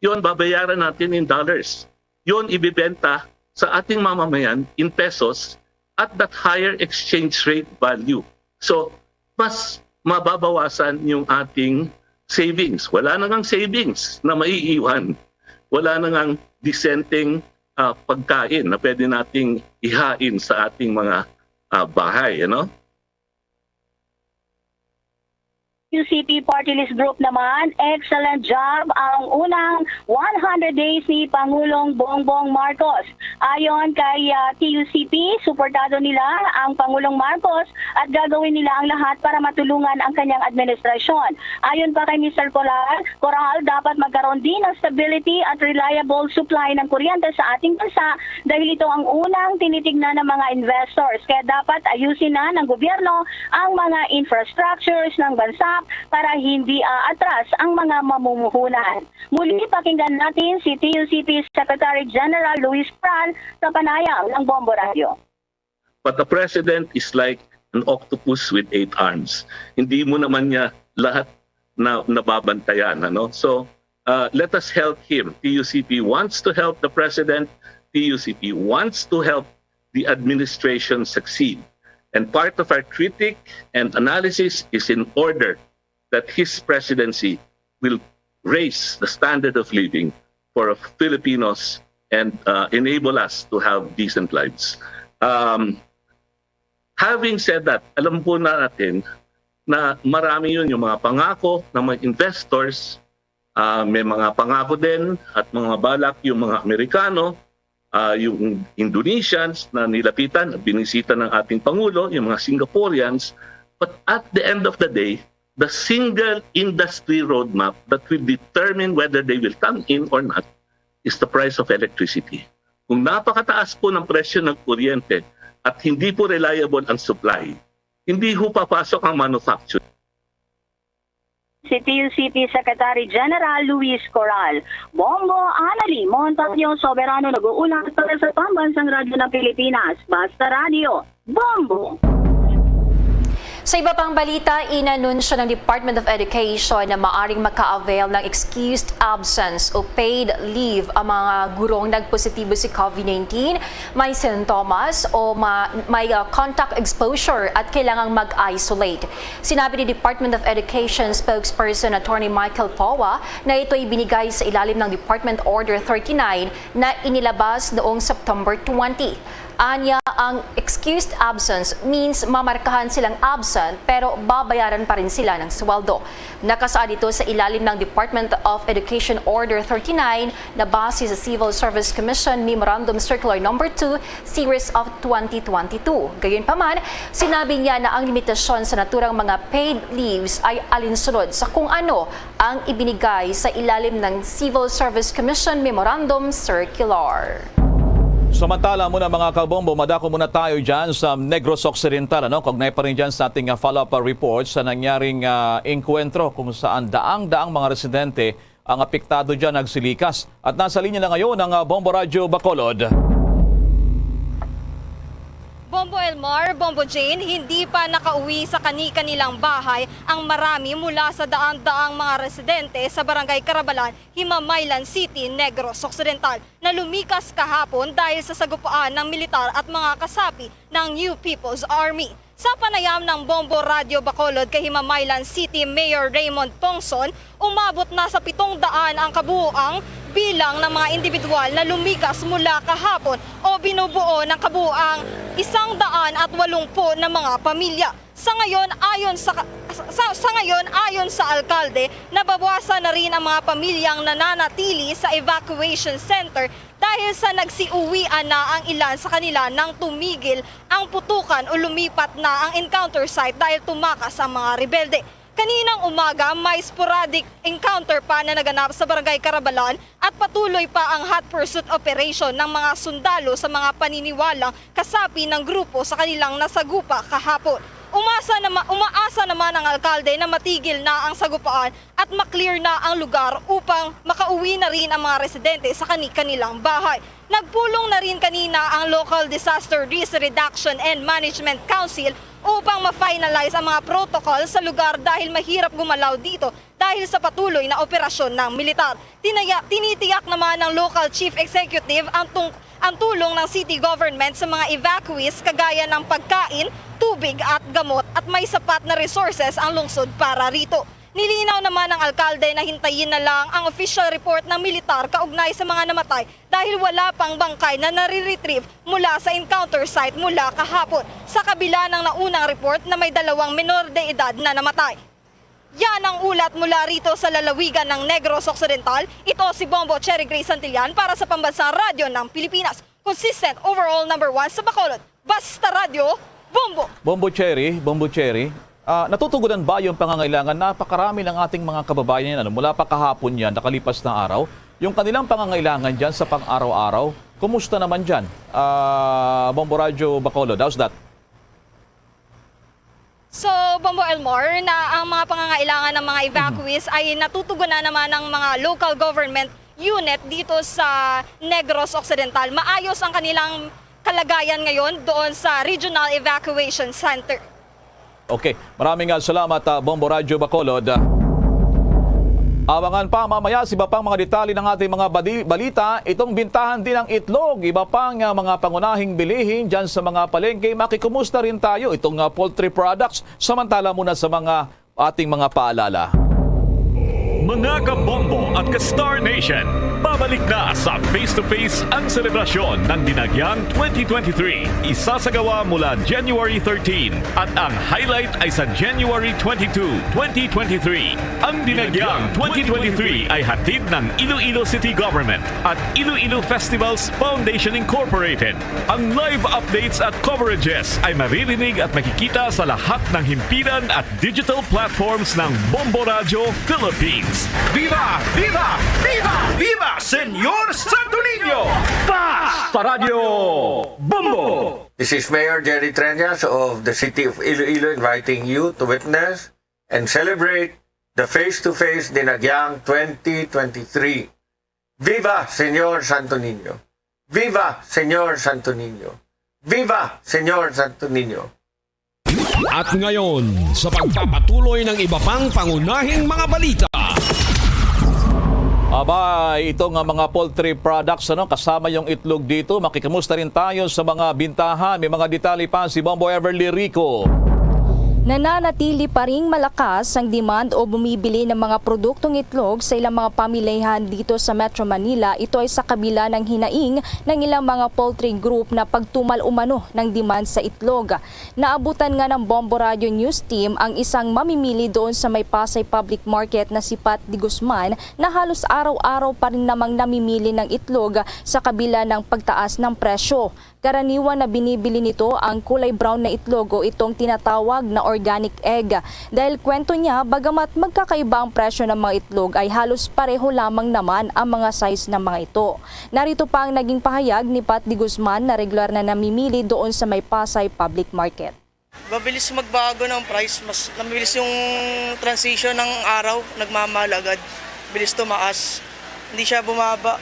Yun, babayaran natin in dollars. Yun, ibibenta sa ating mamamayan in pesos at that higher exchange rate value. So, mas mababawasan yung ating savings. Wala na ngang savings na maiiwan. Wala na ngang disenteng ah, pagkain na pwede nating ihain sa ating mga ah, bahay, ano? U C P Party List Group naman, excellent job ang unang one hundred days ni Pangulong Bongbong Marcos. Ayon kay ah, T U C P, suportado nila ang Pangulong Marcos at gagawin nila ang lahat para matulungan ang kanyang administrasyon. Ayon pa kay Mister Coral, Coral, dapat magkaroon din ng stability at reliable supply ng kuryente sa ating bansa dahil ito ang unang tinitignan ng mga investors. Kaya dapat ayusin na ng gobyerno ang mga infrastructures ng bansa para hindi aatras ang mga mamumuhunan. Muli, pakinggan natin si T U C P Secretary General Luis Coral sa panayam ng Bombo Radio. But the president is like an octopus with eight arms. Hindi mo naman niya lahat na nababantayan, ano? So, uh, let us help him. T U C P wants to help the president. T U C P wants to help the administration succeed. And part of our critique and analysis is in order that his presidency will raise the standard of living for Filipinos and uh, enable us to have decent lives. Um, having said that, alam po natin na marami yun, yung mga pangako ng mga investors, uh, may mga pangako din at mga balak yung mga Amerikano, uh, yung Indonesians na nilapitan at binisita ng ating Pangulo, yung mga Singaporeans. But at the end of the day, the single industry roadmap that will determine whether they will come in or not is the price of electricity. Kung napakataas po ng presyo ng kuryente at hindi po reliable ang supply, hindi ho papasok ang manufacture. Si T U C P Secretary General Luis Coral. Bombo, Anali, Montaño, Soberano nag-uulat para sa Pambansang Radyo ng Pilipinas. Basta Radyo, Bombo! Sa iba pang balita, inanunsyo ng Department of Education na maaring maka-avail ng excused absence o paid leave ang mga gurong nagpositibo si COVID nineteen, may sintomas o ma- may uh, contact exposure at kailangang mag-isolate. Sinabi ni Department of Education spokesperson Attorney Michael Poa na ito'y binigay sa ilalim ng Department Order thirty-nine na inilabas noong September twenty. Anya, ang excused absence means mamarkahan silang absent pero babayaran pa rin sila ng sweldo. Nakasaad ito sa ilalim ng Department of Education Order thirty-nine na base sa Civil Service Commission Memorandum Circular Number two, Series of twenty twenty-two. Gayunpaman, sinabi niya na ang limitasyon sa naturang mga paid leaves ay alinsunod sa kung ano ang ibinigay sa ilalim ng Civil Service Commission Memorandum Circular. Samantala muna, mga kabombo, madako muna tayo dyan sa Negros Occidental. Ano? Kaugnay pa rin dyan sa ating ah, follow-up ah, report sa nangyaring ah, engkwentro kung saan daang-daang mga residente ang apektado dyan nagsilikas. At nasa linya na ngayon ang ah, Bombo Radyo Bacolod. Bombo Elmar, Bombo Jane, hindi pa nakauwi sa kani-kanilang bahay ang marami mula sa daan-daang mga residente sa Barangay Carabalan, Himamaylan City, Negros Occidental, na lumikas kahapon dahil sa sagupaan ng militar at mga kasapi ng New People's Army. Sa panayam ng Bombo Radyo Bacolod kay Himamaylan City Mayor Raymond Pongson, umabot na sa pitong daan ang kabuoang bilang ng mga individual na lumikas mula kahapon o binubuo ng kabuoang isang daan at walungpo na mga pamilya. Sa ngayon, ayon sa, sa, sa ngayon, ayon sa alkalde, nabawasan na rin ang mga pamilyang nananatili sa evacuation center dahil sa nagsiuwian na ang ilan sa kanila nang tumigil ang putukan o lumipat na ang encounter site dahil tumakas ang mga rebelde. Kaninang umaga, may sporadic encounter pa na naganap sa Barangay Carabalan at patuloy pa ang hot pursuit operation ng mga sundalo sa mga paniniwalang kasapi ng grupo sa kanilang nasagupa kahapon. Umasa nama, umaasa naman ang alkalde na matigil na ang sagupaan at maklear na ang lugar upang makauwi na rin ang mga residente sa kani-kanilang bahay. Nagpulong na rin kanina ang Local Disaster Risk Reduction and Management Council upang ma-finalize ang mga protocol sa lugar dahil mahirap gumalaw dito dahil sa patuloy na operasyon ng militar. Tinaya, tinitiyak naman ng Local Chief Executive ang, tung, ang tulong ng city government sa mga evacuees kagaya ng pagkain, tubig at gamot at may sapat na resources ang lungsod para rito. Nilinaw naman ng alkalde na hintayin na lang ang official report ng militar kaugnay sa mga namatay dahil wala pang bangkay na nare-retrieve mula sa encounter site mula kahapon, sa kabila ng naunang report na may dalawang menor de edad na namatay. Yan ang ulat mula rito sa lalawigan ng Negros Occidental. Ito si Bombo Cherry Grace Santillan para sa Pambansang Radyo ng Pilipinas. Consistent overall number one sa Bacolod. Basta Radyo, Bombo! Bombo Cherry, Bombo Cherry, ah, natutugunan ba yung pangangailangan? Napakarami ng ating mga kababayan yan. Ano? Mula pa kahapon yan, nakalipas na araw. Yung kanilang pangangailangan dyan sa pang-araw-araw, kumusta naman dyan? Ah, Bombo Radyo Bacolod, how's that? So, Bombo Elmore, na ang mga pangangailangan ng mga evacuees ay natutugunan naman ng mga local government unit dito sa Negros Occidental. Maayos ang kanilang kalagayan ngayon doon sa Regional Evacuation Center. Okay, maraming ah, salamat ah, Bombo Radyo Bacolod. Abangan pa mamaya sa iba pang mga detalye ng ating mga badi- balita. Itong bintahan din ng itlog, iba pang ah, mga pangunahing bilihin dyan sa mga palengke. Makikumusta rin tayo itong ah, poultry products. Samantala muna sa mga ating mga paalala. Mga kabombo at ka-Star Nation, pabalik na sa Face to Face ang selebrasyon ng Dinagyang twenty twenty-three. Isasagawa mula January thirteen at ang highlight ay sa January twenty-two, twenty twenty-three. Ang Dinagyang twenty twenty-three ay hatid ng Iloilo City Government at Iloilo Festivals Foundation Incorporated. Ang live updates at coverages ay maririnig at makikita sa lahat ng himpilan at digital platforms ng Bombo Radyo Philippines. Viva! Viva! Viva! Viva, Señor Santo Niño! Basta Radyo Bombo! This is Mayor Jerry Treñas of the City of Iloilo inviting you to witness and celebrate the Face to Face Dinagyang twenty twenty-three. Viva Señor Santo Niño! Viva Señor Santo Niño! Viva Señor Santo Niño! At ngayon, sa pagpapatuloy ng iba pang pangunahing mga balita. Abay, ito nga mga poultry products, ano, kasama yung itlog dito. Makikamusta rin tayo sa mga bintahan. May mga detalye pa si Bombo Everly Rico. Nananatili pa ring malakas ang demand o bumibili ng mga produktong itlog sa ilang mga pamilihan dito sa Metro Manila. Ito ay sa kabila ng hinaing ng ilang mga poultry group na pagtumal umano ng demand sa itlog. Naabutan nga ng Bombo Radio News Team ang isang mamimili doon sa may Pasay Public Market na si Pat de Guzman na halos araw-araw pa rin namang namimili ng itlog sa kabila ng pagtaas ng presyo. Karaniwan na binibili nito ang kulay brown na itlog o itong tinatawag na organic egg. Dahil kwento niya, bagamat magkakaiba ang presyo ng mga itlog, ay halos pareho lamang naman ang mga size ng mga ito. Narito pa ang naging pahayag ni Pat de Guzman na regular na namimili doon sa may Pasay Public Market. Mabilis magbago ng price, mas mabilis yung transition ng araw, nagmamahal agad. Bilis tumaas. Hindi siya bumaba.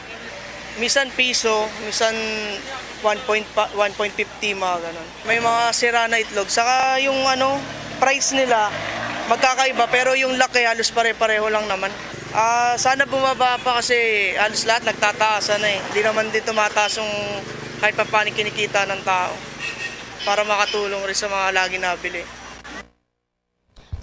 Misan piso, misan one point pa, one point fifty, mga ganon. May mga sira na itlog. Saka yung ano, price nila, magkakaiba, pero yung laki halos pare-pareho lang naman. Ah, sana bumaba pa kasi halos lahat nagtataasan na eh. Hindi naman din tumataas yung kahit papaano kinikita ng tao para makatulong rin sa mga lagi nabili.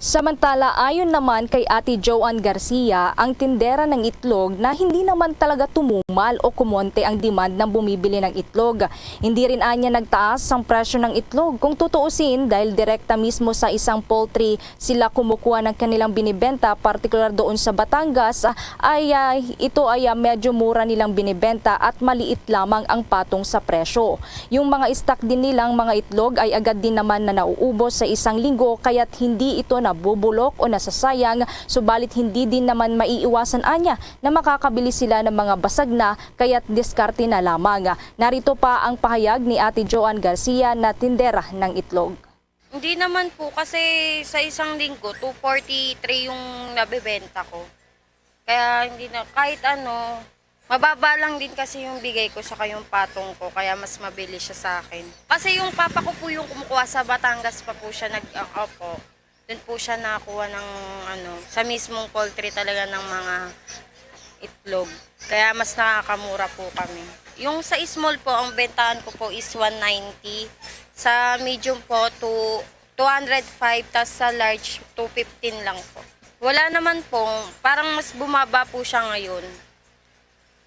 Samantala, ayon naman kay Ate Joan Garcia, ang tindera ng itlog, na hindi naman talaga tumumal o kumonte ang demand ng bumibili ng itlog. Hindi rin anya nagtaas ang presyo ng itlog, kung tutuusin, dahil direkta mismo sa isang poultry sila kumukuha ng kanilang binibenta, partikular doon sa Batangas, ay, ah, ito ay, ah, medyo mura nilang binibenta at maliit lamang ang patong sa presyo. Yung mga stock din nilang mga itlog ay agad din naman na nauubos sa isang linggo, kaya't hindi ito nabubulok o nasasayang, subalit hindi din naman maiiwasan anya na makakabili sila ng mga basag na, kaya't diskarte na lamang. Narito pa ang pahayag ni Ate Joan Garcia na tindera ng itlog. Hindi naman po kasi sa isang linggo, two forty-three yung nabebenta ko. Kaya hindi na, kahit ano, mababa lang din kasi yung bigay ko saka yung patong ko, kaya mas mabilis siya sa akin. Kasi yung papa ko po yung kumukuha, sa Batangas pa po siya nag, ah, opo. Doon po siya nakakuha ng ano, sa mismong poultry talaga ng mga itlog. Kaya mas nakakamura po kami. Yung sa small po, ang bentahan ko po is one ninety. Sa medium po, two, two hundred five, tas sa large, two fifteen lang po. Wala naman po, parang mas bumaba po siya ngayon.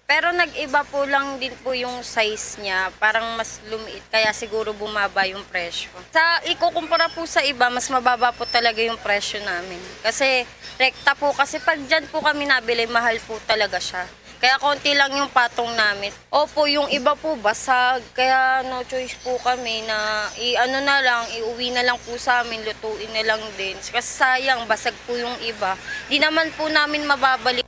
Pero nag-iba po lang din po yung size niya, parang mas lumiit, kaya siguro bumaba yung presyo. Sa ikukumpara po sa iba, mas mababa po talaga yung presyo namin. Kasi rekta po, kasi pag dyan po kami nabili, mahal po talaga siya. Kaya konti lang yung patong namin. Opo, yung iba po basag, kaya no choice po kami na i-ano na lang, iuwi na lang po sa amin, lutuin na lang din. Kasi sayang, basag po yung iba. Di naman po namin mababalik.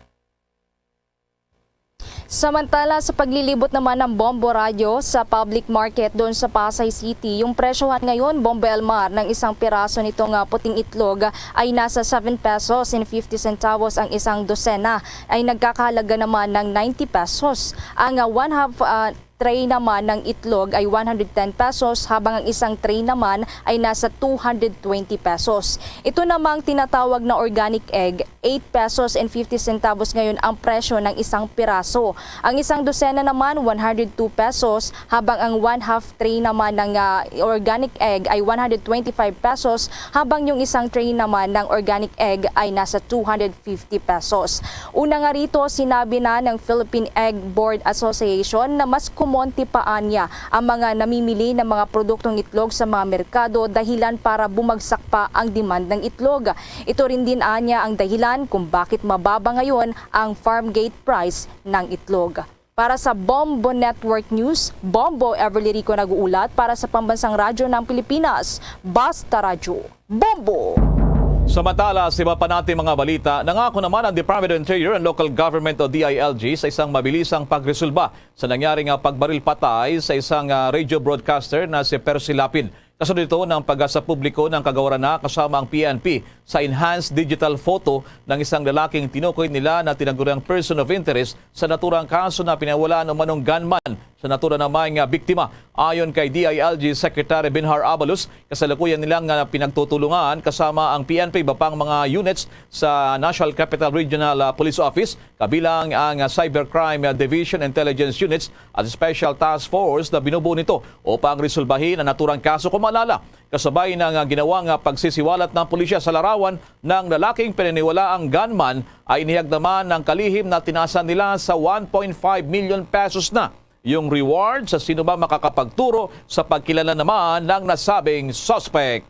Samantala, sa paglilibot naman ng Bombo Radyo sa public market doon sa Pasay City, yung presyohan ngayon, Bombo Elmar, ng isang piraso nitong ah, puting itlog ay nasa seven pesos and fifty centavos, ang isang dosena ay nagkakahalaga naman ng ninety pesos. Ang ah, one half ah, tray naman ng itlog ay one hundred ten pesos, habang ang isang tray naman ay nasa two hundred twenty pesos. Ito namang tinatawag na organic egg, eight pesos and fifty centavos ngayon ang presyo ng isang piraso. Ang isang dosena naman, one hundred two pesos, habang ang one half tray naman ng ah, organic egg ay one hundred twenty-five pesos, habang yung isang tray naman ng organic egg ay nasa two hundred fifty pesos. Una nga rito, sinabi na ng Philippine Egg Board Association na mas kumonti pa anya ang mga namimili ng mga produktong itlog sa mga merkado, dahilan para bumagsak pa ang demand ng itlog. Ito rin din anya ang dahilan kung bakit mababa ngayon ang farm gate price ng itlog. Para sa Bombo Network News, Bombo Everly Rico nag-uulat para sa Pambansang Radyo ng Pilipinas, Basta Radyo, Bombo! Samantala, sa iba pa nating mga balita, nangako naman ang Department of Interior and Local Government o D I L G sa isang mabilisang pagresolba sa nangyari nga pagbaril patay sa isang ah, radio broadcaster na si Percy Lapid. Kasunod ito ng pagasa publiko ng kagawaran na kasama ang P N P sa enhanced digital photo ng isang lalaking tinukoy nila na tinaguriang person of interest sa naturang kaso na pinawalaan umanong gunman sa natura naman nga biktima. Ayon kay D I L G Secretary Benhur Abalos, kasalukuyan nila nga pinagtutulungan kasama ang P N P iba pang mga units sa National Capital Regional, ah, Police Office, kabilang ang, ah, Cybercrime, ah, Division, Intelligence Units at Special Task Force na binubuo nito upang resolbahin ang naturang kaso. Kung maalala, kasabay ng, ah, ginawa nga pagsisiwalat ng pulisya sa larawan ng lalaking pinaniwalaang gunman, ay inihayag naman ng kalihim na tinasan nila sa one point five million pesos na yung reward sa sino ba makakapagturo sa pagkilala naman ng nasabing suspect.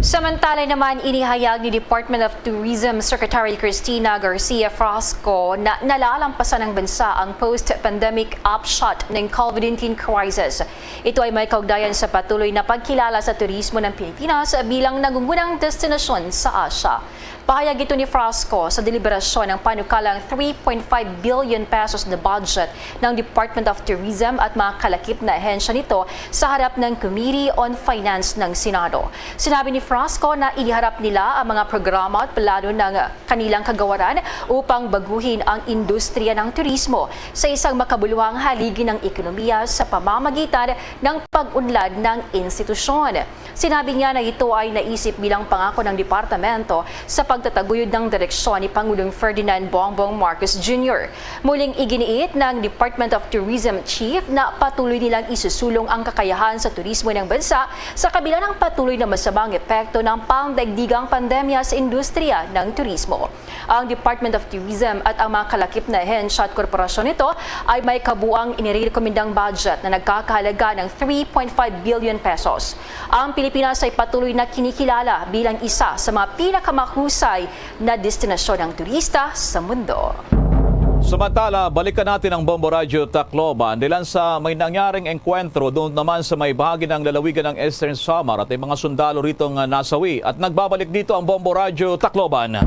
Samantala naman, inihayag ni Department of Tourism Secretary Christina Garcia Frasco na nalalampasan ng bansa ang post-pandemic upshot ng COVID nineteen crisis. Ito ay may kaugnayan sa patuloy na pagkilala sa turismo ng Pilipinas bilang nangungunang destinasyon sa Asia. Pahayag ito ni Frasco sa deliberasyon ng panukalang three point five billion pesos na budget ng Department of Tourism at mga kalakip na ahensya nito sa harap ng Committee on Finance ng Senado. Sinabi ni Frasco na iniharap nila ang mga programa at plano ng kanilang kagawaran upang baguhin ang industriya ng turismo sa isang makabuluhang haligi ng ekonomiya sa pamamagitan ng pag-unlad ng institusyon. Sinabi niya na ito ay naisip bilang pangako ng departamento sa pagtataguyod ng direksyon ni Pangulong Ferdinand Bongbong Marcos Junior. Muling iginiit ng Department of Tourism Chief na patuloy nilang isusulong ang kakayahan sa turismo ng bansa sa kabila ng patuloy na masamang epekto ng pangdaigdigang pandemya sa industriya ng turismo. Ang Department of Tourism at ang mga kalakip na ahensya at korporasyon nito ay may kabuang inirekomendang budget na nagkakahalaga ng three point five billion pesos. Ang Pilipinas ay patuloy na kinikilala bilang isa sa mga pinakamahusay na destinasyon ng turista sa mundo. Samantala, balikan natin ang Bombo Radyo Tacloban. Dilan sa may nangyaring engkwentro doon naman sa may bahagi ng lalawigan ng Eastern Samar at may mga sundalo rito nga nasawi. At nagbabalik dito ang Bombo Radyo Tacloban.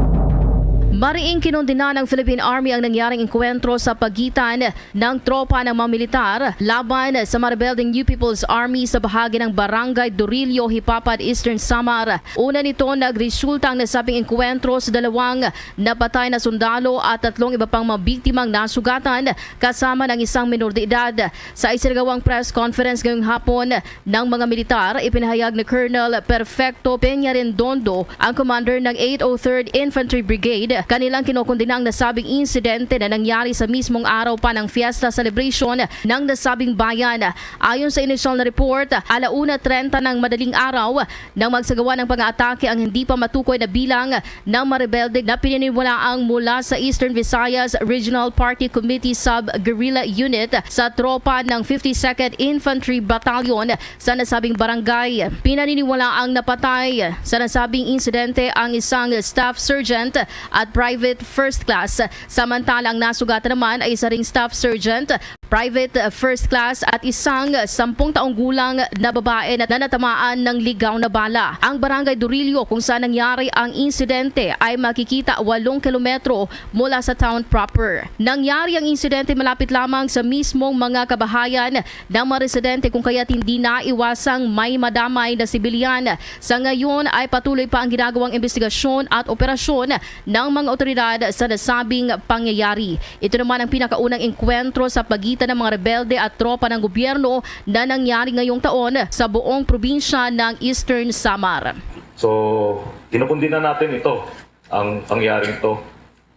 Mariing kinundina ng Philippine Army ang nangyaring engkwentro sa pagitan ng tropa ng mga militar laban sa mga rebeldeng New People's Army sa bahagi ng Barangay Dorillo, Jipapad, Eastern Samar. Una nito, nagresulta ang nasabing engkwentro sa dalawang napatay na sundalo at tatlong iba pang mga biktimang nasugatan, kasama ng isang minor de edad. Sa isinagawang press conference ngayong hapon ng mga militar, ipinahayag ni Colonel Perfecto Peña Rendondo, ang commander ng eight oh third Infantry Brigade, kanilang kinukundina ang nasabing insidente na nangyari sa mismong araw pa ng fiesta celebration ng nasabing bayan. Ayon sa inisyal na report, alauna trenta ng madaling araw nang magsagawa ng pag-aatake ang hindi pa matukoy na bilang ng mga rebelde na pinaniniwalaang mula sa Eastern Visayas Regional Party Committee Sub-Guerrilla Unit sa tropa ng fifty-second Infantry Battalion sa nasabing barangay. Pinaniniwalaang napatay sa nasabing insidente ang isang staff sergeant at private first class, samantala ang nasugatan naman ay isa ring staff sergeant, private first class at isang sampung taong gulang na babae na natamaan ng ligaw na bala. Ang Barangay Dorillo, kung saan nangyari ang insidente, ay makikita walong kilometro mula sa town proper. Nangyari ang insidente malapit lamang sa mismong mga kabahayan ng mga residente, kung kaya't hindi naiwasang may madamay na sibilyan. Sa ngayon ay patuloy pa ang ginagawang investigasyon at operasyon ng mga otoridad sa nasabing pangyayari. Ito naman ang pinakaunang engkwentro sa pagitan ng mga rebelde at tropa ng gobyerno na nangyari ngayong taon sa buong probinsya ng Eastern Samar. So, kinukundina natin ito, ang pangyaring to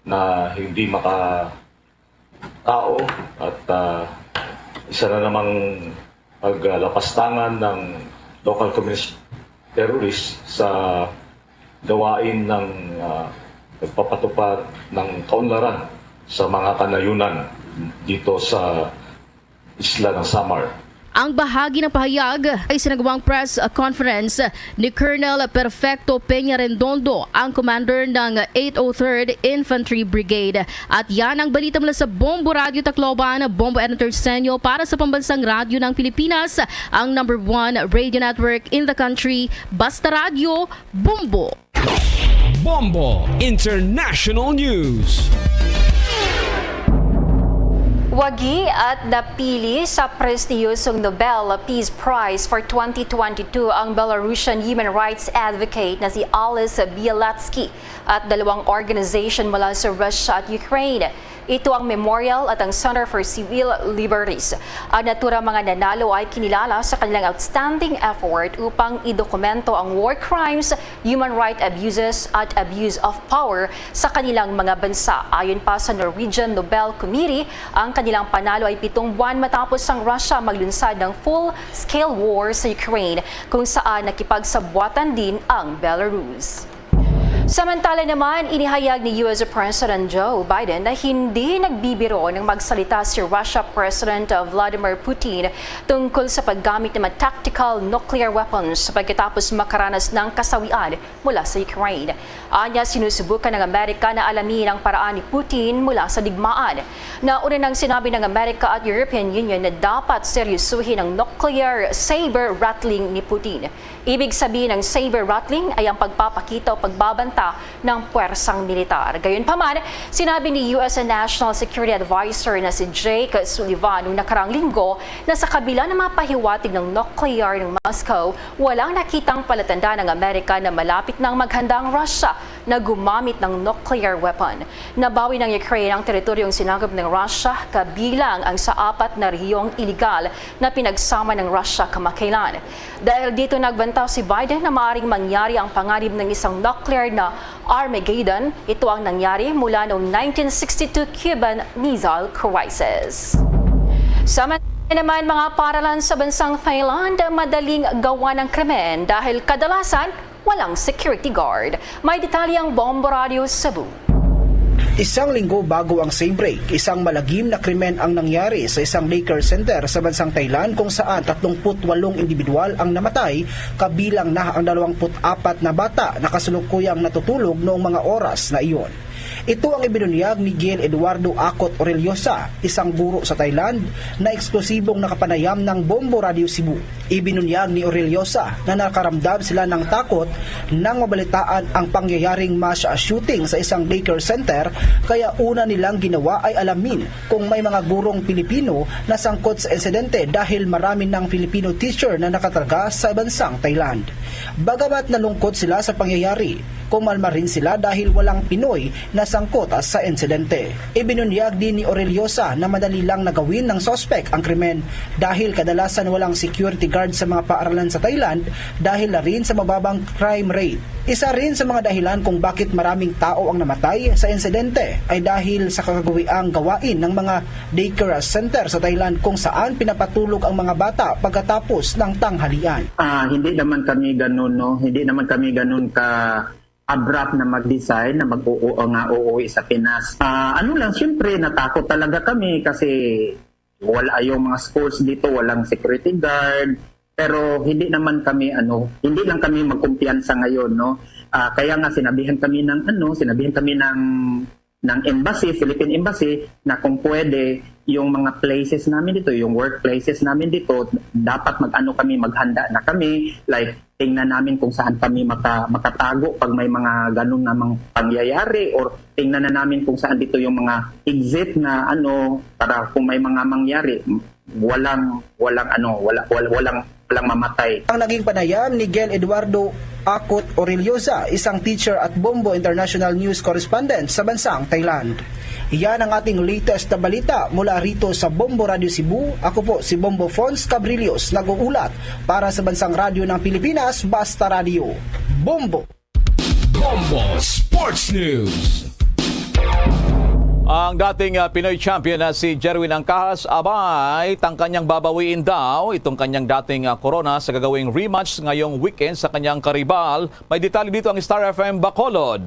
na hindi maka tao at ah, isa na namang paglapastangan ng local communist terrorist sa gawain ng ah, nagpapatupad ng kaunlaran sa mga kanayunan dito sa isla ng Samar. Ang bahagi ng pahayag ay sinagawang press conference ni Colonel Perfecto Peña Rendondo, ang commander ng eight oh third Infantry Brigade. At yan ang balita mula sa Bombo Radyo Tacloban, Bombo Edna Terceño para sa Pambansang Radyo ng Pilipinas, ang number one radio network in the country. Basta Radyo, Bombo! Bombo International News. Wagi at napili sa prestihiyosong Nobel Peace Prize for twenty twenty-two ang Belarusian human rights advocate na si Alice Bialiatski at dalawang organization mula sa Russia at Ukraine. Ito ang Memorial at ang Center for Civil Liberties. Ang naturang mga nanalo ay kinilala sa kanilang outstanding effort upang idokumento ang war crimes, human rights abuses, at abuse of power sa kanilang mga bansa. Ayon pa sa Norwegian Nobel Committee, ang kanilang panalo ay pitong buwan matapos ang Russia maglunsad ng full-scale war sa Ukraine, kung saan nakipagsabuatan din ang Belarus. Samantala naman, inihayag ni U S President Joe Biden na hindi nagbibiro nang magsalita si Russia President Vladimir Putin tungkol sa paggamit ng mga tactical nuclear weapons pagkatapos makaranas ng kasawian mula sa Ukraine. Anya, sinusubukan ng Amerika na alamin ang paraan ni Putin mula sa digmaan. Nauna nang sinabi ng Amerika at European Union na dapat seryosohin ang nuclear saber rattling ni Putin. Ibig sabihin ng saber rattling ay ang pagpapakita o pagbabanta ng puwersang militar. Gayunpaman, sinabi ni U S National Security Advisor na si Jake Sullivan noong nakaraang linggo na sa kabila ng mga pahiwatig ng nuclear ng Moscow, walang nakitang palatandaan ng Amerika na malapit nang maghanda ang Russia na gumamit ng nuclear weapon. Nabawi ng Ukraine ang teritoryong sinakop ng Russia, kabilang ang sa apat na rehiyong iligal na pinagsama ng Russia kamakailan. Dahil dito, nagbanta si Biden na maaaring mangyari ang panganib ng isang nuclear na Armageddon. Ito ang nangyari mula noong nineteen sixty-two Cuban Missile Crisis. Samantala naman, mga paralan sa bansang Thailand, madaling gawa ng krimen dahil kadalasan walang security guard. May detalye ang Bombo Radio Cebu. Isang linggo bago ang same break, isang malagim na krimen ang nangyari sa isang daycare center sa bansang Thailand, kung saan tatlong put walong individual ang namatay, kabilang na ang dalawang put apat na bata na kasalukuyang natutulog noong mga oras na iyon. Ito ang ibinunyag ni Gil Eduardo Akot Orellosa, isang guro sa Thailand na eksklusibong nakapanayam ng Bombo Radio Cebu. Ibinunyag ni Orellosa na nakaramdam sila ng takot nang mabalitaan ang pangyayaring mass shooting sa isang daycare center, kaya una nilang ginawa ay alamin kung may mga gurong Pilipino na sangkot sa insidente, dahil marami ng Filipino teacher na nakatraga sa bansang Thailand. Bagamat nalungkot sila sa pangyayari, kumalma rin sila dahil walang Pinoy na sangkot sa insidente. Ibinunyag din ni Orellosa na madali lang nagawin ng suspek ang krimen dahil kadalasan walang security guard sa mga paaralan sa Thailand, dahil na rin sa mababang crime rate. Isa rin sa mga dahilan kung bakit maraming tao ang namatay sa insidente ay dahil sa kagawiang gawain ng mga daycare center sa Thailand, kung saan pinapatulog ang mga bata pagkatapos ng tanghalian. Ah, hindi naman kami ganun, no? Hindi naman kami ganun ka abrupt na mag-decide na mag-oo nga uuwi sa Pinas. Ah, ano lang, siyempre, natakot talaga kami kasi wala yung mga schools dito, walang security guard. Pero hindi naman kami, ano, hindi lang kami magkumpiyansa ngayon, no? Ah, kaya nga sinabihan kami ng, ano, sinabihan kami ng, ng embassy, Philippine Embassy, na kung pwede, yung mga places namin dito, yung workplaces namin dito, dapat mag-ano kami, maghanda na kami, like, tingnan namin kung saan kami maka-, makatago pag may mga ganun namang pangyayari, or tingnan na namin kung saan dito yung mga exit na, ano, para kung may mga mangyari, walang, walang, ano, wala, wal-, walang, walang mamatay. Ang naging panayam ni Gil Eduardo Akot Orellosa, isang teacher at Bombo International News correspondent sa bansang Thailand. Yan ang ating latest na balita mula rito sa Bombo Radio Cebu. Ako po si Bombo Fons Cabrillos, nag-uulat para sa Bansang Radyo ng Pilipinas, Basta Radio. Bombo! Bombo Sports News. Ang dating, ah, Pinoy champion na si Jerwin Angcajas Abay, tangka niyang babawiin daw itong kanyang dating, ah, korona sa gagawing rematch ngayong weekend sa kanyang karibal. May detalye dito ang Star F M Bacolod.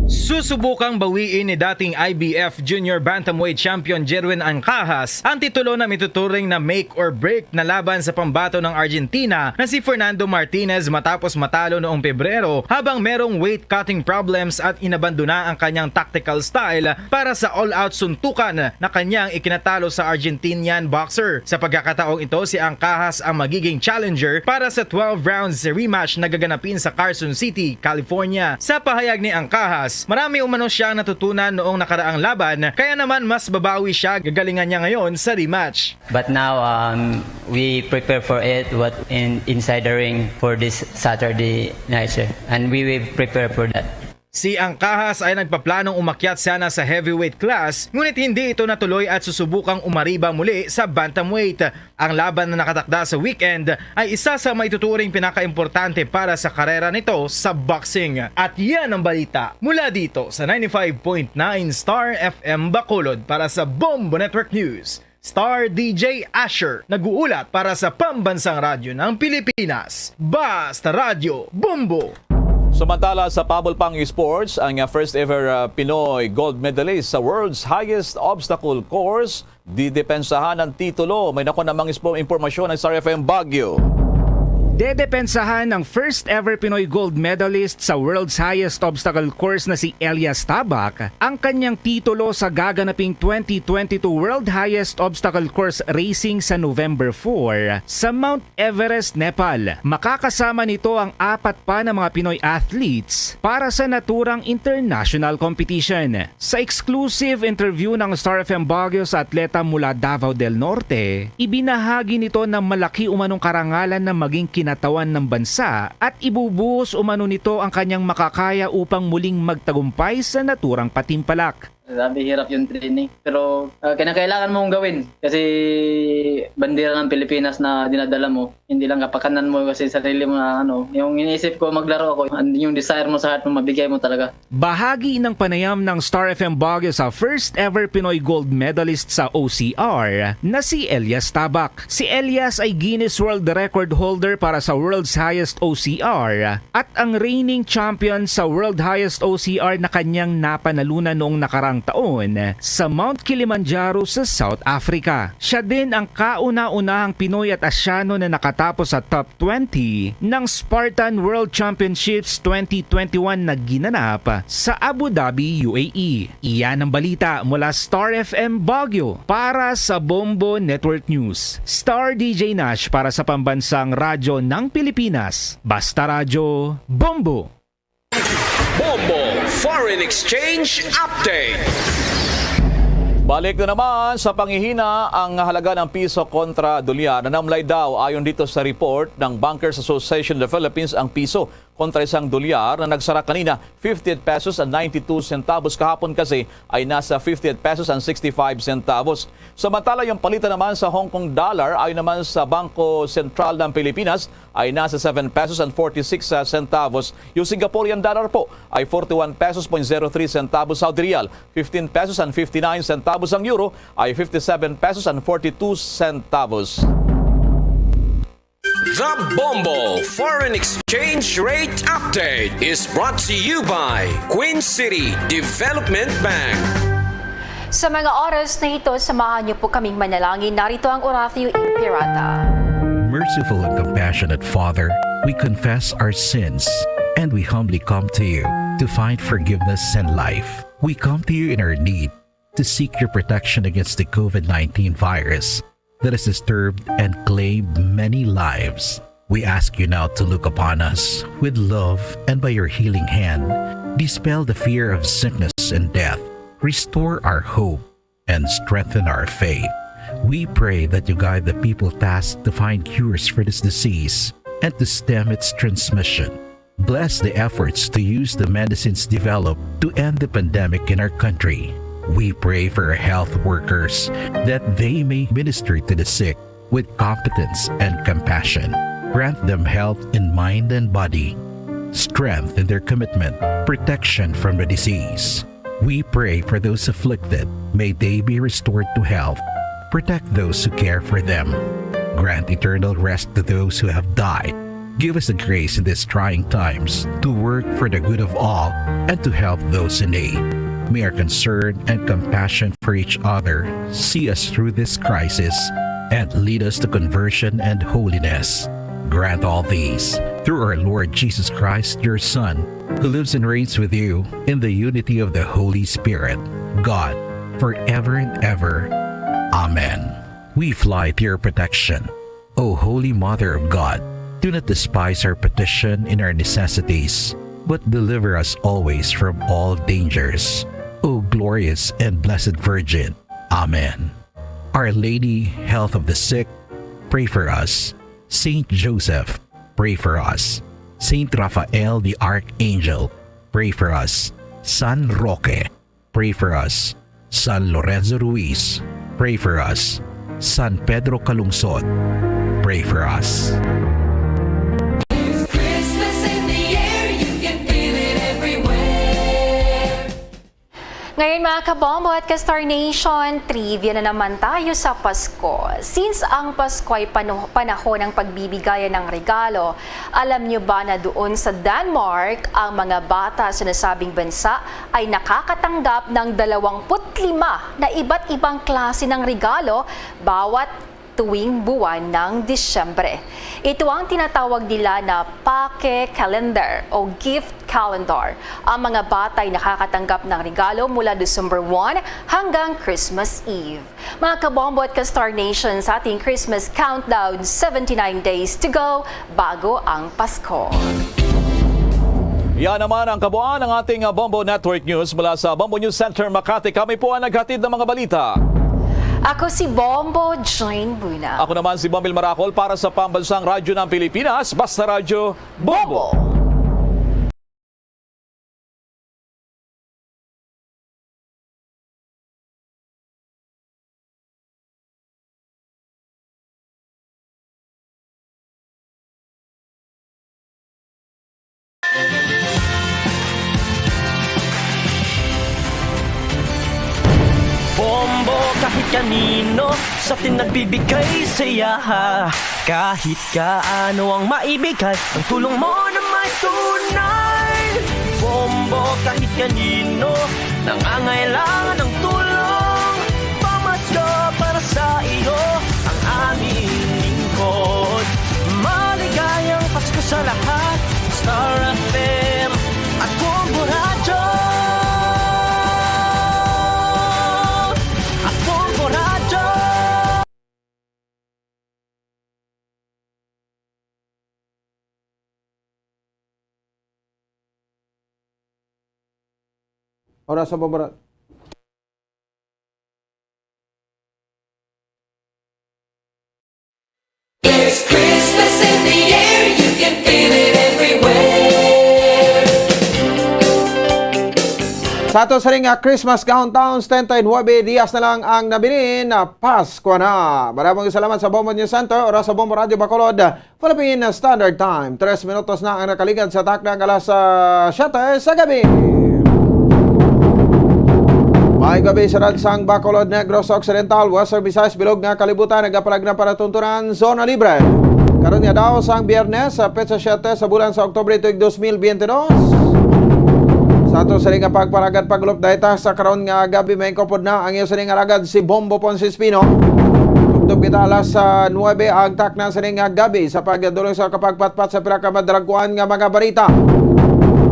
Susubukang bawiin ni dating I B F Junior Bantamweight Champion Jerwin Angcajas ang titulo na mituturing na make or break na laban sa pambato ng Argentina na si Fernando Martinez matapos matalo noong Pebrero, habang merong weight cutting problems at inabandona ang kanyang tactical style para sa all-out suntukan na kanyang ikinatalo sa Argentinian boxer. Sa pagkakataong ito, si Angcajas ang magiging challenger para sa twelve rounds rematch na gaganapin sa Carson City, California. Sa pahayag ni Angcajas, marami umano siyang natutunan noong nakaraang laban, kaya naman mas babawi siya, gagalingan niya ngayon sa rematch. But now, um, we prepare for it, what in, inside the ring for this Saturday night, sir. And we will prepare for that. Si Angkajas ay nagpaplanong umakyat sana sa heavyweight class, ngunit hindi ito natuloy at susubukang umariba muli sa bantamweight. Ang laban na nakatakda sa weekend ay isa sa maituturing pinakaimportante para sa karera nito sa boxing. At yan ang balita mula dito sa ninety-five point nine Star F M Bacolod para sa Bombo Network News. Star D J Asher nag-uulat para sa Pambansang Radyo ng Pilipinas. Basta Radyo Bombo! Samantala, sa pabol pang sports, ang, uh, first ever, uh, Pinoy gold medalist sa world's highest obstacle course, didepensahan ang titulo. May nakuha namang ispo-, impormasyon ang Star F M Baguio. Dedepensahan ng first ever Pinoy gold medalist sa world's highest obstacle course na si Elias Tabak ang kanyang titulo sa gaganaping twenty twenty-two World Highest Obstacle Course Racing sa November four sa Mount Everest, Nepal. Makakasama nito ang apat pa na mga Pinoy athletes para sa naturang international competition. Sa exclusive interview ng Star F M Baguio sa atleta mula Davao del Norte, ibinahagi nito na malaki umanong karangalan na maging kinatawan ng bansa at ibubuhos umano nito ang kanyang makakaya upang muling magtagumpay sa naturang patimpalak. Grabe, hirap yung training. Pero, ah, kinakailangan mong gawin kasi bandera ng Pilipinas na dinadala mo. Hindi lang kapakanan mo kasi sarili mo na ano. Yung iniisip ko, maglaro ako, and yung desire mo sa heart mo, mabigay mo talaga. Bahagi ng panayam ng Star F M Baguio sa first ever Pinoy gold medalist sa O C R na si Elias Tabak. Si Elias ay Guinness World Record holder para sa world's highest O C R at ang reigning champion sa world highest O C R na kanyang napanalunan noong nakarang taon sa Mount Kilimanjaro sa South Africa. Siya din ang kauna-unahang Pinoy at Asyano na nakatapos sa top twenty ng Spartan World Championships twenty twenty-one na ginanap sa Abu Dhabi, U A E. Iyan ang balita mula Star F M Baguio. Para sa Bombo Network News, Star D J Nash para sa Pambansang Radyo ng Pilipinas. Basta Radyo, Bombo! Bombo Foreign Exchange Update. Balik na naman sa panghihina ang halaga ng piso kontra dolyar. Nanamlay daw, ayon dito sa report ng Bankers Association of the Philippines, ang piso kontra isang dolyar na nagsara kanina fifty-eight pesos and ninety-two centavos. Kahapon kasi ay nasa fifty-eight pesos and sixty-five centavos. Samantala, yung palitan naman sa Hong Kong dollar, ayon naman sa Bangko Sentral ng Pilipinas, ay nasa seven pesos and forty-six centavos. Yung Singaporean dollar po ay forty-one pesos point zero three centavos. Saudi riyal, fifteen pesos and fifty-nine centavos. Ang euro ay fifty-seven pesos and forty-two centavos. The Bombo Foreign Exchange Rate Update is brought to you by Queen City Development Bank. Sa mga oras na ito, samahan niyo po kaming manalangin. Narito ang Oratio Imperata. Merciful and compassionate Father, we confess our sins and we humbly come to you to find forgiveness and life. We come to you in our need to seek your protection against the COVID nineteen virus that has disturbed and claimed many lives. We ask you now to look upon us with love and by your healing hand, dispel the fear of sickness and death, restore our hope, and strengthen our faith. We pray that you guide the people tasked to find cures for this disease and to stem its transmission. Bless the efforts to use the medicines developed to end the pandemic in our country. We pray for our health workers that they may minister to the sick with competence and compassion. Grant them health in mind and body, strength in their commitment, protection from the disease. We pray for those afflicted. May they be restored to health. Protect those who care for them. Grant eternal rest to those who have died. Give us the grace in these trying times to work for the good of all and to help those in need. May our concern and compassion for each other see us through this crisis and lead us to conversion and holiness. Grant all these through our Lord Jesus Christ, your Son, who lives and reigns with you in the unity of the Holy Spirit, God, forever and ever. Amen. We fly to your protection, O Holy Mother of God. Do not despise our petition in our necessities, but deliver us always from all dangers, O glorious and blessed Virgin. Amen. Our Lady, Health of the Sick, pray for us. Saint Joseph, pray for us. Saint Raphael the Archangel, Pray for us. San Roque, pray for us. San Lorenzo Ruiz, pray for us. San Pedro Calungsod, pray for us. There's Christmas in the air, you can feel it everywhere. Ngayon, mga kabombo at ka-Star Nation, trivia na naman tayo sa Pasko. Since ang Pasko ay pano-, panahon ng pagbibigayan ng regalo, alam nyo ba na doon sa Denmark, ang mga bata sa nasabing bansa ay nakakatanggap ng dalawampu't lima na iba't ibang klase ng regalo bawat tuwing buwan ng Disyembre. Ito ang tinatawag nila na Pake Calendar o Gift Calendar. Ang mga bata ay nakakatanggap ng regalo mula December one hanggang Christmas Eve. Mga kabombo at ka-Star Nation, sa ating Christmas countdown, seventy-nine days to go bago ang Pasko. Yan naman ang kabuuan ng ating, uh, Bombo Network News mula sa Bombo News Center, Makati. Kami po ang naghatid ng mga balita. Ako si Bombo Jane Buna. Ako naman si Bombil Maracol para sa Pambansang Radyo ng Pilipinas, Basta Radyo, Bombo! Bombo! Bombo kahit kanino sa atin nagbibigay saya. Kahit kaano ang maibigay, ang tulong mo na may tunay. Bombo kahit kanino nangangailangan ng tulong. Pamasko para sa iyo ang aming lingkod. Maligayang Pasko sa lahat. Star F M at Bombo Radyo. At Bombo Radyo. Oras sa Bombo Radyo. There's Christmas in the air, you can feel it everywhere. Sa ato sining, ah, Christmas countdown, setenta y nuebe dias na lang ang nabilin, ah, Pasko na. Maraming salamat sa Bombo News Center, oras sa Bombo Radyo Bacolod, Philippine Standard Time. Tres minutos na ang nakaligad sa takna nga alas, ah, siyete sa gabi. May gabi sa Ransang, Bacolod, Negros Occidental, Western Visayas, bilog nga kalibutan, nagapalag na para tuntunan, zona libre. Karon nga daw sang Biyernes, sa petsa siyete sa bulan sa Oktubre tuig dos mil biyente dos. Sa ato sini nga pagparagad, pag-update sa karon nga gabi, may kupod na ang iyo sini nga alagad si Bombo Ponce Espino. Tubtob kita alas, ah, nuebe ang takna sini nga gabi sa pagdulong sa kapagpatpat sa pila ka madragkuan nga mga balita.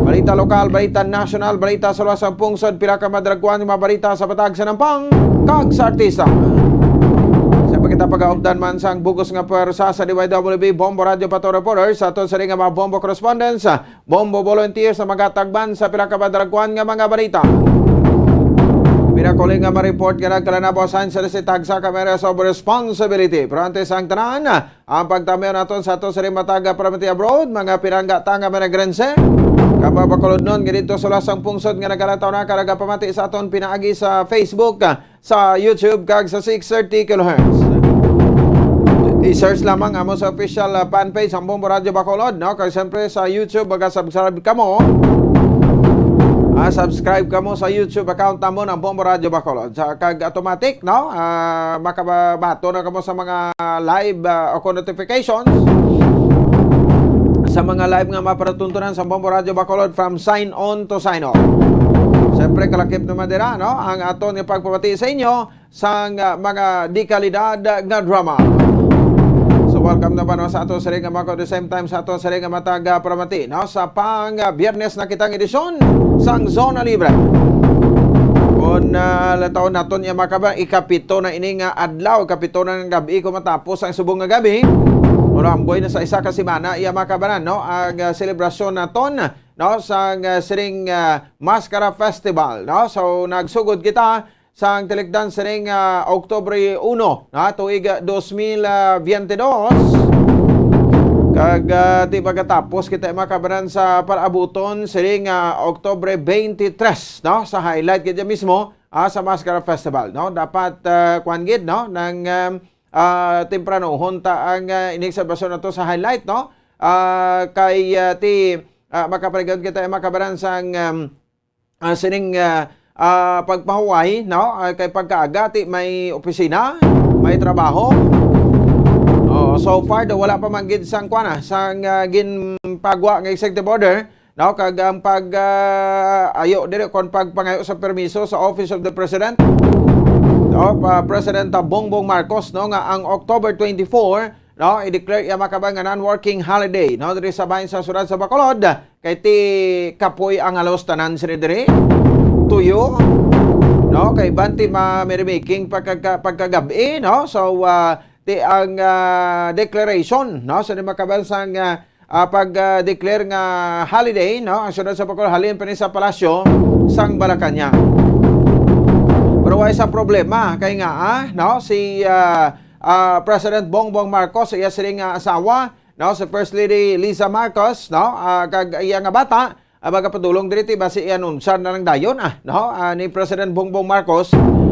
Balita lokal, balita nasyonal, balita sa luwas sang pungsod, pila ka madragkuan nga mga balita sa patag sa nampang kag sa artista. Sa pagkita pagaupdan man sang bugos nga pwersa sa D Y W B Bombo Radio Pato Reporter, sa aton sini nga mga Bombo correspondents, Bombo volunteers sa mga tagban sa pila ka madragkuan nga mga balita. Pinakuling nga ma-report nga nagkalanaw sa San Jose tagsa ka areas of responsibility. Pero antes ang tanan, ang pagtambay naton sa aton sa rin matag, ah, paramati abroad, mga pinanggata nga mga grense. Kababakulod nun, nga dito sa lasang pungsod nga nagalataw na ka nagapamati sa aton pinaagi sa Facebook, ah, sa YouTube kag sa six thirty kilohertz. I-search lamang amo sa official, ah, fan page ang Bombo Radio Bacolod, no? Kag siyempre sa YouTube, maga-subscribe kamo. Ah, subscribe kamo sa YouTube account namon ang Bombo Radio Bacolod. Sa, kag automatic, no? Ah, makabato na kamo sa mga live, ah, o kung notifications sa mga live nga maparatuntunan sa Bombo Radio Bacolod from sign on to sign off. Siyempre, kalakip naman dira, no? Ang aton nga pagpamati sa inyo sang, ah, mga di kalidad nga drama. So, welcome na ba, no, sa ato sa ring, mga, at the same time sa ato sa ring matag, ah, paramati, no? Sa pang, ah, Biyernes na kitang edisyon sang Zona Libre. Kung, ah, lataw naton ya, mga kabayan, ikapito na ini nga adlaw, ikapito na nga gabi kung matapos ang subong nga gabi. Pero amboy na sa isa ka semana iya, mga kabayan, no? Ang, ah, selebrasyon naton, no, sang, ah, siring, ah, Mascara Festival, no? So, nagsugod kita sang tilikdan siring, ah, Oktubre uno, no, tuig, ah, dos mil biyente dos. Kag, ah, di magatapos kita, mga kabaran, sa palaabuton sining, ah, Oktubre twenty-three, no? Sa highlight gid mismo, ah, sa Mascara Festival, no? Dapat, ah, kuwan gid, no? Nang, um, ah, tempranohon ta ang, ah, ining selebrasyon nato sa highlight, no? Ah, kay, ah, ti, ah, makapaligon kita, mga kabaran, sang, um, ah, sining, ah, ah, pagpahuway, no? Ah, kay pagkaaga, ti may opisina, may trabaho. Oh, so far, daw wala pa man gid sang, kuwan, ah, sang, ah, ginpagwa nga executive order, no? Kag ang pag, ah, ayo diri kon pagpangayo sa permiso sa Office of the President, no? Pa President Bongbong Marcos, no, nga ang October twenty-four, no, i-declare iya, mga kabaran, nga non-working holiday, no, diri sa bahin sa siyudad sa Bacolod, kay ti kapoy ang halos tanan sini diri. Tuyo, no, kay banti ma merrymaking pagka-, pagkagab-i, no. So, ah, ti ang, ah, declaration, no, sa, mga kabaran, sang, ah, ah, pag, ah, declare nga holiday, no, ang siyudad sa Bacolod halin pa ni sa palasyo sang Malacañang. Pero wala sa problema kay nga, ah, no, si, ah, ah, President Bongbong Marcos, iya sining, ah, asawa, no, si First Lady Liza Marcos, no, ah, kag iya nga bata, ah, magapadulong diri ti basi i-anunsar na lang dayon, ah, no, ah, ni President Bongbong Marcos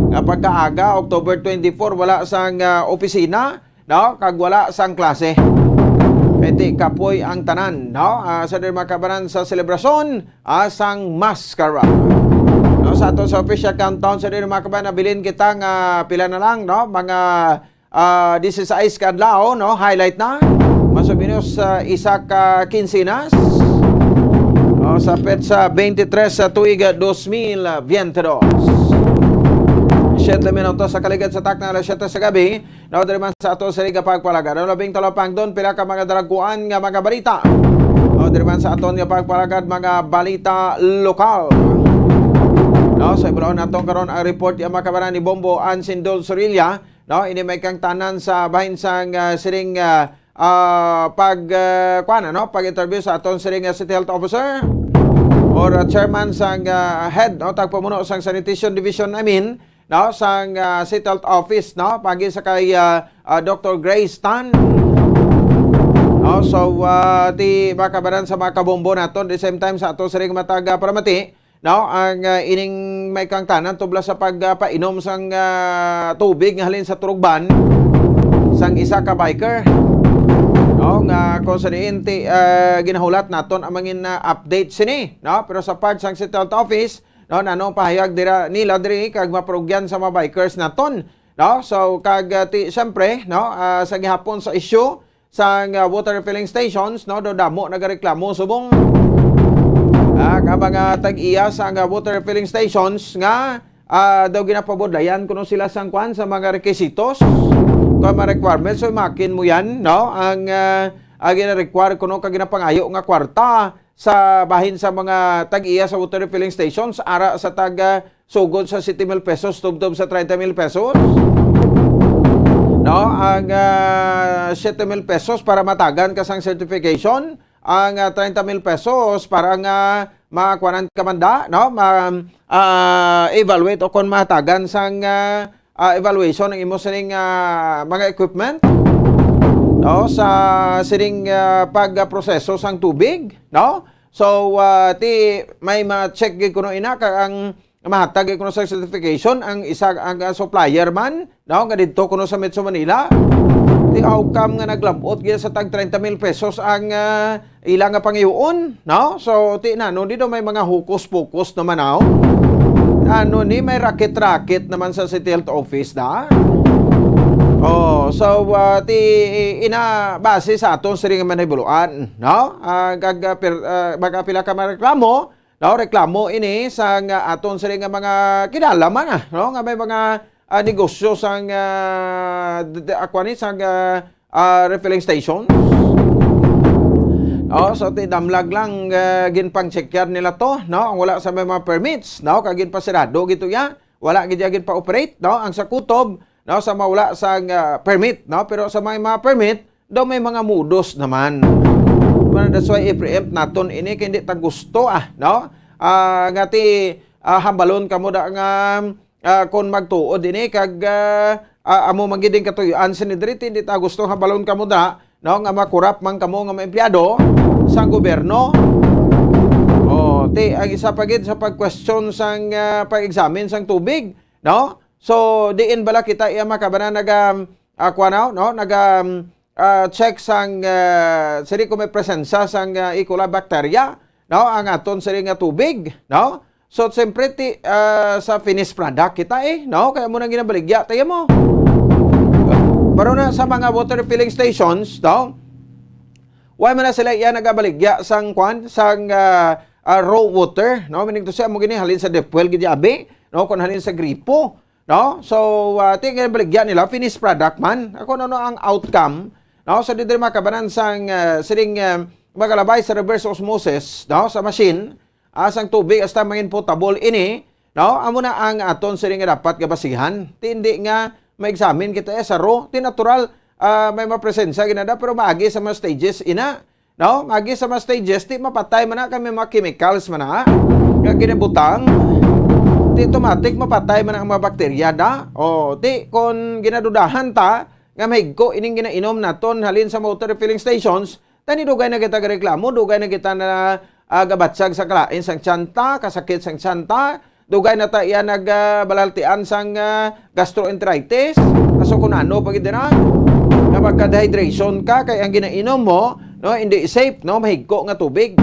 nga pagkaaga, October twenty-four, wala sang, ah, opisina, no, kag wala sang klase. Kay ti kapoy ang tanan, no, ah, sa diri, mga kabaran, sa selebrasyon, ah, sang Mascara. No, sa ato sa official countdown, sa diri, mga kabaran, nabilin kita nga pila na lang, no, mga, ah, dieciséis ka adlaw, no, highlight na. Mas o menos, ah, isa ka kinsinas. Oh, sa petsa twenty-three sa tuig, ah, dos mil veintidós. Siyete minutos sa kaligad sa takna, alas siyete sa gabi. No, diri man sa ato sa Liga Pagpalagad. Ang labing talapangdon, pila ka mga daraguan nga mga balita. No, diri man sa aton nga pagpalagad, mga balita lokal. No, sa ibulaon naton karon ang report, ang, mga kabaran, ni Bombo Ansindol Sorilla. No, ini may kangtanan sa bahin sang, ah, sining, ah, ah, pag, ah, kuwan, ano, pag-interview sa aton sining, ah, City Health Officer or, ah, chairman sang, ah, head, no, tagpamuno sang Sanitation Division, I mean, no, sang, ah, City Health Office, no, pagi sa kay, ah, ah, Doctor Grace Tan. No, so, ah, ti, mga kabaran, sa mga kabombo naton, the same time sa ato sining matag, ah, paramati, no, ang, ah, ining may kangtanan tubla sa pagpainom sang, ah, tubig nga halin sa turugban sang isa ka biker, no, nga kung sa diin ti, ah, ginahulat naton ang mangin, ah, update sini, no, pero sa part sang City Health Office, no, nano pahayag dira nila diri kag maparugyan sa mga bikers naton, no? So, kag, ah, ti, siyempre, no, ah, sa gihapon sa issue sang, ah, water refilling stations, no, do damo nagareklamo subong, ah, ang mga tag-iya sang, ah, water refilling stations nga, ah, daw ginapabudlayan kuno sila sang kwan sa mga requisitos, kung mga requirements. So, imagine mo yan, no? Ang, ah, ang gina-require kuno kag ginapangayo nga kwarta sa bahin sa mga tag-iya sa water refilling stations, ara sa tag, ah, sugod sa siete mil pesos tubtob sa treinta mil pesos. No, ang, ah, siete mil pesos para matagan ka sang certification, ang, ah, treinta mil pesos para nga makuanan ka man da, no, ma, ah, evaluate o kon matagan sang, ah, ah, evaluation ang imo sining, ah, mga equipment, no, sa sining, ah, pagproseso sang tubig, no? So, ah, ti may ma-check gid kuno ina ka ang mahatag gid kuno sa certification ang isa, ang, ah, supplier man, no, nga didto kuno sa Metro Manila. Ti how come nga naglabot gid sa tag treinta mil pesos ang, ah, ila nga pangayoon, no? So, ti nano, di daw may mga hokus-pokus naman, no? Ano ni, may raket-raket naman sa City Health Office na. Oh, so, ah, ti ina, base sa aton sining manibuluan, no? Ah, kag, ah, pir-, ah, magapila ka mareklamo, no? Reklamo ini sa nga aton sining nga mga kinalaman, ah, no? Nga may mga, ah, negosyo sang, ah, d-, d-, ah, kuwan ni, sang, ah, ah, refilling station. Oh, so ti damlag lang, ah, ginpang-checkyan nila to, no? Ang wala sa may mga permits, no? Kag ginpasirado gid to ya. Wala gid ya ginpa-operate, no? Ang sa kutob, no, sa mawala sa, ah, permit, no? Pero sa may mga permit, daw may mga modus naman. Pero that's why i-preempt naton ini kay hindi ta gusto, ah, no? Ah, nga ti, ah, hambalon kamo da nga, ah, kon magtuod ini kag, ah, ah, amo man gid ang katuyoan sini diri, ti hindi ta gusto hambalon kamo da no, nga makurap man kamo nga mga empleyado sang gobyerno. Oh, ti, ang isa pa gid sa pag-question sang, ah, pag-examine sang tubig, no? So, diin bala kita iya makabanan naga, ah, kuwan, no? Naga, um, ah, check sang, ah, sini kung may presensya sang, ah, E. coli bacteria, no? Ang aton sini nga tubig, no? So, siyempre, ti, ah, sa finished product kita, eh, no? Kaya mo nang ginabaligya, tayo mo. Pero na sa mga water refilling stations, no? Why man na sila iya nagabaligya sang kwan, sang, ah, ah, raw water, no? Meaning to say, amo gini halin sa deep well gid abi, no? Kung halin sa gripo, no? So, ah, ti ginabaligya nila, finished product man. Ako, ano, ano ang outcome, no? So, di diri makabanan sang, ah, sining, ah, magalabay sa reverse osmosis, no? Sa machine, ah, sang tubig hasta mangin potable ini, no? Amo na ang aton sini nga dapat nga basihan. Ti hindi nga ma-examine kita, eh, sa raw. Ti natural, ah, may mapresensya ginada, pero maagi sa mga stages ina, no? Maagi sa mga stages, ti mapatay man na kay may mga chemicals man na nga ginabutang. Ti automatic mapatay man ang mga bakterya da. O, ti kon ginadudahan ta nga mahigko ining ginainom naton halin sa motor refilling stations, tani dugay na kita gareklamo, dugay na kita na, ah, gabatsag sa kalain sang tiyan ta, kasakit sang tiyan ta, dugay na ta iya nag, ah, balaltian sang, ah, gastroenteritis, aso kun ano pa gid na, nga magka-dehydration ka kay ang ginainom mo, no, hindi safe, no, mahigko nga tubig.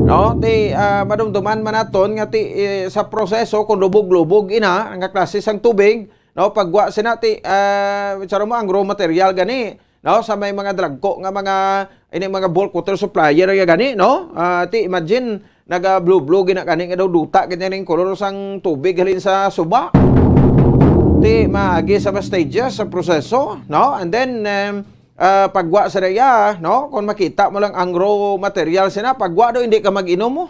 No, ti, ah, madumduman man naton nga ti, eh, sa proseso kung lubog-lubog ina nga klase sang tubig, no, pagwa sina ti, ah, saro mo ang raw material gani, no, sa may mga dalagko nga mga, ini mga bulk water supplier nga gani, no? Ah, ti imagine, naga-blue-blue gina gani nga daw duta gid ning kolor sang tubig halin sa suba. Ti maagi sa mga stages sa proseso, no? And then, um, ah, pagwa sa iya, no? Kung makita mo lang ang raw material sina, pagwa daw hindi ka mag-inom mo.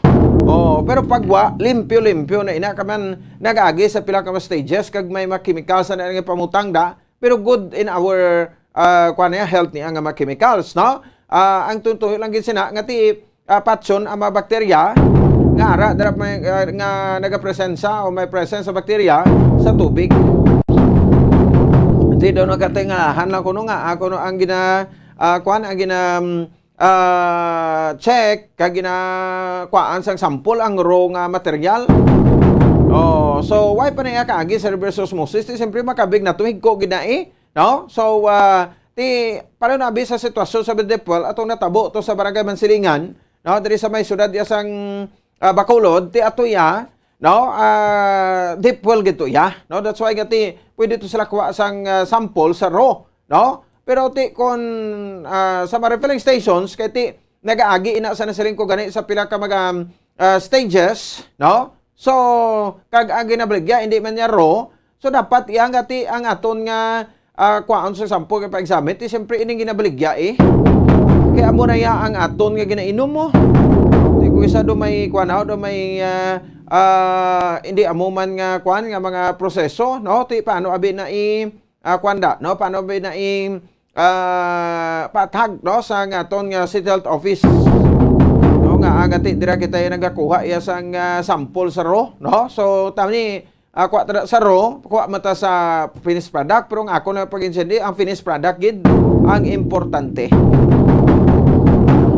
Oh, pero pagwa, limpyo-limpyo na ina ka man nag-agi sa pila ka mga stages kag may mga chemicals na nga pamutang da. Pero good in our, ah, kuwan niya, health niya nga mga chemicals, no? Ah, ang tuntuyo lang gid sina nga ti, ah, patson ang mga bakterya nga ara dira may, ah, nga nagapresensa o may presence sa bakterya sa tubig. Di daw nagkatingahan lang kuno nga, ah, kuno ang gina, ah, kuwan, ang gina, um, ah, check kag ginakuhaan sang sample ang raw nga material. Oh, so why pa na iya kaagi sa reverse osmosis? Ti siyempre makabig na to, higko gid na eh, no? So, ah, ti para na abi sa sitwasyon sa Bidipol, atong natabo to sa Barangay Mansilingan, no? Diri sa may siyudad iya sang, ah, Bacolod, ti ato iya, no? Ah, deep well gid to iya, no? That's why gati pwede to sila kuha sang, ah, sample sa raw, no? Pero ti kon, ah, sa mga refilling stations kay ti nagaagi ina sa nasiling ko gani sa pila ka mga, ah, stages, no? So, kag ang ginabaligya hindi man niya raw, so dapat iya nga ti ang aton nga, ah, kwaon sa sample kay pa-examine, ti siyempre ining ginabaligya eh. Kay amo na iya ang aton nga ginainom mo. Ti kung isa do may kuan, do may, ah, ah, hindi amo man nga kuan nga mga proseso, no? Ti paano abi na i, ah, kuan da, no? Paano abi na i, ah, patag, no, sa nga aton nga City Health Office, no, nga agati dira kita yung nagakuha iya sang, ah, sample sa raw, no? So tani, ah, kuha ta sa raw, kuha mata sa finished product, pero ang ako na pag-intindi, ang finished product gid ang importante.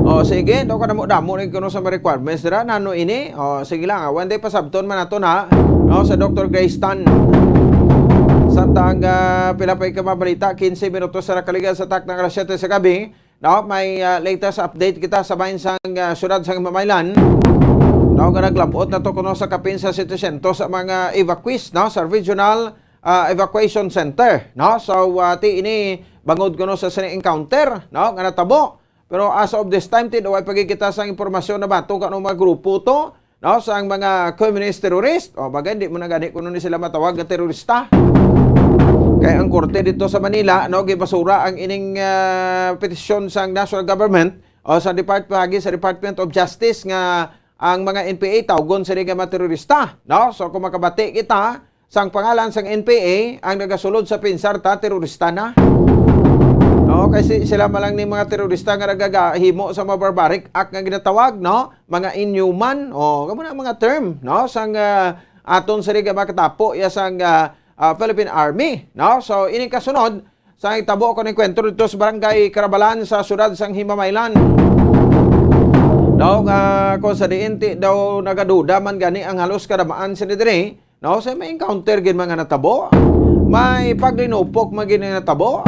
O sige, daw ka damo-damo na kuno sa mga requirements dira, nano ini? O sige lang, ah, one day pasabton man nato na, no, sa Doctor Grace Tan. Samtang, ah, pila pa ka mabalita, quince minutos sa nakaligal sa takna nga alas siyete sa gabi, no, may, ah, latest update kita sa bahin sang, ah, siyudad sang Mamaylan. No, nga naglabot na to kuno sa kapin sa setecientos sa mga evacuees, no, sa Regional, ah, Evacuation Center, no. So, ah, ti ini bangod kuno sa sini encounter, no, nga natabo. Pero as of this time, ti daw ay pagkikita sang impormasyon na bato kano mga grupo to, no, sang mga communist terrorist. O, bagay, di mo na gani kuno ni sila matawag nga terorista. Kay ang korte dito sa Manila, no, gibasura ang ining, ah, petisyon sang national government o sa depart-, pagi sa Department of Justice nga ang mga N P A tawgon sila nga mga terorista, no? So kung makabati kita sang pangalan sang N P A ang nagasulod sa pinsar ta, terorista na. No, kay si-, sila man lang ni mga terorista nga nagagahimo sa mga barbaric act nga ginatawag, no? Mga inhuman, o kamo na ang mga term, no? Sang, ah, aton sila nga makatapo iya sang, ah, ah, Philippine Army, no? So ining kasunod, sa itabo ko ng enkwentro dito sa Barangay Carabalan sa siyudad sang Himamaylan. Daw nga kung sa diin ti daw nagaduda man gani ang halos kadamaan sini diri, no, sa may encounter gid mga natabo. May paglinupok man gid nga natabo.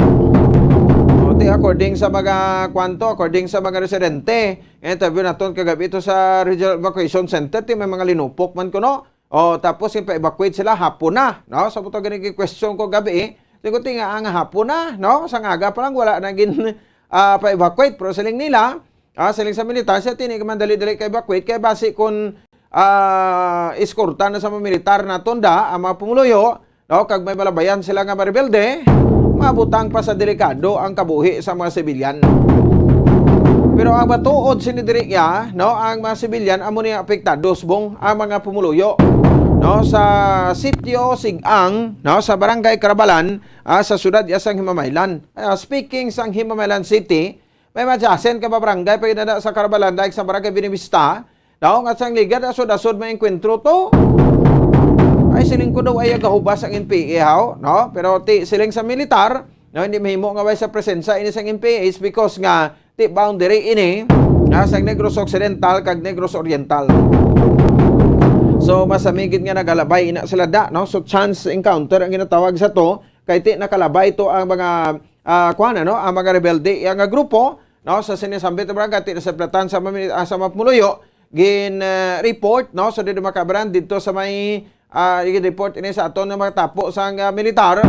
O, ti according sa mga kwanto, according sa mga residente, interview naton kagabi ito sa Regional Evacuation Center, ti may mga linupok man kuno. O, tapos yung pa-evacuate sila, hapon na, no? Sa buto gani question ko gabi, eh, sigot nga ang hapon na, no? Sa ngaga pa lang, wala na gin ah, pa-evacuate. Pero siling nila, ah, siling sa militar, siya tini man dali-dali ka-evacuate. Kaya basi kung ah, eskorta na sa mga militar na tunda ang mga pumuluyo, no? Kag may malabayan sila nga marebelde, mabutang pa sa delikado ang kabuhi sa mga sibilyan. Pero ang matuod sini diri iya, no, ang mga sibilyan amo ni apektado subong ang mga pumuluyo, no, sa sitio Sigang, no, sa Barangay Carabalan, ah, sa siyudad iya sang Himamaylan. Ah, speaking sang Himamaylan City, may adjacent ka ba barangay pa gid na sa Carabalan, like sa Barangay Buenavista, daw nga sang ligad asod-asod may enkwentro to. Ay, siling ko daw ay gahubas ang N P A, haw, no? Pero ti siling sa militar, no, hindi mahimo nga way sa presensya ini sang N P A is because nga ti boundary ini nga sang Negros Occidental kag Negros Oriental. So, masamigid nga nagalabay ina sila da, no? So, chance encounter ang ginatawag sa to, kay ti nakalabay to ang mga, ah, kuwan, ano, ang mga rebelde, ang nga grupo, no, sa sinisambit nga barangay, ti nasaplatan sa mami-, ah, sa mga pumuluyo, gin, ah, report, no, sa dito makabaran dito sa may, ah, gin-report ini sa aton nga mga tapo sang, ah, militar,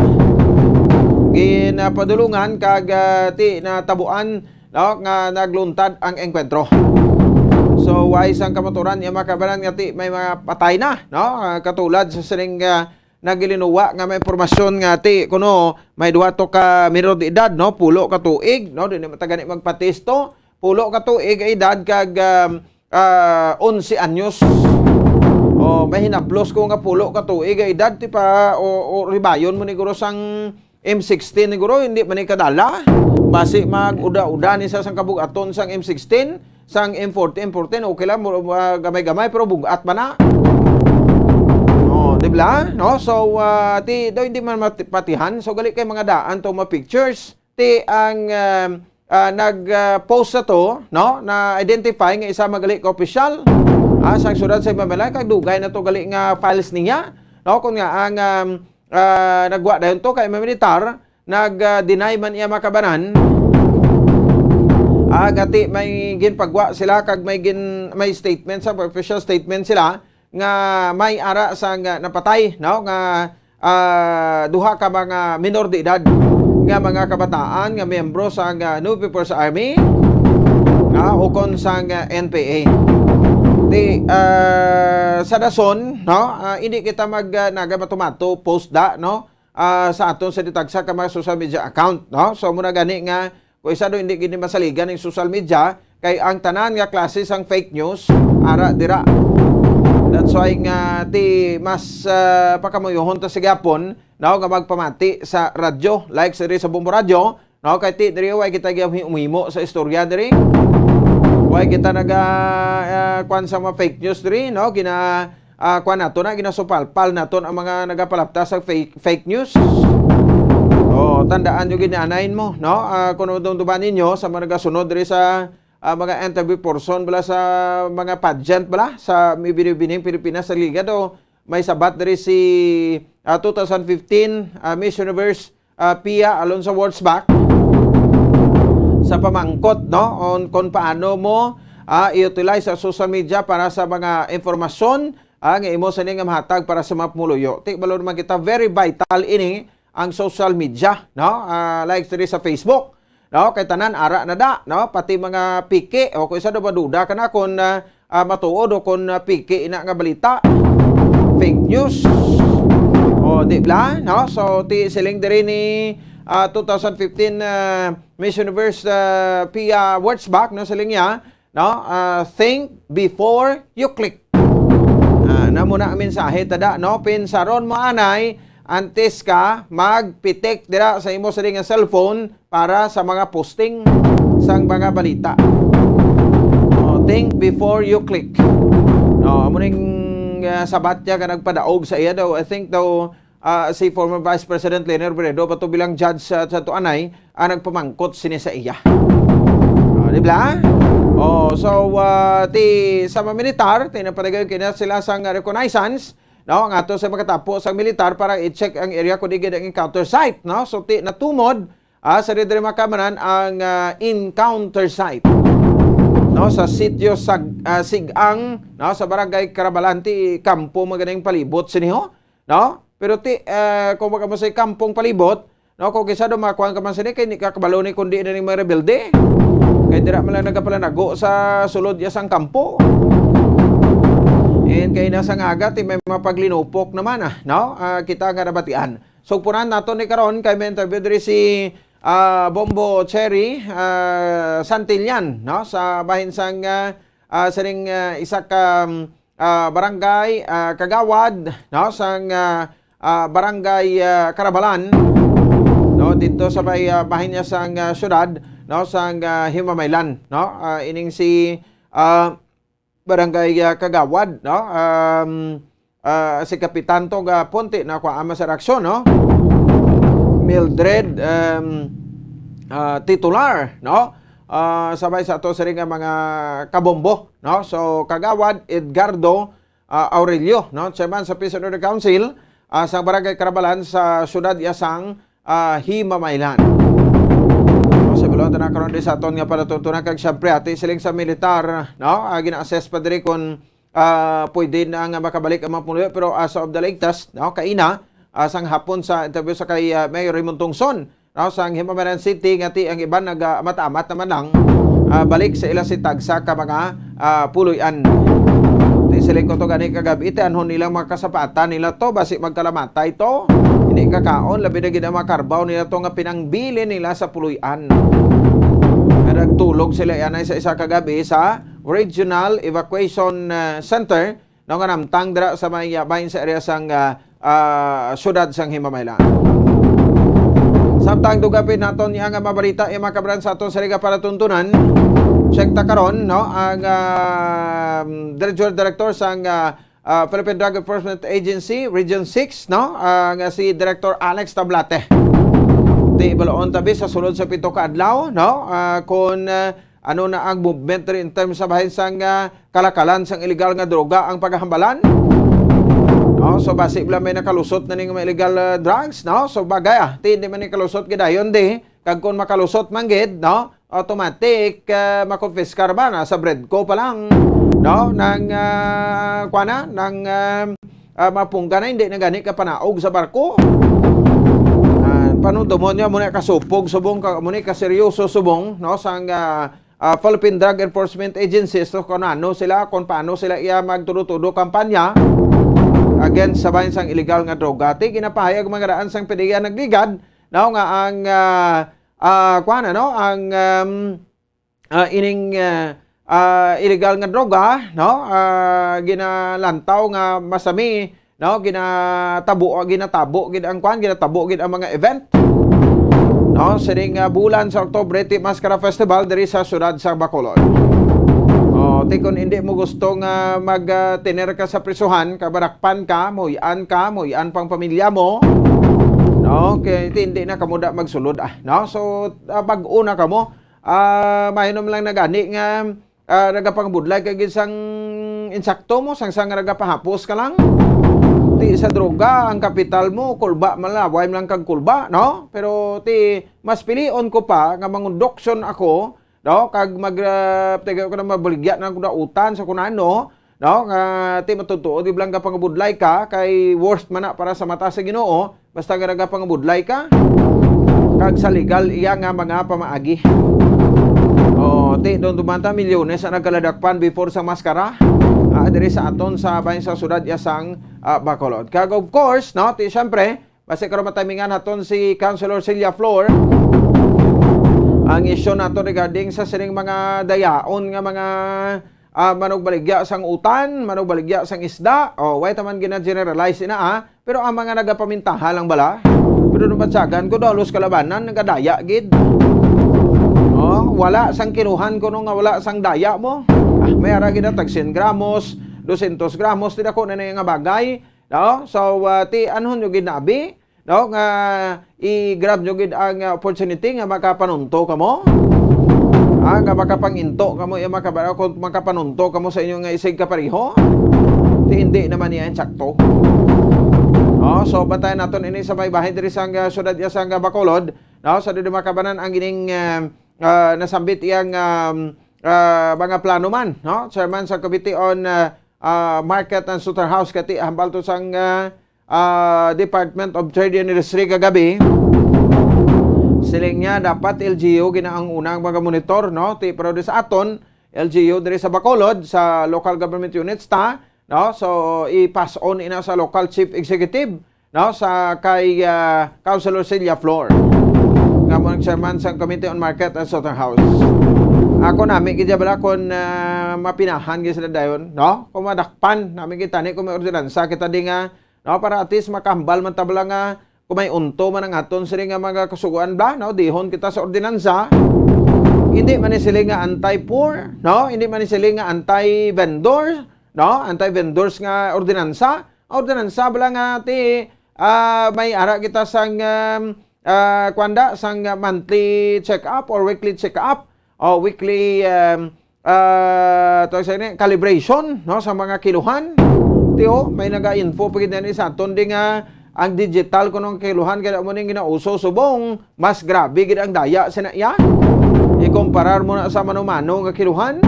gin, ah, padulungan kag, ah, ti natabuan, no, nga nagluntad ang engkwentro. So, way sang kamaturan nga makabaran nga ti may mga patay na, no, ah, katulad sa sining, ah, nagilinuwa nga may impormasyon nga ti kuno may duha to ka menor de edad, no, pulo ka tuig, no, di naman ta gani magpatisto, pulo ka tuig ang edad kag, um, ah, onse anyos. O, may hinablos ko nga pulo ka tuig ang edad, ti pa, o, o ribayon mo ni guro sang M sixteen ni guro, hindi man ni kadala. Basi mag-uda-uda ni sa sang kabug-aton sang M sixteen, sang M fourteen, M fourteen, okay lang, mo-, ah, gamay-gamay, pero bugat man na. Oh, di ba? No? So, ah, ti, daw hindi man mati-, patihan. So, gali kay mga daan to mga pictures. Ti ang, ah, ah, nag, ah, post sa to, no? Na-identify nga isa magali ka opisyal, ah, sang siyudad sa Himamaylan, kag dugay na to gali nga files niya, no? Kung nga ang, um, ah, nagwa dayon to kay mga militar, nag, ah, deny man iya makabanan. Ah, gati may ginpagwa sila kag may gin-, may statement sa official statement sila nga may ara sang, ah, napatay, no, nga, ah, duha ka mga minor de edad nga mga kabataan nga miyembro sang, ah, New People's Army, ah, ukon sang, ah, N P A. Di, ah, sa dason, no, ah, hindi kita mag, ah, naga matumato post da, no, ah, sa aton sa ditagsa ka mga social media account, no? So, muna gani nga, kung isa do hindi gini masaligan ang social media, kay ang tanan nga klase sang fake news, ara dira. That's why nga ti mas, ah, pakamuyohon ta sa gyapon, no, nga magpamati sa radyo, like sa diri sa Bombo Radyo, no, kay ti diri way kita gihimo sa istorya diri. Way kita naga, ah, kwan sa mga fake news diri, no, gina, ah, kuwan nato na, ginasupalpal naton ang mga nagapalapta sa fake, fake news. Oh, tandaan nyo, ginaanayin mo, no? Ah, kung dumduman ninyo sa mga nagasunod diri sa, ah, mga interview portion bala sa mga pageant bala sa Binibining Pilipinas sa Ligado, may sabat diri si, ah, two thousand fifteen, ah, Miss Universe, ah, Pia Alonso Wurzbach sa pamangkot, no, on kung paano mo, ah, i-utilize sa social media para sa mga impormasyon, ah, nga imo sini nga mahatag para sa mga pumuluyo. Ti, balo naman kita, very vital ini ang social media, no? Ah, like diri sa Facebook, no? Kay tanan ara na da, no? Pati mga piki, o kung isa daw maduda ka na kung, ah, ah, matuod o kung, ah, piki ina nga balita, fake news. O, di bala, no? So, ti siling diri ni, ah, two thousand fifteen, ah, Miss Universe, ah, Pia Wurzbach, no? Siling niya, no? Ah, think before you click. Ah, namo na ang mensahe tada, no? Pensaron mo anay antes ka magpitik dira sa imo sini nga cellphone para sa mga posting sang mga balita. Oh, think before you click. No, amo ning, ah, sabat niya nga nagpadaog sa iya daw. I think daw, ah, si former Vice President Leni Robredo pa to bilang judge sa, sa Tuanay, ang nagpamangkot sini sa iya. Ah, di ba? Oh, so, ah, ti sa mga militar, ti napadayon kina sila sang reconnaissance, no? Nga ato sa makatapo sang militar para i-check ang area kung di gid ang encounter site, no? So, ti natumod, ah, sa diri makamanan ang, ah, encounter site, no? Sa sitio sa, ah, Sigang, no? Sa barangay Carabalan, ti kampo man gani ang palibot sini, ho, no? Pero ti, eh, kung wala mo sa kampong palibot, no, kung kisa daw makuha ka man sini, kay di ka kabalo ni kundi na ning mga rebelde. Kay dira man lang nagapalanago sa sulod ya sang kampo. And kay nasa nga aga, ti may mga paglinupok naman, ah, no? Ah, kita nga nabatian. So, punan nato ni karon kay may interview diri si, ah, Bombo Cherry, ah, Santillan, no? Sa bahin sang, ah, ah, sining, ah, isa ka, um, ah, barangay, ah, kagawad, no, sang, ah, ah, barangay, ah, Carabalan, no, dito sa may, ah, bahin niya sang, ah, syudad, no, sang, ah, Himamaylan, no. Ah, ining si, ah, barangay, ah, kagawad, no, um, ah, si Kapitan to ga Ponte na kuha man sa reaksyon, no. Mildred, um, ah, Titular, no. Ah, sabay sa ato sini nga mga kabombo, no? So, Kagawad Edgardo, ah, Aurelio, no? Chairman sa Peace and Order Council, ah, sa Barangay Carabalan sa siyudad ya sang, ah, Himamaylan. No, sa balon ta na karon di sa aton nga palatuntunan kag siyempre ati siling sa militar, no? Ah, gina-assess pa diri kung, ah, pwede na nga makabalik ang mga pumuloy, pero as of the latest, no, kaina, ah, sang hapon sa interview sa kay, ah, Mayor Raymond Tungson, no, sang Himamaylan City, nga ti ang iban nag, ah, amat-amat naman lang, ah, balik sa ila si tagsa ka mga, ah, puloy-an. Ti siling ko to gani kagabi, ti anhon nilang mga kasapatan nila to, basi magkalamatay to. Hindi kakaon, labi na gid ang mga karbaw nila to nga pinangbilin nila sa puloy-an. Nga nagtulog sila yan ay sa isa kagabi sa Regional Evacuation, ah, Center, no, nga namtang dira sa may, ah, bahin sa area sang, ah, ah, siyudad sang Himamaylan. Samtang dugapin naton niya nga mabalita, iya mga kabran sa aton sa Liga para tuntunan. Check ta karon, no, ang, ah, Regional Director sang, ah, ah, Philippine Drug Enforcement Agency, Region six, no, ah, nga si Director Alex Tablate. Ti baloon tabi sa sulod sa pito ka adlaw, no, ah, kung, ah, ano na ang movement diri in terms sa bahin sang, ah, kalakalan sang illegal nga droga ang pagahambalan. No? So, basi lang may nakalusot na ning mga illegal, ah, drugs, no? So, bagay, ah, ti hindi man ni kalusot gidayon di. Kag kung makalusot man gid, no? Automatic, ah, makonfiskar ba na sa Bredco pa lang, no? Nang, ah, kuwan na, nang, ah, ah, mapungga na, hindi na gani ka panaog sa barko. Ah, panumdomon niya, muna kasupog subong, ka, muna kaseryoso subong, no? Sang, ah, ah, Philippine Drug Enforcement Agencies, no? Kung ano sila, kung paano sila iya magtudo-tudo kampanya against sa bahin sang illegal nga droga. Ti, ginapahayag mga daan sang P D E A nagligad, no? Nga ang, ah, ah, kuwan, ano? Ang, um, ah, ining, ah, ah, illegal nga droga, no? Ah, ginalantaw nga masami, no? Ginatabo, ginatabo gid ang kwan, ginatabo gid ang mga event. No? Sining, ah, bulan sa Oktubre, ti Mascara Festival diri sa siyudad sa Bacolod. Oh, ti kung hindi mo gusto nga mag, ah, tener ka sa prisuhan, kabarakpan ka, muhian ka, muhian pang pamilya mo, no? Kay ti hindi na kamo da magsulod, ah, no? So, ah, bag-o na kamo. Ah, mahinom lang na gani nga, ah, nagapangabudlay ka gid sang insakto mo, sang, sang nagapahapos ka lang. Ti sa droga, ang kapital mo, kulba man lang, way man lang kag kulba, no? Pero ti, mas pilion ko pa nga mangunduksion ako, no? Kag mag, ah, tigaw ko na mabaligya na ang nautan sa kunano, no? Nga ti matutuo, di lang ka pangabudlay ka, kay worst man na para sa mata sa Ginoo, basta nga nagapangabudlay ka, kag sa legal iya nga mga pamaagi. Oh, ti, doon tumanta, milyones ang nagkaladakpan before sa maskara. Ah, diri sa aton sa bahin sa siyudad ya sang, ah, Bacolod. Kag of course, no, ti, syempre, basi karon matimingan naton si Councilor Celia Flor. Ang isyu nato regarding sa sining mga dayaon nga mga, ah, manugbaligya sang utan, manugbaligya sang isda. Oh, way taman gina-generalize ina, ah. Pero ang mga nagapamintaha lang bala. Pero nung batsagan ko, dalos kalabanan, nagadaya gid. Oh, wala sang kinuhan ko nung nga wala sang daya mo. Ah, may ara gid na tag cien gramos, doscientos gramos, ti dako na na nga bagay. No? So, ah, ti anhon nyo gid na abi, no, nga i-grab nyo gid ang, ah, opportunity nga makapanunto kamo. Ah, nga makapanginto kamo, iya makaba-, kung makapanunto kamo sa inyo nga isig kapareho. Ti hindi naman niya insakto. Oh, so bantayan naton ini sa may bahin diri sang, ah, syudad iya sang, ah, Bacolod. No, sa dili makabanan ang ining, ah, ah, nasambit iyang, um, ah, mga plano man, no? Chairman sa Committee on, ah, ah, Market and Slaughterhouse, kati hambal to sang, ah, ah, Department of Trade and Industry kagabi. Siling niya, dapat L G U gina ang unang mga monitor, no? Ti, pero di sa aton, L G U diri sa Bacolod, sa local government units ta, no? So, i-pass on ina sa local chief executive, no? Sa kay, ah, Councilor Celia Flor, nga mo ang chairman sa Committee on Market and Slaughterhouse. Ako nami gid bala kung, ah, mapinahan gid sila dayon, no? Kung madakpan, nami gid tani kung may ordinansa kita di nga, no? Para at least makahambal man ta bala nga kung may unto man ang aton sila nga mga kasugoan bala, no? Dihon kita sa ordinansa. Hindi man ni sila nga anti-poor, no? Hindi man ni sila nga anti-vendor, no? Anti-vendors nga ordinansa. Ordinansa bala nga ti, ah, may ara kita sang, um, ah, kwanda, sang monthly check-up or weekly check-up o weekly, um, ah, tawag sa ini, calibration, no, sa mga kiluhan. Ti, oh, may naga-info pa gid na ni sa aton di nga ang digital kuno nga kiluhan kaya mo ning ginauso subong mas grabe gid ang daya sina iya. Ikumparar mo na sa mano-mano nga kiluhan.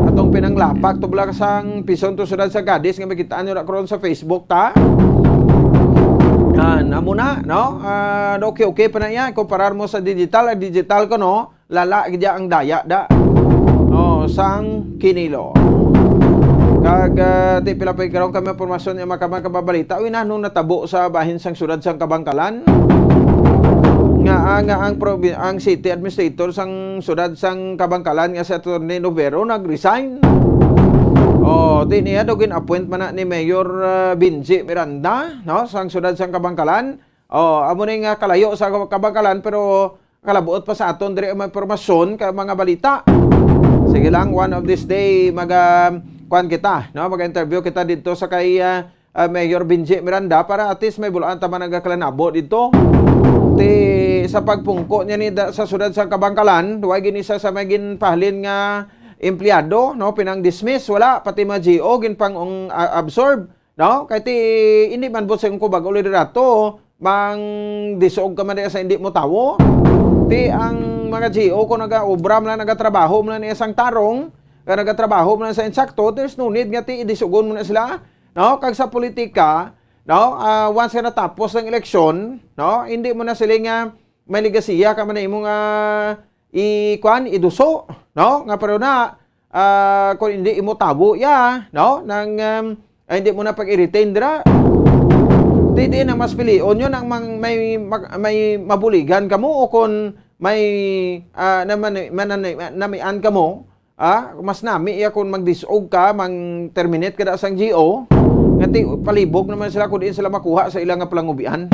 Atong pinanglapak to bala sang pison to sudad sa Gadis nga makitaan nyo na karon sa Facebook ta. Ah, namo na, no? Ah, okay, okay pa na iya. Ikumparar mo sa digital, ang digital ko, no? Lala gid ang daya da. Oh, sang kinilo. Kag, ah, ti pila pa karon kami impormasyon nga maka-, makababalita. Uy, nanong natabo sa bahin sang sudad sang Kabangkalan? Nga, ah, nga ang probi-, ang city administrator sang sudad sang Kabangkalan nga si Attorney Novero nag-resign. Oh, ti niya daw gin-appoint man na ni Mayor, ah, Benji Miranda, no, sang sudad sang Kabangkalan. Oh, amo ni nga kalayo sa Kabangkalan, pero kalabuot pa sa aton diri ang mga impormasyon kay mga balita. Sige lang, one of this day, maga, kuwan kita, no? Mag-interview kita dito sa kay, ah, ah, Mayor Benji Miranda para at least may bulaan ta man nagakalanabo dito. Ti, sa pagpungko niya ni da, sa sudad sa Kabangkalan, wa gini sa, sa may ginpahalin nga empleyado, no? Pinang-dismiss, wala, pati mga G O, ginpang-, ah, absorb. No? Kay ti, hindi man buot sa imong kubag, ulo dirato, mang disog ka man diha sa hindi mo tawo. Ti, ang mga G O, kung nagaobra man lang, nagatrabaho man lang niya sang tarong, kag nagatrabaho man lang sa insakto, there's no need nga ti, idisugon mo na sila. No? Kag sa politika, no? Ah, once nga natapos ang eleksyon, no? Hindi mo na sila nga may legasiya ka man na imo nga i-, kuan, iduso, no? Nga pero na, ah, kung hindi imo tawo ya, no? Nang, um, ay, hindi mo na pag-i-retain dira. Di, di na mas pilion yun ang mang-, may, mag-, may mabuligan kamo o kung may, ah, naman-, manani-, namian kamo, ah, mas nami iya kung magdisog ka, mang-terminate ka da sang G O, nga ti-, palibog naman sila kung diin sila makuha sa ilang nga palangubian.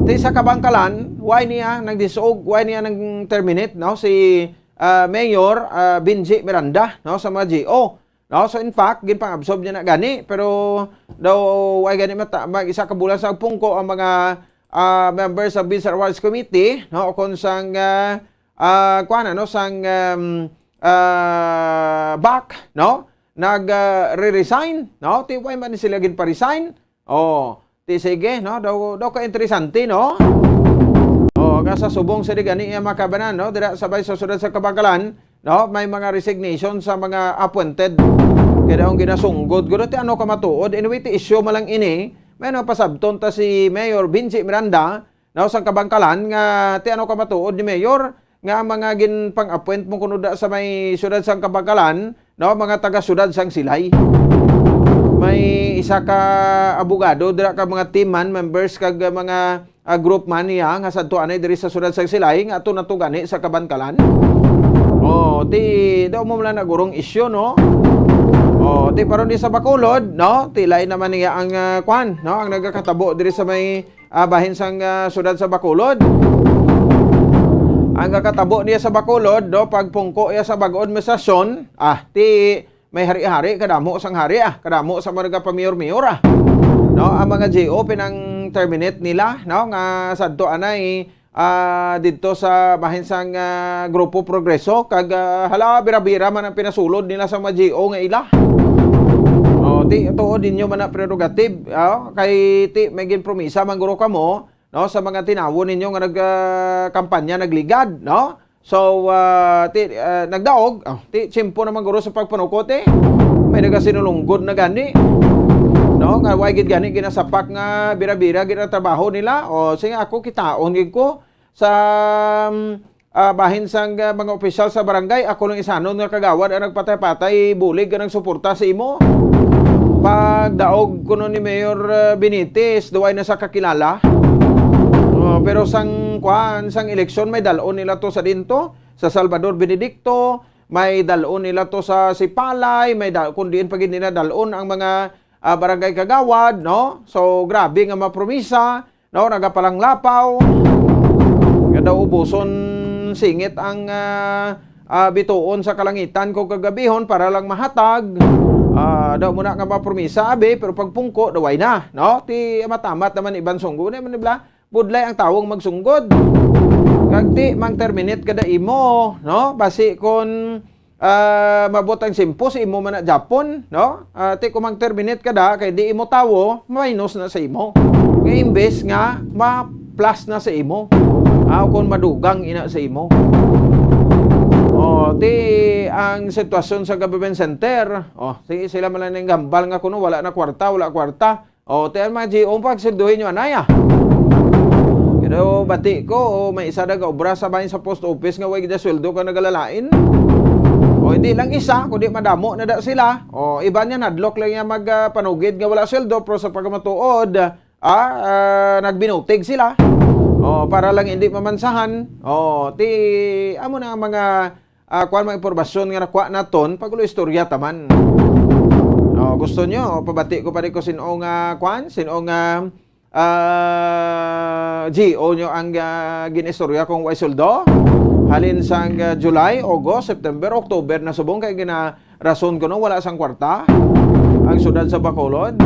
Ti sa Kabangkalan, why niya nagdisog, why niya nang-terminate, no? Si, ah, Mayor, ah, Benji Miranda, no, sa mga G O. No? So, in fact, ginpang-absorb niya na gani, pero daw, why gani mata-, mag-, isa ka bulan sa pungko ang mga, ah, members sa Biz Awards Committee, no? O kung sang, ah, ah, kuwan, ano, sang, um, ah, back, no? Nag, ah, re-resign, no? Ti, why man sila ginpa-resign? Oh, ti sige, no? Daw, daw ka interesante, no? Oh, nga sa subong sa gani iya makabanan, no? Dira sa bay sa sudad sa Kabangkalan, no? May mga resignation sa mga appointed. Kaya daw ang ginasunggod, guro, ti ano ka matuod? Anyway, ti issue man lang ini. May napasabton ta si Mayor Benji Miranda, no? Sa Kabangkalan, nga ti ano ka matuod ni Mayor? Nga ang mga ginpang-appoint mo kuno da sa may siyudad sang Kabangkalan, no, mga taga siyudad sang Silay. May isa ka abogado dira ka mga team man, members kag, uh, mga, uh, group man niya nga sadto anay diri sa siyudad sang Silay nga ato na to gani sa Kabangkalan. Oh, ti daw mo lang nagurong isyu, no? Oh, ti paron di sa Bacolod, no? Ti lain naman niya ang, uh, kwan, no? Ang nagakatabo diri sa may ah, bahin sang, ah, siyudad sa Bacolod. Ang kakatabo niya sa Bacolod, no, pagpungko niya sa bag-o administrasyon, ah, ti, may hari-hari, kadamo sang hari, ah, kadamo sa mga nagapamayor-mayor, ah. No, ang mga G O pinang-terminate nila, no, nga sadto anay, ah, didto sa bahin sang, ah, Grupo Progreso, kag, ah, hala, bira-bira man ang pinasulod nila sa mga G O nga ila. Oh, ti, tuod ninyo man ang prerogative, ah, kay ti, may ginpromisa man guro kamo, no, sa mga tinawo ninyo nga nag, ah, kampanya, nagligad, no? So, ah, ti, ah, nagdaog, oh, ti, tiyempo naman guro sa pagpanukot, eh. May nagasinulunggod na gani, no? Nga way gid gani ginasapak nga bira-bira gid ang trabaho nila. O, sige, ako kitaon gid ko sa, um, ah, bahin sang, ah, mga opisyal sa barangay, ako lang isanon nga kagawad ang nagpatay-patay bulig nga nagsuporta sa imo. Pagdaog kuno ni Mayor, ah, Benitez, duway na sa kakilala. Oh, pero sang, kuan, sang eleksyon, may dalon nila to sa dinto, sa Salvador Benedicto, may dalon nila to sa Sipalay, may dal-, kung diin pa gid nila dalon ang mga, ah, barangay kagawad, no? So, grabe nga mapromisa, no? Nagapalanglapaw. Nga daw ubuson singit ang, ah, ah, bituon sa kalangitan kung kagabihon para lang mahatag. Ah, daw muna nga mapromisa, abi, pero pagpungko, daway na, no? Ti, matamat naman iban sunggo, di man, di ba? Budlay ang tawong magsunggod. Kag ti, mang-terminate kada imo, no? Basi kon, ah, mabot ang simpo sa imo man na Japon, no? Ah, ti, kung mang-terminate kada, kay di imo tawo, minus na sa imo. Nga imbes nga, ma-plus na sa imo. Ah, kung madugang ina sa imo. Oh, ti, ang sitwasyon sa government center, oh, ti, sila man lang ning gambal nga kuno, wala na kwarta, wala kwarta. O, ti ang mga G O, pagsilduhin nyo, anay, ah. Pero bati ko, o, may isa na gaobra sa bahin sa post office nga way gid sweldo ka nagalalain. O, hindi lang isa, kundi madamo na da sila. O, iba niya, nadlok lang niya mag, ah, panugid nga wala sweldo, pero sa pagkamatuod, ah, ah, nagbinutig sila. O, para lang hindi mamansahan. O, ti, amo na ang mga ah, kuwan, mga impormasyon nga nakuha naton, pag-ulo istorya taman. Oh, gusto nyo, pabati ko pa rin ko sino nga, kuwan, sino nga, ah, G O nyo ang, ah, ginaistorya kung way sweldo? Halin sang, ah, July, August, September, October na subong kay ginarason ko no, wala sang kwarta ang syudad sa Bacolod.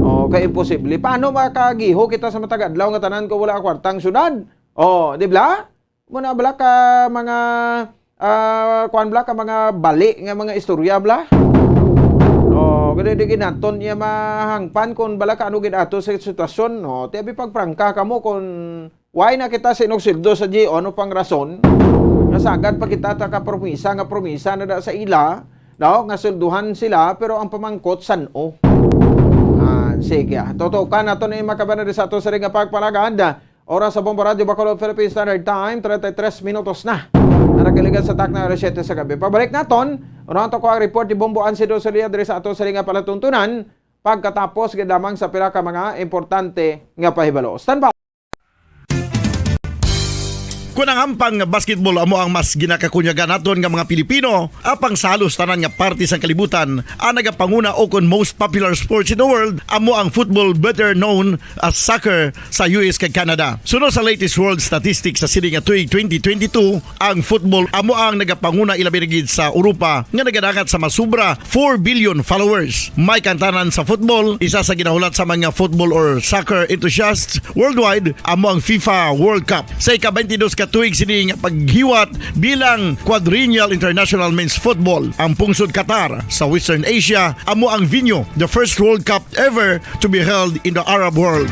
Oh, kay imposible. Paano makagiho kita sa matag adlaw nga tanan ko wala kwarta ang syudad? Oh, di ba? Muna bala ka mga, ah, kuan bala ka mga bali nga mga istorya bala. Oh, gani di ginaton niya mahangpan kung bala ka ano gid ato sa sitwasyon, no? Ti abi pagprangka kamo kung why na kita sinog sweldo sa G O, ano pang rason? Nga sagad pa kita ta ka promisa nga promisa na da sa ila, no? Nga swelduhan sila, pero ang pamangkot san-o. Ah, sige, ah. Tutukan nato ni makabanari sa ato sa ring nga pagpalagad. Oras sa Bombo Radyo Bacolod, Philippine Standard Time, treinta y tres minutos na. Ang nagkaligan sa takna alas siyete sa gabi. Pabalik naton, unahan to ko ang report ni Bombo Ansido Solia diri sa ato sa nga palatuntunan, pagkatapos gid lamang sa pila ka mga importante nga pahibalo. Stand by! Kung ang ampang nga basketball amo ang mas ginakakunyagan naton nga mga Pilipino, apang sa halos tanan nga parte sang kalibutan, ang nagapanguna o kon most popular sports in the world amo ang football, better known as soccer, sa U S kag Canada. Suno sa latest world statistics sa sini nga tuig twenty twenty-two, ang football amo ang nagapanguna, ilabi na gid sa Europa nga nagadangat sa masubra four billion followers. May kantanan sa football, isa sa ginahulat sa mga football or soccer enthusiasts worldwide, amo ang FIFA World Cup. Sa ika-twenty-dos ka tuig sini nga paghiwat bilang Quadrennial International Men's Football, ang pungsod Qatar sa Western Asia amo ang venue, the first World Cup ever to be held in the Arab world.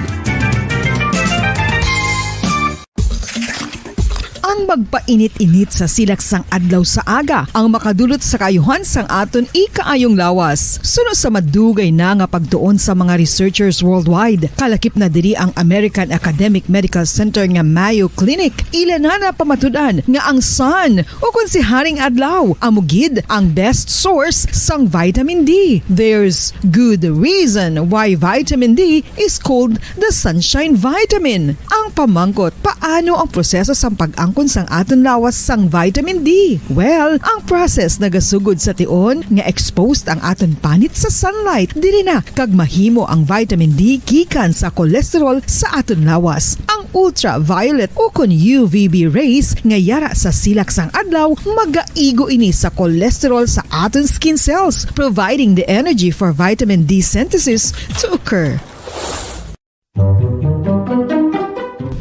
Ang magpainit-init sa silak sang adlaw sa aga ang makadulot sa kaayuhan sang aton ikaayong lawas. Suno sa madugay na nga pagtuon sa mga researchers worldwide, kalakip na diri ang American Academic Medical Center nga Mayo Clinic. Ila na napamatud-an nga ang sun, o kon si Haring Adlaw, amo gid ang best source sang vitamin D. There's good reason why vitamin D is called the sunshine vitamin. Ang pamangkot, paano ang proseso sang pag-angkon sang aton lawas sang vitamin D? Well, ang process nagasugod sa tion nga exposed ang aton panit sa sunlight, diri na kag mahimo ang vitamin D gikan sa cholesterol sa aton lawas. Ang ultraviolet ukon U V B rays nga yara sa silak sang adlaw magaigo ini sa cholesterol sa aton skin cells, providing the energy for vitamin D synthesis to occur.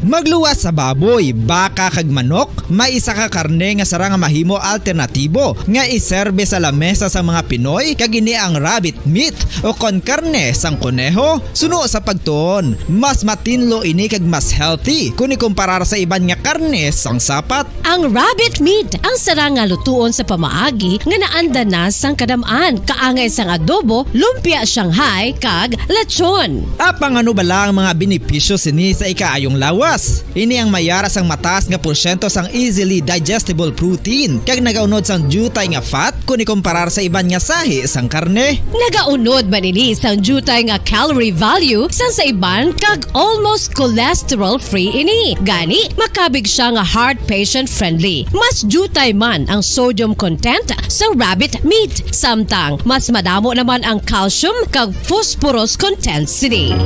Magluwas sa baboy, baka, kag manok, may isa ka karne nga sarang nga mahimo alternatibo nga iserbe sa lamesa sang mga Pinoy, kag ini ang rabbit meat o kon karne sang koneho. Suno sa pagtuon, mas matinlo ini kag mas healthy kon ikumparar sa iban nga karne sang sapat. Ang rabbit meat ang sarang nga lutuon sa pamaagi nga naanda na sang kadam-an, kaangay sang adobo, lumpia Shanghai, kag lechon. Apang ano bala ang mga benepisyo sini sa ikaayong lawas? Ini ang mayara sang mataas nga porsyento sang easily digestible protein, kag nagaunod sang diutay nga fat kon ikumparar sa iban nga sahi sang karne. Nagaunod man ini sang diutay nga calorie value sang sa iban, kag almost cholesterol-free ini. Gani, makabig siya nga heart patient-friendly. Mas diutay man ang sodium content sa rabbit meat, samtang mas madamo naman ang calcium kag phosphorus content sini.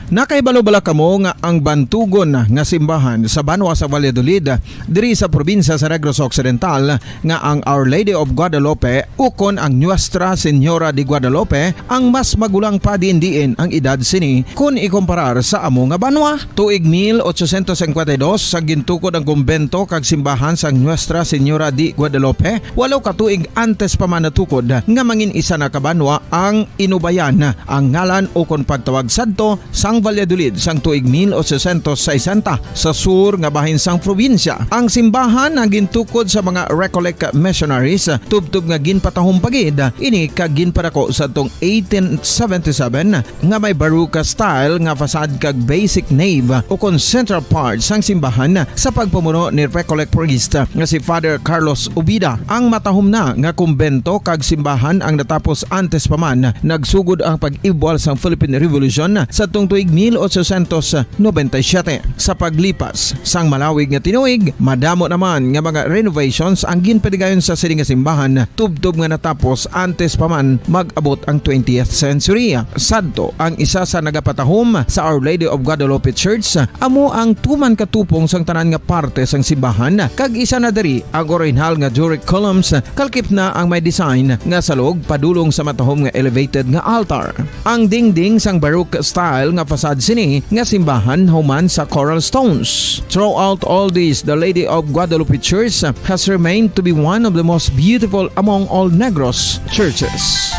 Nakahibalo bala kamo nga ang bantugon nga simbahan sa banwa sa Valladolid, diri sa probinsya sa Negros Occidental, nga ang Our Lady of Guadalupe ukon ang Nuestra Señora de Guadalupe ang mas magulang pa diin-diin ang edad sini kon ikumparar sa amo nga banwa? Tuig mil ochocientos cincuenta y dos, sa gintukod ang kumbento kag simbahan sang Nuestra Señora de Guadalupe, walo ka tuig antes pa man natukod nga mangin isa na ka banwa ang Inubayan, ang ngalan ukon pagtawag sadto sang Valladolid sang tuig mil ochocientos sesenta, sa sur nga bahin sang probinsya. Ang simbahan ang gintukod sa mga Recollect missionaries, tubtob nga ginpatahom pa gid ini kag ginpadako sadtong eighteen seventy-seven, nga may Baroque style nga facade kag basic nave ukon central part sang simbahan sa pagpamuno ni Recollect priest nga si Father Carlos Ubida. Ang matahom na nga kumbento kag simbahan ang natapos antes pa man nagsugod ang pag-ibwal sang Philippine Revolution sadtong tuig mil ochocientos noventa y siete. Sa paglipas sang malawig nga tinuig, madamo naman nga mga renovations ang ginpadigayon sa sini nga simbahan, tubtob nga natapos antes pa man mag-abot ang twentieth century. Sadto, ang isa sa nagapatahom sa Our Lady of Guadalupe Church amo ang tuman katupong sang tanan nga parte sang simbahan, kag isa na diri ang orihinal nga Doric columns, kalkip na ang may design nga salog padulong sa matahom nga elevated nga altar. Ang dingding sang Baroque style nga facade sini nga simbahan human sa coral stones. Throughout all this, the Lady of Guadalupe Church has remained to be one of the most beautiful among all Negros churches.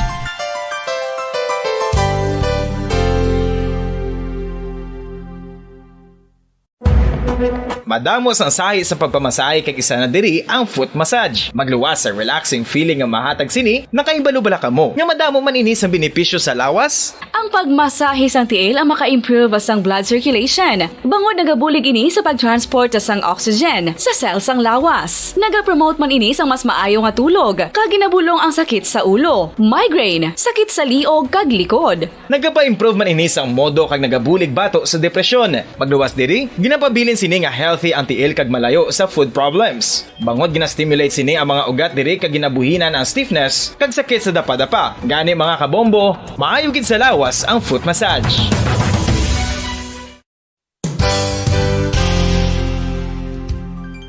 Madamo sang sahi sa pagpamasahe, kag isa na diri ang foot massage. Magluwas sa relaxing feeling nga mahatag sini. Nakahibalo bala kamo nga madamo man ini sang benepisyo sa lawas? Ang pagmasahe sang tiil ang maka-improve sang blood circulation, bangod nagabulig ini sa pag-transport sang oxygen sa cell sang lawas. Nagapromote man ini sang mas maayo nga tulog, kag ginabulong ang sakit sa ulo, migraine, sakit sa liog kag likod. Nagapa-improve man ini sang modo kag nagabulig bato sa depresyon. Magluwas diri, ginapabilin sini nga healthy ang tiil kag malayo sa foot problems. Bangod gina-stimulate sini ang mga ugat diri kag ginabuhinan ang stiffness kag sakit sa dapadapa. Gani, mga kabombo, maayo gid sa lawas ang foot massage.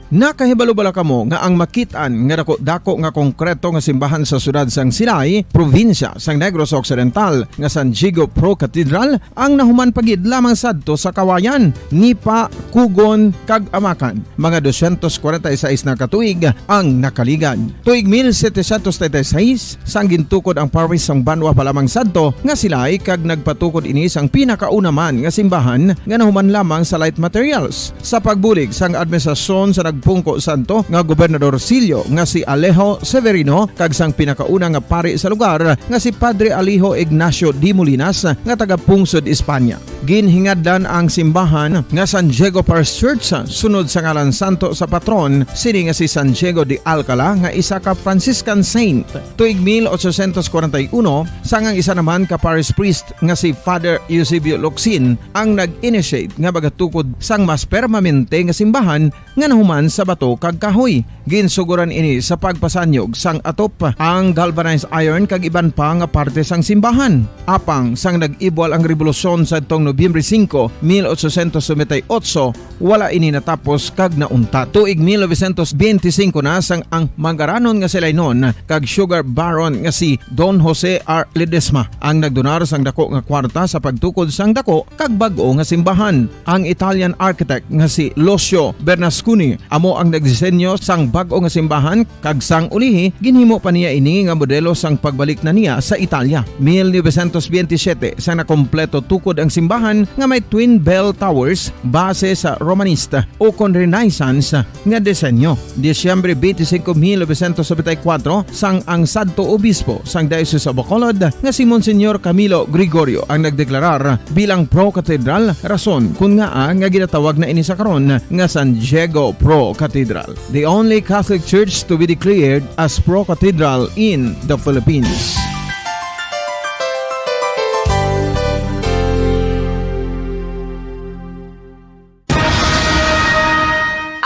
Nakahibalo bala kamo nga ang makit-an nga dako-dako nga konkreto nga simbahan sa siyudad sang Silay, probinsya sang Negros Occidental, nga San Diego Pro Cathedral, ang nahuman pa gid lamang sadto sa Kawayan, Nipa, Cogon, kag Amacan? Mga doscientos cuarenta y seis na ka tuig ang nakaligad. Tuig mil setecientos treinta y seis, sang gintukod ang parish sang banwa pa lamang sadto nga Silay, kag nagpatukod ini sang pinakauna man nga simbahan nga nahuman lamang sa light materials. Sa pagbulig sang administrasyon sa nag- Pungko Santo nga gobernadorcillo nga si Alejo Severino kag sang pinakauna nga pari sa lugar nga si Padre Alejo Ignacio de Molinas nga taga Pungsod, Espanya. Ginhingadlan ang simbahan nga San Diego Parish Church sunod sa ngalan santo sa patron sini nga si San Diego de Alcala nga isa ka Franciscan saint. Tuig mil ochocientos kwarenta y uno, sang ang isa naman ka parish priest nga si Father Eusebio Locsin ang nag-initiate nga magatukod sang mas permanente nga simbahan nga nahuman sa bato kag kahoy. Ginsuguran ini sa pagpasanyog sang atop, ang galvanized iron kag iban pa nga parte sang simbahan. Apang sang nag-ibwal ang rebolusyon sadtong Nobyembre singko, mil ochocientos noventa y ocho, wala ini natapos kag nauntat. Tuig mil novecientos benti singko na sang ang mangaranon nga si Lainon kag sugar baron nga si Don Jose R. Ledesma ang nagdonar sang dako nga kwarta sa pagtukod sang dako kag bag-o nga simbahan. Ang Italian architect nga si Lucio Bernasconi amo ang nagdisenyo sang bag-o nga simbahan, kag sang ulihi ginhimo pa niya ini nga modelo sang pagbalik na niya sa Italia. Mil novecientos benti siyete, sang nakompleto tukod ang simbahan nga may twin bell towers base sa Romanista ukon Renaissance nga disenyo. Disyembre benti singko, mil novecientos nobenta y kuwatro, sang ang sadto obispo sang Diocese of Bacolod nga si Monsignor Camilo Gregorio ang nagdeklarar bilang pro-cathedral, rason kon ngaa nga ginatawag na ini sa karon nga San Diego Pro-Cathedral, the only Catholic church to be declared as pro-cathedral in the Philippines.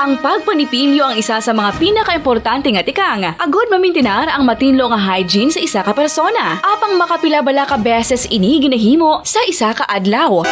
Ang pagpanipilyo ang isa sa mga pinakaimportante nga tikang agud mamintinar ang matinlo nga hygiene sa isa ka persona. Apang makapila bala ka beses ini ginahimo sa isa ka adlaw?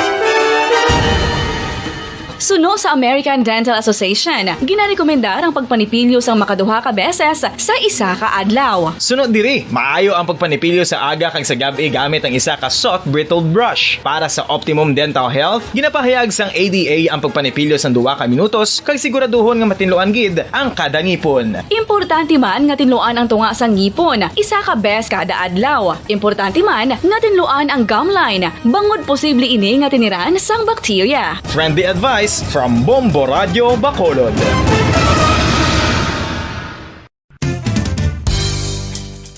Suno sa American Dental Association, ginarekomendar ang pagpanipilyo sang makaduha ka beses sa isa ka adlaw. Suno diri, maayo ang pagpanipilyo sa aga kag sa gab-i gamit ang isa ka soft bristled brush. Para sa optimum dental health, ginapahayag sang A D A ang pagpanipilyo sang duha ka minutos kag siguraduhon nga matinluan gid ang kada ngipon. Importante man nga tinluan ang tunga sang ngipon isa ka beses kada adlaw. Importante man nga tinluan ang gum line, bangod posible ini nga tiniran sang bakterya. Friendly advice from Bombo Radio Bacolod.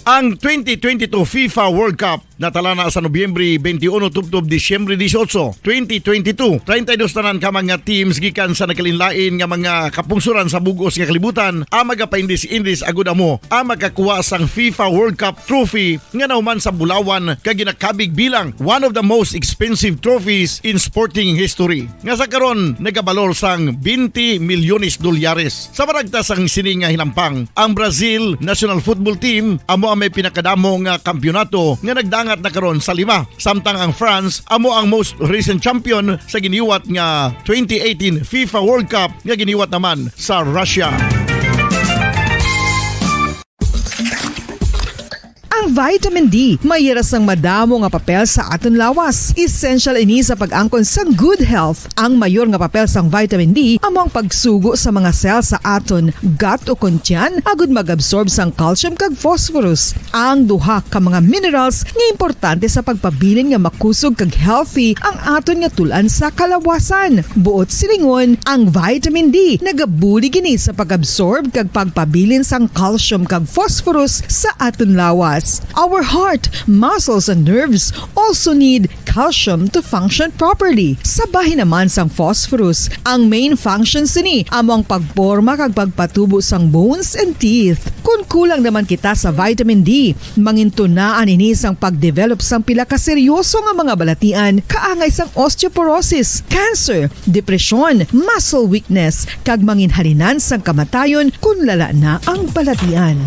Ang twenty twenty-two FIFA World Cup natala na sa Nobyembre twenty-one tubtob Disyembre dieciocho, twenty twenty-two. Treinta y dos tanan ka mga teams gikan sa nagkalainlain nga mga kapungsoran sa bug-os nga kalibutan ang magapaindis-indis agud amo ang makakuha sang FIFA World Cup trophy nga nahuman sa bulawan kag ginakabig bilang one of the most expensive trophies in sporting history, nga sa karon nagabalor sang twenty milyones dolyares. Sa panagta sang sini nga hinampang, ang Brazil national football team amo ang may pinakadamo nga kampiyonato nga nagdangat na karon sa lima, samtang ang France amo ang most recent champion sa giniwat nga twenty eighteen FIFA World Cup nga giniwat naman sa Russia. Ang vitamin D may ira sang madamo nga papel sa aton lawas. Essential ini sa pag-angkon sang good health. Ang mayor nga papel sang vitamin D amo ang pagsugo sa mga cell sa aton gut o kon tiyan agud mag-absorb sang calcium kag phosphorus, ang duha ka mga minerals nga importante sa pagpabilin nga makusog kag healthy ang aton nga tul-an sa kalawasan. Buot silingon, ang vitamin D nagabulig ini sa pag-absorb kag pagpabilin sang calcium kag phosphorus sa aton lawas. Our heart, muscles, and nerves also need calcium to function properly. Sa bahin naman sang phosphorus, ang main function sini amo ang pagporma kag pagpatubo sang bones and teeth. Kon kulang naman kita sa vitamin D, mangintunaan ini sang pagdevelop sang pila ka seryoso nga mga balatian, kaangay sang osteoporosis, cancer, depresyon, muscle weakness, kag manginhalinan sang kamatayon kon lala na ang balatian.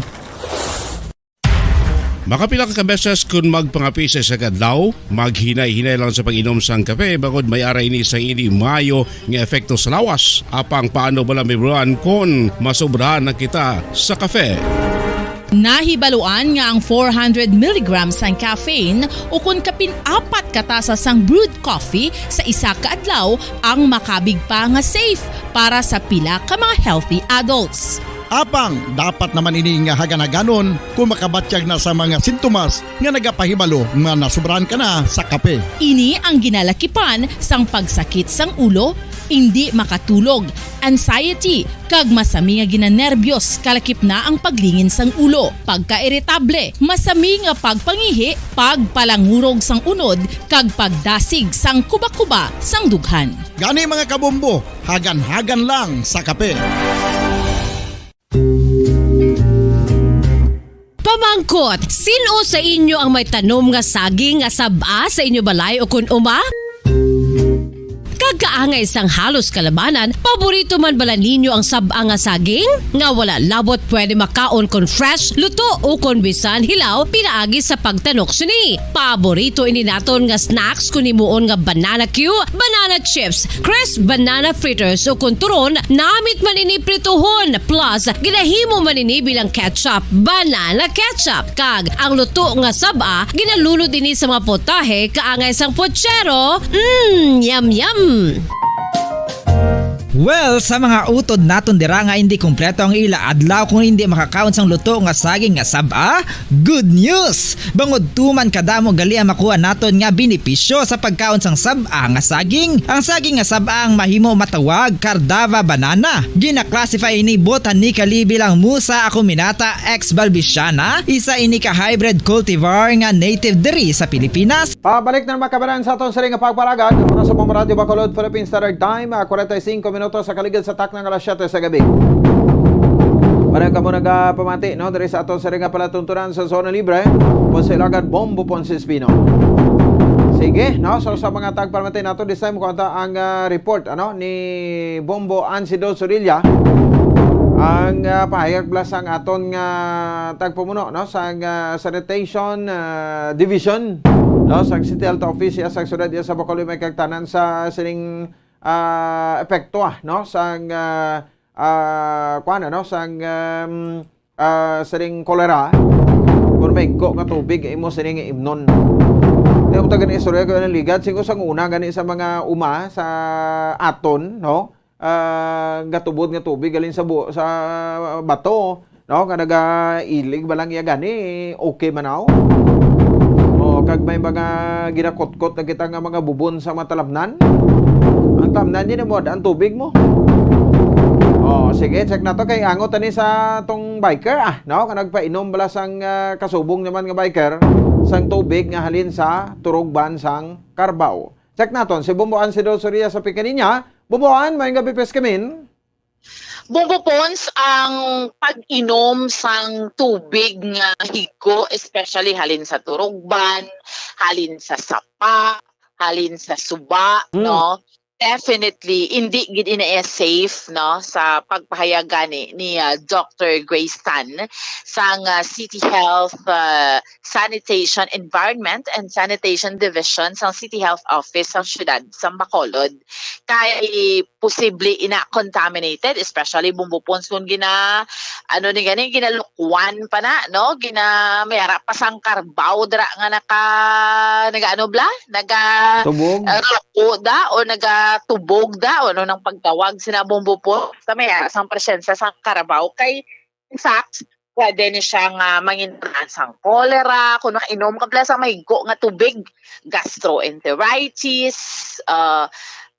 Makapila ka beses kon magpangape sa isa ka adlaw, maghinay-hinay lang sa pag-inom sang kape, bangod may ara ini sang indi maayo nga epekto sa lawas. Apang paano bala, Ma'am Ron, kon masobrahan na kita sa kape? Nahibaluan nga ang four hundred milligrams sang caffeine, ukon kapin apat ka tasa sang brewed coffee sa isa ka adlaw, ang makabig pa nga safe para sa pila ka mga healthy adults. Apang dapat naman ini nga hagan-haganon kung makabatyag na sa mga sintomas nga nagapahibalo nga nasobrahan ka na sa kape. Ini ang ginalakipan sang pagsakit sang ulo, indi makatulog, anxiety, kag masami nga ginanerbyos, kalakip na ang paglingin sang ulo, pagkairitable, masami nga pagpangihi, pagpalangurog sang unod, kag pagdasig sang kubakuba sang dughan. Gani, mga kabombo, hagan-hagan lang sa kape. Pamangkot, sin-o sa inyo ang may tanom nga saging nga sab-a sa inyo balay o kun uma? Kag kaangay sang halos kalabanan, paborito man bala ninyo ang sab-a nga saging? Nga wala labot pwede makaon kon fresh, luto o kon bisan hilaw pinaagi sa pagtanok sini. Paborito ini naton nga snacks kon himuon nga banana cue, banana chips, crisp banana fritters o kon turon, namit man ini prituhon, plus ginahimo man ini bilang ketchup, banana ketchup, kag ang luto nga sab-a ginalunod ini sa mga potahe kaangay sang pochero. Mm, yum yum! Well, sa mga utod naton dira nga hindi kompleto ang ila adlaw kung hindi makakaon sang luto nga saging nga sab-a, good news! Bangod tuman kadamo gali ang makuha naton nga benepisyo sa pagkaon sang sab-a nga saging. Ang saging nga sab-a ang mahimo matawag Cardava banana. Gina-classify ini botanically bilang Musa acuminata ex balbisiana, isa ini ka hybrid cultivar nga native diri sa Pilipinas. Pabalik na naman kabaran sa aton siring nga pagpalagad. Oras sa mga Radyo Bacolod Philippine Standard Time, ah, forty-five minutos sa kaligid sa takna nga alas siyete sa gabi. Para kamo nagapamati, no, diri sa aton siring nga palatuntunan sa Zona Libre, Ponce Lagan, Bombo Ponce Espino. Sige, no, so sa mga tagpamati nato this time, kuwanta ang, ah, report, ano, ni Bombo Ansido Sorilla, ang, ah, pahayag bala sang aton nga tagpamuno, no, sang, ah, sanitation, ah, division, no, sang City Health Office, iya sang syudad, iya sa Bacolod, may kagtanan sa sining, ah, epekto, ah, no, sang, ah, ah, kuwan, ano, sang, um, ah, sining kolera, kung may ko nga tubig, imo sining imnon. Kaya mo taga istorya ko ng ligad, siguro sang una gani sa mga uma sa aton, no? Ah, gatubod nga tubig galing sa bu- sa bato, no? Nga nagailig ba lang iya gani, okay man, aw? O, kag may mga ginakutkot na kita nga mga bubon sa mga talamnan. Ang talamnan, yun mo, ang tubig mo. O, sige, check na to kay angot ani sa tong biker, ah, no? Nga nagpainom bala sang, ah, kasubong naman nga biker sang tubig nga halin sa turugban sang Carabao. Check naton si Bumbuan, si Dulce Ria sa Picaninia. Bumbuan, may gabi, Peskamin. Bumbo Pons, ang pag-inom sang tubig nga higko, especially halin sa turugban, halin sa sapa, halin sa suba, Hmm. no? Definitely, hindi gid ina safe, no, sa pagpahayag gani ni, ah, Doctor Grace Tan sang, ah, City Health, ah, Sanitation, Environment and Sanitation Division sang City Health Office sang siyudad sang Bacolod. Kay posible ina contaminated, especially Bumbo Pons, kung gina, ano ni gani, ginalukwan pa na, no? Gina, may ara pa sang Carabao dira nga naka, nagaano bala? Naga, Tubog? ah, luko da o nagatubog da o ano nang pagtawag sina Bumbo Pons. Basta may ara sang presensya sang Carabao. Kay, in fact, pwede ni siya nga mangin sang cholera, kung makainom ka bala sa mahigko nga tubig, gastroenteritis, ah,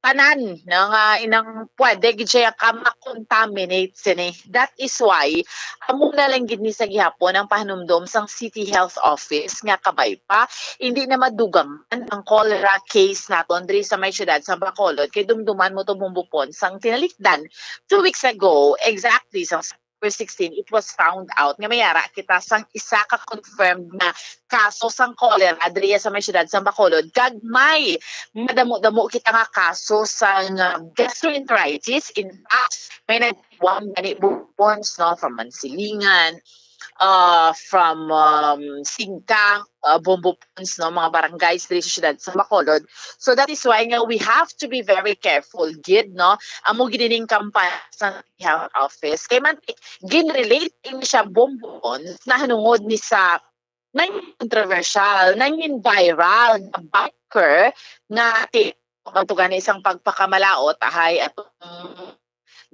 tanan, no, nga inang pwede gid siya ka ma-contaminate sini. That is why, amo na lang gid ni sa gihapon ang pahanumdom sang City Health Office nga kabay pa, hindi na madugangan ang cholera case naton diri sa may siyudad sa Bacolod, kay dumduman mo to, Bumbo Pons, sang tinalikdan two weeks ago, exactly, sang September sixteen, it was found out nga may ara kita sang isa ka confirmed na kaso sang cholera diriya sa may siyudad sa Bacolod, kag may madamo-damo kita nga kaso sang, ah, gastroenteritis. In fact, may nag-one gani, Bumbo Pons, no, from Mansilingan, uh, from, um, Singkang, uh, Bumbo Pons, no, mga barangays diri sa siyudad sa Bacolod. So that is why nga we have to be very careful gid, no. Amo gid ining kampanya sa health office. Kay man, ginrelate ini siya, Bumbo Pons, nahanungod ni sa nang controversial, nang viral nga biker nga ti-, ato gani sang pagpakamalaot, ahay, atong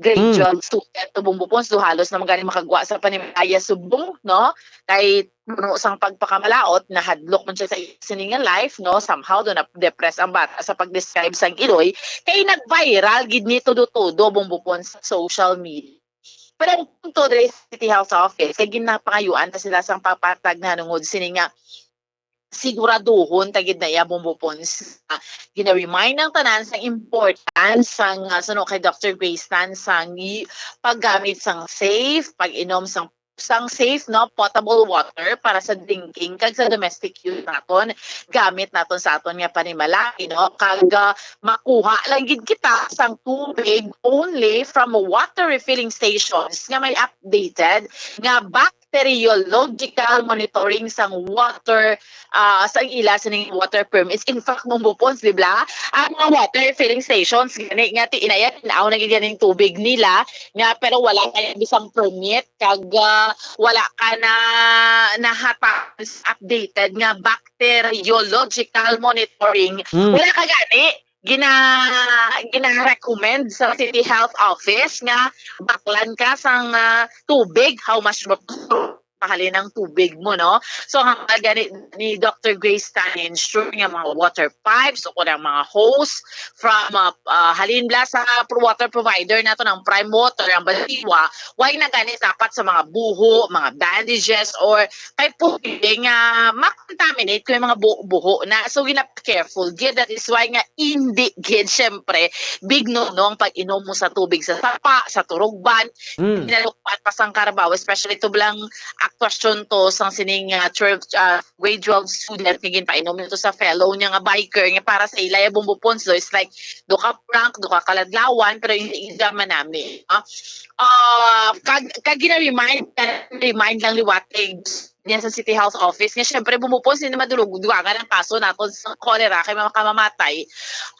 grade Mm. twelve student to, Bombo Pons, do halos na man gani makagwa sa panimalaya subong, no? Kay puno sang pagpakamalaot, nahadlok man siya sa iya sini nga life, no? Somehow, do na-depress ang bata sa pag-describe sang iloy. Kay nag-viral gid ni todo-todo, Bombo Pons, sa social media. Pero ang punto diri sa City Health Office, kay ginapangayuan ta sila sang pagpatag nahanungod sini nga siguraduhon ta gid na iya, Bombo Pons, nga gina-remind ang tanan sang importance sang, ah, suno kay Doctor Grace Tan, sang i-, paggamit sang safe, pag-inom sang, sang safe, no, potable water para sa drinking kag sa domestic use naton, gamit naton sa aton nga panimalay, no, kag, ah, makuha lang gid kita sang tubig only from water refilling stations nga may updated nga bacteriological monitoring sang water, ah, sang ila sining water permits. In fact, Bombo Pons, di ba, ang mga water filling stations gani nga ti-, inaya, tin-aw na gid ganing tubig nila nga, pero wala kaya bisang permit kag, ah, wala ka na nahatag sa updated nga bacteriological monitoring. Mm. Wala ka gani gina-, gina-recommend sa City Health Office nga baklan ka sang, ah, tubig, how much mo mahalin ang tubig mo, no? So, ang hambal gani ni Doctor Grace Tan, ensure nga mga water pipes o kung ang mga hose from, ah, ah, halin bala sa pro-, water provider nato, ang Prime Water, ang Basiwa, why na gani dapat sa mga buho, mga bandages, or kay pwede nga ma-contaminate ko yung mga bu-, buho na. So, ginapa-careful gid. That is why nga hindi gid, syempre, big no-no ang pag-inom mo sa tubig sa sapa, sa turugban, Mm. Ginalukuan pa sang Carabao, especially to bilang aktuasyon to sang sining, ah, twelve, ah, grade twelve student nga ginpainom nito sa fellow niya nga biker nga para sa ila ya, Bombo Pons, do, it's like, do ka prank, do ka kaladlawan, pero hindi gid manami, no? Ah, kag, kag gina-remind, remind lang liwat kay niya sa City Health Office nga, syempre, Bombo Pons, hindi madulog-, dugangan ang kaso naton sa cholera kay mga kamamatay.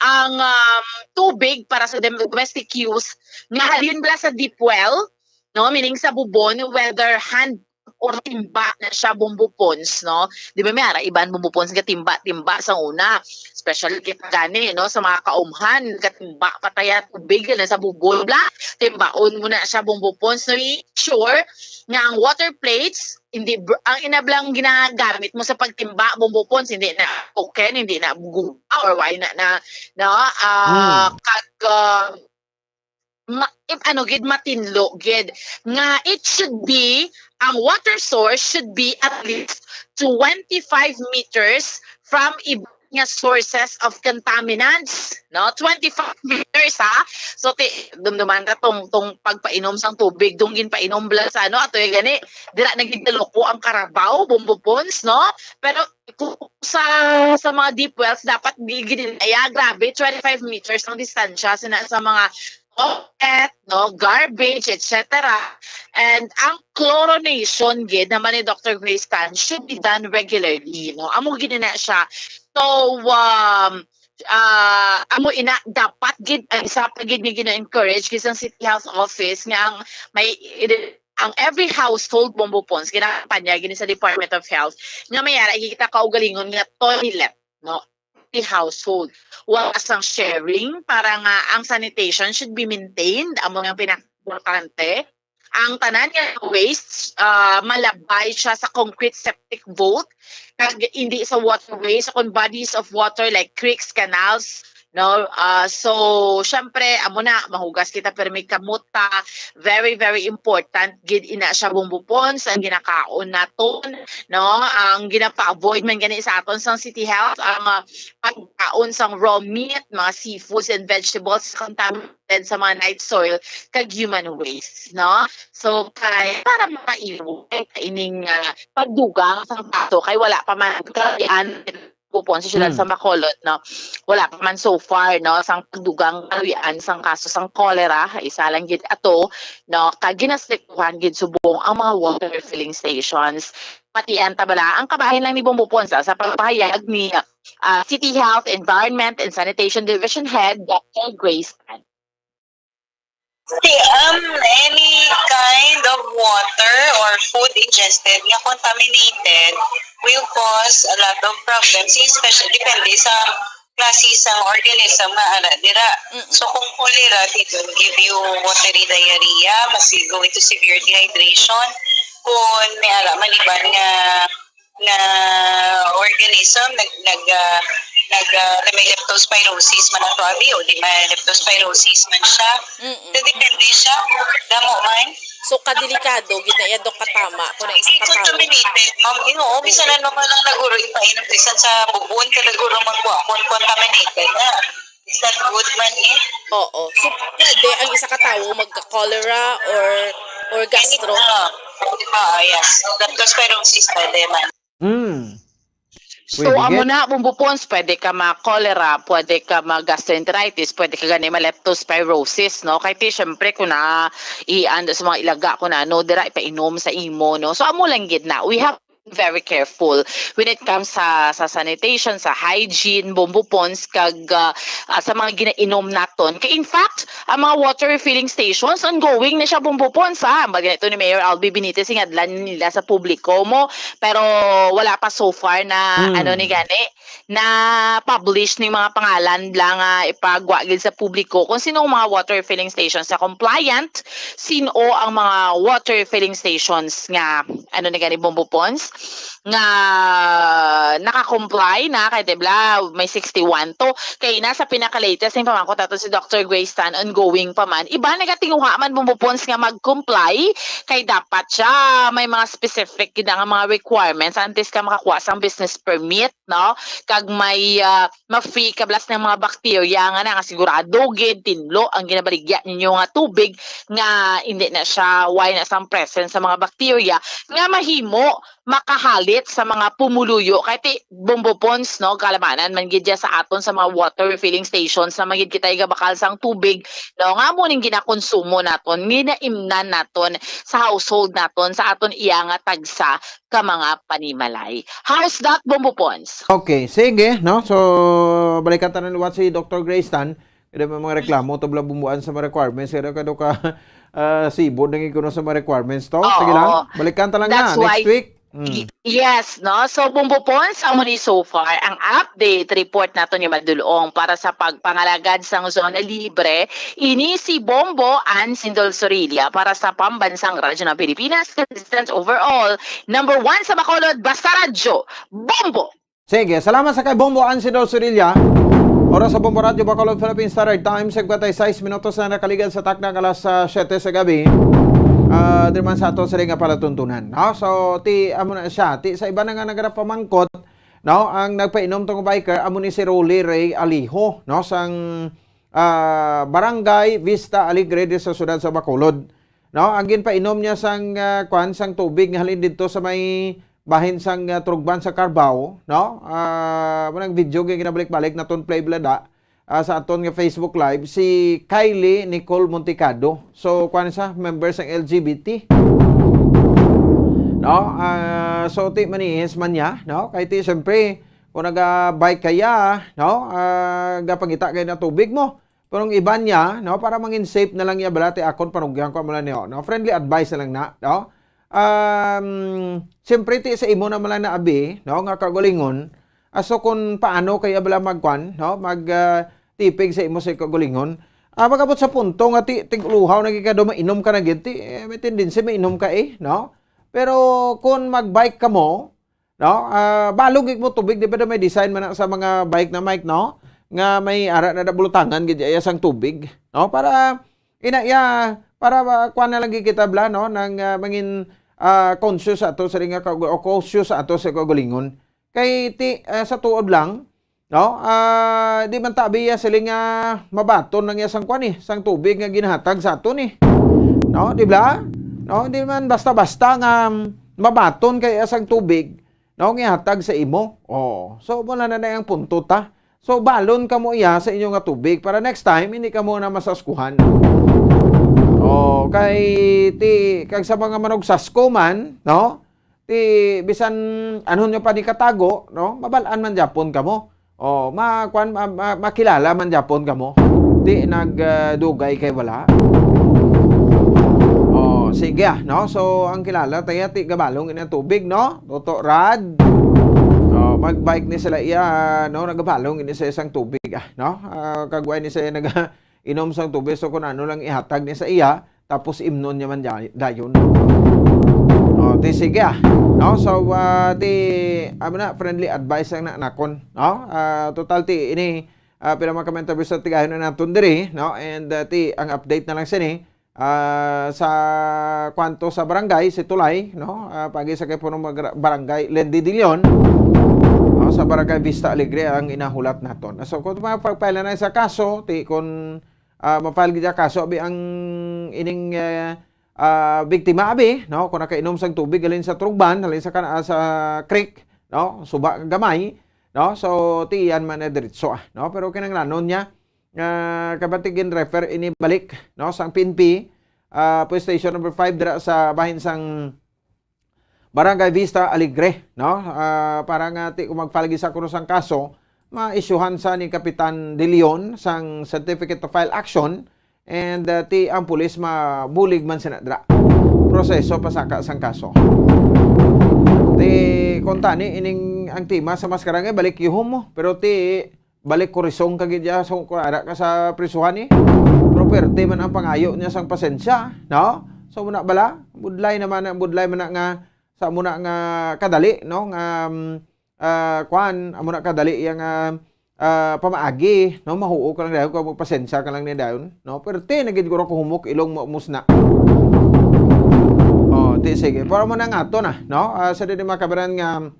Ang, um, tubig para sa dem-, domestic use nga halin bala sa deep well, no? Meaning sa bubon, whether hand or timba na siya, Bombo Pons, no? Di ba, may ara iban, Bombo Pons, nga timba-timba sa una. Especially kita gani, no? Sa mga kaumhan, katimba pa taya tubig na sa bubon, bla. Timbaon mo na siya, Bombo Pons. No, i-sure nga ang water plates, hindi br-, ang inablang ginagamit mo sa pagtimba, Bombo Pons, hindi na broken, hindi na guba, or why na, na, no? Ah, Hmm. kag, ah, ma-, if ano gid, matinlo gid, nga it should be, ang water source should be at least twenty-five meters from iba nga sources of contaminants, no? Twenty-five meters, ha? So, ti-, dumduman ta tong, tong pagpainom sang tubig, dong ginpainom bala sa ano, ato yung gani, dira na gid naluko ang Carabao, Bombo Pons, no? Pero kung sa, sa mga deep wells, dapat di gid, ay, ah, grabe, twenty-five meters ang distansya sa, sa mga toilet, no, garbage, et cetera. And ang chlorination gid naman ni Doctor Grace Tan should be done regularly, no? Amo gid na siya. So, um, ah, amo ina, dapat gid, ang isa pa gid nga gina-encourage gid sang City Health Office nga ang may, ang every household, Bombo Pons, ginakampanya gid sa Department of Health nga may ara kita kaugalingon nga toilet, no? Every household. Wala sang sharing para nga ang sanitation should be maintained. Amo nga pinaka-importante. Ang tanan nga waste, ah, malabay siya sa concrete septic vault, kag hindi sa waterways, o kung bodies of water like creeks, canals, no? Ah, so, syempre, amo na, mahugas kita, pero may kamot ta, very, very important gid ina siya, Bombo Pons, ang ginakaon naton, no? Ang ginapa-avoid man gani sa aton sang City Health, ang, ah, pagkaon sang raw meat, mga seafoods and vegetables, contaminated sa mga night soil kag human waste, no? So, kay para makaiway ka ining, ah, pagdugang sang kaso, kay wala pa man kalawian, Bombo Pons, sa siyudad Hmm. sa Bacolod, no? Wala pa man so far, no, sang pagdugang kalawian sang kaso sang cholera, isa lang gid ato, no, kag ginastriktuhan gid subong ang mga water refilling stations. Matian ta bala ang kabahin lang ni Bombo Pons, ah, sa pagpahayag ni, ah, City Health, Environment and Sanitation Division Head, Doctor Grace Tan. See, um, any kind of water or food ingested nga contaminated will cause a lot of problems, especially depende sa klase sang organism nga ara dira. Mm-mm. So, kung cholera, it will give you watery diarrhea, mas going to severe dehydration. Kung may ara man iban nga, nga organism, nag, nag, ah, nag, ah, na may leptospirosis man ato, abi, o di may leptospirosis man siya. Mm-mm. So, depende siya. Damo man. So, kadelikado, gid na iya, Dok, katama, kung ang isa Hindi ka tawo. Contaminated, ma'am. Eh, oo, bisan ano man ang naguro ipainom, bisan sa bubon ka naguro man kuha, kung contaminated na. Is that good man eh? Oo. So, pwede ang isa ka tawo magka-cholera or, or gastro? Ah, ah, yes. Leptospirosis, pwede man. Mm. So, Pwede amo gid. Na, Bombo Pons, pwede ka ma-cholera, pwede ka ma-gastroenteritis, pwede ka gani ma-leptospirosis, no? Kay ti, syempre, kung na ianda sa mga ilaga, kung ano, dira ipainom sa imo, no? So, amo lang gid na. We have to be very careful when it comes sa, sa sanitation, sa hygiene, Bombo Pons, kag, ah, ah, sa mga ginainom naton. Kay, in fact, ang mga water refilling stations, ongoing na siya, Bombo Pons, ha? Ang baga nito ni Mayor Albi Benitez, ingadlan nila sa publiko mo, pero wala pa so far na, Hmm. ano ni gani, na publish ning mga pangalan lang nga ipagwa gid sa publiko kung sino ang mga water refilling stations na compliant, sino ang mga water refilling stations nga, ano ni gani, Bombo Pons, nga naka-comply na, kay, di ba, may sixty-one to. Kay na sa pinaka-latest, yung pamangkot nato si Doctor Grace Tan, ongoing pa man. Iba nagatinguha man, Bombo Pons, nga mag-comply, kay dapat siya may mga specific gid nga mga requirements antes ka makakuha sang business permit, no? Kag may, ah, ma-free ka blas ng mga bakterya nga na, nga sigurado gid tinlo ang ginabaligya ninyo nga tubig nga hindi na siya, way na sang presence sa mga bakterya nga mahimo makahalit sa mga pumuluyo. Kay ti, Bombo Pons, no, kalamanan man gid dya sa aton sa mga water refilling stations na magid kitay gabakal sang tubig, no, nga amo ning ginakonsumo naton, ginaimnan naton sa household naton, sa aton iya nga tagsa ka mga panimalay. How's that, Bombo Pons? Okay, sige, no? So, balikan ta na liwat si Doctor Grace Tan. Kada may mga reklamo, tabla bumbuan sa mga requirements, kada kado ka, ah, sibod nang ikuno sa mga requirements to. Oo. Sige lang, balikan ta lang That's na why next week. Mm. Y-, yes, no? So, Bombo Pons, amo ni so far ang update report nato ni Madulong para sa pagpangalagad sang zona libre. Ini si Bombo Ann Sindol Sorilla para sa Pambansang Radyo ng Pilipinas, consistent overall, number one sa Bacolod, basta radyo, Bombo! Sige, salamat sa kay Bombo Ann Sindol Sorilla. Oras sa Bombo Radyo Bacolod, Philippine Standard Time, singkwenta y seis minutos na nakaligad sa takna nga alas, ah, siyete sa gabi. Ah, diri man sa ato sa nga palatuntunan, no? So, ti, amo na siya. Ti, sa iba na nga nagarapamangkot, no? Ang nagpainom tong biker, amo ni si Rolly Ray Alijo, no? Sang, ah, Barangay Vista Alegre, di sa siyudad sa Bacolod. No? Ang ginpainom niya sang, ah, kwan, sang tubig nga halin didto sa may bahin sang, ah, Trugban sa Carabao, no? Ah, mao nang video nga ginabalik-balik naton play, blada, ah, sa aton nga Facebook Live, si Kylie Nicole Montecado. So, kwan siya, member sang L G B T. No? Ah, so, ti manihis man niya, no? Kay ti, siyempre, kung naga-bike kaya, no? Ah, gapangita kay na tubig mo. Pero ang iban niya, no, para mangin safe na lang niya, bala, ti akon panugyan ko, mula niyo, no? Friendly advice na lang na, no? Um, siyempre, ti sa imo na mala na abi, no, nga kaugalingon, aso kung paano kaya bala magkwan, no, mag, ah, tipig sa imo sa kaugalingon, ah, magabot sa punto nga ti, tig-uluhaw na gid ka daw, mainom ka na gid, ti, eh, may tendency mainom ka, eh, no? Pero kung mag-bike ka mo, no? Ah, balog gid mo tubig, di ba daw may design man na sa mga bike na, Mike, no? Nga may ara na da bulutangan gid iya sang tubig, no? Para ina iya, para, ah, kuan na lang gid kita, bala, no? Nang, ah, mangin, ah, conscious ato sa ring nga kaug-, o cautious ato sa kaugalingon. Kay ti, ah, sa tuod lang, no? Ah, di man ta abi iya siling nga mabaton lang iya sang kuan, eh, sang tubig nga ginahatag sa aton, eh. No, di ba? No, di man basta-basta nga mabaton kay iya sang tubig, no, nga ihatag sa imo. Oh, so muna na, na ang punto ta. So balon kamo iya sa inyo nga tubig para next time hindi kamo na masaskuhan. Oh, kay ti kag sa mga manugsasko man, no? Ti bisan anhon nyo pa ni katago, no? Mabal-an man gyapon kamo. Oh, ma, kwan, ma, ma, makilala man gyapon kamo. Ti nag, ah, dugay kay wala. Oh, sige, ah, no? So, ang kilala tayo, ti gabalong ina tubig, no? Toto Rad. Oh, magbike ni sila iya, no, nagabalong ini sa isang tubig, ah, no? Ah, kagway ni siya nag-inom sang tubig, so kung ano lang ihatag ni sa iya, tapos imnon niya man day-, dayon. Oh, ti sige, ah. No? So, ah, ti, amo na, friendly advice lang na nakon, no? Ah, total ti ini, ah, pila man ka interview sa tigayon na naton diri, no? And, ah, ti, ang update na lang sini, ah, sa kwanto sa barangay, si Tulay, no? Ah, pagi sa kay punong magra-, barangay, Lendy Dilion, no? Sa barangay Vista Alegre ang inahulat naton. So, kung mga pagpaila na sa kaso, ti, kung, ah, ma-file gid ang kaso, abi ang ining, eh, ah, biktima, abi, no? Kung nakainom sang tubig, halin sa trugban, halin sa kan-, ah, sa creek, no? Suba gamay, no? So, ti iyan man na diretso, ah, no? Pero kinahanglanon niya, ah, kabati gin-refer ini balik, no, sang P N P, ah, Police Station Number Five dira sa bahin sang Barangay Vista Alegre, no? Ah, para nga ti kung magfile gid sa kuno sang kaso, maisyuhan sa ni Kapitan De Leon sang certificate to file action and, ah, ti ang pulis mabulig man sina dira. Proseso pasaka sang kaso. Ti kung tani ining ang tema sa maskara nga balik yuhom mo, pero ti balik kurisong ka gid ya, so, kung ara ka sa prisuhan, eh. Pero perte man ang pangayo niya sang pasensya, no? So, muna bala, budlay naman, budlay man na nga, sa muna nga kadali, no? Nga, um, ah, kwan, amo na kadali yang, ah, ah, pamaagi, no? Mahuo ka lang dayon, kung magpasensya ka lang ni dayon, no? Perte na gid guro ko humok, ilong mo, musna. Oh, ti, sige. Para mo na nga to na, no? Ah, sa di makabaran nga,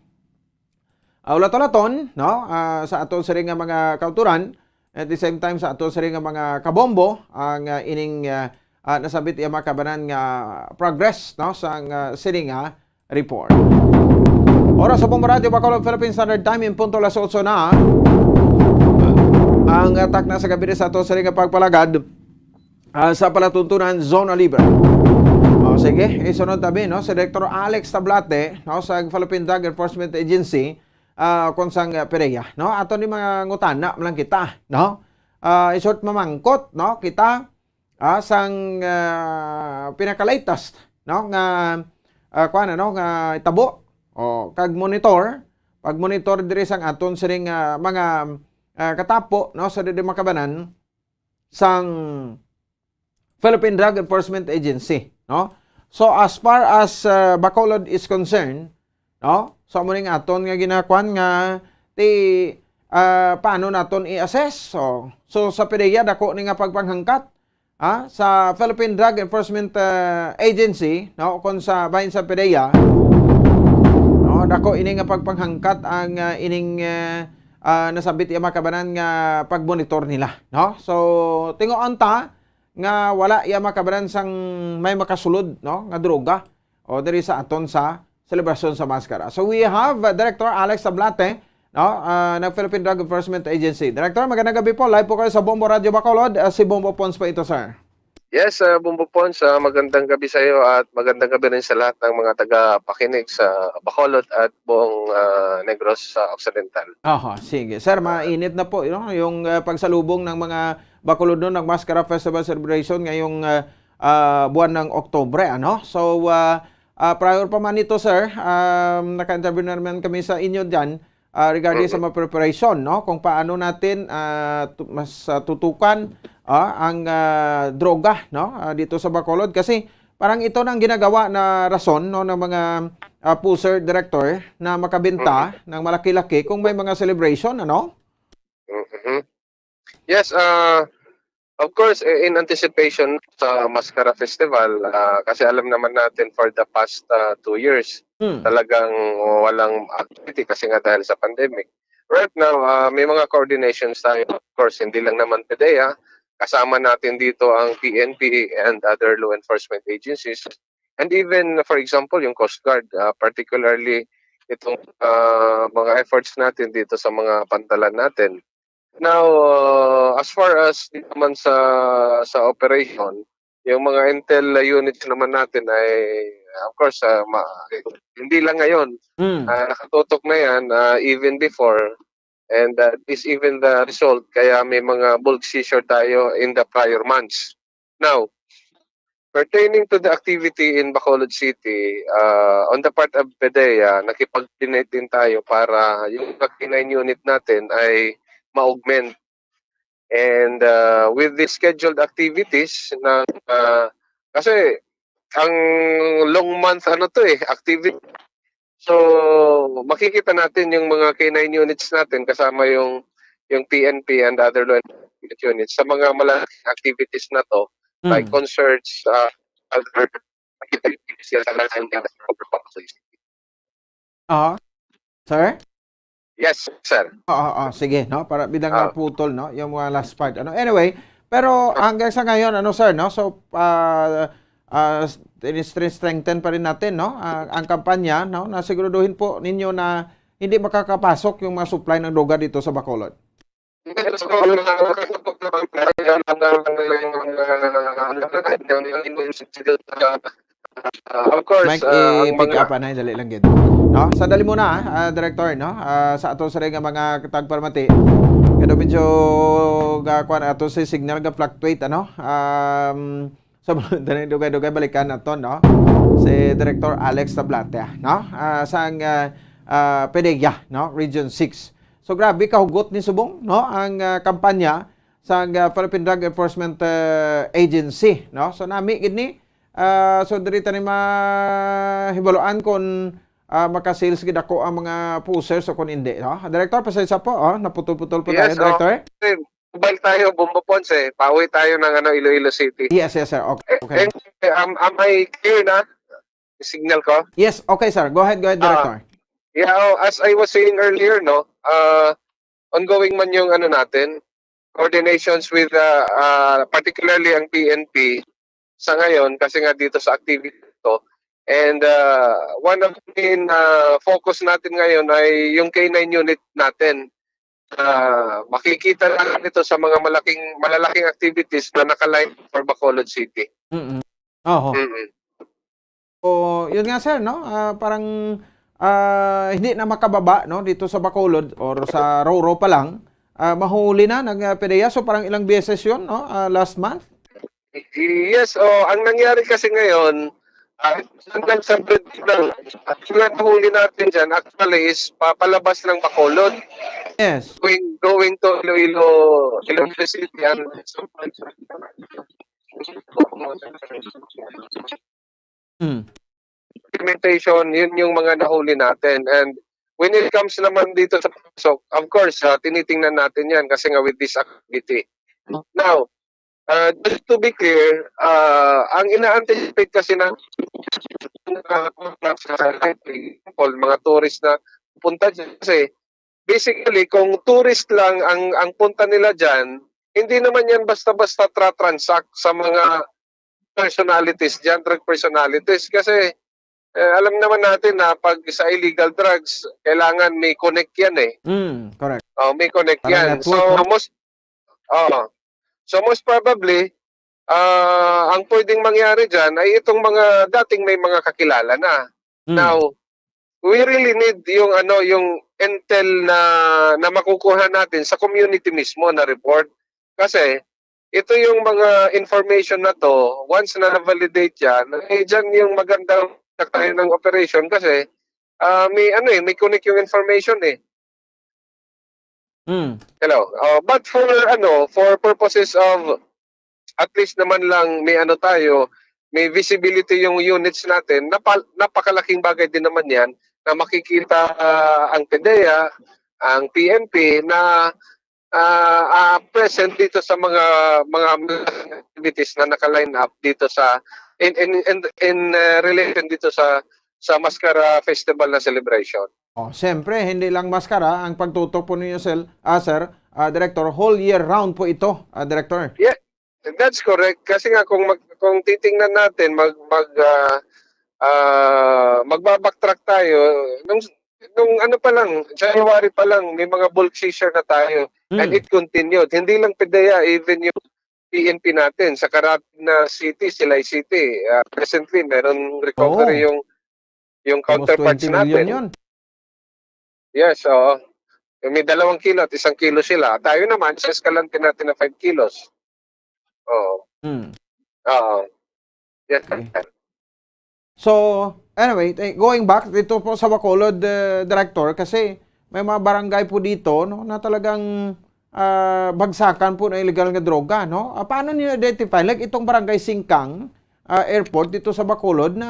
ah, ulat-ulaton, no? Ah, sa aton sini nga mga kauturan, at the same time sa aton sini nga mga kabombo, ang, ah, ining, ah, ah, nasabit iya makabanan nga progress, no, sang, ah, sini nga report. Oras sa Bombo Radyo Bacolod, Philippine Standard Time, in punto alas otso na. Ang, ah, takna sa gabi sa aton sini nga pagpalagad, ah, sa palatuntunan, Zona Libre. O, sige, isunod tabi, no, si Director Alex Tablate, no, sa Philippine Drug Enforcement Agency, ah, kung sang, ah, PDEA, no? Ato ni mga ngutana man lang kita, no? Ah, in short, mamangkot, no? Kita, ah, sang, ah, pinaka-latest, no? Nga, ah, kuwan, ano, nga itabo, o, kag monitor, pag-monitor diri sang aton sining, ah, mga, ah, katapo, no, sa didi makabanan sang Philippine Drug Enforcement Agency, no? So, as far as, ah, Bacolod is concerned, no? So, amo ning aton nga ginakuan nga ti, ah, paano naton i-assess? So, so sa PDEA, dako ni nga pagpanghangkat, ha? Sa Philippine Drug Enforcement, ah, Agency, no? Kung sa bahin sa PDEA, no? Dako ini nga pagpanghangkat ang, ah, ining, ah, ah, nasabit iya makabanan nga pagmonitor nila, no? So, tingoon ta nga wala iya makabanan sang may makasulod, no? Nga droga o diri sa aton sa selebrasyon sa maskara. So, we have, uh, Director Alex Tablate, no? Ah, ng Philippine Drug Enforcement Agency. Director, magandang gabi po. Live po kayo sa Bombo Radyo Bacolod. Ah, si Bombo Pons po ito, sir. Yes, ah, Bombo Pons, ah, magandang gabi sa iyo at magandang gabi rin sa lahat ng mga tagapakinig sa Bacolod at buong, ah, Negros, ah, Occidental. Aha, sige. Sir, mainit na po, you know, yung, ah, pagsalubong ng mga Bacolodnon ng Maskara Festival Celebration ngayong, ah, ah, buwan ng Oktubre, ano? So, ah, ah, prior pa man ito, sir, um, naka-interview na naman kami sa inyo dyan, ah, regarding sa Mm-mm. mga preparation, no? Kung paano natin, ah, tu-, mas, ah, tutukan, ah, ang, ah, droga, no? Ah, dito sa Bacolod. Kasi parang ito na ang ginagawa na rason, no, ng mga, ah, pusher, director na makabenta Mm-mm. ng malaki-laki kung may mga celebration, ano? Mm-mm. Yes, ah, of course, eh, in anticipation sa Maskara Festival, ah, kasi alam naman natin for the past, ah, two years, Hmm. talagang walang activity kasi nga dahil sa pandemic. Right now, ah, may mga coordinations tayo. Of course, hindi lang naman PDEA. Kasama natin dito ang P N P and other law enforcement agencies. And even, for example, yung Coast Guard, ah, particularly itong, ah, mga efforts natin dito sa mga pantalan natin. Now, uh, as far as di naman sa, sa operation, yung mga intel units naman natin ay, of course, ah, ma-, hindi lang ngayon. Mm. Ah, nakatutok na yan, ah, even before. And, ah, this even the result, kaya may mga bulk seizure tayo in the prior months. Now, Pertaining to the activity in Bacolod City, ah, on the part of PDEA, nakipag-coordinate din tayo para yung mga K nine unit natin ay ma-augment. And, ah, with the scheduled activities ng, ah, kasi ang long month ano 'to, eh, activity. So, makikita natin yung mga K nine units natin kasama yung, yung P N P and other law enforcement units sa mga malaking activities na 'to, like Mm. concerts, ah, other activities sa lahat ng mga provinces. Ah, sir? Yes, sir. Oo, oo, sige, no? Para bidang Ah. naputol, no? Yung mga last part, ano? Anyway, pero Ah. hanggang sa ngayon, ano, sir, no? So, ah, ah, s-, tini-, strengthen pa rin natin, no? Ang, ang kampanya, no? Na siguraduhin po ninyo na hindi makakapasok yung mga supply ng droga dito sa Bacolod. Ah, of course, Mike, ah, ang i-pick mga up, anay, dali lang gid. No? Sa dali muna, ah, Director, no? Ah, sa ato sa nga mga tagparamati, kaya medyo ga-, kuwan ato si signal ga-fluctuate, ano? Um, sa dugay-dugay, balikan nato, no? Si Director Alex Tablate, no? Ah, sang, ah, ah, PDEA, no? Region six. So, grabe, kahugot ni subong, no? Ang, ah, kampanya sang, ah, Philippine Drug Enforcement, ah, Agency, no? So, nami gid ni, ah, so, diri ta ni mahibaluan kung, ah, maka-sales gid ako ang mga posers o kung hindi, no? Director, pasensya po, oh, naputol-putol po Yes, tayo, oh. Director. Sir, mobile tayo, Bombo Ponce. Pauwi tayo ng, ano, Iloilo City. Yes, yes, sir. Okay, Eh, okay. eh, am, am I clear na? Signal ko? Yes, okay, sir. Go ahead, go ahead, Ah. Director. Yeah, oh, as I was saying earlier, no, ah, ongoing man yung ano natin, coordinations with, ah, ah, particularly ang P N P sa ngayon kasi nga dito sa activity to. And, ah, one of the main, ah, focus natin ngayon ay yung K nine unit natin. Ah, makikita natin ito sa mga malaking, malalaking activities na naka-line for Bacolod City. Mm-mm. Oho. Mm-mm. So, yun nga, sir, no? Ah, parang, ah, hindi na makababa, no, dito sa Bacolod or sa Roro pa lang. Ah, mahuli na, nag, ah, PDEA. So, parang ilang beses yun, no? Ah, last month? Yes, oh, ang nangyari kasi ngayon, ah, hanggang sa bread lang. At yung nahuli natin dyan, actually, is papalabas ng Bacolod. Yes. Going, going to Iloilo, Iloilo City, and Mm. implementation, yun yung mga nahuli natin. And when it comes naman dito sa pasok, of course, ah, tinitingnan natin yan kasi nga with this activity. Now, ah, just to be clear, ah, ang ina-anticipate kasi ng, ah, mga tourist na pupunta dyan kasi basically, kung tourist lang ang, ang punta nila dyan, hindi naman yan basta-basta tra-transact sa mga personalities dyan, drug personalities. Kasi, eh, alam naman natin na pag sa illegal drugs, kailangan may connect yan eh. Mm, correct. Oh, may connect Parang yan. network, So, no? most, oh. So, most probably, ah, ang pwedeng mangyari dyan ay itong mga dating may mga kakilala na. Mm. Now, we really need yung, ano, yung intel na, na makukuha natin sa community mismo na report. Kasi ito yung mga information na 'to, once na na-validate yan, eh, diyan yung magandang tayo ng operation kasi, ah, may, ano, eh, may connect yung information, eh. Mm. Hello. Uh, but for, ano, for purposes of at least naman lang may, ano, tayo, may visibility yung units natin, napa-, napakalaking bagay din naman yan na makikita, ah, ang PDEA, ang P N P na, ah, ah, present dito sa mga, mga activities na naka-line up dito sa, in, in, in, in, uh, relation dito sa, sa Mascara Festival na celebration. Oh, siyempre, hindi lang Mascara ang pagtutok po ninyo, sel-, ah, sir, ah, Director. Whole year round po ito, ah, Director. Yeah, that's correct. Kasi nga, kung mag-, kung titingnan natin, mag-, mag-, ah, ah, magba-backtrack tayo, nung, nung ano pa lang, January pa lang, may mga bulk seizure na tayo. And Mm. it continued. Hindi lang PDEA, even yung P N P natin, sa Karatig na City, Silay City, ah, presently, meron recovery Oo. yung, yung Almost counterparts twenty million natin. yun. Yes, oo. Yung may dalawang kilo at isang kilo sila. Tayo naman, sa eskalante natin na five kilos. Oo. Hmm. Oo. Yes, sir. So, anyway, eh, going back dito po sa Bacolod, eh, Director, kasi may mga barangay po dito, no, na talagang, ah, bagsakan po ng illegal nga droga, no? Ah, paano niyo identify? Like itong Barangay Singkang, ah, Airport dito sa Bacolod na,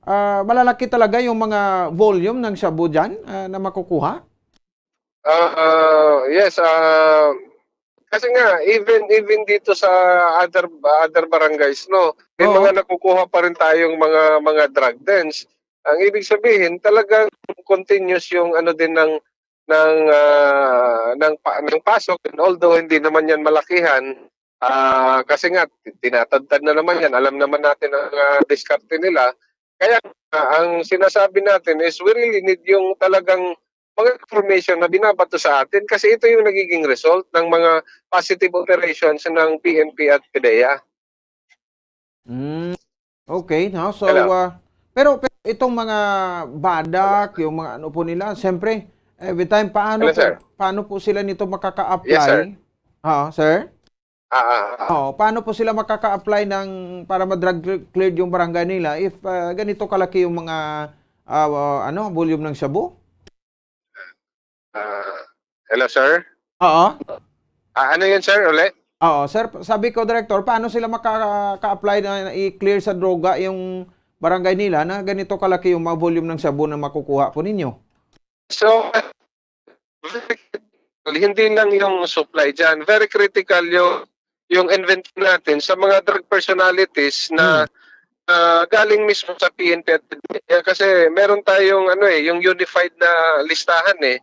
ah, malalaki talaga yung mga volume ng shabu dyan, ah, na makukuha? Ah, yes, ah, kasi nga, even, even dito sa other, other barangays, no, may Oo. mga nakukuha pa rin tayong mga, mga drug dens. Ang ibig sabihin, talagang continuous yung ano din ng, ng, ah, ng pa-, ng pasok. And although hindi naman yan malakihan, ah, kasi nga, ti-, tinatadtad na naman yan. Alam naman natin ang, ah, diskarte nila. Kaya nga, ang sinasabi natin is we really need yung talagang mga information na binabato sa atin kasi ito yung nagiging result ng mga positive operations ng P N P at PDEA. Mm. Okay, no? So, Hello. ah, pero, pero itong mga badak, yung mga ano po nila, siyempre, every time, paano Hello, po, sir. paano po sila nito Yes, sir. makaka-apply? Ah, sir? Ah, ah, ah. Oh, paano po sila makaka-apply ng, para ma-drug clear-, cleared yung barangay nila if, ah, ganito kalaki yung mga, ah, ah, ano, volume ng shabu? Ah, hello, sir? Oo. Ah, ano yun, sir, uli? Oo, sir, sabi ko, Director, paano sila makaka-apply na i-clear sa droga yung barangay nila na ganito kalaki yung mga volume ng shabu na makukuha po ninyo? So, very critical, hindi lang yung supply dyan. Very critical yung, yung inventory natin sa mga drug personalities na, Hmm. ah, galing mismo sa P N P at PDEA. Kasi meron tayong, ano eh, yung unified na listahan eh.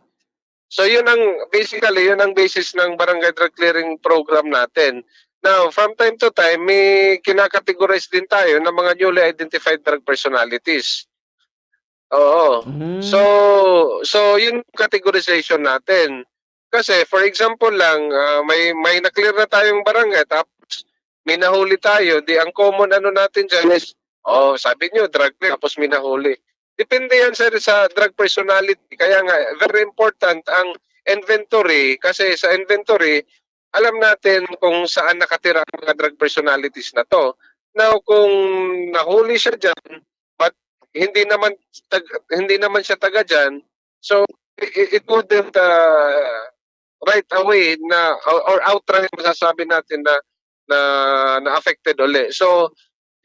So, yun ang, basically, yun ang basis ng Barangay Drug Clearing Program natin. Now, from time to time, may kinakategorize din tayo ng mga newly identified drug personalities. Oo. Mm. So, so, yun yung categorization natin. Kasi, for example lang, ah, may, may na-clear na tayong barangay, tapos may nahuli tayo, di ang common ano natin dyan is, "Oh, sabi nyo, drug na, tapos may nahuli." Depende yan, sir, sa drug personality. Kaya nga, very important ang inventory, kasi sa inventory, alam natin kung saan nakatira ang mga drug personalities na 'to. Now, kung nahuli siya diyan, but hindi naman tag-, hindi naman siya taga diyan, so, i-, i-, it wouldn't, ah, right away na, or, or outright masasabi natin na, na, na affected uli. So,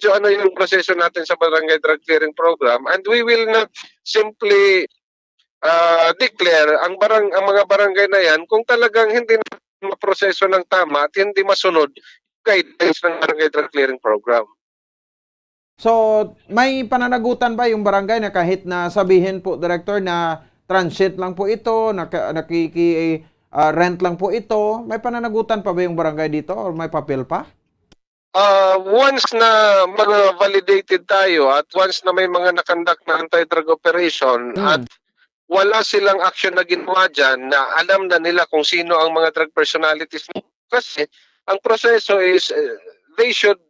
so ano yung proseso natin sa Barangay Drug Clearing Program, and we will not simply, ah, declare ang barang-, ang mga barangay na yan kung talagang hindi na maproseso ng tama at hindi masunod yung guidelines ng Barangay Drug Clearing Program. So, may pananagutan ba yung barangay na kahit na sabihin po, Director, na transient lang po ito, naka-, nakiki-, ah, rent lang po ito, may pananagutan pa ba yung barangay dito or may papel pa? Ah, once na mga validated tayo at once na may mga nakandak na anti-drug operation Hmm. at wala silang action na ginawa dyan na alam na nila kung sino ang mga drug personalities. Kasi ang proseso is, eh, they should,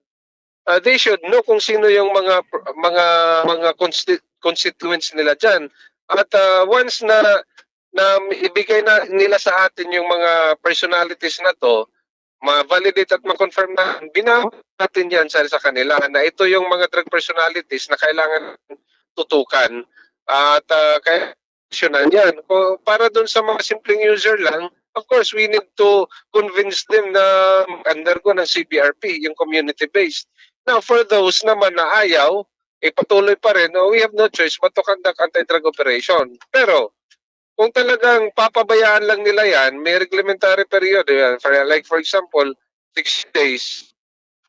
ah, they should know kung sino yung mga pr-, mga, mga consti-, constituents nila dyan. At, ah, once na, na ibigay na nila sa atin yung mga personalities na 'to, ma-validate at ma-confirm na, binawi natin yan sa, sa kanila na ito yung mga drug personalities na kailangan tutukan. At, ah, kaya aksyonan yan. Kung para dun sa mga simpleng user lang, of course, we need to convince them na mag-undergo ng C B R P, yung community-based. Now, for those naman na ayaw, ipatuloy pa rin, oh, we have no choice but to conduct anti-drug operation. Pero, kung talagang papabayaan lang nila yan, may reglementary period yan. For, like, for example, sixty days.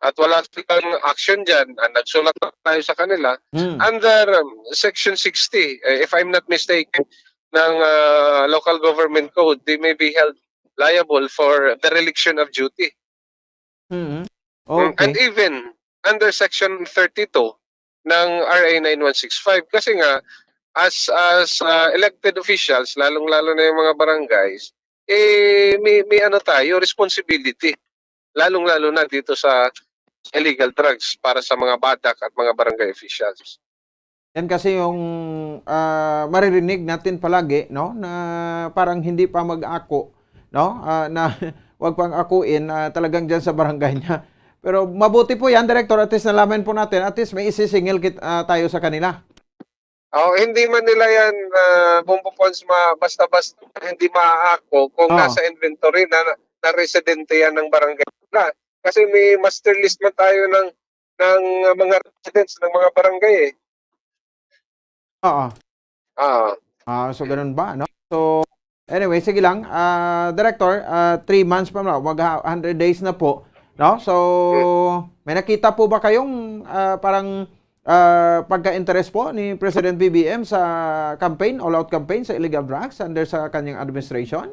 At wala silang action dyan. Ah, nagsulat na tayo sa kanila. Hmm. Under, um, Section sixty, eh, if I'm not mistaken, ng, ah, Local Government Code, they may be held liable for dereliction of duty. Mm. Mm, and Okay. even under Section thirty-two ng R A nine one six five, kasi nga, as, as, ah, elected officials, lalong-lalo na yung mga barangays, eh, may, may ano tayo, responsibility. Lalong-lalo na dito sa illegal drugs para sa mga badak at mga barangay officials. Yan kasi yung, ah, maririnig natin palagi, no, na parang hindi pa mag-ako, no, ah, na wag pang akuin, ah, talagang diyan sa barangay niya. Pero mabuti po yan, Director. At least nalaman po natin. At least may isisingil kit-, ah, tayo sa kanila. Oh, hindi man nila yan, ah, Bombo Pons, ma-, basta-basta hindi maaako kung Oh. nasa inventory na, na residente yan ng barangay nila. Kasi may master list man tayo ng, ng, ah, mga residents ng mga barangay eh. Oo. Ah. Ah, so ganun ba, no? So, anyway, sige lang. Ah, Director, ah, three months pa, no? Mag hundred days na po, no? So, Hmm. may nakita po ba kayong, ah, parang, ah, pagka-interest po ni President B B M sa campaign, all-out campaign sa illegal drugs under sa kanyang administration?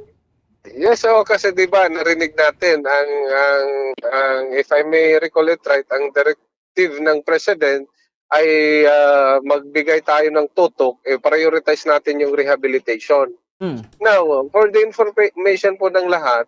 Yes, oo, kasi di ba, narinig natin ang, ang, ang, if I may recall it right, ang directive ng President ay, ah, magbigay tayo ng tutok, eh, prioritize natin yung rehabilitation. Hmm. Now, for the information po ng lahat,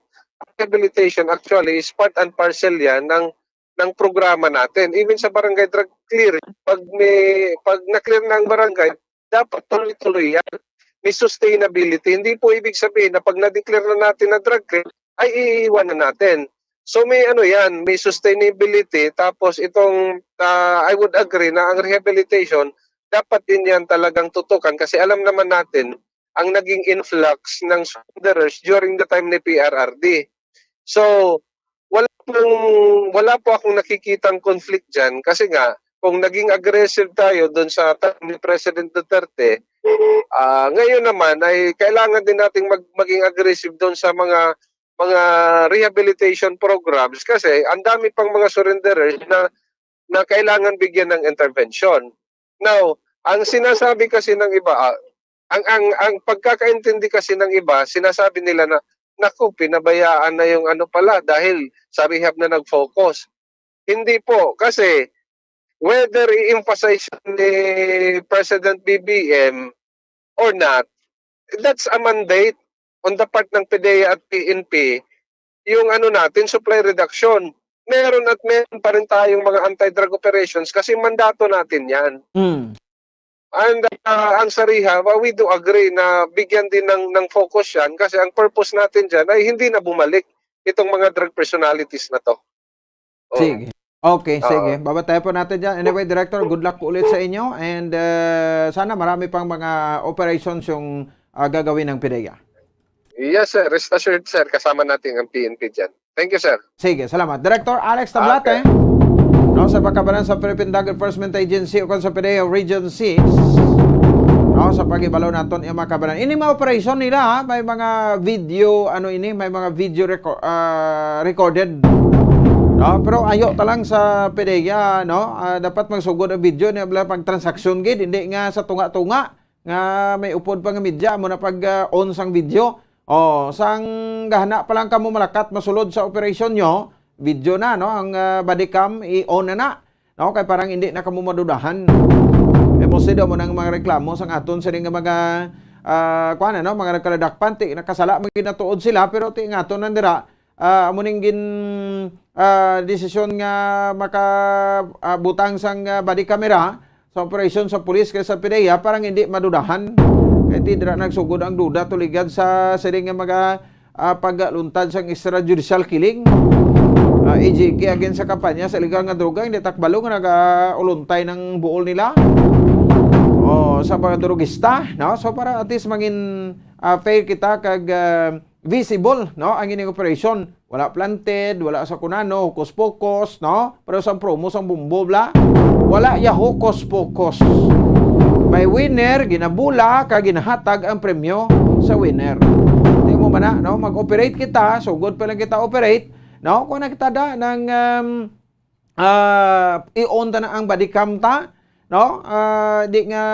rehabilitation actually is part and parcel yan ng, ng programa natin. Even sa barangay drug clearing, pag may, pag na-clear na ang barangay, dapat tuloy-tuloy yan. May sustainability. Hindi po ibig sabihin na pag na-declare na natin na drug clear, ay iiwan na natin. So may ano yan, may sustainability. Tapos itong, ah, I would agree na ang rehabilitation, dapat din yan talagang tutukan kasi alam naman natin ang naging influx ng surrenderers during the time ni P R R D. So, wala pong, wala po akong nakikitang conflict dyan kasi nga, kung naging aggressive tayo doon sa time ni President Duterte, ah, ngayon naman ay kailangan din nating mag-, maging aggressive doon sa mga, mga rehabilitation programs kasi ang dami pang mga surrenderers na, na kailangan bigyan ng intervention. Now, ang sinasabi kasi ng iba, ah, ang, ang, ang pagkakaintindi kasi ng iba, sinasabi nila na, "Naku, pinabayaan na yung ano pala dahil sa rehab na nag-focus." Hindi po, kasi whether i-emphasize ni President B B M or not, that's a mandate on the part ng PDEA at P N P, yung ano natin, supply reduction. Meron at meron pa rin tayong mga anti-drug operations kasi mandato natin yan. Hmm. And, ah, ang sa rehab, ah, we do agree na bigyan din ng, ng focus yan kasi ang purpose natin dyan ay hindi na bumalik itong mga drug personalities na to. Oh. Sige. Okay, Oo. sige. Babatayan po natin dyan. Anyway, Director, good luck po ulit sa inyo. And, uh, sana marami pang mga operations yung, uh, gagawin ng PDEA. Yes, sir. Rest assured, sir. Kasama natin ang P N P dyan. Thank you, sir. Sige, salamat. Director Alex Tablate, Okay. no, sa pagkabanan sa Philippine Drug Enforcement Agency o sa PDEA Region six, no, sa pag-ibalo naton yung mga kabanan. Ini mga operasyon nila, ha, may mga video, ano ini, may mga video reco-, ah, recorded. No? Pero ayo ta lang sa PDEA, no? Ah, dapat magsugod ang video niya, wala pag transaksyon gid, hindi nga sa tunga-tunga nga may upod pa nga media, amo na pag, ah, on sang video. Oh, sang gahana pa lang kamo malakat masulod sa operasyon nyo, video na, no? Ang, ah, body cam, i-on na na. No? Kay parang hindi na kamo madudahan. Kay mostly daw mo nang mga reklamo sang aton sini nga mga, ah, kuwan, ano, mga nagkaladakpan, ti nakasala, mga ginatuod sila, pero ti nga aton nandira, ah, amo ning gin, ah, desisyon nga maka, ah, butang sang, ah, body camera sa operasyon sa pulis kay sa PDEA, parang hindi madudahan. Kay ti dira nagsugod ang duda tuligan sa sini nga mga, ah, pagluntad sang extrajudicial killing. Ah, A J K against sa kampanya sa illegal nga droga, hindi takbalo nga nagauluntay ng buol nila. O, sa mga drugista, no? So, para at least mangin, ah, fair kita kag, ah, visible, no? Ang ining operasyon. Wala planted, wala sa kunano, hokus-pokus, no? Pero sa promo, sa bumbo, bla, wala ya hokus-pokus. May winner, ginabula, ka ginahatag ang premyo sa winner. Di mo ba na, no? Mag-operate kita, sugod pa lang kita operate, no? Kung nakita da ng, um, ah, i-on ta na ang body cam ta, no? Ah, di nga,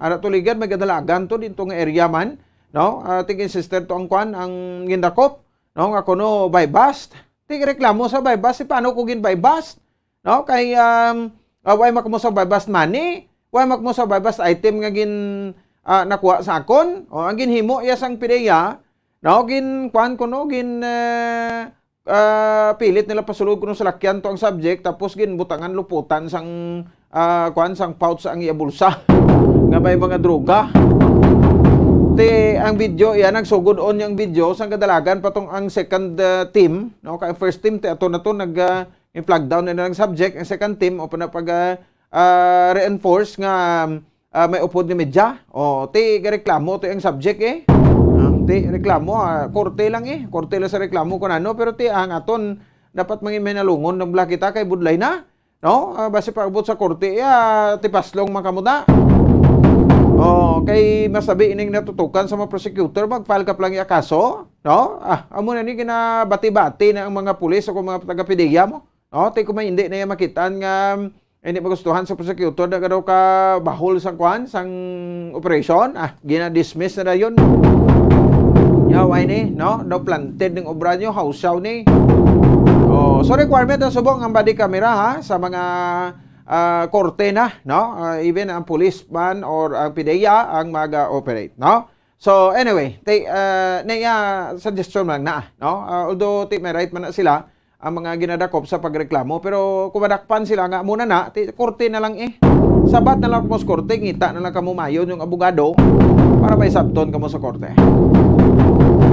ara tuligan, may kadalagan to, dito nga area man, no? Ah, tingin sister to ang kwan, ang gindakop, no? Nga kuno buy bust. Di reklamo sa buy bust, si paano ko gin buy bust? No? Kay, um, ah, why makamo sa buy bust money? Why makamo sa buy bust item nga gin, ah, nakuha sa akon? O, ang ginhimo iya sang PDEA, no? Gin, kwan ko, no? Gin, eh, ah, pilit nila pasulod kuno sa lakyan to ang subject, tapos ginbutangan luputan sang, ah, kwan, sang pouch ang iya bulsa. Nga may mga droga. Ti, ang video, yan, nagsugod on yung video, sang kadalagan pa tong ang second, ah, team, no? Kay first team, ti ato na to, nag, ah, I-flag down na lang subject ang second team o pa na pag, ah, ah, reinforce nga, ah, may upod nga media. O, ti reklamo ti ang subject eh. Ah, ti reklamo, ah, korte lang eh. Korte lang sa reklamo kun ano, pero ti ang aton dapat mangi may nalungon ng bala kita kay budlay na. No? Ah, basi pag-abot sa korte, ah, tipaslong man kamo na. Oh, kay masabi ining natutukan sa mga prosecutor, mag-file ka pa lang iya kaso, no? Ah, amo na ni ginabati-bati na ang mga pulis o kung mga taga-pidiya mo. No? Ti kung may hindi na iya makitaan nga, mm, hindi magustuhan sa prosecutor na daw ka bahol sang kwan, sang operation, ah, gina-dismiss na dayon. Yaw ay ni, no? No planted ning obra nyo, hausaw ni. Oh, so requirement ang subong ang body camera, ha, sa mga, ah, korte na, no? Ah, even ang police man or ang pidiya ang mag-operate, no? So anyway, ti, ah, naiya suggestion lang na, no? Ah, although ti may right man na sila ang mga ginadakop sa pagreklamo, pero kung madakpan sila nga muna na, ti korte na lang eh. Sabat na lang mo sa korte, ngita na lang kamo mayon yung abogado para may sabton kamo sa korte.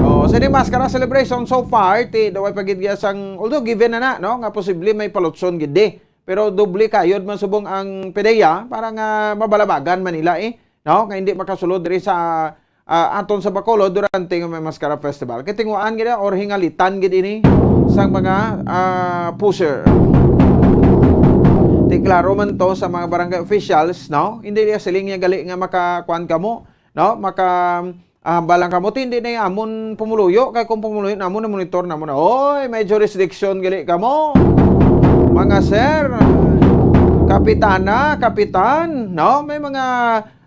Oh, sa di maskara celebration so far, ti daway pa gid sang, although given na na, no, nga posible may palutson gid di. Pero doble kayod man subong ang pidiya para nga mabalabagan man nila eh, no, nga hindi makasulod diri sa, ah, aton sa Bacolod durante nga may Maskara Festival. Kay tinguhaan gid or hingalitan gid ini sang mga, ah, pusher. Ti klaro man to sa mga barangay officials, no? Hindi niya siling niya gali nga makakuan kamo, no? Maka, ah, balang kamo. Ti hindi na amon pumuluyo, kay kung pumuluyo namon, monitor namon na. Oy, may jurisdiction gali kamo. Mga sir, kapitana, kapitan, no? May mga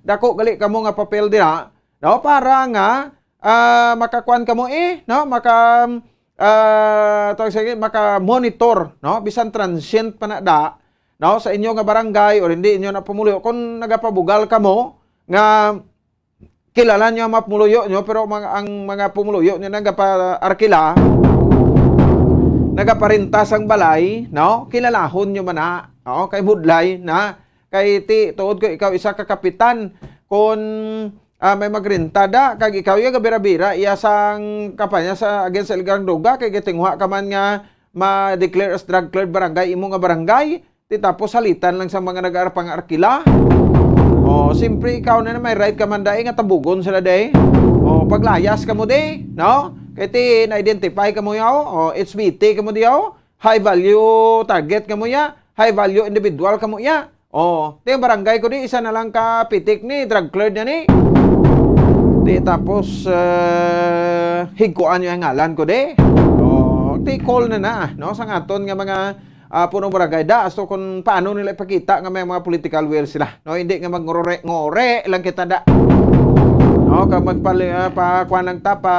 dako gali kamo nga papel dira, no? Para nga, ah, makakuan kamo eh, no? Maka, ah, tawag sa, maka-monitor, no? Bisan transient pa na da, no? Sa inyo nga barangay or hindi inyo na pumuluyo, kung nagapabugal kamo nga kilala nyo ang mga pumuluyo nyo, pero mga, ang mga pumuluyo nyo nagapa-arkila, nagaparenta sang balay, no? Kilalahon nyo man na, no? Kay budlay na, kay ti, tuod ko ikaw isa ka kapitan, kun, ah, may magrenta da, kag ikaw iya gabira-bira, iya sang kampanya sa against sa illegal droga, kay gatinguha ka man nga ma-declare as drug cleared barangay, imo nga barangay, ti tapos halitan lang sa mga nag-arpang arkila. O, simpre ikaw na, na may right ka man dai nga tabugon sila dai. O, paglayas ka mo di, no? Kay ti na-identify ka mo yaw, o, H B T ka mo di yaw, high value target ka mo ya, high value individual ka mo ya. O, ti ang barangay ko di, isa na lang ka pitik ni, drug cleared na ni. Ti tapos, eh, higkuan yung ngalan ko di. O, ti call na na, no? Sa aton nga mga ah, punong barangay da, asto kung paano nila ipakita nga may mga political will sila, no? Hindi nga magngore-ngore lang kita da. No, kag magpali-, ah, pa, kuwan lang ta, pa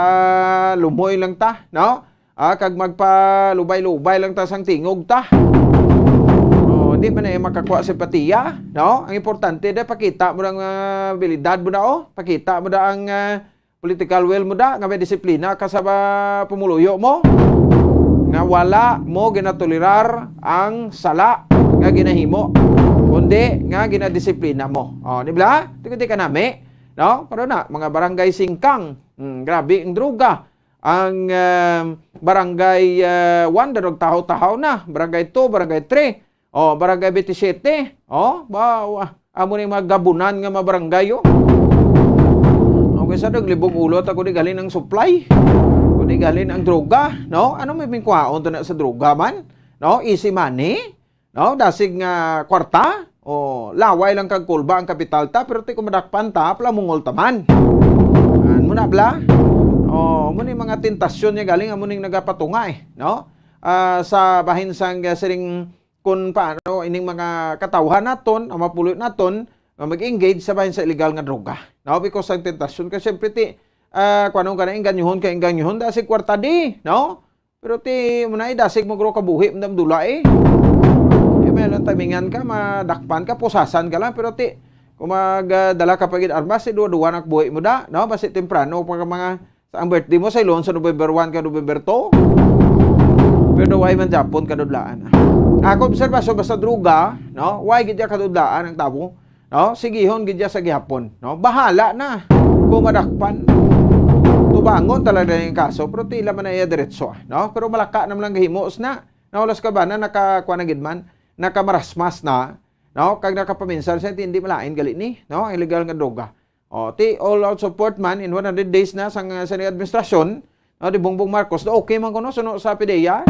lumoy lang ta, no? Ah, kag magpalubay-lubay lang ta sang tingog ta. Oh, hindi man na makakuha simpatiya, no? Ang importante da, pakita mo ang, ah, abilidad mo na, oh. Pakita mo da ang, ah, political will mo da, nga may disiplina ka sa ba-, pumuluyo mo, nga wala mo ginatolerar ang sala nga ginahimo, kundi nga ginadisiplina mo. O, di ba? Ti, ti ka nami, no? Pero na, mga barangay Singkang, mm, grabe ang droga. Ang, um, barangay, uh, one, darog tahaw-tahaw na. Barangay two, barangay three. Oh, Barangay twenty-seven. Oh, ba, wa-, amo ni mga gabunan nga mga barangay, oh. Okay, sa naglibog ulo ta kung di galing ang supply, kung di galing ang droga, no? Ano may bingkuhaon to na sa droga man? No? Easy money, no? Dasig nga kwarta, oh, laway lang kag kulba ang kapital ta, pero ti kumadakpan ta, pala mungol ta man. An mo na bla? Oh, mo ni mga tentasyon niya galing, amo ning nagapatunga eh, no? Ah, sa bahin sang, ah, siring kung paano ining mga katawhan naton, ang mga puloy naton, nga mag-engage sa bahin sa illegal nga droga. No? Because ang tentasyon ka, siyempre, ti, ah, kung anong ka na, enganyuhon ka, enganyuhon, dasig kwarta di, no? Pero ti, mo na, eh, dasig mo gro kabuhi, madam dula, eh. Eh, may lang timingan ka, madakpan ka, pusasan ka lang, pero ti, kung mag, ah, dala ka pa gid armas, eh, duwa-duwa na buhi mo da, no? Basi temprano pa ka mga Sa ang birthday mo sa ilon sa November one ka November two. Pero way man Japon kadudlaan. Ako obserbasyon basta droga, no? Way gid kadudlaan ang tawo, no? Sigihon gid sa gihapon, no? Bahala na kung madakpan. Tubangon talaga yung kaso, pero tila man na iya diretso, no? Pero malaka naman lang gahimos na. Nahulas ka ba na nakakuha na gid man, nakamarasmas na, no? Kag nakapaminsar siya, hindi malain gali ni, no? Illegal nga droga. O, ti all out support man in one hundred days na sang, uh, sa ni administrasyon, no, di Bongbong Marcos, do okay man kuno suno sa PDEA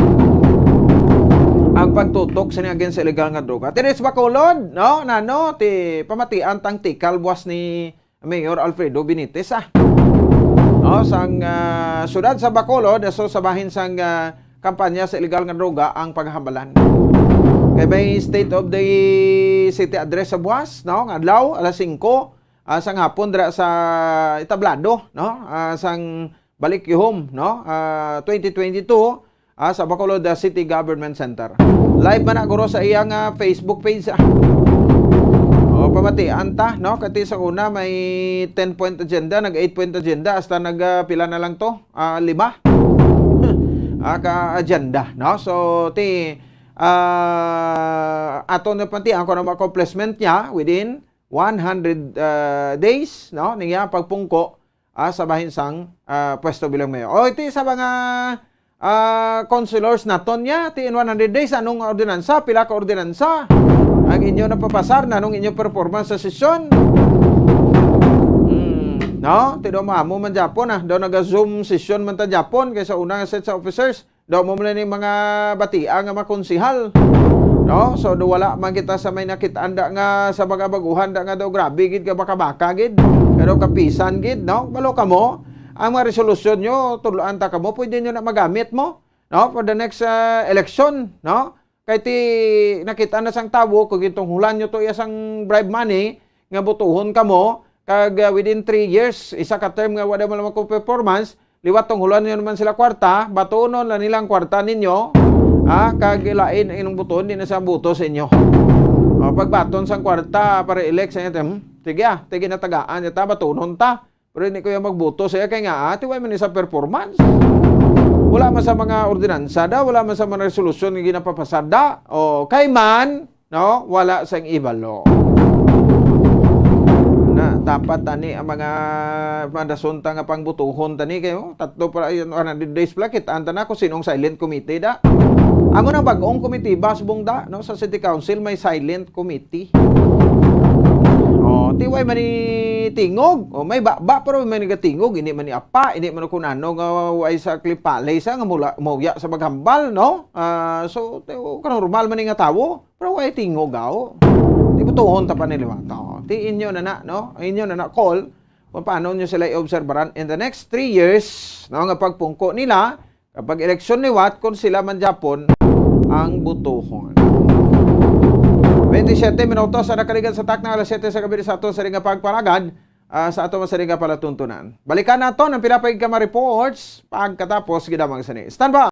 ang pagtutok sa ni against sa illegal nga droga. Ti sa Bacolod, no, nano, ti pamatian tang tikal buwas ni Mayor Alfredo Benitez, ah. No, sang, ah, siyudad sa Bacolod, so sa bahin sang, ah, kampanya sa illegal nga droga ang paghambalan. Kay may State of the City Address sa buwas, no, nga adlaw, alas singko, ah, sang hapon dira sa entablado, no, ah, sang Balikihom, no, ah, twenty twenty-two, ah, sa Bacolod, ah, City Government Center. Live man na guro sa iyang, ah, Facebook page, ah. O, pamatian ta, no? Kati sa una may ten point agenda, nag eight point agenda, hasta nag, ah, pila na lang to? Ah, lima. Ah, ka agenda, no? So, ti, ah, ato na pamatian kung ano ang accomplishment niya within one hundred, ah, days, no? Niya pagpungko, ah, sa bahin sang, ah, pwesto bilang mayor. O, iti sa mga, ah, councilors naton niya, ti in one hundred days, anong ordinansa? Pila ka ordinansa ang inyo napapasar? Nanong inyo performance sa sesyon? Hmm, no? Ti daw maamo man Japon, ah. Daw naga-Zoom session man ta Japon kaysa una nga set sa officers. Daw mo man ni mga batia nga mga konsihal. No? So, do wala man kita sa may nakit-an da nga sa mga baguhan da nga daw grabe gid ka baka-baka gid. Pero kapisan gid, no? Balo kamo, ang mga resolusyon nyo, tudloan ta kamo, pwede nyo na magamit mo, no? For the next, ah, election, no? Kay ti nakita na sang tawo, kung gintunghulan nyo to iya sang bribe money, nga butuhon kamo, kag, ah, within three years, isa ka term nga wala man lang ko performance, liwat tunghulan nyo naman sila kwarta, batunon lang nilang kwarta ninyo, ah, kag lain inyong butuon, di na sa buto sa inyo. O, pagbaton sang kwarta, para elect sa inyo, hmm? Sige ah, sige na tagaan, ta, batunon ta. Pero hindi ko yung magbuto sa iya kay nga, ati, wala man sa performance. Wala man sa mga ordinansa da, wala man sa mga resolusyon nga ginapapasada. O, kay man, no? Wala sang ibalo. Na, dapat tani ang mga madasunta nga pangbutuhon tani kayo. Tatlo pa, ayun, one hundred days pala, kitaan ta na kung sinong silent committee da. Amo nang bag-ong committee, Bas Bongda, no? Sa City Council, may silent committee. Oh, ti way man ni tingog. Oh, may baba, pero may nagatingog. Hindi man ni apa, hindi man ako nano nga way sa klipalay sa nga mula, mauya sa maghambal, no? Ah, so, ti, kanormal man ni nga tawo. Pero way tingog, aw. Di butuhon ta pa ni liwat. Oh, ti inyo na na, no? Inyo na na call kung paano nyo sila i-obserbaran in the next three years, no? Nga pagpungko nila, kapag eleksyon liwat, kung sila man Japon ang butuhon. Twenty-seven minutos ang nakaligan sa takna alas siyete sa gabi sa ato sa ringa pagparagad, ah, sa ato sa ringa palatuntunan. Balikan naton ang pila pa gid ka mga reports pagkatapos gid lamang sini. Stand by!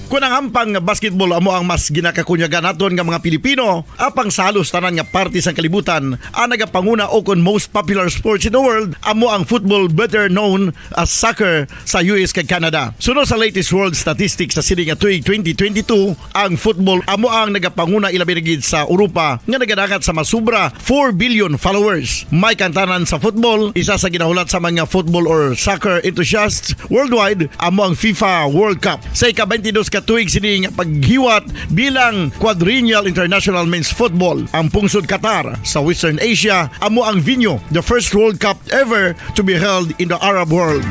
Kung ang ampang basketball amo ang mas ginakakunyagan naton nga mga Pilipino, apang sa halos tanan nga parte sang kalibutan, ang nagapanguna o kon most popular sports in the world amo ang football, better known as soccer, sa U S kag Canada. Suno sa latest world statistics sa sini nga tuig twenty twenty-two, ang football amo ang nagapanguna ilabi na gid sa Europa nga nagadangat sa masubra four billion followers. May kantanan sa football, isa sa ginahulat sa mga football or soccer enthusiasts worldwide amo ang FIFA World Cup. Sa ika-twenty-dos ka tuig sini nga paghiwat bilang quadrennial international men's football, ang pungsod Qatar sa Western Asia amo ang venue, the first World Cup ever to be held in the Arab world.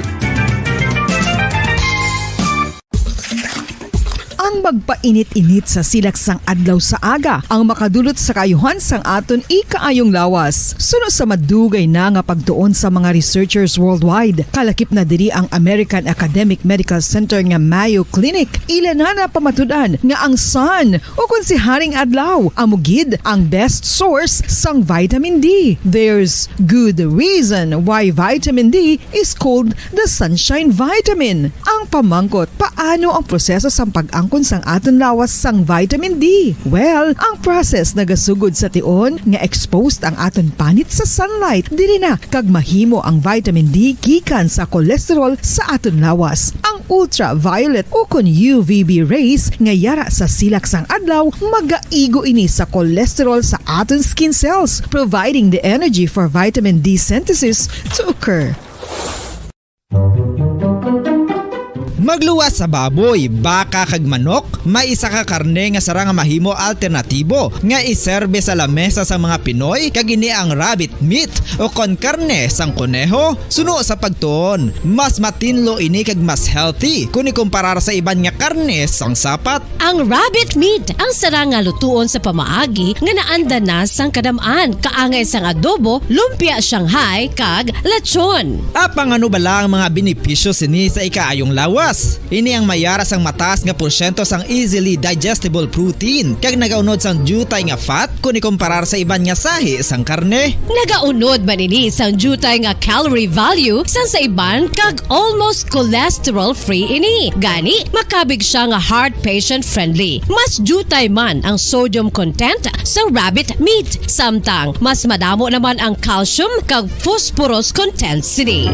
Ang magpainit-init sa silak sang adlaw sa aga ang makadulot sa kaayuhan sang aton ikaayong lawas. Suno sa madugay na nga pagtuon sa mga researchers worldwide, kalakip na diri ang American Academic Medical Center nga Mayo Clinic. Ila na napamatud-an nga ang sun, o kon si Haring Adlaw, amo gid ang best source sang vitamin D. There's good reason why vitamin D is called the sunshine vitamin. Ang pamangkot, paano ang proseso sang pag-angkon sang aton lawas sang vitamin D? Well, ang process nagasugod sa tion nga exposed ang aton panit sa sunlight. Diri na kag mahimo ang vitamin D gikan sa cholesterol sa aton lawas. Ang ultraviolet o kon U V B rays nga yara sa silak sang adlaw, magaigo ini sa cholesterol sa aton skin cells, providing the energy for vitamin D synthesis to occur. Pagluwas sa baboy, baka kag manok, may isa ka karne nga sarang nga mahimo alternatibo nga iserbe sa lamesa sa mga Pinoy, kag ini ang rabbit meat o kon karne sang koneho. Suno sa pagtuon, mas matinlo ini kag mas healthy kon ikumparar sa iban nga karne sang sapat. Ang rabbit meat ang sarang nga lutuon sa pamaagi nga naanda na sang kadam-an, kaangay sang adobo, lumpia Shanghai, kag lechon. Apang ano bala ang mga benepisyo sini sa ikaayong lawas? Ini ang may ara sang mataas nga porsyento sang easily digestible protein, kag nagaunod sang diutay nga fat kon ikumparar sa iban nga sahi sang karne. Nagaunod man ini sang diutay nga calorie value sang sa iban, kag almost cholesterol-free ini. Gani, makabig siya nga heart patient-friendly. Mas diutay man ang sodium content sa rabbit meat, samtang mas madamo naman ang calcium kag phosphorus content sini.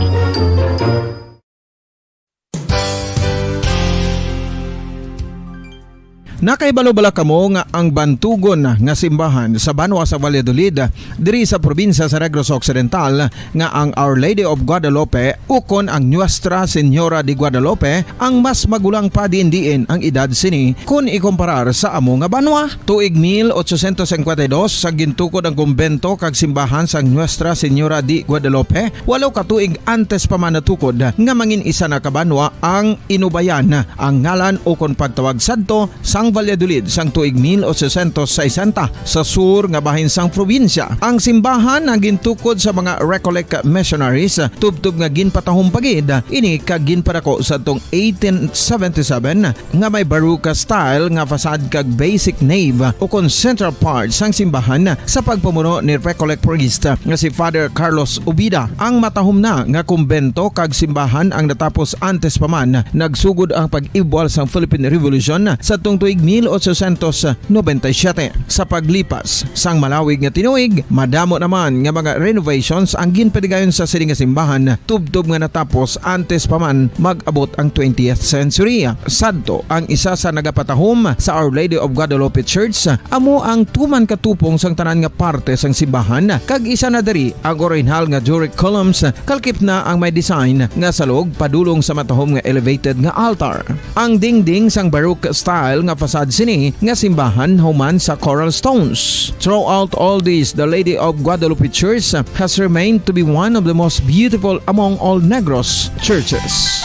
Nakahibalo bala kamo nga ang bantugon nga simbahan sa banwa sa Valladolid, diri sa probinsya sa Negros Occidental, nga ang Our Lady of Guadalupe ukon ang Nuestra Señora de Guadalupe ang mas magulang pa diin-diin ang edad sini kon ikumparar sa amo nga banwa? Tuig mil ochocientos cincuenta y dos, sa gintukod ang kumbento kag simbahan sang Nuestra Señora de Guadalupe, walo ka tuig antes pa man natukod nga mangin isa na ka banwa ang inubayan ang ngalan ukon pagtawag sadto sang Valladolid sang tuig mil ochocientos sesenta sa sur nga bahin sang probinsya. Ang simbahan ang gintukod sa mga Recollect missionaries, tubtob nga ginpatahom pa gid ini kag ginpadako sadtong eighteen seventy-seven, nga may Baroque style nga facade kag basic nave ukon central part sang simbahan sa pagpamuno ni Recollect priest nga si Father Carlos Ubida. Ang matahom na nga kumbento kag simbahan ang natapos antes pa man nagsugod ang pag-ibwal sang Philippine Revolution sadtong tuig mil ochocientos noventa y siete. Sa paglipas sang malawig nga tinuig, madamo naman nga mga renovations ang ginpadigayon sa sini nga simbahan, tubtob nga natapos antes pa man mag-abot ang twentieth century. Sadto, ang isa sa nagapatahom sa Our Lady of Guadalupe Church amo ang tuman ka tupong sang tanan nga parte sang simbahan, kag isa na diri ang orihinal nga Doric columns, kalkip na ang may design nga salog padulong sa matahom nga elevated nga altar. Ang dingding sang Baroque style nga facade sini nga simbahan human sa coral stones. Throughout all this, the Lady of Guadalupe Church has remained to be one of the most beautiful among all Negros churches.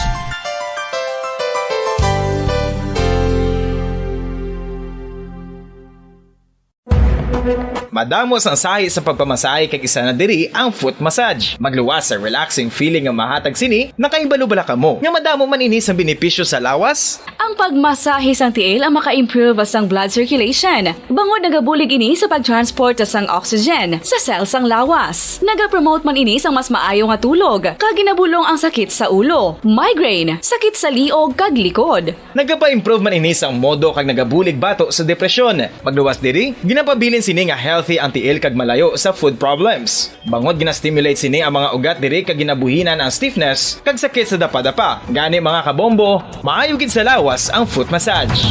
Madamo sang sahi sa pagpamasahe, kag isa na diri ang foot massage. Magluwas sa relaxing feeling nga mahatag sini. Nakahibalo bala kamo nga madamo man ini sang benepisyo sa lawas? Ang pagmasahe sang tiil ang maka-improve sang blood circulation, bangod nagabulig ini sa pag-transport sang oxygen sa cell sang lawas. Nagapromote man ini sang mas maayo nga tulog, kag ginabulong ang sakit sa ulo, migraine, sakit sa liog, kag likod. Nagapa-improve man ini sang modo kag nagabulig bato sa depresyon. Magluwas diri, ginapabilin sini nga healthy ang tiil kag malayo sa foot problems. Bangod gina-stimulate sini ang mga ugat diri kag ginabuhinan ang stiffness kag sakit sa dapadapa. Gani, mga kabombo, maayo gid sa lawas ang foot massage.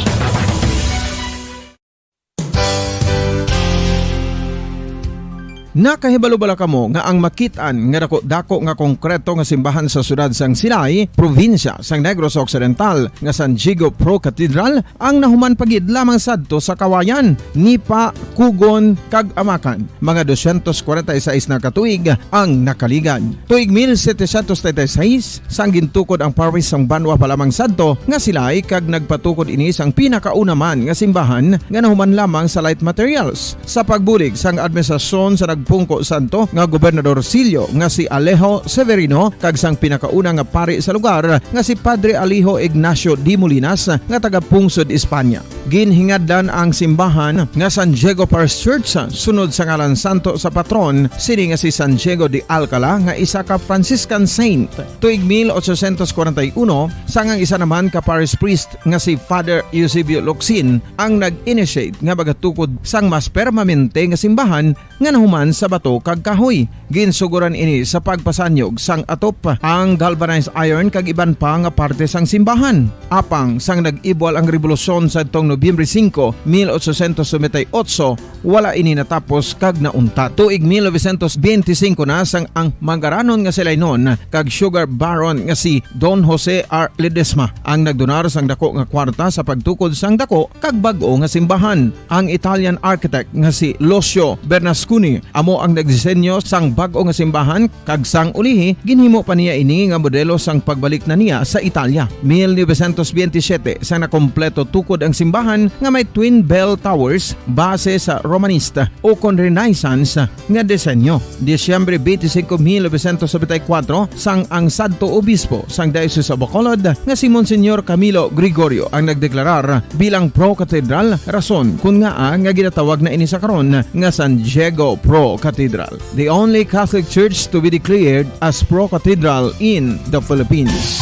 Nakahibalo bala kamo nga ang makit-an nga dako-dako nga konkreto nga simbahan sa siyudad sang Silay, probinsya sang Negros Occidental, nga San Diego Pro Cathedral, ang nahuman pa gid lamang sadto sa Kawayan, Nipa, Kugon, kag Amakan? Mga dosyentos kwarenta y seis na ka tuig ang nakaligad. Tuig mil setecientos treinta y seis, sang gintukod ang parish sang banwa pa lamang sadto nga Silay, kag nagpatukod ini sang pinakauna man nga simbahan nga nahuman lamang sa light materials. Sa pagbulig sang administrasyon sa nagpungko sadto nga Gobernador Silio nga si Alejo Severino kag sang pinakauna nga pari sa lugar nga si Padre Alejo Ignacio de Molinas nga taga Pungsod, Espanya. Ginhingadlan ang simbahan nga San Diego Parish Church sunod sa ngalan santo sa patron sini nga si San Diego de Alcala nga isa ka Franciscan saint. Tuig mil ochocientos kwarenta y uno, sang ang isa naman ka parish priest nga si Father Eusebio Locsin ang nag-initiate nga magatukod sang mas permanente nga simbahan nga nahuman sa bato kag kahoy. Ginsuguran ini sa pagpasanyog sang atop, ang galvanized iron kag iban pa nga parte sang simbahan. Apang sang nag-ibwal ang rebolusyon sadtong Nobyembre singko, mil ochocientos noventa y ocho, wala ini natapos kag nauntat. Tuig mil novecientos benti singko na sang ang manggaranon nga si Lainon kag sugar baron nga si Don Jose R. Ledesma ang nagdonar sang dako nga kwarta sa pagtukod sang dako kag bag-o nga simbahan. Ang Italian architect nga si Lucio Bernasconi amo ang nagdisenyo sang bag-o nga simbahan, kag sang ulihi ginhimo pa niya ini nga modelo sang pagbalik na niya sa Italia. Mil novecientos benti siyete, sang nakompleto tukod ang simbahan nga may twin bell towers base sa Romanista o kon Renaissance nga disenyo. Disyembre twenty-five, mil novecientos noventa y cuatro, sang ang sadto obispo sang Diocese of Bacolod nga si Monsignor Camilo Gregorio ang nagdeklarar bilang pro-cathedral, rason kun ngaa nga ginatawag na ini sa karon nga San Diego Pro Cathedral, the only Catholic church to be declared as pro-cathedral in the Philippines.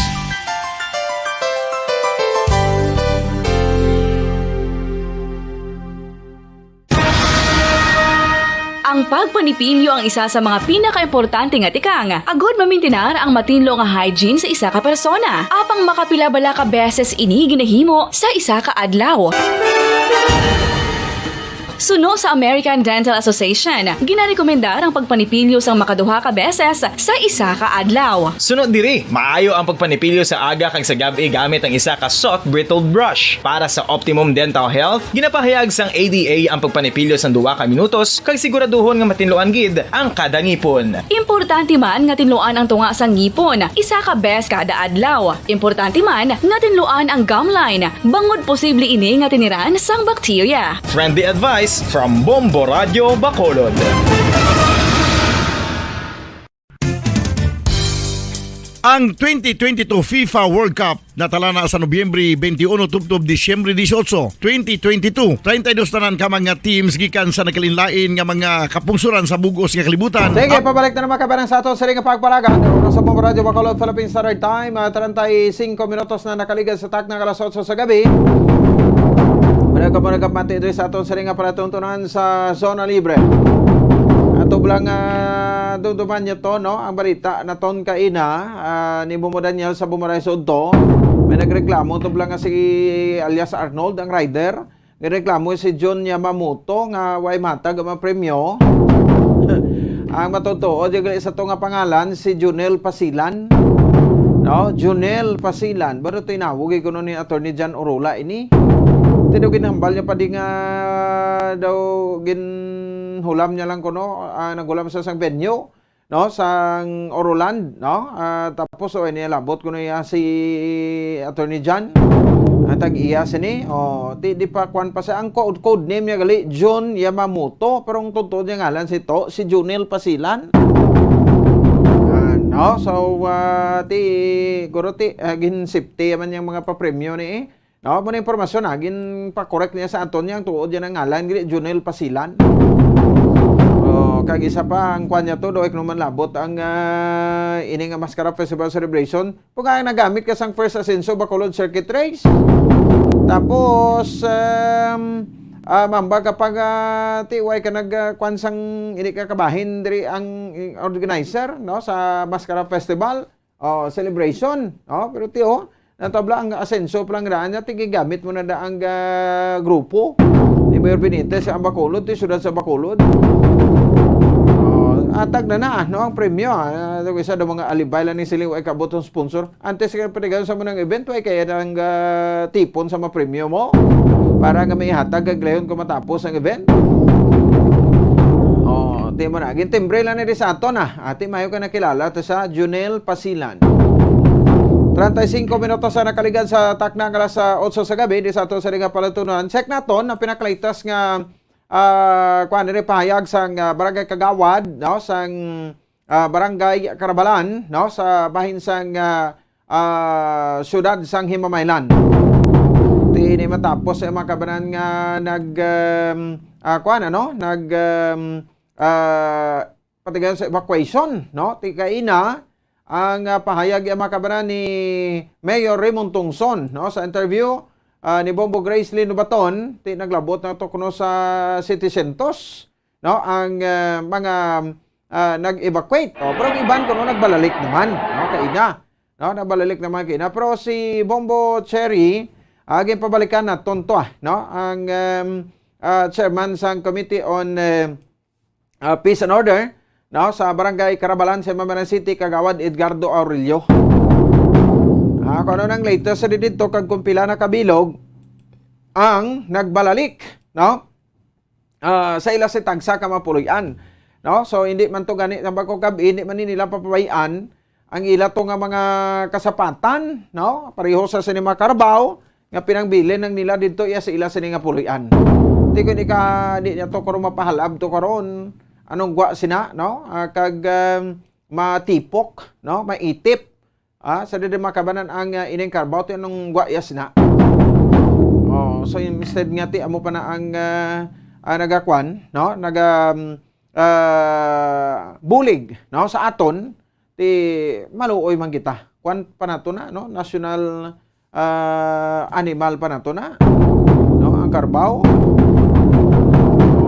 Ang pagpanipilyo ang isa sa mga pinakaimportante nga tikang agod mamintinar ang matinlo nga hygiene sa isa ka persona. Apang makapila bala ka beses ini ginahimo sa isa ka adlaw? Suno sa American Dental Association, ginarekomendar ang pagpanipilyo sang makaduha ka beses sa isa ka adlaw. Suno diri, maayo ang pagpanipilyo sa aga kag sa gab-i gamit ang isa ka soft bristled brush. Para sa optimum dental health, ginapahayag sang A D A ang pagpanipilyo sang duha ka minutos kag siguraduhon nga matinluan gid ang kada ngipon. Importante man nga tinluan ang tunga sang ngipon isa ka bes kada adlaw. Importante man nga tinluan ang gum line, bangod posible ini nga tiniran sang bakterya. Friendly advice from Bombo Radio Bacolod. Ang twenty twenty-two FIFA World Cup natala na sa Nobyembre twenty-one tubtob Disyembre dieciocho, twenty twenty-two. Treinta y dos tanan ka mga teams gikan sa nagkalainlain nga mga kapungsoran sa bug-os nga kalibutan. Sige, pabalik na naman kabayan sa aton sa ring pagpalagan. Sa Bombo Radio Bacolod, Philippine Standard Time, ah, treinta y cinco minutos na nakaligad sa takna nga alas otso sa gabi. Wala ka mo nagapati diri sa aton sa ring palatuntunan sa Zona Libre. Ato lang, ah, dumduman niyo to, no? Ang balita naton kaina, ah, ni Momo Daniel sa Bumarays Udto. May nagreklamo to lang nga si alias Arnold, ang rider. Nagreklamo si Jun Yamamoto nga way matag ang mga premyo. Ang matutuo, di gali sa to nga pangalan, si Junel Pasilan. No? Junel Pasilan. Pero tinawag eh, kuno ni Attorney John Orula ini. Ti daw ginhambal niya pa di nga daw ginhulam niya lang kuno, ah, naghulam sa sang venue, no, sang Oroland, no? Ah, tapos, o, ini labot kuno iya si Attorney John. Ang tag-iya sini, o, ti, di pa, kwan pa siya. Ang code, code name niya gali, Jun Yamamoto. Pero ang totoo niya ngalan si to, si Junel Pasilan. Ah, no? So, ah, ti, guro ti, ah, gin-safety man yang mga papremyo ni, eh. No, mo na impormasyon, ha, ginpa-correct niya sa aton niya ang tuod yan ang ngalan, gini, Junel Pasilan. Oh, kag isa pa, ang kwan niya to, do, ikno man labot ang, ah, ini nga Mascara Festival Celebration. Kung nga nagamit ka sang First Asenso Bacolod Circuit Race. Tapos, um, ah, mamba ka pag, ah, ti, way ka nag, ah, kwan sang, ini ka kabahin, diri ang, eh, organizer, no, sa Mascara Festival, oh, celebration, no? Pero ti, oh, natabla ang Asenso pa lang daan niya, ti gigamit mo na da ang, ah, grupo ni Mayor Benitez sa Bacolod, ti syudad sa Bacolod. Oh, atag na na, no, ang premyo, ah, isa daw mga alibay lang ni siling, ay kabot ang sponsor. Antes ka panigayon sa munang event, way kaya ang, ah, tipon sa mga premyo mo para nga may hatag kag layon ko matapos ang event. Oh, ti mo na. Gintimbre lang ni sa ato na. Ati mayo ka nakilala to sa Junel Pasilan. Treinta y cinco minutos sa nakaligad sa takna nga alas otso sa gabi, di sa ato sa ring palatuntunan. Check naton ang pinakalitas nga, ah, kuan, diri pahayag sang, ah, barangay kagawad, no, sang, ah, barangay Carabalan, no, sa bahin sang, ah, ah, siyudad sang Himamaylan. Ti ini matapos sa mga kabanan nga nag, um, ah, kuan, ano, nag, um, ah, patigayon sa evacuation, no? Ti kaina, ang, ah, pahayag, ah, mga kabanan ni Mayor Raymond Tungson, no? Sa interview, ah, ni Bombo Grace Lino Baton, ti naglabot na to kuno sa City Centos. no, ang, ah, mga, ah, nag-evacuate. O, pero ang iban kuno nagbalalik naman, no, kaina. No, nagbalalik naman kaina. Pero si Bombo Cherry, ah, ginpabalikan na tonto, ah, no, ang, um, ah, chairman sang Committee on, eh, ah, Peace and Order, no, sa Barangay Carabalan sa Mamanan City, Kagawad Edgardo Aurelio. Ah, kung ano nang latest sa didto, kag kung pila na kabilog ang nagbalalik, no? Ah, sa ila si tagsa ka mapuloy-an, no? So, hindi man to gani, sa bako gab-i, hindi man ni nila papabayan ang ila to nga mga kasapatan, no? Pareho sa sini mga Carabao, nga pinangbilin ang nila didto iya sa ila sini nga puloy-an. Di ko ni ka, di niya to karon mapahalab to karon, anong gwa sina, no? Ah, kag, um, matipok, no? Maitip. Ah, sa didi makabanan ang, ah, ining Carabao, ti anong gwa iya sina. Oh, so instead nga ti amo pa na ang, ah, ah, nagakwan, no? Naga, um, ah, bulig, no? Sa aton, ti maluoy man kita. Kwan pa nato na, no? National, ah, animal pa nato na, no? Ang Carabao.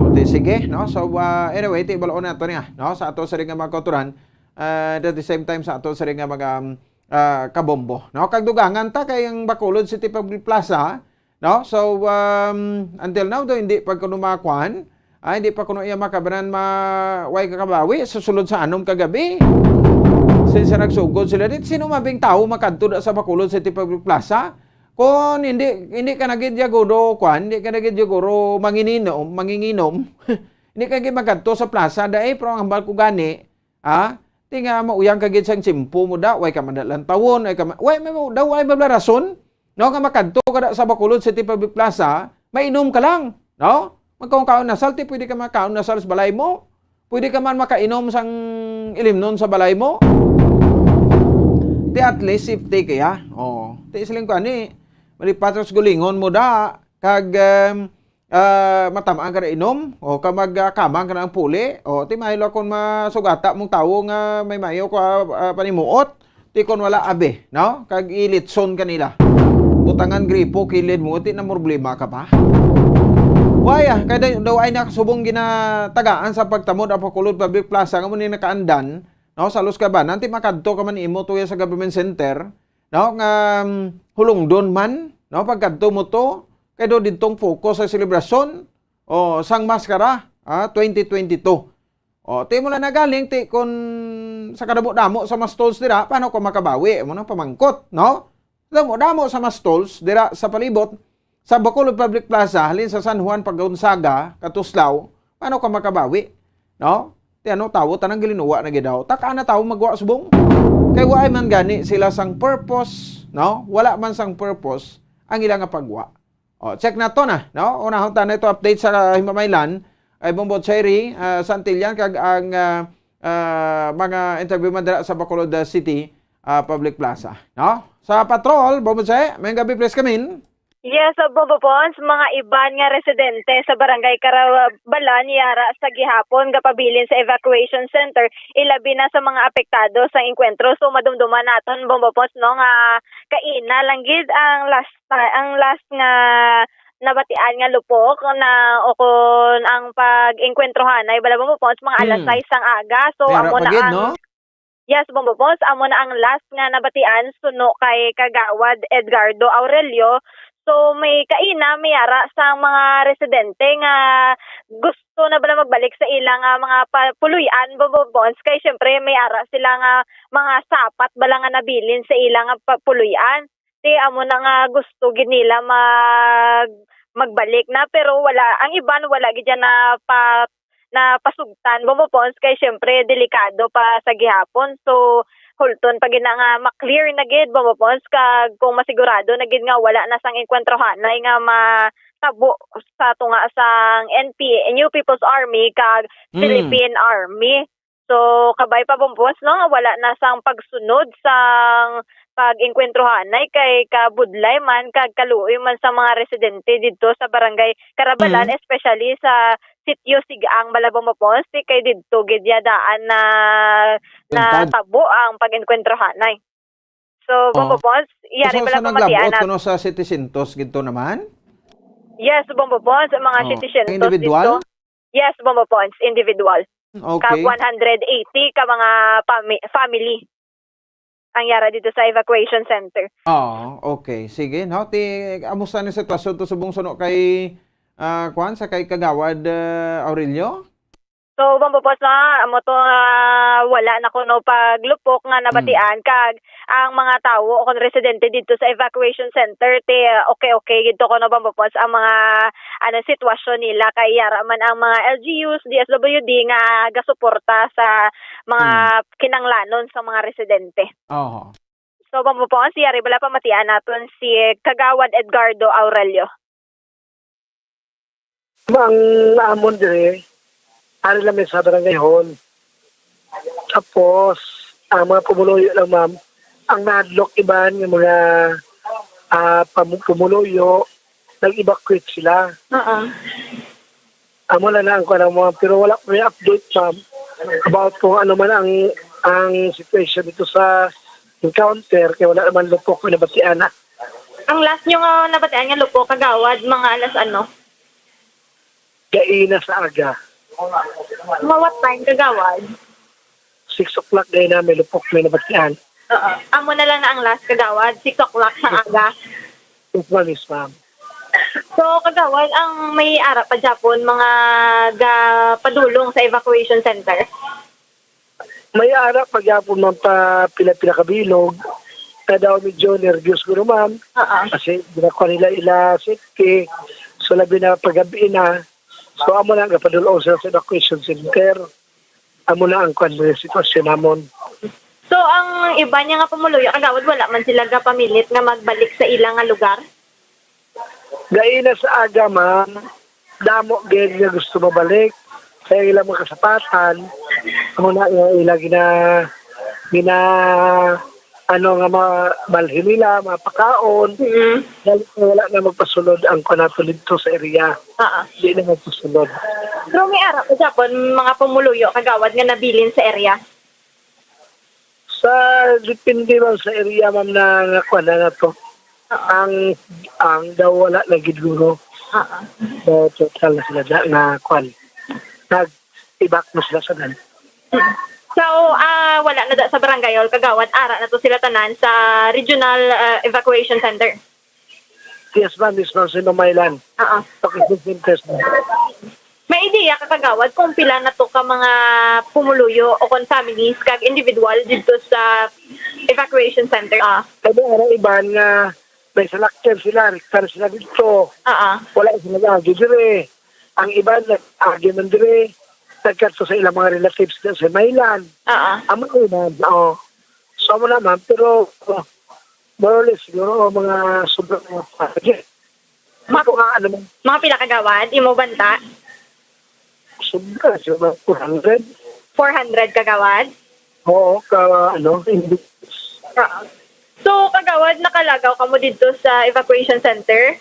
O, ti sige, no? So, ah, anyway, ti balaon nato niya, no? Sa ato sa ring nga mga kauturan, ah, at the same time, sa ato sa ring nga mga, um, ah, kabombo, no? Kag dugangan ta kay ang Bacolod City Public Plaza, no? So, um, until now, do, hindi pa kuno makuan. Ay, hindi pa kuno iya makabanan ma-, way kakabawi sa sulod sa anom kagabi. Since nagsugod sila dit, sino mabing tawo makadto da sa Bacolod City Public Plaza? Kung hindi, hindi ka na gid yaguro, kuan, hindi ka na gid yaguro manginginom, manginginom. Hindi ka gid makadto sa plaza, dai, pero ang hambal ko gani, ha? Ti nga mauyang ka gid sang tiyempo mo da, way ka man da lantawon, way ka ma-, way, may mo daw, way mabla rason, no, nga makadto ka da sa Bacolod City Public Plaza, mainom ka lang, no? Magkaon-kaon na salti, pwede ka makaon na sal sa balay mo. Pwede ka man makainom sang ilimnon sa balay mo. Ti at least safety kaya. Oh, ti siling ko ani, malipat sa gulingon mo da, kag, em, ah, matamaan ka na inom, o ka mag, ah, kamang ka na ang puli, o ti mahilo kon masugata mong tawo nga may mayo ka, ah, panimuot, ti kon wala abi, no? Kag ilitson ka nila. Butangan gripo, kilid mo, ti na problema ka pa. Why, ah, kay daw, daw ay nakasubong ginatagaan sa pagtamod ang Bacolod Public Plaza nga mo ni nakaandan, no? Sa Los Cabanan, ti makadto ka man imo tuya sa government center, no? Nga, um, hulungdon man, no? Pagkadto mo to, kay do didtong focus sa selebrasyon, o, sang maskara, ah, twenty twenty-two. O, ti mo lang nagaling, ti kun sa kadamo-damo sa mga stalls dira, paano ka makabawi? Amo nang pamangkot, no? Damo-damo sa mga stalls dira sa palibot sa Bacolod Public Plaza, halin sa San Juan, pag Gonzaga, Katuslaw, paano ka makabawi? No? Ti ano, tawo, tanang gilinuwa na gid daw. Taka na tawo magwa subong. Kay waay man gani sila sang purpose, no? Wala man sang purpose ang ila nga pagwa. O, check nato na, no? Unahon ta na ito update sa Himamaylan, ay Bombo Cherry, ah, Santillan, kag ang, ah, ah, mga interview man dira sa Bacolod, ah, City, ah, Public Plaza, no? Sa patrol, Bombo Che, may gabi, please come in. Yes, uh, Bombo Pons, mga iban nga residente sa Barangay Carabalan yara sa gihapon gapabilin sa evacuation center, ilabi na sa mga apektado sa engkwentro. So, madumduman naton, Bombo Pons, no, nga kaina lang gid ang last ti-, ang last nga nabatian nga lupok na ukon ang pag-engkwentro hanay bala, Bombo Pons, mga alas Hmm. sais sang aga. So, May amo harap na pa gid, ang no? Yes, Bombo Pons, amo na ang last nga nabatian suno kay Kagawad Edgardo Aurelio. So, may kaina, may ara sa mga residente nga gusto na bala magbalik sa ila nga mga pa-, puloy-an, Bombo Pons, kay syempre may ara sila nga mga sapat bala nga nabilin sa ila nga pa-, puloy-an. Ti amo na nga gusto gid nila mag-, magbalik na, pero wala, ang iban wala gid yan na pa-, na pasugtan, Bombo Pons, kay syempre delikado pa sa gihapon. So, hulton pa gid na nga ma-clear na gid, Bombo Pons, kag kung masigurado na gid nga wala na sang engkwentro hanay nga matabo sa tunga sang N P A, New People's Army kag Mm. Philippine Army. So, kabay pa, Bombo Pons, no, nga wala na sang pagsunod sang pag-engkwentro hanay kay kabudlay man kag kaluoy man sa mga residente didto sa Barangay Carabalan, Mm. especially sa Sitio Sigang, bala, Bombo Pons, ti kay didto gid ya daan na Lantad. natabo ang pag-engkwentro hanay. So, Bombo Oh. Pons, yari So, bala sa pamatian naglabot natin. kuno sa setecientos gid to naman? Yes, Bombo Pons, ang mga Oh, setecientos individual? dito. Yes, Bombo Pons, individual. Kag Okay. one hundred eighty ka mga pami-, family ang yara dito sa evacuation center. Oo, okay. Sige, no? Ti, amusta ni sitwasyon to subong suno kay, ah, kuwan, sa kay Kagawad, ah, Aurelio? So, Bombo Pons, no, amo to, ah, wala na kuno paglupok nga Mm. nabatian, kag ang mga tawo o kon residente didto sa evacuation center, ti, ah, okay-okay gid to kuno, Bombo Pons, ang mga, ano, sitwasyon nila, kay yara man ang mga L G Us, D S W D nga gasuporta sa mga Mm. kinanglanon sa mga residente. Oho. So, Bombo Pons, yari bala pamatian naton si Kagawad Edgardo Aurelio. Ang amon diri, ari lang mi sa barangay hall. Tapos, ang mga pumuluyo lang, ma'am, ang nahadlok iban nga mga, ah, pamu-, pumuluyo, nag-evacuate sila. Oo. Amo na lang ang kuwan mo, ma'am. Pero wala pa may update, ma'am, about kung ano man ang, ang situation dito sa encounter, kaya wala naman lupok na nabatian na. Ang last nyo nga nabatian nga lupok, Kagawad, mga alas ano? Gaina sa aga. Mga what time, Kagawad? Six o'clock gaina, may lupok, may nabatian. Oo. Amo na lang na ang last, Kagawad, six o'clock sa aga. Yes, ma'am, yes, ma'am. So, Kagawad, ang may ara pa gyapon mga gapadulong sa evacuation center? May ara pa gyapon man pa pila-pila ka bilog. Kaya daw medyo nervyos ko naman. Oo. Kasi ginakuha nila ila safety. So, labi na paggabi na. So, amo na, gapadulong sila sa evacuation center. Amo na ang kwan, sitwasyon namon. So, ang iba niya nga pumuluyo, Kagawad, wala man sila gapamilit nga magbalik sa ila nga lugar? Gaina sa aga, ma'am, damo gid nga gusto mabalik sa ilang mga kasapatan. Amo na nga ila gina-, gina-, ano nga, mga balhin nila, mga pakaon. Mm. Dahil wala na magpasulod ang kuwan nato dito sa area. Oo. Di na magpasulod. Pero may ara pa gyapon mga pumuluyo, Kagawad, nga nabilin sa area? Sa, depende man sa area, ma'am, na, na kuwan na, na to. Oo. Ang, ang daw wala na gid guro. Oo. So, total na sila na, na kuwan. Nag-evac na sila sa nan. Mm. So, ah, wala na da sa barangay hall, Kagawad, ara na to sila tanan sa regional, ah, evacuation center? Yes, ma'am. Yes, ma'am. Sa Himamaylan. Oo. Sa Quezon Center, ma'am. May ideya ka, Kagawad, kung pila na to ka mga pumuluyo o kon families kag individual didto sa evacuation center? Ah. Kaya ang iban nga may salakyan sila, rektar sila dito. Oo. Wala sila agi dire. Ang iban, agi man dire. Nagkadto sa ilang mga relatives na sa Himamaylan. Oo. Amo na yun, ma'am. Oo. So, amo na, ma'am. Pero, oh, more or less, siguro, oh, mga sobrang mga, Mga, mga, ano, ma'am. Mga pila, Kagawad, imo banta? Sobra, siguro, mga four hundred. Four hundred, Kagawad? Oo, ka, ano, hindi. Oo. So, Kagawad, nakalagaw kamo didto sa evacuation center?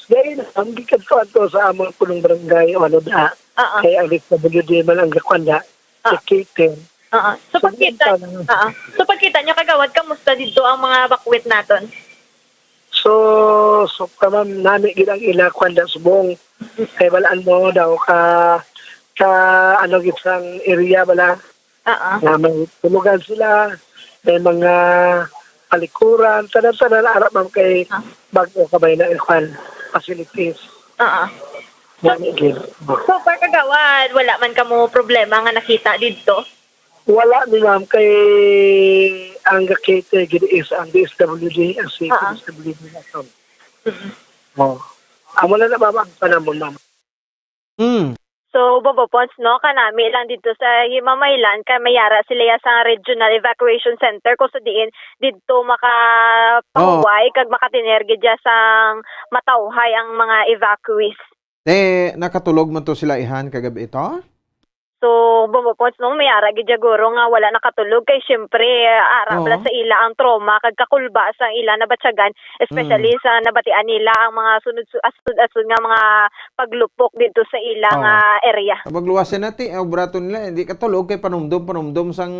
Dahil ang gikan ko ato sa among punong barangay o ano da, Oo. Kay ang D S W D man ang gakuan da, Oo. Ga-cater. Oo. So, So, pagkita, yun pa lang. Oo. So, pagkita nyo, Kagawad, kamusta dito ang mga bakwit naton? So, so, ka, ma'am, nami gid ang ila kuan da subong. Kay balaan mo daw ka, ka, ano, gid sang area bala. Oo. Nga may tulugan sila, may mga palikuran, tanan-tanan, ara, ma'am, kay Ah. bag-o ka ba na, kuan, facilities. Oo. Nami gid. So far, Kagawad, wala man kamo problema nga nakita didto? Wala ni, ma'am, kay ang ga-cater gid is ang D S W D, ang city Oo. D S W D naton. Mm-mm. Oh. Amo na na, ma'am, ang panamon, ma'am. Mm. So, Bobo Pons, no, kanami lang dito sa Himamaylan, kay mayara sila ya sa Regional Evacuation Center, kung sa diin didto makapahuway Oh. kag makatiner gid ya sang matawhay ang mga evacuees. Eh, nakatulog man to sila ihan kagab-i to? So, Bobo Pons, no, may ara gid ya guro nga wala nakatulog kay siyempre, ara bala Oo. sa ila ang trauma kag kakulba sa ila nabatyagan, especially Mm. sa nabatian nila ang mga sunod su-, asud-asud nga mga paglupok dito sa ila Oo. nga area. Magluwas na ti, ang brato nila, hindi katulog kay panumdom, panumdom sang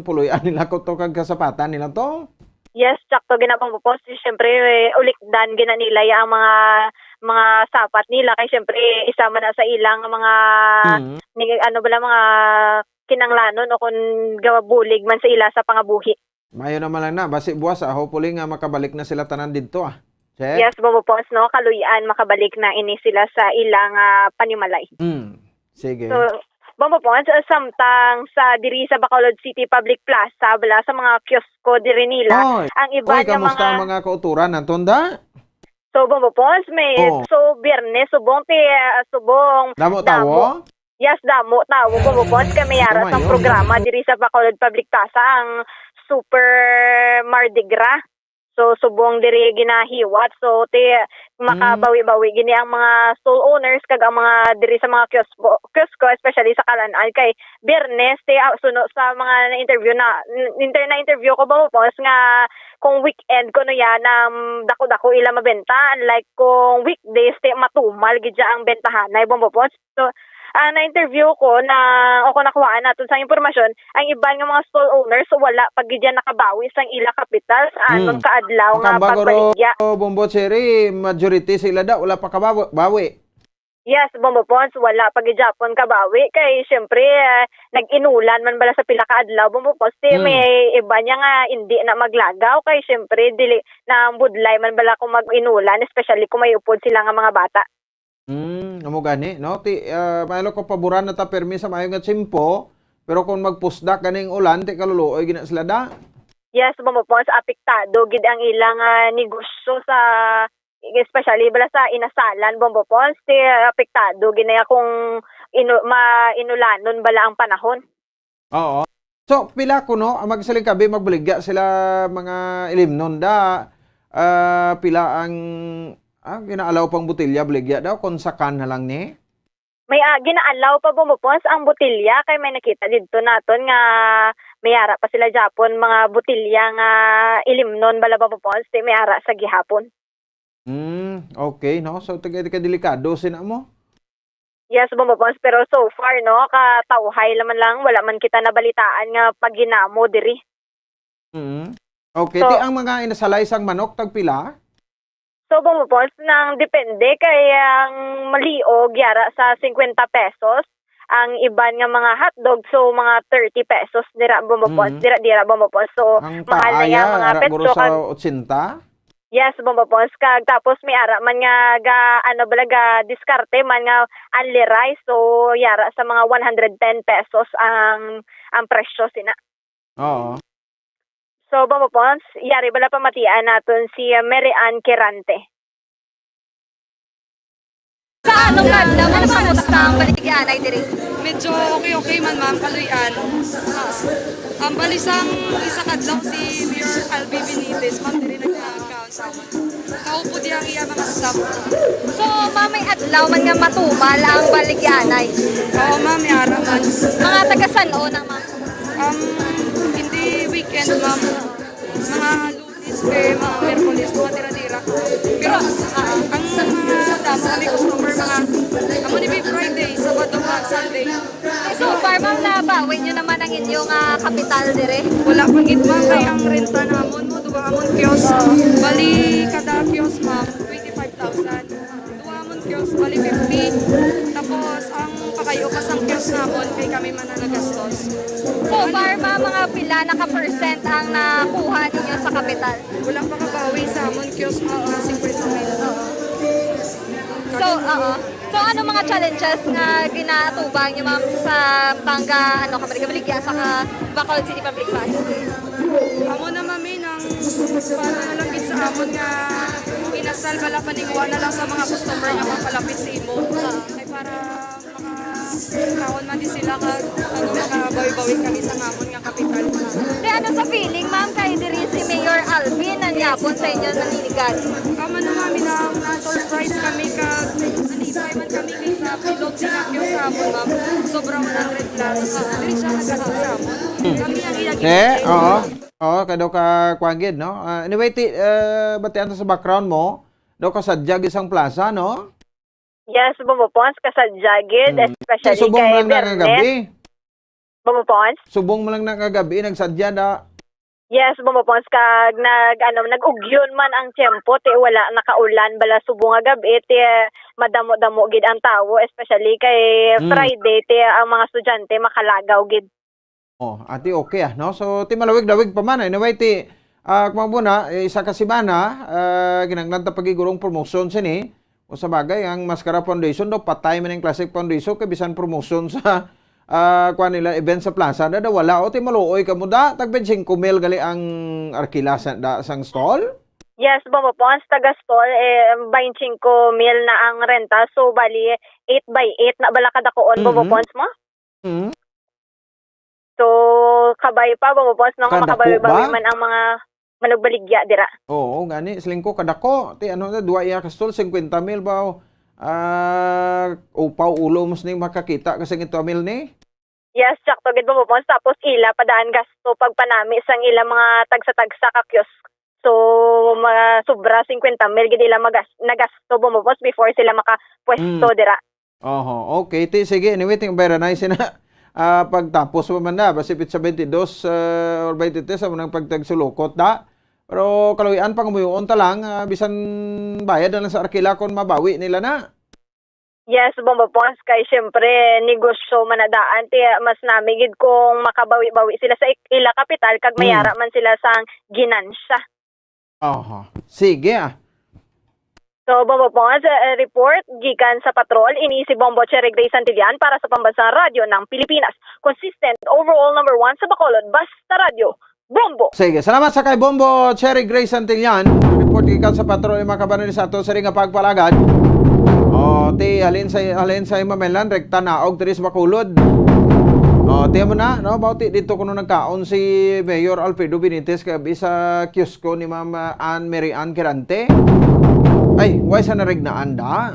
puloy-an nila ko to kag kasapatan nila to. Yes, sakto gina, Bobo Pons. Siyempre, eh, ulikdan gina nila ya ang mga mga sapat nila, kay siyempre isa man na sa ilang mga Mm. ni-, ano bala, mga kinanglanon o kung gabulig man sa ila sa pangabuhi. Maayo naman lang na, basi buwas, ah, hopefully nga makabalik na sila tanan didto, ah. Che? Yes, Bombo Pons, no? Kaluy-an, makabalik na ini sila sa ilang, ah, panimalay. Mm. Sige. So, Bombo Pons, ah, samtang sa diri sa Bacolod City Public Plaza, bala sa mga kiosko diri nila, Oy. ang iban Oy, nga kamusta mga ang mga kauturan, Antonda? So, Bombo Pons, may Oh. so, Biyernes, subong ti, ah, subong Damo damo. tawo? Yes, damo tawo, Bombo Pons, kay may ara sang Tumayo. programa diri sa Bacolod Public Plaza, ang Super Mardi Gras. So, subong diri ginahiwat. So, ti, Mm. makabawi-bawi gini ang mga stall owners kag ang mga diri sa mga kiosko, kiosko, especially sa Kalan-an, kay Biyernes, ti, ah, suno sa mga na-interview na, n-, inter-, na-interview ko, Bombo Pons, nga kung weekend kuno yan, um, dako-dako ila mabenta. Unlike kung weekdays, ti, matumal gid siya ang bentahanay, Bombo Pons. So, ang na-interview ko na, o kung nakuhaan naton sa impormasyon, ang iban nga mga stall owners wala pa gid yan nakabawi sang ila kapital sa anom Mm. ka adlaw nga Makambag oro, pagbaligya. Bombo Cherry, majority sila daw, wala pa kabawi, bawi. Yes, Bombo Pons, wala pa gid gyapon kabawi kay siyempre, ah, nag-inulan man bala sa pila ka adlaw, Bombo Pons, ti Mm. may iba niya nga indi na maglagaw kay siyempre dili na budlay man bala kung mag-inulan, especially kung may upod sila nga mga bata. Mm, amo gani, no? Ti, ah, mahilo ko paboran na ta permi sa maayo nga tiyempo, pero kung magpusdak gani ang ulan, ti kaluluoy gina sila da. Yes, Bombo Pons, apektado gid ang ilang, ah, negosyo sa, especially bala sa Inasalan, Bombo Pons, ti apektado gid na kung inu-, ma-inulanon bala ang panahon. Oo. So, pila kuno ang magsiling kabi magbaligya sila mga ilimnon da? Ah, pila ang, ah, ginaalaw pang botelya baligya daw kung sa can na lang ni? May, ah, ginaalaw pa, Bombo Pons, ang botelya kay may nakita didto naton nga may ara pa sila gyapon mga botelya nga ilimnon bala, Bombo Pons, ti may ara sa gihapon. Hmm, okay, no? So, taga, taga delikado sina mo? Yes, Bombo Pons, pero so far, no, katawhay naman lang, wala man kita nabalitaan nga paghinamo diri. Mm. Okay, So ti ang mga inasalay sang manok, tagpila? So, Bombo Pons, nang depende kay ang maliog yara sa cincuenta pesos, ang iban nga mga hotdog, so mga thirty pesos dira, Bombo Pons, Mm. dira, dira, Bombo Pons. So, Ang mahal na paaya, nga mga ara guro presyo sa kag otsenta? Yes, Bombo Pons. Kag tapos may ara man nga ga, ano bala, ga diskarte man nga only rice. So, yara sa mga one hundred ten pesos ang, ang presyo sina. Oo. So, Bombo Pons, yari bala pamatian naton si, uh, Mary Ann Quirante. Sa anong kadlaw, ano ba, kumusta ang baligyanay diri? Medyo okay-okay man, ma'am, kaluy-an. Ah, ang bali sang isa kadlaw si Mayor Albi Benitez, ma'am, diri nagkaon sa amon. Kaupod iya ang iya mga staff. So, ma'am, may adlaw man nga matumal ang baligyanay? Oo, ma'am, may ara man. Mga taga san-o na, ma'am? Um, hindi weekend, ma'am. Mga Lunes, kay mga Miyerkules, mga tira-tira. Pero, ah, ang mga damo kami customer, mga, amo ni Friday, Sabado, kag Sunday. So far, ma'am, nabawi nyo naman ang inyong, ah, kapital dire? Wala pa gid, ma'am, kay ang renta namon mo, duha amon kiosk. Bali, kada kiosk, ma'am, twenty-five thousand. Duha amon kiosk, bali fifty. Tapos, ang pakayo pa sang kiosk namon, kay kami man ang nagastos. So far, ma'am, mga pila na ka percent ang nakuha ninyo sa kapital? Wala pa kabawi sa amon kiosk, ma'am, mga fifty mil. So, oo. So, ano mga challenges nga ginaatubang niyo, ma'am, sa pangga, ano, kamaligya sa ka-, Bacolod City Public Plaza? Amo na, ma'am, eh, nang paano na lang gid sa amon nga inasal bala paningwa na lang sa mga customer nga mapalapit sa imo. Ay, para makakaon man di sila kag, ano, makabawi-bawi kami sa amon nga kapital. Kay ano sa feeling, ma'am, kay diri si Mayor Alvin nangyapon sa inyo naninigan? Amo na, ma'am, na, na-surprise kami kag na-inspire man kami kay sa bilog sila kyo sa amon, ma'am. Sobra one hundred plus. Diri siya nagkadto sa amon. Kami ang iya Eh, ginainspire. Oo. Oo, kay daw ka kuwan gid, no? Ah, anyway, ti, eh, batian ta sa background mo, daw kasadya gid sang plaza, no? Yes, Bombo Pons, kasadya gid, Mm. especially Ti subong kay lang na nga Bernes. gabi. Bombo Pons? Subong mo lang na nga gabi, nagsadya na. Yes, Bombo Pons, kag nag, ano, nag-ugyon man ang tiyempo, ti wala nakaulan, bala subong nga gab-i, ti madamo-damo gid ang tawo, especially kay Mm. Friday, ti ang mga estudyante makalagaw gid. Oh, ati okay, ah, no? So, ti malawig-lawig pa man, anyway, ti, ah, kung mo na, eh, isa ka semana, ah, ginanglan ta pagigurong promotion sini. O sa bagay, ang Mascara Foundation daw, patay man ang Classic Foundation, kay bisan promotion sa, ah, kuwan nila, event sa plaza, na daw wala. O, ti maluoy ka mo, da, tag twenty-five mil gali ang arkila sa, da, sang stall? Yes, Bombo Pons, taga stall, eh, twenty-five mil na ang renta. So, bali, eight by eight na bala kadakuon, Bombo Mhm. Pons mo? Mhm. So, kabay pa, Bombo Pons, no, nga Kadako makabawi-bawi ba? man ang mga manugbaligya dira. Oo, gani, siling ko, kadako. Ti, ano na, duwa iya ka stall, cinquenta mil ba? Ah, upaw ulo mo sining makakita ka cinquenta mil ni? Yes, sakto gid, Bombo Pons. Tapos ila pa daan gasto pagpanami sang ila mga tagsa-tagsa ka kiosk. So, mga sobra cinquenta mil gid ila magas-, nagasto, Bombo Pons, before sila makapwesto Mm. dira. Oho, okay. Ti, sige, anyway, ting bayra na sina, ah, pagtapos pa man na, basi petsa twenty-dos, ah, or twenty-three, sa munang pagtagsulukot da. Pero kaluy-an, pangamuyoon ta lang, ah, bisan bayad na lang sa arkila kung mabawi nila na. Yes, Bombo Pons, kay siyempre, negosyo man na daan, ti, mas nami gid kung makabawi-bawi sila sa ik-, ila kapital, kag Hmm. mayara man sila sang ginansya. Oho. Sige, ah. So, Bombo Pons, eh, report gikan sa patrol, ini si Bombo Cherry Gray Santillan para sa Pambansang Radyo ng Pilipinas. Consistent, overall number one sa Bacolod, basta radyo, Bombo! Sige, salamat sa kay Bombo Cherry Gray Santillan. Report gikan sa patrol, mga kabanan, sa ato sa ring nga pagpalagad. O, ti, halin sa, halin sa Mamilan, rekta naog diri sa Bacolod. O, ti mo na, no? Bauti dito kuno nagkaon si Mayor Alfredo Benitez kay abi sa kiosko ni Ma'am, ah, Ann Mary Ann Quirante. Ay, why sa narignaan da?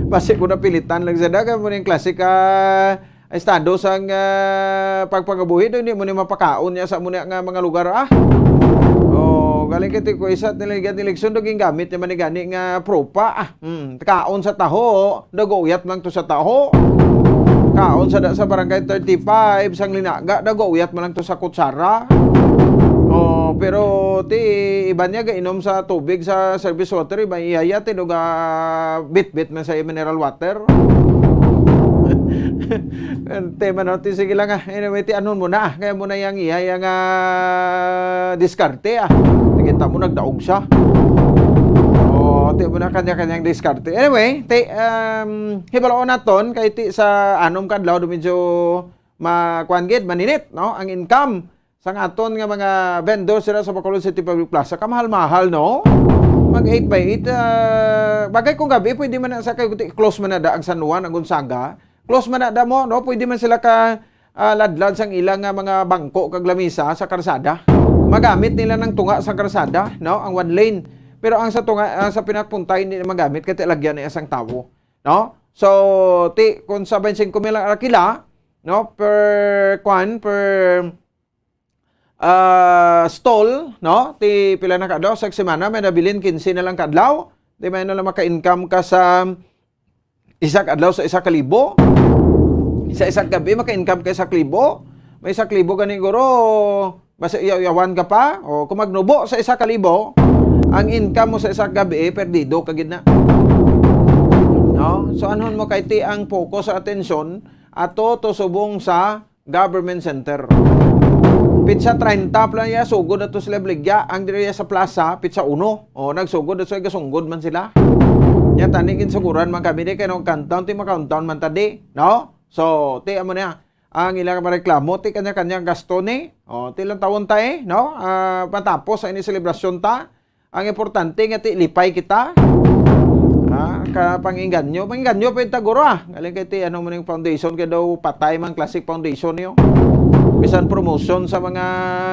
Basi ko napilitan lang sa dagan mo ning klase ka estado sang, ah, pagpangabuhi do, hindi mo ni mapakaon niya sa mo niya nga mga lugar, ah. Oh, galing kay ti ko isa nila gani eleksyon do gingamit niya man ni gani nga propa, ah. Hmm, kaon sa taho, nagauyat man to sa taho. Kaon sa, sa barangay thirty-five, sang Linaga, nagauyat man lang to sa kutsara. Oh, pero ti iba niya gainom sa tubig sa service water, iba iya iya ti do ga bitbit man sa mineral water. Ang tema no, ti sige lang, ah. Anyway, ti anon mo na, ah. Kaya mo na yang iya, yang, ah, diskarte, ah. Nakita mo, nagdaog siya. Oh, ti mo na kanya-kanyang diskarte. Anyway, ti, um, hibaloon naton, kay ti sa anom ka adlaw, do medyo ma-, kuwan gid, maninit, no? Ang income sang aton nga mga vendors sila sa Bacolod City Public Plaza, kamahal-mahal, no? Mag eight by eight, ah, bagay kung gabi, pwede man na sa kay close man na da ang San Juan, ang Gonzaga. Close man na da mo, no? Pwede man sila ka, ah, ladlad sang ila nga mga bangko kag lamisa sa karsada. Magamit nila ng tunga sa karsada, no? Ang one lane. Pero ang sa tunga, ang sa pinakpuntay, hindi na magamit, kay ti lagyan na sang tawo, no? So, ti, kung sa twenty-five mil ang arkila, no? Per, kwan, per, ah, stall, no? Ti pila na ka adlaw sa semana, may nabilin quince na lang ka adlaw. Di may na lang maka-income ka sa isa ka adlaw sa isa ka libo. Sa isa ka gabi, maka-income ka isa ka libo. May isa ka libo gani, guro, basta iyaw-iyawan ka pa. O, kung magnubo sa isa ka libo, ang income mo sa isa ka gabi, eh, perdido ka gid na. No? So, anhon mo kay ti ang focus sa atensyon ato to subong sa Government Center. Pitsa treinta pa lang ya, sugod na to sila baligya. Ang diri sa plaza, pitsa uno. O, nagsugod na sila, gasunggod man sila. Nya, tani, ginsuguran man kami di, kay nung countdown, ti maka-countdown man ta di, no? So, ti, amo niya, ang ilang mareklamo, ti kanya-kanyang gasto ni. O, ti lang tawon ta, eh, no? Ah, matapos sa ini selebrasyon ta. Ang importante nga ti lipay kita. Ha? Ka pang-inganyo. Pang-inganyo pa yung taguro, ah. Galing kay ti, ano mo ning foundation, kay daw patay man classic foundation niyo. Bisan promotion sa mga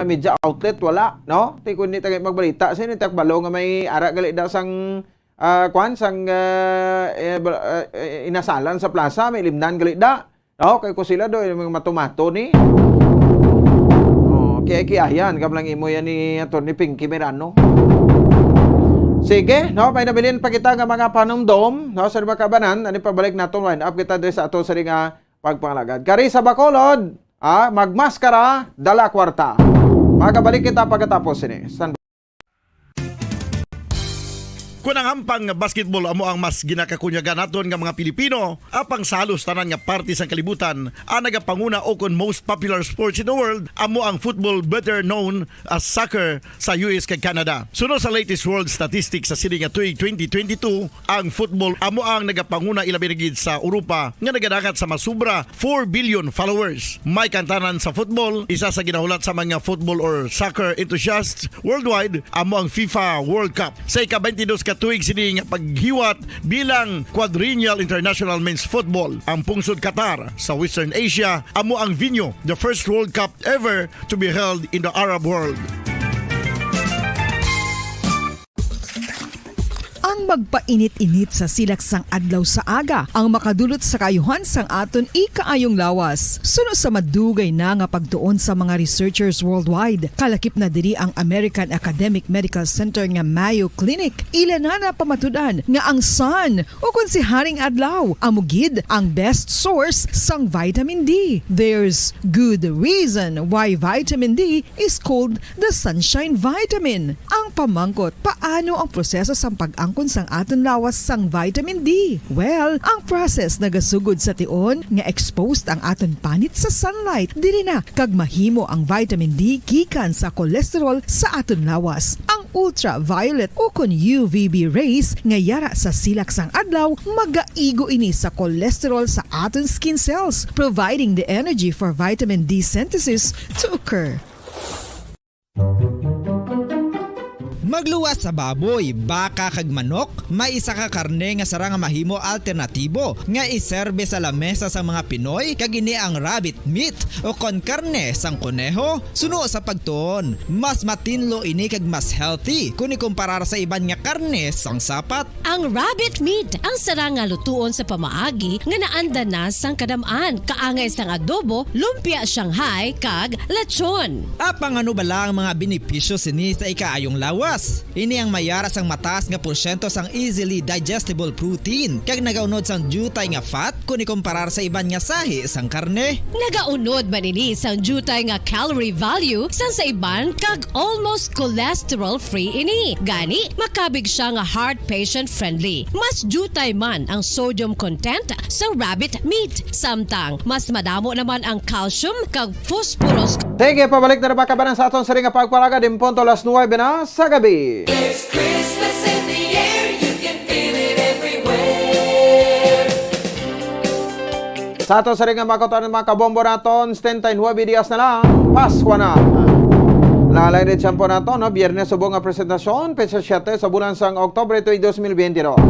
media outlet, wala, no? Ti kundi tagay magbalita, sa ini takbalo nga may ara gali da sang, ah, kwan, sang, ah, eh, bal-, ah, eh, inasalan sa plaza, may limnan gali da. Okay, ko sila do, yung mga matumato ni. Oh, kaya kiyayan, kam lang imo yan ni Attorney Pinky Merano. Sige, no, may nabilin pa kita nga mga panumdom, no, sa mga kabanan, ani pabalik nato, line up kita diri sa ato sa nga pagpangalagad. Kari sa Bacolod, ah, magmaskara, dala kwarta. Makabalik kita pagkatapos sini. Stand Kon ang hampang nga basketball amo ang mas ginakakunyagan naton nga mga Pilipino, apang sa halos tanan nga parte sang kalibutan, ang nagapanguna o kon most popular sports in the world amo ang football, better known as soccer, sa U S kag Canada. Suno sa latest world statistics sa sini nga tuig twenty twenty-two, ang football amo ang nagapanguna, ilabi na gid sa Europa nga nagadangat sa masubra four billion followers. May kantanan sa football, isa sa ginahulat sa mga football or soccer enthusiasts worldwide, amo ang FIFA World Cup. Sa ika-twenty-dos ka tuig sini nga paghiwat bilang Quadrennial International Men's Football, ang pungsod Qatar sa Western Asia amo ang venue, the first World Cup ever to be held in the Arab world. Ang magpainit-init sa silak sang adlaw sa aga ang makadulot sa kaayuhan sang aton ikaayong lawas. Suno sa madugay na nga pagtuon sa mga researchers worldwide, kalakip na diri ang American Academic Medical Center nga Mayo Clinic. Ila na napamatud-an nga ang sun, o kon si Haring Adlaw, amo gid ang best source sang vitamin D. There's good reason why vitamin D is called the sunshine vitamin. Ang pamangkot, paano ang proseso sang pag-angkon sang aton lawas sang vitamin D? Well, ang process nagasugod sa tion nga exposed ang aton panit sa sunlight. Diri na kag mahimo ang vitamin D gikan sa cholesterol sa aton lawas. Ang ultraviolet o kon U V B rays nga yara sa silak sang adlaw magaigo ini sa cholesterol sa aton skin cells, providing the energy for vitamin D synthesis to occur. Magluwas sa baboy, baka, kag manok, may isa ka karne nga sarang nga mahimo alternatibo nga iserbe sa lamesa sang mga Pinoy, kag ini ang rabbit meat o kon karne sang koneho. Suno sa pagtuon, mas matinlo ini kag mas healthy kon ikumparar sa iban nga karne sang sapat. Ang rabbit meat ang sarang nga lutuon sa pamaagi nga naanda na sang kadam-an, kaangay sang adobo, lumpia Shanghai, kag lechon. Apang ano bala ang mga benepisyo sini sa ikaayong lawas? Ini ang mayara sang mataas nga porsyento sang easily digestible protein, kag nagaunod sang diutay nga fat kon ikumparar sa iban nga sahi sang karne. Nagaunod man ini sang diutay nga calorie value sang sa iban, kag almost cholesterol-free ini. Gani, makabig sia nga heart patient-friendly. Mas diutay man ang sodium content sa rabbit meat, samtang mas madamo naman ang calcium kag phosphorus. Sige, pabalik na naman kabanan sa aton siring nga pagpalagad. In punto alas nuwebe na sa gabi. It's Christmas in the air, you can feel it everywhere. Sa aton siring nga mga kautuan, mga kabombo naton, setenta y nuebe dias na lang, Pasko na. Lalay ni tiyempo naton, no? Biyernes subong nga presentasyon, petsa siete sa bulan sang Oktubre tuig dos mil biyente dos.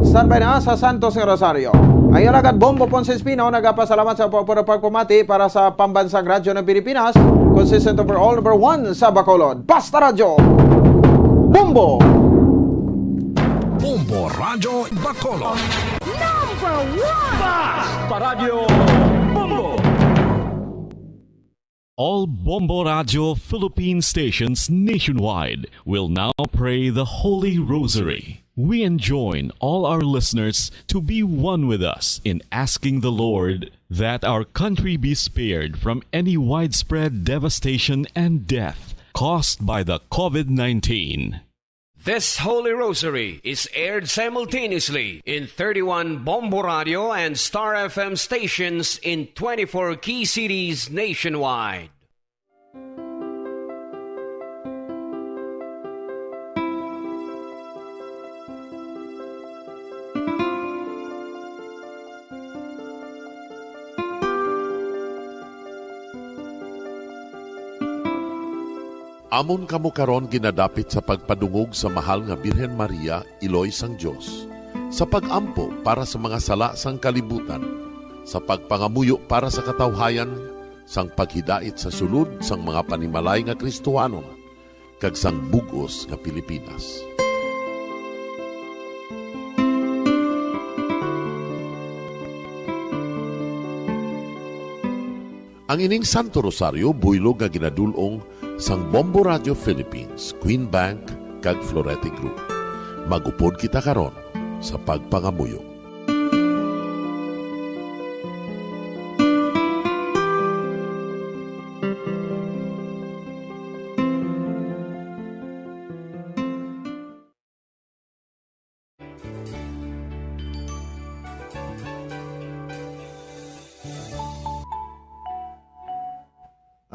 Standby na sa Santos nga Rosario. Ang iyang alagad Bombo Ponce Espino nagapasalamat sa pagpuro pagpamati para sa Pambansang Radyo ng Pilipinas, consistent overall number one sa Bacolod. Basta Radyo, Bombo! Bombo Radyo Bacolod. Number one! Basta Radyo, Bombo! All Bombo Radyo Philippine stations nationwide will now pray the Holy Rosary. We enjoin all our listeners to be one with us in asking the Lord that our country be spared from any widespread devastation and death caused by the COVID nineteen. This Holy Rosary is aired simultaneously in thirty-one Bombo Radio and Star F M stations in twenty-four key cities nationwide. Amon kamo karon ginadapit sa pagpadungog sa mahal nga Birhen Maria, Iloy sang Dios, sa pag-ampo para sa mga sala sang kalibutan, sa pagpangamuyo para sa katawhayan, sang paghidait sa sulod sang mga panimalay nga Kristohanon, kag sang bug-os nga Pilipinas. Ang ining Santo Rosario buylog nga ginadul-ong sang Bombo Radio Philippines, Queen Bank, kag Florete Group. Mag-upod kita karon sa pagpangamuyo.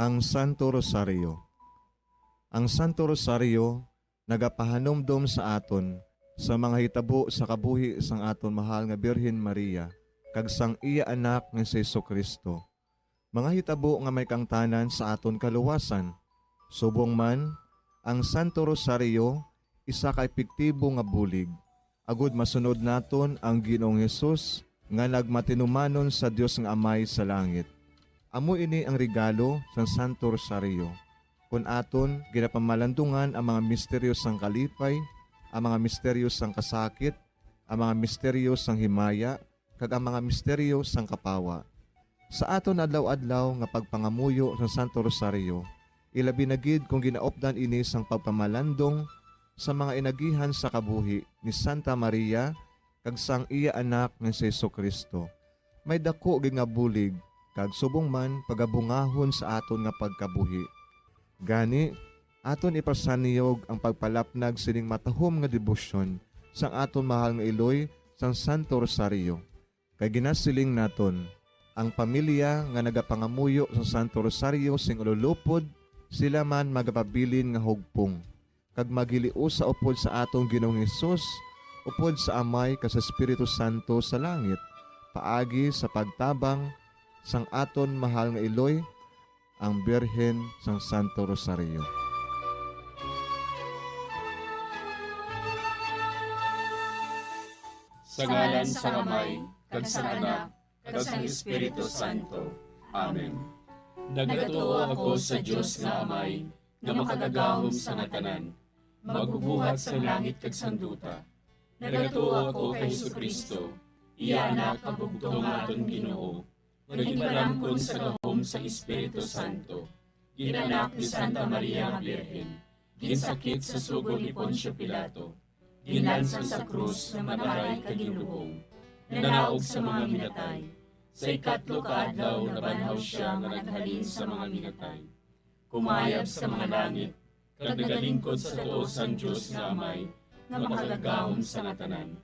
Ang Santo Rosario. Ang Santo Rosario nagapahanumdom sa aton sa mga hitabo sa kabuhi sang aton mahal nga Birhen Maria kag sang iya Anak nga si Jesu-Cristo, mga hitabo nga may kaangtanan sa aton kaluwasan. Subong man, ang Santo Rosario isa ka epektibo nga bulig agud masunod naton ang Ginoong Hesus nga nagmatinumanon sa Dios nga Amay sa langit. Amo ini ang regalo sang Santo Rosario. Kon aton ginapamalandungan ang mga misteryo sang kalipay, ang mga misteryo sang kasakit, ang mga misteryo sang himaya, kag ang mga misteryo sang kapawa. Sa aton adlaw-adlaw nga pagpangamuyo sa Santo Rosario, ilabi na gid kon ginaupdan ini sang pagpamalandong sa mga inagihan sa kabuhi ni Santa Maria kag sang iya Anak nga si Jesu-Cristo, may daku gid nga bulig kag subong man pagabungahon sa aton nga pagkabuhi. Gani, aton ipasanyog ang pagpalapnag sining matahom nga debosyon sang aton mahal nga iloy sang Santo Rosario. Kay ginasiling naton, ang pamilya nga nagapangamuyo sa Santo Rosario sing ululupod, sila man magapabilin nga hugpong, kag maghiliusa upod sa aton Ginoong Hesus, upod sa Amay kag sa Espiritu Santo sa langit, paagi sa pagtabang sang aton mahal nga iloy, ang Birhen sang Santo Rosario. Sa ngalan sang Amay, kag sang Anak, kag sang Espiritu Santo. Amen. Nagatuo ako sa Dios nga Amay, nga makagagahom sa nga tanan, magbubuhat sa langit kag sang duta. Nagatuo ako kay Jesu-Cristo, iya Anak, ang bugtong nga aton Ginoo, nga ginpalamkon sa gahom sa Espiritu Santo, ginanak ni Santa Maria nga Birhen, ginsakit sa sugo ni Poncio Pilato, ginlansang sa krus nga mataray kag ginlubong, nanaog sa mga minatay. Sa ikatlo ka adlaw nabanhaw sia nga naghalin sa mga minatay, kumayab sa mga langit, kag nagalingkod sa tuo sang Dios nga Amay, nga makagagahom sa nga tanan.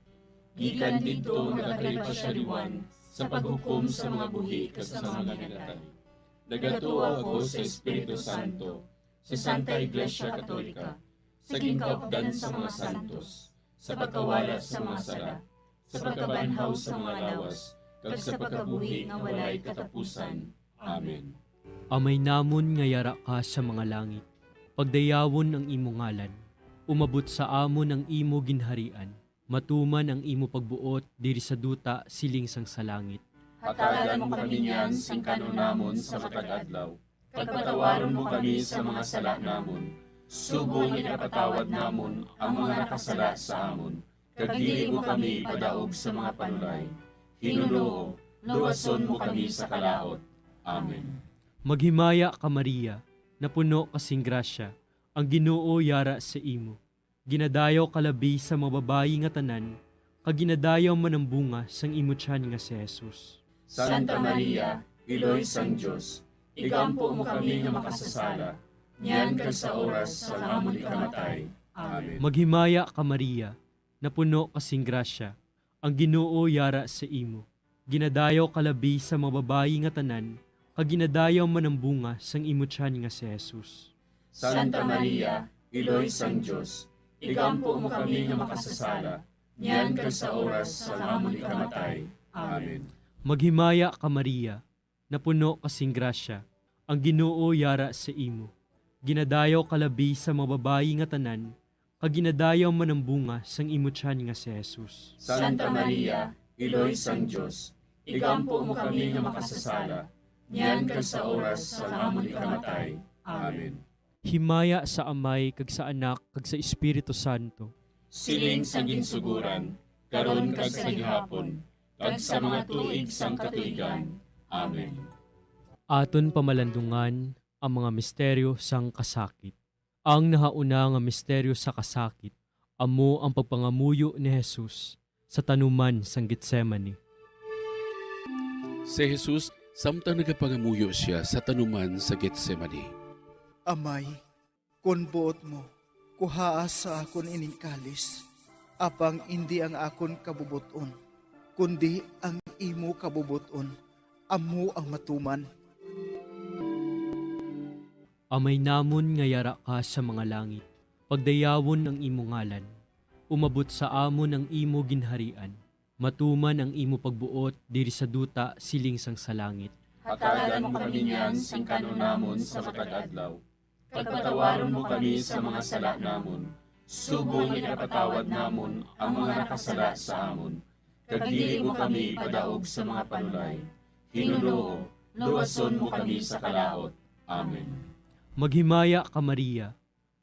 Gikan didto nagakari pa sia liwat sa paghukom sa mga buhi kag sa mga minatay. Nagatuo ako sa Espiritu Santo, sa Santa Iglesia Katolika, sa ginkaupdan sa mga santos, sa pagkawala sa mga sala, sa pagkabanhaw sa mga lawas, kag sa pagkabuhi nga walay katapusan. Amen. Amay namon nga yara ka sa mga langit, pagdayawon ang imo ngalan. Umabot sa amon ang imo ginharian. Matuman ang imo pagbuot diri sa duta siling sang sa langit. Hatagan mo kami niyan sing kan-on namon sa matag adlaw, kag patawaron mo kami sa mga sala namon, subong nga ginapatawad namon ang mga nakasala sa amon, kag dili mo kami ipadaog sa mga panulay. Hinunoo, luwason mo kami sa kalaut. Amen. Maghimaya ka, Maria, napuno ka sing grasya, ang Ginoo yara sa imo. Ginadayaw ka labi sa mga babayi nga tanan, kag ginadayaw man ang bunga sang imo tiyan nga si Jesus. Santa Maria, Iloy sang Dios, igampo mo kami nga makasasala, niyan kag sa oras sang amon ikamatay. Amen. Maghimaya ka, Maria, napuno ka sing grasya, ang Ginoo yara sa imo. Ginadayaw ka labi sa mga babayi nga tanan, kag ginadayaw man ang bunga sang imo tiyan nga si Jesus. Santa Maria, Iloy sang Dios, igampo mo kami nga makasasala, niyan kag sa oras sang amon ikamatay. Amen. Maghimaya ka, Maria, napuno ka sing grasya, ang Ginoo yara sa imo. Ginadayaw ka labi sa mga babayi nga tanan, kag ginadayaw man ang bunga sang imo tiyan nga si Jesus. Santa Maria, Iloy sang Dios, igampo mo kami nga makasasala, niyan kag sa oras sang amon ikamatay. Amen. Himaya sa Amay, kag sa Anak, kag sa Espiritu Santo. Siling sa ginsuguran, karon kag sa gihapon, kag sa mga tuig sang katuigan. Amen. Aton pamalandungan ang mga misteryo sang kasakit. Ang nahauna nga misteryo sa kasakit amo ang pagpangamuyo ni Jesus sa tanuman sang Getsemani. Si Jesus, samtang nagapangamuyo sia sa tanuman sa Getsemani. Amay, kon buot mo, kuhaa sa akon ining kalis, apang indi ang akon kabubot-on, kundi ang imo kabubot-on amo ang matuman. Amay namon nga yara ka sa mga langit, pagdayawon ang imo ngalan. Umabot sa amon ang imo ginharian. Matuman ang imo pagbuot diri sa duta siling sang sa langit. Hatagan mo kami niyan sing kan-on namon sa matag adlaw. Kag patawaron mo kami sa mga sala namon, subong nga ginapatawad namon ang mga nakasala sa amon. Kag dili mo kami ipadaog sa mga panulay. Ginoo, luwason mo kami sa kalaut. Amen. Maghimaya ka, Maria,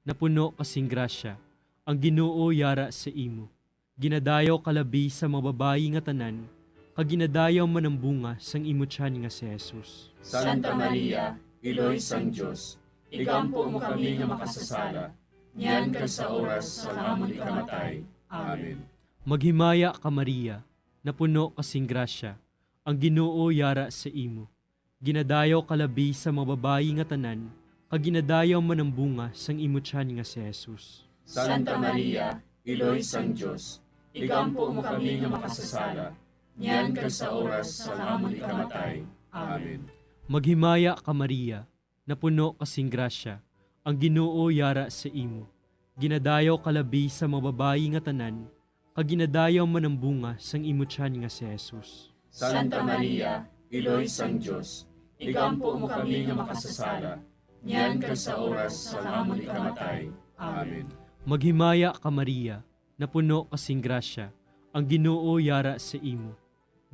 napuno ka sing grasya, ang Ginoo yara sa imo. Ginadayaw ka labi sa mga babayi nga tanan, kag ginadayaw man ang bunga sang imo tiyan nga si Jesus. Santa Maria, Iloy sang Dios, igampo mo kami nga makasasala, niyan kag sa oras sang amon ikamatay. Amen. Maghimaya ka, Maria, napuno ka sing grasya, ang Ginoo yara sa imo. Ginadayaw ka labi sa mga babayi nga tanan, kag ginadayaw man ang bunga sang imo tiyan nga si Jesus. Santa Maria, Iloy sang Dios, igampo mo kami nga makasasala, niyan kag sa oras sang amon ikamatay. Amen. Maghimaya ka, Maria, napuno ka sing grasya, ang Ginoo yara sa imo. Ginadayaw ka labi sa mga babayi nga tanan, kag ginadayaw man ang bunga sang imo tiyan nga si Jesus. Santa Maria, Iloy sang Dios, igampo mo kami nga makasasala, niyan kag sa oras sang amon ikamatay. Amen. Maghimaya ka, Maria, napuno ka sing grasya, ang Ginoo yara sa imo.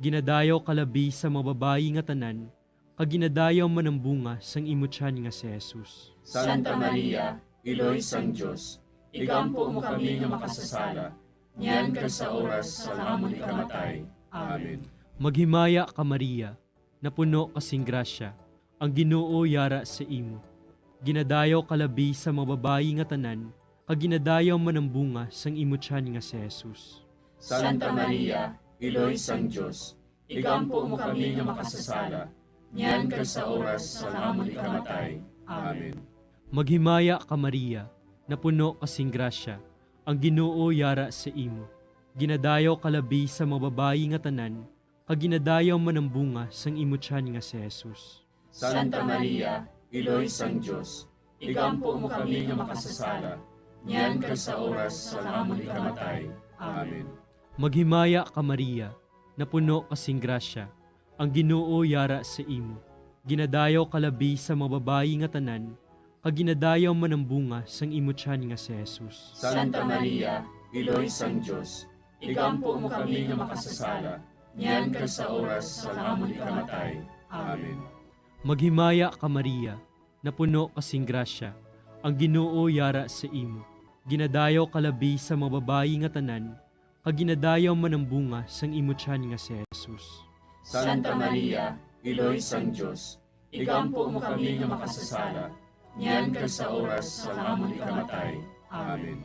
Ginadayaw ka labi sa mga babayi nga tanan, kag ginadayaw man ang bunga sang imo tiyan nga si Jesus. Santa Maria, Iloy sang Dios, igampo mo kami nga makasasala, niyan kag sa oras sang amon ikamatay. Amen. Maghimaya ka, Maria, napuno ka sing grasya, ang Ginoo yara sa imo. Ginadayaw ka labi sa mga babayi nga tanan, kag ginadayaw man ang bunga sang imo tiyan nga si Jesus. Santa Maria, Iloy sang Dios, igampo mo kami nga makasasala, niyan kag sa oras sang amon ikamatay. Amen. Maghimaya ka, Maria, napuno ka sing grasya, ang Ginoo yara sa imo. Ginadayaw ka labi sa mga babayi nga tanan, kag ginadayaw man ang bunga sang imo tiyan nga si Jesus. Santa Maria, Iloy sang Dios, igampo mo kami nga makasasala, niyan kag sa oras sang amon ikamatay. Amen. Maghimaya ka, Maria, napuno ka sing grasya, ang Ginoo yara sa imo. Ginadayaw ka labi sa mga babayi nga tanan, kag ginadayaw man ang bunga sang imo tiyan nga si Jesus. Santa Maria, Iloy sang Dios, igampo mo kami nga makasasala, niyan kag sa oras sang amon ikamatay. Amen. Maghimaya ka, Maria, napuno ka sing grasya, ang Ginoo yara sa imo. Ginadayaw ka labi sa mga babayi nga tanan, kag ginadayaw man ang bunga sang imo tiyan nga si Jesus. Santa Maria, Iloy sang Dios, igampo mo kami nga makasasala, niyan kag sa oras sang amon ikamatay. Amen.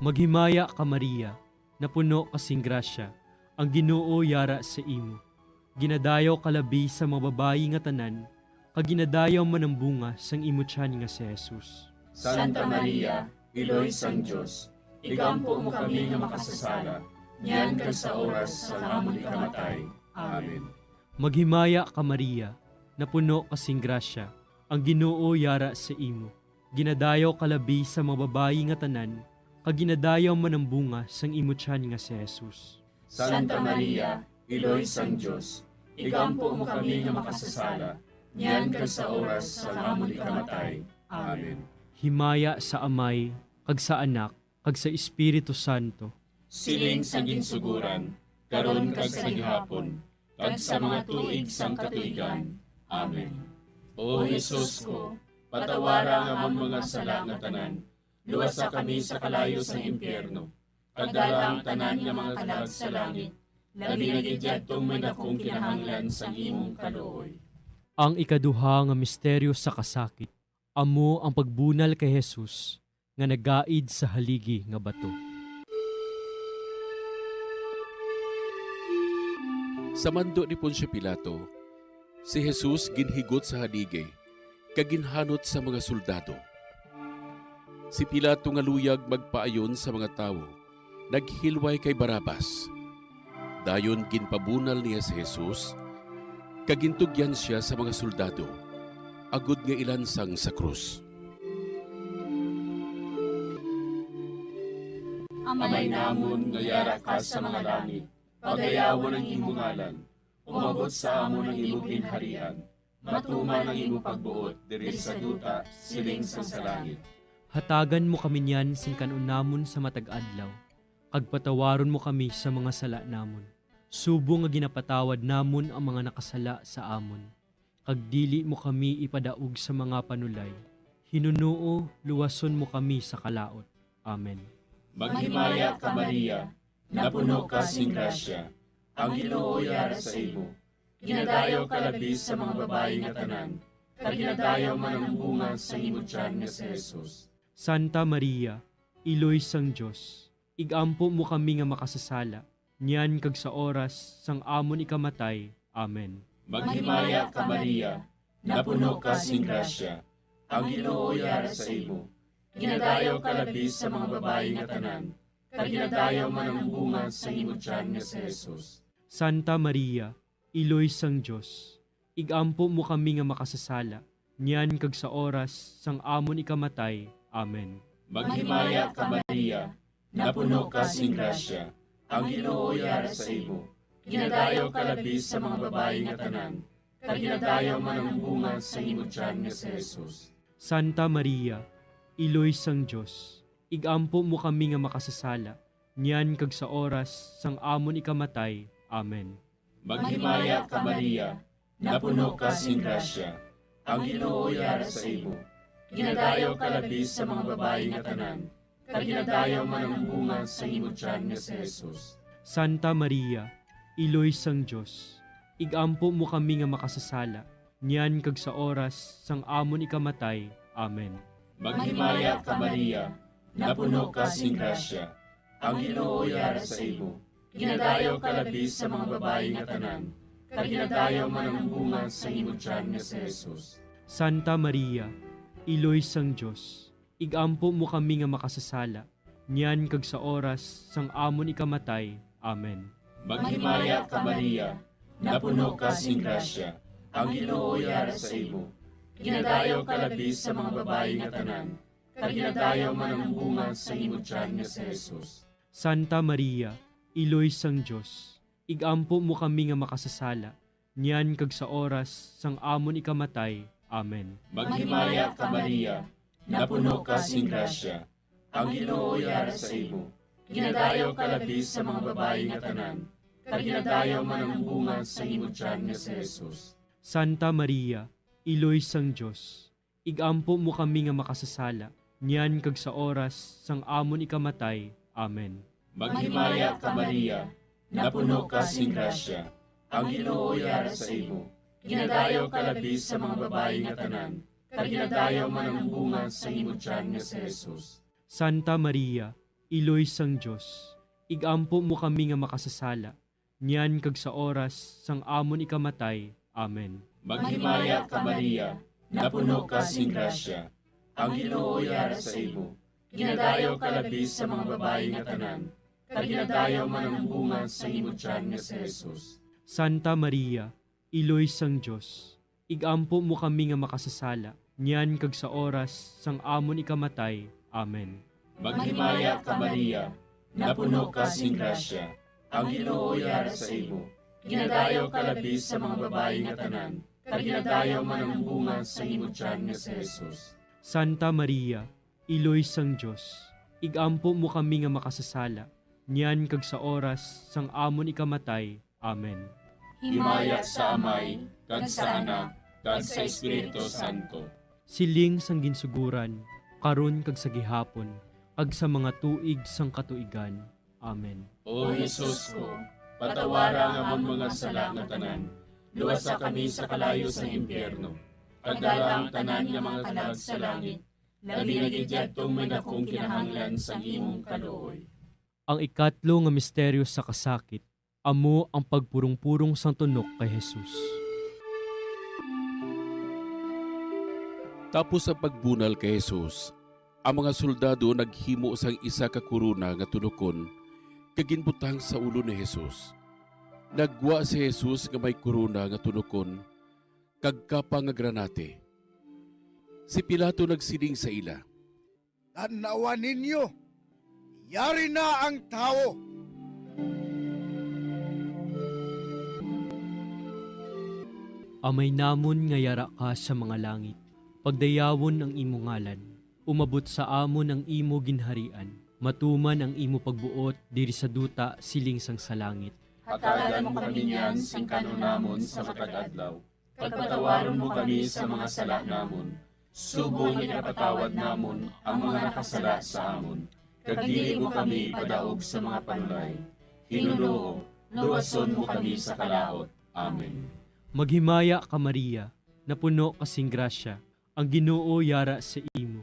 Maghimaya ka, Maria, napuno ka sing grasya, ang Ginoo yara sa imo. Ginadayaw ka labi sa mga babayi nga tanan, kag ginadayaw man ang bunga sang imo tiyan nga si Jesus. Santa Maria, Iloy sang Dios, igampo mo kami nga makasasala, niyan kag sa oras sang amon ikamatay. Amen. Maghimaya ka, Maria, napuno ka sing grasya, ang Ginoo yara sa imo. Ginadayaw ka labi sa mga babayi nga tanan, kag ginadayaw man ang bunga sang imo tiyan nga si Jesus. Santa Maria, Iloy sang Dios, igampo mo kami nga makasasala, niyan kag sa oras sang amon ikamatay. Amen. Himaya sa Amay, kag sa Anak, kag sa Espiritu Santo. Siling sa ginsuguran, karon kag sa gihapon, kag sa mga tuig sang katuigan. Amen. O Jesus ko, patawara ang amon mga sala nga tanan, luwasa kami sa kalayo sang impyerno, kag dala ang tanan nga mga kalag sa langit, labi na gid yadtong may dakong kinahanglan sang imong kaluoy. Ang ikaduha nga misteryo sa kasakit, amo ang pagbunal kay Jesus nga nagaid sa haligi nga bato. Sa mando ni Poncio Pilato, si Jesus ginhigot sa haligi kag ginhanot sa mga soldado. Si Pilato nga luyag magpaayon sa mga tawo, naghilway kay Barrabas. Dayon ginpabunal niya si Jesus, kag gintugyan sia sa mga soldado, agod nga ilansang sa krus. Amay namon nga yara ka sa mga langit, pagayawon ang imo ngalan. Umabot sa amon ang imo ginharian. Matuman ang imo pagbuot diri sa duta, siling sang sa langit. Hatagan mo kami niyan sing kan-on namon sa matag adlaw, kag patawaron mo kami sa mga sala namon, subong nga ginapatawad namon ang mga nakasala sa amon. Kag dili mo kami ipadaog sa mga panulay. Hinunoo, luwason mo kami sa kalaut. Amen. Maghimaya ka, Maria, napuno ka sing grasya, ang Ginoo yara sa imo. Ginadayaw ka labi sa mga babayi nga tanan, kag ginadayaw man ang bunga sang imo tiyan nga si Jesus. Santa Maria, Iloy sang Dios, igampo mo kami nga makasasala, niyan kag sa oras sang amon ikamatay. Amen. Maghimaya ka, Maria, napuno ka sing grasya, ang Ginoo yara sa imo. Ginadayaw ka labi sa mga babayi nga tanan, kag ginadayaw man ang bunga sang imo tiyan nga si Jesus. Santa Maria, Iloy sang Dios, igampo mo kami nga makasasala, niyan kag sa oras sang amon ikamatay. Amen. Maghimaya ka, Maria, napuno ka sing grasya, ang Ginoo yara sa imo. Ginadayaw ka labi sa mga babayi nga tanan, kag ginadayaw man ang bunga sang imo tiyan nga si Jesus. Santa Maria, Iloy sang Dios, igampo mo kami nga makasasala, niyan kag sa oras sang amon ikamatay. Amen. Maghimaya ka, Maria, napuno ka sing grasya, ang Ginoo yara sa imo. Ginadayaw ka labi sa mga babayi nga tanan, kag ginadayaw man ang bunga sang imo tiyan nga si Jesus. Santa Maria, Iloy sang Dios, igampo mo kami nga makasasala, niyan kag sa oras sang amon ikamatay. Amen. Maghimaya ka, Maria, napuno ka sing grasya, ang Ginoo yara sa imo. Ginadayaw ka labi sa mga babayi nga tanan, kag ginadayaw man ang bunga sang imo tiyan nga si Jesus. Santa Maria, Iloy sang Dios, igampo mo kami nga makasasala, niyan kag sa oras sang amon ikamatay. Amen. Maghimaya ka, Maria, napuno ka sing grasya, ang Ginoo yara sa imo. Ginadayaw ka labi sa mga babayi nga tanan, kag ginadayaw man ang bunga sang imo tiyan nga si Jesus. Santa Maria, Iloy sang Dios, igampo mo kami nga makasasala, niyan kag sa oras sang amon ikamatay. Amen. Maghimaya ka, Maria, napuno ka sing grasya, ang Ginoo yara sa imo. Ginadayaw ka labi sa mga babayi nga tanan, kag ginadayaw man ang bunga sang imo tiyan nga si Jesus. Santa Maria, Iloy sang Dios, igampo mo kami nga makasasala, niyan kag sa oras sang amon ikamatay. Amen. Maghimaya ka, Maria, napuno ka sing grasya, ang Ginoo yara sa imo. Ginadayaw ka labi sa mga babayi nga tanan, kag ginadayaw man ang bunga sang imo tiyan nga si Jesus. Santa Maria, Iloy sang Dios, igampo mo kami nga makasasala, niyan kag sa oras sang amon ikamatay. Amen. Maghimaya ka, Maria, napuno ka sing grasya, ang Ginoo yara sa imo. Ginadayaw ka labi sa mga babayi nga tanan, kag ginadayaw man ang bunga sang imo tiyan nga si Jesus. Santa Maria, Iloy sang Dios, igampo mo kami nga makasasala, niyan kag sa oras sang amon ikamatay. Amen. Maghimaya ka, Maria, napuno ka sing grasya, ang Ginoo yara sa imo. Ginadayaw ka labi sa mga babayi nga tanan, kag ginadayaw man ang bunga sang imo tiyan nga si Jesus. Santa Maria, Iloy sang Dios, igampo mo kami nga makasasala, niyan kag sa oras sang amon ikamatay. Amen. Himaya sa Amay, kag sa Anak, kag sa Espiritu Santo. Siling sang ginsuguran, karon kag sa gihapon, kag sa mga tuig sang katuigan. Amen. O Jesus ko, patawara ang amon mga sala nga tanan, luwasa kami sa kalayo sang impyerno, kag dala ang tanan nga mga kalag sa langit, labi na gid yadtong may dakong kinahanglan sang imong kaluoy. Ang ikatlo nga misteryo sa kasakit, amo ang pagpurong-purong sang tunok kay Jesus. Tapos sa pagbunal kay Jesus, ang mga soldado naghimo sang isa ka korona nga tunokon kag ginbutang sa ulo ni Jesus. Naggwa si Jesus nga may korona nga tunokon kag kapa nga granate. Si Pilato nagsiling sa ila, "Tan-awa ninyo, Yari na ang tawo. Amay namon nga yara ka sa mga langit, pagdayawon ang imo ngalan. Umabot sa amon ang imo ginharian. Matuman ang imo pagbuot diri sa duta siling sang sa langit. Hatagan mo kami niyan sing kan-on namon sa matag adlaw, kag patawaron mo kami sa mga sala namon, subong nga ginapatawad namon ang mga nakasala sa amon, kag dili mo kami ipadaog sa mga panulay. Ginoo, luwason mo kami sa kalaut. Amen. Maghimaya ka, Maria, napuno ka sing grasya, ang Ginoo yara sa imo.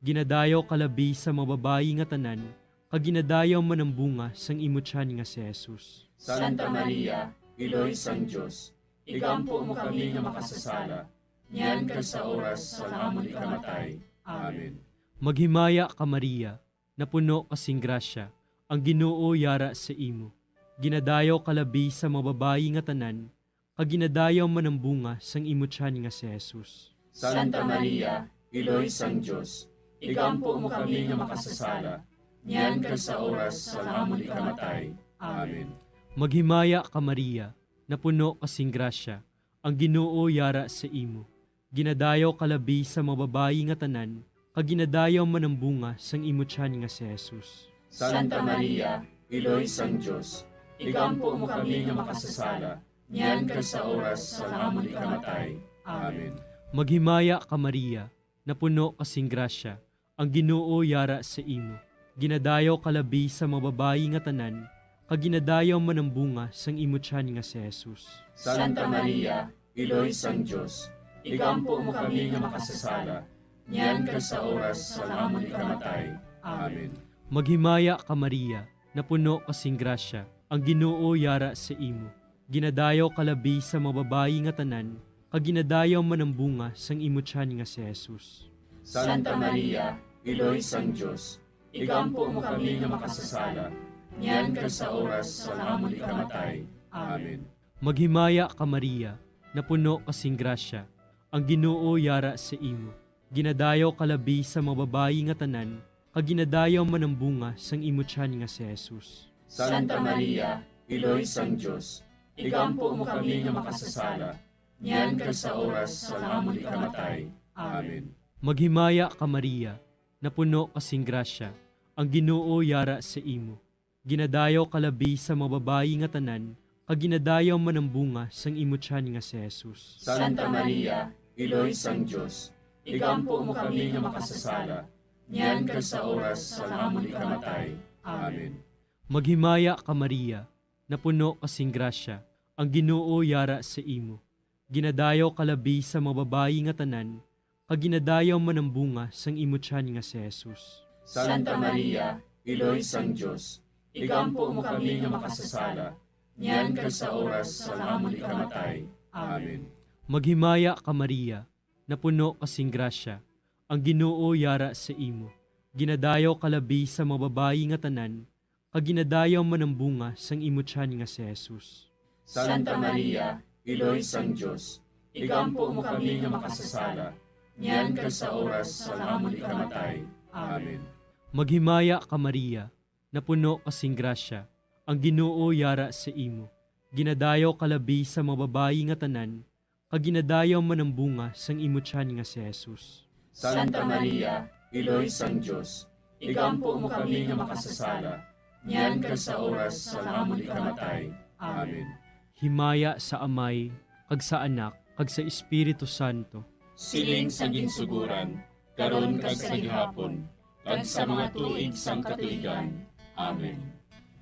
Ginadayaw ka labi sa mga babayi nga tanan, kag ginadayaw man ang bunga sang imo tiyan nga si Jesus. Santa Maria, Iloy sang Dios, igampo mo kami nga makasasala, niyan kag sa oras sang amon ikamatay. Amen. Maghimaya ka, Maria, napuno ka sing grasya, ang Ginoo yara sa imo. Ginadayaw ka labi sa mga babayi nga tanan, kag ginadayaw man ang bunga sang imo tiyan nga si Jesus. Santa Maria, Iloy sang Dios, igampo mo kami nga makasasala, niyan kag sa oras sang amon ikamatay. Amen. Maghimaya ka, Maria, napuno ka sing grasya, ang Ginoo yara sa imo. Ginadayaw ka labi sa mga babayi nga tanan, kag ginadayaw man ang bunga sang imo tiyan nga si Jesus. Santa Maria, Iloy sang Dios, igampo mo kami nga makasasala, niyan kag sa oras sang amon ikamatay. Amen. Maghimaya ka, Maria, napuno ka sing grasya, ang Ginoo yara sa imo. Ginadayaw ka labi sa mga babayi nga tanan, kag ginadayaw man ang bunga sang imo tiyan nga si Jesus. Santa Maria, Iloy sang Dios, igampo mo kami nga makasasala, niyan kag sa oras sang amon ikamatay. Amen. Maghimaya ka, Maria, napuno ka sing grasya, ang Ginoo yara sa imo. Ginadayaw ka labi sa mga babayi nga tanan, kag ginadayaw man ang bunga sang imo tiyan nga si Jesus. Santa Maria, Iloy sang Dios, igampo mo kami nga makasasala, niyan kag sa oras sang amon ikamatay. Amen. Maghimaya ka, Maria, napuno ka sing grasya, ang Ginoo yara sa imo. Ginadayaw ka labi sa mga babayi nga tanan, kag ginadayaw man ang bunga sang imo tiyan nga si Jesus. Santa Maria, Iloy sang Dios, igampo mo kami nga makasasala, niyan kag sa oras sang amon ikamatay. Amen. Maghimaya ka, Maria, napuno ka sing grasya, ang Ginoo yara sa imo. Ginadayaw ka labi sa mga babayi nga tanan, kag ginadayaw man ang bunga sang imo tiyan nga si Jesus. Santa Maria, Iloy sang Dios, igampo mo kami nga makasasala, niyan kag sa oras sang amon ikamatay. Amen. Maghimaya ka, Maria, napuno ka sing grasya, ang Ginoo yara sa imo. Ginadayaw ka labi sa mga babayi nga tanan, kag ginadayaw man ang bunga sang imo tiyan nga si Jesus. Santa Maria, Iloy sang Dios, igampo mo kami nga makasasala, niyan kag sa oras sang amon ikamatay. Amen. Maghimaya ka, Maria, napuno ka sing grasya, ang Ginoo yara sa imo. Ginadayaw ka labi sa mga babayi nga tanan, kag ginadayaw man ang bunga sang imo tiyan nga si Jesus. Santa Maria, Iloy sang Dios, igampo mo kami nga makasasala, niyan kag sa oras sang amon ikamatay. Amen. Maghimaya ka, Maria, napuno ka sing grasya, ang Ginoo yara sa imo. Ginadayaw ka labi sa mga babayi nga tanan, kag ginadayaw man ang bunga sang imo tiyan nga si Jesus. Santa Maria, Iloy sang Dios, igampo mo kami nga makasasala, niyan kag sa oras sang amon ikamatay. Amen. Himaya sa Amay, kag sa Anak, kag sa Espiritu Santo. Siling sa ginsugoran, karon kag sa gihapon, kag sa mga tuig sang katuigan. Amen.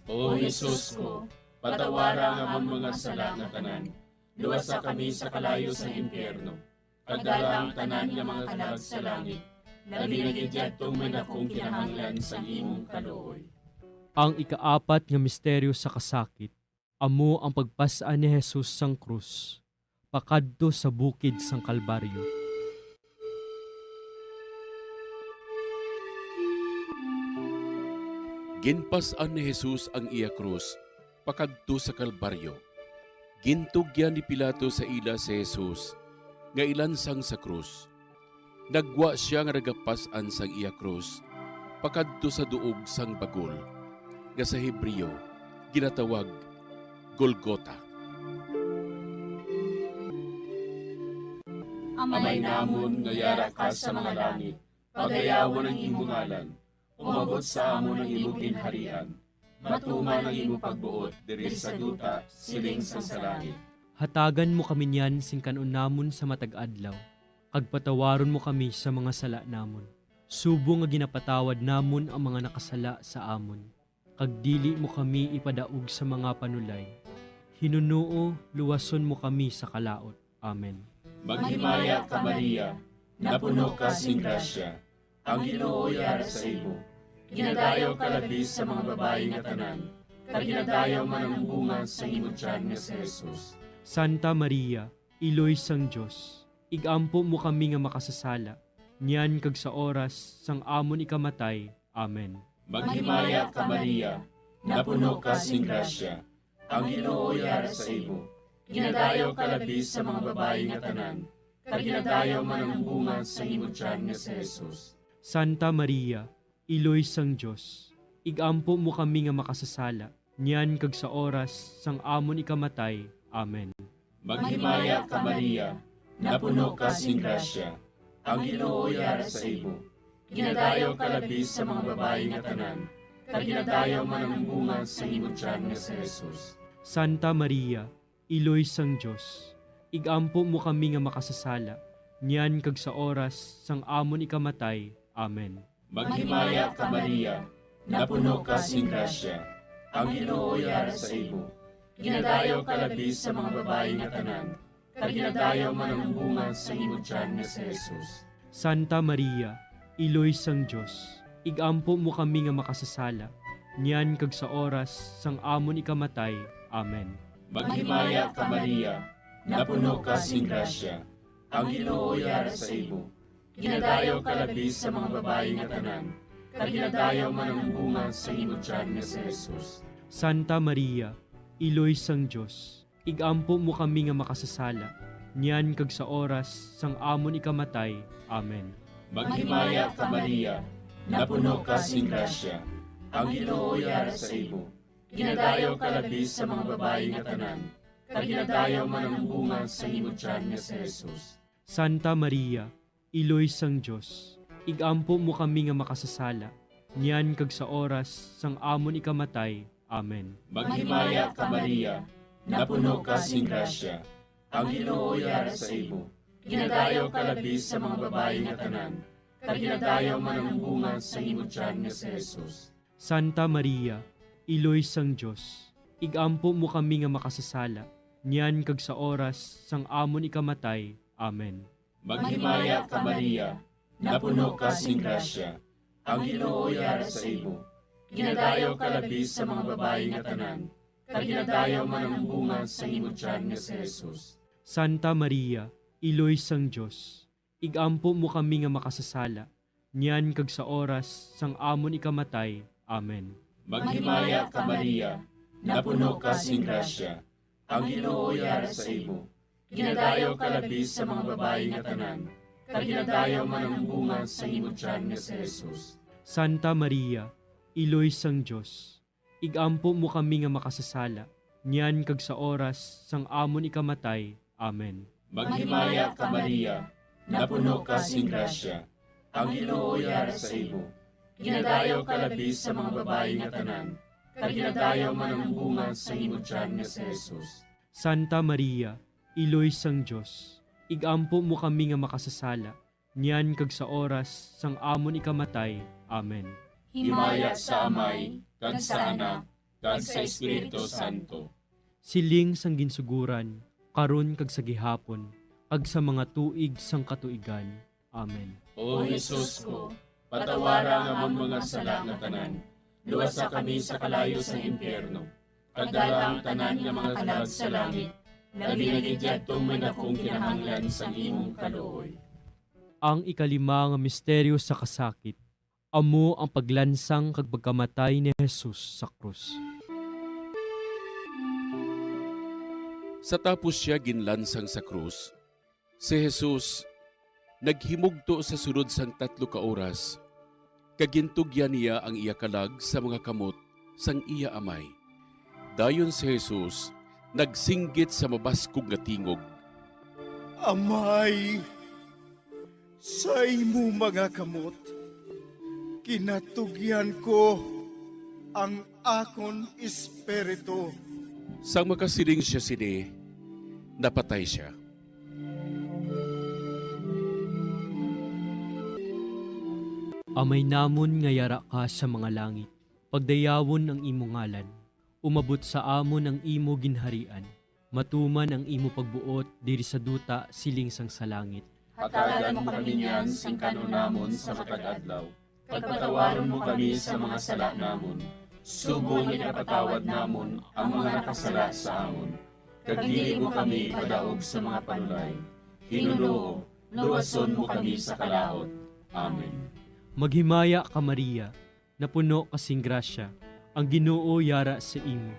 O Jesus ko, patawara ang amon mga sala nga tanan, luwasa kami sa kalayo sang impyerno, kag dala ang tanan nga mga kalag sa langit, labi na gid yadtong may dakong kinahanglan sang imong kaluoy. Ang ikaapat nga misteryo sa kasakit, amo ang pagpas-an ni Jesus sang krus pakadto sa bukid sang Kalbaryo. Ginpas-an ni Jesus ang iya krus pakadto sa Kalbaryo. Gintugyan ni Pilato sa ila si Jesus nga ilansang sa krus. Naggwa sia nga nagapas-an sang iya krus, pakadto sa duog sang bagol, nga sa Hebreo ginatawag Golgota. Amay namon nga yara ka sa mga langit, pagayawon ang imo ngalan, umabot sa amon ang imo ginharian, matuman ang imo pagbuot diri sa duta, siling sang sa langit. Hatagan mo kami niyan sing kan-on namon sa matag adlaw, kag patawaron mo kami sa mga sala namon, subong nga ginapatawad namon ang mga nakasala sa amon, kag dili mo kami ipadaog sa mga panulay. Hinunoo, luwason mo kami sa kalaut. Amen. Maghimaya ka, Maria, napuno ka sing grasya, ang Ginoo yara sa imo. Ginadayaw ka labi sa mga babayi nga tanan, kag ginadayaw man ang bunga sang imo tiyan nga si Jesus. Santa Maria, Iloy sang Dios, ig-ampo mo kami nga makasasala, niyan kag sa oras sang amon ikamatay. Amen. Maghimaya ka, Maria, napuno ka sing grasya, ang Ginoo yara sa imo. Ginadayaw ka labi sa mga babayi nga tanan, kag ginadayaw man ang bunga sang imo tiyan nga si Jesus. Santa Maria, Iloy sang Dios, ig-ampo mo kami nga makasasala, niyan kag sa oras sang amon ikamatay. Amen. Maghimaya ka, Maria, napuno ka sing grasya, ang Ginoo yara sa imo. Ginadayaw ka labi sa mga babayi nga tanan, kag ginadayaw man ang bunga sang imo tiyan nga si Jesus. Santa Maria, Iloy sang Dios, ig-ampo mo kami nga makasasala, niyan kag sa oras sang amon ikamatay. Amen. Maghimaya ka, Maria, napuno ka sing grasya, ang Ginoo yara sa imo. Ginadayaw ka labi sa mga babayi nga tanan, kag ginadayaw man ang bunga sang imo tiyan nga si Jesus. Santa Maria, Iloy sang Dios, ig-ampo mo kami nga makasasala, niyan kag sa oras sang amon ikamatay. Amen. Maghimaya ka, Maria, napuno ka sing grasya, ang Ginoo yara sa imo. Ginadayaw ka labi sa mga babayi nga tanan, kag ginadayaw man ang bunga sang imo tiyan nga si Jesus. Santa Maria, Iloy sang Dios, ig-ampo mo kami nga makasasala, niyan kag sa oras sang amon ikamatay. Amen. Maghimaya ka, Maria, napuno ka sing grasya, ang Ginoo yara sa imo. Ginadayaw ka labi sa mga babayi nga tanan, kag ginadayaw man ang bunga sang imo tiyan nga si Jesus. Santa Maria, Iloy sang Dios, ig-ampo mo kami nga makasasala, niyan kag sa oras sang amon ikamatay. Amen. Maghimaya ka, Maria, napuno ka sing grasya, ang Ginoo yara sa imo. Ginadayaw ka labi sa mga babayi nga tanan, kag ginadayaw man ang bunga sang imo tiyan nga si Jesus. Santa Maria, Iloy sang Dios, ig-ampo mo kami nga makasasala, niyan kag sa oras sang amon ikamatay. Amen. Maghimaya ka, Maria, napuno ka sing grasya, ang Ginoo yara sa imo. Ginadayaw ka labi sa mga babayi nga tanan, kag ginadayaw man ang bunga sang imo tiyan nga si Jesus. Santa Maria, Iloy sang Dios, ig-ampo mo kami nga makasasala, niyan kag sa oras sang amon ikamatay. Amen. Maghimaya ka, Maria, napuno ka sing grasya, ang Ginoo yara sa imo. Ginadayaw ka labi sa mga babayi nga tanan, kag ginadayaw man ang bunga sang imo tiyan nga si Jesus. Santa Maria, Iloy sang Dios, ig-ampo mo kami nga makasasala, niyan kag sa oras sang amon ikamatay. Amen. Maghimaya ka, Maria, napuno ka sing grasya, ang Ginoo yara sa imo. Ginadayaw ka labi sa mga babayi nga tanan, kag ginadayaw man ang bunga sang imo tiyan nga si Jesus. Santa Maria, Iloy sang Dios, ig-ampo mo kami nga makasasala, niyan kag sa oras sang amon ikamatay. Amen. Himaya sa Amay, kag sa Anak, kag sa Espiritu Santo. Siling sang ginsuguran, karon kag sa gihapon, kag sa mga tuig sang katuigan. Amen. O Jesus ko, patawara ang amon mga sala nga tanan, luwasa kami sa kalayo sang impyerno, kag dala ang tanan nga mga kalag sa langit, labi na gid yadtong may dakong kinahanglan sang imong kaluoy. Ang ikalima nga misteryo sa kasakit, amo ang paglansang kag pagkamatay ni Jesus sa krus. Sa tapos sia ginlansang sa krus, si Jesus naghimugto sa sulod sang tatlo ka oras, kag gintugyan niya ang iya kalag sa mga kamot sang iya amay. Dayon si Jesus nagsinggit sa mabaskog nga tingog, "Amay, sa imo mga kamot ginatugyan ko ang akon espiritu." Sang makasiling sia sini, napatay sia. Amay namon nga yara ka sa mga langit, pagdayawon ang imo ngalan. Umabot sa amon ang imo ginharian. Matuman ang imo pagbuot diri sa duta siling sang sa langit. Hatagan mo kami niyan sing kan-on namon sa matag adlaw, kag patawaron mo kami sa mga sala namon, subong nga ginapatawad namon ang mga nakasala sa amon. Kag dili mo kami ipadaog sa mga panulay. Ginoo, luwason mo kami sa kalaut. Amen. Maghimaya ka, Maria, napuno ka sing grasya, ang Ginoo yara sa imo.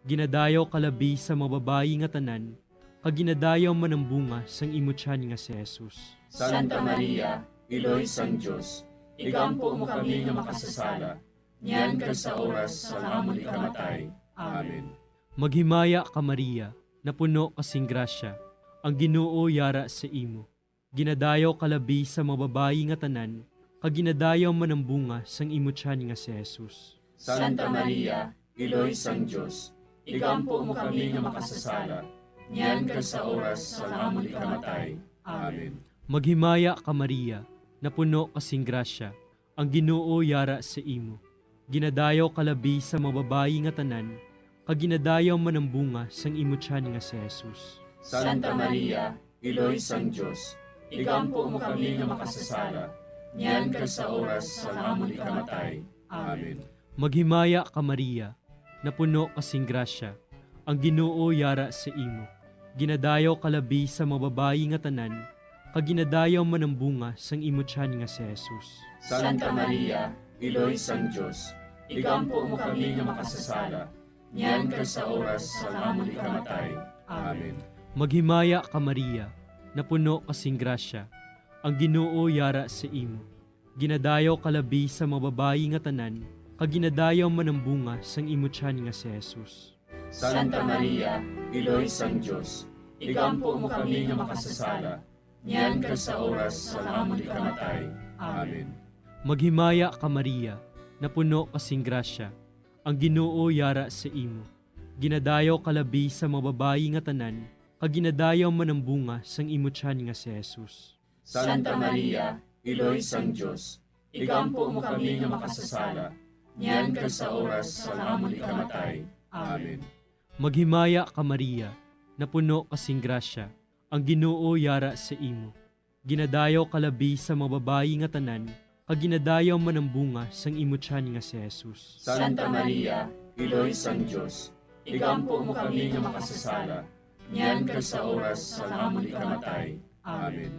Ginadayaw ka labi sa mga babayi nga tanan, kag ginadayaw man ang bunga sang imo tiyan nga si Jesus. Santa Maria, Iloy sang Dios, igampo mo kami nga makasasala, niyan kag sa oras sang amon ikamatay. Amen. Maghimaya ka, Maria, napuno ka sing grasya, ang Ginoo yara sa imo. Ginadayaw ka labi sa mga babayi nga tanan, kag ginadayaw man ang bunga sang imo tiyan nga si Jesus. Santa Maria, Iloy sang Dios, igampo mo kami nga makasasala, niyan kag sa oras sang amon ikamatay. Amen. Maghimaya ka, Maria, napuno ka sing grasya, ang Ginoo yara sa imo. Ginadayaw ka labi sa mga babayi nga tanan, kag ginadayaw man ang bunga sang imo tiyan nga si Jesus. Santa Maria, Iloy sang Dios, igampo mo kami nga makasasala, niyan kag sa oras sang amon ikamatay. Amen. Maghimaya ka, Maria, napuno ka sing grasya, ang Ginoo yara sa imo. Ginadayaw ka labi sa mga babayi nga tanan, kag ginadayaw man ang bunga sang imo tiyan nga si Jesus. Santa Maria, Iloy sang Dios, igampo mo kami nga makasasala, niyan kag sa oras sang amon ikamatay. Amen. Maghimaya ka, Maria, napuno ka sing grasya, ang Ginoo yara sa imo. Ginadayaw ka labi sa mga babayi nga tanan, kag ginadayaw man ang bunga sang imo tiyan nga si Jesus. Santa Maria, Iloy sang Dios, igampo mo kami nga makasasala, niyan kag sa oras sang amon ikamatay. Amen. Maghimaya ka, Maria, napuno ka sing grasya, ang Ginoo yara sa imo. Ginadayaw ka labi sa mga babayi nga tanan, kag ginadayaw man ang bunga sang imo tiyan nga si Jesus. Santa Maria, Iloy sang Dios, igampo mo kami nga makasasala, niyan kag sa oras sang amon ikamatay. Amen. Maghimaya ka, Maria, napuno ka sing grasya, ang Ginoo yara sa imo. Ginadayaw ka labi sa mga babayi nga tanan, kag ginadayaw man ang bunga sang imo tiyan nga si Jesus. Santa Maria, Iloy sang Dios, igampo mo kami nga makasasala, niyan kag sa oras sang amon ikamatay. Amen.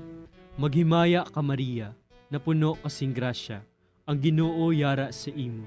Maghimaya ka, Maria, napuno ka sing grasya, ang Ginoo yara sa imo.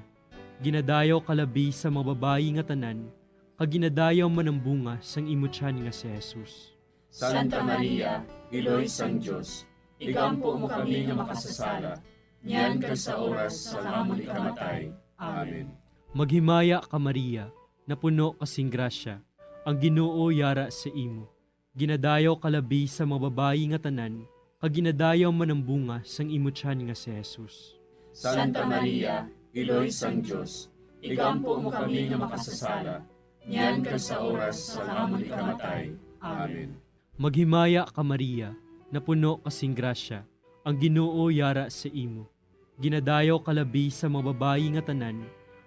Ginadayaw ka labi sa mga babayi nga tanan, kag ginadayaw man ang bunga sang imo tiyan nga si Jesus. Santa Maria, Iloy sang Dios, igampo mo kami nga makasasala, niyan kag sa oras sang amon ikamatay. Amen. Maghimaya ka, Maria, napuno ka sing grasya, ang Ginoo yara sa imo. Ginadayaw ka labi sa mga babayi nga tanan, kag ginadayaw man ang bunga sang imo tiyan nga si Jesus. Santa Maria, Iloy sang Dios, igampo mo kami nga makasasala, niyan kag sa oras sang amon ikamatay. Amen. Maghimaya ka, Maria, napuno ka sing grasya, ang Ginoo yara sa imo. Ginadayaw ka labi sa mga babayi nga tanan,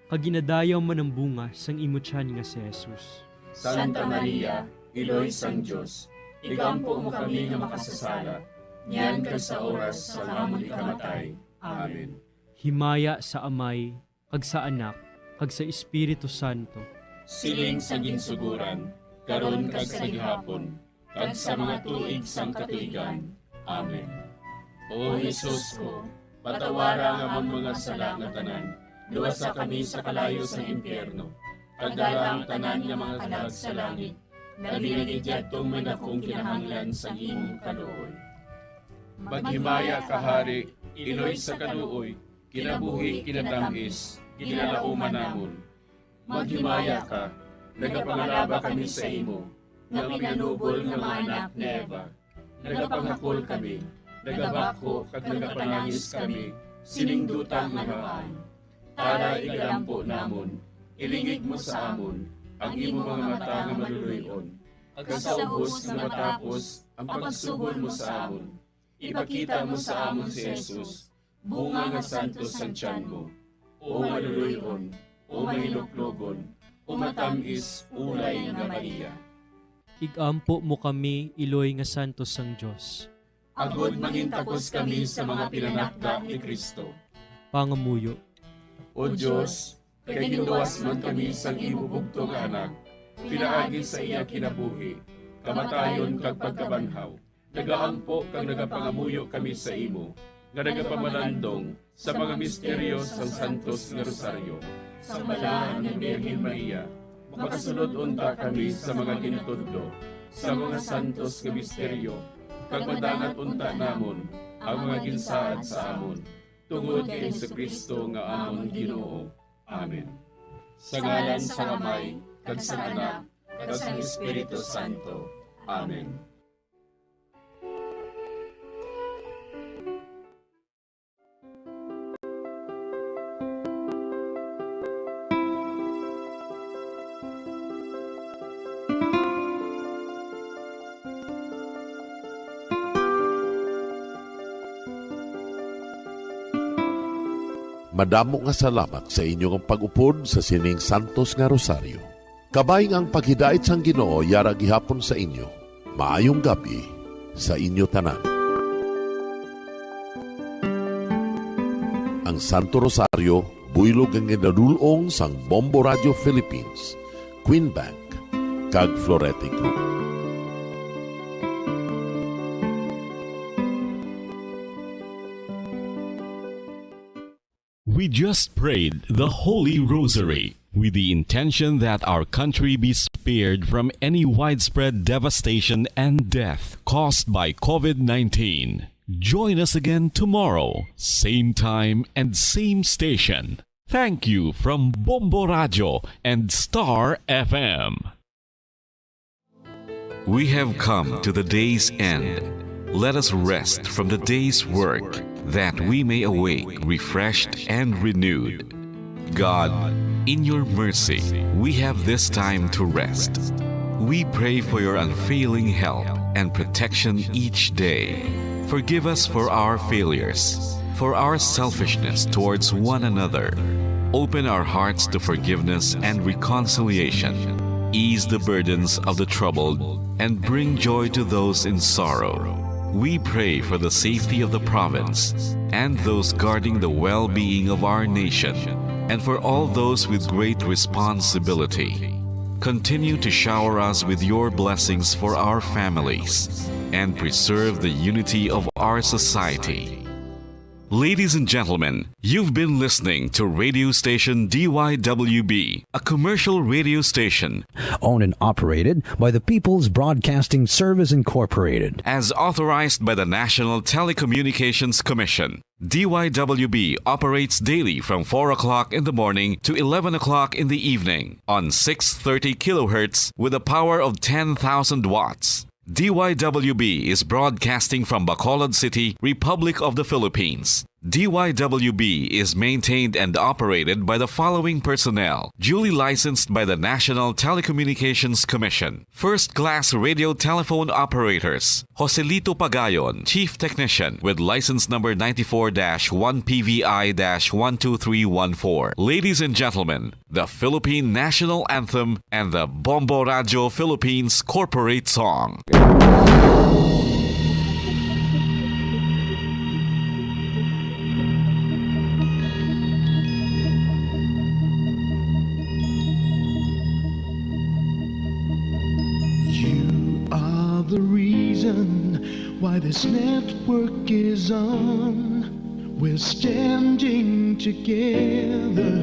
kag ginadayaw man ang bunga sang imo tiyan nga si Jesus. Santa Maria, Iloy sang Dios, igampo mo kami nga makasasala, niyan kag sa oras sang amon ikamatay. Amen. Himaya sa Amay, kag sa Anak, kag sa Espiritu Santo. Siling sa ginsugoran, karon kag sa gihapon, kag sa mga tuig sang katuigan. Amen. O Jesus ko, patawara ang amon mga sala nga tanan, luwasa kami sa kalayo sang impyerno, kag dala ang tanan nga mga kalag sa langit, labi na gid yadtong may dakong kinahanglan sang imong kaluoy. Maghimaya ka, Hari, Iloy sa kaluoy, Kinabuhi, kinatamis, ginalauman namon. Maghimaya ka, nagapangalaba kami sa imo, nga pinanubol nga mga anak ni Eva. Nagapangakol kami, nagabakho kag nagapanangis kami sining duta nga namaan. Tara, igalampo namon, ilingig mo sa amon ang imo mga mata nga maluloy-on, kag sa ubos nga matapos ang pagsugol mo sa amon, ipakita mo sa amon si Jesus, bunga nga santos sang tiyan mo, o maluloy-on, o mahinuklogon, o matamis ulay nga Maria. Igampo mo kami, iloy nga santos sang Dios. Agod mangintakos kami sa mga pinanakda ni Cristo. Pangamuyo. O Dios, kay ginluwas man kami sang imo bugtong nga Anak, pinaagi sa iya kinabuhi, kamatayon kag pagkabanhaw, nagaampo kag nagapangamuyo kami sa imo, nga nagapamalandong sa mga misteryo sang Santos nga Rosaryo. Sang Balaan nga Birhen Maria, makasulod unta kami sa mga ginatudlo sa mga santos nga misteryo, kag madangat unta namon ang mga ginsaad sa amon, tungod kay Jesu-Cristo nga amon Ginoo. Amen. Sa ngalan sang Amay, kag sang Anak, kag sang Espiritu Santo. Amen. Madamo nga salamat sa inyo nga pag-upod sa sining santos nga rosaryo. Kabay nga ang paghidait sang Ginoo yara gihapon sa inyo. Maayong gab-i sa inyo tanan. Ang Santo Rosario, buylog nga ginadul-ong sang Bombo Radio Philippines, Queen Bank, kag Florete Group. We just prayed the Holy Rosary with the intention that our country be spared from any widespread devastation and death caused by COVID nineteen. Join us again tomorrow, same time and same station. Thank you from Bombo Radio and Star F M. We have come to the day's end. Let us rest from the day's work, that we may awake refreshed and renewed. God, in your mercy, we have this time to rest. We pray for your unfailing help and protection each day. Forgive us for our failures, for our selfishness towards one another. Open our hearts to forgiveness and reconciliation. Ease the burdens of the troubled and bring joy to those in sorrow. We pray for the safety of the province and those guarding the well-being of our nation, and for all those with great responsibility. Continue to shower us with your blessings for our families and preserve the unity of our society. Ladies and gentlemen, you've been listening to radio station D Y W B, a commercial radio station owned and operated by the People's Broadcasting Service Incorporated. As authorized by the National Telecommunications Commission. D Y W B operates daily from four o'clock in the morning to eleven o'clock in the evening on six thirty kilohertz with a power of ten thousand watts. D Y W B is broadcasting from Bacolod City, Republic of the Philippines. D Y W B is maintained and operated by the following personnel, duly licensed by the National Telecommunications Commission. First-class radio telephone operators, Joselito Pagayon, Chief Technician, with license number ninety-four dash one P V I dash one two three one four. Ladies and gentlemen, the Philippine National Anthem and the Bombo Radio Philippines Corporate Song. You are the reason why this network is on. We're standing together,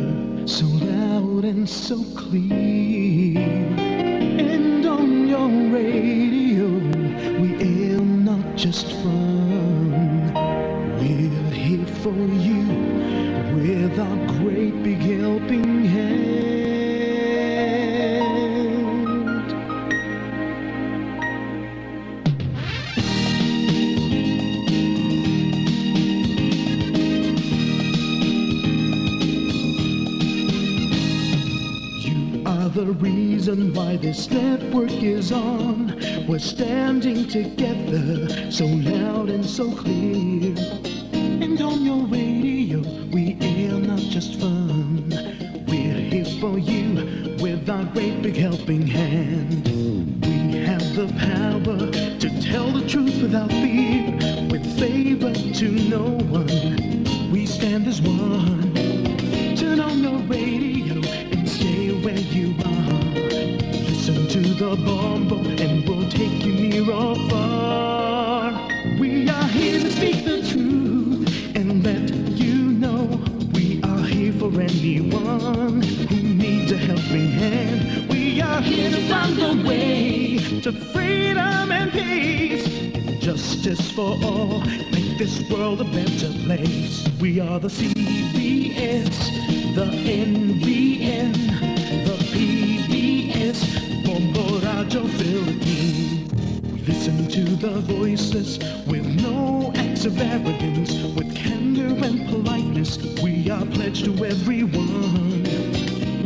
so loud and so clear. And on your radio, we air not just fun. We're here for you. A great big helping hand. You are the reason why this network is on. We're standing together, so loud and so clear. And on your radio, we air not just fun. We're here for you with our great big helping hand. We have the power to tell the truth without fear, with favor to no one. We stand as one. Turn on your radio and stay where you are. Listen to the Bombo and we'll take you near or far. We are here to speak the truth and let you know we are here for anyone who needs a helping hand. We are here to find the way to freedom and peace and justice for all. Make this world a better place. We are the C B S, the N B N, the P B S, Bombo Radio Philippines. We listen to the voices with no acts of arrogance, with candor and politeness. We are pledged to everyone.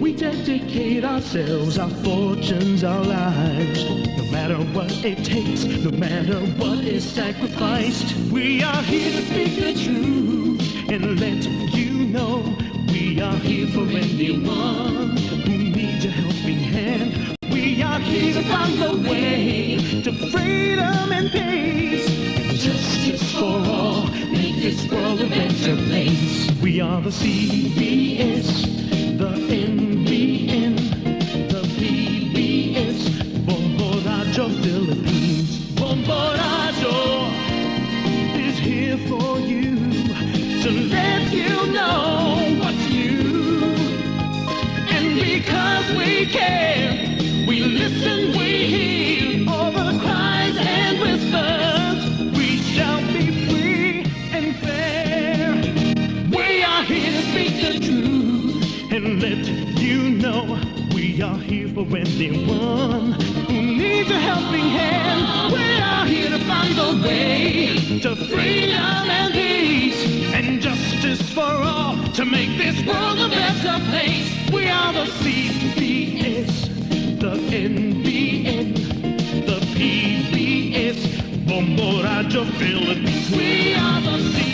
We dedicate ourselves, our fortunes, our lives, no matter what it takes, no matter what is sacrificed. We are here to speak the truth and let you know we are here for anyone who needs a helping hand. We are here to find the way to freedom and peace and justice for all. Make this world a better place. We are the C B S, the N B N, the P B S, Bombo Radio Philippines. Bombo Radio is here for you to let you know what's new. And because we care, we listen, we hear all the cries and whispers. We shall be free and fair. We are here to speak the truth and let you know we are here for anyone who needs a helping hand. We are here to find the way to freedom and peace and justice for all, to make this world a better place. We are the C B S, the N B N, the P B S, Bombo Radio Philippines. We are the C